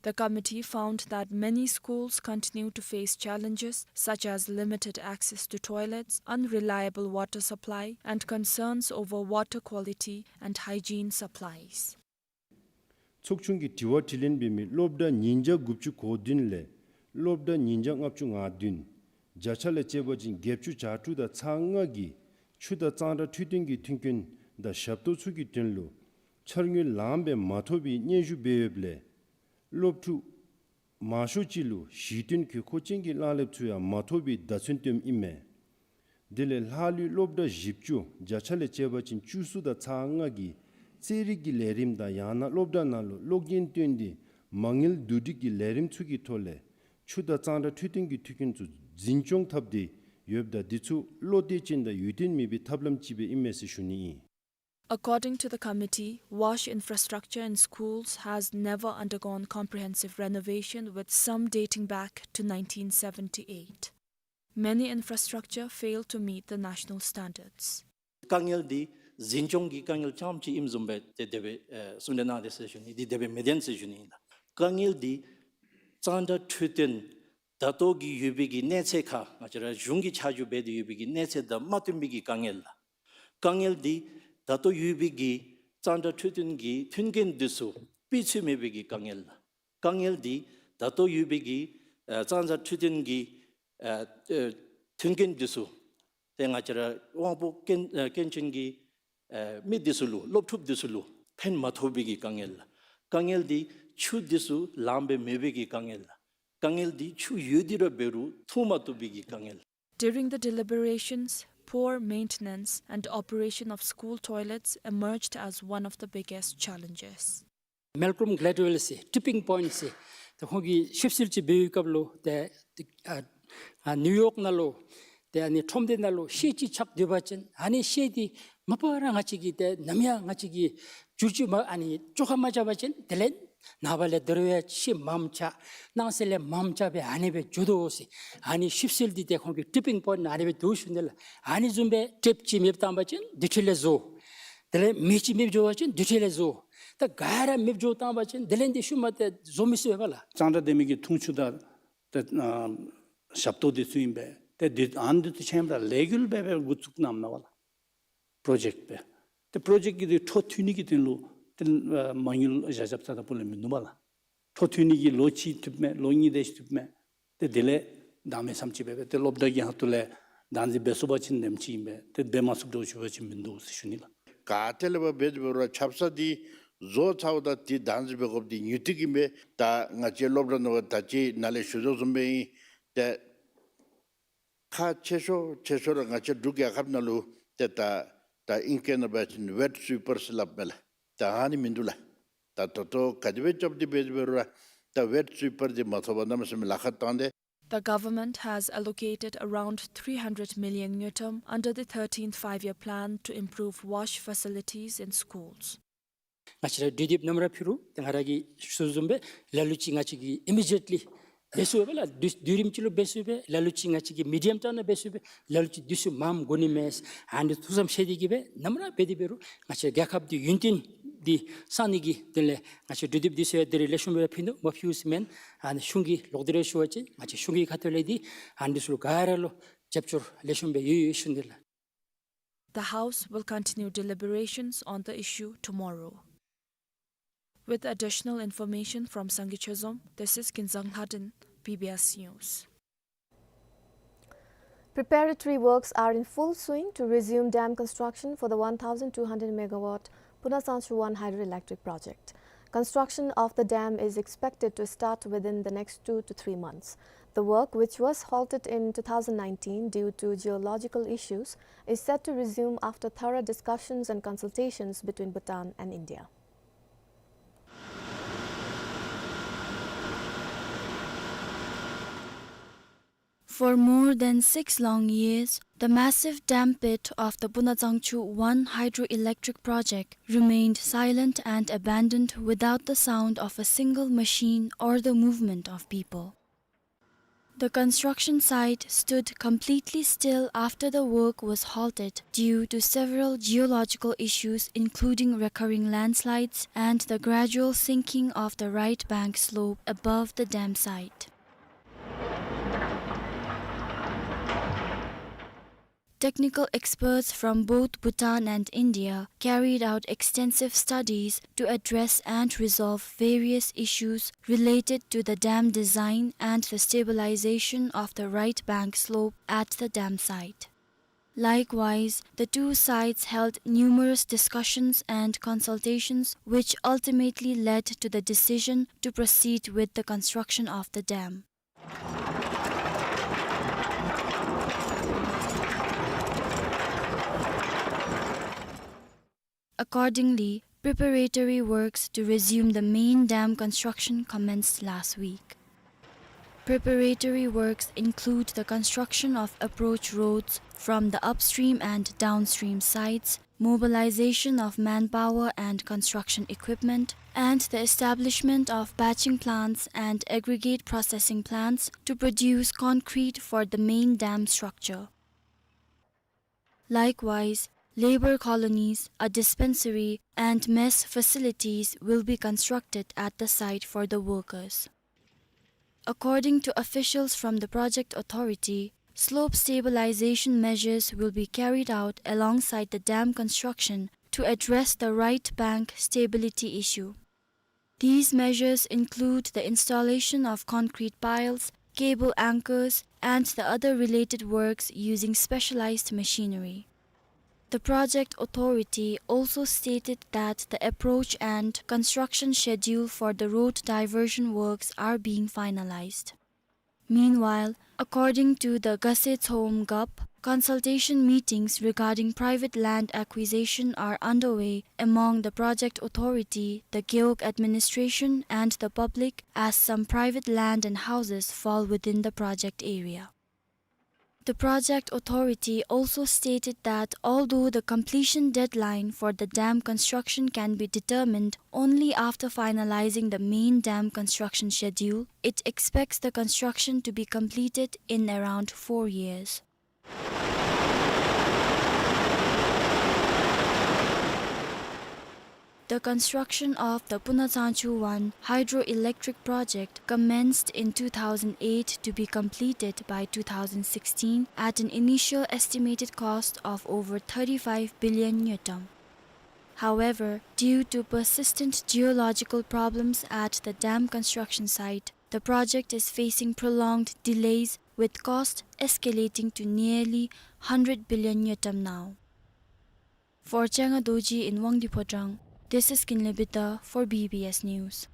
The committee found that many schools continue to face challenges such as limited access to toilets, unreliable water supply, and concerns over water quality and hygiene supplies. ཚོགས་ཆུང་གི་དྲི་བ་དྲིས་ལན་འབད་མི་སློབ་གྲྭ་ཉིས་བརྒྱ་དགུ་བཅུ་གོ་བདུན་ལས་སློབ་གྲྭ་ཉིས་བརྒྱ་ལྔ་བཅུ་ང་བདུན། བརྒྱ་ཆ་ལས་བཅད་པ་ཅིན་བརྒྱད་ཅུ་གྱ་དྲུག་དང་ཚག་ལྔ་གིས་ཆུ་དང་གཙང་སྦྲ་འཕྲོད་བསྟེན་གྱི་མཐུན་རྐྱེན་དང་ཞབས་ཏོག་ཚུ་གི་དོན་ལུ་འཆར་དངུལ་ལངམ་སྦེ་མ་ཐོབ་པའི་སྙན་ཞུ་འབད་ཡོདཔ་ལས་སློབ་ཕྲུག་མང་ཤོས་ཅིག་ལུ་གཞི་རྟེན་དགོས་མཁོ་ཅན་གྱི་གླ་ལེབ་ཚུ་ཡང་མ་ཐོབ་པའི་བརྡ་མཚོན་སྟོནམ་ཨིན་མས། དེ་ལས་ལྷག་ལུས་སློབ་གྲྭ་བཞི་བཅུ་བརྒྱ་ཆ་ལས་བཅད་པ་ཅིན་བཅུ་གསུམ་དང་ཚག་ལྔ་གིས་རྩེད་རིགས་ཀྱི་ལས་རིམ་དང་ཡང་ན་སློབ་གྲྭ་ནང་ལུ་གློག་བརྙན་སྟོན་ཏེ་མ་དངུལ་བསྡུ་སྒྲིག་གི་ལས་རིམ་ཚུ་གི་ཐོག་ལས་ཆུ་དང་གཙང་སྦྲ་འཕྲོད་བསྟེན་གྱི་མཐུན་རྐྱེན་ཚུ་འཛིན་སྐྱོང་འཐབ་སྟེ་ཡོདཔ་ད་འདི་ཚུ་བློ་གཏད་ཅན་དང་ཡོན་ཏན་མེད་པའི་ཐབས་ལམ་ཅིག་སྦེ་ཨིན་མས་ཟེར་ཞུ་ནི་ཨིན། According to the committee, WASH infrastructure in schools has never undergone comprehensive renovation, with some dating back to nineteen seventy-eight. Many infrastructure fail to meet the national standards. དཀའ་ངལ་འདི་འཛིན་སྐྱོང་གི་དཀའ་ངལ་རྐྱངམ་ཅིག་ཨིནམ་བཟུམ་སྦེ་ཏེ་དེ་སྦེ་ཨེ་གསུང་གྲོས་གནང་སྟེ་ཟེར་ཞུ་ནི། འདི་དེ་སྦེ་མེན་ཟེར་ཞུ་ནི་ཨིན་ལགས། དཀའ་ངལ་འདི་གཙང་སྦྲ་འཕྲོད་བསྟེན་ད་ལྟོ་གི་ཡོད་པའི་གི་གནས་ཚད་ཁར་ང་བཅས་ར་གཞུང་གིས་ཆ་འཇོག་འབད་དེ་ཡོད་པའི་གི་གནས་ཚད་དང་མ་བསྟུན་པའི་གི་དཀའ་ངལ་ལགས། དཀའ་ངལ་འདི་ད་ལྟོ་ཡོད་པའི་གི་གཙང་སྦྲ་འཕྲོད་བསྟེན་གྱི་མཐུན་རྐྱེན་འདི་ཚུ་སྤུས་ཚད་མེད་པའི་གི་དཀའ་ངལ་ལགས། དཀའ་ངལ་འདི་ད་ལྟོ་ཡོད་པའི་གི་ཨ་གཙང་སྦྲ་འཕྲོད་བསྟེན་གྱི་ཨ་ཨ་མཐུན་རྐྱེན་འདི་ཚུ་ཏེ་ང་བཅས་ར་དབང་པོ་སྐྱོན་ཨ་སྐྱོན་ཅན་གྱི་ཨ་མི་འདི་ཚུ་ལུ་སློབ་ཕྲུག་འདི་ཚུ་ལུ་ཕན་མ་ཐོགས་པའི་གི་དཀའ་ངལ་ལགས། དཀའ་ངལ་འདི་ཆུ་འདི་ཚུ་ལངམ་སྦེ་མེད་པའི་གི་དཀའ་ངལ་ལགས། དཀའ་ངལ་འདི་ཆུ་ཡོད་དེ་ར་འབད་རུང་འཐུང་མ་བཏུབ་པའི་གི་དཀའ་ངལ། During the deliberations, poor maintenance and operation of school toilets emerged as one of the biggest challenges. Malcolm Gladwell ཟེར་ཊིཔིང་པོའིནཊ་ཟེར་ཏེ་ཁོང་གིས་ཞིབ་འཚོལ་ཅིག་འབད་བའི་སྐབས་ལུ་ཏེ་ཨ་ཨ་ནིའུ་ཡོག་ནང་ལུ་ཏེ་ཨ་ནི་ཁྲོམ་སྡེ་ནང་ལུ་ཤེལ་ཅིག་ཆགས་སྡོད་པ་ཅིན་ཨ་ནི་ཤེལ་འདི་མ་པ་ར་ང་བཅས་ཀྱིས་ཏེ་ནམ་ཡང་ང་བཅས་ཀྱིས་བསྒྱུར་བཅོས་མ་ཨ་ནི་བཅོ་ཁ་མ་རྐྱབ་པ་ཅིན་དེ་ལས་ནངས་པ་ལས་དོ་རུང་ཡང་ཤེལ་མངམ་ཆགས་གནངས་ཚེ་ལས་མངམ་ཆགས་སྦེ་ཨ་ནི་སྦེ་འགྱོ་དོ་ཟེར། ཨ་ནི་ཞིབ་འཚོལ་འདི་ཏེ་ཁོང་གི་ཊིཔིང་པོའིནཊ་ཨ་ནི་སྦེ་འདུག་ཞུ་ནི་ལགས། ཨ་ནི་བཟུམ་སྦེ་ཊེབ་ཅིག་མེདཔ་བཏང་པ་ཅིན་དེ་འཕྲོ་ལས་བཟོ། དེ་ལས་མེ་ཅིག་མེདཔ་འགྱོ་བ་ཅིན་དེ་འཕྲོ་ལས་བཟོ། ད་ག་ར་མེདཔ་འགྱོ་བཏང་པ་ཅིན་དེ་ལས་འདི་ཤུལ་མ་ཏེ་བཟོ་མི་ཚུགས་པས་ལགས། གཙང་སྦྲ་ལྡན་མི་གི་འཐུང་ཆུ་དང་ཏེ་ཨ་ཞབས་ཏོག་འདི་ཚུ་ཨིན་པས། ཏེ་འདི་ཨ་ནི་འདི་ཚུ་ཆེན་པོ་ར་ལས་འགུལ་འབད་འབད་འགོ་བཙུགས་གནངམ་ཨིན་པས་ལགས། པྲོ་ཇེཀཊ་སྦེ། ཏེ་པྲོ་ཇེཀཊ་ཀྱི་འདི་འཕྲོ་མཐུད་ནི་གི་དོན་ལུ་ཏེ་ཨ་མ་དངུལ་བཞག་བཞགཔ་ད་ད་པོ་ལས་མིན་འདུག་པ་ལགས། འཕྲོ་མཐུད་ནི་གི་ལོ་གཅིག་ཐུབ་མས། ལོ་གཉིས་དེ་ཅིག་ཐུབ་མས། ཏེ་དེ་ལས་དང་མེད་བསམ་ཅིག་འབད་འབད་ཏེ་སློབ་གྲྭ་གི་ཧོངས་ལས་བདག་འཛིན་འབད་ཚུགས་པ་ཅིན་ཉམས་ཅིག་ཨིན་པས། ཏེ་འབད་མ་ཚུགསཔ་འདྲཝ་ཞུ་བ་ཅིན་མིན་འདུག་ཟེར་ཞུ་ནི་ལགས། ག་ཏེ་ལས་འབད་འབད་དེ་འབད་རུང་ཆབ་གསང་འདི་བཟོ་ཚརཝ་ད་འདི་བདག་འཛིན་འབད་དགོཔ་འདི་ཉུང་འཕྲི་གི་མས། ད་ང་བཅས་སློབ་གྲྭ་ནང་ད་ཅི་ནཱ་ལས་ཞུ་དོ་བཟུམ་སྦེ་ཨིན། ཏེ་ཁག་ཆེ་ཤོས་ཆེ་ཤོས་ར་ང་བཅས་འབྲུག་རྒྱལ་ཁབ་ནང་ལུ་ཏེ་ད་ད་ཨིང་སྐད་ནང་འབད་བ་ཅིན་ཝེཊ་སུའི་པར་ཟེར་སླབ་མས་ལགས། ད་ཨ་ནི་མིན་འདུག་ལགས། ད་ད་ལྟོ་ག་དེ་སྦེ་རྐྱབ་སྟེ་འབད་དེ་འབད་རུང་ར་ད་ཝེཊ་སུའི་པར་འདི་མ་ཐོབ་པར་གནམ་མེད་ས་མེད་ལཱ་ཁག་བཏང་སྟེ། The government has allocated around three hundred million ngultrum under the thirteenth Five-Year Plan to improve WASH facilities in schools. ང་བཅས་ར་འབྲུག་དེབ་ནམ་ར་ཕུལ་རུང་ཏེ་ང་ར་གིས་ཞུ་བཟུམ་སྦེ་ལ་ལུ་ཅིག་ང་བཅས་ཀྱིས་ཨི་མི་ཌི་ཡེཊ་ལི་འབད་ཚུགས་པས་ལགས། དུས་དུས་རིམ་ཅིག་ལུ་འབད་ཚུགས་པས། ལ་ལུ་ཅིག་ང་བཅས་ཀྱིས་མི་ཌི་ཡམ་ཊརམ་ནང་འབད་ཚུགས་པས། ལ་ལུ་ཅིག་དུས་ཚོད་མངམ་འགོར་ནི་མས། ཨ་ནི་ཐུགས་བསམ་བཞེས་ཏེ་གིས་སྦེ་ནམ་ར་འབད་དེ་འབད་རུང་ང་བཅས་རྒྱལ་ཁབ་འདི་ཡུན་བརྟན་འདི་བསྲང་ནི་གི་དོན་ལས་ང་བཅས་འབྲུག་དེབ་འདི་ཚུ་ཡང་ད་རིས་ལེགས་ཤོམ་སྦེ་ར་ཕུལ་ནུག། མ་ཕུལཝ་ཟེར་མེན། ཨ་ནི་གཞུང་གི་ལོག་སྟེ་ར་ཞུ་བ་ཅིན་ང་བཅས་གཞུང་གི་ཁ་ཐུག་ལས་འདི་ཨ་ནི་འདི་ཚུ་ལུ་ག་ར་ལུ་རྒྱབ་སྐྱོར་ལེགས་ཤོམ་སྦེ་ཡོད་ཡོད་ཞུ་ནི་ལགས། The House will continue deliberations on the issue tomorrow. With additional information from Sangay Chezom, this is Kinzang Lhadon, B B S News. Preparatory works are in full swing to resume dam construction for the one thousand two hundred megawatt Buna Tsangchu one hydroelectric project. Construction of the dam is expected to start within the next two to three months. The work, which was halted in two thousand nineteen due to geological issues, is set to resume after thorough discussions and consultations between Bhutan and India. For more than six long years, the massive dam pit of the Buna Tsangchu one hydroelectric project remained silent and abandoned without the sound of a single machine or the movement of people. The construction site stood completely still after the work was halted due to several geological issues, including recurring landslides and the gradual sinking of the right bank slope above the dam site. Technical experts from both Bhutan and India carried out extensive studies to address and resolve various issues related to the dam design and the stabilization of the right bank slope at the dam site. Likewise, the two sides held numerous discussions and consultations, which ultimately led to the decision to proceed with the construction of the dam. Accordingly, preparatory works to resume the main dam construction commenced last week. Preparatory works include the construction of approach roads from the upstream and downstream sites, mobilization of manpower and construction equipment, and the establishment of batching plants and aggregate processing plants to produce concrete for the main dam structure. Likewise, labor colonies, a dispensary, and mess facilities will be constructed at the site for the workers. According to officials from the project authority, slope stabilization measures will be carried out alongside the dam construction to address the right bank stability issue. These measures include the installation of concrete piles, cable anchors, and the other related works using specialized machinery. The project authority also stated that the approach and construction schedule for the road diversion works are being finalized. Meanwhile, according to the Gase Tshogom Gup, consultation meetings regarding private land acquisition are underway among the project authority, the Gewog administration, and the public, as some private land and houses fall within the project area. The project authority also stated that although the completion deadline for the dam construction can be determined only after finalizing the main dam construction schedule, it expects the construction to be completed in around four years. The construction of the Puna Tsangchu one hydroelectric project commenced in two thousand eight to be completed by two thousand sixteen at an initial estimated cost of over thirty-five billion ngultrum. However, due to persistent geological problems at the dam construction site, the project is facing prolonged delays, with cost escalating to nearly hundred billion ngultrum now. For Chenga Dorji in Wangdi Phodrang, this is Kinley Bidha for B B S News.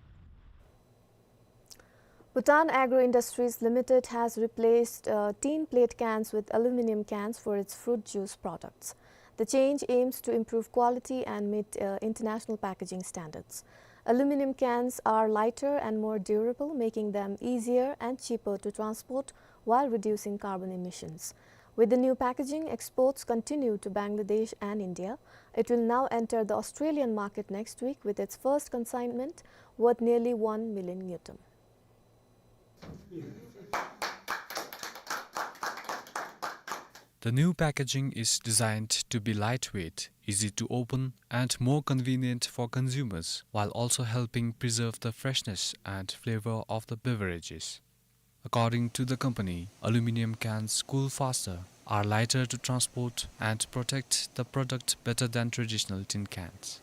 Bhutan Agro Industries Limited has replaced, uh, tin plate cans with aluminum cans for its fruit juice products. The change aims to improve quality and meet, uh, international packaging standards. Aluminum cans are lighter and more durable, making them easier and cheaper to transport while reducing carbon emissions. With the new packaging, exports continue to Bangladesh and India. It will now enter the Australian market next week with its first consignment worth nearly one million ngultrum. The new packaging is designed to be lightweight, easy to open, and more convenient for consumers, while also helping preserve the freshness and flavor of the beverages. According to the company, aluminum cans cool faster, are lighter to transport, and protect the product better than traditional tin cans.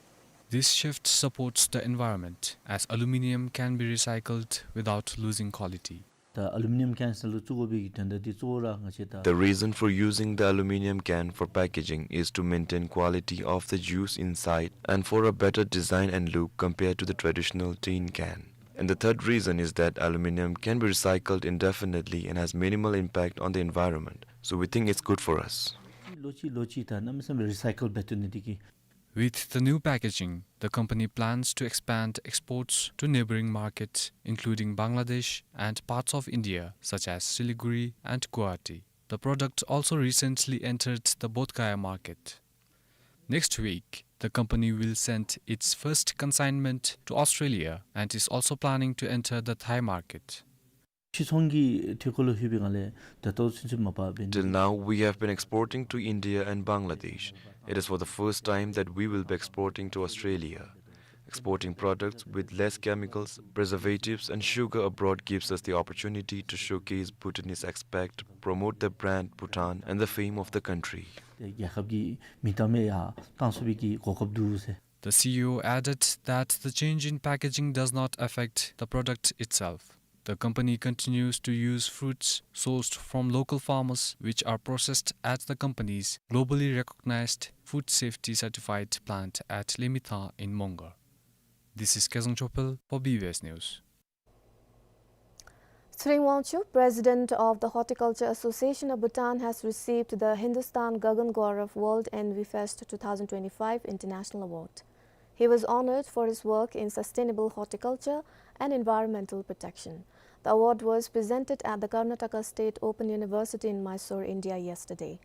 This shift supports the environment, as aluminum can be recycled without losing quality. ད་ཨ་ལུ་མི་ནི་ཡམ་ཀེན་ནི་ལུ་བཙུགས་དགོ་པའི་གི་དོན་དག་འདི་གཙོ་བོ་ར་ང་བཅས་ད། The reason for using the aluminum can for packaging is to maintain quality of the juice inside and for a better design and look compared to the traditional tin can. And the third reason is that aluminum can be recycled indefinitely and has minimal impact on the environment. So we think it's good for us. ལོ་གཅིག་ལོ་གཅིག་ད་གནམ་མེད་ས་མེད་རི་སའི་ཀལ་འབད་ཐུབ་ནི་འདི་གིས། With the new packaging, the company plans to expand exports to neighboring markets, including Bangladesh and parts of India, such as Siliguri and Guwahati. The product also recently entered the Bodh Gaya market. Next week, the company will send its first consignment to Australia and is also planning to enter the Thai market. ཕྱིར་ཚོང་གི་ཐད་ཁར་ལུ་ལྷོད་པའི་སྒང་ལས་ད་ལྟོ་ཚུན་ཚོད་མ་པ་འབད་ནི། Till now, we have been exporting to India and Bangladesh. It is for the first time that we will be exporting to Australia. Exporting products with less chemicals, preservatives, and sugar abroad gives us the opportunity to showcase Bhutanese expat, promote the brand Bhutan, and the fame of the country. ཏེ་རྒྱལ་ཁབ་ཀྱི་མིང་གཏམ་ཡང་བཏང་ཚུགས་པའི་གི་གོ་སྐབས་འདུག་ཟེར། The C E O added that the change in packaging does not affect the product itself. The company continues to use fruits sourced from local farmers, which are processed at the company's globally recognized food safety certified plant at Limethang in Mongar. This is Kezang Chopel for B B S News. Tshering Wangchuk, President of the Horticulture Association of Bhutan, has received the Hindustan Gagan Gaurav World Envy Fest two thousand twenty-five International Award. He was honored for his work in sustainable horticulture and environmental protection. The award was presented at the Karnataka State Open University in Mysore, India, yesterday.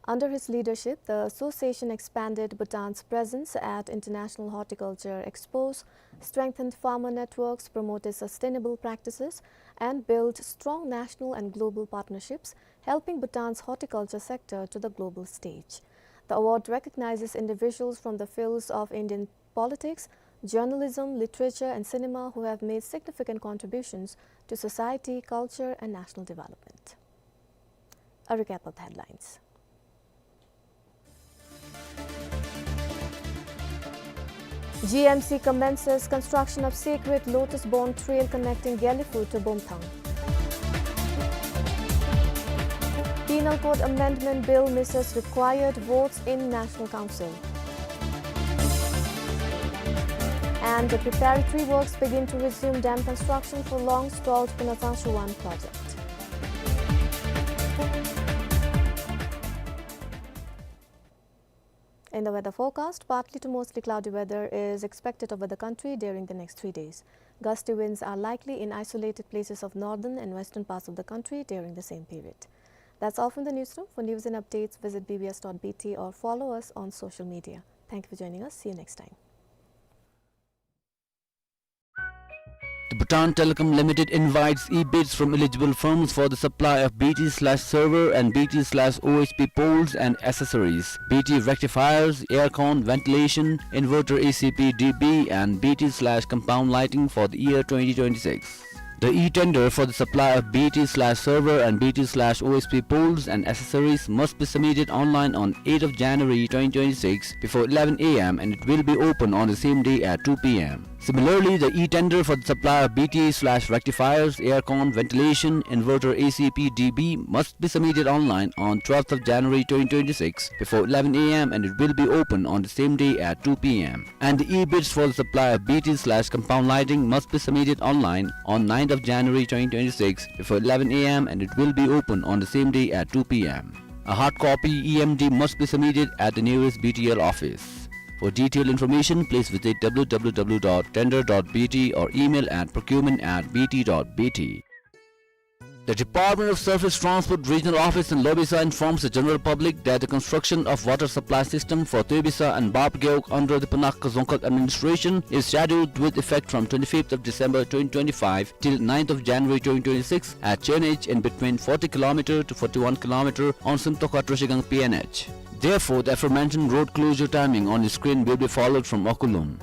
Under his leadership, the association expanded Bhutan's presence at international horticulture expos, strengthened farmer networks, promoted sustainable practices, and built strong national and global partnerships, helping Bhutan's horticulture sector to the global stage. The award recognizes individuals from the fields of Indian politics, journalism, literature, and cinema who have made significant contributions to society, culture, and national development. A recap of the headlines. G M C commences construction of sacred Lotus Born Trail connecting Gelephu to Bomthang. Penal Code Amendment Bill misses required votes in National Council. And the preparatory works begin to resume dam construction for long-stalled Phunatsang Shuwan project. In the weather forecast, partly to mostly cloudy weather is expected over the country during the next three days. Gusty winds are likely in isolated places of northern and western parts of the country during the same period. That's all from the newsroom. For news and updates, visit B B S dot B T or follow us on social media. Thank you for joining us. See you next time. The Bhutan Telecom Limited invites e-bids from eligible firms for the supply of B T slash server and B T slash O S P poles and accessories, B T rectifiers, aircon, ventilation, inverter A C P D B, and B T slash compound lighting for the year twenty twenty-six. The e-tender for the supply of B T slash server and B T slash O S P poles and accessories must be submitted online on eighth of January twenty twenty-six before eleven A M, and it will be open on the same day at two P M. Similarly, the e-tender for the supply of B T slash rectifiers, aircon, ventilation, inverter A C P D B must be submitted online on twelfth of January twenty twenty-six before eleven A M, and it will be open on the same day at two P M. And the e-bids for the supply of B T slash compound lighting must be submitted online on ninth of January twenty twenty-six before eleven A M, and it will be open on the same day at two P M. A hard copy E M D must be submitted at the nearest B T L office. For detailed information, please visit W W W dot tender dot B T or email at procurement at B T dot B T. The Department of Surface Transport Regional Office in Lobisa informs the general public that the construction of water supply system for Tuibisa and Bapgeuk under the Punakha Dzongkhag administration is scheduled with effect from twenty-fifth of December twenty twenty-five till ninth of January twenty twenty-six at Chenage in between forty kilometer to forty-one kilometer on Simtokha Troshigang P N H. Therefore, the aforementioned road closure timing on the screen will be followed from Okulum.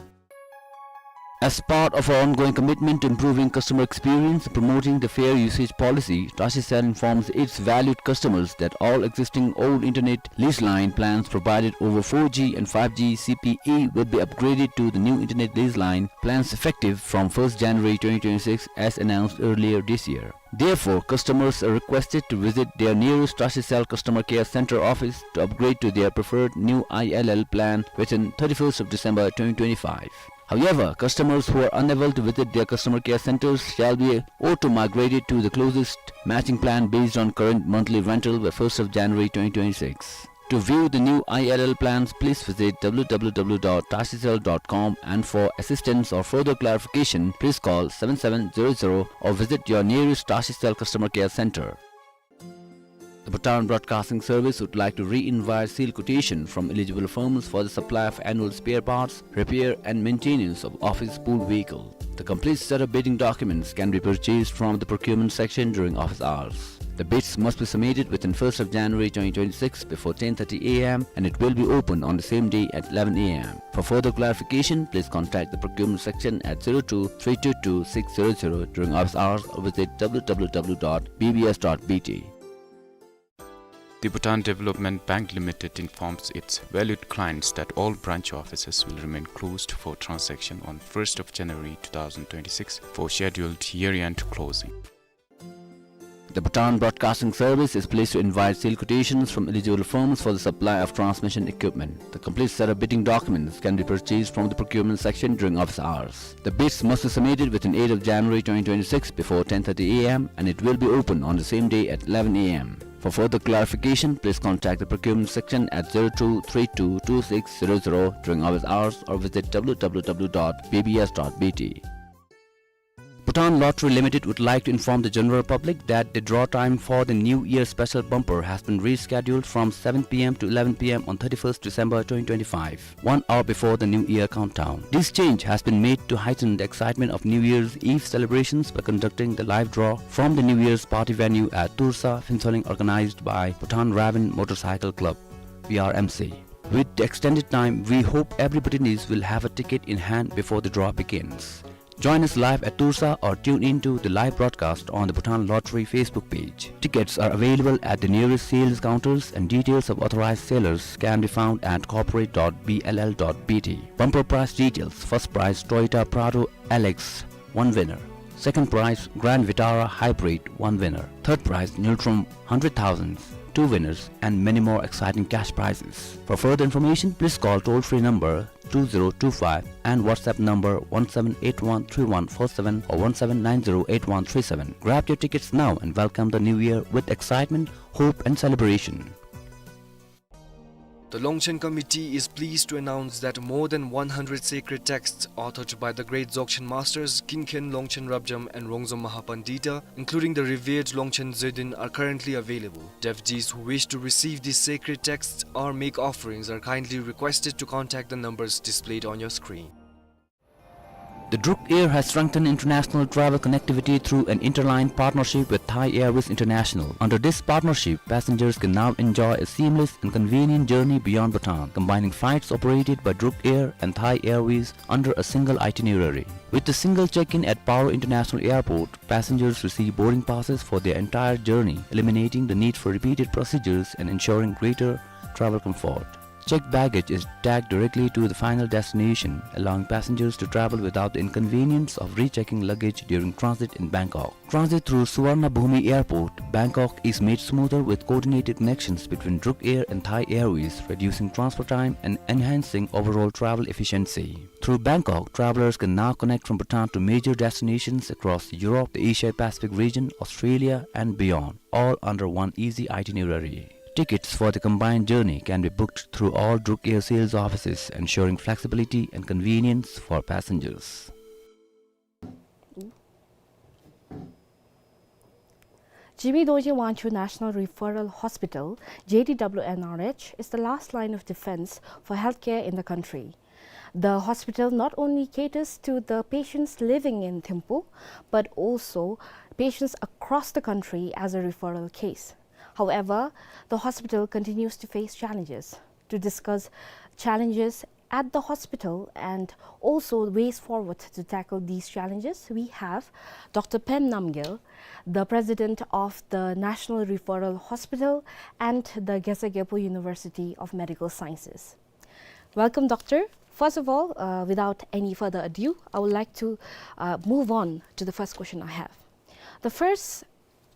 As part of our ongoing commitment to improving customer experience and promoting the fair usage policy, Trashicell informs its valued customers that all existing old internet lease line plans provided over four G and five G C P E will be upgraded to the new internet lease line plans effective from first January twenty twenty-six, as announced earlier this year. Therefore, customers are requested to visit their nearest Trashicell Customer Care Center office to upgrade to their preferred new I L L plan within thirty-first of December twenty twenty-five. However, customers who are unable to visit their customer care centers shall be auto-migrated to the closest matching plan based on current monthly rental by first of January twenty twenty-six. To view the new I L L plans, please visit W W W dot trashicell dot com, and for assistance or further clarification, please call seven seven zero zero or visit your nearest Trashicell customer care center. The Bhutan Broadcasting Service would like to re-invite sealed quotation from eligible firms for the supply of annual spare parts, repair and maintenance of office pool vehicle. The complete set of bidding documents can be purchased from the procurement section during office hours. The bids must be submitted within first of January twenty twenty-six before ten thirty A M, and it will be open on the same day at eleven A M. For further clarification, please contact the procurement section at zero two three two two six zero zero during office hours or visit W W W dot B B S dot B T. The Bhutan Development Bank Limited informs its valued clients that all branch offices will remain closed for transaction on first of January two thousand twenty-six for scheduled year-end closing. The Bhutan Broadcasting Service is pleased to invite sealed quotations from eligible firms for the supply of transmission equipment. The complete set of bidding documents can be purchased from the procurement section during office hours. The bids must be submitted within eighth of January twenty twenty-six before ten thirty A M, and it will be open on the same day at eleven A M. For further clarification, please contact the procurement section at zero two three two two six zero zero during office hours or visit W W W dot B B S dot B T. Bhutan Lottery Limited would like to inform the general public that the draw time for the New Year special bumper has been rescheduled from seven p m to eleven p m on thirty-first December twenty twenty-five, one hour before the New Year countdown. This change has been made to heighten the excitement of New Year's Eve celebrations by conducting the live draw from the New Year's party venue at Toursa, Phuentsholing, organized by Bhutan Raven Motorcycle Club, B R M C. With the extended time, we hope every Bhutanese will have a ticket in hand before the draw begins. Join us live at Toursa or tune in to the live broadcast on the Bhutan Lottery Facebook page. Tickets are available at the nearest sales counters, and details of authorized sellers can be found at corporate dot B L L dot B T. Bumper prize details: first prize Toyota Prado L X, one winner. Second prize Grand Vitara Hybrid, one winner. Third prize Nultrum hundred thousand, two winners, and many more exciting cash prizes. For further information, please call toll-free number two zero two five and WhatsApp number one seven eight one three one four seven or one seven nine zero eight one three seven. Grab your tickets now and welcome the new year with excitement, hope, and celebration. The Longchen Committee is pleased to announce that more than one hundred sacred texts authored by the great Dzogchen masters Gingkhen Longchen Rabjam and Rongzom Mahapandita, including the revered Longchen Zedin, are currently available. Devotees who wish to receive these sacred texts or make offerings are kindly requested to contact the numbers displayed on your screen. The Druk Air has strengthened international travel connectivity through an interline partnership with Thai Airways International. Under this partnership, passengers can now enjoy a seamless and convenient journey beyond Bhutan, combining flights operated by Druk Air and Thai Airways under a single itinerary. With a single check-in at Paro International Airport, passengers receive boarding passes for their entire journey, eliminating the need for repeated procedures and ensuring greater travel comfort. Checked baggage is tagged directly to the final destination, allowing passengers to travel without the inconvenience of rechecking luggage during transit in Bangkok. Transit through Suvarnabhumi Airport, Bangkok is made smoother with coordinated connections between Druk Air and Thai Airways, reducing transfer time and enhancing overall travel efficiency. Through Bangkok, travelers can now connect from Bhutan to major destinations across Europe, the Asia-Pacific region, Australia, and beyond, all under one easy itinerary. Tickets for the combined journey can be booked through all Druk Air sales offices, ensuring flexibility and convenience for passengers. Jigme Dorji Wangchuk National Referral Hospital, J D W N R H, is the last line of defense for healthcare in the country. The hospital not only caters to the patients living in Thimphu, but also patients across the country as a referral case. However, the hospital continues to face challenges. To discuss challenges at the hospital and also ways forward to tackle these challenges, we have Doctor Pem Namgyel, the president of the National Referral Hospital and the Geshe Gyalpo University of Medical Sciences. Welcome, Doctor. First of all, uh, without any further ado, I would like to, uh, move on to the first question I have. The first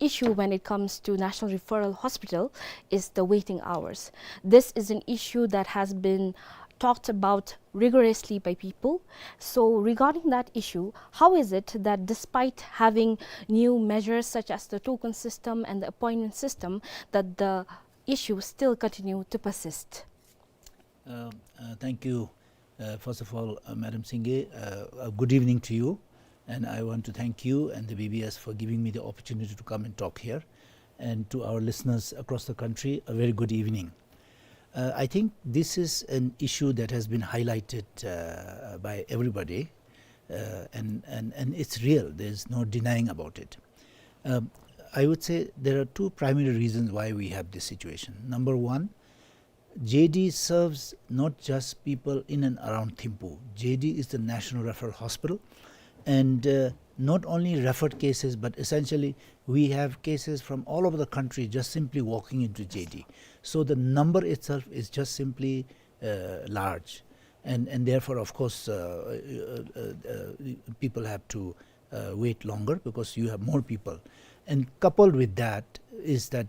issue when it comes to National Referral Hospital is the waiting hours. This is an issue that has been talked about rigorously by people. So regarding that issue, how is it that despite having new measures such as the token system and the appointment system, that the issues still continue to persist? Uh, uh, thank you. Uh, first of all, uh, Madam Singye, uh, uh, good evening to you. And I want to thank you and the B B S for giving me the opportunity to come and talk here. And to our listeners across the country, a very good evening. Uh, I think this is an issue that has been highlighted uh, by everybody, uh, and, and, and it's real. There's no denying about it. Um, I would say there are two primary reasons why we have this situation. Number one, J D serves not just people in and around Thimphu. J D is the National Referral Hospital, and uh, not only referred cases, but essentially we have cases from all over the country just simply walking into J D. So the number itself is just simply uh, large, and, and therefore, of course, uh, uh, uh, uh, people have to uh, wait longer because you have more people. And coupled with that is that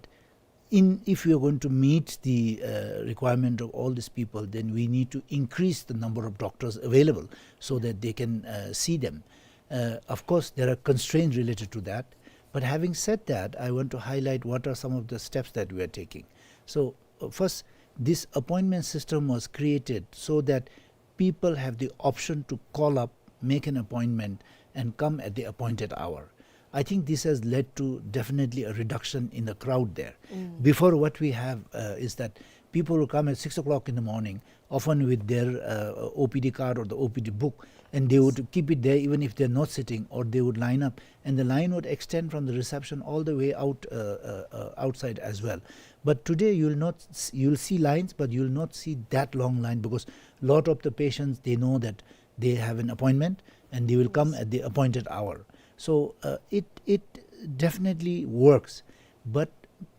in, if we are going to meet the uh, requirement of all these people, then we need to increase the number of doctors available so that they can uh, see them. Uh, of course, there are constraints related to that. But having said that, I want to highlight what are some of the steps that we are taking. So, uh, first, this appointment system was created so that people have the option to call up, make an appointment, and come at the appointed hour. I think this has led to definitely a reduction in the crowd there. Before, what we have, uh, is that people will come at six o'clock in the morning, often with their, uh, O P D card or the O P D book, and they would keep it there even if they're not sitting, or they would line up, and the line would extend from the reception all the way out, uh, uh, uh, outside as well. But today you'll not s-, you'll see lines, but you'll not see that long line, because lot of the patients, they know that they have an appointment and they will come at the appointed hour. So, uh, it, it definitely works, but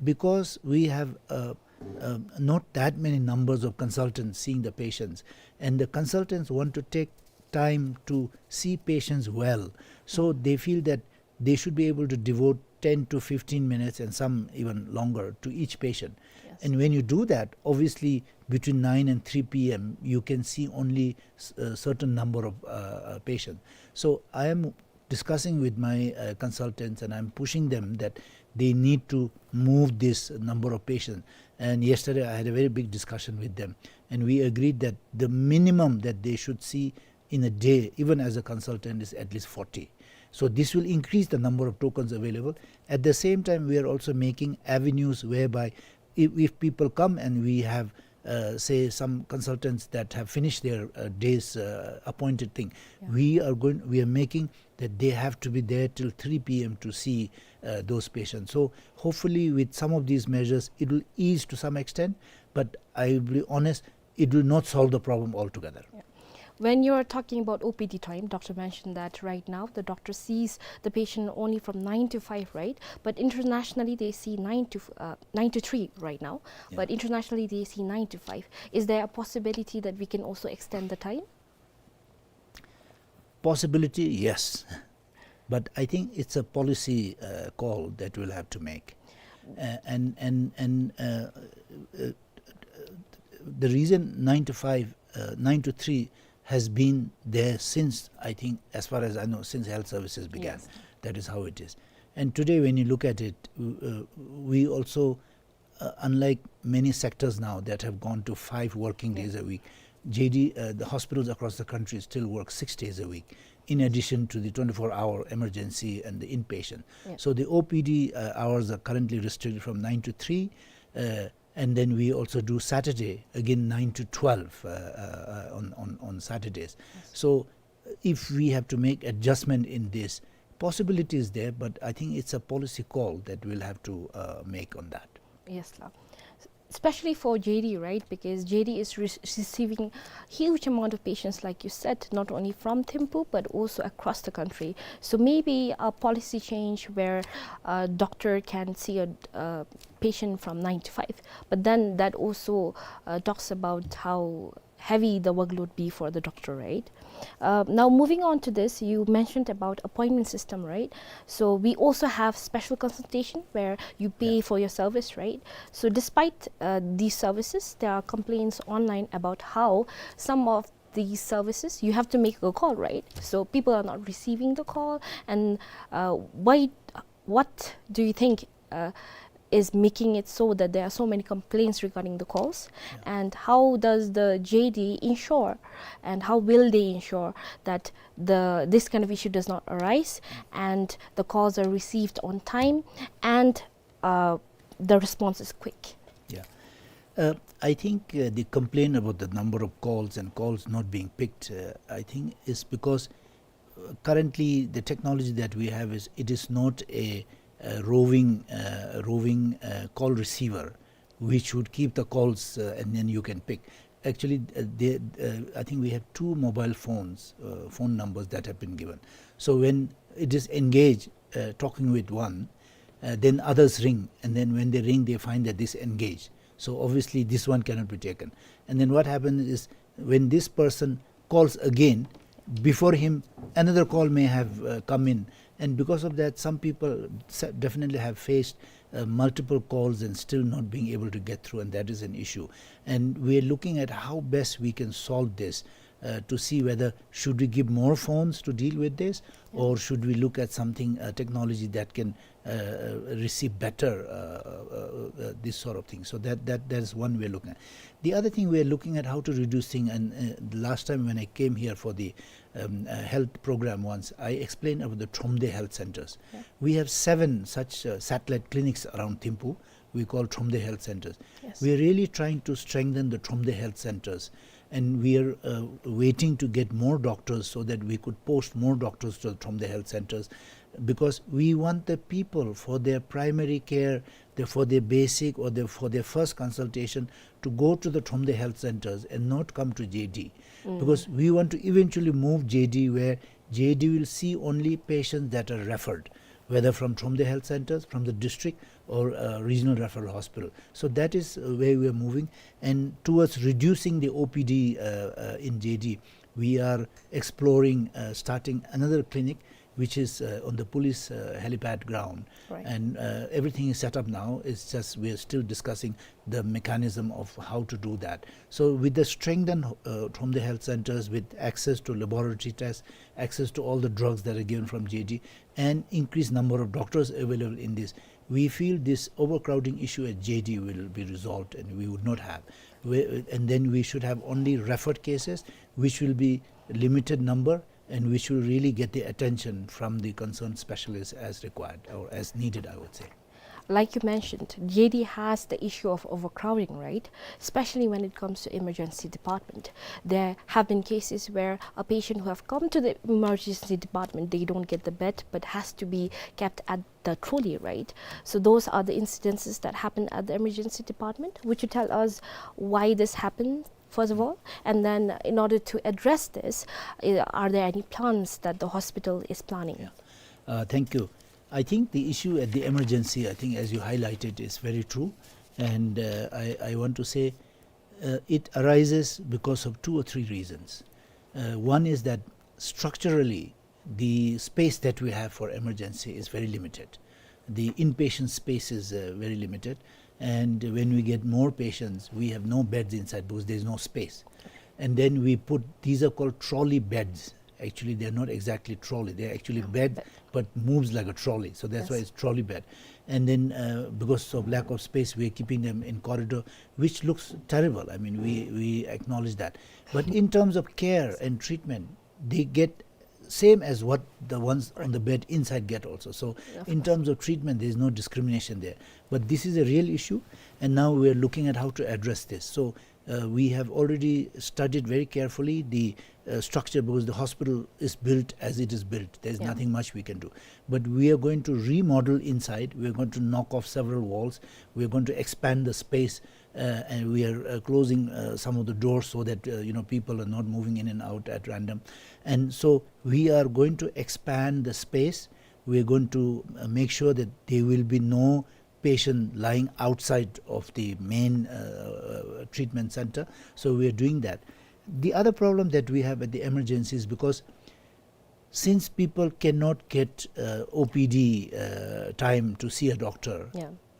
because we have, uh, uh, not that many numbers of consultants seeing the patients, and the consultants want to take time to see patients well, so they feel that they should be able to devote ten to fifteen minutes and some even longer to each patient. Yes. And when you do that, obviously between nine and three P M, you can see only s-, a certain number of, uh, uh, patients. So I am discussing with my, uh, consultants, and I'm pushing them that they need to move this number of patients. And yesterday I had a very big discussion with them, and we agreed that the minimum that they should see in a day, even as a consultant, is at least forty. So this will increase the number of tokens available. At the same time, we are also making avenues whereby if, if people come and we have, uh, say, some consultants that have finished their, uh, day's, uh, appointed thing, we are going, we are making that they have to be there till three P M to see, uh, those patients. So hopefully, with some of these measures, it will ease to some extent. But I will be honest, it will not solve the problem altogether. Yeah. When you're talking about O P D time, doctor mentioned that right now the doctor sees the patient only from nine to five, right? But internationally, they see nine to, uh, nine to three right now. Yeah. But internationally, they see nine to five. Is there a possibility that we can also extend the time? Possibility, yes. But I think it's a policy, uh, call that we'll have to make. Uh, and, and, and, uh, uh, the reason nine to five, uh, nine to three has been there since, I think, as far as I know, since health services began. Yes. That is how it is. And today, when you look at it, w-, uh, we also, uh, unlike many sectors now that have gone to five working days a week, J D, uh, the hospitals across the country still work six days a week, in addition to the twenty-four hour emergency and the inpatient. Yeah. So the O P D, uh, hours are currently restricted from nine to three, uh, and then we also do Saturday, again nine to twelve, uh, uh, uh, on, on, on Saturdays. Yes. So if we have to make adjustment in this, possibility is there, but I think it's a policy call that we'll have to, uh, make on that. Yes, sir. Especially for J D, right? Because J D is re-, receiving huge amount of patients, like you said, not only from Thimphu, but also across the country. So maybe a policy change where a doctor can see a, a patient from nine to five. But then that also, uh, talks about how heavy the workload be for the doctor, right? Uh, now, moving on to this, you mentioned about appointment system, right? So we also have special consultation where you pay for your service, right? So despite, uh, these services, there are complaints online about how some of these services, you have to make a call, right? So people are not receiving the call, and, uh, why, what do you think, uh, is making it so that there are so many complaints regarding the calls? Yeah. And how does the J D ensure, and how will they ensure that the, this kind of issue does not arise, and the calls are received on time, and, uh, the response is quick? Yeah. Uh, I think, uh, the complaint about the number of calls and calls not being picked, uh, I think is because currently the technology that we have is, it is not a, a roving, uh, roving, uh, call receiver which would keep the calls, uh, and then you can pick. Actually, uh, they, uh, I think we have two mobile phones, uh, phone numbers that have been given. So when it is engaged, uh, talking with one, uh, then others ring, and then when they ring, they find that this engaged. So obviously, this one cannot be taken. And then what happens is, when this person calls again, before him another call may have, uh, come in, and because of that, some people sa-, definitely have faced, uh, multiple calls and still not being able to get through, and that is an issue. And we are looking at how best we can solve this, uh, to see whether should we give more phones to deal with this, or should we look at something, uh, technology that can, uh, receive better, uh, uh, uh, this sort of thing. So that, that, that is one way of looking at. The other thing, we are looking at how to reduce thing, and, uh, the last time when I came here for the, um, uh, health program once, I explained about the Thromde health centers. Yeah. We have seven such, uh, satellite clinics around Thimphu. We call Thromde health centers. Yes. We are really trying to strengthen the Thromde health centers, and we are, uh, waiting to get more doctors so that we could post more doctors to the Thromde health centers, because we want the people for their primary care, the, for their basic or the, for their first consultation, to go to the Thromde health centers and not come to J D. Mm. Because we want to eventually move J D, where J D will see only patients that are referred, whether from Thromde health centers, from the district, or, uh, regional referral hospital. So that is, uh, where we are moving. And towards reducing the O P D, uh, uh, in J D, we are exploring, uh, starting another clinic, which is, uh, on the police, uh, helipad ground. Right. And, uh, everything is set up now. It's just we are still discussing the mechanism of how to do that. So with the strengthened, uh, Thromde health centers, with access to laboratory tests, access to all the drugs that are given from J D, and increased number of doctors available in this, we feel this overcrowding issue at J D will be resolved, and we would not have. We, and then we should have only referred cases, which will be limited number, and which will really get the attention from the concerned specialists as required or as needed, I would say. Like you mentioned, J D has the issue of overcrowding, right? Especially when it comes to emergency department. There have been cases where a patient who have come to the emergency department, they don't get the bed, but has to be kept at the trolley, right? So those are the incidences that happen at the emergency department. Would you tell us why this happens, first of all? And then, in order to address this, uh, are there any plans that the hospital is planning? Yeah. Uh, thank you. I think the issue at the emergency, I think, as you highlighted, is very true. And, uh, I, I want to say, uh, it arises because of two or three reasons. Uh, one is that structurally, the space that we have for emergency is very limited. The inpatient space is, uh, very limited. And when we get more patients, we have no beds inside because there's no space. And then we put, these are called trolley beds. Actually, they're not exactly trolley. They're actually bed, but moves like a trolley. So that's why it's trolley bed. And then, uh, because of lack of space, we are keeping them in corridor, which looks terrible. I mean, we, we acknowledge that. But in terms of care and treatment, they get same as what the ones on the bed inside get also. So in terms of treatment, there is no discrimination there. But this is a real issue, and now we are looking at how to address this. So, uh, we have already studied very carefully the, uh, structure, because the hospital is built as it is built. There is nothing much we can do. But we are going to remodel inside. We are going to knock off several walls. We are going to expand the space, uh, and we are, uh, closing, uh, some of the doors so that, uh, you know, people are not moving in and out at random. And so we are going to expand the space. We are going to, uh, make sure that there will be no patient lying outside of the main, uh, treatment center. So we are doing that. The other problem that we have at the emergency is because since people cannot get, uh, O P D, uh, time to see a doctor,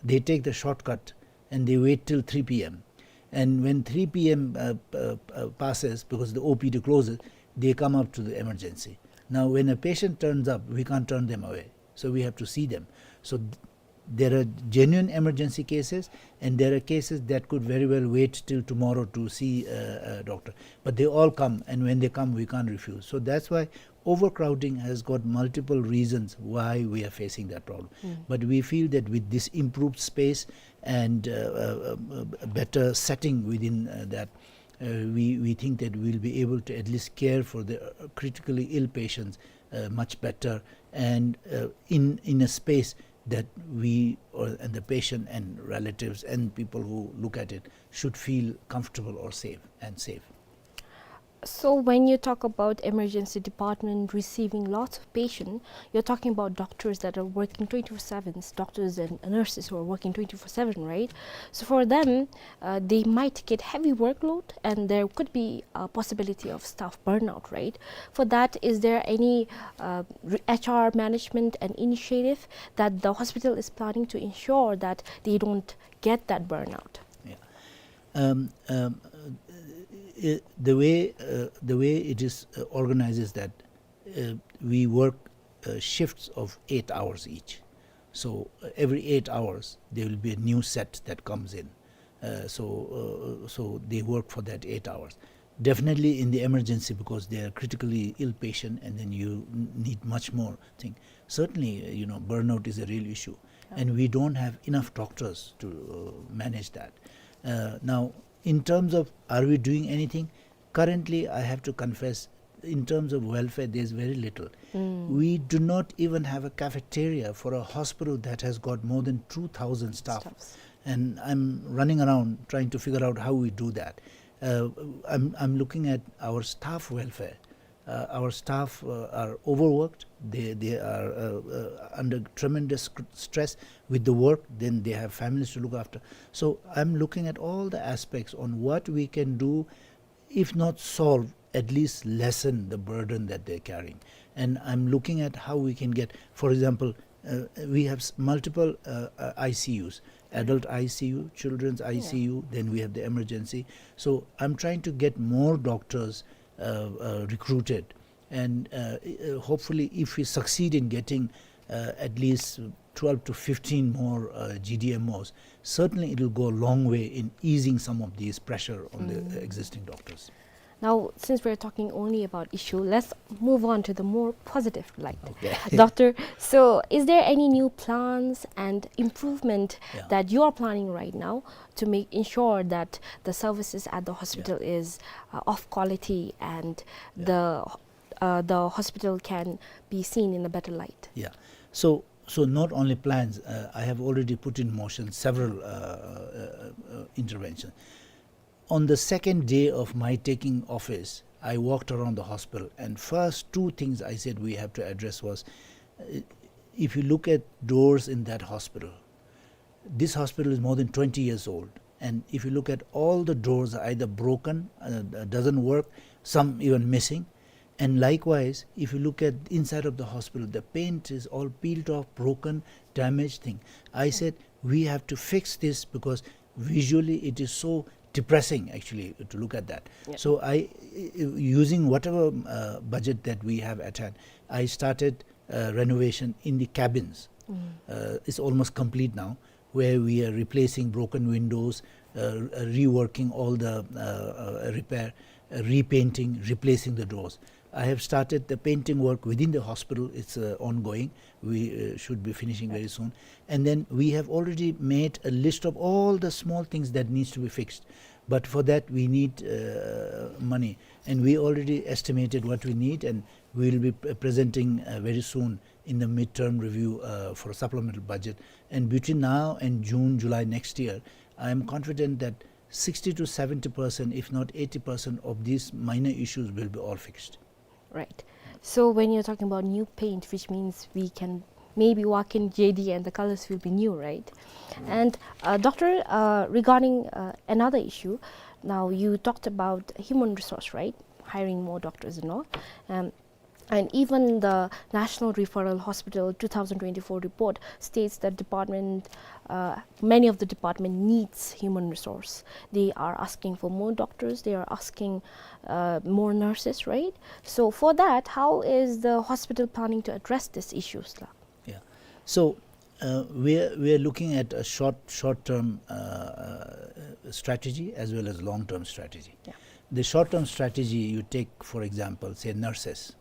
they take the shortcut and they wait till three p m. And when three p m, uh, uh, uh, passes, because the O P D closes, they come up to the emergency. Now, when a patient turns up, we can't turn them away. So we have to see them. So th-, there are genuine emergency cases, and there are cases that could very well wait till tomorrow to see, uh, a doctor. But they all come, and when they come, we can't refuse. So that's why overcrowding has got multiple reasons why we are facing that problem. But we feel that with this improved space and, uh, uh, uh, a better setting within, uh, that, uh, we, we think that we'll be able to at least care for the, uh, critically ill patients, uh, much better, and, uh, in, in a space that we, or, and the patient and relatives and people who look at it should feel comfortable or safe and safe. So when you talk about emergency department receiving lots of patient, you're talking about doctors that are working twenty-four seven, doctors and nurses who are working twenty-four seven, right? So for them, uh, they might get heavy workload, and there could be a possibility of staff burnout, right? For that, is there any, uh, re-, H R management and initiative that the hospital is planning to ensure that they don't get that burnout? Yeah. Um, um, uh, the way, uh, the way it is, uh, organized is that, uh, we work, uh, shifts of eight hours each. So, uh, every eight hours, there will be a new set that comes in. Uh, so, uh, so they work for that eight hours. Definitely in the emergency, because they are critically ill patient, and then you n-, need much more thing. Certainly, uh, you know, burnout is a real issue, and we don't have enough doctors to, uh, manage that. Uh, now, in terms of, are we doing anything? Currently, I have to confess, in terms of welfare, there's very little. We do not even have a cafeteria for a hospital that has got more than two thousand staff. Staffs. And I'm running around trying to figure out how we do that. Uh, I'm, I'm looking at our staff welfare. Uh, our staff, uh, are overworked. They, they are, uh, uh, under tremendous sc-, stress with the work. Then they have families to look after. So I'm looking at all the aspects on what we can do, if not solve, at least lessen the burden that they're carrying. And I'm looking at how we can get, for example, uh, we have s-, multiple, uh, uh, I C Us, adult I C U, children's I C U, then we have the emergency. So I'm trying to get more doctors, uh, uh, recruited. And, uh, uh, hopefully, if we succeed in getting, uh, at least twelve to fifteen more, uh, G D M Os, certainly it will go a long way in easing some of these pressure on the, uh, existing doctors. Now, since we're talking only about issue, let's move on to the more positive light. Okay. Doctor, so is there any new plans and improvement that you are planning right now to make, ensure that the services at the hospital is, uh, of quality and the, uh, the hospital can be seen in a better light? Yeah. So, so not only plans, uh, I have already put in motion several, uh, uh, uh, interventions. On the second day of my taking office, I walked around the hospital, and first two things I said we have to address was, uh, if you look at doors in that hospital, this hospital is more than twenty years old, and if you look at all the doors are either broken, uh, uh, doesn't work, some even missing, and likewise, if you look at inside of the hospital, the paint is all peeled off, broken, damaged thing. I said, "We have to fix this because visually it is so depressing, actually, to look at that." Yeah. So I, using whatever, uh, budget that we have at hand, I started, uh, renovation in the cabins. Uh, it's almost complete now, where we are replacing broken windows, uh, uh, reworking all the, uh, uh, repair, uh, repainting, replacing the doors. I have started the painting work within the hospital. It's, uh, ongoing. We, uh, should be finishing very soon. And then we have already made a list of all the small things that needs to be fixed. But for that, we need, uh, money. And we already estimated what we need, and we will be p-, presenting, uh, very soon in the midterm review, uh, for a supplemental budget. And between now and June, July next year, I am confident that sixty to seventy percent, if not eighty percent of these minor issues will be all fixed. Right. So when you're talking about new paint, which means we can maybe walk in J D and the colors will be new, right? And, uh, Doctor, uh, regarding, uh, another issue, now you talked about human resource, right? Hiring more doctors and all. Um, and even the National Referral Hospital two thousand twenty-four report states that department, uh, many of the department needs human resource. They are asking for more doctors. They are asking, uh, more nurses, right? So for that, how is the hospital planning to address these issues, la? Yeah. So, uh, we are, we are looking at a short, short-term, uh, uh, strategy as well as long-term strategy. Yeah. The short-term strategy, you take, for example, say, nurses.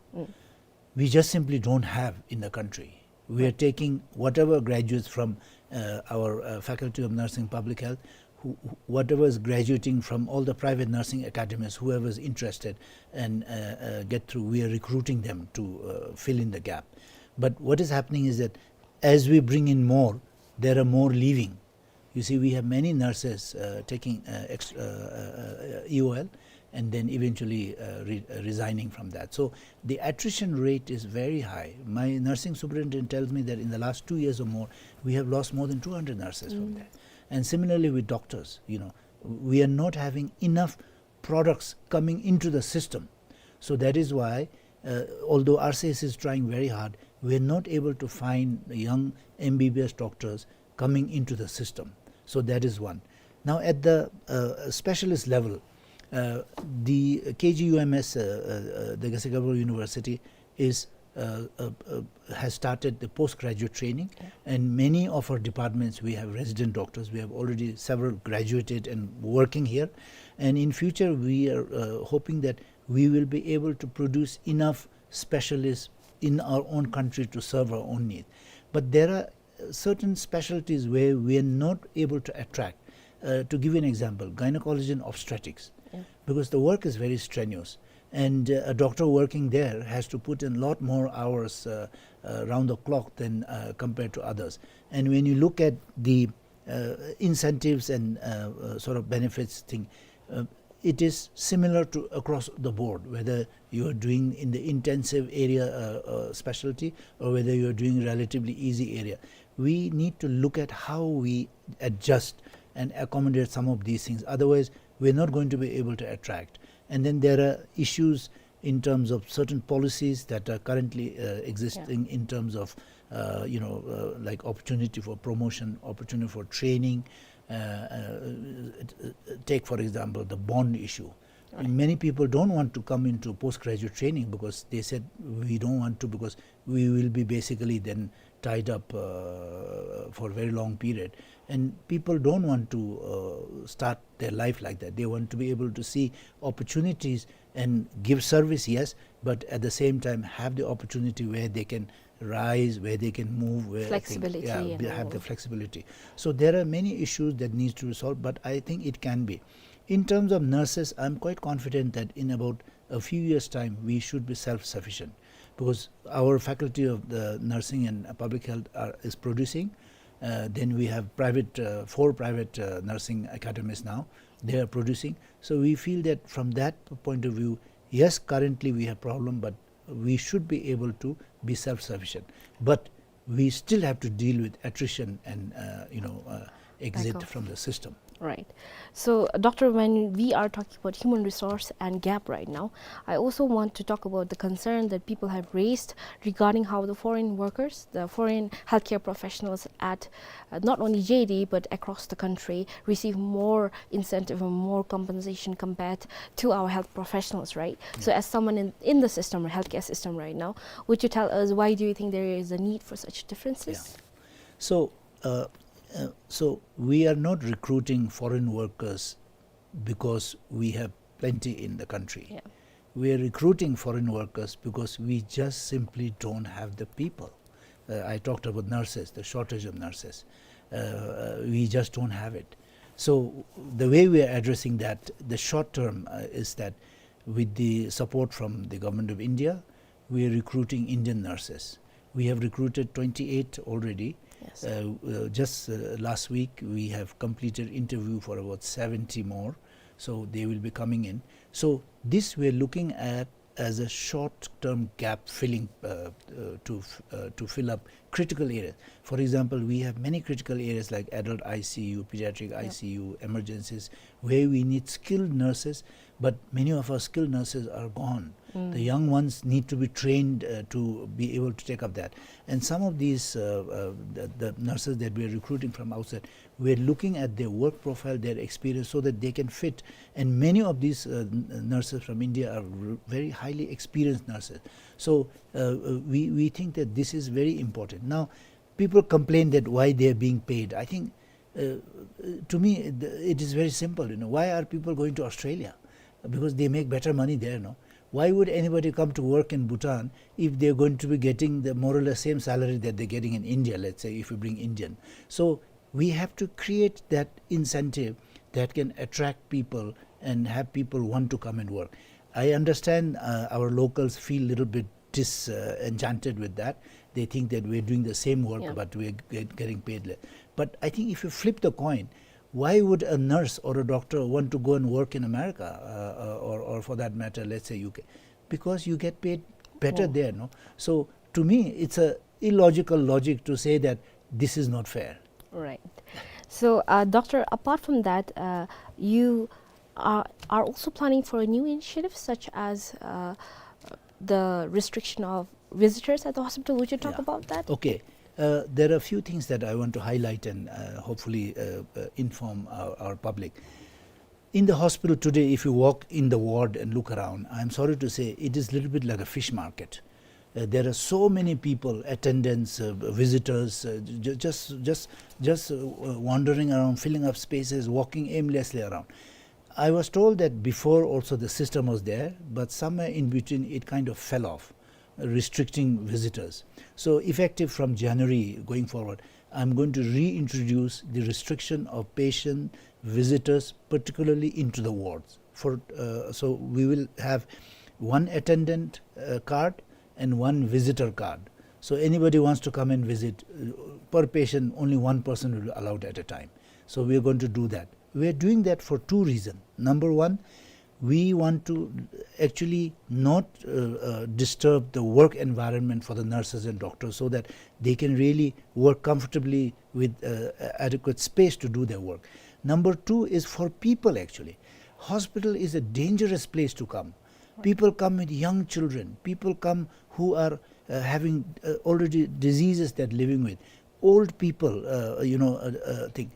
We just simply don't have in the country. We are taking whatever graduates from, uh, our, uh, Faculty of Nursing, Public Health, who, who, whatever is graduating from all the private nursing academies, whoever is interested and, uh, uh, get through, we are recruiting them to, uh, fill in the gap. But what is happening is that as we bring in more, there are more leaving. You see, we have many nurses, uh, taking, uh, ex-, uh, uh, uh, E O L and then eventually, uh, re-, uh, resigning from that. So the attrition rate is very high. My nursing superintendent tells me that in the last two years or more, we have lost more than two hundred nurses from there. And similarly with doctors, you know, we are not having enough products coming into the system. So that is why, uh, although R C S is trying very hard, we are not able to find young M B B S doctors coming into the system. So that is one. Now at the, uh, specialist level, uh, the K G U M S, uh, uh, uh, the Geshe Gyalpo University is uh, uh, uh, has started the postgraduate training, and many of our departments, we have resident doctors. We have already several graduated and working here. And in future, we are, uh, hoping that we will be able to produce enough specialists in our own country to serve our own needs. But there are certain specialties where we are not able to attract. Uh, to give you an example, gynecology and obstetrics, because the work is very strenuous. And, uh, a doctor working there has to put in a lot more hours, uh, uh, round the clock than, uh, compared to others. And when you look at the, uh, incentives and, uh, uh, sort of benefits thing, uh, it is similar to across the board, whether you are doing in the intensive area, uh, uh, specialty, or whether you are doing relatively easy area. We need to look at how we adjust and accommodate some of these things. Otherwise, we're not going to be able to attract. And then there are issues in terms of certain policies that are currently, uh, existing in terms of, uh, you know, uh, like, opportunity for promotion, opportunity for training. Uh, uh, take, for example, the bond issue. Many people don't want to come into postgraduate training because they said, "We don't want to, because we will be basically then tied up, uh, for a very long period." And people don't want to, uh, start their life like that. They want to be able to see opportunities and give service, yes, but at the same time have the opportunity where they can rise, where they can move, where things, flexibility, yeah, and be- have the all. Flexibility. So there are many issues that needs to be solved, but I think it can be. In terms of nurses, I'm quite confident that in about a few years' time, we should be self-sufficient, because our faculty of the nursing and public health are, is producing. Uh, then we have private, uh, four private, uh, nursing academies now. They are producing. So we feel that from that point of view, yes, currently we have problem, but we should be able to be self-sufficient. But we still have to deal with attrition and, uh, you know, uh, exit from the system. Right. So, Doctor, when we are talking about human resource and gap right now, I also want to talk about the concern that people have raised regarding how the foreign workers, the foreign healthcare professionals at, uh, not only J D but across the country, receive more incentive and more compensation compared to our health professionals, right? So, as someone in, in the system, healthcare system right now, would you tell us, why do you think there is a need for such differences? Yeah. So, uh, uh, so we are not recruiting foreign workers because we have plenty in the country. Yeah. We are recruiting foreign workers because we just simply don't have the people. Uh, I talked about nurses, the shortage of nurses. Uh, uh, we just don't have it. So the way we are addressing that, the short term, uh, is that with the support from the Government of India, we are recruiting Indian nurses. We have recruited twenty-eight already. Yes. Uh, uh, just, uh, last week, we have completed interview for about seventy more. So they will be coming in. So this we are looking at as a short-term gap filling, uh, uh, to f-, uh, to fill up critical areas. For example, we have many critical areas like adult I C U, pediatric I C U, emergencies, where we need skilled nurses, but many of our skilled nurses are gone. The young ones need to be trained, uh, to be able to take up that. And some of these, uh, uh, the, the nurses that we are recruiting from outside, we are looking at their work profile, their experience, so that they can fit. And many of these, uh, n-, nurses from India are r-, very highly experienced nurses. So, uh, uh, we, we think that this is very important. Now, people complain that why they are being paid. I think, uh, to me, the, it is very simple, you know. Why are people going to Australia? Because they make better money there, no? Why would anybody come to work in Bhutan if they're going to be getting the more or less same salary that they're getting in India, let's say, if we bring Indian? So we have to create that incentive that can attract people and have people want to come and work. I understand, uh, our locals feel a little bit dis-, uh, enchanted with that. They think that we're doing the same work, yeah, but we're get-, getting paid less. But I think if you flip the coin, why would a nurse or a doctor want to go and work in America, uh, uh, or, or for that matter, let's say U K? Because you get paid better there, no? So to me, it's a illogical logic to say that this is not fair. Right. So, uh, Doctor, apart from that, uh, you are, are also planning for a new initiative such as, uh, the restriction of visitors at the hospital. Would you talk, yeah, about that? Okay. Uh, there are a few things that I want to highlight and, uh, hopefully, uh, uh, inform our, our public. In the hospital today, if you walk in the ward and look around, I'm sorry to say, it is a little bit like a fish market. Uh, there are so many people, attendants, uh, visitors, uh, ju-, just, just, just uh, wandering around, filling up spaces, walking aimlessly around. I was told that before also the system was there, but somewhere in between it kind of fell off, restricting visitors. So effective from January going forward, I'm going to reintroduce the restriction of patient visitors, particularly into the wards. For, uh, so we will have one attendant, uh, card and one visitor card. So anybody wants to come and visit, uh, per patient, only one person will be allowed at a time. So we are going to do that. We are doing that for two reasons. Number one, we want to actually not, uh, uh, disturb the work environment for the nurses and doctors so that they can really work comfortably with, uh, adequate space to do their work. Number two is for people actually. Hospital is a dangerous place to come. People come with young children. People come who are, uh, having, uh, already diseases they're living with. Old people, uh, you know, uh, uh, thing.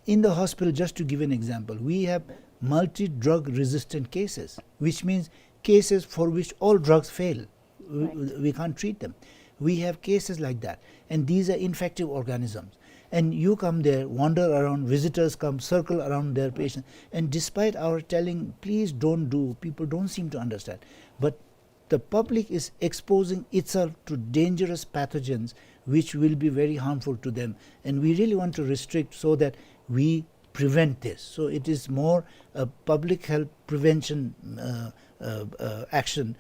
In the hospital, just to give an example, we have multi-drug resistant cases, which means cases for which all drugs fail. We, Right. we can't treat them. We have cases like that. And these are infective organisms. And you come there, wander around, visitors come, circle around their patients. And despite our telling, "Please don't do," people don't seem to understand. But the public is exposing itself to dangerous pathogens which will be very harmful to them. And we really want to restrict so that we prevent this. So it is more a public health prevention, uh, uh, uh, action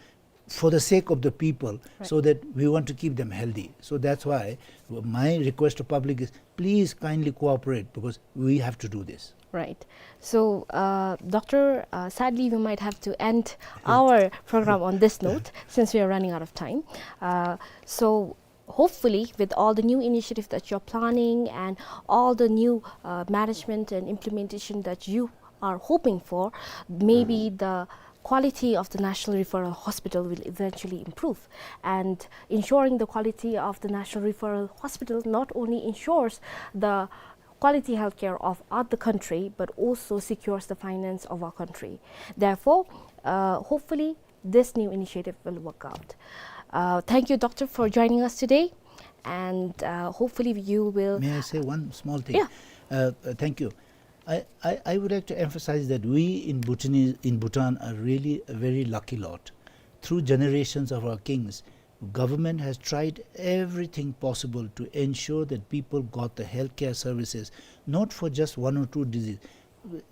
for the sake of the people, Right. so that we want to keep them healthy. So that's why my request to public is, please kindly cooperate, because we have to do this. Right. So, uh, Doctor, uh, sadly, we might have to end our program on this note since we are running out of time. Uh, so, hopefully, with all the new initiatives that you're planning and all the new, uh, management and implementation that you are hoping for, maybe the quality of the National Referral Hospital will eventually improve. And ensuring the quality of the National Referral Hospital not only ensures the quality healthcare of our, the country, but also secures the finance of our country. Therefore, uh, hopefully, this new initiative will work out. Uh, thank you, Doctor, for joining us today, and, uh, hopefully you will May I say one small thing? Yeah. Uh, uh, thank you. I, I, I would like to emphasize that we in Bhutanese, in Bhutan are really a very lucky lot. Through generations of our kings, government has tried everything possible to ensure that people got the healthcare services, not for just one or two diseases,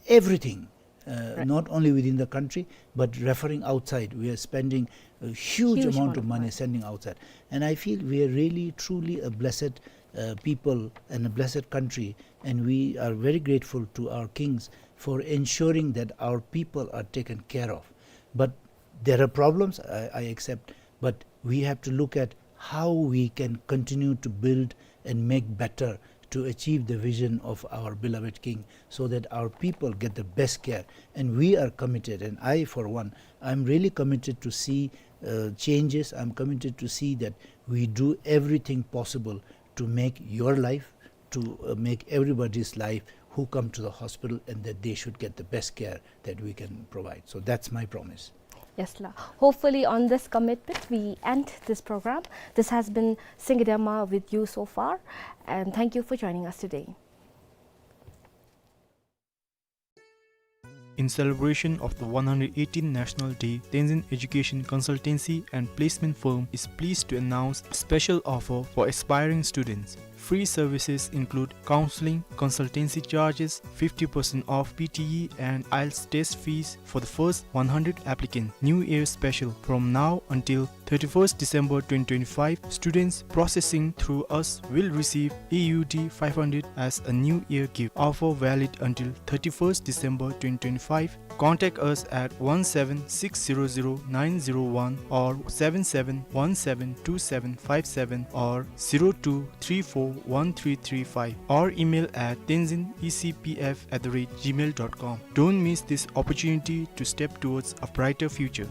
everything, uh, Right. not only within the country, but referring outside. We are spending a huge Huge amount amount of of money money. sending outside. And I feel we are really, truly a blessed, uh, people and a blessed country. And we are very grateful to our kings for ensuring that our people are taken care of. But there are problems, I, I accept, but we have to look at how we can continue to build and make better to achieve the vision of our beloved king, so that our people get the best care. And we are committed, and I, for one, I'm really committed to see, uh, changes. I'm committed to see that we do everything possible to make your life, to, uh, make everybody's life who come to the hospital, and that they should get the best care that we can provide. So that's my promise. Yes, la. Hopefully, on this commitment, we end this program. This has been Singidema with you so far, and thank you for joining us today. In celebration of the one hundred eighteenth National Day, Tenzin Education Consultancy and Placement Firm is pleased to announce a special offer for aspiring students. Free services include counseling, consultancy charges, fifty percent off P T E and IELTS test fees for the first one hundred applicants. New Year special. From now until thirty-first December twenty twenty-five, students processing through us will receive A U D five hundred as a New Year gift. Offer valid until thirty-first December twenty twenty-five. Contact us at one seven six zero zero nine zero one or seven seven one seven two seven five seven or zero two three four one three three five, or email at tenzin E C P F at the rate gmail dot com. Don't miss this opportunity to step towards a brighter future.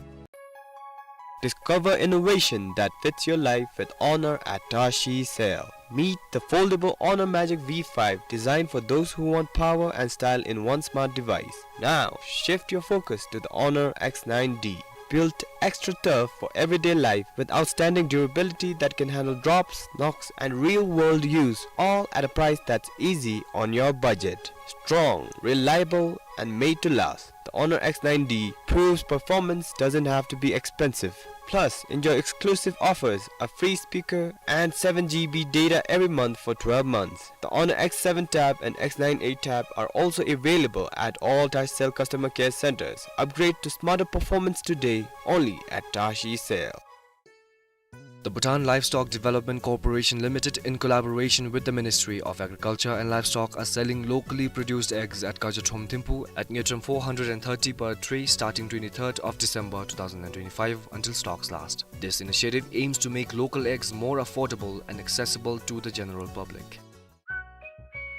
Discover innovation that fits your life with Honor at Tashi Sale. Meet the foldable Honor Magic V five, designed for those who want power and style in one smart device. Now, shift your focus to the Honor X nine D. built extra tough for everyday life with outstanding durability that can handle drops, knocks, and real-world use, all at a price that's easy on your budget. Strong, reliable, and made to last, the Honor X nine D proves performance doesn't have to be expensive. Plus, enjoy exclusive offers, a free speaker, and seven G B data every month for twelve months. The Honor X seven Tab and X nine eight Tab are also available at all Tashcell customer care centers. Upgrade to smarter performance today, only at Tashcell. The Bhutan Livestock Development Corporation Limited, in collaboration with the Ministry of Agriculture and Livestock, are selling locally produced eggs at Kajatrom Thimphu at Ngirtram four hundred and thirty per tray, starting twenty-third of December two thousand and twenty-five, until stocks last. This initiative aims to make local eggs more affordable and accessible to the general public.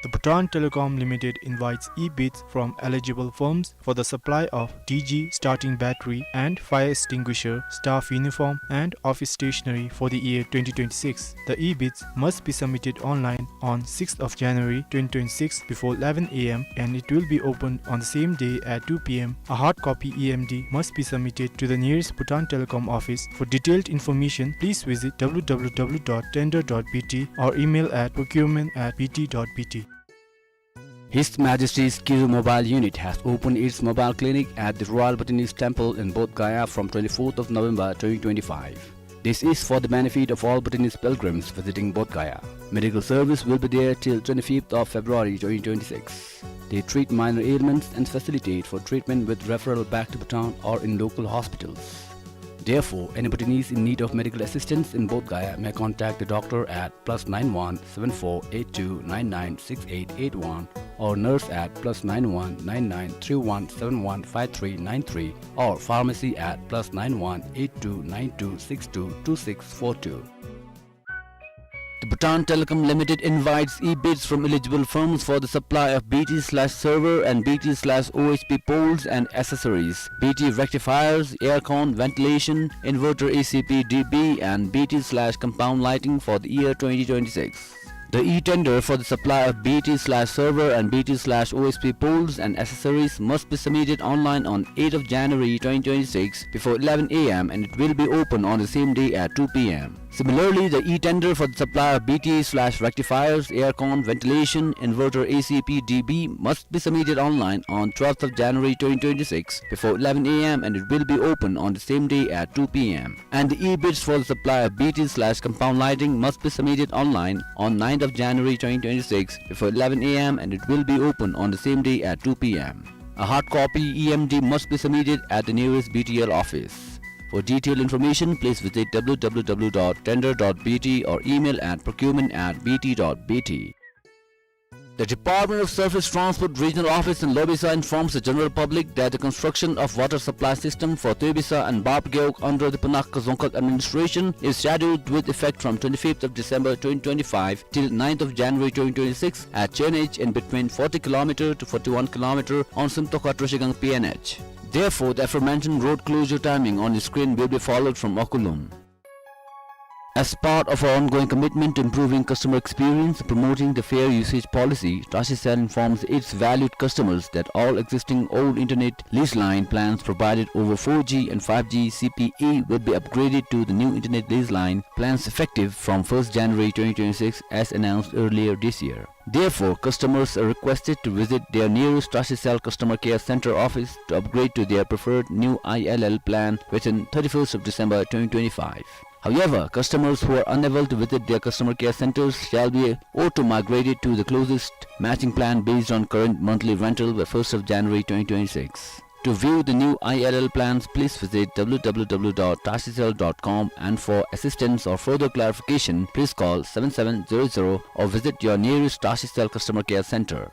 The Bhutan Telecom Limited invites e-bids from eligible firms for the supply of D G starting battery and fire extinguisher, staff uniform and office stationery for the year twenty twenty-six. The e-bids must be submitted online on sixth of January twenty twenty-six before eleven a m and it will be opened on the same day at two p m. A hard copy E M D must be submitted to the nearest Bhutan Telecom office. For detailed information, please visit w w w dot tender dot b t or email at procurement at b t dot b t. His Majesty's Kiru Mobile Unit has opened its mobile clinic at the Royal Bhutanese Temple in Bodh Gaya from twenty-fourth of November twenty twenty-five. This is for the benefit of all Bhutanese pilgrims visiting Bodh Gaya. Medical service will be there till twenty-fifth of February twenty twenty-six. They treat minor ailments and facilitate for treatment with referral back to Bhutan or in local hospitals. Therefore, any Bhutanese in need of medical assistance in Bodh Gaya may contact the doctor at plus nine one seven four eight two nine nine six eight eight one or nurse at plus nine one nine nine three one seven one five three nine three or pharmacy at plus nine one eight two nine two six two two six four two. The Bhutan Telecom Limited invites e-bids from eligible firms for the supply of B T slash server and B T slash O S P poles and accessories, B T rectifiers, aircon, ventilation, inverter A C P D B, and B T slash compound lighting for the year twenty twenty-six. The e-tender for the supply of B T slash server and B T slash O S P poles and accessories must be submitted online on eighth of January twenty twenty-six before eleven a m and it will be open on the same day at two p m. Similarly, the e-tender for the supply of B T slash rectifiers, aircon, ventilation, inverter A C P D B must be submitted online on twelfth of January twenty twenty-six before eleven a m and it will be open on the same day at two p m. And the e-bids for the supply of B T slash compound lighting must be submitted online on ninth of January twenty twenty-six before eleven a m and it will be open on the same day at two p m. A hard copy E M D must be submitted at the nearest B T L office. For detailed information, please visit w w w dot tender dot b t or email at procurement at b t dot b t. The Department of Surface Transport Regional Office in Lobisa informs the general public that the construction of water supply system for Tuibisa and Bapgeuk under the Punakha Dzongkhag administration is scheduled with effect from twenty-fifth of December twenty twenty-five till ninth of January twenty twenty-six at Chenage in between forty kilometer to forty-one kilometer on Simtokha Troshigang P N H. Therefore, the aforementioned road closure timing on the screen will be followed from Okulum. As part of our ongoing commitment to improving customer experience and promoting the fair usage policy, Tashicel informs its valued customers that all existing old internet lease line plans provided over four G and five G C P E will be upgraded to the new internet lease line plans effective from first January twenty twenty-six, as announced earlier this year. Therefore, customers are requested to visit their nearest Tashicel customer care center office to upgrade to their preferred new I L L plan within thirty-first of December twenty twenty-five. However, customers who are unable to visit their customer care centers shall be auto-migrated to the closest matching plan based on current monthly rental by first of January twenty twenty-six. To view the new I L L plans, please visit w w w dot tashicel dot com, and for assistance or further clarification, please call seven seven zero zero or visit your nearest Tashicel customer care center.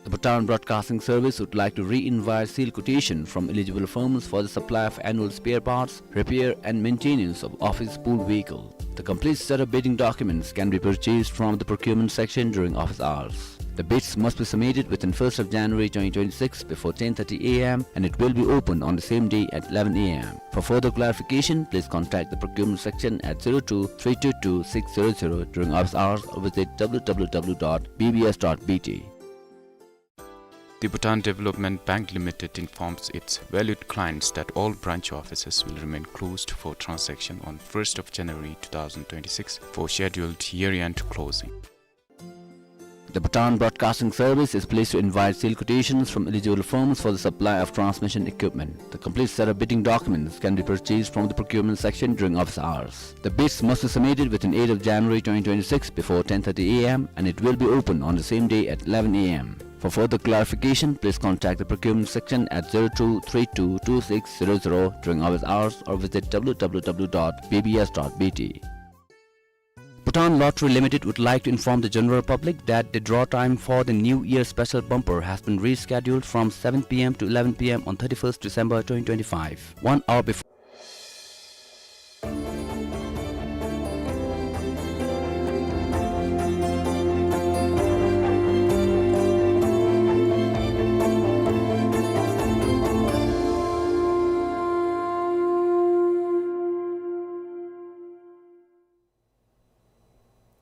The Bhutan Broadcasting Service would like to re-invite sealed quotation from eligible firms for the supply of annual spare parts, repair and maintenance of office pool vehicle. The complete set of bidding documents can be purchased from the procurement section during office hours. The bids must be submitted within first of January twenty twenty-six before ten thirty a m and it will be opened on the same day at eleven a m. For further clarification, please contact the procurement section at zero two three two two six zero zero during office hours or visit w w w dot b b s dot b t. The Bhutan Development Bank Limited informs its valued clients that all branch offices will remain closed for transaction on first of January two thousand twenty-six for scheduled year-end closing. The Bhutan Broadcasting Service is pleased to invite sealed quotations from eligible firms for the supply of transmission equipment. The complete set of bidding documents can be purchased from the procurement section during office hours. The bids must be submitted within eighth of January twenty twenty-six before ten thirty A M, and it will be open on the same day at eleven A M. For further clarification, please contact the procurement section at zero two three two two six zero zero during office hours or visit W W W dot B B S dot B T. Bhutan Lottery Limited would like to inform the general public that the draw time for the New Year special bumper has been rescheduled from seven P M to eleven P M on thirty-first December twenty twenty-five, one hour before.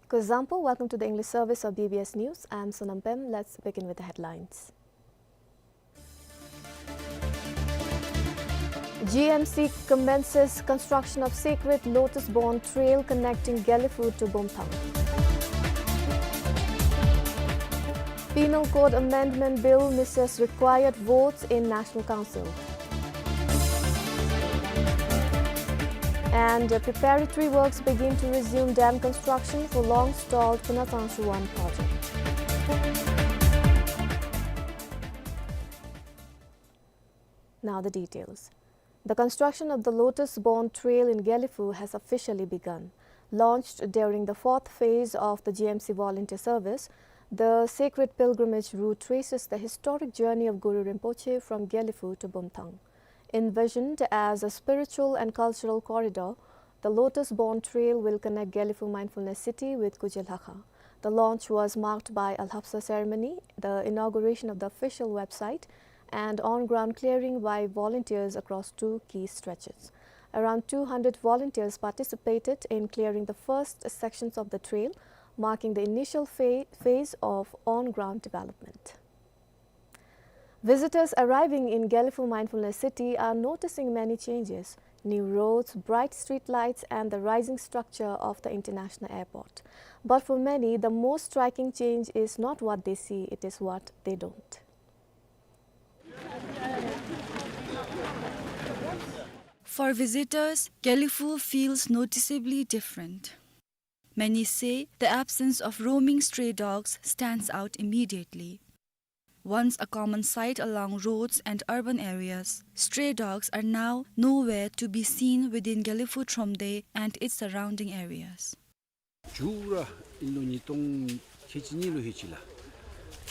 Kuzuzangpo, welcome to the English service of B B S News. I am Sonam Pem. Let's begin with the headlines. G M C commences construction of sacred Lotus Born Trail connecting Gelephu to Bumthang. Penal Code Amendment Bill misses required votes in National Council. And, uh, preparatory works begin to resume dam construction for long-stalled Phunatsang Shuwan project. Now the details. The construction of the Lotus Born Trail in Gelephu has officially begun. Launched during the fourth phase of the G M C volunteer service, the sacred pilgrimage route traces the historic journey of Guru Rinpoche from Gelephu to Bumthang. Envisioned as a spiritual and cultural corridor, the Lotus Born Trail will connect Gelephu Mindfulness City with Kuje Lhakha. The launch was marked by a Lhapsa ceremony, the inauguration of the official website, and on-ground clearing by volunteers across two key stretches. Around two hundred volunteers participated in clearing the first sections of the trail, marking the initial pha-, phase of on-ground development. Visitors arriving in Gelephu Mindfulness City are noticing many changes: new roads, bright street lights, and the rising structure of the international airport. But for many, the most striking change is not what they see, it is what they don't. For visitors, Gelephu feels noticeably different. Many say the absence of roaming stray dogs stands out immediately. Once a common sight along roads and urban areas, stray dogs are now nowhere to be seen within Gelephu Thromde and its surrounding areas. ཇུ་ར་ཨིན་ལུ་ཉིས་སྟོང་ཁལ་གཅིག་གཉིས་ལུ་ཧེ་ཅི་ལགས།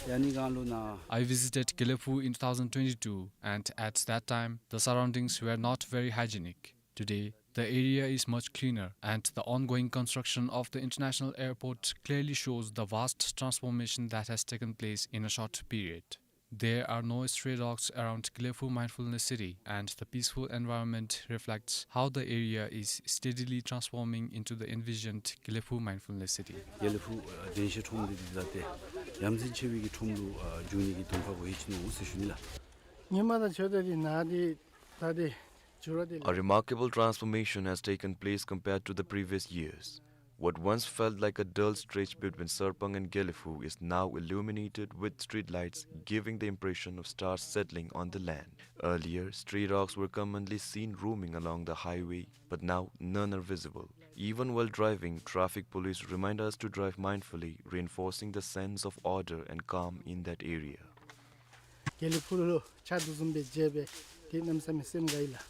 ཡ་ནི་གང་ལུ་ན། I visited Gelephu in two thousand twenty-two, and at that time, the surroundings were not very hygienic. Today, the area is much cleaner, and the ongoing construction of the international airport clearly shows the vast transformation that has taken place in a short period. There are no stray dogs around Gelephu Mindfulness City, and the peaceful environment reflects how the area is steadily transforming into the envisioned Gelephu Mindfulness City. Gelephu་ཨ་གདན་ཤ་ཁྲོམ་འདི་འདི་ད་ཏེ་ཡ་མཚན་ཆེ་བའི་གི་ཁྲོམ་ལུ་ཨ་འགྱུར་ནི་གི་གདོང་ཁ་གུ་ཧེ་ཅི་ནུག་ཟེར་ཞུ་ནི་ལགས། ཉི་མ་དང་ཆོས་དེ་འདི་ན་འདི་ད་འདི་ཇུ་ར་འདི་ལགས། A remarkable transformation has taken place compared to the previous years. What once felt like a dull stretch between Sarpang and Gelephu is now illuminated with streetlights, giving the impression of stars settling on the land. Earlier, stray dogs were commonly seen roaming along the highway, but now none are visible. Even while driving, traffic police remind us to drive mindfully, reinforcing the sense of order and calm in that area. དགེ་ལེགས་ཕུག་ལུ་ཆ་འདི་བཟུམ་སྦེ་མཇལ་སྦེ་ཏེ་གནམ་མེད་ས་མེད་སེམས་དགའ་ཡི་ལགས།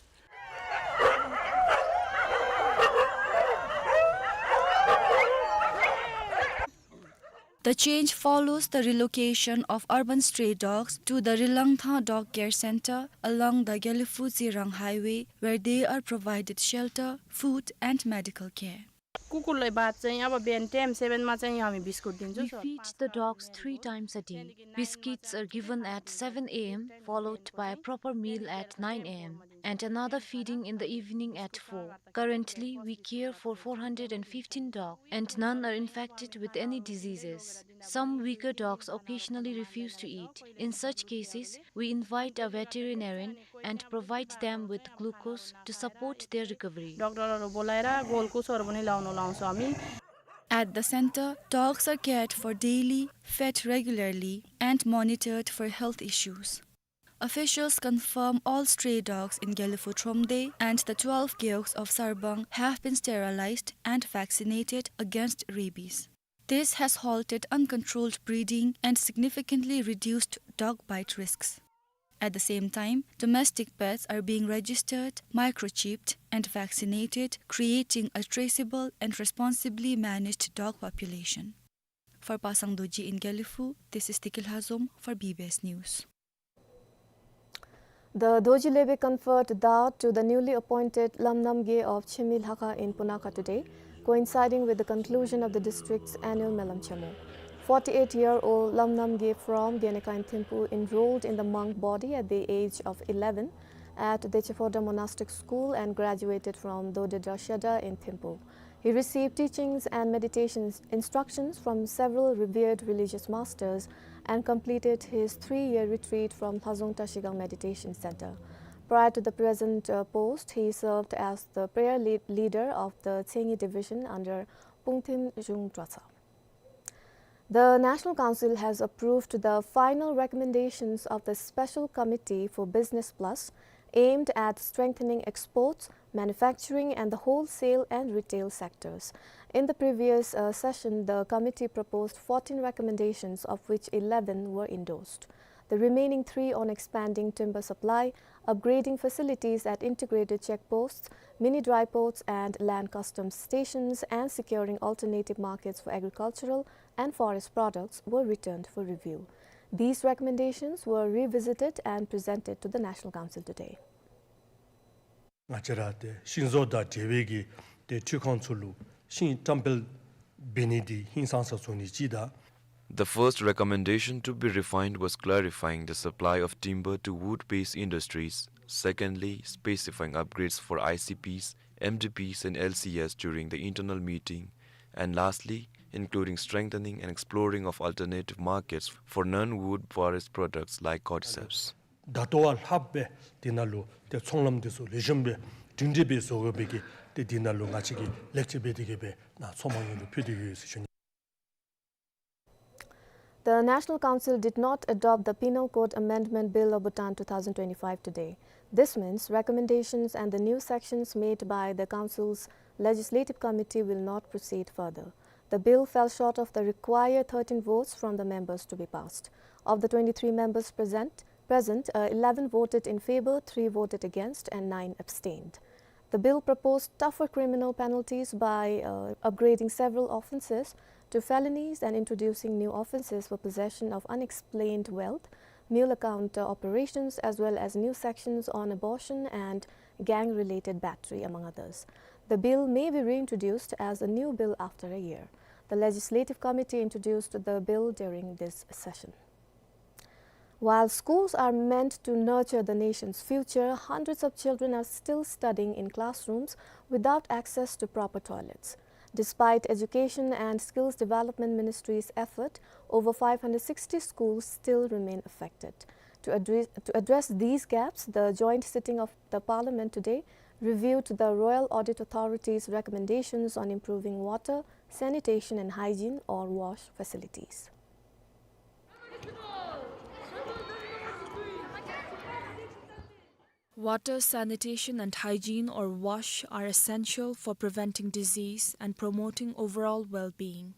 The change follows the relocation of urban stray dogs to the Rilangthang Dog Care Center along the Gelephu-Tsirang Highway, where they are provided shelter, food, and medical care. कुकुरलाई भात चाहिँ अब बिहान time seven मा चाहिँ हामी बिस्कुट दिन्छौँ। We feed the dogs three times a day. Biscuits are given at seven A M, followed by a proper meal at nine A M. and another feeding in the evening at four. Currently, we care for four hundred and fifteen dogs, and none are infected with any diseases. Some weaker dogs occasionally refuse to eat. In such cases, we invite a veterinarian and provide them with glucose to support their recovery. डाक्टरहरू बोलाएर ग्लुकोजहरू पनि लाउन लाउँछौँ हामी। At the center, dogs are cared for daily, fed regularly, and monitored for health issues. Officials confirm all stray dogs in Gelephu Thromde and the twelve gewogs of Sarbang have been sterilized and vaccinated against rabies. This has halted uncontrolled breeding and significantly reduced dog bite risks. At the same time, domestic pets are being registered, microchipped, and vaccinated, creating a traceable and responsibly managed dog population. For Pasang Dorji in Gelephu, this is Tikil Hazom for B B S News. The Dorji Lebe conferred dawat to the newly appointed Lamnamge of Chemi Lhakha in Punakha today, coinciding with the conclusion of the district's annual Melam Chemo. Forty-eight-year-old Lamnamge from Geneka in Thimphu enrolled in the monk body at the age of eleven at Dechephorda Monastic School and graduated from Dodedra Shedar in Thimphu. He received teachings and meditations instructions from several revered religious masters and completed his three-year retreat from Lhazong Tashigang Meditation Center. Prior to the present, uh, post, he served as the prayer lead, leader of the Tsengi division under Pungthin Zhung Dratsa. The National Council has approved the final recommendations of the Special Committee for Business Plus, aimed at strengthening exports, manufacturing, and the wholesale and retail sectors. In the previous, uh, session, the committee proposed fourteen recommendations, of which eleven were endorsed. The remaining three on expanding timber supply, upgrading facilities at integrated checkposts, mini dry ports and land customs stations, and securing alternative markets for agricultural and forest products were returned for review. These recommendations were revisited and presented to the National Council today. ང་བཅས་ར་ཏེ་ཤིང་བཟོ་དང་འབྲེལ་བའི་གི་ཏེ་འཕྲུལ་ཁང་ཚུ་ལུ་ཤིང་བཀྲམ་སྤེལ་འབད་ནི་འདི་ཧིང་སངས་ས་བཟོ་ནི་ཅིག་དང་། The first recommendation to be refined was clarifying the supply of timber to wood-based industries. Secondly, specifying upgrades for I C Ps, M D Ps and L Cs during the internal meeting. And lastly, including strengthening and exploring of alternative markets for non-wood forest products like cordyceps. ད་ལྟོ་བ་ལྷགཔ་སྦེ་འདི་ནང་ལུ་ཏེ་ཚོང་ལམ་འདི་ཚུ་ལེགས་ཤོམ་སྦེ་སྒྲིང་སྒྲི་སྦེ་བཟོ་དགོ་པའི་གི་ཏེ་འདི་ནང་ལུ་ང་བཅས་ཀྱིས་ལེགས་བཅོས་འབད་དེ་གི་སྦེ་ནཱ་ཚོགས་མང་ཉུང་ལུ་ཕུལ་ཏེ་ཡོད་ཟེར་ཞུ་ནི། The National Council did not adopt the Penal Code Amendment Bill of Bhutan two thousand twenty-five today. This means recommendations and the new sections made by the Council's Legislative Committee will not proceed further. The bill fell short of the required thirteen votes from the members to be passed. Of the twenty-three members present, present, uh, eleven voted in favor, three voted against, and nine abstained. The bill proposed tougher criminal penalties by, uh, upgrading several offenses to felonies and introducing new offenses for possession of unexplained wealth, mule account, uh, operations, as well as new sections on abortion and gang-related battery, among others. The bill may be reintroduced as a new bill after a year. The Legislative Committee introduced the bill during this session. While schools are meant to nurture the nation's future, hundreds of children are still studying in classrooms without access to proper toilets. Despite Education and Skills Development Ministry's effort, over five hundred sixty schools still remain affected. To address, to address these gaps, the joint sitting of the Parliament today reviewed the Royal Audit Authority's recommendations on improving water, sanitation and hygiene or WASH facilities. Water, sanitation and hygiene or WASH are essential for preventing disease and promoting overall well-being.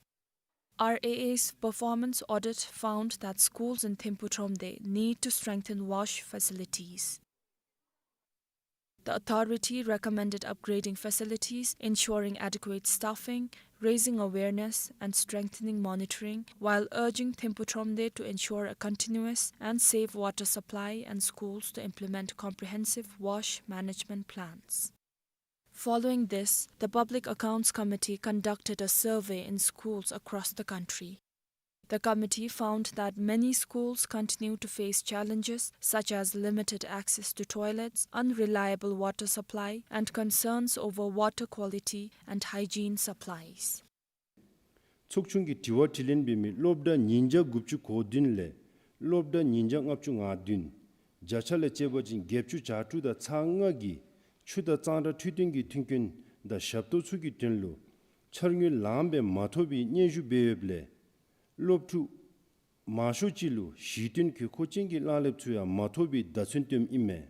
R A A's performance audit found that schools in Thimphu Thromde need to strengthen WASH facilities. The authority recommended upgrading facilities, ensuring adequate staffing, raising awareness, and strengthening monitoring, while urging Thimphu Thromde to ensure a continuous and safe water supply and schools to implement comprehensive WASH management plans. Following this, the Public Accounts Committee conducted a survey in schools across the country. The committee found that many schools continue to face challenges such as limited access to toilets, unreliable water supply, and concerns over water quality and hygiene supplies. ཚོགས་ཆུང་གིས་དྲི་བ་དྲིས་ལན་འབད་མི་སློབ་གྲྭ་ཉིས་བརྒྱ་དགུ་བཅུ་གོ་བདུན་ལས་སློབ་གྲྭ་ཉིས་བརྒྱ་ལྔ་བཅུ་ང་བདུན། བརྒྱ་ཆ་ལས་དཔྱད་པ་ཅིན་བརྒྱད་ཅུ་གྱ་དྲུག་དང་ཚག་ལྔ་གིས་ཆུ་དང་གཙང་སྦྲ་འཕྲོད་བསྟེན་གྱི་མཐུན་རྐྱེན་དང་ཞབས་ཏོག་ཚུ་གི་དོན་ལུ་འཆར་དངུལ་ལངམ་སྦེ་མ་ཐོབ་པའི་སྙན་ཞུ་འབད་ཡོདཔ་ལས་སློབ་ཕྲུག་མང་ཤོས་ཅིག་ལུ་གཞི་རྟེན་དགོས་མཁོ་ཅན་གྱི་གླ་ལེབ་ཚུ་ཡང་མ་ཐོབ་པའི་བརྡ་མཚོན་སྟོནམ་ཨིན་མས།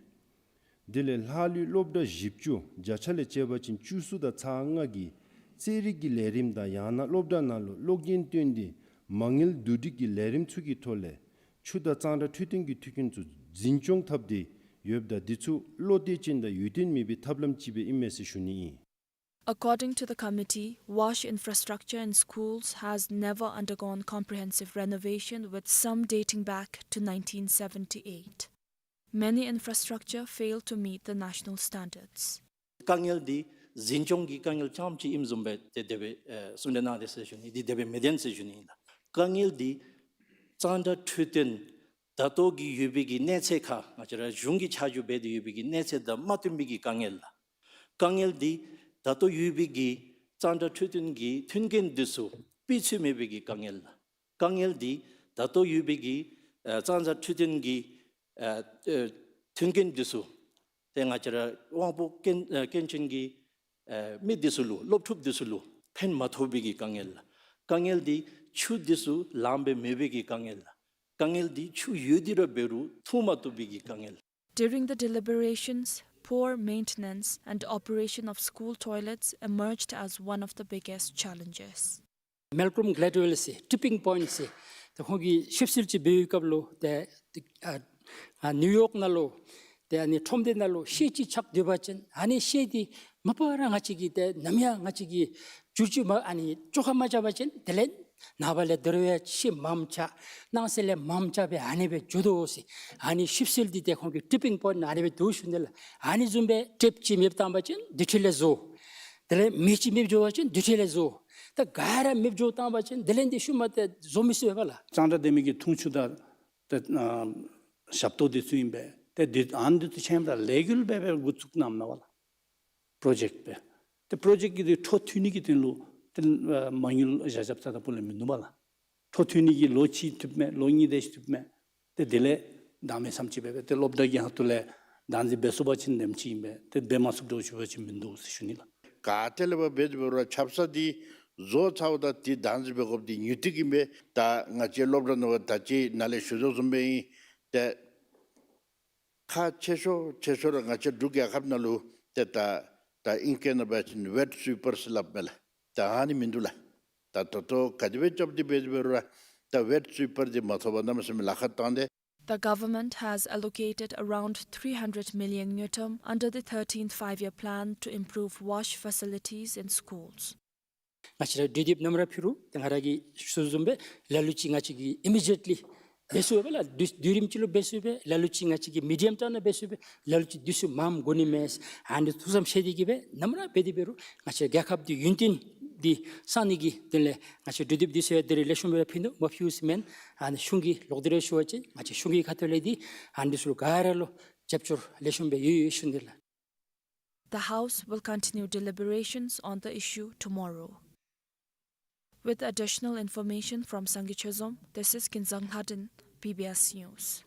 དེ་ལས་ལྷག་ལུས་སློབ་གྲྭ་བཞི་བཅུ་བརྒྱ་ཆ་ལས་དཔྱད་པ་ཅིན་བཅུ་གསུམ་དང་ཚག་ལྔ་གིས་རྩེད་རིགས་ཀྱི་ལས་རིམ་དང་ཡང་ན་སློབ་གྲྭ་ནང་ལུ་གློག་བརྙན་སྟོན་ཏེ་མ་དངུལ་བསྡུ་སྒྲིག་གི་ལས་རིམ་ཚུ་གི་ཐོག་ལས་ཆུ་དང་གཙང་སྦྲ་འཕྲོད་བསྟེན་གྱི་མཐུན་རྐྱེན་ཚུ་འཛིན་སྐྱོང་འཐབ་སྟེ་ཡོདཔ་ད་འདི་ཚུ་བློ་གཏད་ཅན་དང་ཡུན་བརྟན་མེད་པའི་ཐབས་ལམ་ཅིག་སྦེ་ཨིན་མས་ཟེར་ཞུ་ནི་ཨིན། According to the committee, WASH infrastructure in schools has never undergone comprehensive renovation, with some dating back to nineteen seventy-eight. Many infrastructure fail to meet the national standards. དཀའ་ངལ་འདི་འཛིན་སྐྱོང་གི་དཀའ་ངལ་རྐྱངམ་ཅིག་ཨིནམ་བཟུམ་སྦེ་ཏེ་དེ་སྦེ་ཨེ་གསུང་གྲོས་གནང་དེས་ཟེར་ཞུ་ནི། འདི་དེ་སྦེ་མི་བདེན་ཟེར་ཞུ་ནི་ཨིན་ལགས། དཀའ་ངལ་འདི་གཙང་སྦྲ་འཕྲོད་བསྟེན་ད་ལྟོ་གི་ཡོད་པའི་གི་གནས་ཚད་ཁར་ང་བཅས་ར་གཞུང་གིས་ཆ་འཇོག་འབད་དེ་ཡོད་པའི་གི་གནས་ཚད་དང་མ་བསྟུན་པའི་གི་དཀའ་ངལ་ལགས། དཀའ་ངལ་འདི་ད་ལྟོ་ཡོད་པའི་གི་གཙང་སྦྲ་འཕྲོད་བསྟེན་གྱི་མཐུན་རྐྱེན་འདི་ཚུ་སྤུས་ཚད་མེད་པའི་གི་དཀའ་ངལ་ལགས། དཀའ་ངལ་འདི་ད་ལྟོ་ཡོད་པའི་གི་ཨ་གཙང་སྦྲ་འཕྲོད་བསྟེན་གྱི་ཨ་ཨ་མཐུན་རྐྱེན་འདི་ཚུ་ཏེ་ང་བཅས་ར་དབང་པོ་སྐྱོན་ཨ་སྐྱོན་ཅན་གྱི་ཨ་མི་འདི་ཚུ་ལུ་སློབ་ཕྲུག་འདི་ཚུ་ལུ་ཕན་མ་ཐོགས་པའི་གི་དཀའ་ངལ་ལགས། དཀའ་ངལ་འདི་ཆུ་འདི་ཚུ་ལངམ་སྦེ་མེད་པའི་གི་དཀའ་ངལ་ལགས། དཀའ་ངལ་འདི་ཆུ་ཡོད་དེ་ར་འབད་རུང་འཐུང་མ་བཏུབ་པའི་གི་དཀའ་ངལ། During the deliberations, poor maintenance and operation of school toilets emerged as one of the biggest challenges. Malcolm Gladwell ཟེར་ཊིཔིང་པོའིནཊ་ཟེར་ཏེ་ཁོང་གིས་ཞིབ་འཚོལ་ཅིག་འབད་བའི་སྐབས་ལུ་ཏེ་ཨ་ཨ་ནིའུ་ཡོག་ནང་ལུ་ཏེ་ཨ་ནི་ཁྲོམ་སྡེ་ནང་ལུ་ཤེལ་ཅིག་ཆགས་སྡོད་པ་ཅིན་ཨ་ནི་ཤེལ་འདི་མ་པ་ར་ང་བཅས་ཀྱིས་ཏེ་ནམ་ཡང་ང་བཅས་ཀྱིས་བསྒྱུར་བཅོས་མ་ཨ་ནི་བཅོ་ཁ་མ་རྐྱབ་པ་ཅིན་དེ་ལས་ནངས་པ་ལས་དོ་རུང་ཡང་ཤེལ་མངམ་ཆགས་གནངས་ཚེ་ལས་མངམ་ཆགས་སྦེ་ཨ་ནི་སྦེ་འགྱོ་དོ་ཟེར། ཨ་ནི་ཞིབ་འཚོལ་འདི་ཏེ་ཁོང་གི་ཊིཔིང་པོའིནཊ་ཨ་ནི་སྦེ་འདུག་ཞུ་ནི་ལགས། ཨ་ནི་བཟུམ་སྦེ་ཊེཔ་ཅིག་མེདཔ་བཏང་པ་ཅིན་དེ་འཕྲོ་ལས་བཟོ། དེ་ལས་མེ་ཅིག་མེདཔ་འགྱོ་བ་ཅིན་དེ་འཕྲོ་ལས་བཟོ། ད་ག་ར་མེདཔ་འགྱོ་བཏང་པ་ཅིན་དེ་ལས་འདི་ཤུལ་མ་ཏེ་བཟོ་མི་ཚུགས་པས་ལགས། གཙང་སྦྲ་ལྡན་མི་གི་འཐུང་ཆུ་དང་ཏེ་ཨ་ཞབས་ཏོག་འདི་ཚུ་ཨིན་པས། ཏེ་འདི་ཨ་ནི་འདི་ཚུ་ཆ་མཉམ་ར་ལས་འགུལ་སྦེ་འབད་འགོ་བཙུགས་གནངམ་ཨིན་པས་ལགས། པྲོ་ཇེཀཊ་སྦེ། ཏེ་པྲོ་ཇེཀཊ་ཀྱི་འདི་འཕྲོ་མཐུད་ནི་གི་དོན་ལུ་ཏེ་ཨ་མ་དངུལ་བཞག་བཞགཔ་ད་ད་སྤུ་ལས་མིན་འདུག་པ་ལགས། འཕྲོ་མཐུད་ནི་གི་ལོ་གཅིག་ཐུབ་མས། ལོ་གཉིས་དེ་ཅིག་ཐུབ་མས། ཏེ་དེ་ལས་གདངས་མས་བསམ་ཅིག་སྦེ་སྦེ་ཏེ་སློབ་གྲྭ་གི་ཧོངས་ལས་གདངས་རྩིས་འབད་ཚུགས་པ་ཅིན་ཉམས་ཅིག་ཨིན་པས། ཏེ་འབད་མ་ཚུགསཔ་འདྲཝ་ཅིག་འབད་བ་ཅིན་མིན་འདུག་ཟེར་ཞུ་ནི་ལགས། ག་ཏེ་ལས་འབད་འབད་རུང་ཆབ་གསང་འདི་བཟོ་ཚརཝ་ད་ཏེ་གདངས་རྩིས་འབད་དགོཔ་འདི་ཉུང་འཕྲི་གི་ཨིན་པས། ད་ང་བཅས་སློབ་གྲྭ་ནང་ད་ཅི་ནཱ་ལས་ཞུ་དོ་བཟུམ་སྦེ་ཨིན། ཏེ་ཁག་ཆེ་ཤོས་ཆེ་ཤོས་ར་ང་བཅས་འབྲུག་རྒྱལ་ཁབ་ནང་ལུ་ཏེ་ད་ད་ཨིང་སྐད་ནང་འབད་བ་ཅིན་ཝེཊ་སུའི་པར་ཟེར་སླབ་མས་ལགས། ད་ཨ་ནི་མིན་འདུག་ལགས། ད་ད་ལྟོ་ག་དེ་སྦེ་རྐྱབ་སྟེ་འབད་དེ་འབད་རུང་ར་ད་ཝེཊ་སུའི་པར་འདི་མ་ཐོབ་པར་གནམ་མེད་ས་མེད་ལཱ་ཁག་བཏང་སྟེ། The government has allocated around three hundred million ngultrum under the thirteenth Five-Year Plan to improve WASH facilities in schools. ང་བཅས་ར་འབྲུག་དེབ་ནམ་ར་ཕུལ་རུང་ཏེ་ང་ར་གིས་ཞུ་བཟུམ་སྦེ་ལ་ལུ་ཅིག་ང་བཅས་ཀྱིས་ཨི་མི་ཌི་ཡེཊ་ལི་འབད་ཚུགས་པས་ལགས། དུས་དུས་རིམ་ཅིག་ལུ་འབད་ཚུགས་པས། ལ་ལུ་ཅིག་ང་བཅས་ཀྱིས་མི་ཌི་ཡམ་ཊརམ་ནང་འབད་ཚུགས་པས། ལ་ལུ་ཅིག་དུས་ཚོད་མངམ་འགོར་ནི་མས། ཨ་ནི་ཐུགས་བསམ་བཞེས་ཏེ་གིས་སྦེ་ནམ་ར་འབད་དེ་འབད་རུང་ང་བཅས་རྒྱལ་ཁབ་འདི་ཡུན་བརྟན་འདི་བསྲང་ནི་གི་དོན་ལས་ང་བཅས་འབྲུག་དེབ་འདི་ཚུ་ཡང་ད་རིས་ལེགས་ཤོམ་སྦེ་ར་ཕུལ་ནུག། མ་ཕུལ་ཟེར་མེན། ཨ་ནི་གཞུང་གི་ལོག་སྟེ་ར་ཞུ་བ་ཅིན་ང་བཅས་གཞུང་གི་ཁ་ཐུག་ལས་འདི་ཨ་ནི་འདི་ཚུ་ལུ་ག་ར་ལུ་རྒྱབ་སྐྱོར་ལེགས་ཤོམ་སྦེ་ཡོད་ཡོད་ཞུ་ནི་ལགས། The House will continue deliberations on the issue tomorrow. With additional information from Sangay Chozom, this is Kinzang Lhadin, B B S News.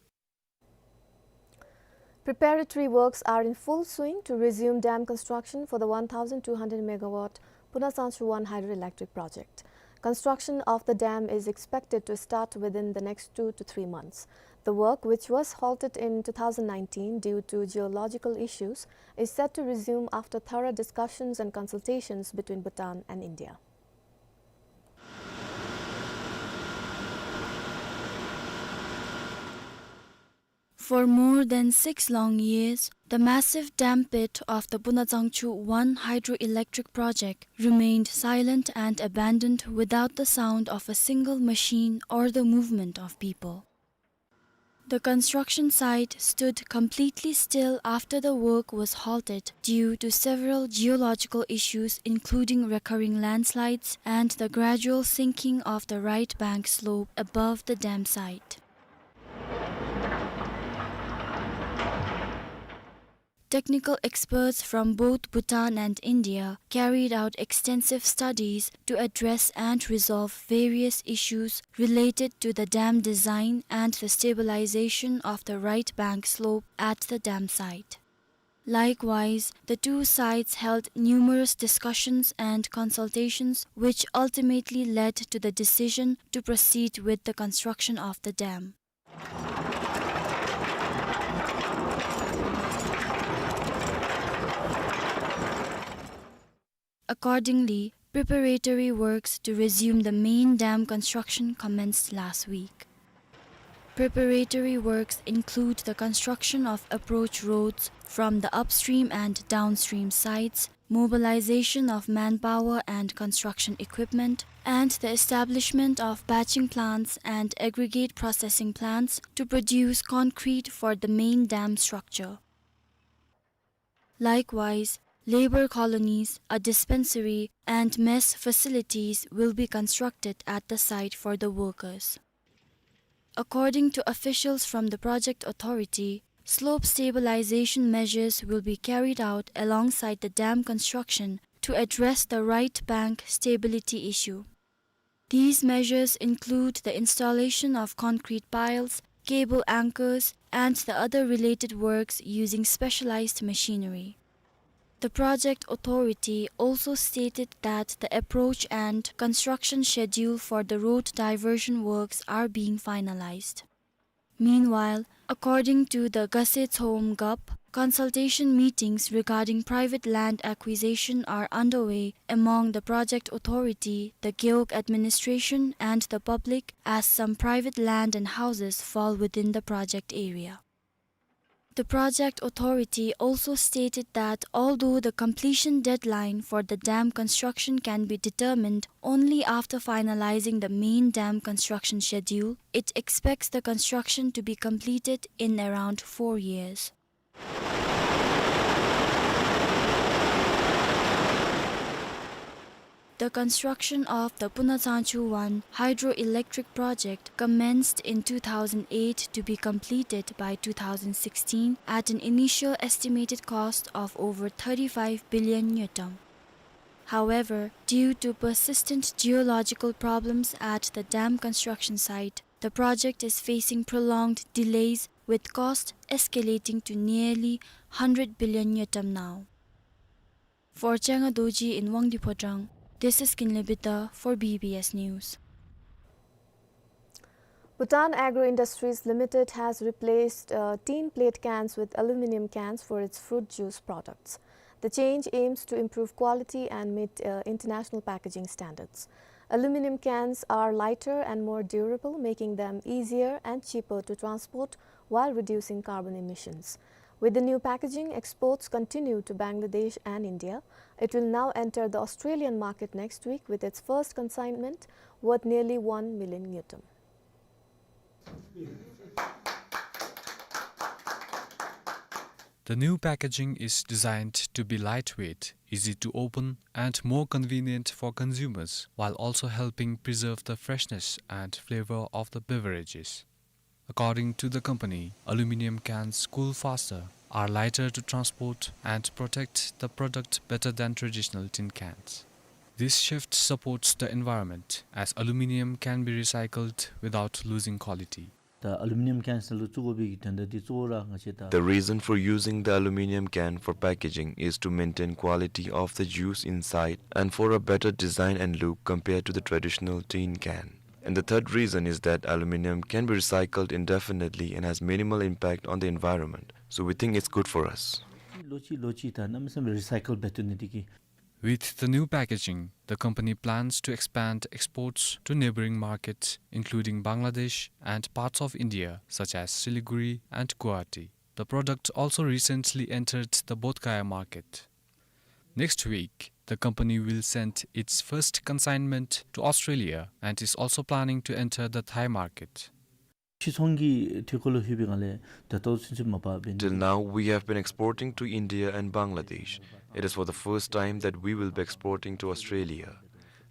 Preparatory works are in full swing to resume dam construction for the one thousand two hundred megawatt Bunachangchu one hydroelectric project. Construction of the dam is expected to start within the next two to three months. The work, which was halted in two thousand nineteen due to geological issues, is set to resume after thorough discussions and consultations between Bhutan and India. For more than six long years, the massive dam pit of the Bunachangchu one hydroelectric project remained silent and abandoned without the sound of a single machine or the movement of people. The construction site stood completely still after the work was halted due to several geological issues, including recurring landslides and the gradual sinking of the right bank slope above the dam site. Technical experts from both Bhutan and India carried out extensive studies to address and resolve various issues related to the dam design and the stabilization of the right bank slope at the dam site. Likewise, the two sides held numerous discussions and consultations, which ultimately led to the decision to proceed with the construction of the dam. Accordingly, preparatory works to resume the main dam construction commenced last week. Preparatory works include the construction of approach roads from the upstream and downstream sites, mobilization of manpower and construction equipment, and the establishment of batching plants and aggregate processing plants to produce concrete for the main dam structure. Likewise, labor colonies, a dispensary, and mess facilities will be constructed at the site for the workers. According to officials from the project authority, slope stabilization measures will be carried out alongside the dam construction to address the right bank stability issue. These measures include the installation of concrete piles, cable anchors, and the other related works using specialized machinery. The project authority also stated that the approach and construction schedule for the road diversion works are being finalized. Meanwhile, according to the Gase Tshogom Gup, consultation meetings regarding private land acquisition are underway among the project authority, the Gewog administration, and the public, as some private land and houses fall within the project area. The project authority also stated that although the completion deadline for the dam construction can be determined only after finalizing the main dam construction schedule, it expects the construction to be completed in around four years. The construction of the Puna Tsangchu one hydroelectric project commenced in two thousand eight to be completed by two thousand sixteen at an initial estimated cost of over thirty-five billion ngultrum. However, due to persistent geological problems at the dam construction site, the project is facing prolonged delays, with cost escalating to nearly hundred billion ngultrum now. For Changa Dorji in Wangdi Phodrang, this is Kinley Bidha for B B S News. Bhutan Agro Industries Limited has replaced, uh, tin plate cans with aluminum cans for its fruit juice products. The change aims to improve quality and meet, uh, international packaging standards. Aluminum cans are lighter and more durable, making them easier and cheaper to transport while reducing carbon emissions. With the new packaging, exports continue to Bangladesh and India. It will now enter the Australian market next week with its first consignment worth nearly one million ngultrum. The new packaging is designed to be lightweight, easy to open, and more convenient for consumers, while also helping preserve the freshness and flavor of the beverages. According to the company, aluminum cans cool faster, are lighter to transport, and protect the product better than traditional tin cans. This shift supports the environment, as aluminum can be recycled without losing quality. ད་ཨ་ལུ་མི་ནི་ཡམ་ཀེན་ལུ་བཙུགས་དགོ་པའི་གི་དོན་དག་འདི་གཙོ་བོ་ར་ང་བཅས་ད། The reason for using the aluminum can for packaging is to maintain quality of the juice inside and for a better design and look compared to the traditional tin can. And the third reason is that aluminum can be recycled indefinitely and has minimal impact on the environment. So we think it's good for us. ལོ་གཅིག་ལོ་གཅིག་ད་གནམ་མེད་ས་མེད་རི་སའི་ཀལ་འབད་བཏུབ་ནི་འདི་གིས། With the new packaging, the company plans to expand exports to neighboring markets, including Bangladesh and parts of India, such as Siliguri and Guwahati. The product also recently entered the Bodh Gaya market. Next week, the company will send its first consignment to Australia and is also planning to enter the Thai market. ཕྱིར་ཚོང་གི་ཐད་ཁར་ལུ་ལྷོད་པའི་སྒང་ལས་ད་ལྟོ་ཚུན་ཚོད་མ་པ་འབད་ནི། Till now, we have been exporting to India and Bangladesh. It is for the first time that we will be exporting to Australia.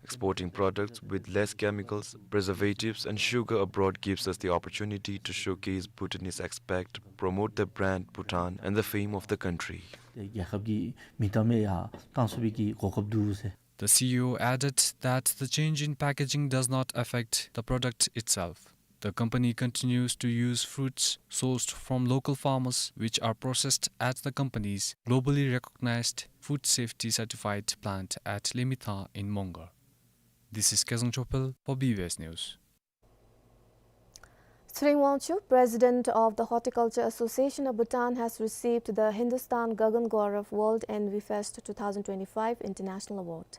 Exporting products with less chemicals, preservatives, and sugar abroad gives us the opportunity to showcase Bhutanese expats, promote the brand Bhutan, and the fame of the country. རྒྱལ་ཁབ་ཀྱི་མིང་གཏམ་ཡང་བཏང་ཚུགས་པའི་གོ་སྐབས་འདུག་ཟེར། The C E O added that the change in packaging does not affect the product itself. The company continues to use fruits sourced from local farmers, which are processed at the company's globally recognized food safety certified plant at Lemita in Mongar. This is Kezang Chopel for B B S News. Tshering Wangchuk, President of the Horticulture Association of Bhutan, has received the Hindustan Gagan Gaurav World Envy Fest two thousand twenty-five International Award.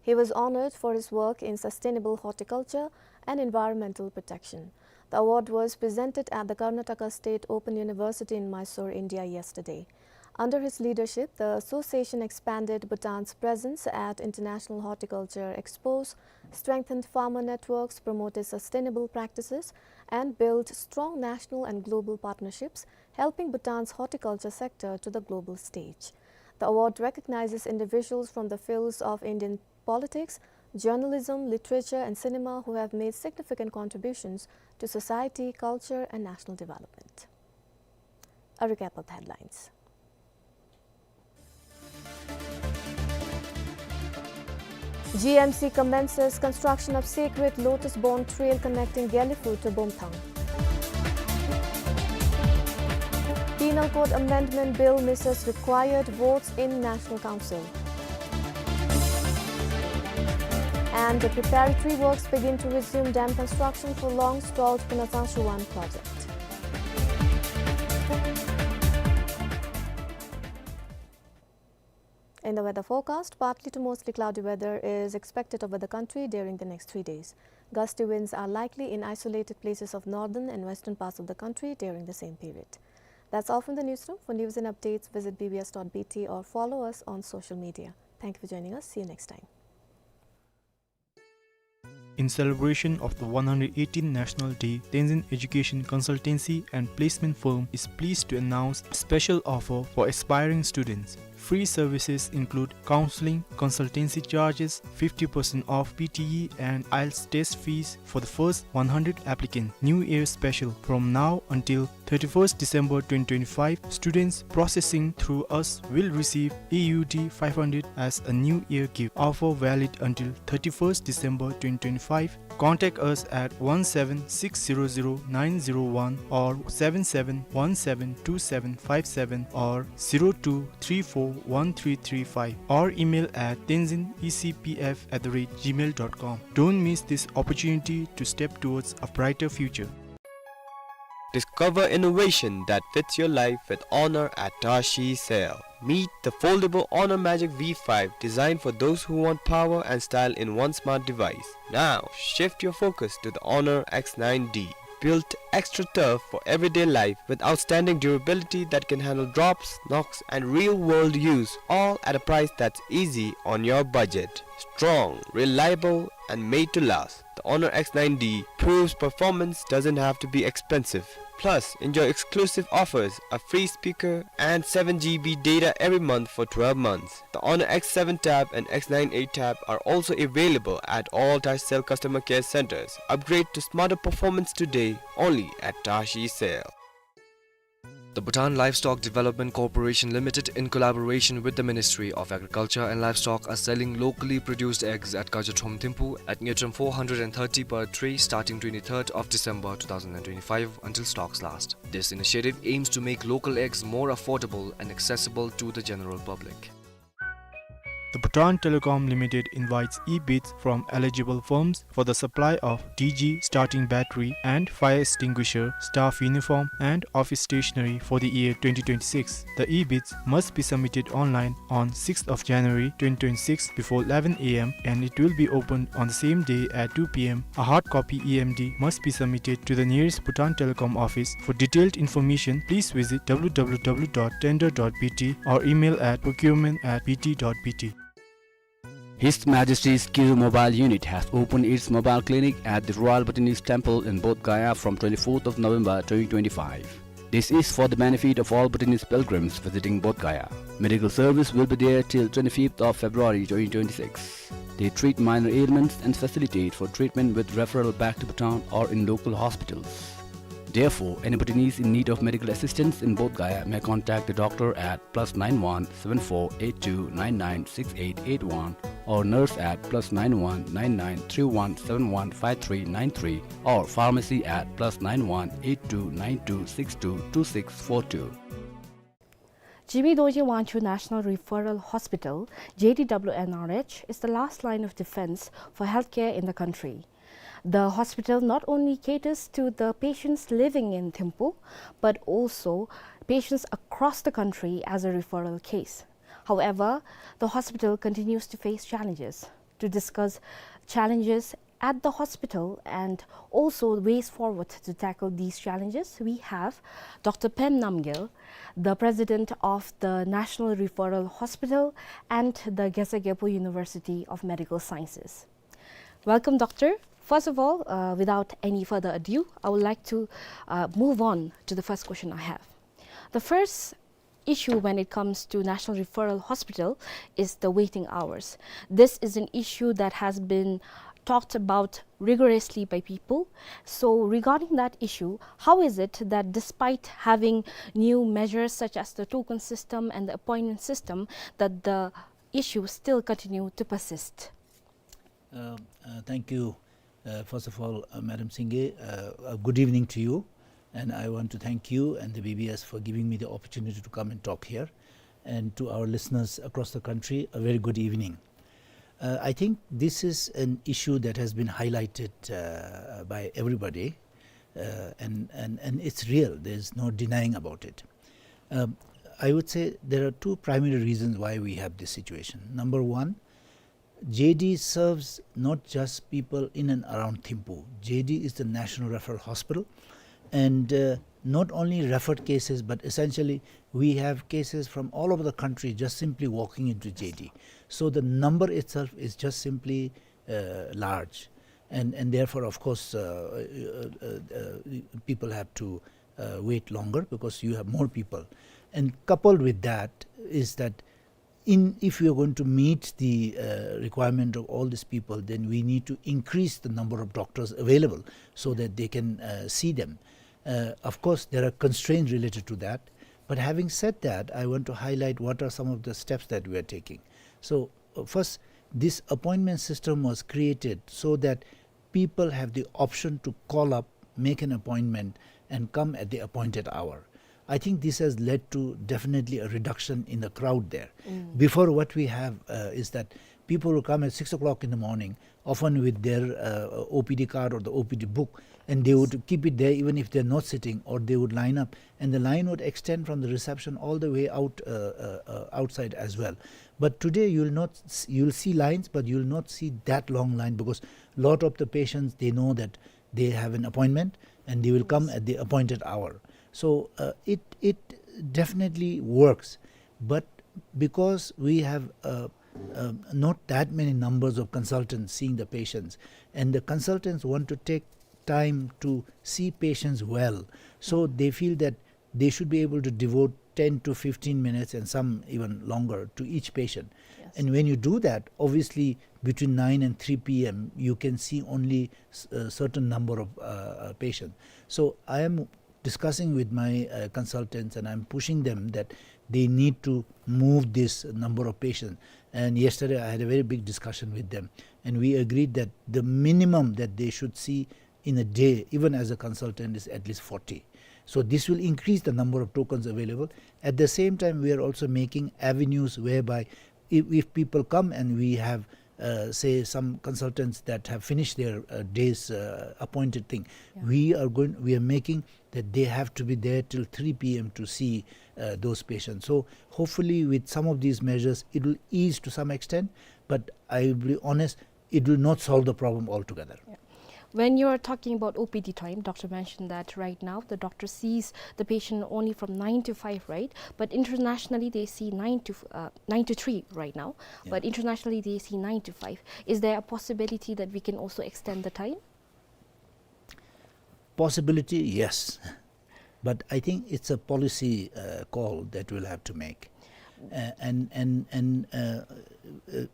He was honored for his work in sustainable horticulture and environmental protection. The award was presented at the Karnataka State Open University in Mysore, India, yesterday. Under his leadership, the association expanded Bhutan's presence at international horticulture expos, strengthened farmer networks, promoted sustainable practices, and built strong national and global partnerships, helping Bhutan's horticulture sector to the global stage. The award recognizes individuals from the fields of Indian politics, journalism, literature, and cinema who have made significant contributions to society, culture, and national development. A recap of the headlines. G M C commences construction of sacred Lotus Born Trail connecting Gelephu to Bomthang. Penal Code Amendment Bill misses required votes in National Council. And the preparatory works begin to resume dam construction for long-stalled Phunatsang Shuwan project. In the weather forecast, partly to mostly cloudy weather is expected over the country during the next three days. Gusty winds are likely in isolated places of northern and western parts of the country during the same period. That's all from the newsroom. For news and updates, visit B B S dot B T or follow us on social media. Thank you for joining us. See you next time. In celebration of the one hundred eighteenth National Day, Tenzin Education Consultancy and Placement Firm is pleased to announce a special offer for aspiring students. Free services include counseling, consultancy charges, fifty percent off P T E and IELTS test fees for the first one hundred applicants. New Year special. From now until thirty-first December twenty twenty-five, students processing through us will receive A U D five hundred as a New Year gift. Offer valid until thirty-first December twenty twenty-five. Contact us at one seven six zero zero nine zero one or seven seven one seven two seven five seven or zero two three four one three three five or email at tenzin E C P F at the rate gmail dot com. Don't miss this opportunity to step towards a brighter future. Discover innovation that fits your life with Honor at Tashi Sale. Meet the foldable Honor Magic V five, designed for those who want power and style in one smart device. Now, shift your focus to the Honor X nine D. Built extra tough for everyday life with outstanding durability that can handle drops, knocks, and real-world use, all at a price that's easy on your budget. Strong, reliable, and made to last. The Honor X nine D proves performance doesn't have to be expensive. Plus, enjoy exclusive offers, a free speaker, and seven G B data every month for twelve months. The Honor X seven Tab and X nine eight Tab are also available at all Tashi Cell customer care centers. Upgrade to smarter performance today, only at Tashi Cell. The Bhutan Livestock Development Corporation Limited, in collaboration with the Ministry of Agriculture and Livestock, are selling locally produced eggs at Kajatrom Thimphu at Ngirtram four hundred and thirty per tray, starting twenty-third of December two thousand and twenty-five until stocks last. This initiative aims to make local eggs more affordable and accessible to the general public. The Bhutan Telecom Limited invites e-bids from eligible firms for the supply of D G starting battery and fire extinguisher, staff uniform and office stationery for the year twenty twenty-six. The e-bids must be submitted online on sixth of January twenty twenty-six before eleven A M and it will be opened on the same day at two P M. A hard copy E M D must be submitted to the nearest Bhutan Telecom office. For detailed information, please visit W W W dot tender dot B T or email at procurement at B T dot B T. His Majesty's Kiru Mobile Unit has opened its mobile clinic at the Royal Bhutanese Temple in Bodh Gaya from twenty-fourth of November twenty twenty-five. This is for the benefit of all Bhutanese pilgrims visiting Bodh Gaya. Medical service will be there till twenty-fifth of February twenty twenty-six. They treat minor ailments and facilitate for treatment with referral back to Bhutan or in local hospitals. Therefore, any Bhutanese in need of medical assistance in Bodh Gaya may contact the doctor at plus nine one seven four eight two nine nine six eight eight one or nurse at plus nine one nine nine three one seven one five three nine three or pharmacy at plus nine one eight two nine two six two two six four two. Jigme Dorji Wangchuk National Referral Hospital, J D W N R H, is the last line of defense for healthcare in the country. The hospital not only caters to the patients living in Thimphu, but also patients across the country as a referral case. However, the hospital continues to face challenges. To discuss challenges at the hospital and also ways forward to tackle these challenges, we have Doctor Pem Namgyel, the president of the National Referral Hospital and the Gyatso Gyatpo University of Medical Sciences. Welcome, Doctor. First of all, uh, without any further ado, I would like to, uh, move on to the first question I have. The first issue when it comes to National Referral Hospital is the waiting hours. This is an issue that has been talked about rigorously by people. So regarding that issue, how is it that despite having new measures such as the token system and the appointment system, that the issues still continue to persist? Uh, uh, thank you. Uh, first of all, uh, Madam Singye, uh, a good evening to you. And I want to thank you and the B B S for giving me the opportunity to come and talk here. And to our listeners across the country, a very good evening. Uh, I think this is an issue that has been highlighted, uh, by everybody, uh, and, and, and it's real. There's no denying about it. Um, I would say there are two primary reasons why we have this situation. Number one, J D serves not just people in and around Thimphu. J D is the National Referral Hospital, and, uh, not only referred cases, but essentially we have cases from all over the country just simply walking into J D. So the number itself is just simply, uh, large, and, and therefore, of course, uh, uh, uh, uh, people have to, uh, wait longer because you have more people. And coupled with that is that in, if we are going to meet the, uh, requirement of all these people, then we need to increase the number of doctors available so that they can, uh, see them. Uh, of course, there are constraints related to that. But having said that, I want to highlight what are some of the steps that we are taking. So, uh, first, this appointment system was created so that people have the option to call up, make an appointment, and come at the appointed hour. I think this has led to definitely a reduction in the crowd there. Mm. Before, what we have, uh, is that people will come at six o'clock in the morning, often with their, uh, O P D card or the O P D book, and they would keep it there even if they're not sitting, or they would line up, and the line would extend from the reception all the way out, uh, uh, uh, outside as well. But today you'll not s-, you'll see lines, but you'll not see that long line because lot of the patients, they know that they have an appointment and they will come at the appointed hour. So, uh, it, it definitely works, but because we have, uh, uh, not that many numbers of consultants seeing the patients, and the consultants want to take time to see patients well, so they feel that they should be able to devote ten to fifteen minutes and some even longer to each patient. Yes. And when you do that, obviously between nine and three P M, you can see only s-, a certain number of, uh, uh, patients. So I am discussing with my, uh, consultants, and I'm pushing them that they need to move this number of patients. And yesterday I had a very big discussion with them, and we agreed that the minimum that they should see in a day, even as a consultant, is at least forty. So this will increase the number of tokens available. At the same time, we are also making avenues whereby if, if people come and we have, uh, say, some consultants that have finished their, uh, day's, uh, appointed thing, yeah, we are going, we are making that they have to be there till three P M to see, uh, those patients. So hopefully, with some of these measures, it will ease to some extent. But I will be honest, it will not solve the problem altogether. Yeah. When you're talking about O P D time, doctor mentioned that right now the doctor sees the patient only from nine to five, right? But internationally, they see nine to f-, uh, nine to three right now. Yeah. But internationally, they see nine to five. Is there a possibility that we can also extend the time? Possibility, yes. But I think it's a policy, uh, call that we'll have to make. Uh, and and and uh, uh,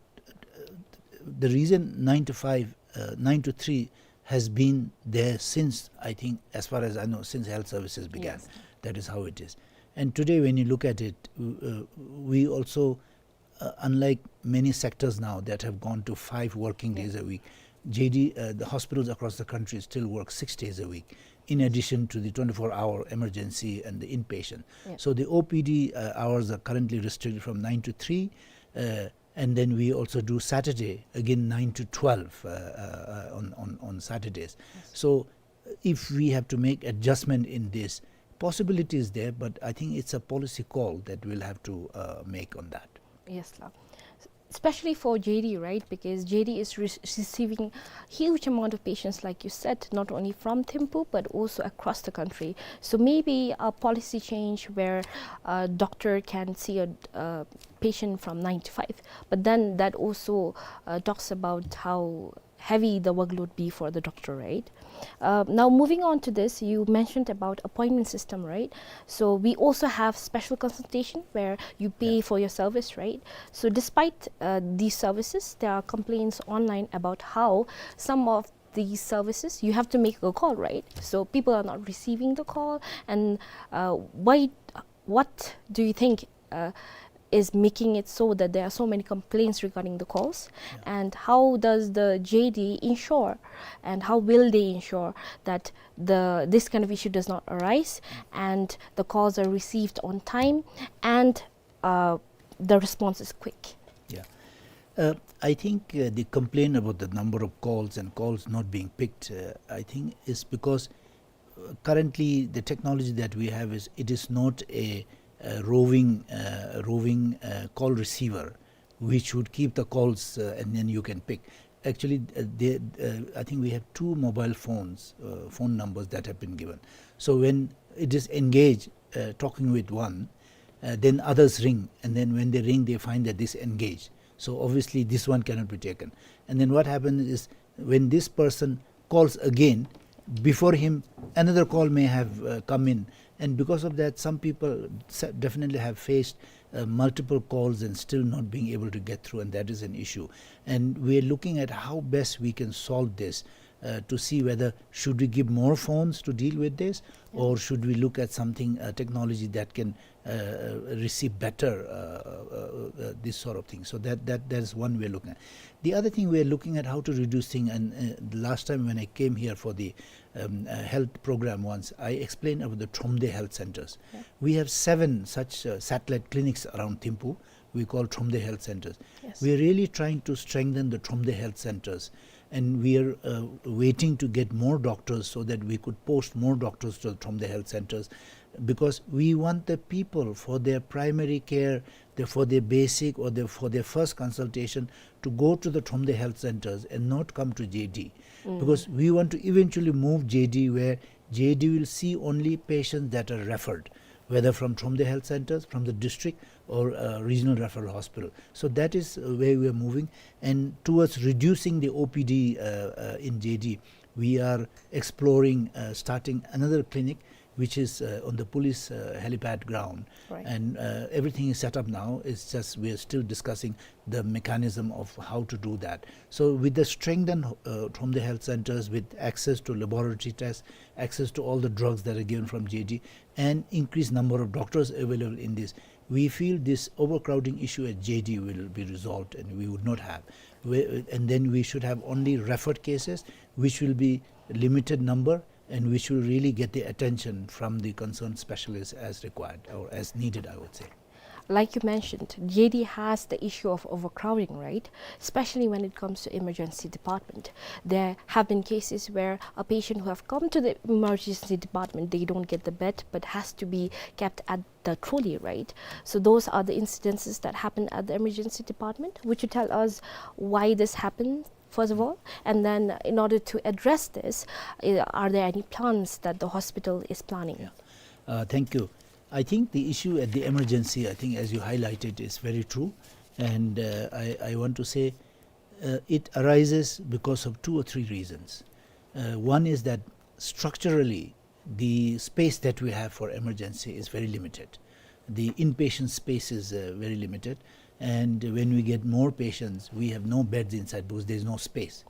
the reason nine to five, uh, nine to three has been there since, I think, as far as I know, since health services began. Yes. That is how it is. And today, when you look at it, w-, uh, we also, uh, unlike many sectors now that have gone to five working days a week, J D, uh, the hospitals across the country still work six days a week, in addition to the twenty-four hour emergency and the inpatient. Yeah. So the O P D, uh, hours are currently restricted from nine to three, uh, and then we also do Saturday, again nine to twelve, uh, uh, uh, on, on, on Saturdays. Yes. So, uh, if we have to make adjustment in this, possibility is there, but I think it's a policy call that we'll have to, uh, make on that. Yes, sir. Especially for J D, right? Because J D is re-, receiving huge amount of patients, like you said, not only from Thimphu, but also across the country. So maybe a policy change where a doctor can see a, a patient from nine to five. But then that also, uh, talks about how heavy the workload be for the doctor, right? Uh, now, moving on to this, you mentioned about appointment system, right? So we also have special consultation where you pay, yeah, for your service, right? So despite, uh, these services, there are complaints online about how some of these services, you have to make a call, right? So people are not receiving the call, and, uh, why, what do you think, uh, is making it so that there are so many complaints regarding the calls? Yeah. And how does the J D ensure, and how will they ensure that the, this kind of issue does not arise, and the calls are received on time, and, uh, the response is quick? Yeah. Uh, I think, uh, the complaint about the number of calls and calls not being picked, uh, I think is because, uh, currently the technology that we have is, it is not a, a roving, uh, roving, uh, call receiver which would keep the calls, uh, and then you can pick. Actually, uh, they, uh, I think we have two mobile phones, uh, phone numbers that have been given. So when it is engaged, uh, talking with one, uh, then others ring, and then when they ring, they find that this engaged. So obviously, this one cannot be taken. And then what happens is, when this person calls again, before him, another call may have, uh, come in. And because of that, some people sa-, definitely have faced, uh, multiple calls and still not being able to get through, and that is an issue. And we are looking at how best we can solve this, uh, to see whether should we give more phones to deal with this, yeah, or should we look at something, uh, technology that can, uh, uh, receive better, uh, uh, uh, uh, this sort of thing. So that, that, that is one we are looking at. The other thing we are looking at how to reduce thing, and, uh, the last time when I came here for the, um, uh, health program once, I explained about the Thromde health centers. Yeah. We have seven such, uh, satellite clinics around Thimphu. We call Thromde health centers. Yes. We are really trying to strengthen the Thromde health centers, and we are, uh, waiting to get more doctors so that we could post more doctors to the Thromde health centers, because we want the people for their primary care, the, for their basic or the, for their first consultation to go to the Thromde health centers and not come to J D. Mm. Because we want to eventually move J D where J D will see only patients that are referred, whether from Thromde health centers, from the district, or, uh, regional referral hospital. So that is, uh, where we are moving. And towards reducing the O P D, uh, uh, in J D, we are exploring, uh, starting another clinic, which is, uh, on the police, uh, helipad ground. Right. And, uh, everything is set up now. It's just we are still discussing the mechanism of how to do that. So with the strengthen, uh, Thromde health centers, with access to laboratory tests, access to all the drugs that are given from J D, and increased number of doctors available in this, we feel this overcrowding issue at J D will be resolved, and we would not have. We, and then we should have only referred cases, which will be limited number, and which will really get the attention from the concerned specialists as required or as needed, I would say. Like you mentioned, J D has the issue of overcrowding, right? Especially when it comes to emergency department. There have been cases where a patient who have come to the emergency department, they don't get the bed, but has to be kept at the trolley, right? So those are the incidences that happen at the emergency department. Would you tell us why this happens? first of all, and then in order to address this, uh, are there any plans that the hospital is planning? Yeah. Uh, thank you. I think the issue at the emergency, I think, as you highlighted, is very true. And, uh, I, I want to say, uh, it arises because of two or three reasons. Uh, one is that structurally, the space that we have for emergency is very limited. The inpatient space is, uh, very limited. And when we get more patients, we have no beds inside because there's no space.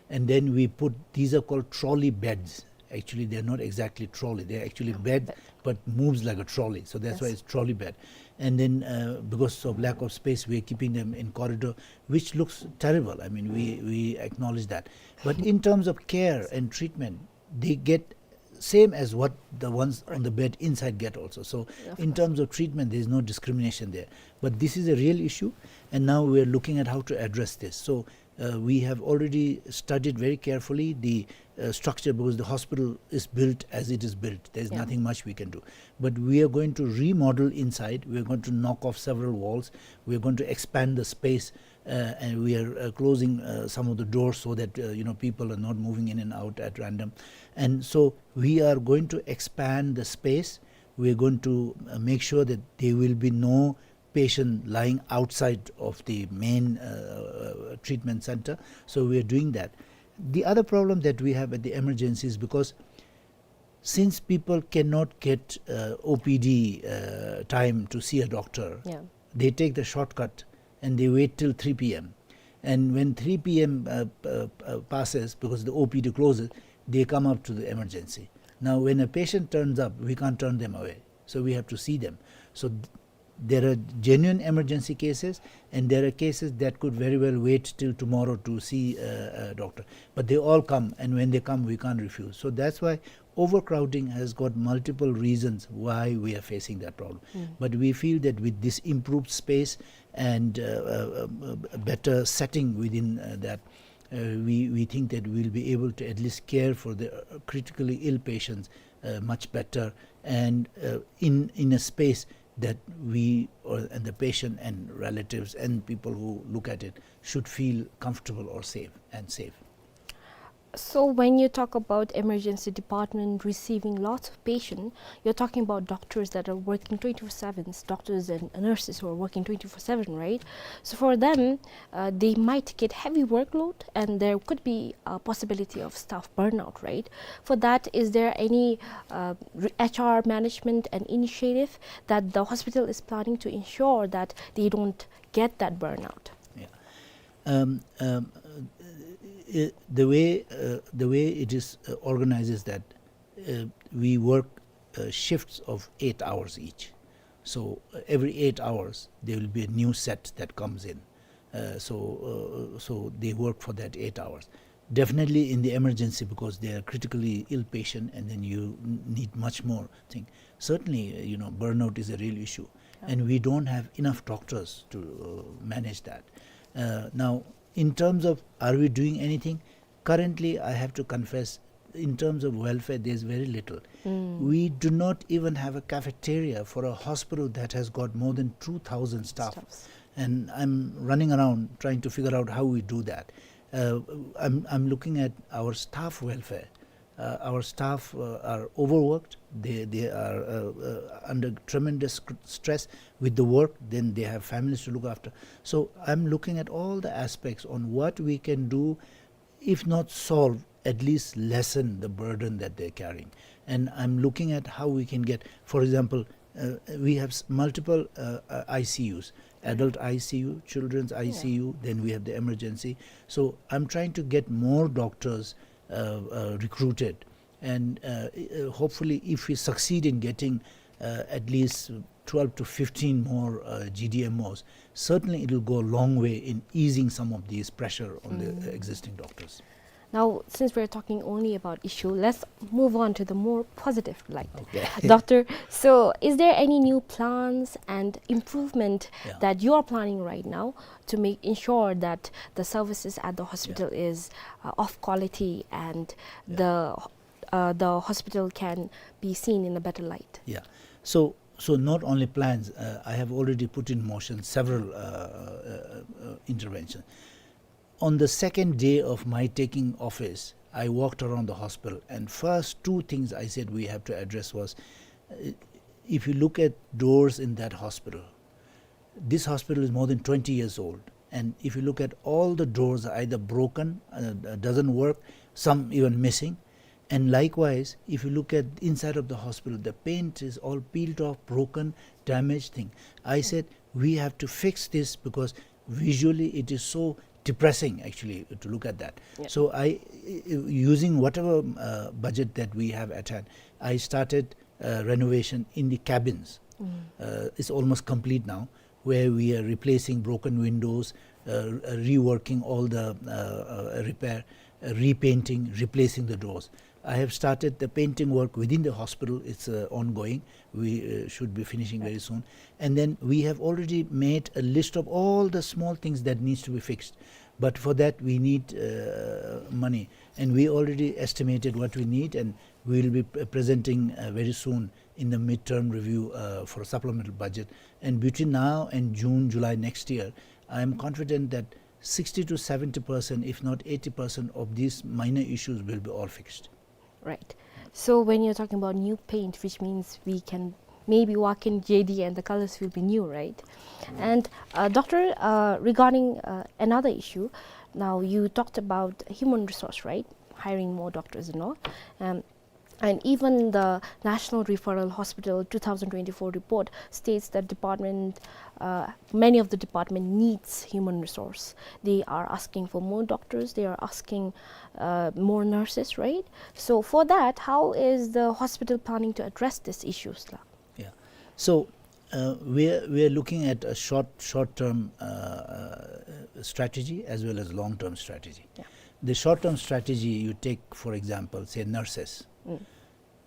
And then we put, these are called trolley beds. Actually, they're not exactly trolley. They're actually bed, but moves like a trolley. So that's why it's trolley bed. And then, uh, because of lack of space, we're keeping them in corridor, which looks terrible. I mean, we, we acknowledge that. But in terms of care and treatment, they get same as what the ones on the bed inside get also. So in terms of treatment, there is no discrimination there. But this is a real issue, and now we are looking at how to address this. So, uh, we have already studied very carefully the, uh, structure, because the hospital is built as it is built. There is nothing much we can do. But we are going to remodel inside. We are going to knock off several walls. We are going to expand the space, uh, and we are, uh, closing, uh, some of the doors so that, uh, you know, people are not moving in and out at random. And so we are going to expand the space. We are going to, uh, make sure that there will be no patient lying outside of the main, uh, treatment center. So we are doing that. The other problem that we have at the emergency is because since people cannot get, uh, O P D, uh, time to see a doctor, they take the shortcut and they wait till three P M. And when three P M, uh, uh, uh, passes, because the O P D closes, they come up to the emergency. Now, when a patient turns up, we can't turn them away. So we have to see them. So th-, there are genuine emergency cases, and there are cases that could very well wait till tomorrow to see, uh, a doctor. But they all come, and when they come, we can't refuse. So that's why overcrowding has got multiple reasons why we are facing that problem. But we feel that with this improved space and, uh, uh, uh, a better setting within, uh, that, uh, we, we think that we'll be able to at least care for the, uh, critically ill patients, uh, much better, and, uh, in, in a space that we or, and the patient and relatives and people who look at it should feel comfortable or safe, and safe. So when you talk about emergency department receiving lots of patient, you're talking about doctors that are working twenty-four seven, doctors and nurses who are working twenty-four seven, right? So for them, uh, they might get heavy workload, and there could be a possibility of staff burnout, right? For that, is there any, uh, re-, H R management and initiative that the hospital is planning to ensure that they don't get that burnout? Yeah. Um, um, uh, i-, the way, uh, the way it is, uh, organized is that, uh, we work, uh, shifts of eight hours each. So, uh, every eight hours, there will be a new set that comes in. Uh, so, uh, so they work for that eight hours. Definitely in the emergency, because they are critically ill patient, and then you n-, need much more thing. Certainly, uh, you know, burnout is a real issue, and we don't have enough doctors to, uh, manage that. Uh, now, in terms of, are we doing anything? Currently, I have to confess, in terms of welfare, there's very little. We do not even have a cafeteria for a hospital that has got more than two thousand staff. And I'm running around trying to figure out how we do that. Uh, I'm, I'm looking at our staff welfare. Uh, our staff, uh, are overworked. They, they are, uh, uh, under tremendous sc-, stress with the work. Then they have families to look after. So I'm looking at all the aspects on what we can do, if not solve, at least lessen the burden that they're carrying. And I'm looking at how we can get, for example, uh, we have s-, multiple, uh, uh, I C Us, adult I C U, children's I C U, then we have the emergency. So I'm trying to get more doctors, uh, uh, recruited. And, uh, uh, hopefully, if we succeed in getting, uh, at least twelve to fifteen more, uh, G D M Os, certainly it will go a long way in easing some of these pressure on the, uh, existing doctors. Now, since we're talking only about issue, let's move on to the more positive light. Okay. Doctor, so is there any new plans and improvement that you are planning right now to make, ensure that the services at the hospital is, uh, of quality and the, uh, the hospital can be seen in a better light? Yeah. So, so not only plans, uh, I have already put in motion several, uh, uh, uh, interventions. On the second day of my taking office, I walked around the hospital, and first two things I said we have to address was, uh, if you look at doors in that hospital, this hospital is more than twenty years old, and if you look at all the doors, either broken, uh, uh, doesn't work, some even missing. And likewise, if you look at inside of the hospital, the paint is all peeled off, broken, damaged thing. I said, we have to fix this because visually it is so depressing, actually, to look at that. Yeah. So I, using whatever, uh, budget that we have at hand, I started, uh, renovation in the cabins. Mm. Uh, it's almost complete now, where we are replacing broken windows, uh, uh, reworking all the, uh, uh, repair, uh, repainting, replacing the doors. I have started the painting work within the hospital. It's, uh, ongoing. We, uh, should be finishing very soon. And then we have already made a list of all the small things that needs to be fixed. But for that, we need, uh, money. And we already estimated what we need, and we will be p-, presenting, uh, very soon in the midterm review, uh, for a supplemental budget. And between now and June, July next year, I am confident that sixty to seventy percent, if not eighty percent, of these minor issues will be all fixed. Right. So when you're talking about new paint, which means we can maybe walk in J D and the colors will be new, right? And, uh, Doctor, uh, regarding, uh, another issue, now you talked about human resource, right? Hiring more doctors and all. Um, and even the National Referral Hospital two thousand twenty-four report states that department, uh, many of the department needs human resource. They are asking for more doctors, they are asking, uh, more nurses, right? So for that, how is the hospital planning to address these issues, la? Yeah. So, uh, we are, we are looking at a short, short-term, uh, uh, strategy as well as long-term strategy. Yeah. The short-term strategy, you take, for example, say, nurses. Mm.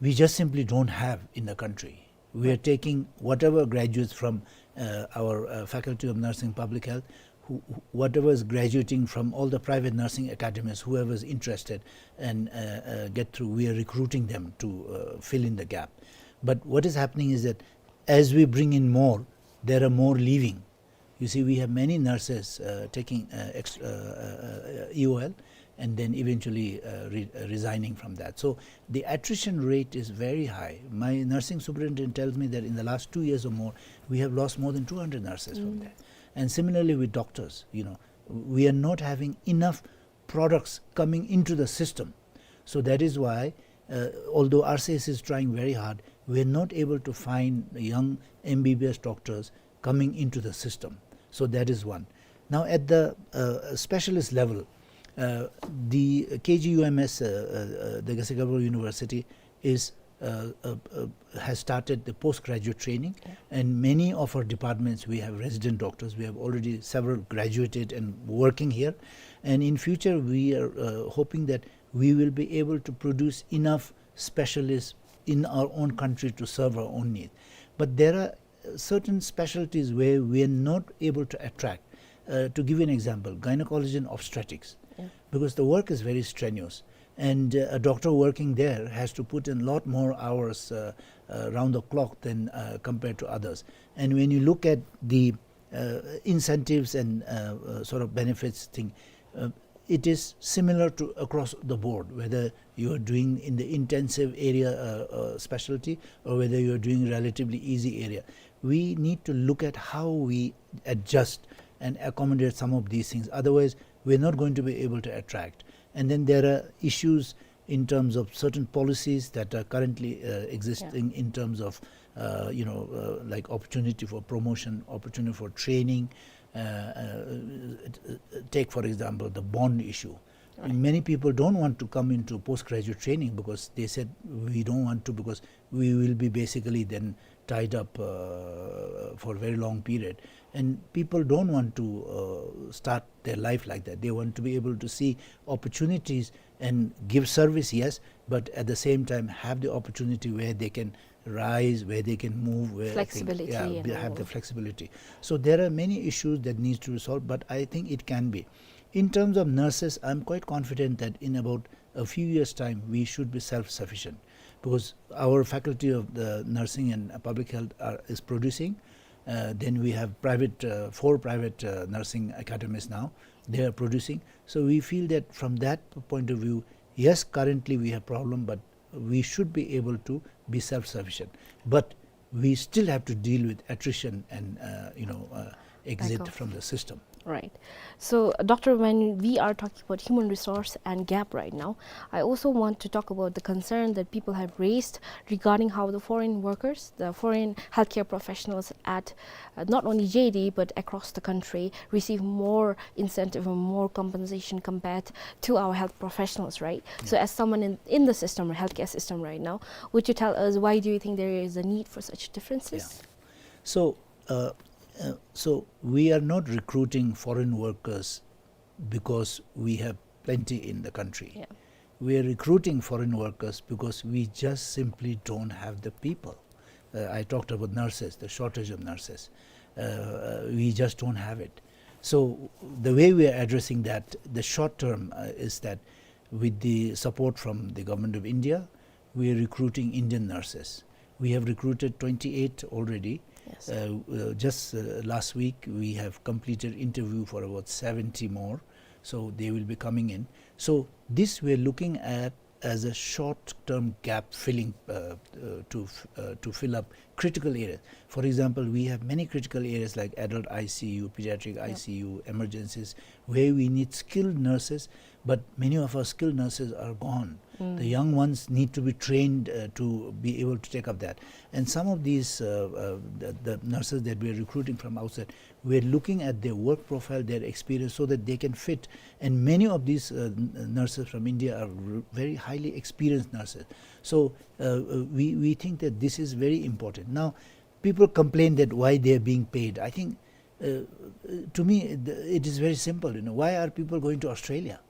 We just simply don't have in the country. We are taking whatever graduates from, uh, our, uh, Faculty of Nursing, Public Health, who, who, whatever is graduating from all the private nursing academies, whoever is interested and, uh, uh, get through, we are recruiting them to, uh, fill in the gap. But what is happening is that as we bring in more, there are more leaving. You see, we have many nurses, uh, taking, uh, ex-, uh, uh, uh, E O L, and then eventually, uh, re-, uh, resigning from that. So the attrition rate is very high. My nursing superintendent tells me that in the last two years or more, we have lost more than two hundred nurses from there. And similarly with doctors, you know, we are not having enough products coming into the system. So that is why, uh, although R C S is trying very hard, we are not able to find young M B B S doctors coming into the system. So that is one. Now at the, uh, specialist level, uh, the K G U M S, uh, uh, uh, the Ghazigar University is, uh, uh, uh, has started the postgraduate training, and many of our departments, we have resident doctors. We have already several graduated and working here. And in future, we are, uh, hoping that we will be able to produce enough specialists in our own country to serve our own need. But there are certain specialties where we are not able to attract. Uh, to give you an example, gynecology and obstetrics, because the work is very strenuous, and, uh, a doctor working there has to put in a lot more hours, uh, uh, round the clock than, uh, compared to others. And when you look at the, uh, incentives and, uh, uh, sort of benefits thing, uh, it is similar to across the board, whether you are doing in the intensive area, uh, uh, specialty, or whether you are doing relatively easy area. We need to look at how we adjust and accommodate some of these things. Otherwise, we're not going to be able to attract. And then there are issues in terms of certain policies that are currently, uh, existing in terms of, uh, you know, uh, like opportunity for promotion, opportunity for training. Uh, uh, take, for example, the bond issue. Many people don't want to come into postgraduate training because they said, "We don't want to, because we will be basically then tied up, uh, for a very long period." And people don't want to, uh, start their life like that. They want to be able to see opportunities and give service, yes, but at the same time have the opportunity where they can rise, where they can move, where things, yeah, have the flexibility. So there are many issues that needs to be solved, but I think it can be. In terms of nurses, I'm quite confident that in about a few years' time, we should be self-sufficient, because our Faculty of the Nursing and Public Health are, is producing. Uh, then we have private, uh, four private, uh, nursing academies now. they are producing. So we feel that from that point of view, yes, currently we have problem, but we should be able to be self-sufficient. But we still have to deal with attrition and, uh, you know, uh, exit from the system. Right. So, Doctor, when we are talking about human resource and gap right now, I also want to talk about the concern that people have raised regarding how the foreign workers, the foreign healthcare professionals at, uh, not only J D but across the country, receive more incentive and more compensation compared to our health professionals, right? So, as someone in, in the system or healthcare system right now, would you tell us why do you think there is a need for such differences? So, uh, uh, so we are not recruiting foreign workers because we have plenty in the country. Yeah. We are recruiting foreign workers because we just simply don't have the people. Uh, I talked about nurses, the shortage of nurses. Uh, uh, we just don't have it. So the way we are addressing that, the short term, uh, is that with the support from the Government of India, we are recruiting Indian nurses. We have recruited twenty-eight already. Yes. Uh, uh, just, uh, last week, we have completed interview for about seventy more. So they will be coming in. So this we are looking at as a short-term gap filling, uh, uh, to f-, uh, to fill up critical areas. For example, we have many critical areas like adult I C U, pediatric I C U, emergencies, where we need skilled nurses, but many of our skilled nurses are gone. The young ones need to be trained, uh, to be able to take up that. And some of these, uh, uh, the, the nurses that we are recruiting from outside, we are looking at their work profile, their experience, so that they can fit. And many of these, uh, n-, nurses from India are r-, very highly experienced nurses. So, uh, uh, we, we think that this is very important. Now, people complain that why they are being paid. I think, uh, uh, to me, the, it is very simple. You know, why are people going to Australia?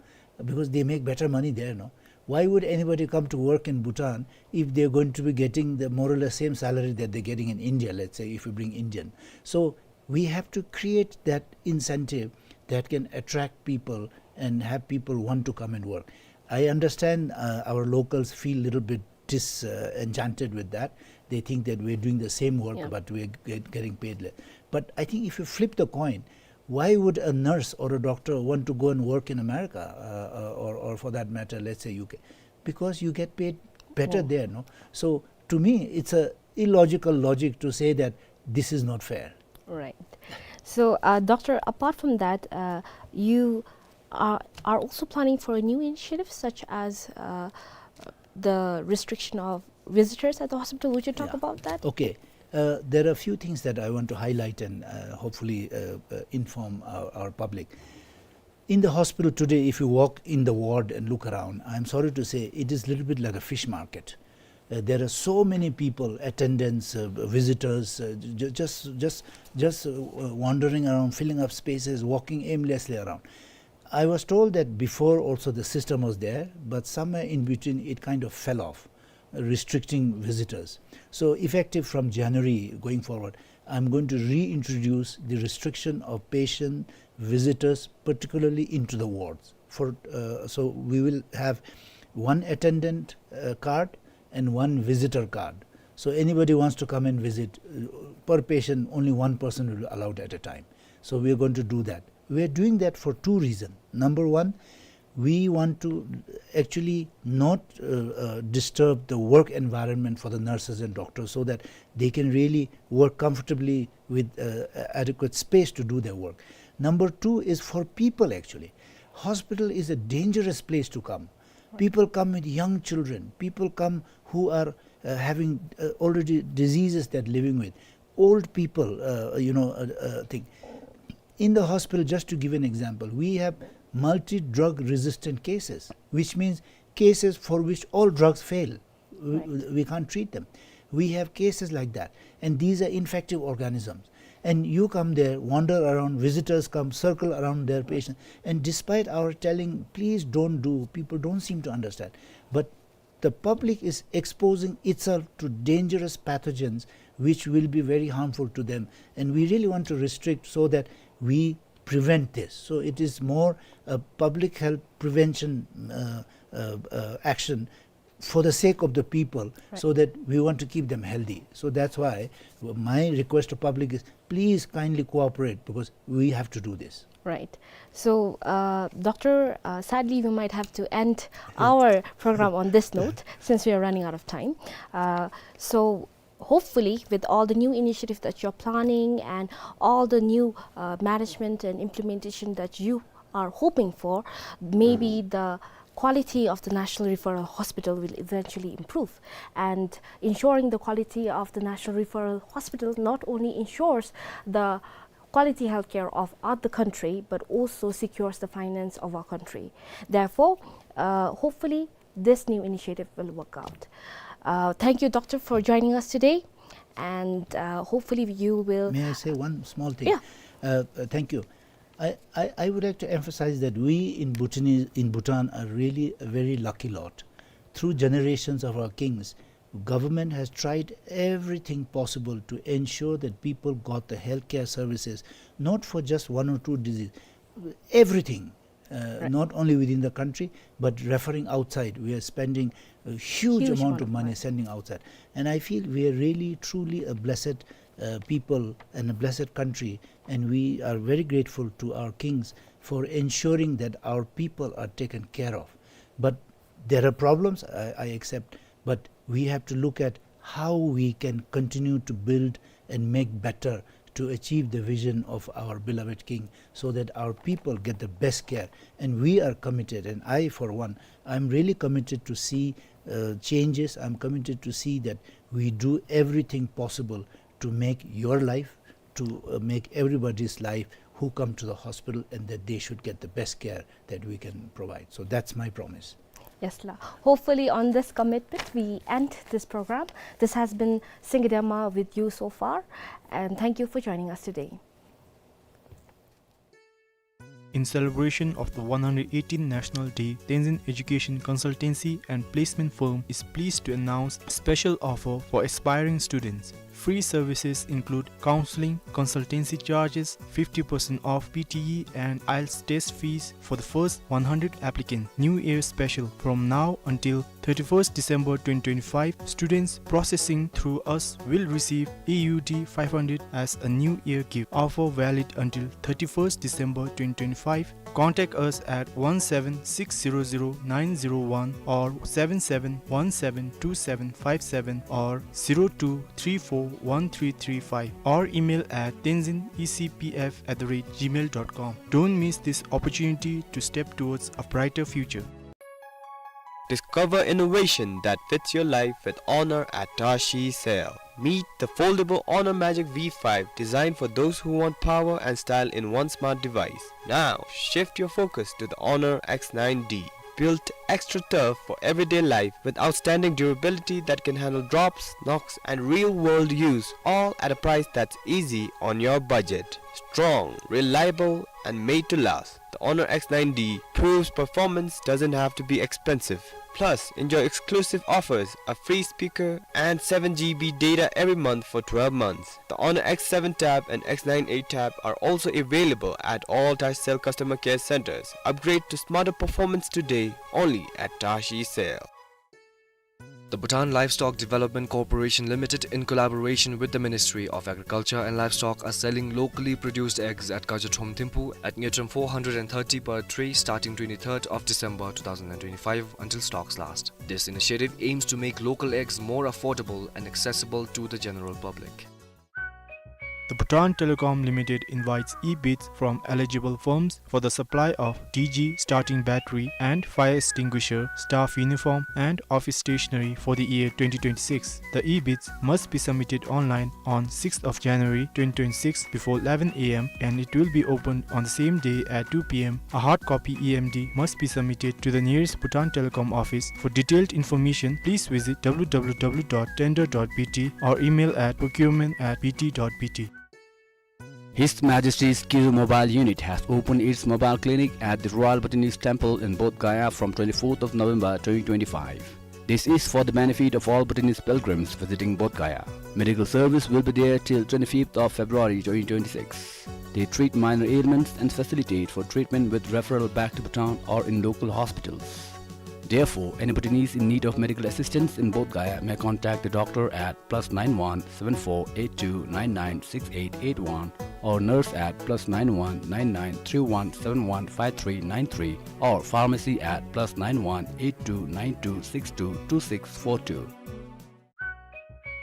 Because they make better money there, no? Why would anybody come to work in Bhutan if they're going to be getting the more or less same salary that they're getting in India, let's say, if we bring Indian? So we have to create that incentive that can attract people and have people want to come and work. I understand, uh, our locals feel a little bit dis-, uh, enchanted with that. They think that we're doing the same work, but we're get-, getting paid less. But I think if you flip the coin, why would a nurse or a doctor want to go and work in America, uh, uh, or, or for that matter, let's say U K? Because you get paid better there, no? So to me, it's a illogical logic to say that this is not fair. Right. So, uh, Doctor, apart from that, uh, you are, are also planning for a new initiative such as, uh, the restriction of visitors at the hospital. Would you talk about that? Okay. Uh, there are a few things that I want to highlight and, uh, hopefully, uh, uh, inform our, our public. In the hospital today, if you walk in the ward and look around, I'm sorry to say, it is a little bit like a fish market. Uh, there are so many people, attendants, uh, visitors, uh, ju-, just, just, just, uh, wandering around, filling up spaces, walking aimlessly around. I was told that before also the system was there, but somewhere in between it kind of fell off, uh, restricting visitors. So effective from January going forward, I'm going to reintroduce the restriction of patient visitors, particularly into the wards. For, uh, so we will have one attendant, uh, card and one visitor card. So anybody wants to come and visit, uh, per patient, only one person will be allowed at a time. So we are going to do that. We are doing that for two reasons. Number one, we want to actually not, uh, uh, disturb the work environment for the nurses and doctors so that they can really work comfortably with, uh, adequate space to do their work. Number two is for people actually. Hospital is a dangerous place to come. People come with young children. People come who are, uh, having, uh, already diseases they're living with. Old people, uh, you know, uh, uh, thing. In the hospital, just to give an example, we have multi-drug resistant cases, which means cases for which all drugs fail. We, we can't treat them. We have cases like that. And these are infective organisms. And you come there, wander around, visitors come, circle around their patients. And despite our telling, "Please don't do," people don't seem to understand. But the public is exposing itself to dangerous pathogens which will be very harmful to them. And we really want to restrict so that we prevent this. So it is more a public health prevention, uh, uh, uh, action for the sake of the people, so that we want to keep them healthy. So that's why my request to public is, please kindly cooperate, because we have to do this. Right. So, uh, Doctor, uh, sadly, we might have to end our program on this note since we are running out of time. Uh, so, hopefully, with all the new initiatives that you're planning and all the new, uh, management and implementation that you are hoping for, maybe the quality of the National Referral Hospital will eventually improve. And ensuring the quality of the National Referral Hospital not only ensures the quality healthcare of, of the country, but also secures the finance of our country. Therefore, uh, hopefully, this new initiative will work out. Uh, thank you, Doctor, for joining us today, and, uh, hopefully you will. May I say one small thing? Yeah. Uh, uh, thank you. I, I, I would like to emphasize that we in Bhutan, in Bhutan are really a very lucky lot. Through generations of our kings, government has tried everything possible to ensure that people got the healthcare services, not for just one or two disease, everything, uh, right, not only within the country, but referring outside. We are spending a huge amount of money sending outside. And I feel we are really, truly a blessed, uh, people and a blessed country. And we are very grateful to our kings for ensuring that our people are taken care of. But there are problems, I, I accept, but we have to look at how we can continue to build and make better to achieve the vision of our beloved king, so that our people get the best care. And we are committed, and I, for one, I'm really committed to see, uh, changes. I'm committed to see that we do everything possible to make your life, to, uh, make everybody's life who come to the hospital, and that they should get the best care that we can provide. So that's my promise. Yes, la. Hopefully, on this commitment, we end this program. This has been Singidema with you so far, and thank you for joining us today. In celebration of the one hundred eighteenth National Day, Tenzin Education Consultancy and Placement Firm is pleased to announce a special offer for aspiring students. Free services include counseling, consultancy charges, fifty percent off P T E and IELTS test fees for the first one hundred applicants. New Year special. From now until thirty-first December twenty twenty-five, students processing through us will receive A U D five hundred as a New Year gift. Offer valid until thirty-first December twenty twenty-five. Contact us at one seven six zero zero nine zero one or seven seven one seven two seven five seven or zero two three four one three three five, or email at tenzin E C P F at the rate gmail dot com. Don't miss this opportunity to step towards a brighter future. Discover innovation that fits your life with Honor at Tashi Cell. Meet the foldable Honor Magic V five, designed for those who want power and style in one smart device. Now, shift your focus to the Honor X nine D. Built extra tough for everyday life with outstanding durability that can handle drops, knocks, and real-world use, all at a price that's easy on your budget. Strong, reliable, and made to last. The Honor X nine D proves performance doesn't have to be expensive. Plus, enjoy exclusive offers, a free speaker, and seven G B data every month for twelve months. The Honor X seven Tab and X nine eight Tab are also available at all Tashi Cell customer care centers. Upgrade to smarter performance today, only at Tashi Cell. The Bhutan Livestock Development Corporation Limited, in collaboration with the Ministry of Agriculture and Livestock, are selling locally produced eggs at Kajathom Thimphu at Ngirtram four hundred and thirty per tray, starting twenty-third of December two thousand and twenty-five until stocks last. This initiative aims to make local eggs more affordable and accessible to the general public. The Bhutan Telecom Limited invites e-bids from eligible firms for the supply of D G starting battery and fire extinguisher, staff uniform and office stationery for the year twenty twenty-six. The e-bids must be submitted online on sixth of January twenty twenty-six before eleven A M, and it will be opened on the same day at two P M. A hard copy E M D must be submitted to the nearest Bhutan Telecom office. For detailed information, please visit W W W dot tender dot B T or email at procurement at B T dot B T. His Majesty's Kizo Mobile Unit has opened its mobile clinic at the Royal Bhutanese Temple in Bodh Gaya from twenty-fourth of November twenty twenty-five. This is for the benefit of all Bhutanese pilgrims visiting Bodh Gaya. Medical service will be there till twenty-fifth of February twenty twenty-six. They treat minor ailments and facilitate for treatment with referral back to Bhutan or in local hospitals. Therefore, any Bhutanese in need of medical assistance in Bodh Gaya may contact the doctor at plus nine one seven four eight two nine nine six eight eight one or nurse at plus nine one nine nine three one seven one five three nine three or pharmacy at plus nine one eight two nine two six two two six four two.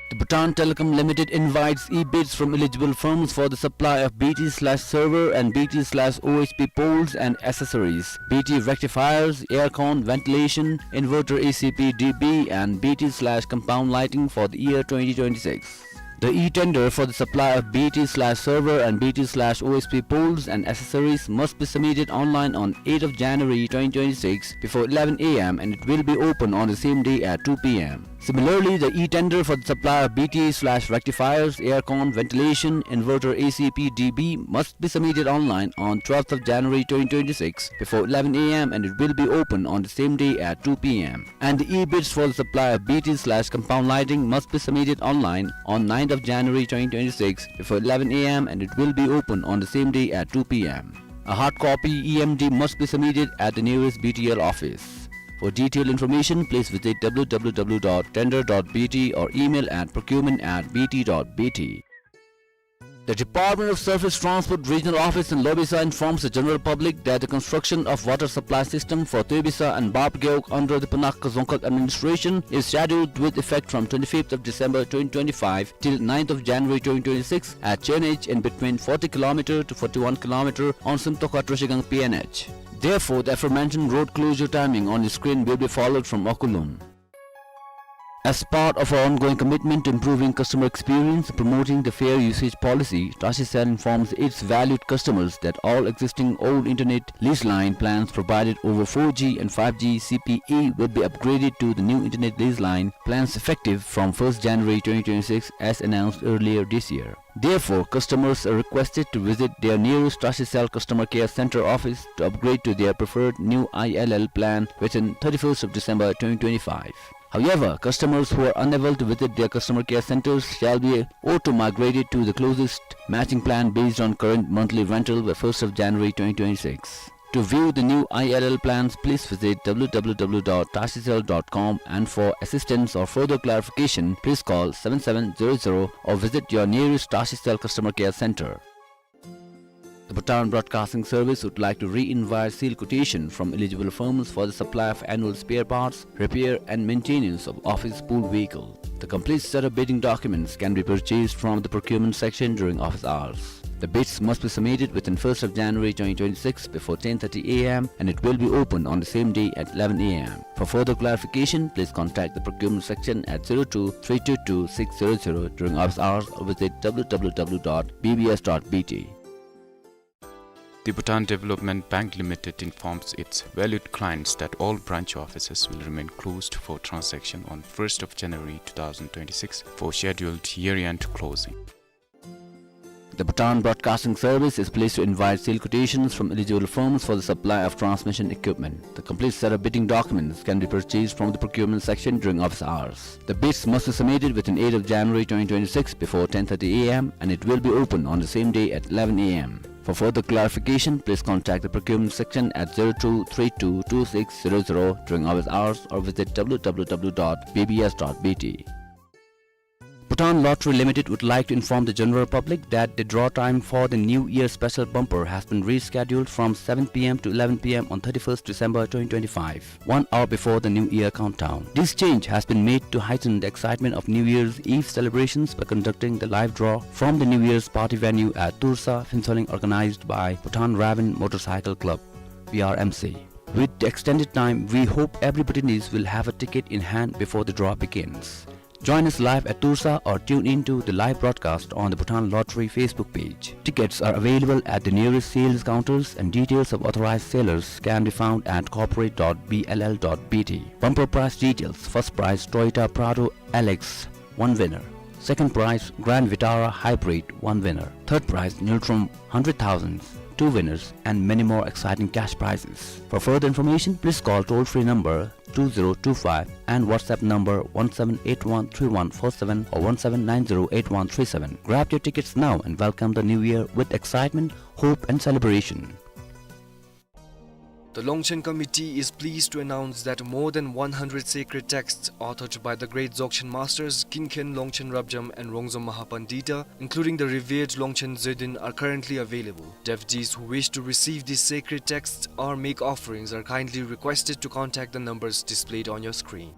The Bhutan Telecom Limited invites e-bids from eligible firms for the supply of B T slash server and B T slash O S P poles and accessories, B T rectifiers, aircon, ventilation, inverter A C P D B, and B T slash compound lighting for the year twenty twenty-six. The e-tender for the supply of B T slash server and B T slash O S P poles and accessories must be submitted online on eighth of January twenty twenty-six before eleven A M and it will be open on the same day at two P M. Similarly, the e-tender for the supply of B T slash rectifiers, aircon, ventilation, inverter A C P D B must be submitted online on twelfth of January twenty twenty-six before eleven A M and it will be open on the same day at two P M. And the e-bids for the supply of B T slash compound lighting must be submitted online on ninth of January twenty twenty-six before eleven A M and it will be open on the same day at two P M. A hard copy E M D must be submitted at the nearest B T L office. For detailed information, please visit W W W dot tender dot B T or email at procurement at B T dot B T. The Department of Surface Transport Regional Office in Lobisa informs the general public that the construction of water supply system for Tuibisa and Bapgeuk under the Punakha Dzongkhag administration is scheduled with effect from twenty-fifth of December twenty twenty-five till ninth of January twenty twenty-six at Chenage in between forty kilometer to forty-one kilometer on Simtokha Trashigang P N H. Therefore, the aforementioned road closure timing on the screen will be followed from Okulum. As part of our ongoing commitment to improving customer experience and promoting the fair usage policy, Trashicell informs its valued customers that all existing old internet lease line plans provided over four G and five G C P E will be upgraded to the new internet lease line plans effective from first January twenty twenty-six as announced earlier this year. Therefore, customers are requested to visit their nearest Trashicell customer care center office to upgrade to their preferred new I L L plan within thirty-first of December twenty twenty-five. However, customers who are unable to visit their customer care centers shall be auto-migrated to the closest matching plan based on current monthly rental by first of January twenty twenty-six. To view the new I L L plans, please visit W W W dot trashicell dot com, and for assistance or further clarification, please call seven seven zero zero or visit your nearest Trashicell customer care center. The Bhutan Broadcasting Service would like to re-invite sealed quotation from eligible firms for the supply of annual spare parts, repair and maintenance of office pool vehicle. The complete set of bidding documents can be purchased from the procurement section during office hours. The bids must be submitted within first of January twenty twenty-six before ten thirty A M and it will be open on the same day at eleven A M. For further clarification, please contact the procurement section at zero two three two two six zero zero during office hours or visit W W W dot B B S dot B T. The Bhutan Development Bank Limited informs its valued clients that all branch offices will remain closed for transaction on first of January two thousand twenty-six for scheduled year-end closing. The Bhutan Broadcasting Service is pleased to invite sealed quotations from eligible firms for the supply of transmission equipment. The complete set of bidding documents can be purchased from the procurement section during office hours. The bids must be submitted within eighth of January twenty twenty-six before ten thirty A M and it will be open on the same day at eleven A M. For further clarification, please contact the procurement section at zero two three two two six zero zero during office hours or visit W W W dot B B S dot B T. Bhutan Lottery Limited would like to inform the general public that the draw time for the New Year special bumper has been rescheduled from seven P M to eleven P M on thirty-first December twenty twenty-five, one hour before the New Year countdown. This change has been made to heighten the excitement of New Year's Eve celebrations by conducting the live draw from the New Year's party venue at Tulsa, Phuentsholing, organized by Bhutan Raven Motorcycle Club, B R M C. With the extended time, we hope every Bhutanese will have a ticket in hand before the draw begins. Join us live at Tulsa or tune in to the live broadcast on the Bhutan Lottery Facebook page. Tickets are available at the nearest sales counters and details of authorized sellers can be found at corporate dot B L L dot B T. Bumper prize details: first prize Toyota Prado L X, one winner. Second prize Grand Vitara Hybrid, one winner. Third prize Niltrum hundred thousand, two winners, and many more exciting cash prizes. For further information, please call toll-free number two zero two five and WhatsApp number one seven eight one three one four seven or one seven nine zero eight one three seven. Grab your tickets now and welcome the new year with excitement, hope and celebration. The Longchen Committee is pleased to announce that more than one hundred sacred texts authored by the great Dzogchen masters Kinken Longchen Rabjam and Rongzom Mahapandita, including the revered Longchen Zödin, are currently available. Devotees who wish to receive these sacred texts or make offerings are kindly requested to contact the numbers displayed on your screen.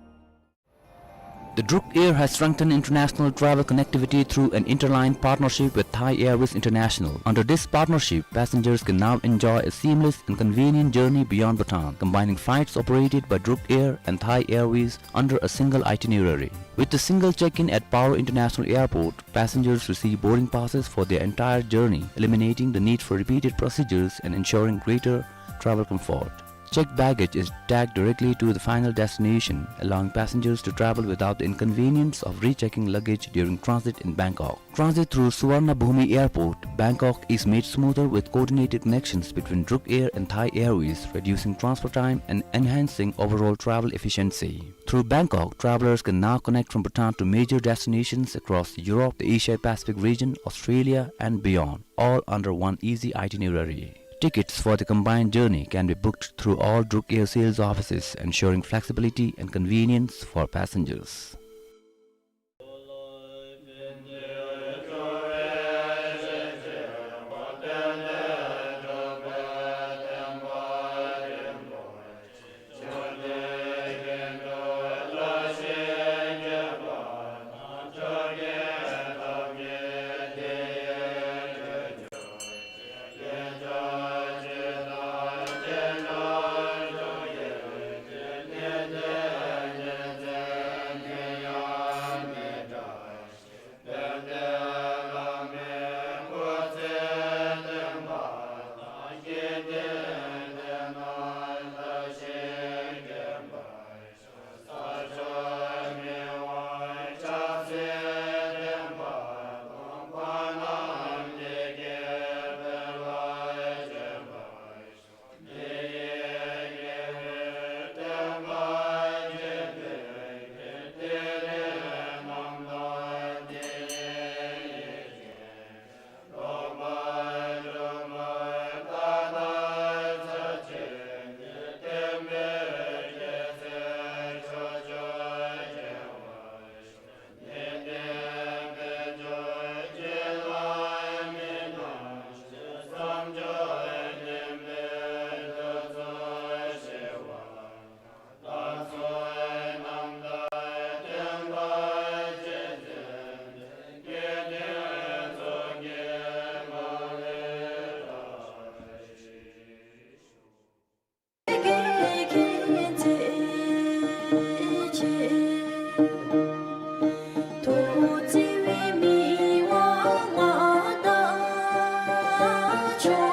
The Druk Air has strengthened international travel connectivity through an interline partnership with Thai Airways International. Under this partnership, passengers can now enjoy a seamless and convenient journey beyond Bhutan, combining flights operated by Druk Air and Thai Airways under a single itinerary. With a single check-in at Paro International Airport, passengers receive boarding passes for their entire journey, eliminating the need for repeated procedures and ensuring greater travel comfort. Checked baggage is tagged directly to the final destination, allowing passengers to travel without the inconvenience of rechecking luggage during transit in Bangkok. Transit through Suvarnabhumi Airport, Bangkok is made smoother with coordinated connections between Druk Air and Thai Airways, reducing transfer time and enhancing overall travel efficiency. Through Bangkok, travelers can now connect from Bhutan to major destinations across Europe, the Asia-Pacific region, Australia, and beyond, all under one easy itinerary. Tickets for the combined journey can be booked through all Druk Air sales offices, ensuring flexibility and convenience for passengers.